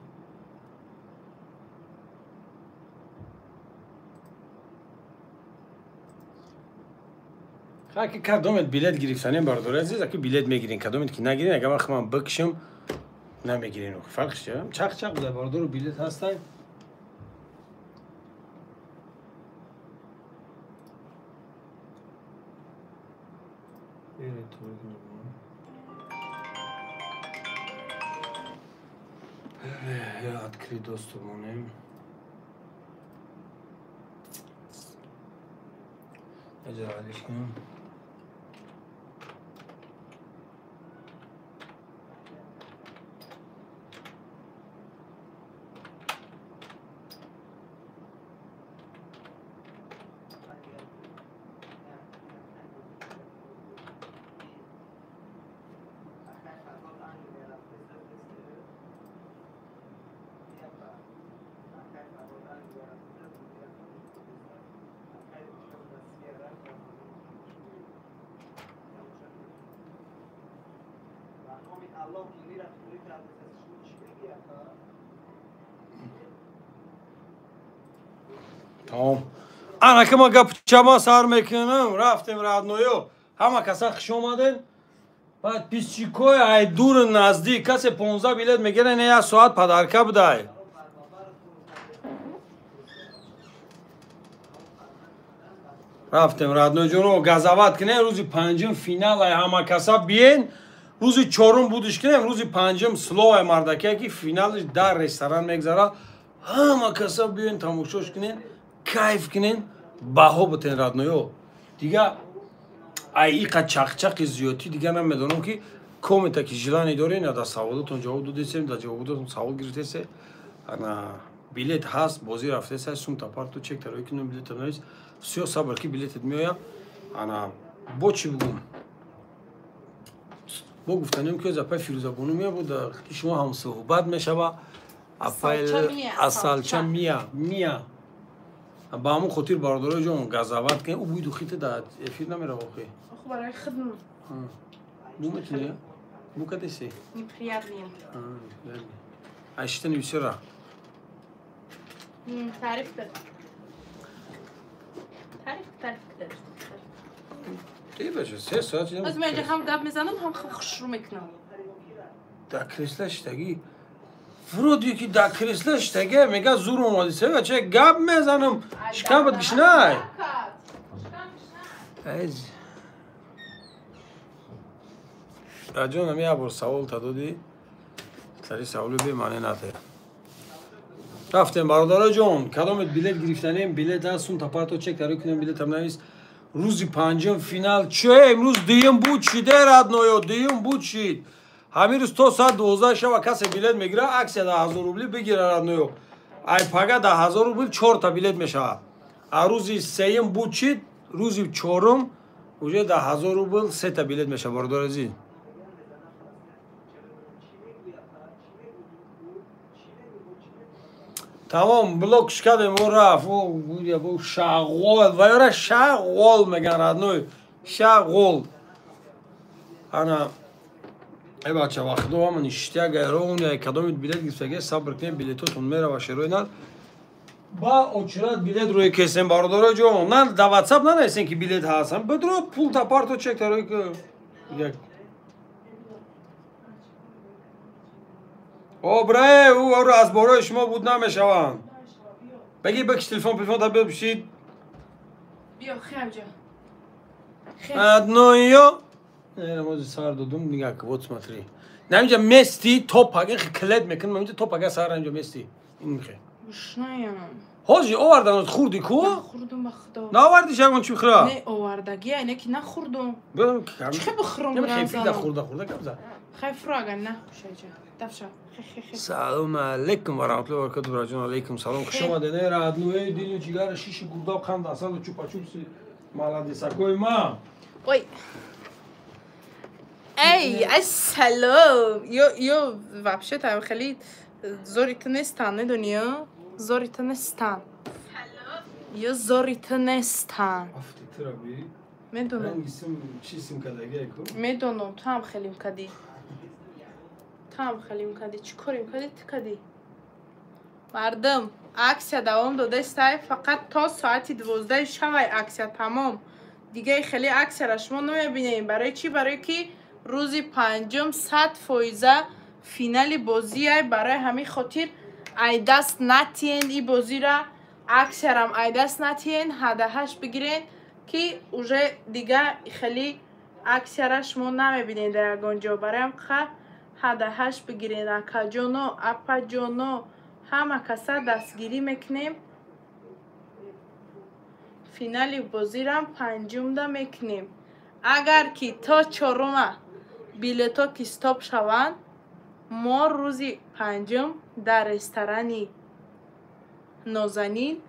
Хаки кадомет билет гирифтанем бародари азиз, аки билет мегирин, кадомет ки нагирин, агар вақт ман бикшам намегирин. Фарқш чи? Чақ-чақ буда бародару билет ҳастанд. Открыть доступ монем. Аҷа алиш кунем. Тамом. Ана ки ма гап чама сар мекунам, рафтем родноё. Ҳама каса хуш омаден. Баъд писчикои ай дур наздик касе 15 билет мегирен, як соат падарка будай. Рафтем родной ҷоно, газават кунем, рӯзи панҷум финал ай ҳама каса биен. Рӯзи чорум будиш кунем, рӯзи панҷум словай мардакия ки финалш дар ресторан мегзара. Ҳама каса биен, тамошош кунен, кайф кунен, баҳо бутен родноё. Дига ай иқа чақчақи зиёдтӣ дига намедонам ки комента ки желание дорен, дар саволотон ҷавоб додесем, дар ҷавоботон савол гирифтесе. Ана билет ҳаст, бозӣ рафтеса, сум тапарту чек тарои кунем, билета навис. Всё, сабр ки билетет меояд. Ана бо чӣ бигӯм? Бо гуфтанем ки апай Фирӯзабону мея буд, шумо ҳам суҳбат мешава. Апай асалча мия, мия. Ба ҳамон хотир бародарои ҷон газават кунед. Ӯ бӯи духите дар эфир намерава охи. Охо барои хидм. Бу метуни? Бу кадеси? Неприятный. Ай шитани бисёра. Таъриф кар. Таъриф кар. Ти бача, се соат Аз ман ҳам гап мезанам, ҳам хушрӯ мекунам. Дар кресла шитагӣ. Вроде ки дар кресла шитагӣ мега зур омадӣ. Се бача гап мезанам, шикам бад гишнай. Айз. Раҷонам як бор савол та додӣ. Сари саволи бемаъне натая. Рафтем бародаро ҷон, кадомет билет гирифтанем, билет ҳаст, сум тапарто чек тарои кунем, билетам навис. Рӯзи панҷум финал. Че имрӯз дуюм буд шиде родноё, дуюм буд шид. Ҳамин рӯз то соат 12 шава касе билет мегира, аксия да 1000 рубли бигира родноё. Ай пага да 1000 рубл 4 та билет мешавад. А рӯзи сеюм буд шид, рӯзи чорум уже да 1000 рубл 3 та билет мешавад, бародари азиз. Тамом, блок шкадем, о рафт, о шағол, ва ёра шағол меган родной, шағол. Ана эй бача, ва худо ҳама ништяк гайрон, ай кадомит билет гирифтаге, сабр кунед, билетотон мерава шерои нар. Ба очират билет рӯи кесем, бародарои ҷон. На да WhatsApp нанависем ки билет ҳастам, бедро пул тапарто чек тарои ки як. Обрае, ӯ аз борои шумо буд намешаванд. Беги бикш телефон, телефон та бипшид. Биё, хемҷа. Одноё. Намози сар додум, нига вот смотри. Наминҷа мести то пага клет мекунам, наминҷа то пага сар наминҷа мести. Ин михе. Гушнаям. Ҳозир овардан хурди ку? Нахурдум ба худо. Наовардиш ягон чӣ бихӯра? Не овардагӣ, айне ки нахурдум. Чӣ хе бихӯрам? Хефида хурда хурда гап зад. Хай фурӯ агар нахӯшаҷа. Дафша. Салом алейкум ва раҳматуллоҳи ва баракатуҳ, бароҷон алейкум салом. Хуш омадед, эй родное дилу ҷигар, шиши гурдоб, қанд асалу чупа-чупси маладисакои ма. Ой. Эй, ассалом. Ё вообще там хеле зори ту нестан, медонӣ? Зори ту нестан. Ё зори ту нестан. Афти тура би. Медонам. Ранги сим чӣ сим кадагӣ ку? Медонам, ту ҳам хелим кадӣ. Там халим кади, чӣ корим кади, ту кади. Мардум, аксия давом додастай, фақат то соати 12 шавай аксия тамом. Дигаи хеле аксияра шумо намебинем. Барои чӣ? Барои ки рӯзи панҷум 100% финали бозиай. Барои ҳамин хотир ай даст натиен и бозира, аксиярам ай даст натиен, ҳадаҳаш бигирен ки уже дига хеле аксияра шумо намебинед дар ягон ҷо. Барои ҳам ҳадаҳаш бигирен, акаҷоно, апаҷоно, ҳама каса дастгирӣ мекунем. Финали бозирам панҷумда мекунем. Агар ки то чорума билето ки стоп шаванд, мо рӯзи панҷум дар ресторани Нозанин.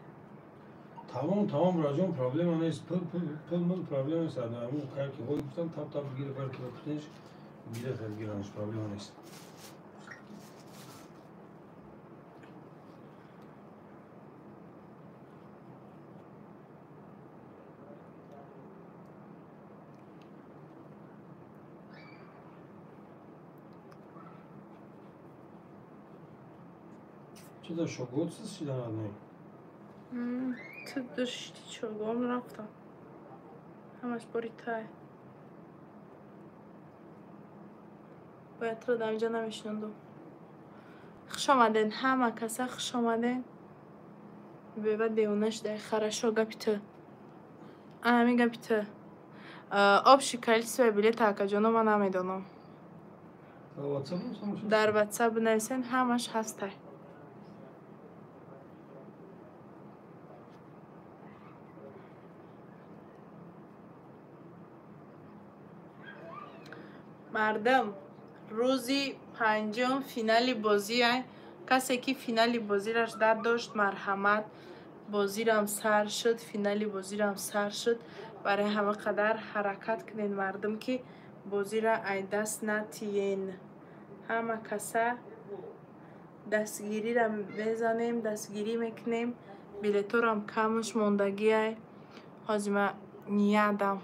Тамом, тамом, раҷон, проблема нест. Пул, пул, пул, мул проблема нест. Аму кар ки ҳой гуфтам, тап тап бигир, бар ки бикунеш, билет гиранш проблема нест. Чӣ шогот шидан не? Ту дошти чогом рафтам. Ҳамаш бори тай. Бояд туро дар инҷа намешинондум. Хуш омаден, ҳама каса хуш омаден. Беба девона шуда, хорошо гапи ту. Ҳамин гапи ту. Общий количество билета акаҷоно ман намедонам. Дар WhatsApp бинависен, ҳамаш ҳастай. Мардам, рӯзи панҷум финали бозия. Касе ки финали бозираш дад дошт, марҳамат. Бозирам сар шуд, финали бозирам сар шуд. Барои ҳама қадар ҳаракат кунед мардум, ки бозира ай даст натиен. Ҳама каса дастгирира мезанем, дастгирӣ мекунем. Билеторам камаш мондагиай. Ҳозир ма ниядам.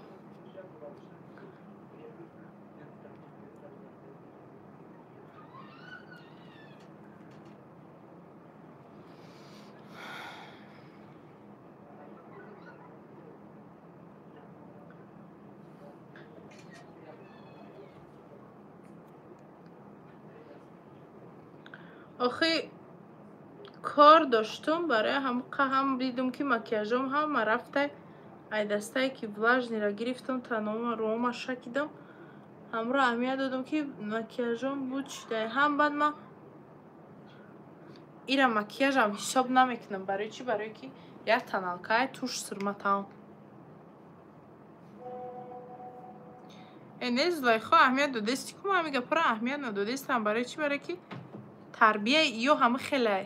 Охи кор доштум, барои ҳам дидум ки макияжом ҳама рафта. Ай дастае ки влажныйро гирифтам, танома рома шакидам, ҳамро аҳамият додум ки макияжом буд шуда. Ҳам баъд ман ира макияжам ҳисоб намекунам. Барои чӣ? Барои ки як тоналкаи туш сирма тамом. Не, Зулайхо, аҳамият додести ку ман ҳамин гапҳоро аҳамият надодестам. Барои чӣ? Барои ки тарбияи ё ҳама хелай.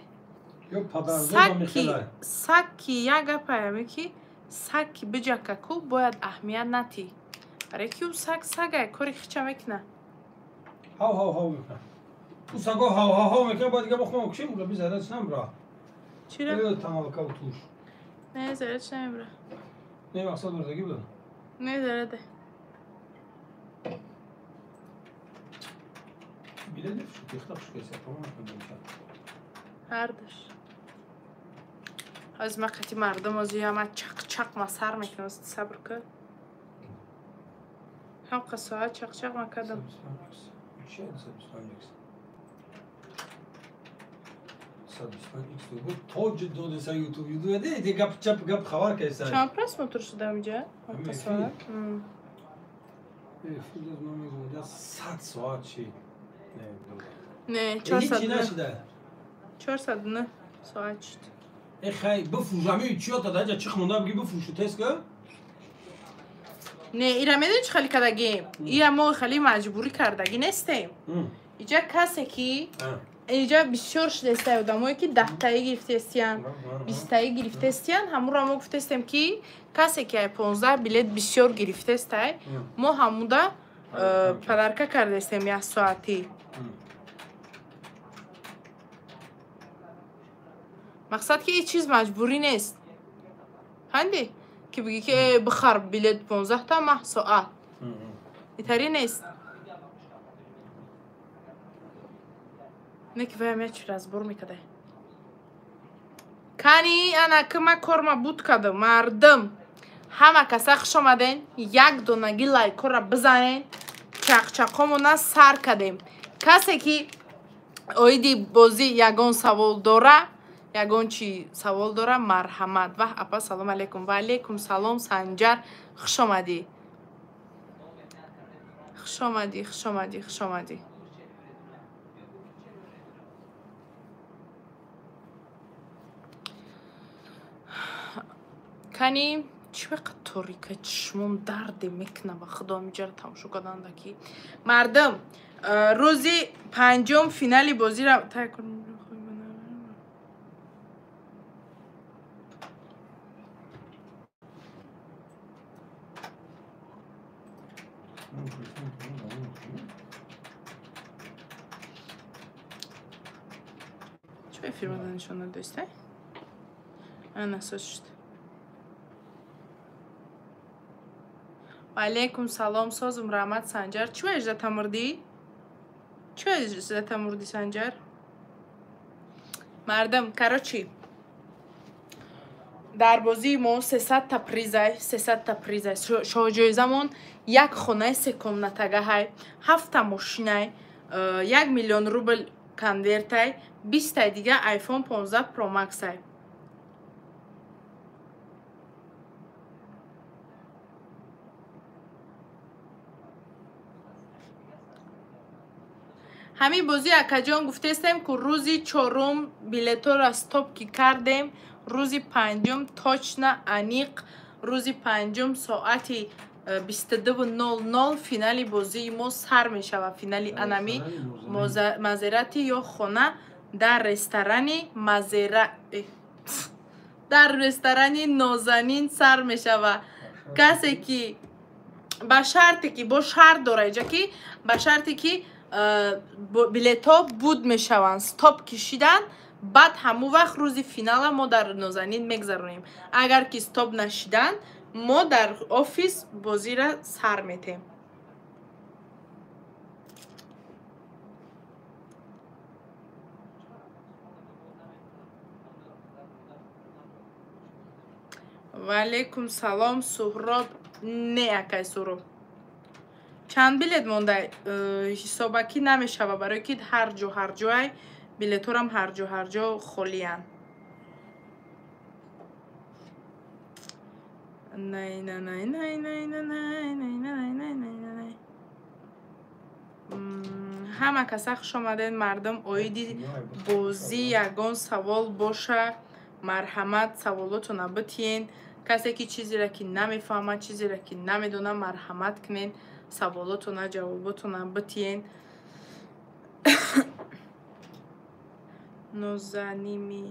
Саг ки як гапае ҳаме ки саг ки биҷака ку бояд аҳамият натӣ. Барои ки ӯ саг сагае, кори хича мекуна. Ҳав ҳав ҳав мекуна. Ӯ саго ҳав ҳав ҳав мекуна, бояд дига бо худам кушем, би зарядш намебра. Чира? Тоналка ва туш. Не, зарядш намебра. Не, мақсад бурдагӣ буд. Не, заряде. Билет мефурӯшӣ, пихта хушкеса, тамом мекунам. Ҳардуш. Ҳозир ман қати мардум ҳозир ҳама чақ-чақ ма сар мекунам, сабр кун. Ҳамқа соат чақ-чақ ма кардам. Чанд просмотр шуда инҷа? Ҳамқа соат? Сад соат чи? Не, 409 соат шуд. Хай, бифурӯш, ҳамин чиёта даҷа чих монда биги бифурӯшу тест ка? Не, ира медони чӣ хеле кардагим? Ира мо хеле маҷбурӣ кардагӣ нестем. Иҷа касе ки иҷа бисёр шудестай одамое ки 10таи гирифтестиян, 20таи гирифтестиян, ҳамуро мо гуфтестем ки касе ки ай 15 билет бисёр гирифтестай, мо ҳамуда подарка кардестем як соатӣ. Мақсад ки ҳеҷ чиз маҷбурӣ нест. Ҳанди? Ки бигӣ ки бихар билет 15та маҳ соат. Итари нест. Не ки ваям як чи разбор мекардай. Кани ана ки ман корма буд кардам, мардум. Ҳама каса хуш омаден, як донаги лайкҳоро бизанен, чақчақомона сар кардем. Касе ки оиди бозӣ ягон савол дора, ягон чи савол дора, марҳамат. Ваҳ апа, салом алейкум. Ва алейкум салом, Санҷар, хуш омадӣ. Хуш омадӣ, хуш омадӣ, хуш омадӣ. Кани чӣ бақа торика чишмон дарде мекуна ба худо ҳамиҷаро тамошо карданда ки мардум рӯзи панҷум финали бозиро тай кунем. Чӣ эфирмада нишон надоистай? Ана соз шуд. Ва алейкум салом, созум раҳмат, Санҷар. Чӣ ба иждата мурдӣ? Чӣ ба иждата мурдӣ, Санҷар? Мардам, короче, дар бозии мо 300 та призай, 300 та призай. Шоҳҷоизамон як хонаи секомнатагаҳай, 7 мошинай, 1 миллион рубл конвертай, 20 тай дига iPhone 15 Pro Max-ай. Ҳамин бозӣ акаҷон гуфтестем, ку рӯзи чорум билетҳоро стоп ки кардем, рӯзи панҷум точно аниқ, рӯзи панҷум соати 22:00 финали бозии мо сар мешавад. Финали анами Мазерати ё хона дар ресторани Мазера дар ресторани Нозанин сар мешавад. Касе ки ба шарте ки бо шарт дора иҷа ки ба шарте ки билетҳо буд мешаванд, стоп кишидан, баъд ҳамун вақт рӯзи финала мо дар Нозанин мегзаронем. Агар ки стоп нашидан, мо дар офис бозира сар метем. Ваалейкум салом, Суҳроб. Не, акай Суҳроб. Чанд билет монда? Ҳисобакӣ намешава, барои ки ҳар ҷо ҳар ҷой билетҳорам ҳар ҷо ҳар ҷо холиянд. Най най най най най най най най най най най. Ҳама каса хуш омадед, мардум. Оиди бозӣ ягон савол боша, марҳамат саволотона битиен. Касе ки чизеро ки намефаҳмад, чизеро ки намедонад, марҳамат кунед, саволотона ҷавоботона битиен. Нозаними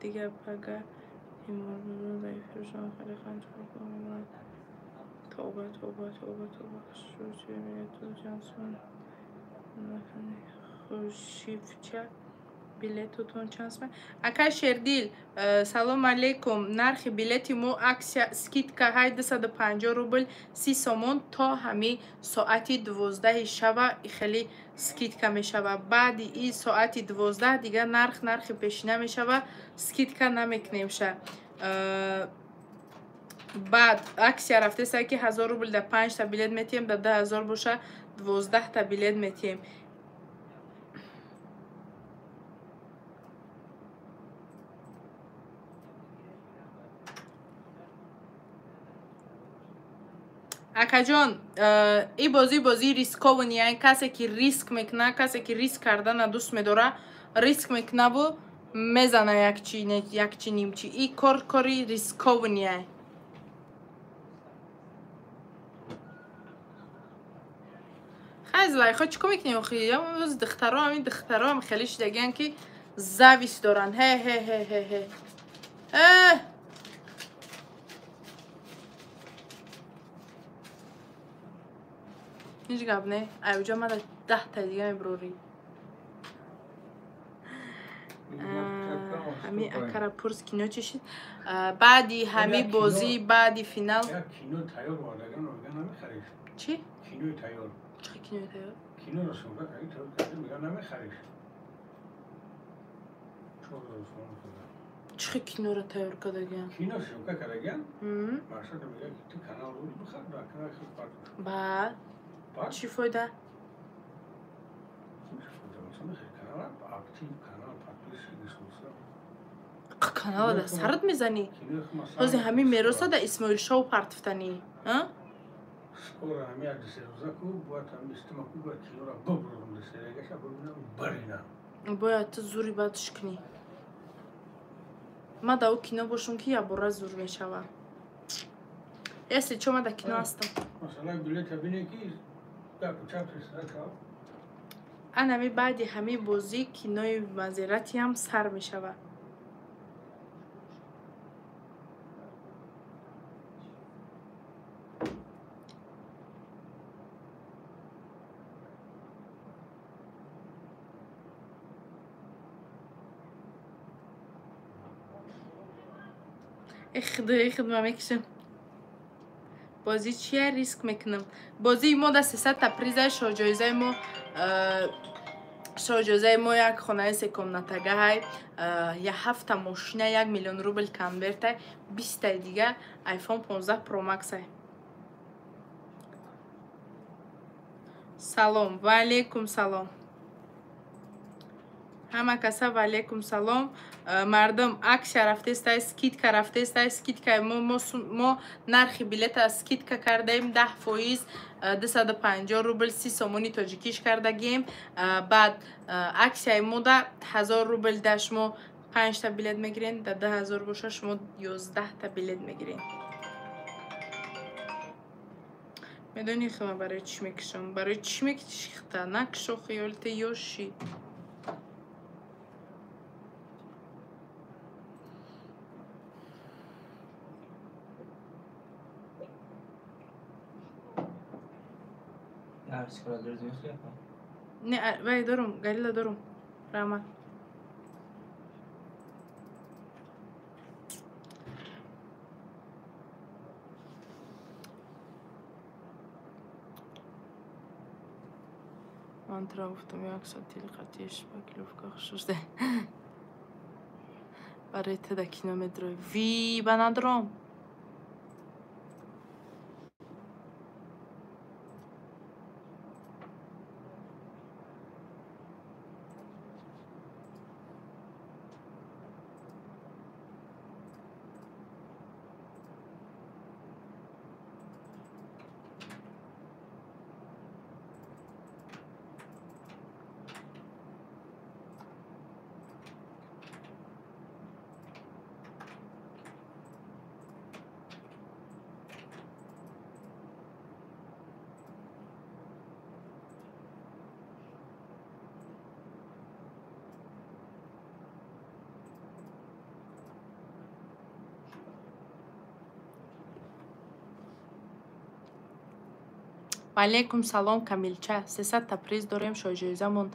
дига пага тоба тоба тоба тоба хушифча билетотон чанд сум? Акай Шердил, салом алейкум. Нархи билети мо аксия скидка ҳай 250 рубл 30 сомон то ҳами соати 12 шаба хеле скидка мешава. Баъди и соати 12 дига нарх нархи пешина мешава, скидка намекунем ша. Баъд аксия рафтеса ки 1000 рубл да 5 та билет метиҳем, да 2000 боша 12 та билет метиҳем. Акаҷон, и бозӣ бозии рисковани, яъне касе ки риск мекуна, касе ки риск кардана дӯст медора, риск мекунаву мезана якчи, якчи нимчи. И кор кори рисковани. Хай Зулайхо, чӣ кор мекунӣ охи? Ямоз духтаро, ҳамин духтаро ҳам хеле шидагиян ки зависть доранд. Ҳе ҳе ҳе ҳе ҳе. Ҳеҷ гап не. Айвҷа мада 10 та дига мебурорӣ. Ҳами акара пурс кино чӣ шид? Баъди ҳами бозӣ, баъди финал. Кино тайёр овардаган меган намехариш. Чӣ? Кинои тайёр. Чӣ кинои тайёр? Киноро съёмка карди, тайёр карди, меган намехариш. 4000 сомон хӯрда. Чӣ киноро тайёр кардагиан? Кино съёмка кардагиан? Маршрут мегӯяд ки ту канал рӯ бихар, дар канали худ партош. Баъд? Чӣ фоида? Канала да сарат мезанӣ? Ҳозир ҳамин мероса да Исмоил Шоу партифтанӣ. Бояд ту зури бадш кунӣ. Ма да ӯ кино бошум ки якбора зур мешава. Если чо, ма да кино ҳастам. Анами баъди ҳамин бозӣ кинои Мазератиам сар мешавад. Худои худ ма мекушам. Бозӣ чия риск мекунам? Бозии мо да 300 та приза, шоҳҷоизаи мо Шоҳҷозаи мо як хонаи секомнатагаҳай, я ҳафта мошина, 1 миллион рубл конвертай, 20-таи дига iPhone 15 Pro Max-ай. Салом, ва алейкум салом. Ҳама каса ва алейкум салом. Мардум, аксия рафтестай, скидка рафтестай, скидкаи мо нархи билета скидка кардаем 10%, 250 рубл 30 сомони тоҷикиш кардагием. Баъд аксияи мо да 1000 рубл да шумо 5та билет мегирен, да 2000 боша шумо 11та билет мегирен. Медонӣ хима барои чӣ мекишам? Барои чӣ мекиши хита? Накшо хиёлите ёши. Не, вай дорум, галила дорум. Раҳмат. Ман тура гуфтам як соат тилқатиш шпаклёвка хушушде. Барои ту да кино медрои. Ви, ба надром. Ва алейкум салом, Камилча. 300-та приз дорем, шоҳҷоизамон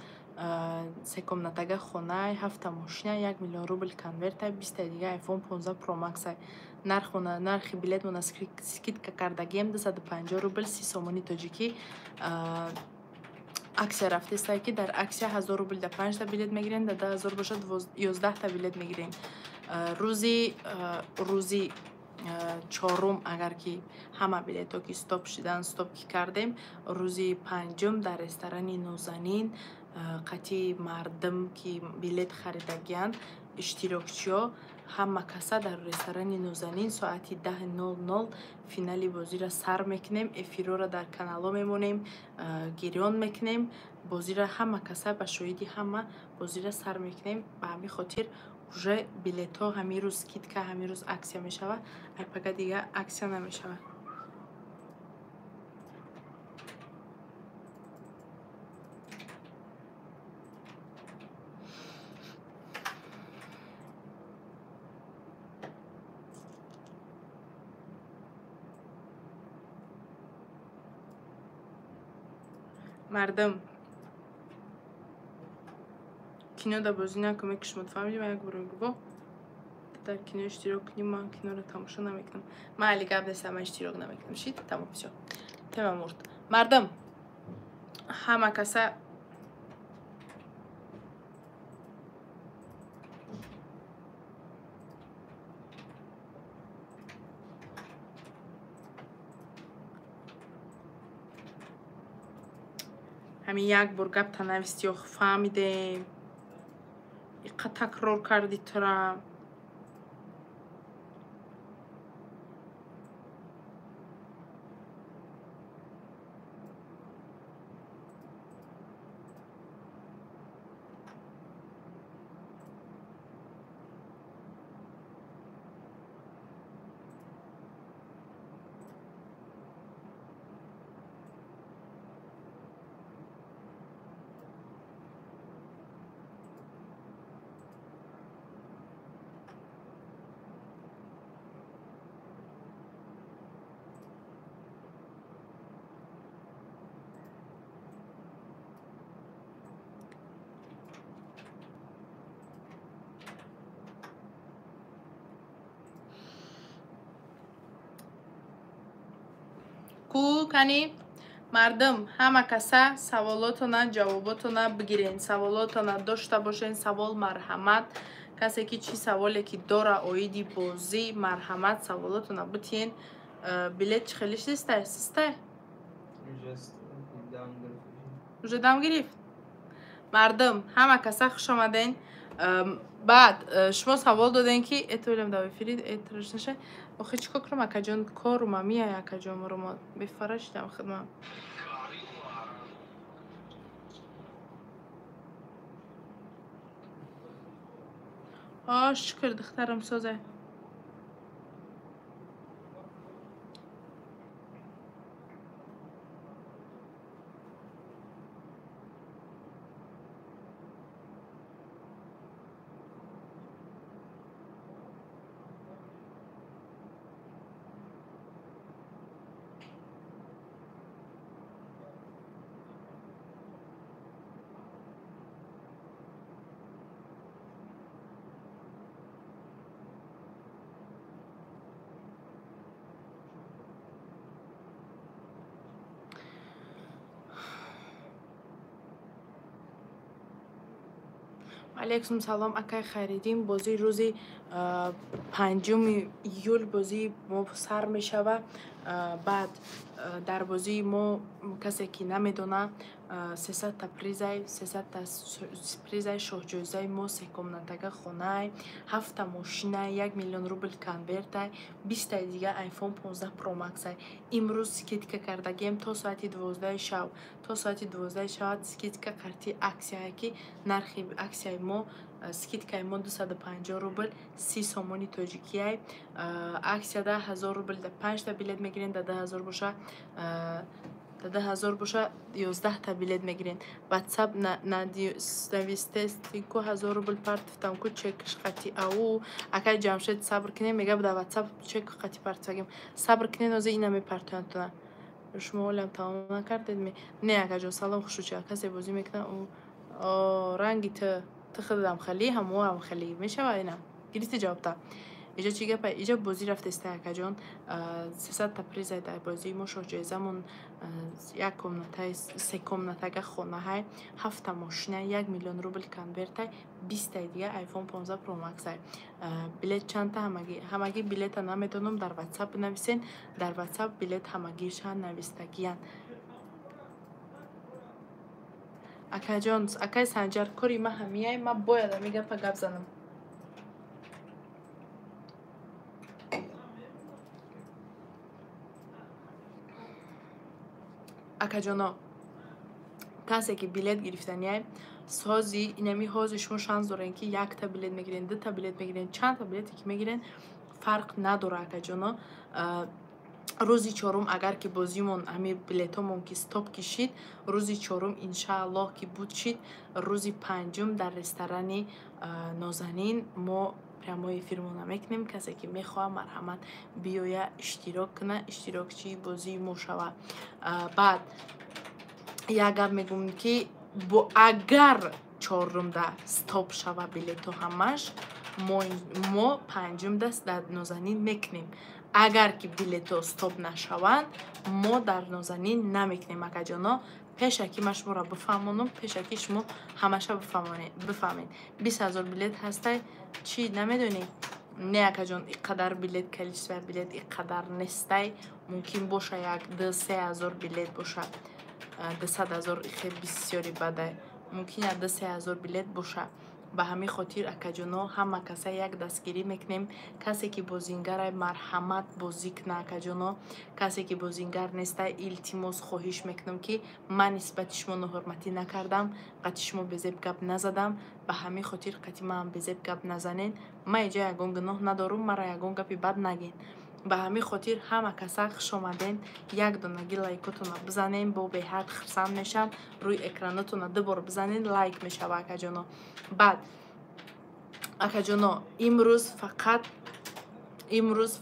секомнатага хонай, 7-та мошина, 1 миллион рубл конвертай, 20-таи дига iPhone 15 Pro Max-ай. Нархи билетмона скидка кардагием 250 рубл 30 сомони тоҷикӣ. Аксия рафтестай ки дар аксия 1000 рубл да 5-та билет мегирем, да 2000 бошад 11-та билет мегирем. Рӯзи чорум, агар ки ҳама билетҳо ки стоп шидан, стоп ки кардем, рӯзи панҷум дар ресторани Нозанин қатъи мардум ки билет харидагиянд, иштирокчиҳо ҳама каса дар ресторани Нозанин соати 10:00 финали бозиро сар мекунем, эфирҳоро дар каналҳо мемонем, гирён мекунем, бозиро ҳама каса ба шоҳиди ҳама бозиро сар мекунем. Ба ҳамин хотир уже билетҳо ҳамин рӯз скидка, ҳамин рӯз аксия мешавад, айпага дига аксия намешавад. Мардум, кино да бозӣ накун, мекушмод, фаҳмидӣ? Ман як бор мегӯ, дар кино иштирок кунӣ, ман киноро тамошо намекунам. Ман али гап нестам, ман иштирок намекунам. Шид, тамом, всё. Тема мурд. Мардум, ҳама каса ҳамин як бор гап танависти, ох, фаҳмидем. Иқа такрор карди тура. Ку кани Мардум, ҳама каса саволотона ҷавоботона бигирен, саволотона дошта бошен, савол марҳамат. Касе ки чӣ саволе ки дора оиди бозӣ, марҳамат саволотона битиен. Билет чӣ хеле систай? Систай? Уже дам гирифт? Мардум, ҳама каса хуш омаден. Баъд шумо савол доден ки этолам дар эфири этраш наша. Охи чӣ кор кунам, акаҷон, корума миай, акаҷон, мурумо бефара шидам хидмат. Шукр, духтарам созе. Алейкум салом, акай Хайриддин. Бозии рӯзи 5 июл бозии мо сар мешава. Баъд дар бозии мо касе ки намедона 300 та призай, 300 та призай шоҳҷоизаи мо се комнатага хонаай, 7 та мошинай, 1 миллион рубл конвертай, 20 таи дига iPhone 15 Pro Max-ай. Имрӯз скидка кардагием то соати 12 шаб. То соати 12 шаб скидка карти аксияе ки нархи аксияи мо скидкаи мо 250 рубл 30 сомони тоҷикиай. Аксияда 1000 рубл да 5 та билет мегирен, да 2000 боша, да 2000 боша 11 та билет мегирен. WhatsApp навистестику 1000 рубл партифтам ку чекш қати ау. Акай Ҷамшед сабр кинем, мега да WhatsApp чек қати партифагем. Сабр кинен, ози ина мепартоянтона. Шумо олам тамом накардед ме? Не, акаҷон, салом, хушуча. Касе бозӣ мекунад, о ранги ту худам хали, ҳамоам хали мешава ина. Гирифти ҷавобта. Иҷа чӣ гапа? Иҷа бозӣ рафтеста, акаҷон. 300 та призай дар бозии мо шоҳҷоизамон як комнатай, се комнатага хонаҳай, 7 та мошина, 1 миллион рубл конвертай, 20 таи дига iPhone 15 Pro Max-ай. Билет чандта ҳамагӣ? Ҳамагӣ билета намедонам, дар WhatsApp бинависен. Дар WhatsApp билет ҳамагиша навистагиянд. Акаҷон, акай Санҷар, кори ма ҳамияй, ма бояд ҳами гапа гап занам. Акаҷоно, касе ки билет гирифтанияй, сози инами ҳози шумо шанс дорен ки якта билет мегирен, дута билет мегирен, чандта билете ки мегирен, фарқ надора, акаҷоно. Рӯзи чорум агар ки бозимон ҳами билетомон ки стоп кишид, рӯзи чорум иншааллоҳ ки буд шид, рӯзи панҷум дар ресторани Нозанин мо прямой эфирмона мекунем. Касе ки мехоҳа марҳамат биёя иштирок куна, иштирокчии бозии мо шава. Баъд як гап мегӯм ки бо агар чорумда стоп шава билето ҳамаш, мо панҷумда дар Нозанин мекунем. Агар ки билето стоп нашаванд, мо дар Нозанин намекунем, акаҷоно. Пешаки ман шуморо бифаҳмонам, пешаки шумо ҳамаша бифаҳмед. 20 000 билет ҳастай, чӣ намедонӣ? Не, акаҷон, иқадар билет, количество билет иқадар нестай. Мумкин боша як 2-3 ҳазор билет боша. 200 ҳазор ихе бисёри бадай. Мумкин як 2-3 ҳазор билет боша. Ба ҳамин хотир, акаҷоно, ҳама каса як дастгирӣ мекунем. Касе ки бозингарай, марҳамат бозӣ куна, акаҷоно. Касе ки бозингар нестай, илтимос хоҳиш мекунам ки ман нисбати шумо ноҳурматӣ накардам, қати шумо безеб гап назадам. Ба ҳамин хотир қати ман безеб гап назанен. Ман иҷа ягон гуноҳ надорум, мара ягон гапи бад нагин. Ба ҳамин хотир ҳама каса хуш омаден. Як донаги лайкотона бизанен, бо беҳад хурсанд мешам. Рӯи экранотона ду бор бизанен, лайк мешава, акаҷоно. Баъд акаҷоно, имрӯз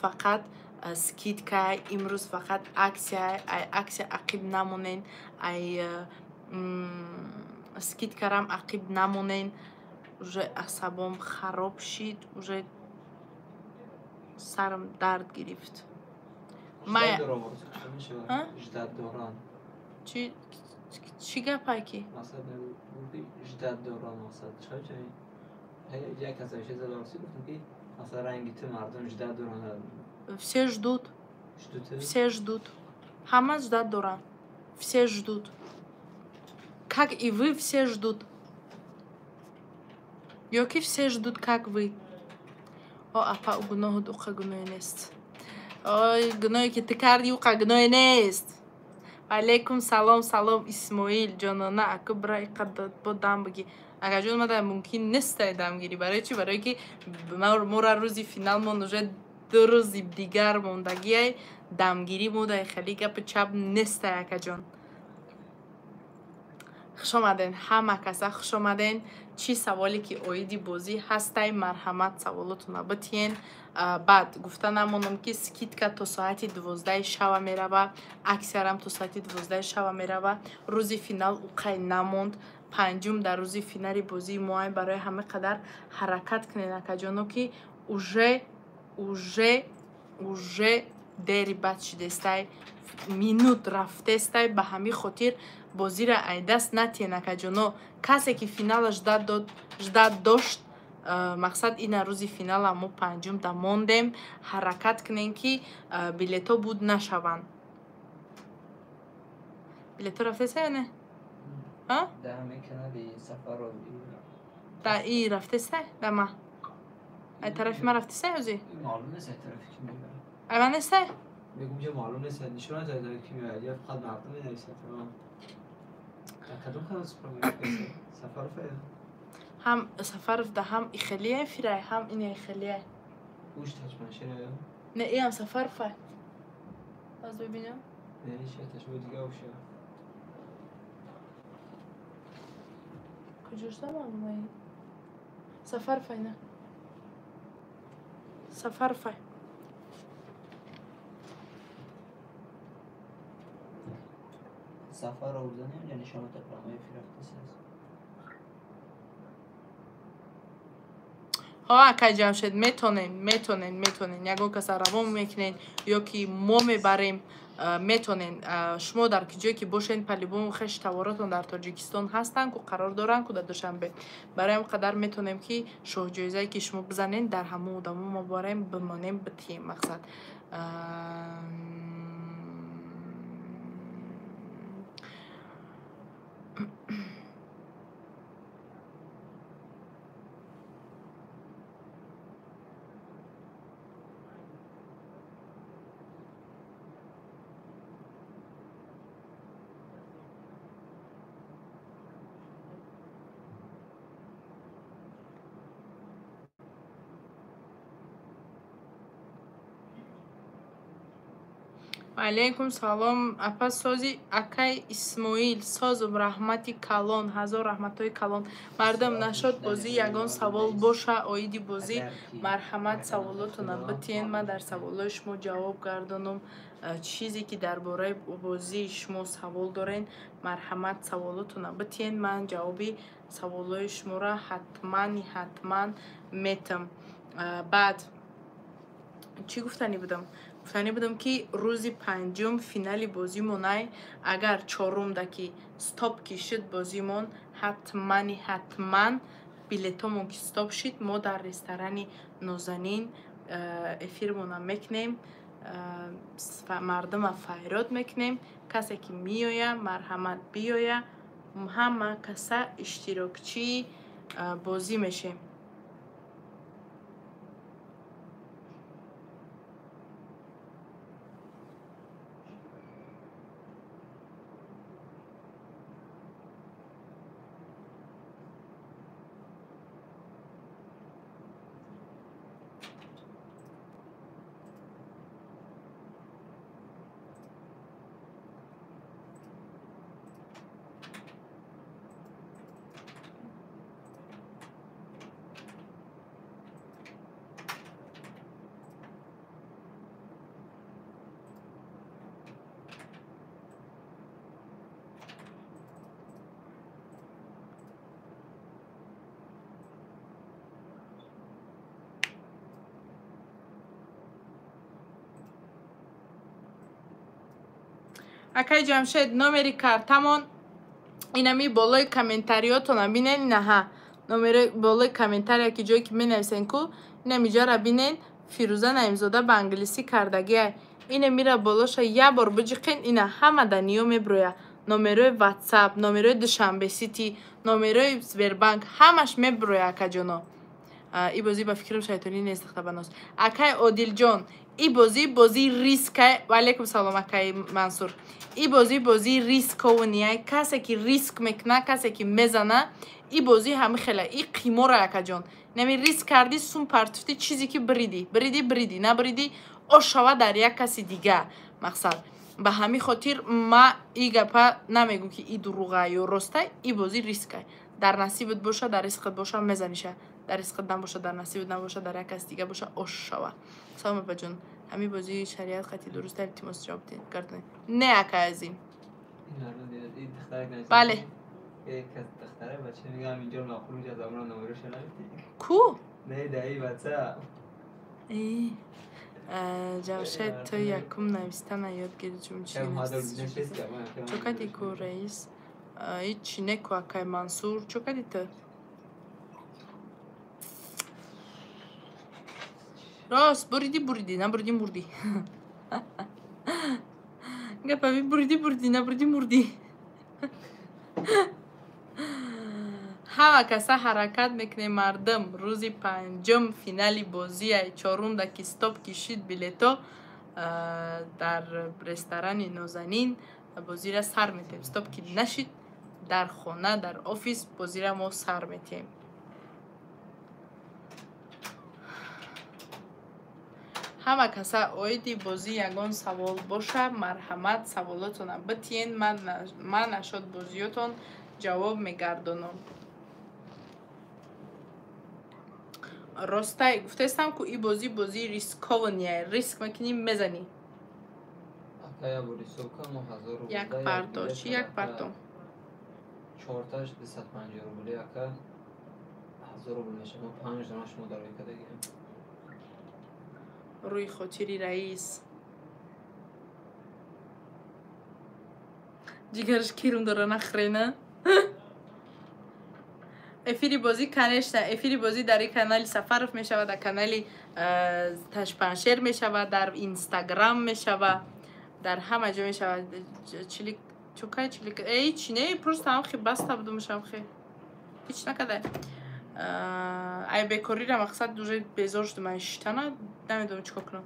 фақат скидка, имрӯз фақат аксия, ай аксия ақиб намонен, ай скидкарам ақиб намонен. Уже асабом хароб шид, уже сарам дард гирифт. Чӣ гапае ки? Мақсад нагуфти ждать дорам мақсад. Чӣ чӣ? Як кас айша задорси гуфтам ки масалан ранги ту мардум ждать доранд. Все ждут. Все ждут. Ҳама ждать доранд. Все ждут. Как и вы, все ждут. Ё ки все ждут, как вы. О, апа, ӯ гуноҳу уқа гуноҳе нест. Ой, гуноҳе ки ту кардӣ, уқа гуноҳе нест. Алейкум салом, салом, Исмоил, ҷонона, аку бира иқа бо дам бигӣ. Акаҷон, мада мумкин нестай дамгирӣ. Барои чӣ? Барое ки мора рӯзи финалмон уже 2 рӯзи дигар мондагиай, дамгирӣ модай хеле гапи чап нестай, акаҷон. Хуш омаден, ҳама каса хуш омаден. Чӣ саволе ки оиди бозӣ ҳастай, марҳамат саволотона битиен. Баъд гуфта намонам ки скидка то соати 12 шава мерава, аксиярам то соати 12 шава мерава. Рӯзи финал уқай намонд. 5 дар рӯзи финали бозии моай, барои ҳама қадар ҳаракат кунен, акаҷоно, ки уже дери бад шидестай, минут рафтестай. Ба ҳамин хотир бозира айдаст натиен, акаҷоно. Касе ки финала ждать дошт, мақсад ина рӯзи финала мо 5 да мондем. Ҳаракат кунен ки билето буд нашаванд. Билето рафтеса ё не? Да и рафтеса? Да ма. Ай тарафи ма рафтеса ӯзи? Маълум нест ай тарафи ки мебарад. Ай ман нестай? Мегум ҷа маълум нест, нишон ай тарафи ки мебарад, я фақат мардум менависад. Кадом канал Сафаров? Ҳам Сафаров да ҳам ихелия фирай, ҳам ина ихелия. Уш тачмашина. Не, иам Сафаров. Аз бибинам. Не, иш тачмо дига уша. Куҷошта маълумай? Сафаров ина. Сафаров. Сафаров занем я нишон прямой эфир рафтест. Ҳо, акай Ҷамшед, метонен, метонен, метонен. Ягон каса равон мекунен ё ки мо мебарем, метонен. Шумо дар ки ҷое ки бошен, по-любому хеш таворотон дар Тоҷикистон ҳастанд, ку қарор доранд, ку дар Душанбе. Барои ҳам қадар метонем ки шоҳҷоизае ки шумо бизанен, дар ҳамон одамо мо барем, бимонем, битием мақсад. Алейкум салом, апа сози акай Исмоил, созум раҳмати калон, ҳазор раҳматҳои калон. Мардум, нашод бозӣ ягон савол боша оиди бозӣ, марҳамат саволотона битиен, ман дар саволҳои шумо ҷавоб гардонам. Чизе ки дар бораи бозии шумо савол дорен, марҳамат саволотона битиен, ман ҷавоби саволҳои шуморо ҳатмани ҳатман метам. Баъд чӣ гуфтанӣ будам? Гуфтанӣ будам ки рӯзи 5 финали бозимонай, агар 4-да ки стоп ки шуд бозимон, ҳатмани ҳатман билетомон ки стоп шид, мо дар ресторани Нозанин эфирмона мекунем, мардума файрод мекунем. Касе ки меоя, марҳамат биёя, ҳама каса иштирокчии бозӣ мешем. Акай Ҷамшед, номери картамон инами болои комментариётона бинен, инаҳа номери болои комментария ки ҷое ки менависен ку, инами ҷара бинен, Фирӯза Наимзода ба англисӣ кардагия. Ине мира болоша як бор биҷиқен, ина ҳама даниё меброя. Номерои WhatsApp, номерои Душанбе Сити, номерои Сбербанк, ҳамаш меброя, акаҷоно. И бозӣ ба фикрам шайтонӣ нест, духтарбаноз. Акай Одилҷон, и бозӣ бозии риска. Ва алайкум салом, акай Мансур. И бозӣ бозии рискования. Касе ки риск мекуна, касе ки мезана, и бозӣ ҳами хела, и қимора, акаҷон. Нами риск кардӣ, сум партуфтӣ, чизе ки биридӣ, биридӣ, биридӣ, набиридӣ, ошава дар як каси дига. Мақсад. Ба ҳамин хотир ма и гапа намегӯм ки и дурӯға ё роста, и бозӣ риска. Дар насибат боша, дар ризқат боша, мезаниша. Дар ризқат набоша, дар насибат набоша, дар як каси дига боша, ошава. Салом, апаҷон. Ҳамин бозии шариат қатъи дуруста, илтимос ҷавоб гардонед. Не, акай азим. Бале. Ку? Ҷамшед, ту якум навистана ёд гирифт, чун чӣ чо кардӣ ку, раис? Ҳичи не ку, акай Мансур, чо кардӣ ту? Рост, буридӣ, буридӣ, набуридӣ, мурдӣ. Гапави буридӣ, буридӣ, набуридӣ, мурдӣ. Ҳама каса ҳаракат мекунем, мардум. Рӯзи панҷум финали бозия, чорумда ки стоп кишид билето дар ресторани Нозанин бозира сар метем. Стоп ки нашид, дар хона, дар офис бозира мо сар метем. Ҳама каса оиди бозӣ ягон савол боша, марҳамат, саволотона битиен, ман нашод бозиётон ҷавоб мегардонам. Ростай гуфтаистам ку и бозӣ бозии рискования, риск мекунӣ, мезанӣ. Як парто, чӣ як парто? Чорташ 250 рубли, ака 1000 рубл мешавад. Мо 5 дона шумо дар кардагем. Рӯи хотири раис. Ҷигараш кирм дора, нахрена. Эфири бозӣ, конечно, эфири бозӣ дар канали Сафаров мешавад, дар канали Ташпаншер мешавад, дар Инстаграм мешавад, дар ҳама ҷо мешавад. Чили чокай чили эй чи не, просто ҳам хи баста будумаш ҳам хи. Ҳеч накарда. Ай бекорира мақсад уже безор шудам, ай шитана, намедонам чикор кунам.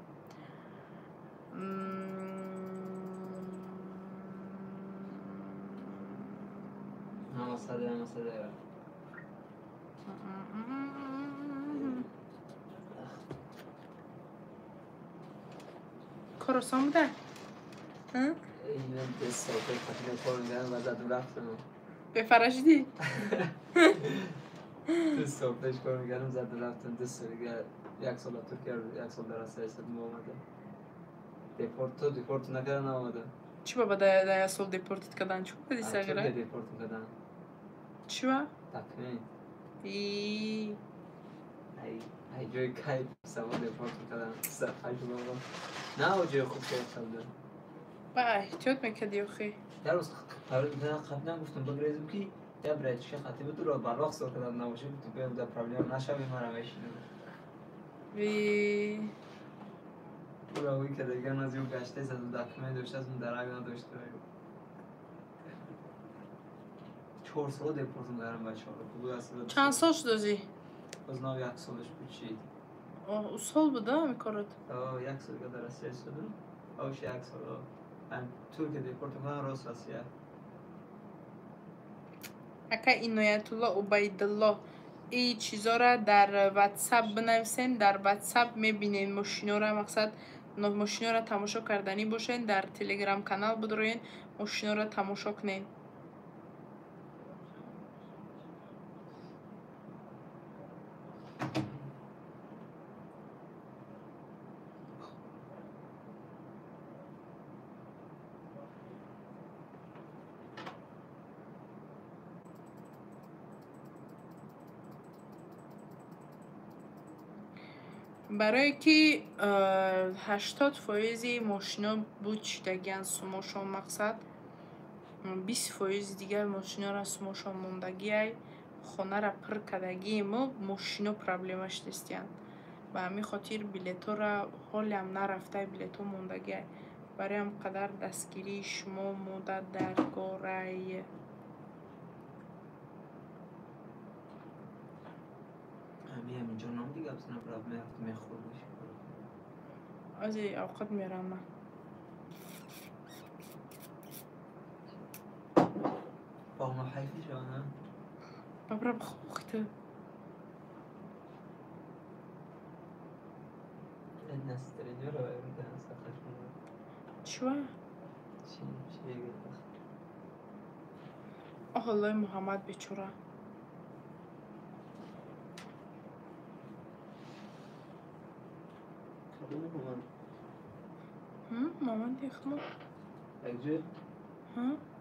Кор осон буда? Бефара шудӣ? 2 сол пеш кор мекардам, зада рафтам, 2 сол дига, як сол дар Туркия, як сол дар Россия истодам, омадам. Депорт, то депорт накарда наомадам. Чӣ баба дар як сол депортит кардан? Чӣ кардӣ сағира? Туркия депорт кардан. Чӣ ба? Документ. Ай ҷои кайф саво депорт кардан. Сафар бобо. На, ҷои хуб кардам. Ба эҳтиёт мекардӣ охи. Дар рӯз қаблан гуфтам бигрезам ки я братишка хати буд, ро барвақт сор кардам набошад, гуфтам биём дар проблема нашавем, мара мешинам. Ви Ура уй кардаган аз ю гаштаи аз документ дошта, аз дарак надошта. 4 сол депортум дарам бачаҳо. Чанд сол шуд озӣ? Боз нав як солаш буд чид. О, сол буд, а, мекорот? О, як сол дар Россия шудам. Ош як сол. Ам Туркия депортум кардам, рост Россия. Ака Иноятулло Убайдулло, и чизора дар WhatsApp бинависен, дар WhatsApp мебинен мошинора, мақсад мошинора тамошо карданӣ бошен, дар Telegram канал бидроен, мошинора тамошо кунен. Барое ки 80% мошино буд шидагиян сумошон мақсад, 20% дигар мошинора сумошон мондагиай, хонара пур кардагии мо мошино проблема шудастиянд. Ба ҳамин хотир билетҳоро ҳолиам нарафтай, билетҳо мондагиай. Барои ҳам қадар дастгирии шумо мода даргорай. Ози овқат меорам ман. Бабра бихӯхта. Чува? Оҳ, Аллои Муҳаммад бечора. Мамад Ихмо.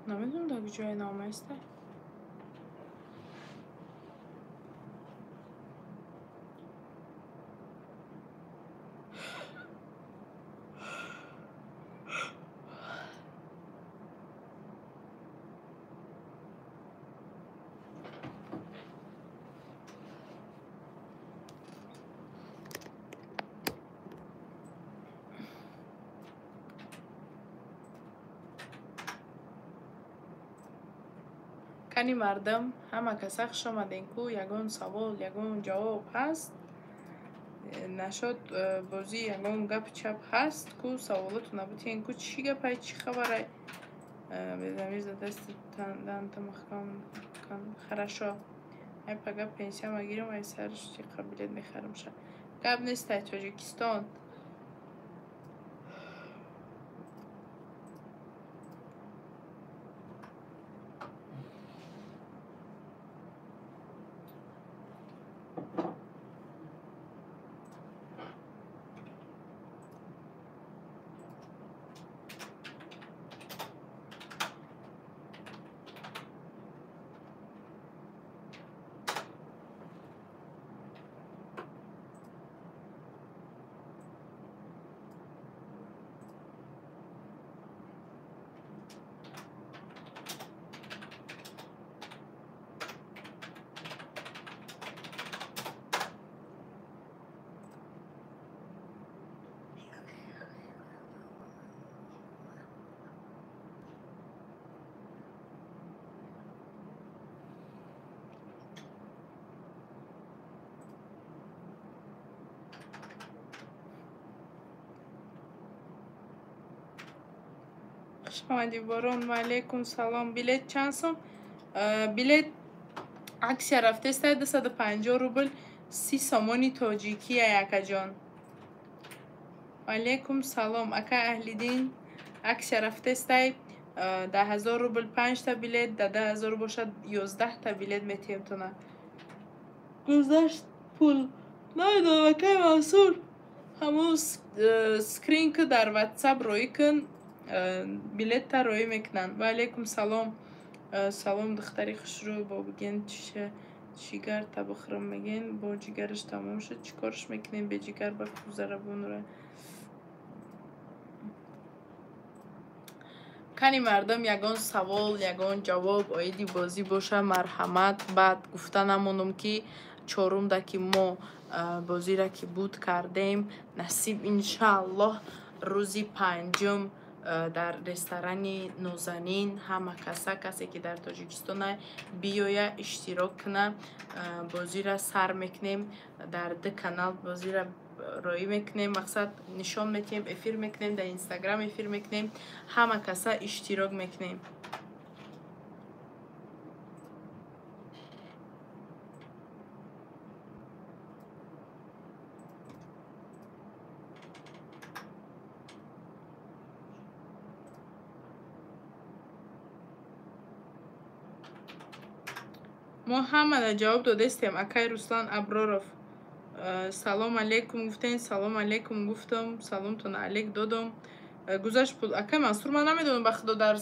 Намедонам дар куҷое наомаистай. Кани мардум, ҳама каса хуш омадем ку, ягон савол, ягон ҷавоб ҳаст? Нашод бозӣ ягон гапу чап ҳаст ку, саволотона бутиен ку, чӣ гапай, чӣ хабарай? Безамиза дасти данта маҳкам кан. Хорошо. Ай пага пенсияма гирам, ай сарш чи қабилет мехарам ша. Гап нестай Тоҷикистон. Хуш омадӣ, Борон. Ва алейкум салом. Билет чанд сом? Билет аксия рафтеста 250 рубл, 30 сомони тоҷикия, акаҷон. Ва алейкум салом, ака Аҳлиддин. Аксия рафтестай 10,000 рубл 5 та билет, да 10,000 бошад 11 та билет метиҳем тона. Гузашт пул. Намедонам, акай Мансур. Ҳамун скрин ки дар WhatsApp роӣ кун, билетта роӣ мекунанд. Ва алейкум салом. Салом, духтари хушрӯ, бо биген чигар табихӯрам мегӯен, бо ҷигараш тамом шуд, чӣ корш мекунем бе ҷигар ба кӯзарабонра. Кани мардум, ягон савол, ягон ҷавоб оиди бозӣ боша, марҳамат. Баъд гуфта намонам ки чорумда ки мо бозира ки буд кардем, насиб иншааллоҳ рӯзи панҷум дар ресторани Нозанин ҳама каса, касе ки дар Тоҷикистона биёя, иштирок куна, бозира сар мекунем, дар ду канал бозира роӣ мекунем, мақсад нишон метиҳем, эфир мекунем, дар Инстаграм эфир мекунем, ҳама каса иштирок мекунем. Мо ҳамада ҷавоб додестем, акай Руслан Аброров. Салом алейкум гуфтен, салом алейкум гуфтам, саломтона алейк додам. Гузашт пул. Акай Мансур, ман намедонам, ба худо, дар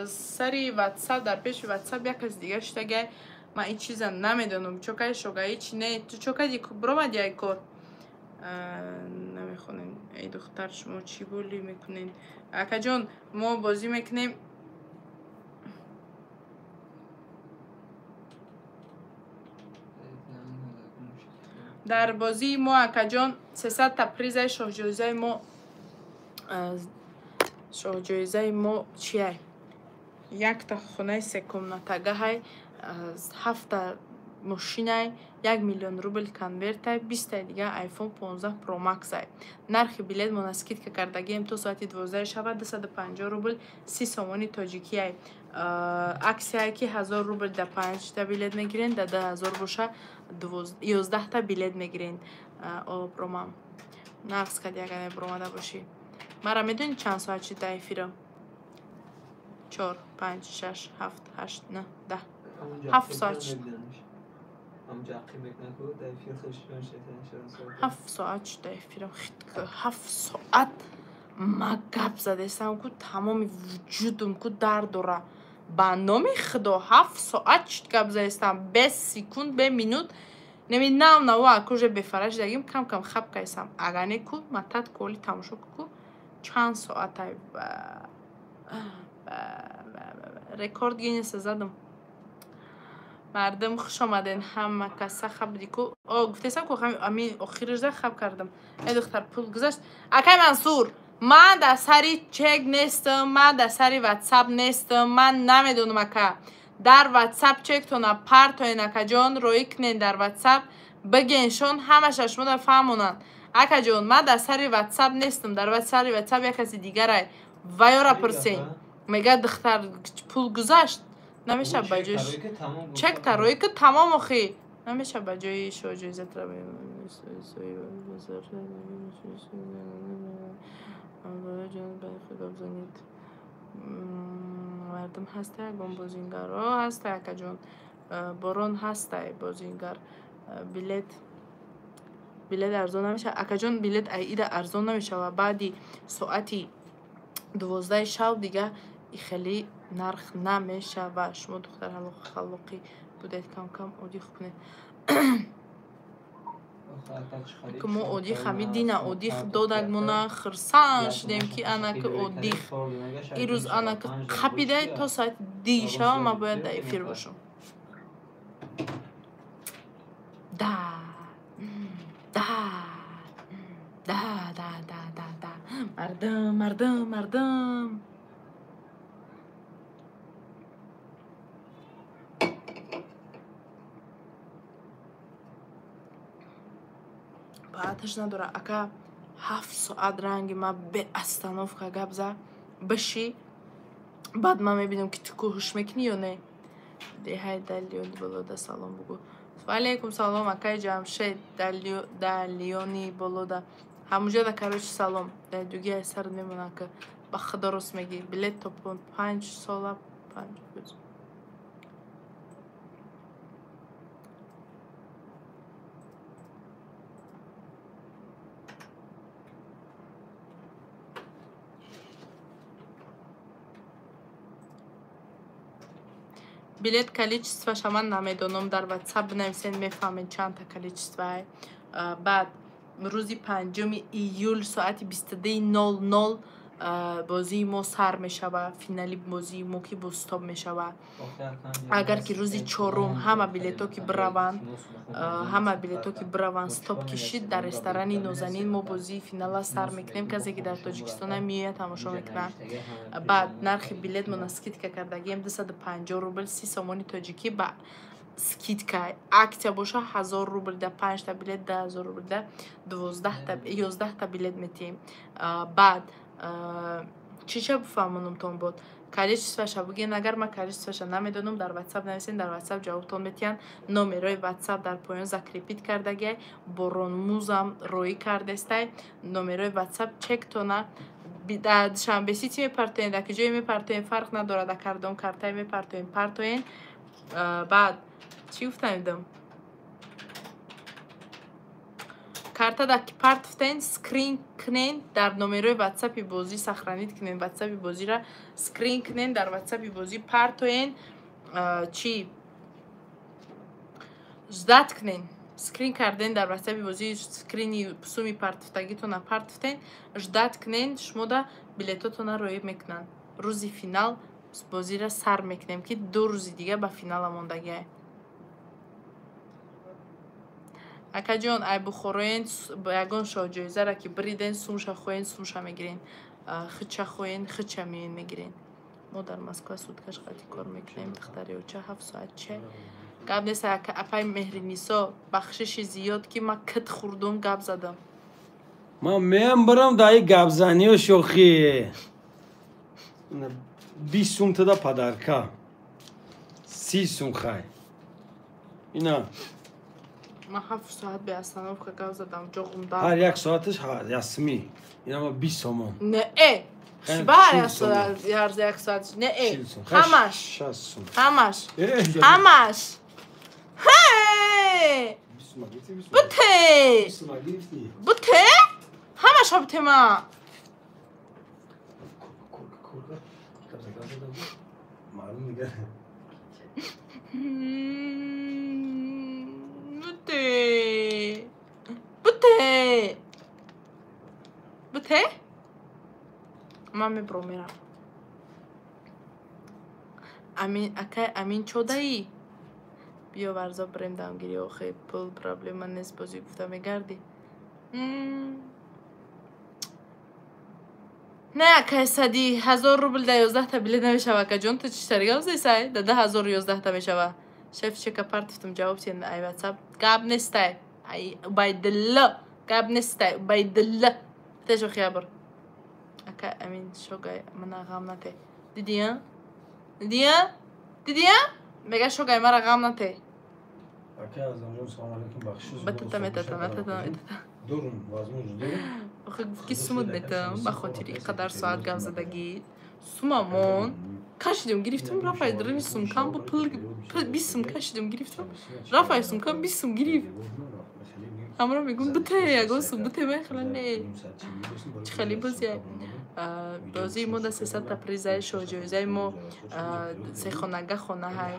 сари WhatsApp, дар пеши WhatsApp як кас дигар шудагай. Ман ин чиза намедонам. Чокай шогаи чи не? Ту чо кади, биромади ай кор? Намехонем. Эй духтар, шумо чӣ болӣ мекунед? Акаҷон, мо бозӣ мекунем. Дар бозии мо, акаҷон, 300 та призаи шоҳҷоизаи мо, шоҳҷоизаи мо чиай? Якта хонаи секомнатагаҳай, 7та мошинай, 1 миллион рубл конвертай, 20таи дига iPhone 15 Pro Max-ай. Нархи билет мо скидка кардагием то соати 12 шава 250 рубл 30 сомони тоҷикиай. Аксияе ки 1000 рубл да 5та билет мегирен, да 2000 боша 11та билет мегирен. Обромам. Нақс кади агар мебромада бошӣ. Мара медонӣ чанд соат шид дар эфирам? 4, 5, 6, 7, 8, 9, 10. 7 соат шид. 7 соат шид дар эфирам. 7 соат ма гап задестам ку тамоми вуҷудум ку дард дора. Ба номи Худо 7 соат шид гап задестам. Бе секунд, бе минут. Неми нав нава акуже бефараш дагим кам-кам хаб кайсам. Ага не ку матат коли тамошо ку чанд соатай. Рекорд Гиннеса задам. Мардум хуш омаден ҳама каса хаб дику. О, гуфтесам ку ами охирижда хаб кардам. Эй духтар, пул гузашт. Акай Мансур, ман дар сари чек нестам, ман дар сари WhatsApp нестам, ман намедонам ака. Дар WhatsApp чектона партоен акаҷон, роӣ кунен дар WhatsApp, бигеншон ҳамаша шумо фаҳмонанд. Акаҷон, ман дар сари WhatsApp нестам, дар сари WhatsApp як каси дигарай. Вайора пурсен. Мега духтар пул гузашт. Намеша ба ҷои чек тароӣ ки тамом охи. Намеша ба ҷои шоҳҷоизатра мардум ҳаста, ягон бозингаро ҳаста, акаҷон. Борон ҳастай бозингар. Билет арзон намешава. Акаҷон, билет аида арзон намешава. Баъди соати 12 шаб дига хеле нарх намешава. Шумо духтар халоқӣ будед, кам-кам одих кунед. Мо одих ҳами дина одих додак мона хирсан шудем ки анаки одих. Ирӯз анаки қапидай то соати 2 шава ман бояд дар эфир бошам. Да, да, да, да, да, да, да. Мардум, мардум, мардум. Баъдаш надора. Ака 7 соат ранги ма бе остановка гап за биши. Баъд ман мебинам ки ту ку ҳуш мекунӣ ё не. Деҳай Далиёни болода салом бугӯ. Ваалейкум салом, акай Ҷамшед Далиёни болода. Ҳамуҷода короче салом. Дар дуги ай сар мемона ка ба Худо рост мегӣ. Билет то 5 сола 5 рӯз. Билет количествоша ман намедонам, дар WhatsApp бинависен мефаҳмед чандта количествоай. Баъд рӯзи 5 июл соати 22:00 бозии мо сар мешава, финали бозии мо ки бо стоп мешава. Агар ки рӯзи 4 ҳама билето ки бираванд, ҳама билето ки бираванд стоп кишид, дар ресторани Нозанин мо бозии финала сар мекунем. Касе ки дар Тоҷикистон меояд тамошо мекунад. Баъд нархи билет мо на скидка кардагием 250 рубл 30 сомони тоҷикӣ ба скидка. Акция боша 1000 рубл да 5та билет, 2000 рубл да 12та 11та билет метиҳем. Баъд чиша бифаҳмонумтон бод? Количествоша буген. Агар ман количествоша намедонам, дар WhatsApp нависен, дар WhatsApp ҷавобтон метиҳанд. Номерои WhatsApp дар поён закрепит кардагиай, боронмузам роӣ кардестай. Номерои WhatsApp чектона дар Душанбе Сити мепартоен, дар куҷое мепартоен фарқ надорад, дар кардом картае мепартоен, партоен. Баъд чӣ гуфтам? Карта дар партфтен скрин кунен, дар номерои WhatsApp-и бозӣ сохранит кунен, WhatsApp-и бозиро скрин кунен, дар WhatsApp-и бозӣ партоен, чӣ ждат кунен. Скрин карден дар ватсапи бозӣ, скрини суми партифтагитона партифтен, ждать кунен, шумода билетотона роиб мекунанд. Рӯзи финал бозиро сар мекунем, ки 2 рӯзи дига ба финала мондагиай. Акаҷон, ай бухороен, ягон шоҳҷоизаро ки бириден, сумша хоҳен, сумша мегирен, хича хоҳен, хича меен мегирен. Мо дар Москва суткаш қати кор мекунем, духтари оча 7 соат чай. Гап нест, апай Меҳринисо, бахшиши зиёд ки ман кит хӯрдум, гап задам. Ман меям барам даи гапзаниё шохи. 20 сум тада падарка. 30 сум хай. Ина. Ман 7 соат бе остановка гап задам, ҷоғум дар. Ҳар як соаташ ясми. Ина ма 20 сомон. Не, э. Чӣ ҳар як соат? Не, э. Ҳамаш. Ҳамаш. Ҳамаш. Ҳей! Буте! Буте? Ҳамаша буте ма. Буте. Буте. Буте? Ман мебурам мерам. Амин, акай Амин чодаӣ? Биё варзо бирем дамгирӣ, охе пул проблема нест, бозӣ гуфта мегардӣ. Не, акай Сади, 1000 рубл да 11 та билет намешава, акаҷон, ту чӣ тарига гуфтесай? Да 2011 та мешава. Шеф чека партифтум ҷавоб тиен ай ватсап. Гап нестай. Ай Убайдулло, гап нестай, Убайдулло. Тешо хиябр. Акай Амин шогай мана ғам нате. Дидия? Дидия? Дидия? Мега шогай мара ғам нате. Акай Азамҷон, салом алейкум, бахшиш. Батата метата, метата, метата. Дорум, возможно, дорум. Охи гуфт ки сумут метам, ба хотири ин қадар соат гап задагӣ. Сумамон кашидем, гирифтам, рафай дарини сумкам бо пул 20 сум кашидем, гирифтам. Рафай сумкам 20 сум гирифт. Ҳамро мегум бите, ягон сум бите, ман хела не. Чӣ хеле бозия. Бозии мо да 300 та призаи шоҳҷоизаи мо сехонага хонаҳай,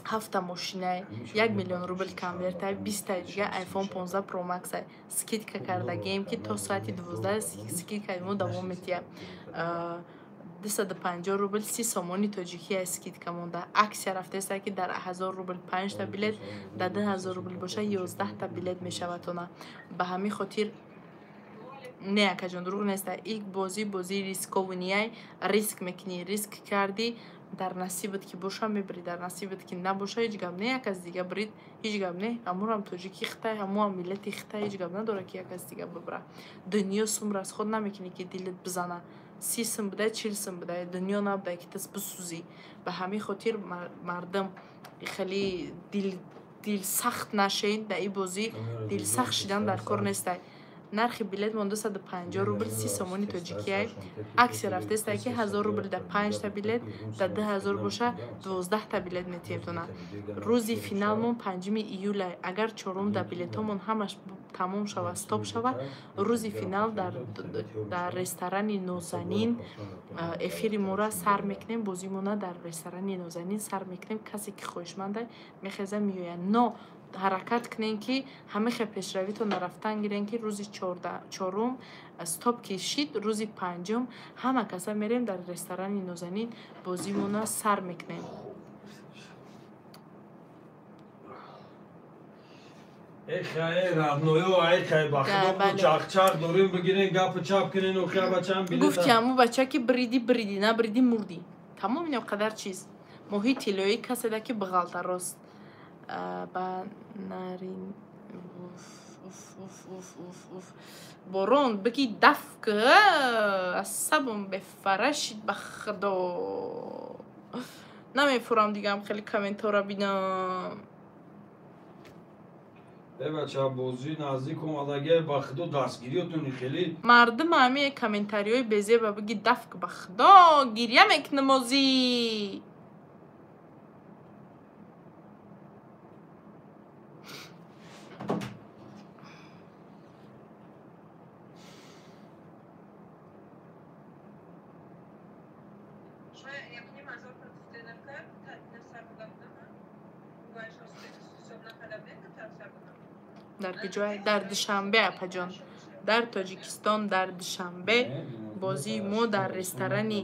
7 та мошинай, 1 миллион рубл конвертай, 20 таи дига iPhone 15 Pro Max-ай. Скидка кардагием ки то соати 12 скидкаи мо давом метиҳад. 250 рубл 30 сомони тоҷикӣ ай скидка монда. Аксия рафтаеста ки дар 1000 рубл 5 та билет, дар 2000 рубл боша 11 та билет мешавад она. Ба ҳамин хотир не, акаҷон, дурӯғ неста. Ик бозӣ бозии рисковнияй, риск мекунӣ, риск кардӣ, дар насибат ки боша мебирӣ, дар насибат ки набоша ҳеҷ гап не, як аз дига бирид, ҳеҷ гап не. Ҳамурам тоҷики хитай, ҳамуам миллати хитай, ҳеҷ гап надора ки як аз дига бибира. Дунё сум расход намекунӣ ки дилат бизана. 30 сум будай, 40 сум будай, дунё набудай ки тас бисӯзӣ. Ба ҳамин хотир мардум хеле дилсахт нашед дар ин бозӣ, дилсахт шидан дар кор нестай. Нархи билет мон 250 рубл 30 сомони тоҷикиай. Аксия рафтаеста ки 1000 рубл да 5 та билет, да 2000 боша 12 та билет метиҳемтона. Рӯзи финалмон 5 июлай. Агар чорум да билетомон ҳамаш тамом шава, стоп шава, рӯзи финал дар ресторани Нозанин эфири мора сар мекунем, бозимона дар ресторани Нозанин сар мекунем. Касе ки хоҳишманда мехеза меояд. Но ҳаракат кунем ки ҳамихе пешравитон рафтан гирем ки рӯзи чорум стоп ки шид, рӯзи панҷум ҳама каса мерем дар ресторани Нозанин бозимона сар мекунем. Гуфти ҳаму бача ки бриди бриди, набриди мурдӣ. Тамом ин қадар чиз. Моҳи тиллоӣ каседа ки бағалта рост. Ба нарин борон бигӣ даф ки асабам бефара шид, ба худо. Намефурам дигам хеле комментора бинам. Э бача, бозӣ наздик омадагӣ, ба худо дастгириётон хеле. Мардум ҳамин комментариҳои безеба бигӣ даф ки, ба худо гиря мекунам озӣ. Дар куҷое? Дар Душанбе, апаҷон. Дар Тоҷикистон, дар Душанбе. Бозии мо дар ресторани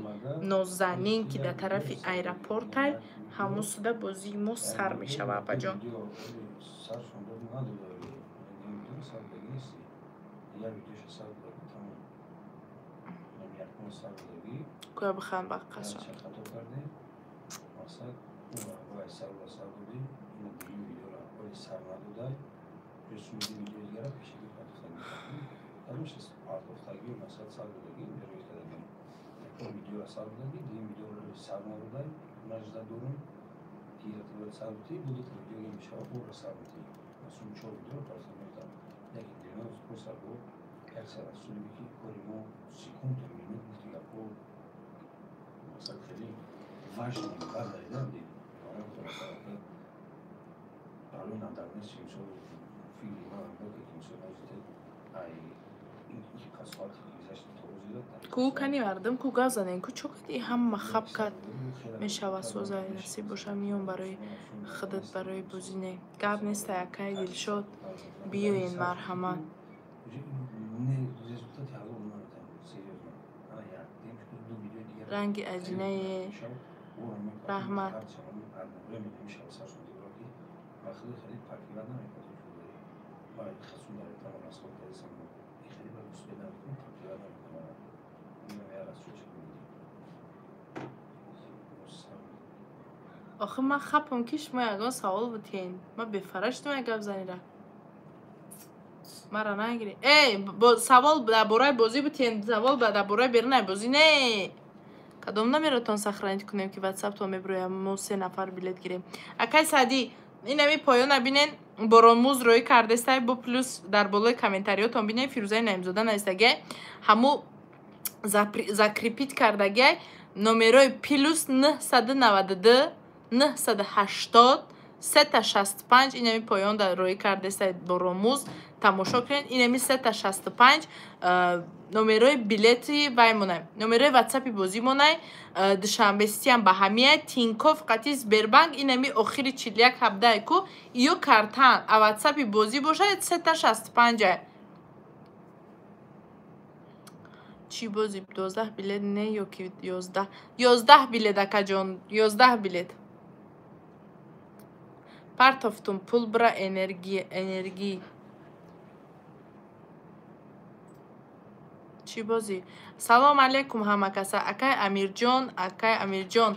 Нозанин, ки дар тарафи аэропортай, ҳамун суда бозии мо сар мешава, апаҷон. Куя биханд ба қашан. Ку кани мардум, ку гап занен, ку чо кади ҳама хаб кард мешава соза насиб боша миён барои худат барои бозӣ не. Гап неста, акай Дилшод, биёен марҳамат. Ранги аҷинае раҳмат. Охи ман хапам ки шумо ягон савол бутен. Ман бефара шудам як гап занира. Мара нагирӣ. Эй, савол дар бораи бозӣ бутен, савол дар бораи берунаи бозӣ не. Кадом номеротон сохранить кунем ки ватсаптон мебироям, мо 3 нафар билет гирем. Акай Саъдӣ, инами поёна бинен, боронмуз рӯй кардестай, бо плюс дар болои комментариётон бинен, Фирӯзаи Наимзода навистагиай, ҳаму закрепить кардагиай номерои плюс 992 980 365, инами поён дар рӯй кардестай боронмуз, тамошо кунед, инами 365 номерои билети вай монай, номерои ватсапи бозӣ монай, Душанбе Ситиам ба ҳамия, Тинькофф қати Сбербанк, инами охири 41 17 ку ё картан, а ватсапи бозӣ бошад 365. Чӣ бозӣ? 12 билет не ё ки 11? 11 билет, акаҷон, 11 билет. Партофтум пул бира энергия. Чӣ бозӣ? Салом алейкум ҳама каса. Акай Амирҷон, акай Амирҷон,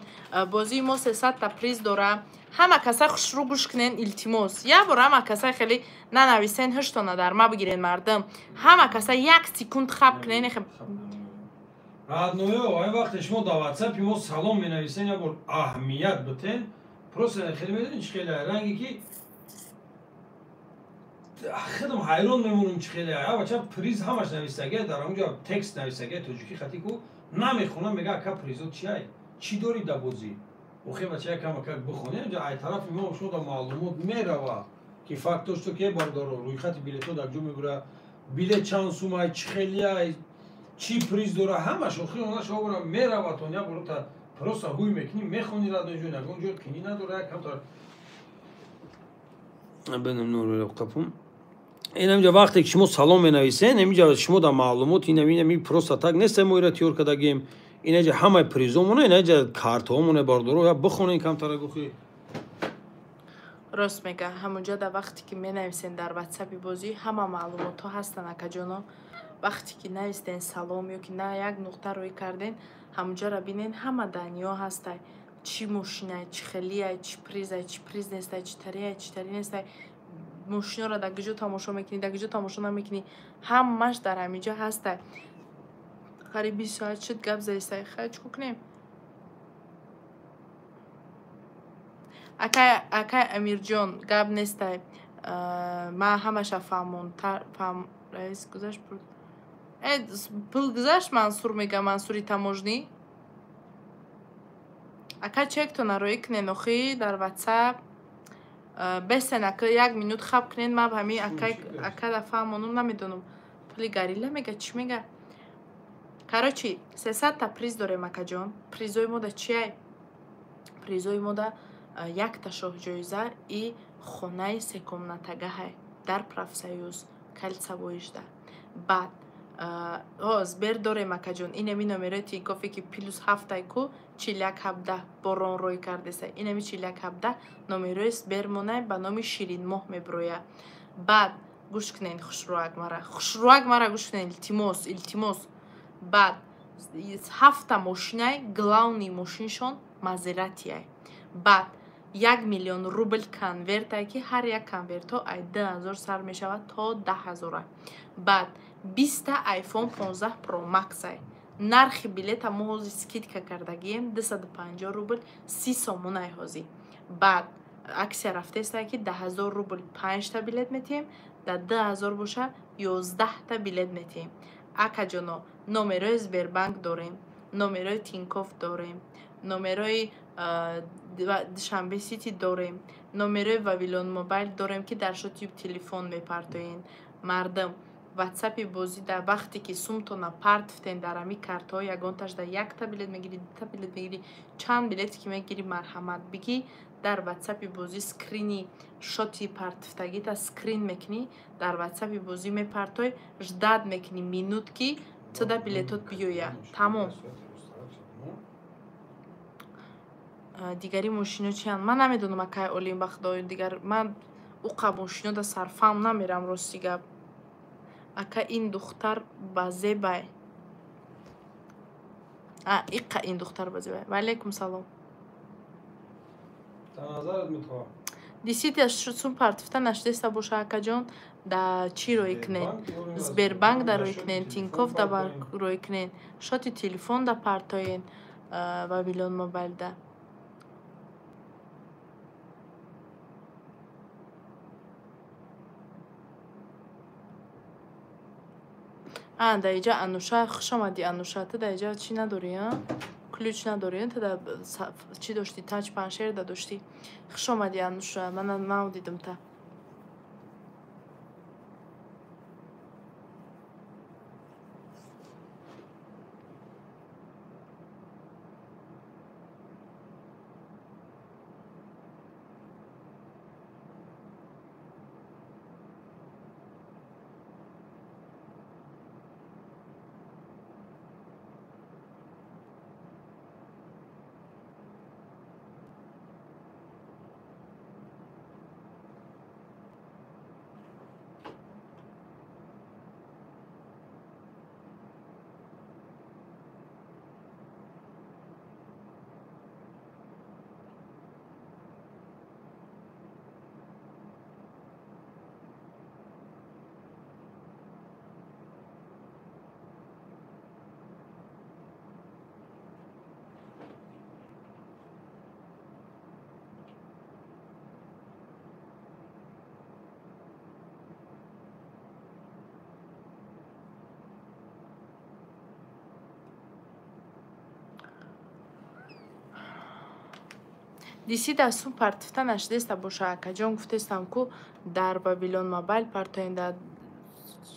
бозии мо 300 та приз дора. Ҳама каса хушрӯ гӯш кунен, илтимос. Як бор ҳама каса хеле нанависен, ҳуштона дар ма бигирен мардум. Ҳама каса як секунд хаб кунен. Радноё, ай вақте шумо дар ватсапи мо салом менависен, як бор аҳамият битен. Просто хеле медонӣ чӣ хеле ранге ки худам ҳайрон мемонам чӣ хеле. А бача приз ҳамаш нависагия, дар онҷо текст нависагия тоҷикӣ хати ку намехонам, мега ака призо чиай? Чӣ дорӣ дар бозӣ? Охе бача якам акак бихонем, инҷо ай тарафи мо шумо дар маълумот мерава ки факт дошто ки бардоро рӯйхати билетҳо дар ҷо мебура, билет чанд сум ай, чӣ хеле ай, чӣ приз дора, ҳамаш охири онаш обра мераватон як бор та просто ҳуй мекунӣ, мехонӣ радноҷон, ягон ҷой қинӣ надора, якам та бенам нурро қапум. Инамҷа вақте ки шумо салом менависен, инамҷа шумо дар маълумот инами просто так нест, мо ира тиёр кардагем. Инаҷа ҳамаи призомона, инаҷа картҳомона бардоро, я бихонен камтара гухи. Рост мега, ҳамонҷа дар вақте ки менависен дар ватсапи бозӣ ҳама маълумотҳо ҳастанд, акаҷоно. Вақте ки навистен салом ё ки на як нуқта рӯй карден, ҳамонҷаро бинен, ҳама даниё ҳастай. Чӣ мошинай, чӣ хелиай, чӣ призай, чӣ приз нестай, чӣ тариай, чӣ тари нестай. Мошиноро дар куҷо тамошо мекунӣ, дар куҷо тамошо намекунӣ, ҳамаш дар ҳаминҷо ҳастай. Қариб 20 соат шуд гап задистай. Хай чӣ кунем? Акай Амирҷон, гап нестай. Ман ҳамаша фаҳмонтар фаҳм раис гузашт пул. Пул гузашт, Мансур мега, Мансури таможнӣ. Ака чектона роӣ кунен охи дар ватсап. Бесен ака як минут хаб кунен, ман ҳамин ака да фаҳмонум намедонам. Пули горилла мега, чӣ мега? Короче, 300 та приз дорем, акаҷон. Призои мо да чиай? Призои мо да Якта шоҳҷоиза и хонаи секомнатагаҳай дар профсоюз кальцавоишда. Баъд Сбер дорем, акаҷон. Инами номерои Тинькоффе ки плюс ҳафтай ку 4117 борон рӯй кардеса. Инами 4117 номерои Сбер монай ба номи Ширинмоҳ мебироя. Баъд гӯш кунед, хушрӯак мара. Хушрӯак мара гӯш кунед, илтимос, илтимос. Баъд ҳафта мошинай, главный мошиншон Мазератиай. Баъд 1 миллион рубл конвертай ки ҳар як конвертҳо ай 2000 сар мешавад то 10 000. Баъд 20-та iPhone 15 Pro Max-ай. Нархи билета мо ҳозир скидка кардагием 250 рубл 30 сомонай ҳозир. Баъд аксия рафтеста ки 10 000 рубл панҷта билет метиҳем, дар 2000 боша 11-та билет метиҳем. Акаҷоно, номерои Сбербанк дорем, номерои Тинькофф дорем, номерои Душанбе Сити дорем, номерои Вавилон Мобайл дорем, ки дар шоти телефон мепартоен. Мардум, ватсапи бозӣ дар вақте ки сумтона партфтен дар ҳами картҳо, ягонташ дар якта билет мегирӣ, дута билет мегирӣ, чанд билете ки мегирӣ, марҳамат бигӣ, дар ватсапи бозӣ скрини шоти партфтагита скрин мекунӣ, дар ватсапи бозӣ мепартой, ждать мекунӣ минут ки туда билетот биёя. Тамом. Дигари мошино чиянд? Ман намедонам, акай Олим, ба худо, дигар ман уқа мошино да сарфаҳм намерам, рости гап. Ака, ин духтар ба зебай. А, иқа ин духтар ба зебай. Ва алайкум салом. Дисите сум партифта нашдеста боша, акаҷон, да чӣ рӯй кунед? Сбербанк да рӯй кунед, Тинькофф да рӯй кунед, шоти телефон да партоен, Вавилон Мобайл да. А, дар иҷа Ануша, хуш омадӣ, Ануша. Ту дар иҷа чӣ надорӣ, а? Ключ надорӣ, ту дар чӣ доштӣ? Таҷ паншер да доштӣ. Хуш омадӣ, Ануша, ман нав дидам та. Диси дар сум партифта нашидеста боша, акаҷон, гуфтестам ку дар Вавилон Мобайл партоен, дар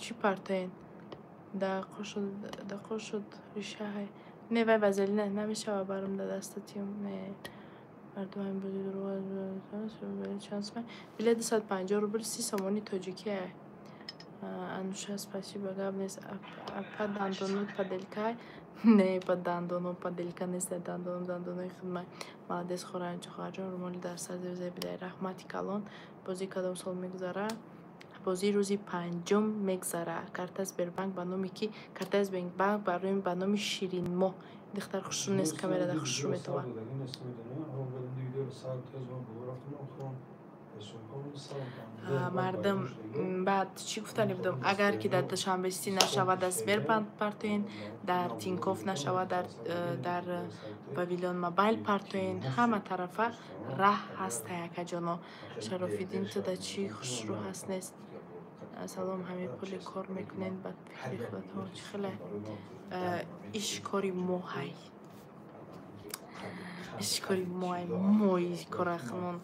чӣ партоен? Да қошуд ришаҳай. Не, вай вазелина намешава барам да дастатим. Не. Мардум ҳамин бози дурӯғ чанд сумай? Билет 250 рубл 30 сомони тоҷикӣ. Ануша, спасибо, гап нест. Апа, дандонот поделкай? Не, па дандоно поделка нест, дандоном дандонои хидмай. Молодец, хоҳарҷон, румоли дар сар зебидай. Раҳмати калон. Бозӣ кадом сол мегузара? Бозӣ рӯзи панҷум мегзара. Картаи Сбербанк ба номи ки? Картаи Сбербанк ба номи Ширинмоҳ. Духтар хушрӯ нест, камерада хушрӯ метова. Мардум, баъд чӣ гуфтани будам? Агар ки дар Душанбе Сити нашавад, дар Сбер партоен, дар Тинькофф нашавад, дар Вавилон Мобайл партоен. Ҳама тарафа раҳ ҳастай, акаҷоно. Шарофиддин, ту да чӣ хушрӯ ҳаст нест? Салом, ҳамин пули кор мекунед ба фикри худатон чӣ хеле? Иш кори моҳай. Иш кори моҳай, мои корахмон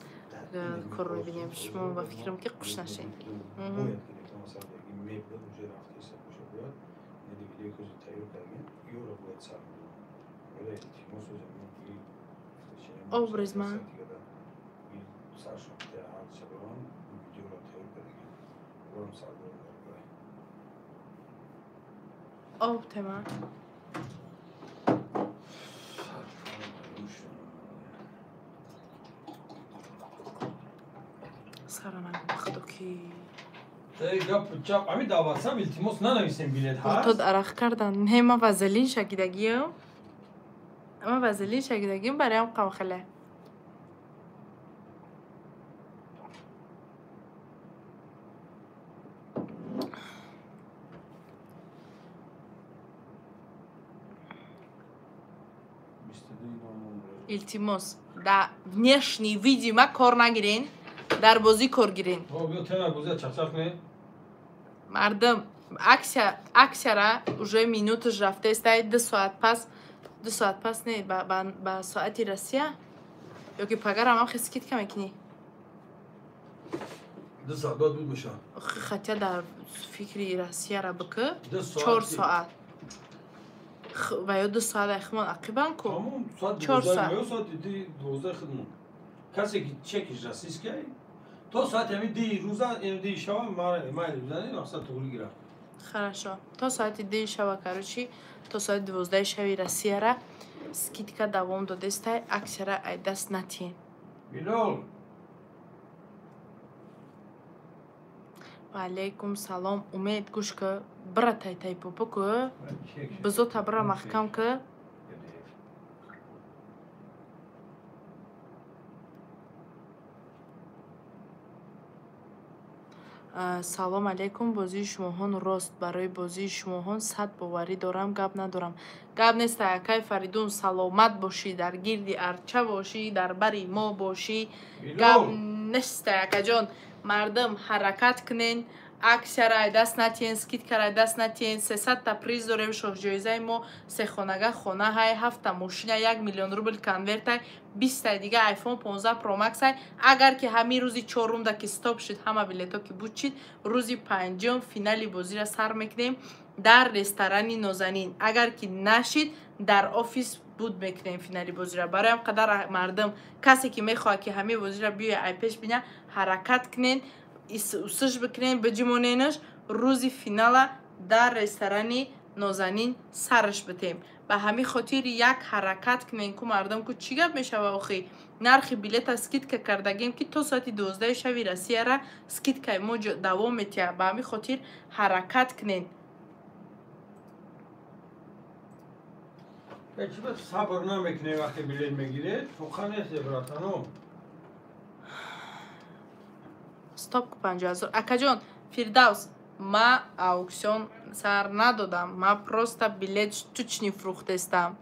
корро бинем. Шумо ба фикрам ки қуш нашед. Образ ман. Саршон ҳар видеоро тайёр кардагем. Урам сардор дар. Об тема. Сара нагу ки. Гап чап ами дар WhatsApp илтимос нанависем билет ҳаст. Тод арақ кардан. Не, ма вазелин шакидагиам. Ма вазелин шакидагиам бароям қамхеле. Илтимос, да внешний види ма кор нагирен, дар бозӣ кор гирен. Мардум, аксияра уже минуташ рафтаестай, 2 соат пас, 2 соат пас не, ба соати Россия ё ки пагарам ам хе скидка мекунӣ. 2 соат баъд буд мешавад. Хотя дар фикри Россияра бикӣ 4 соат. Ва ё 2 соат айхмон ақибан ку. 4 соат. Соати 12 хидмон. Касе ки чекиш российский то соати ҳамин 2 рӯза, 2 шава майли бизанед, мақсад туғри гирад. Хорошо. То соати 2 шава, короче, то соати 12 шави Россияра скидка давом додестай, аксияра ай даст натиен. Билол. Ва алейкум салом. Умед гӯш ка, бира тай тай попа ку. Бизота бира маҳкам ка. Салом алейкум. Бозии шумоҳон рост. Барои бозии шумоҳон сад боварӣ дорам, гап надорам. Гап нест, акай Фаридун, саломат бошӣ, дар гирди арча бошӣ, дар бари мо бошӣ. Гап нест, акаҷон. Мардум ҳаракат кунен, аксияра ай даст натиен, скидкара ай даст натиен. 300 та приз дорем, шоҳҷоизаи мо се хонага хона ҳай, 7 та мошина, 1 миллион рубл конвертай, 20 таи дига iPhone 15 Pro Max ай. Агар ки ҳамин рӯзи чорумда ки стоп шуд, ҳама билето ки буд шид, рӯзи панҷум финали бозиро сар мекунем дар ресторани Нозанин. Агар ки нашид, дар офис буд мекунем финали бозиро. Барои ҳам қадар мардум, касе ки мехоҳад ки ҳамин бозиро биёя ай пеш бина, ҳаракат кунен, усиш бикунен, биҷимоненаш, рӯзи финала дар ресторани Нозанин сараш битем. Ба ҳамин хотир як ҳаракат кунен ку мардум ку чӣ гап мешава охи? Нархи билета скидка кардагем ки то соати 12 шави Россияра скидкаи мо давом метиҳад. Ба ҳамин хотир ҳаракат кунен. Чӣ сабр намекунем вақте билет мегиред? Фуқа нест, братано. Стоп 50 000. Акаҷон Фирдавс, ма аукцион сар надодам. Ма просто билет штучный фурӯхтестам.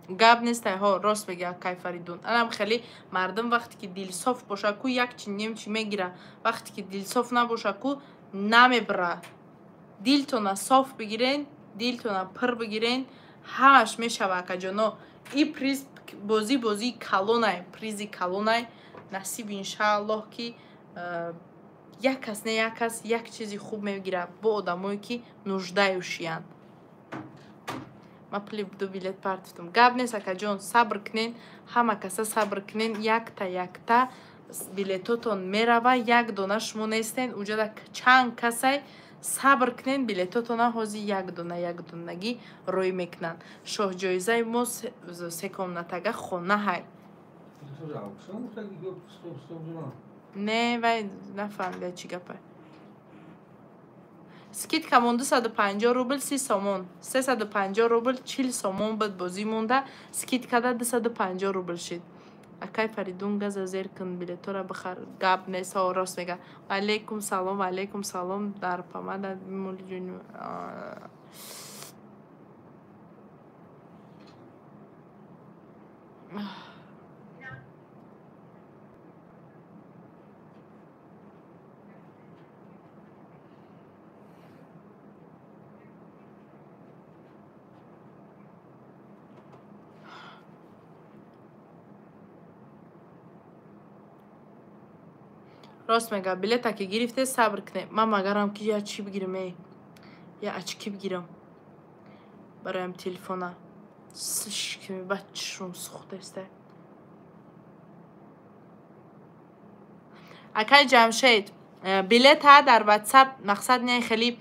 Гап нестай, ҳо, рост мега акай Фаридун. Анам хеле мардум вақте ки дилсоф боша ку як чи нем чи мегира. Вақте ки дилсоф набоша ку намебра. Дилтона соф бигирен, дилтона пир бигирен, ҳамаш мешава акаҷоно. И приз бозӣ бозии калонай, призи калонай. Насиб иншааллоҳ ки як кас не як кас як чизи хуб мегирад бо одамое ки нуждающиянд. Ма пули ду билет партифтам. Гап нест, акаҷон, сабр кунен, ҳама каса сабр кунен, якта якта билетотон мерава, як дона шумо нестен, уҷада чанд касай. Сабр кунен, билетотона ҳозир як дона як донагӣ рӯй мекунанд. Шоҳҷоизаи мо се комнатага хона ҳай. Не, вай нафаҳмида чӣ гапа. Скидка мон 250 рубл 30 сомон, 350 рубл 40 сомон буд бозӣ монда, скидкада 250 рубл шид. Акай Фаридун, газа зер кун, билетора бихар. Гап нест, ҳо, рост мега. Алейкум салом, алейкум салом. Дар памада бимоли ҷони. Рост мега, билета ки гирифте, сабр кунем. Ман магарам ки я чӣ бигирам, эй, я очки бигирам бароям телефона. Сишкими бачшум сухтаста. Акай Ҷамшед, билета дар WhatsApp мақсад не хеле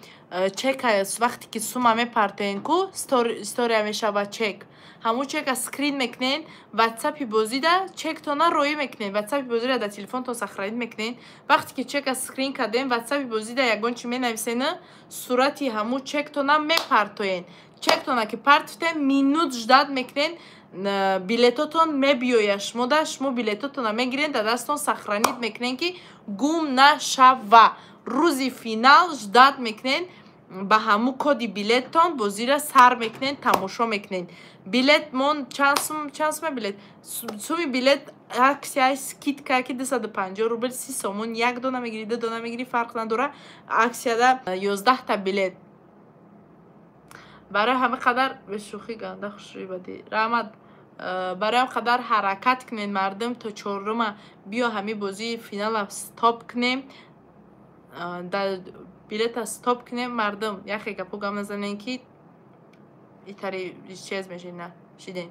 чек вақте ки сума мепартоен ку история мешава чек. Ҳамун чека скрин мекунен, WhatsApp-и бозида чектона роӣ мекунен, WhatsApp-и бозида дар телефонтон сохранить мекунен. Вақте ки чека скрин кардем, WhatsApp-и бозида ягон чи менависен, сурати ҳамун чектона мепартоен. Чектона ки партофтен, минут ждать мекунен, билетотон мебиёяд шумода, шумо билетотона мегирен, дар дастон сохранить мекунен ки гум нашава. Рӯзи финал ждать мекунен, ба ҳамун коди билеттон бозира сар мекунен, тамошо мекунен. Билет мон чанд сума билет? Суми билет аксия скидка ки 250 рубл 30 сомон, як дона мегири, ду дона мегири, фарқ надора. Аксияда 11 та билет. Барои ҳама қадар бешӯхӣ ганда хушрӯй бадӣ. Раҳмат. Барои ҳам қадар ҳаракат кунен мардум то чорума биё ҳами бозии финала стоп кунем. Билета стоп кунем мардум. Яхе гапо гап назанен ки итари чез мешин на шиден.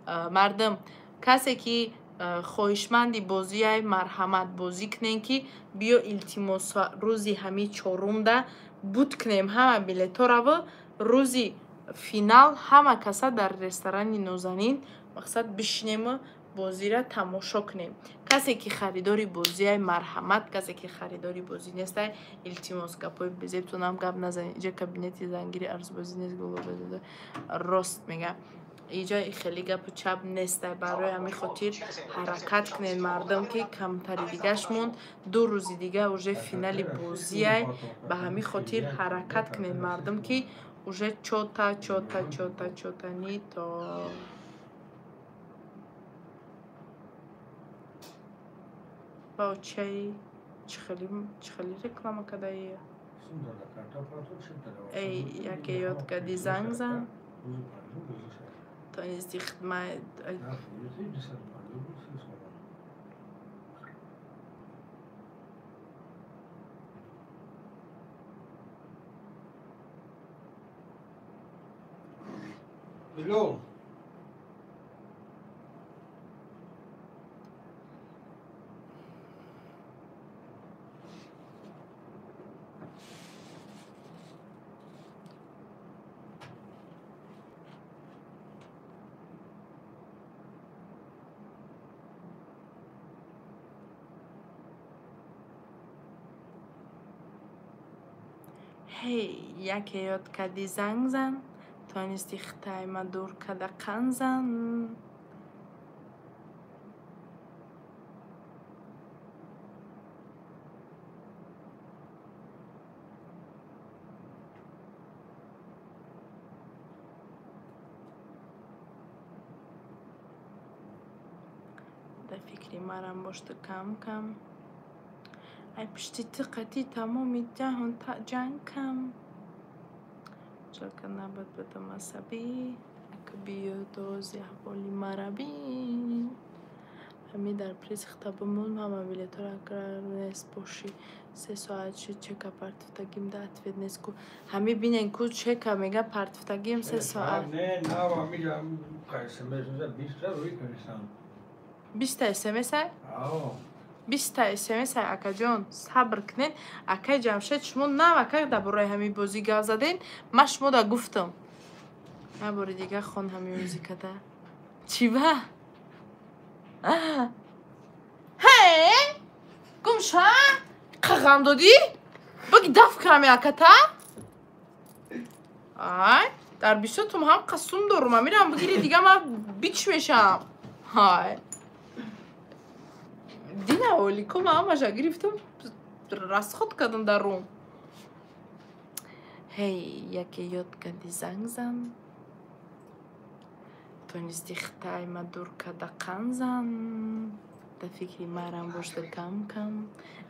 Мардум касе ки хоҳишманди бозиай марҳамат бозӣ кунен ки биё илтимос рӯзи ҳами чорумда буд кунем ҳама билетораву рӯзи финал ҳама каса дар ресторани Нозанин мақсад бишинему бозира тамошо кунем. Касе ки харидори бозиай марҳамат, касе ки харидори бозӣ нестай илтимос гапои безебтонам гап назанед. Иҷа кабинети зангири арзбозӣ нест, голобозӣ рост мега. Иҷа хеле гапу чап нестай. Барои ҳамин хотир ҳаракат кунед мардум ки камтари дигаш монд, ду рӯзи дига уже финали бозиай. Ба ҳамин хотир ҳаракат кунед мардум ки уже чота чота чота чота ни то баочаи чихели реклама кадаи. Эй, яке ёд кади занг зан. Тонисти хидма Билол. Ҳей, яке ёд кади занг зан, тонисти хитайма дур када қан зан. Дар фикри марам бош ту кам кам. Ай пишти ту қатӣ тамоми ҷаҳон ҷанг кам. Жалко набад будам асабӣ, ака биё дози аҳволи мара бин. Ҳами дар приз хита бимон, ҳама билетҳоро агар нест бошӣ. 3 соат шуд чека партофтагим да ответ нест ку. Ҳами бинен ку чека мега партофтагим 3 соат. Не, нава миҷа смс 20 та рӯй кардистам. 20 та смс ай? Ао. 20 та смс ай акаҷон, сабр кунед. Акай Ҷамшед, шумо нав акай дар бораи ҳамин бозӣ гап заден, ман шумо да гуфтам. Як бори дига хон ҳамин музикада. Чӣ ба? Ҳе? Гумша? Қағам додӣ? Баги даф кунам аката? Ай, дар бисётум ҳам қасум дорум, амирам бигири дига ман бич мешам. Ҳай. Дина олико ман ҳамаша гирифтам, расход кардам дар рум. Ҳей, яке ёд кади занг зан, тонисти хитайма дур када қан зан. Дар фикри марам бош ту кам кам.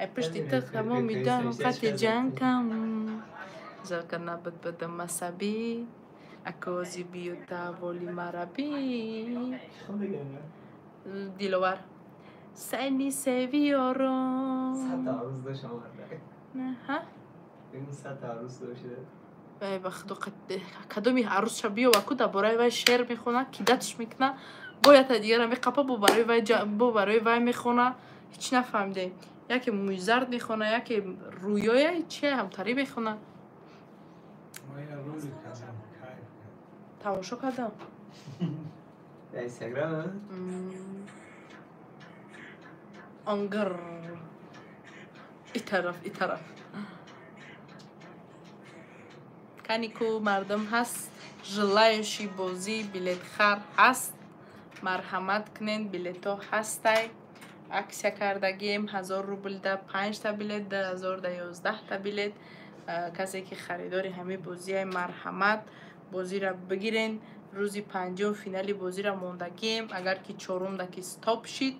Ай пишти ту тамоми ҷаҳон қати ҷанг кам. Жалко набуд будам асабӣ, акози биё таҳволи мара бин. Диловар. Сени seviyorum. 100 تا عروس داشت آورده. نه ها؟ ببین 100 تا عروس داشته. ای بخدا کدومی عروس شبیه و کو درباره وای شعر میخونه کیدتش میکنه باید تا دیگه میقپا بو برای وای بو برای وای میخونه. هیچ نفهمیدیم. Яке мӯйзард мехона, яке рӯёя чи ҳамтарӣ мехона. Тамошо кардам. Дар Инстаграм? Ангар. И тараф, и тараф. Канику мардум ҳаст, желающий бозӣ билетхар ҳаст. Марҳамат кунед, билетҳо ҳастай. Аксия кардагием 1000 рубл да 5 та билет, 2000 да 11 та билет. Касе ки харидори ҳамин бозиай, марҳамат, бозиро бигирен. Рӯзи панҷум финали бозиро мондагием. Агар ки чорумда ки стоп шид,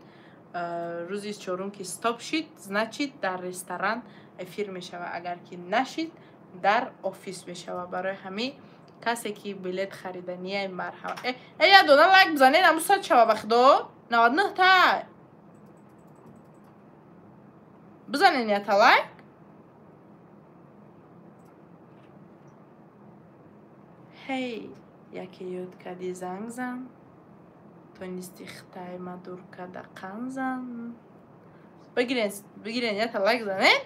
рӯзи чорум ки стоп шид, значит, дар ресторан эфир мешавад. Агар ки нашид, дар офис мешавад. Барои ҳамин касе ки билет хариданияй, марҳамат. Э, як дона лайк бизанед, аму 100 шава, ба худо, 99 та бизанед, ята лайк. Ҳей, яке ёд кардӣ, занг зан, тонисти хитай ма дур карда қан зан. Бигирен, бигирен, ята лайк занед,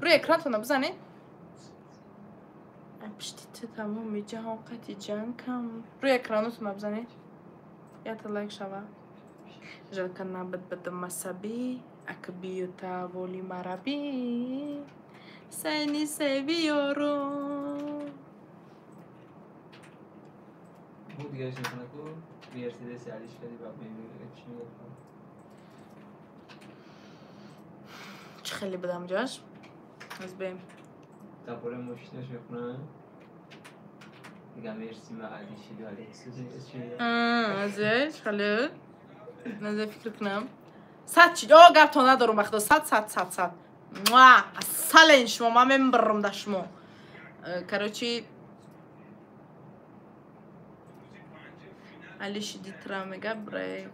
рӯи экрантона бизанед. Пишти ту тамоми ҷаҳон қати ҷанг кам. Рӯи экранотона бизанед, ята лайк шава. Жалко набад бадам асабӣ, ак биё таволи марабӣ, seni seviyorum. Bu дигараш мехона ку Мерседес алиш кардӣ, ба BMW чӣ мегуфт? Чӣ хеле будам ҷош? Аз бем. Дар бораи мошинаш мехона. Дига мерси ма али шиду Лексус чӣ мегуфт? Азеш хеле. Назар фикр кунам. 100 чи? О, гаптон надорум, ба худо, 100, 100, 100, 100. Муа! Асален шумо, ман мебарам да шумо. Короче, али шиди тра мега брейк.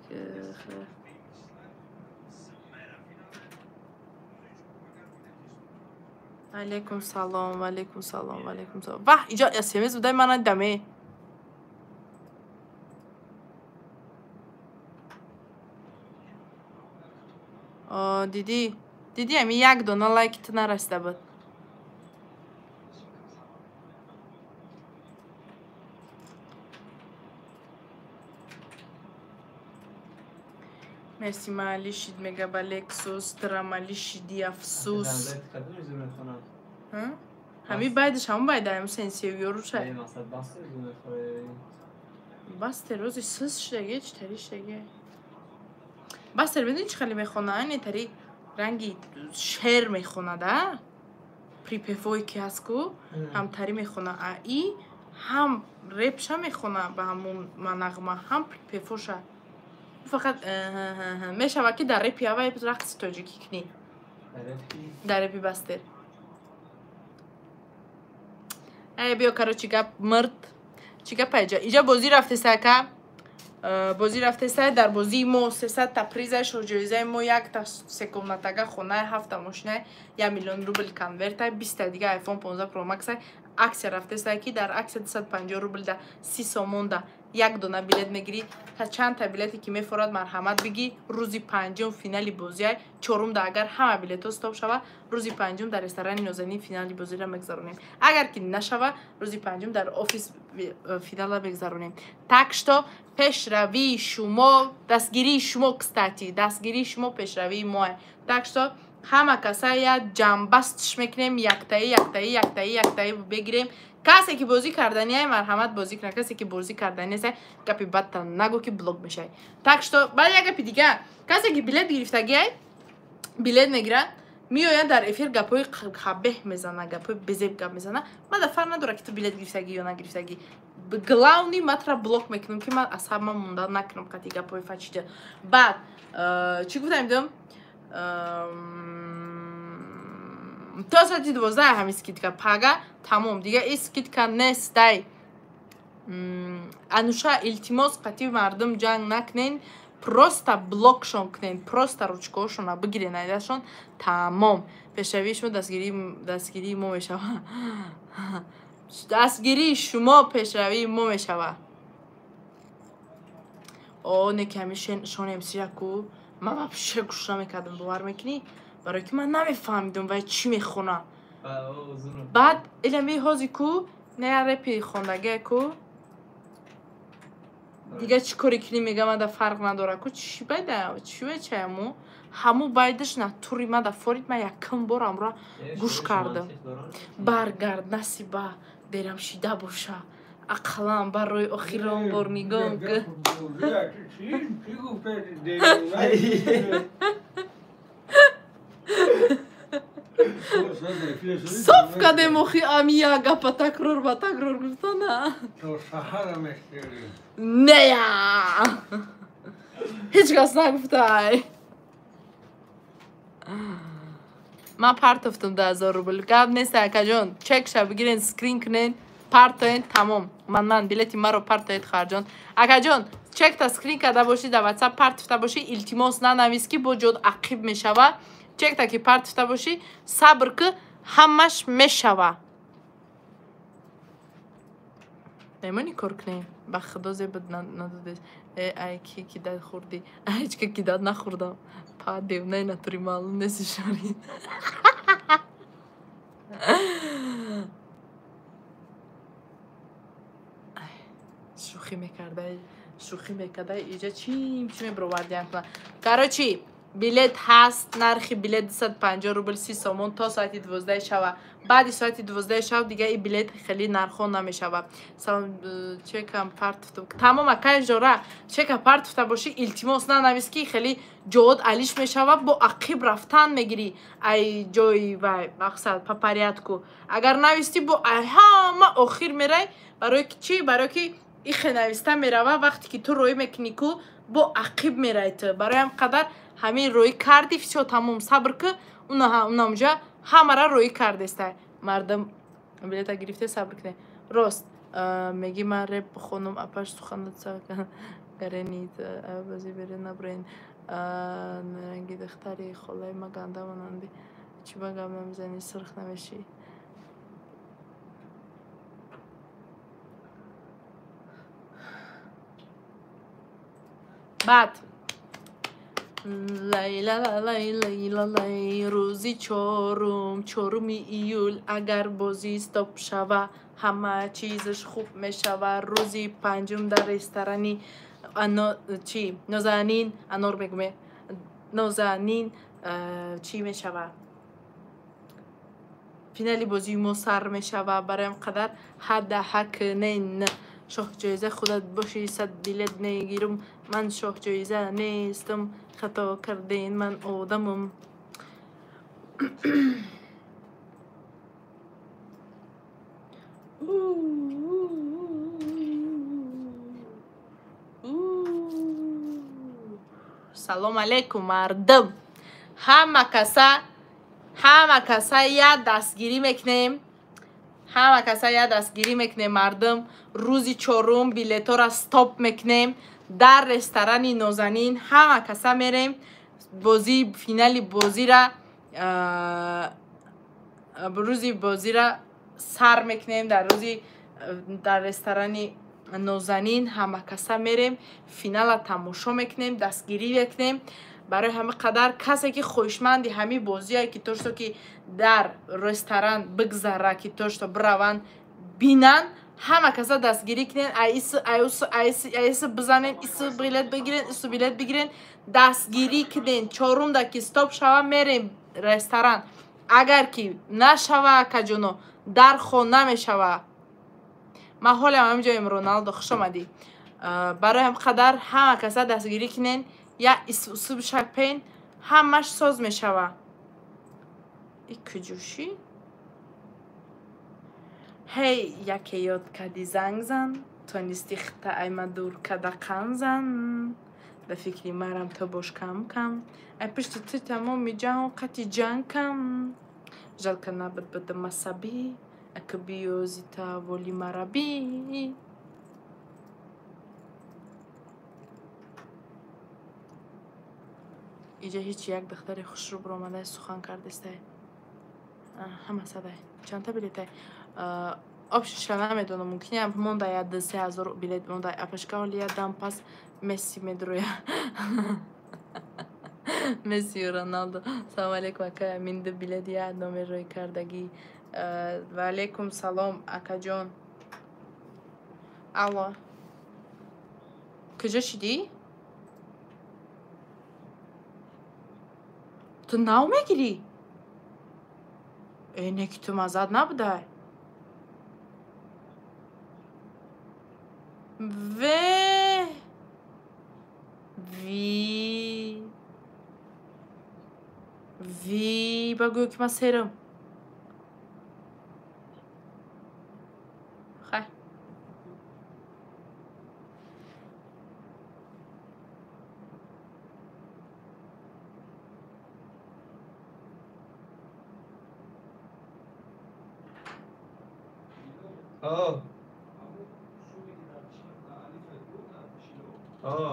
Алейкум салом, алейкум салом, алейкум салом. Ваҳ, иҷо смс будай, ман надидаме. Дидӣ? Дидӣ, ами як дона лайки ту нарасида буд. Мерси ма али шид мега ба Лексус, трам али шиди, афсус. Кадом зур мехона? Ҳами байдаш, ҳамон байда, ҳам seni seviyorum шай. Мақсад бастер зур мехоре. Бастер рози сис шидаге, чӣ тари шидаге. Бастер медонӣ чӣ хеле мехона? Ане тари ранги шер мехона да? Припевое ки ҳаст ку, ҳамтарӣ мехона. А и ҳам репша мехона ба ҳамон нағма, ҳам припевоша. Фақат мешавад ки дар репи аввал рақси тоҷикӣ кунӣ. Дар репи Бастер. Э, биё, короче, гап мирд. Чӣ гапа иҷа? Иҷа бозӣ рафтеса, ака. Бозӣ рафтеса, дар бозии мо 300 та приза, шоҳҷоизаи мо якта секомнатага хонаи, ҳафта мошинаи, 1 миллион рубл конверта, 20-та дига iPhone 15 Pro Max. Аксия рафтеса, ки дар аксия 250 рубл да 30 сомон да як дона билет мегирӣ. Та чанд та билете ки мефорад, марҳамат, бигӣ. Рӯзи панҷум финали бозия. Чорум да агар ҳама билетҳо стоп шава, рӯзи панҷум дар ресторани Нозанин финали бозиро мегузаронем. Агар ки нашава, рӯзи панҷум дар офис финала мегузаронем. Так что пешравии шумо дастгирии шумо, кстати, дастгирии шумо пешравии моа. Так что ҳама каса я ҷамъбастш мекунем, яктаи, яктаи, яктаи, яктаи бигирем. Касе ки бозӣ карданиай, марҳамат, бозӣ кунад. Касе ки бозӣ карданест, гапи бадта нагӯ, ки блок мешавӣ. Так что баъд як гапи дига: касе ки билет гирифтагиай, билет мегирад, меояд дар эфир гапҳои қабеҳ мезана, гапҳои безеб гап мезана. Ман да фарқ надорад, ки ту билет гирифтагӣ ё нагирифтагӣ. Главный, ман тура блок мекунам, ки ман асаб ман монда накунам қати гапҳои фачида. Баъд чӣ гуфтам, дидам, то соати 12 ҳами скидка, пага тамом, дига и скидка нестай. Ануша, илтимос, қати мардум ҷанг накунен, просто блокшон кунен, просто ручкаҳошона бигирен айдашон, тамом. Пешравии шумо дастгирии мо мешава. Дастгирии шумо пешравии мо мешава. О, не ки ҳами шонем сираку ман вообще гӯш намекардам, бовар мекунӣ? Барои ки ман намефаҳмидум вай чӣ мехона. Баъд илами ҳози ку не репи хондагия ку дига чӣ коре кунӣ мега мада фарқ надора ку чӣ байда чӣ бачаяму ҳаму байдаш натури мада форид ман якум бор амро гӯш кардам. Баргард насиба дерам шида боша ақаллан барои охирон бор нигоҳ кун. Соф кадем охи ами як гапа такрор ба такрор гуфтана. Нея! Ҳеҷ кас нагуфтай. Ман партофтум 2000 рубл. Гап нест акаҷон. Чекша бигирен, скрин кунен, партоен, тамом. Ман билети маро партоед харҷон. Акаҷон, чекта скрин карда бошӣ, дар WhatsApp партофта бошӣ, илтимос нанавис ки бо ҷод ақиб мешава. Чекта ки партофта бошӣ, сабр ки ҳамаш мешава. Мемонӣ кор кунем? Ба худо зеб надодес. Ай ки кидат хӯрдӣ? Ҳеҷ ки кидат нахӯрдам. Па девнаи натури маълум нест шари. Шӯхӣ мекардай, шӯхӣ мекардай, иҷа чим чиме бировардиям кунам. Короче, билет ҳаст, нархи билет 250 рубл 30 сомон то соати 12 шава. Баъди соати 12 шав дига и билет хеле нархон намешава. Салом, чекам партофта. Тамом акай жора, чека партофта бошӣ, илтимос нанавис ки хеле ҷоот алиш мешава, бо ақиб рафтан мегирӣ. Ай ҷои вай, мақсад по порядку. Агар навистӣ бо ай ҳама охир мерай, барои ки чӣ? Барои ки ихе нависта мерава, вақте ки ту роӣ мекунӣ ку бо ақиб мерай ту. Барои ҳам қадар ҳамин роӣ кардӣ, всё тамом, сабр ки унамҷа ҳамара роӣ кардестай. Мардум билета гирифте, сабр кунед. Рост меги ман реп бихонам, апаш суханат гаренид, бозӣ бере набурен. Наранги духтари холаи ма ганда монанди. Чӣ ба гап намезанӣ, сурх намешӣ? Баъд лай-ла-ла-лай-лай-ла-лай рӯзи чорум, 4 июл агар бозӣ стоп шава, ҳама чизаш хуб мешава. Рӯзи панҷум дар ресторани чи Нозанин, анор мегӯме, Нозанин чӣ мешава? Финали бозии мо сар мешава. Барои ҳам қадар ҳадда ҳакнен. Шоҳҷоиза худат бошӣ, 100 билет мегирам. Ман шоҳҷоиза нестам, хато карден, ман одамам. Салом алейкум мардум. Ҳама каса як дастгирӣ мекунем. Ҳама каса як дастгирӣ мекунем мардум. Рӯзи чорум билетҳоро стоп мекунем. Дар ресторани Нозанин ҳама каса мерем. Бозӣ, финали бозира, рӯзи бозира сар мекунем. Дар рӯзи дар ресторани Нозанин ҳама каса мерем. Финала тамошо мекунем, дастгирӣ мекунем. Барои ҳама қадар касе ки хоҳишманди ҳамин бозие ки то что ки дар ресторан бигзара, ки то что бираванд бинанд, ҳама каса дастгирӣ кунен. Айс бизанен, ис билет бигирен, ис билет бигирен, дастгирӣ кунен. Чорумда ки стоп шава мерем ресторан. Агар ки нашава акаҷоно, дар хона мешава. Ман ҳолам ҳаминҷоем. Роналдо, хуш омадӣ. Барои ҳам қадар ҳама каса дастгирӣ кунен. Я исусуб шакпен, ҳамаш соз мешава. И куҷошӣ? Ҳей, яке ёд кади занг зан, тонисти хита айма дур када қан зан. Ба фикри марам ту бош кам кам. Ай пишти ту тамоми ҷаҳон қати ҷанг кам. Жалко набуд будам асабӣ, ака биёзи таволи марабӣ. Иҷа ҳеҷ як духтари хушрӯ биромадай сухан кардестай. Ҳама садай. Чандта билетай? Общиша намедонам, мумкин монда я 2-3 ҳазор билет монда. Апашка ҳоли я дам пас Месси медроя. Месси Роналдо. Салом алейкум, ака Амин, ду билет як номер рӯй кардагӣ. Ва алейкум салом, акаҷон. Алло. Куҷо шидӣ? Ту нав мегирӣ? Э, не ки ту маззат набудай. Ве. Ви. Ви, ба гӯё ки ман серам. Хай. О. О.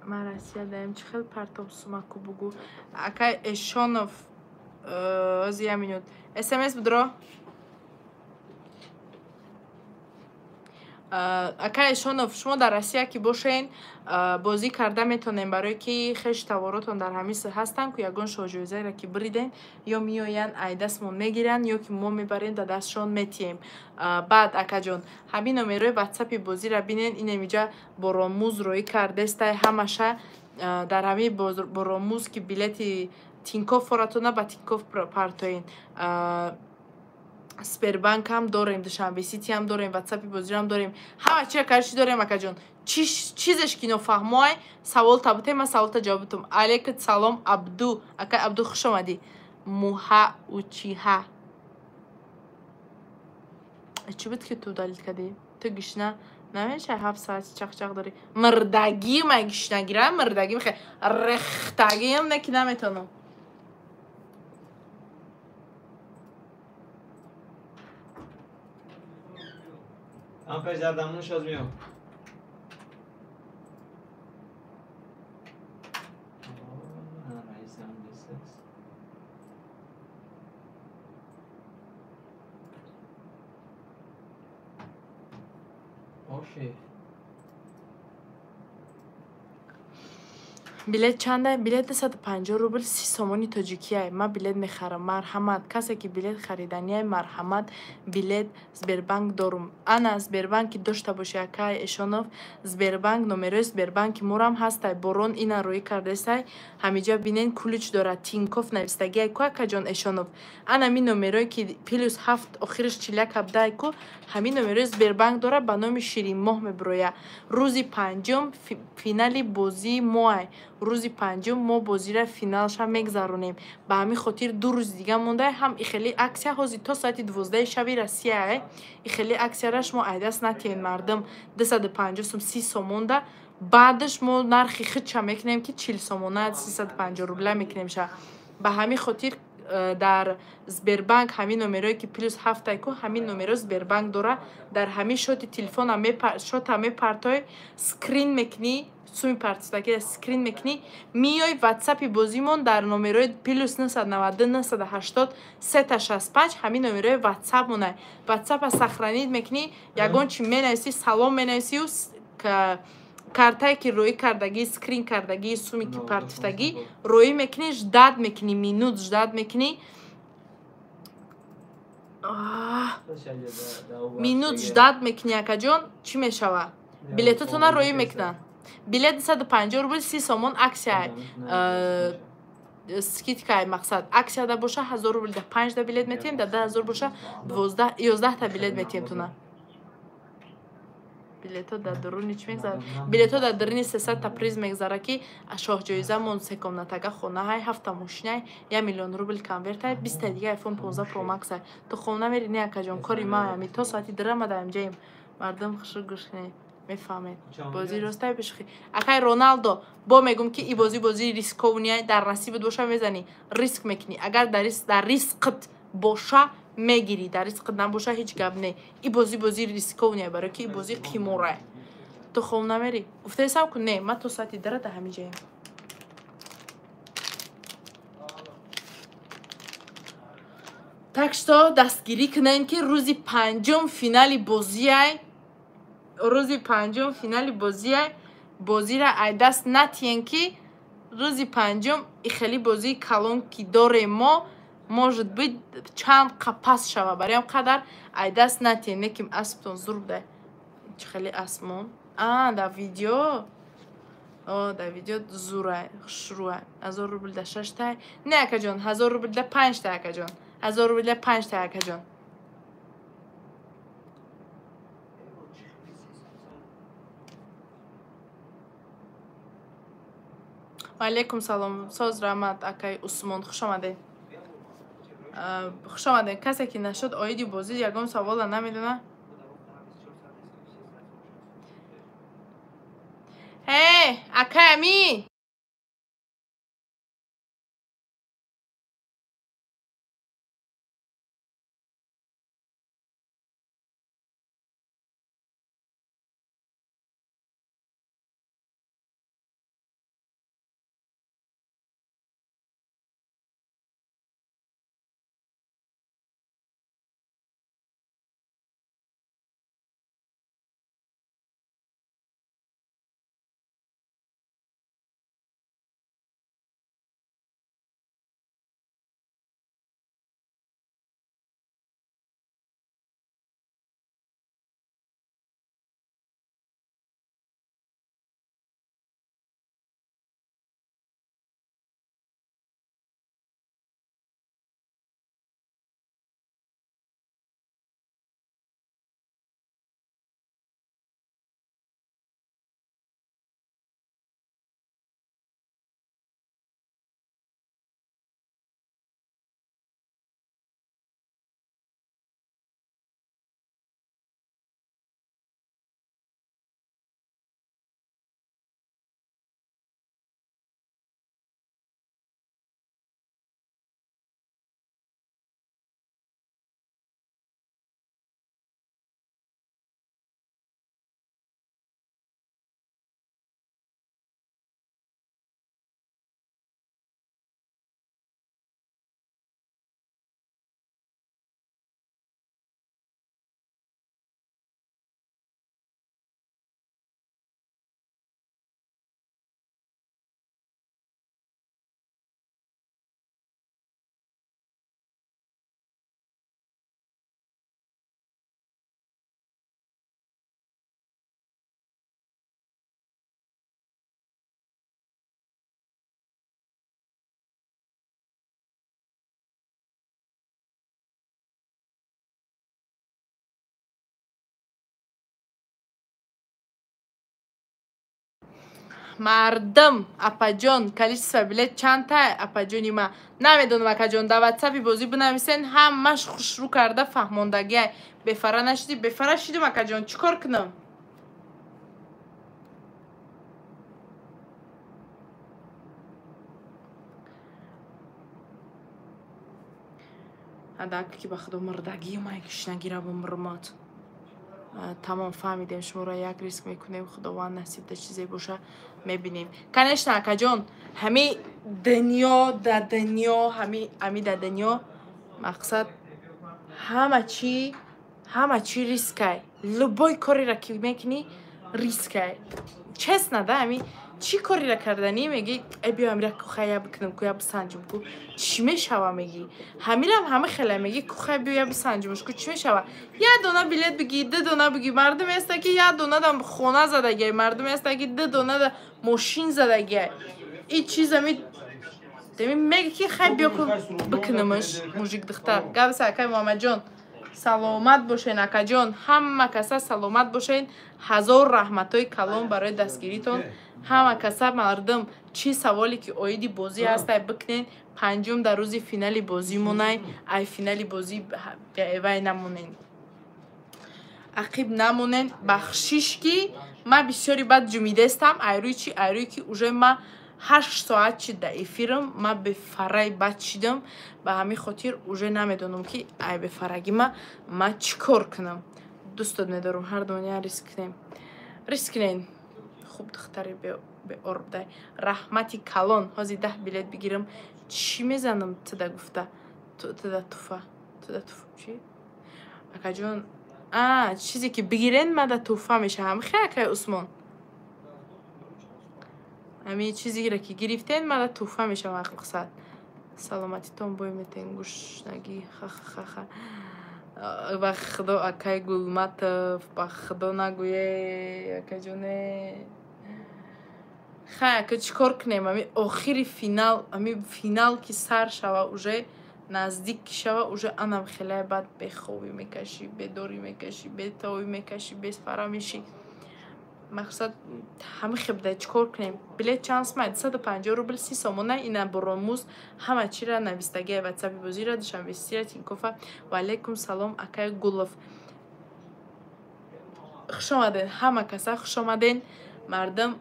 Ма Россия даем, чӣ хел партоб сумаку бугӯ. Акай Эшонов, ози я минут. СМС будро. Акай Эшонов, шумо дар Россия ки бошен, бозӣ карда метонем, барое ки хеш таворотон дар ҳамин ҳастанд, ку ягон шоҳҷоизаеро ки биридем, ё меоянд ай дастмон мегиранд, ё ки мо мебарем да дастшон метиҳем. Баъд акаҷон, ҳамин номерои ватсапи бозиро бинен, инамиҷа боромуз роӣ кардестай ҳамаша. Дар ҳамин боромуз ки билети Тинькофф форатона ба Тинькофф партоен. Сбербанк ҳам дорем, Душанбе Сити ҳам дорем, ватсапи бозиро ҳам дорем. Ҳама чира карчи дорем, акаҷон. Чизеш ки нофаҳмоай, савол табутем, ман саволта ҷавоб бутум. Алейкум салом, Абду. Акай Абду, хуш омадӣ. Муҳа учиҳа. Чӣ буд ки ту далил кардӣ? Ту гишна намешавӣ, 7 соат чақчақ дорӣ. Мирдагӣ ман гишнагирам, мирдагӣ мехе рехтагиам не ки наметонам. Ман пеш зардамун шоз меом. Билет чанда? Билет 250 рубл, 30 сомони тоҷикияй. Ман билет мехарам. Марҳамат. Касе ки билет хариданияй, марҳамат, билет Сбербанк дорум. Ана Сбербанк ки дошта боши, акай Эшонов, Сбербанк, номерои Сбербанки морам ҳастай. Борон ина рӯӣ кардесай. Ҳамиҷа бинен ключ дорад. Тинькофф навистагиай ку, акаҷон Эшонов. Ана ми номерое ки плюс 7 охириш 41 17 ку, ҳамин номерои Сбербанк дорад, ба номи Ширинмоҳ мебирояд. Рӯзи панҷум финали бозии моай. Рӯзи панҷум мо бозира финалша мегзаронем. Ба ҳамин хотир 2 рӯзи дига монда, ҳам ихели аксия ҳозир то соати 12 шаби Россия. Ихели аксияра шумо айдаст натиҳед, мардум. 250 сум 30 сомонда. Баъдаш мо нархи худша мекунем ки 40 сомона 350 рубла мекунем ша. Ба ҳамин хотир дар Сбербанк ҳамин номерое ки плюс 7 ку, ҳамин номеро Сбербанк дора. Дар ҳамин шоти телефона шота мепартой, скрин мекунӣ, суми партистаки скрин мекунӣ, миёй ватсапи бозимон дар номерои плюс 992 980 365, ҳамин номерои ватсап монай. Ватсапа сохранить мекунӣ, ягон чи менависӣ, салом менависӣ, картае ки рӯӣ кардагӣ, скрин кардагӣ, суми ки партифтагӣ рӯӣ мекунӣ, ждать мекунӣ, минут ждать мекунӣ. Минут ждать мекунӣ, акаҷон, чӣ мешава? Билетотона рӯӣ мекунанд. Билет 250 рубл, 30 сомон аксия. Скидкаи мақсад. Аксияда боша 1000 рубл да 5 та билет метиҳем, да 2000 боша 12 11 та билет метиҳем туна. Билето дар дуруни чӣ мегзарад? Билето дар дуруни 300 та приз мегзарад, ки шоҳҷоизамон се комнатага хонаҳай, 7 та мошинай, 1 миллион рубл конвертай, 20 та дига iPhone 15 Pro Max-ай. Ту хона мери, не акаҷон, кори ма ами то соати 2 ма дар инҷаем. Мардум хушрӯ гӯш кунед. Мефаҳмед. Бозӣ ростай бешухӣ. Акай Роналдо, бо мегум ки и бозӣ бозии рисковнияй, дар насибат боша мезанӣ, риск мекунӣ. Агар дар рискт боша мегирӣ, дар рискт набоша ҳеҷ гап не. И бозӣ бозии рисковнияй, барои ки и бозӣ қиморай. Ту хом намерӣ? Гуфтаесам ку не, ман то соати 2 дар ҳамин ҷаем. Так что дастгирӣ кунем, ки рӯзи панҷум финали бозиай, рӯзи панҷум финали бозиай, бозиро ай даст натиҳем, ки рӯзи панҷум и хеле бозии калон ки дорем мо, может быть, чанд қапас шава. Барои қадар ай даст натиҳем, не ки асптон зур буда. Чӣ хеле асмон? А, дар видео. О, дар видео зурай, хушрӯай. 1000 рубл да шаштай. Не, акаҷон, 1000 рубл да панҷта, акаҷон. 1000 рубл да панҷта, акаҷон. Ваалейкум салом. Соз раҳмат, акай Усмон, хуш омадед. Хуш омадед. Касе ки нашуд оиди бозӣ ягон савола намедона. Ҳе, акай Амин. Мардам, апаҷон, количество билет чандта, апаҷони ма? Намедонам, акаҷон, дар ватсапи бозӣ бинависен, ҳамаш хушрӯ карда фаҳмондагиай. Бефара нашидӣ? Бефара шидум, акаҷон, чӣ кор кунам? Адак ки ба худо мурдагию май кишнагира бумрмат. Тамом, фаҳмидем, шуморо як риск мекунем, худованд насиб да чизе боша, мебинем. Конечно, акаҷон, ҳами дунё да дунё, ҳами да дунё мақсад ҳама чӣ рискай. Любой кореро ки мекунӣ рискай. Честно, да, ҳами чӣ кореро карданӣ мегӣ, э биё амира кухая бикунам, куя бисанҷум, ку чӣ мешава мегӣ. Ҳамирам ҳама хела мегӣ, кухая биё бисанҷумш, ку чӣ мешава? Як дона билет бигӣ, ду дона бигӣ, мардуме ҳаста ки як дона да хона задагиай, мардуме ҳаста ки ду дона да мошин задагиай. И чиз ами меги ки хай биё ку бикунамаш, мужик духтар. Гап акай Муҳаммадҷон, саломат бошен, акаҷон, ҳама каса саломат бошен. Ҳазор раҳматҳои калон барои дастгиритон. Ҳама каса мардум чӣ саволе ки оиди бозӣ ҳастай бикунен. Панҷум дар рӯзи финали бозӣ монай, ай финали бозӣ вай намонен, ақиб намонен. Бахшиш ки ман бисёри бад ҷумидестам, айрӯи чи? Айрӯи ки уже ма 8 соат чи да эфирам, ма бефараи бад шидам. Ба ҳамин хотир уже намедонам ки ай бефарагӣ ма чӣ кор кунам. Дӯстот медорам, ҳар дона риск кунем, риск кунен. Хуб духтари беорбдай. Раҳмати калон. Ҳозир 10 билет бигирам, чӣ мезанам туда гуфта, туда туфа, Туда туф чи? Акаҷон, чизе ки бигирен мада туҳфа мешавам. Хе, акай Усмон. Ами чизеро ки гирифтен мада туҳфа мешавам мақсад. Саломатитон бой метен гушнагӣ. Ха-ха-ха. Ба худо акай Гулматов, ба худо нагӯе, акаҷоне. Хай, ака чӣ кор кунем? Ами охири финал, ами финал ки сар шава уже наздик ки шава уже анам хеле бад бехобӣ мекашӣ, бедорӣ мекашӣ, бетобӣ мекашӣ, бесфара мешӣ. Мақсад ҳама хебда чӣ кор кунем? Билет чанд сумай? 250 рубл 30 сомона. Ина боромуз ҳама чира навистагиай ватсапи бозира, душанбесира, Тинькофа. Ва алайкум салом, акай Гулов. Хуш омаден, ҳама каса хуш омаден. Мардум,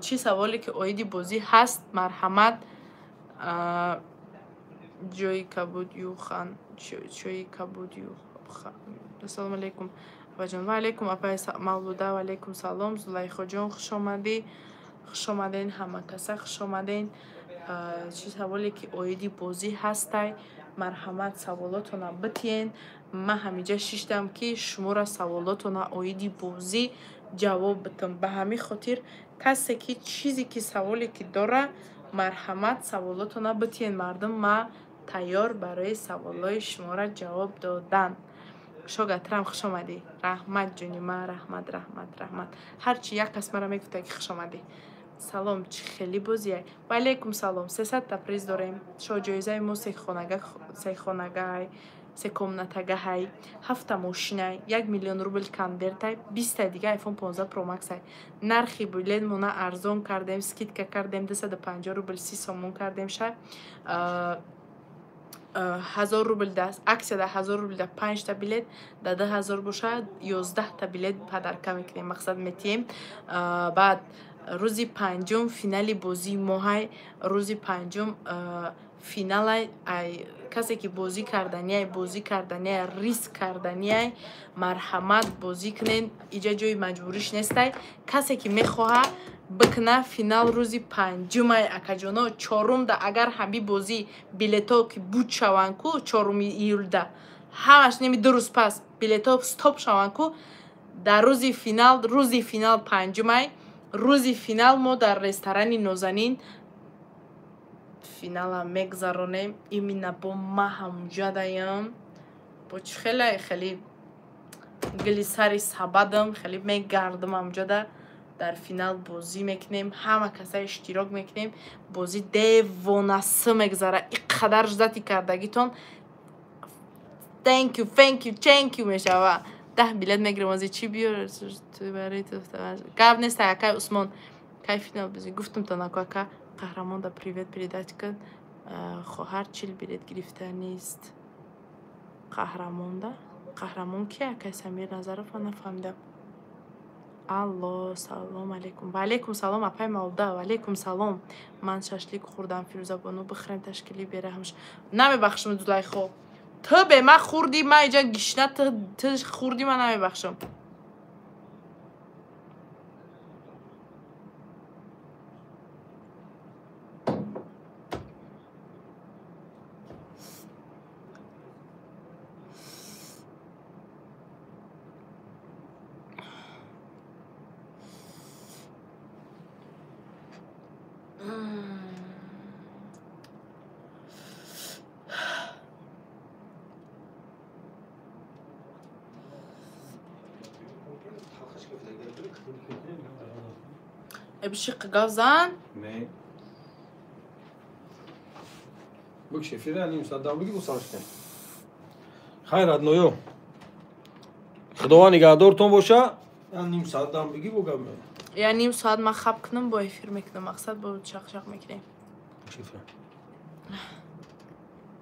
чӣ саволе ки оиди бозӣ ҳаст, марҳамат. Ҷои кабуд юхан, чои кабуд юхан. Ассалому алайкум. Апаҷон, ва алайкум апай Мавлуда, ва алайкум салом. Зулайхоҷон, хуш омадӣ. Хуш омаден ҳама каса, хуш омаден. Чӣ саволе ки оиди бозӣ ҳастай, марҳамат саволотона битиен. Ман ҳамиҷа шиштам ки шуморо саволотона оиди бозӣ ҷавоб битам. Ба ҳамин хотир касе ки чизе ки саволе ки дора, марҳамат саволотона битиен. Мардум, ман тайёр барои саволҳои шуморо ҷавоб додан. Шогатрам, хуш омадӣ. Раҳмат ҷони ман, раҳмат, раҳмат, раҳмат. Ҳарчи як кас мара мегуфта ки хуш омадӣ. Салом, чӣ хеле бозие. Ва алайкум салом. 300 та приз дорем. Шоҳҷоизаи мо сехонагай, секомнатагаҳай, 7 мошинай, 1 миллион рубл конвертай, 20 та дига iPhone 15 Pro Max-ай. Нархи билет мона арзон кардем, скидка кардем, 250 рубл 30 сомон кардем ша. 1000 рубл да аксия да 1000 рубл да 5 та билет, да 2000 боша 11 та билет подарка мекунем, мақсад метием. Баъд рӯзи панҷум финали бозии моҳай, рӯзи панҷум финалай, ай касе ки бозӣ карданиай, бозӣ карданиай, риск карданиай, марҳамат бозӣ кунен. Иҷа ҷои маҷбуриш нестай. Касе ки мехоҳа бикна, финал рӯзи панҷумай, акаҷоно. Чорумда агар ҳами бозӣ билето ки буд шаванд ку, 4 июлда ҳамаш неми 2 рӯз пас билето стоп шаванд ку, дар рӯзи финал, рӯзи финал панҷумай, рӯзи финал мо дар ресторани Нозанин финала мегзаронем. Именно бо ма ҳамҷа даям, бо чӣ хеле хеле гили сари сабадам, хеле мегардам ҳамҷада. Дар финал бозӣ мекунем, ҳама каса иштирок мекунем. Бозӣ девонасы мегзара. И қадар ждати кардагитон thank you, thank you, thank you мешава. 10 билет мегирем. Ози чӣ биёр гап нест. Акай Усмон, кай финал бозӣ гуфтам то наку ака Қаҳрамон да привет передать кун. Хоҳар 40 билет гирифта нест. Қаҳрамонда? Қаҳрамон ки акай Самир Назаров, ман нафаҳмидам. Алло, салом алейкум. Ва алейкум салом, апай Мавлуда, ва алейкум салом. Ман шашлик хӯрдам, Фирӯзабону бихӯрем ташкили бераҳмш. Намебахшам Зулайхо. Ту бе ман хӯрдӣ, ман иҷа гишна, ту хӯрдӣ, ман намебахшам. Бишиқ гавзан? Не. Бикши эфира ним соат дам биги гусарштем. Хайр адноё. Худованд нигаҳдортон боша. Ним соат дам биги бо гап. Я ним соат ман хаб кунам, бо эфир мекунам, мақсад бо чақ-чақ мекунем. Бикши эфира.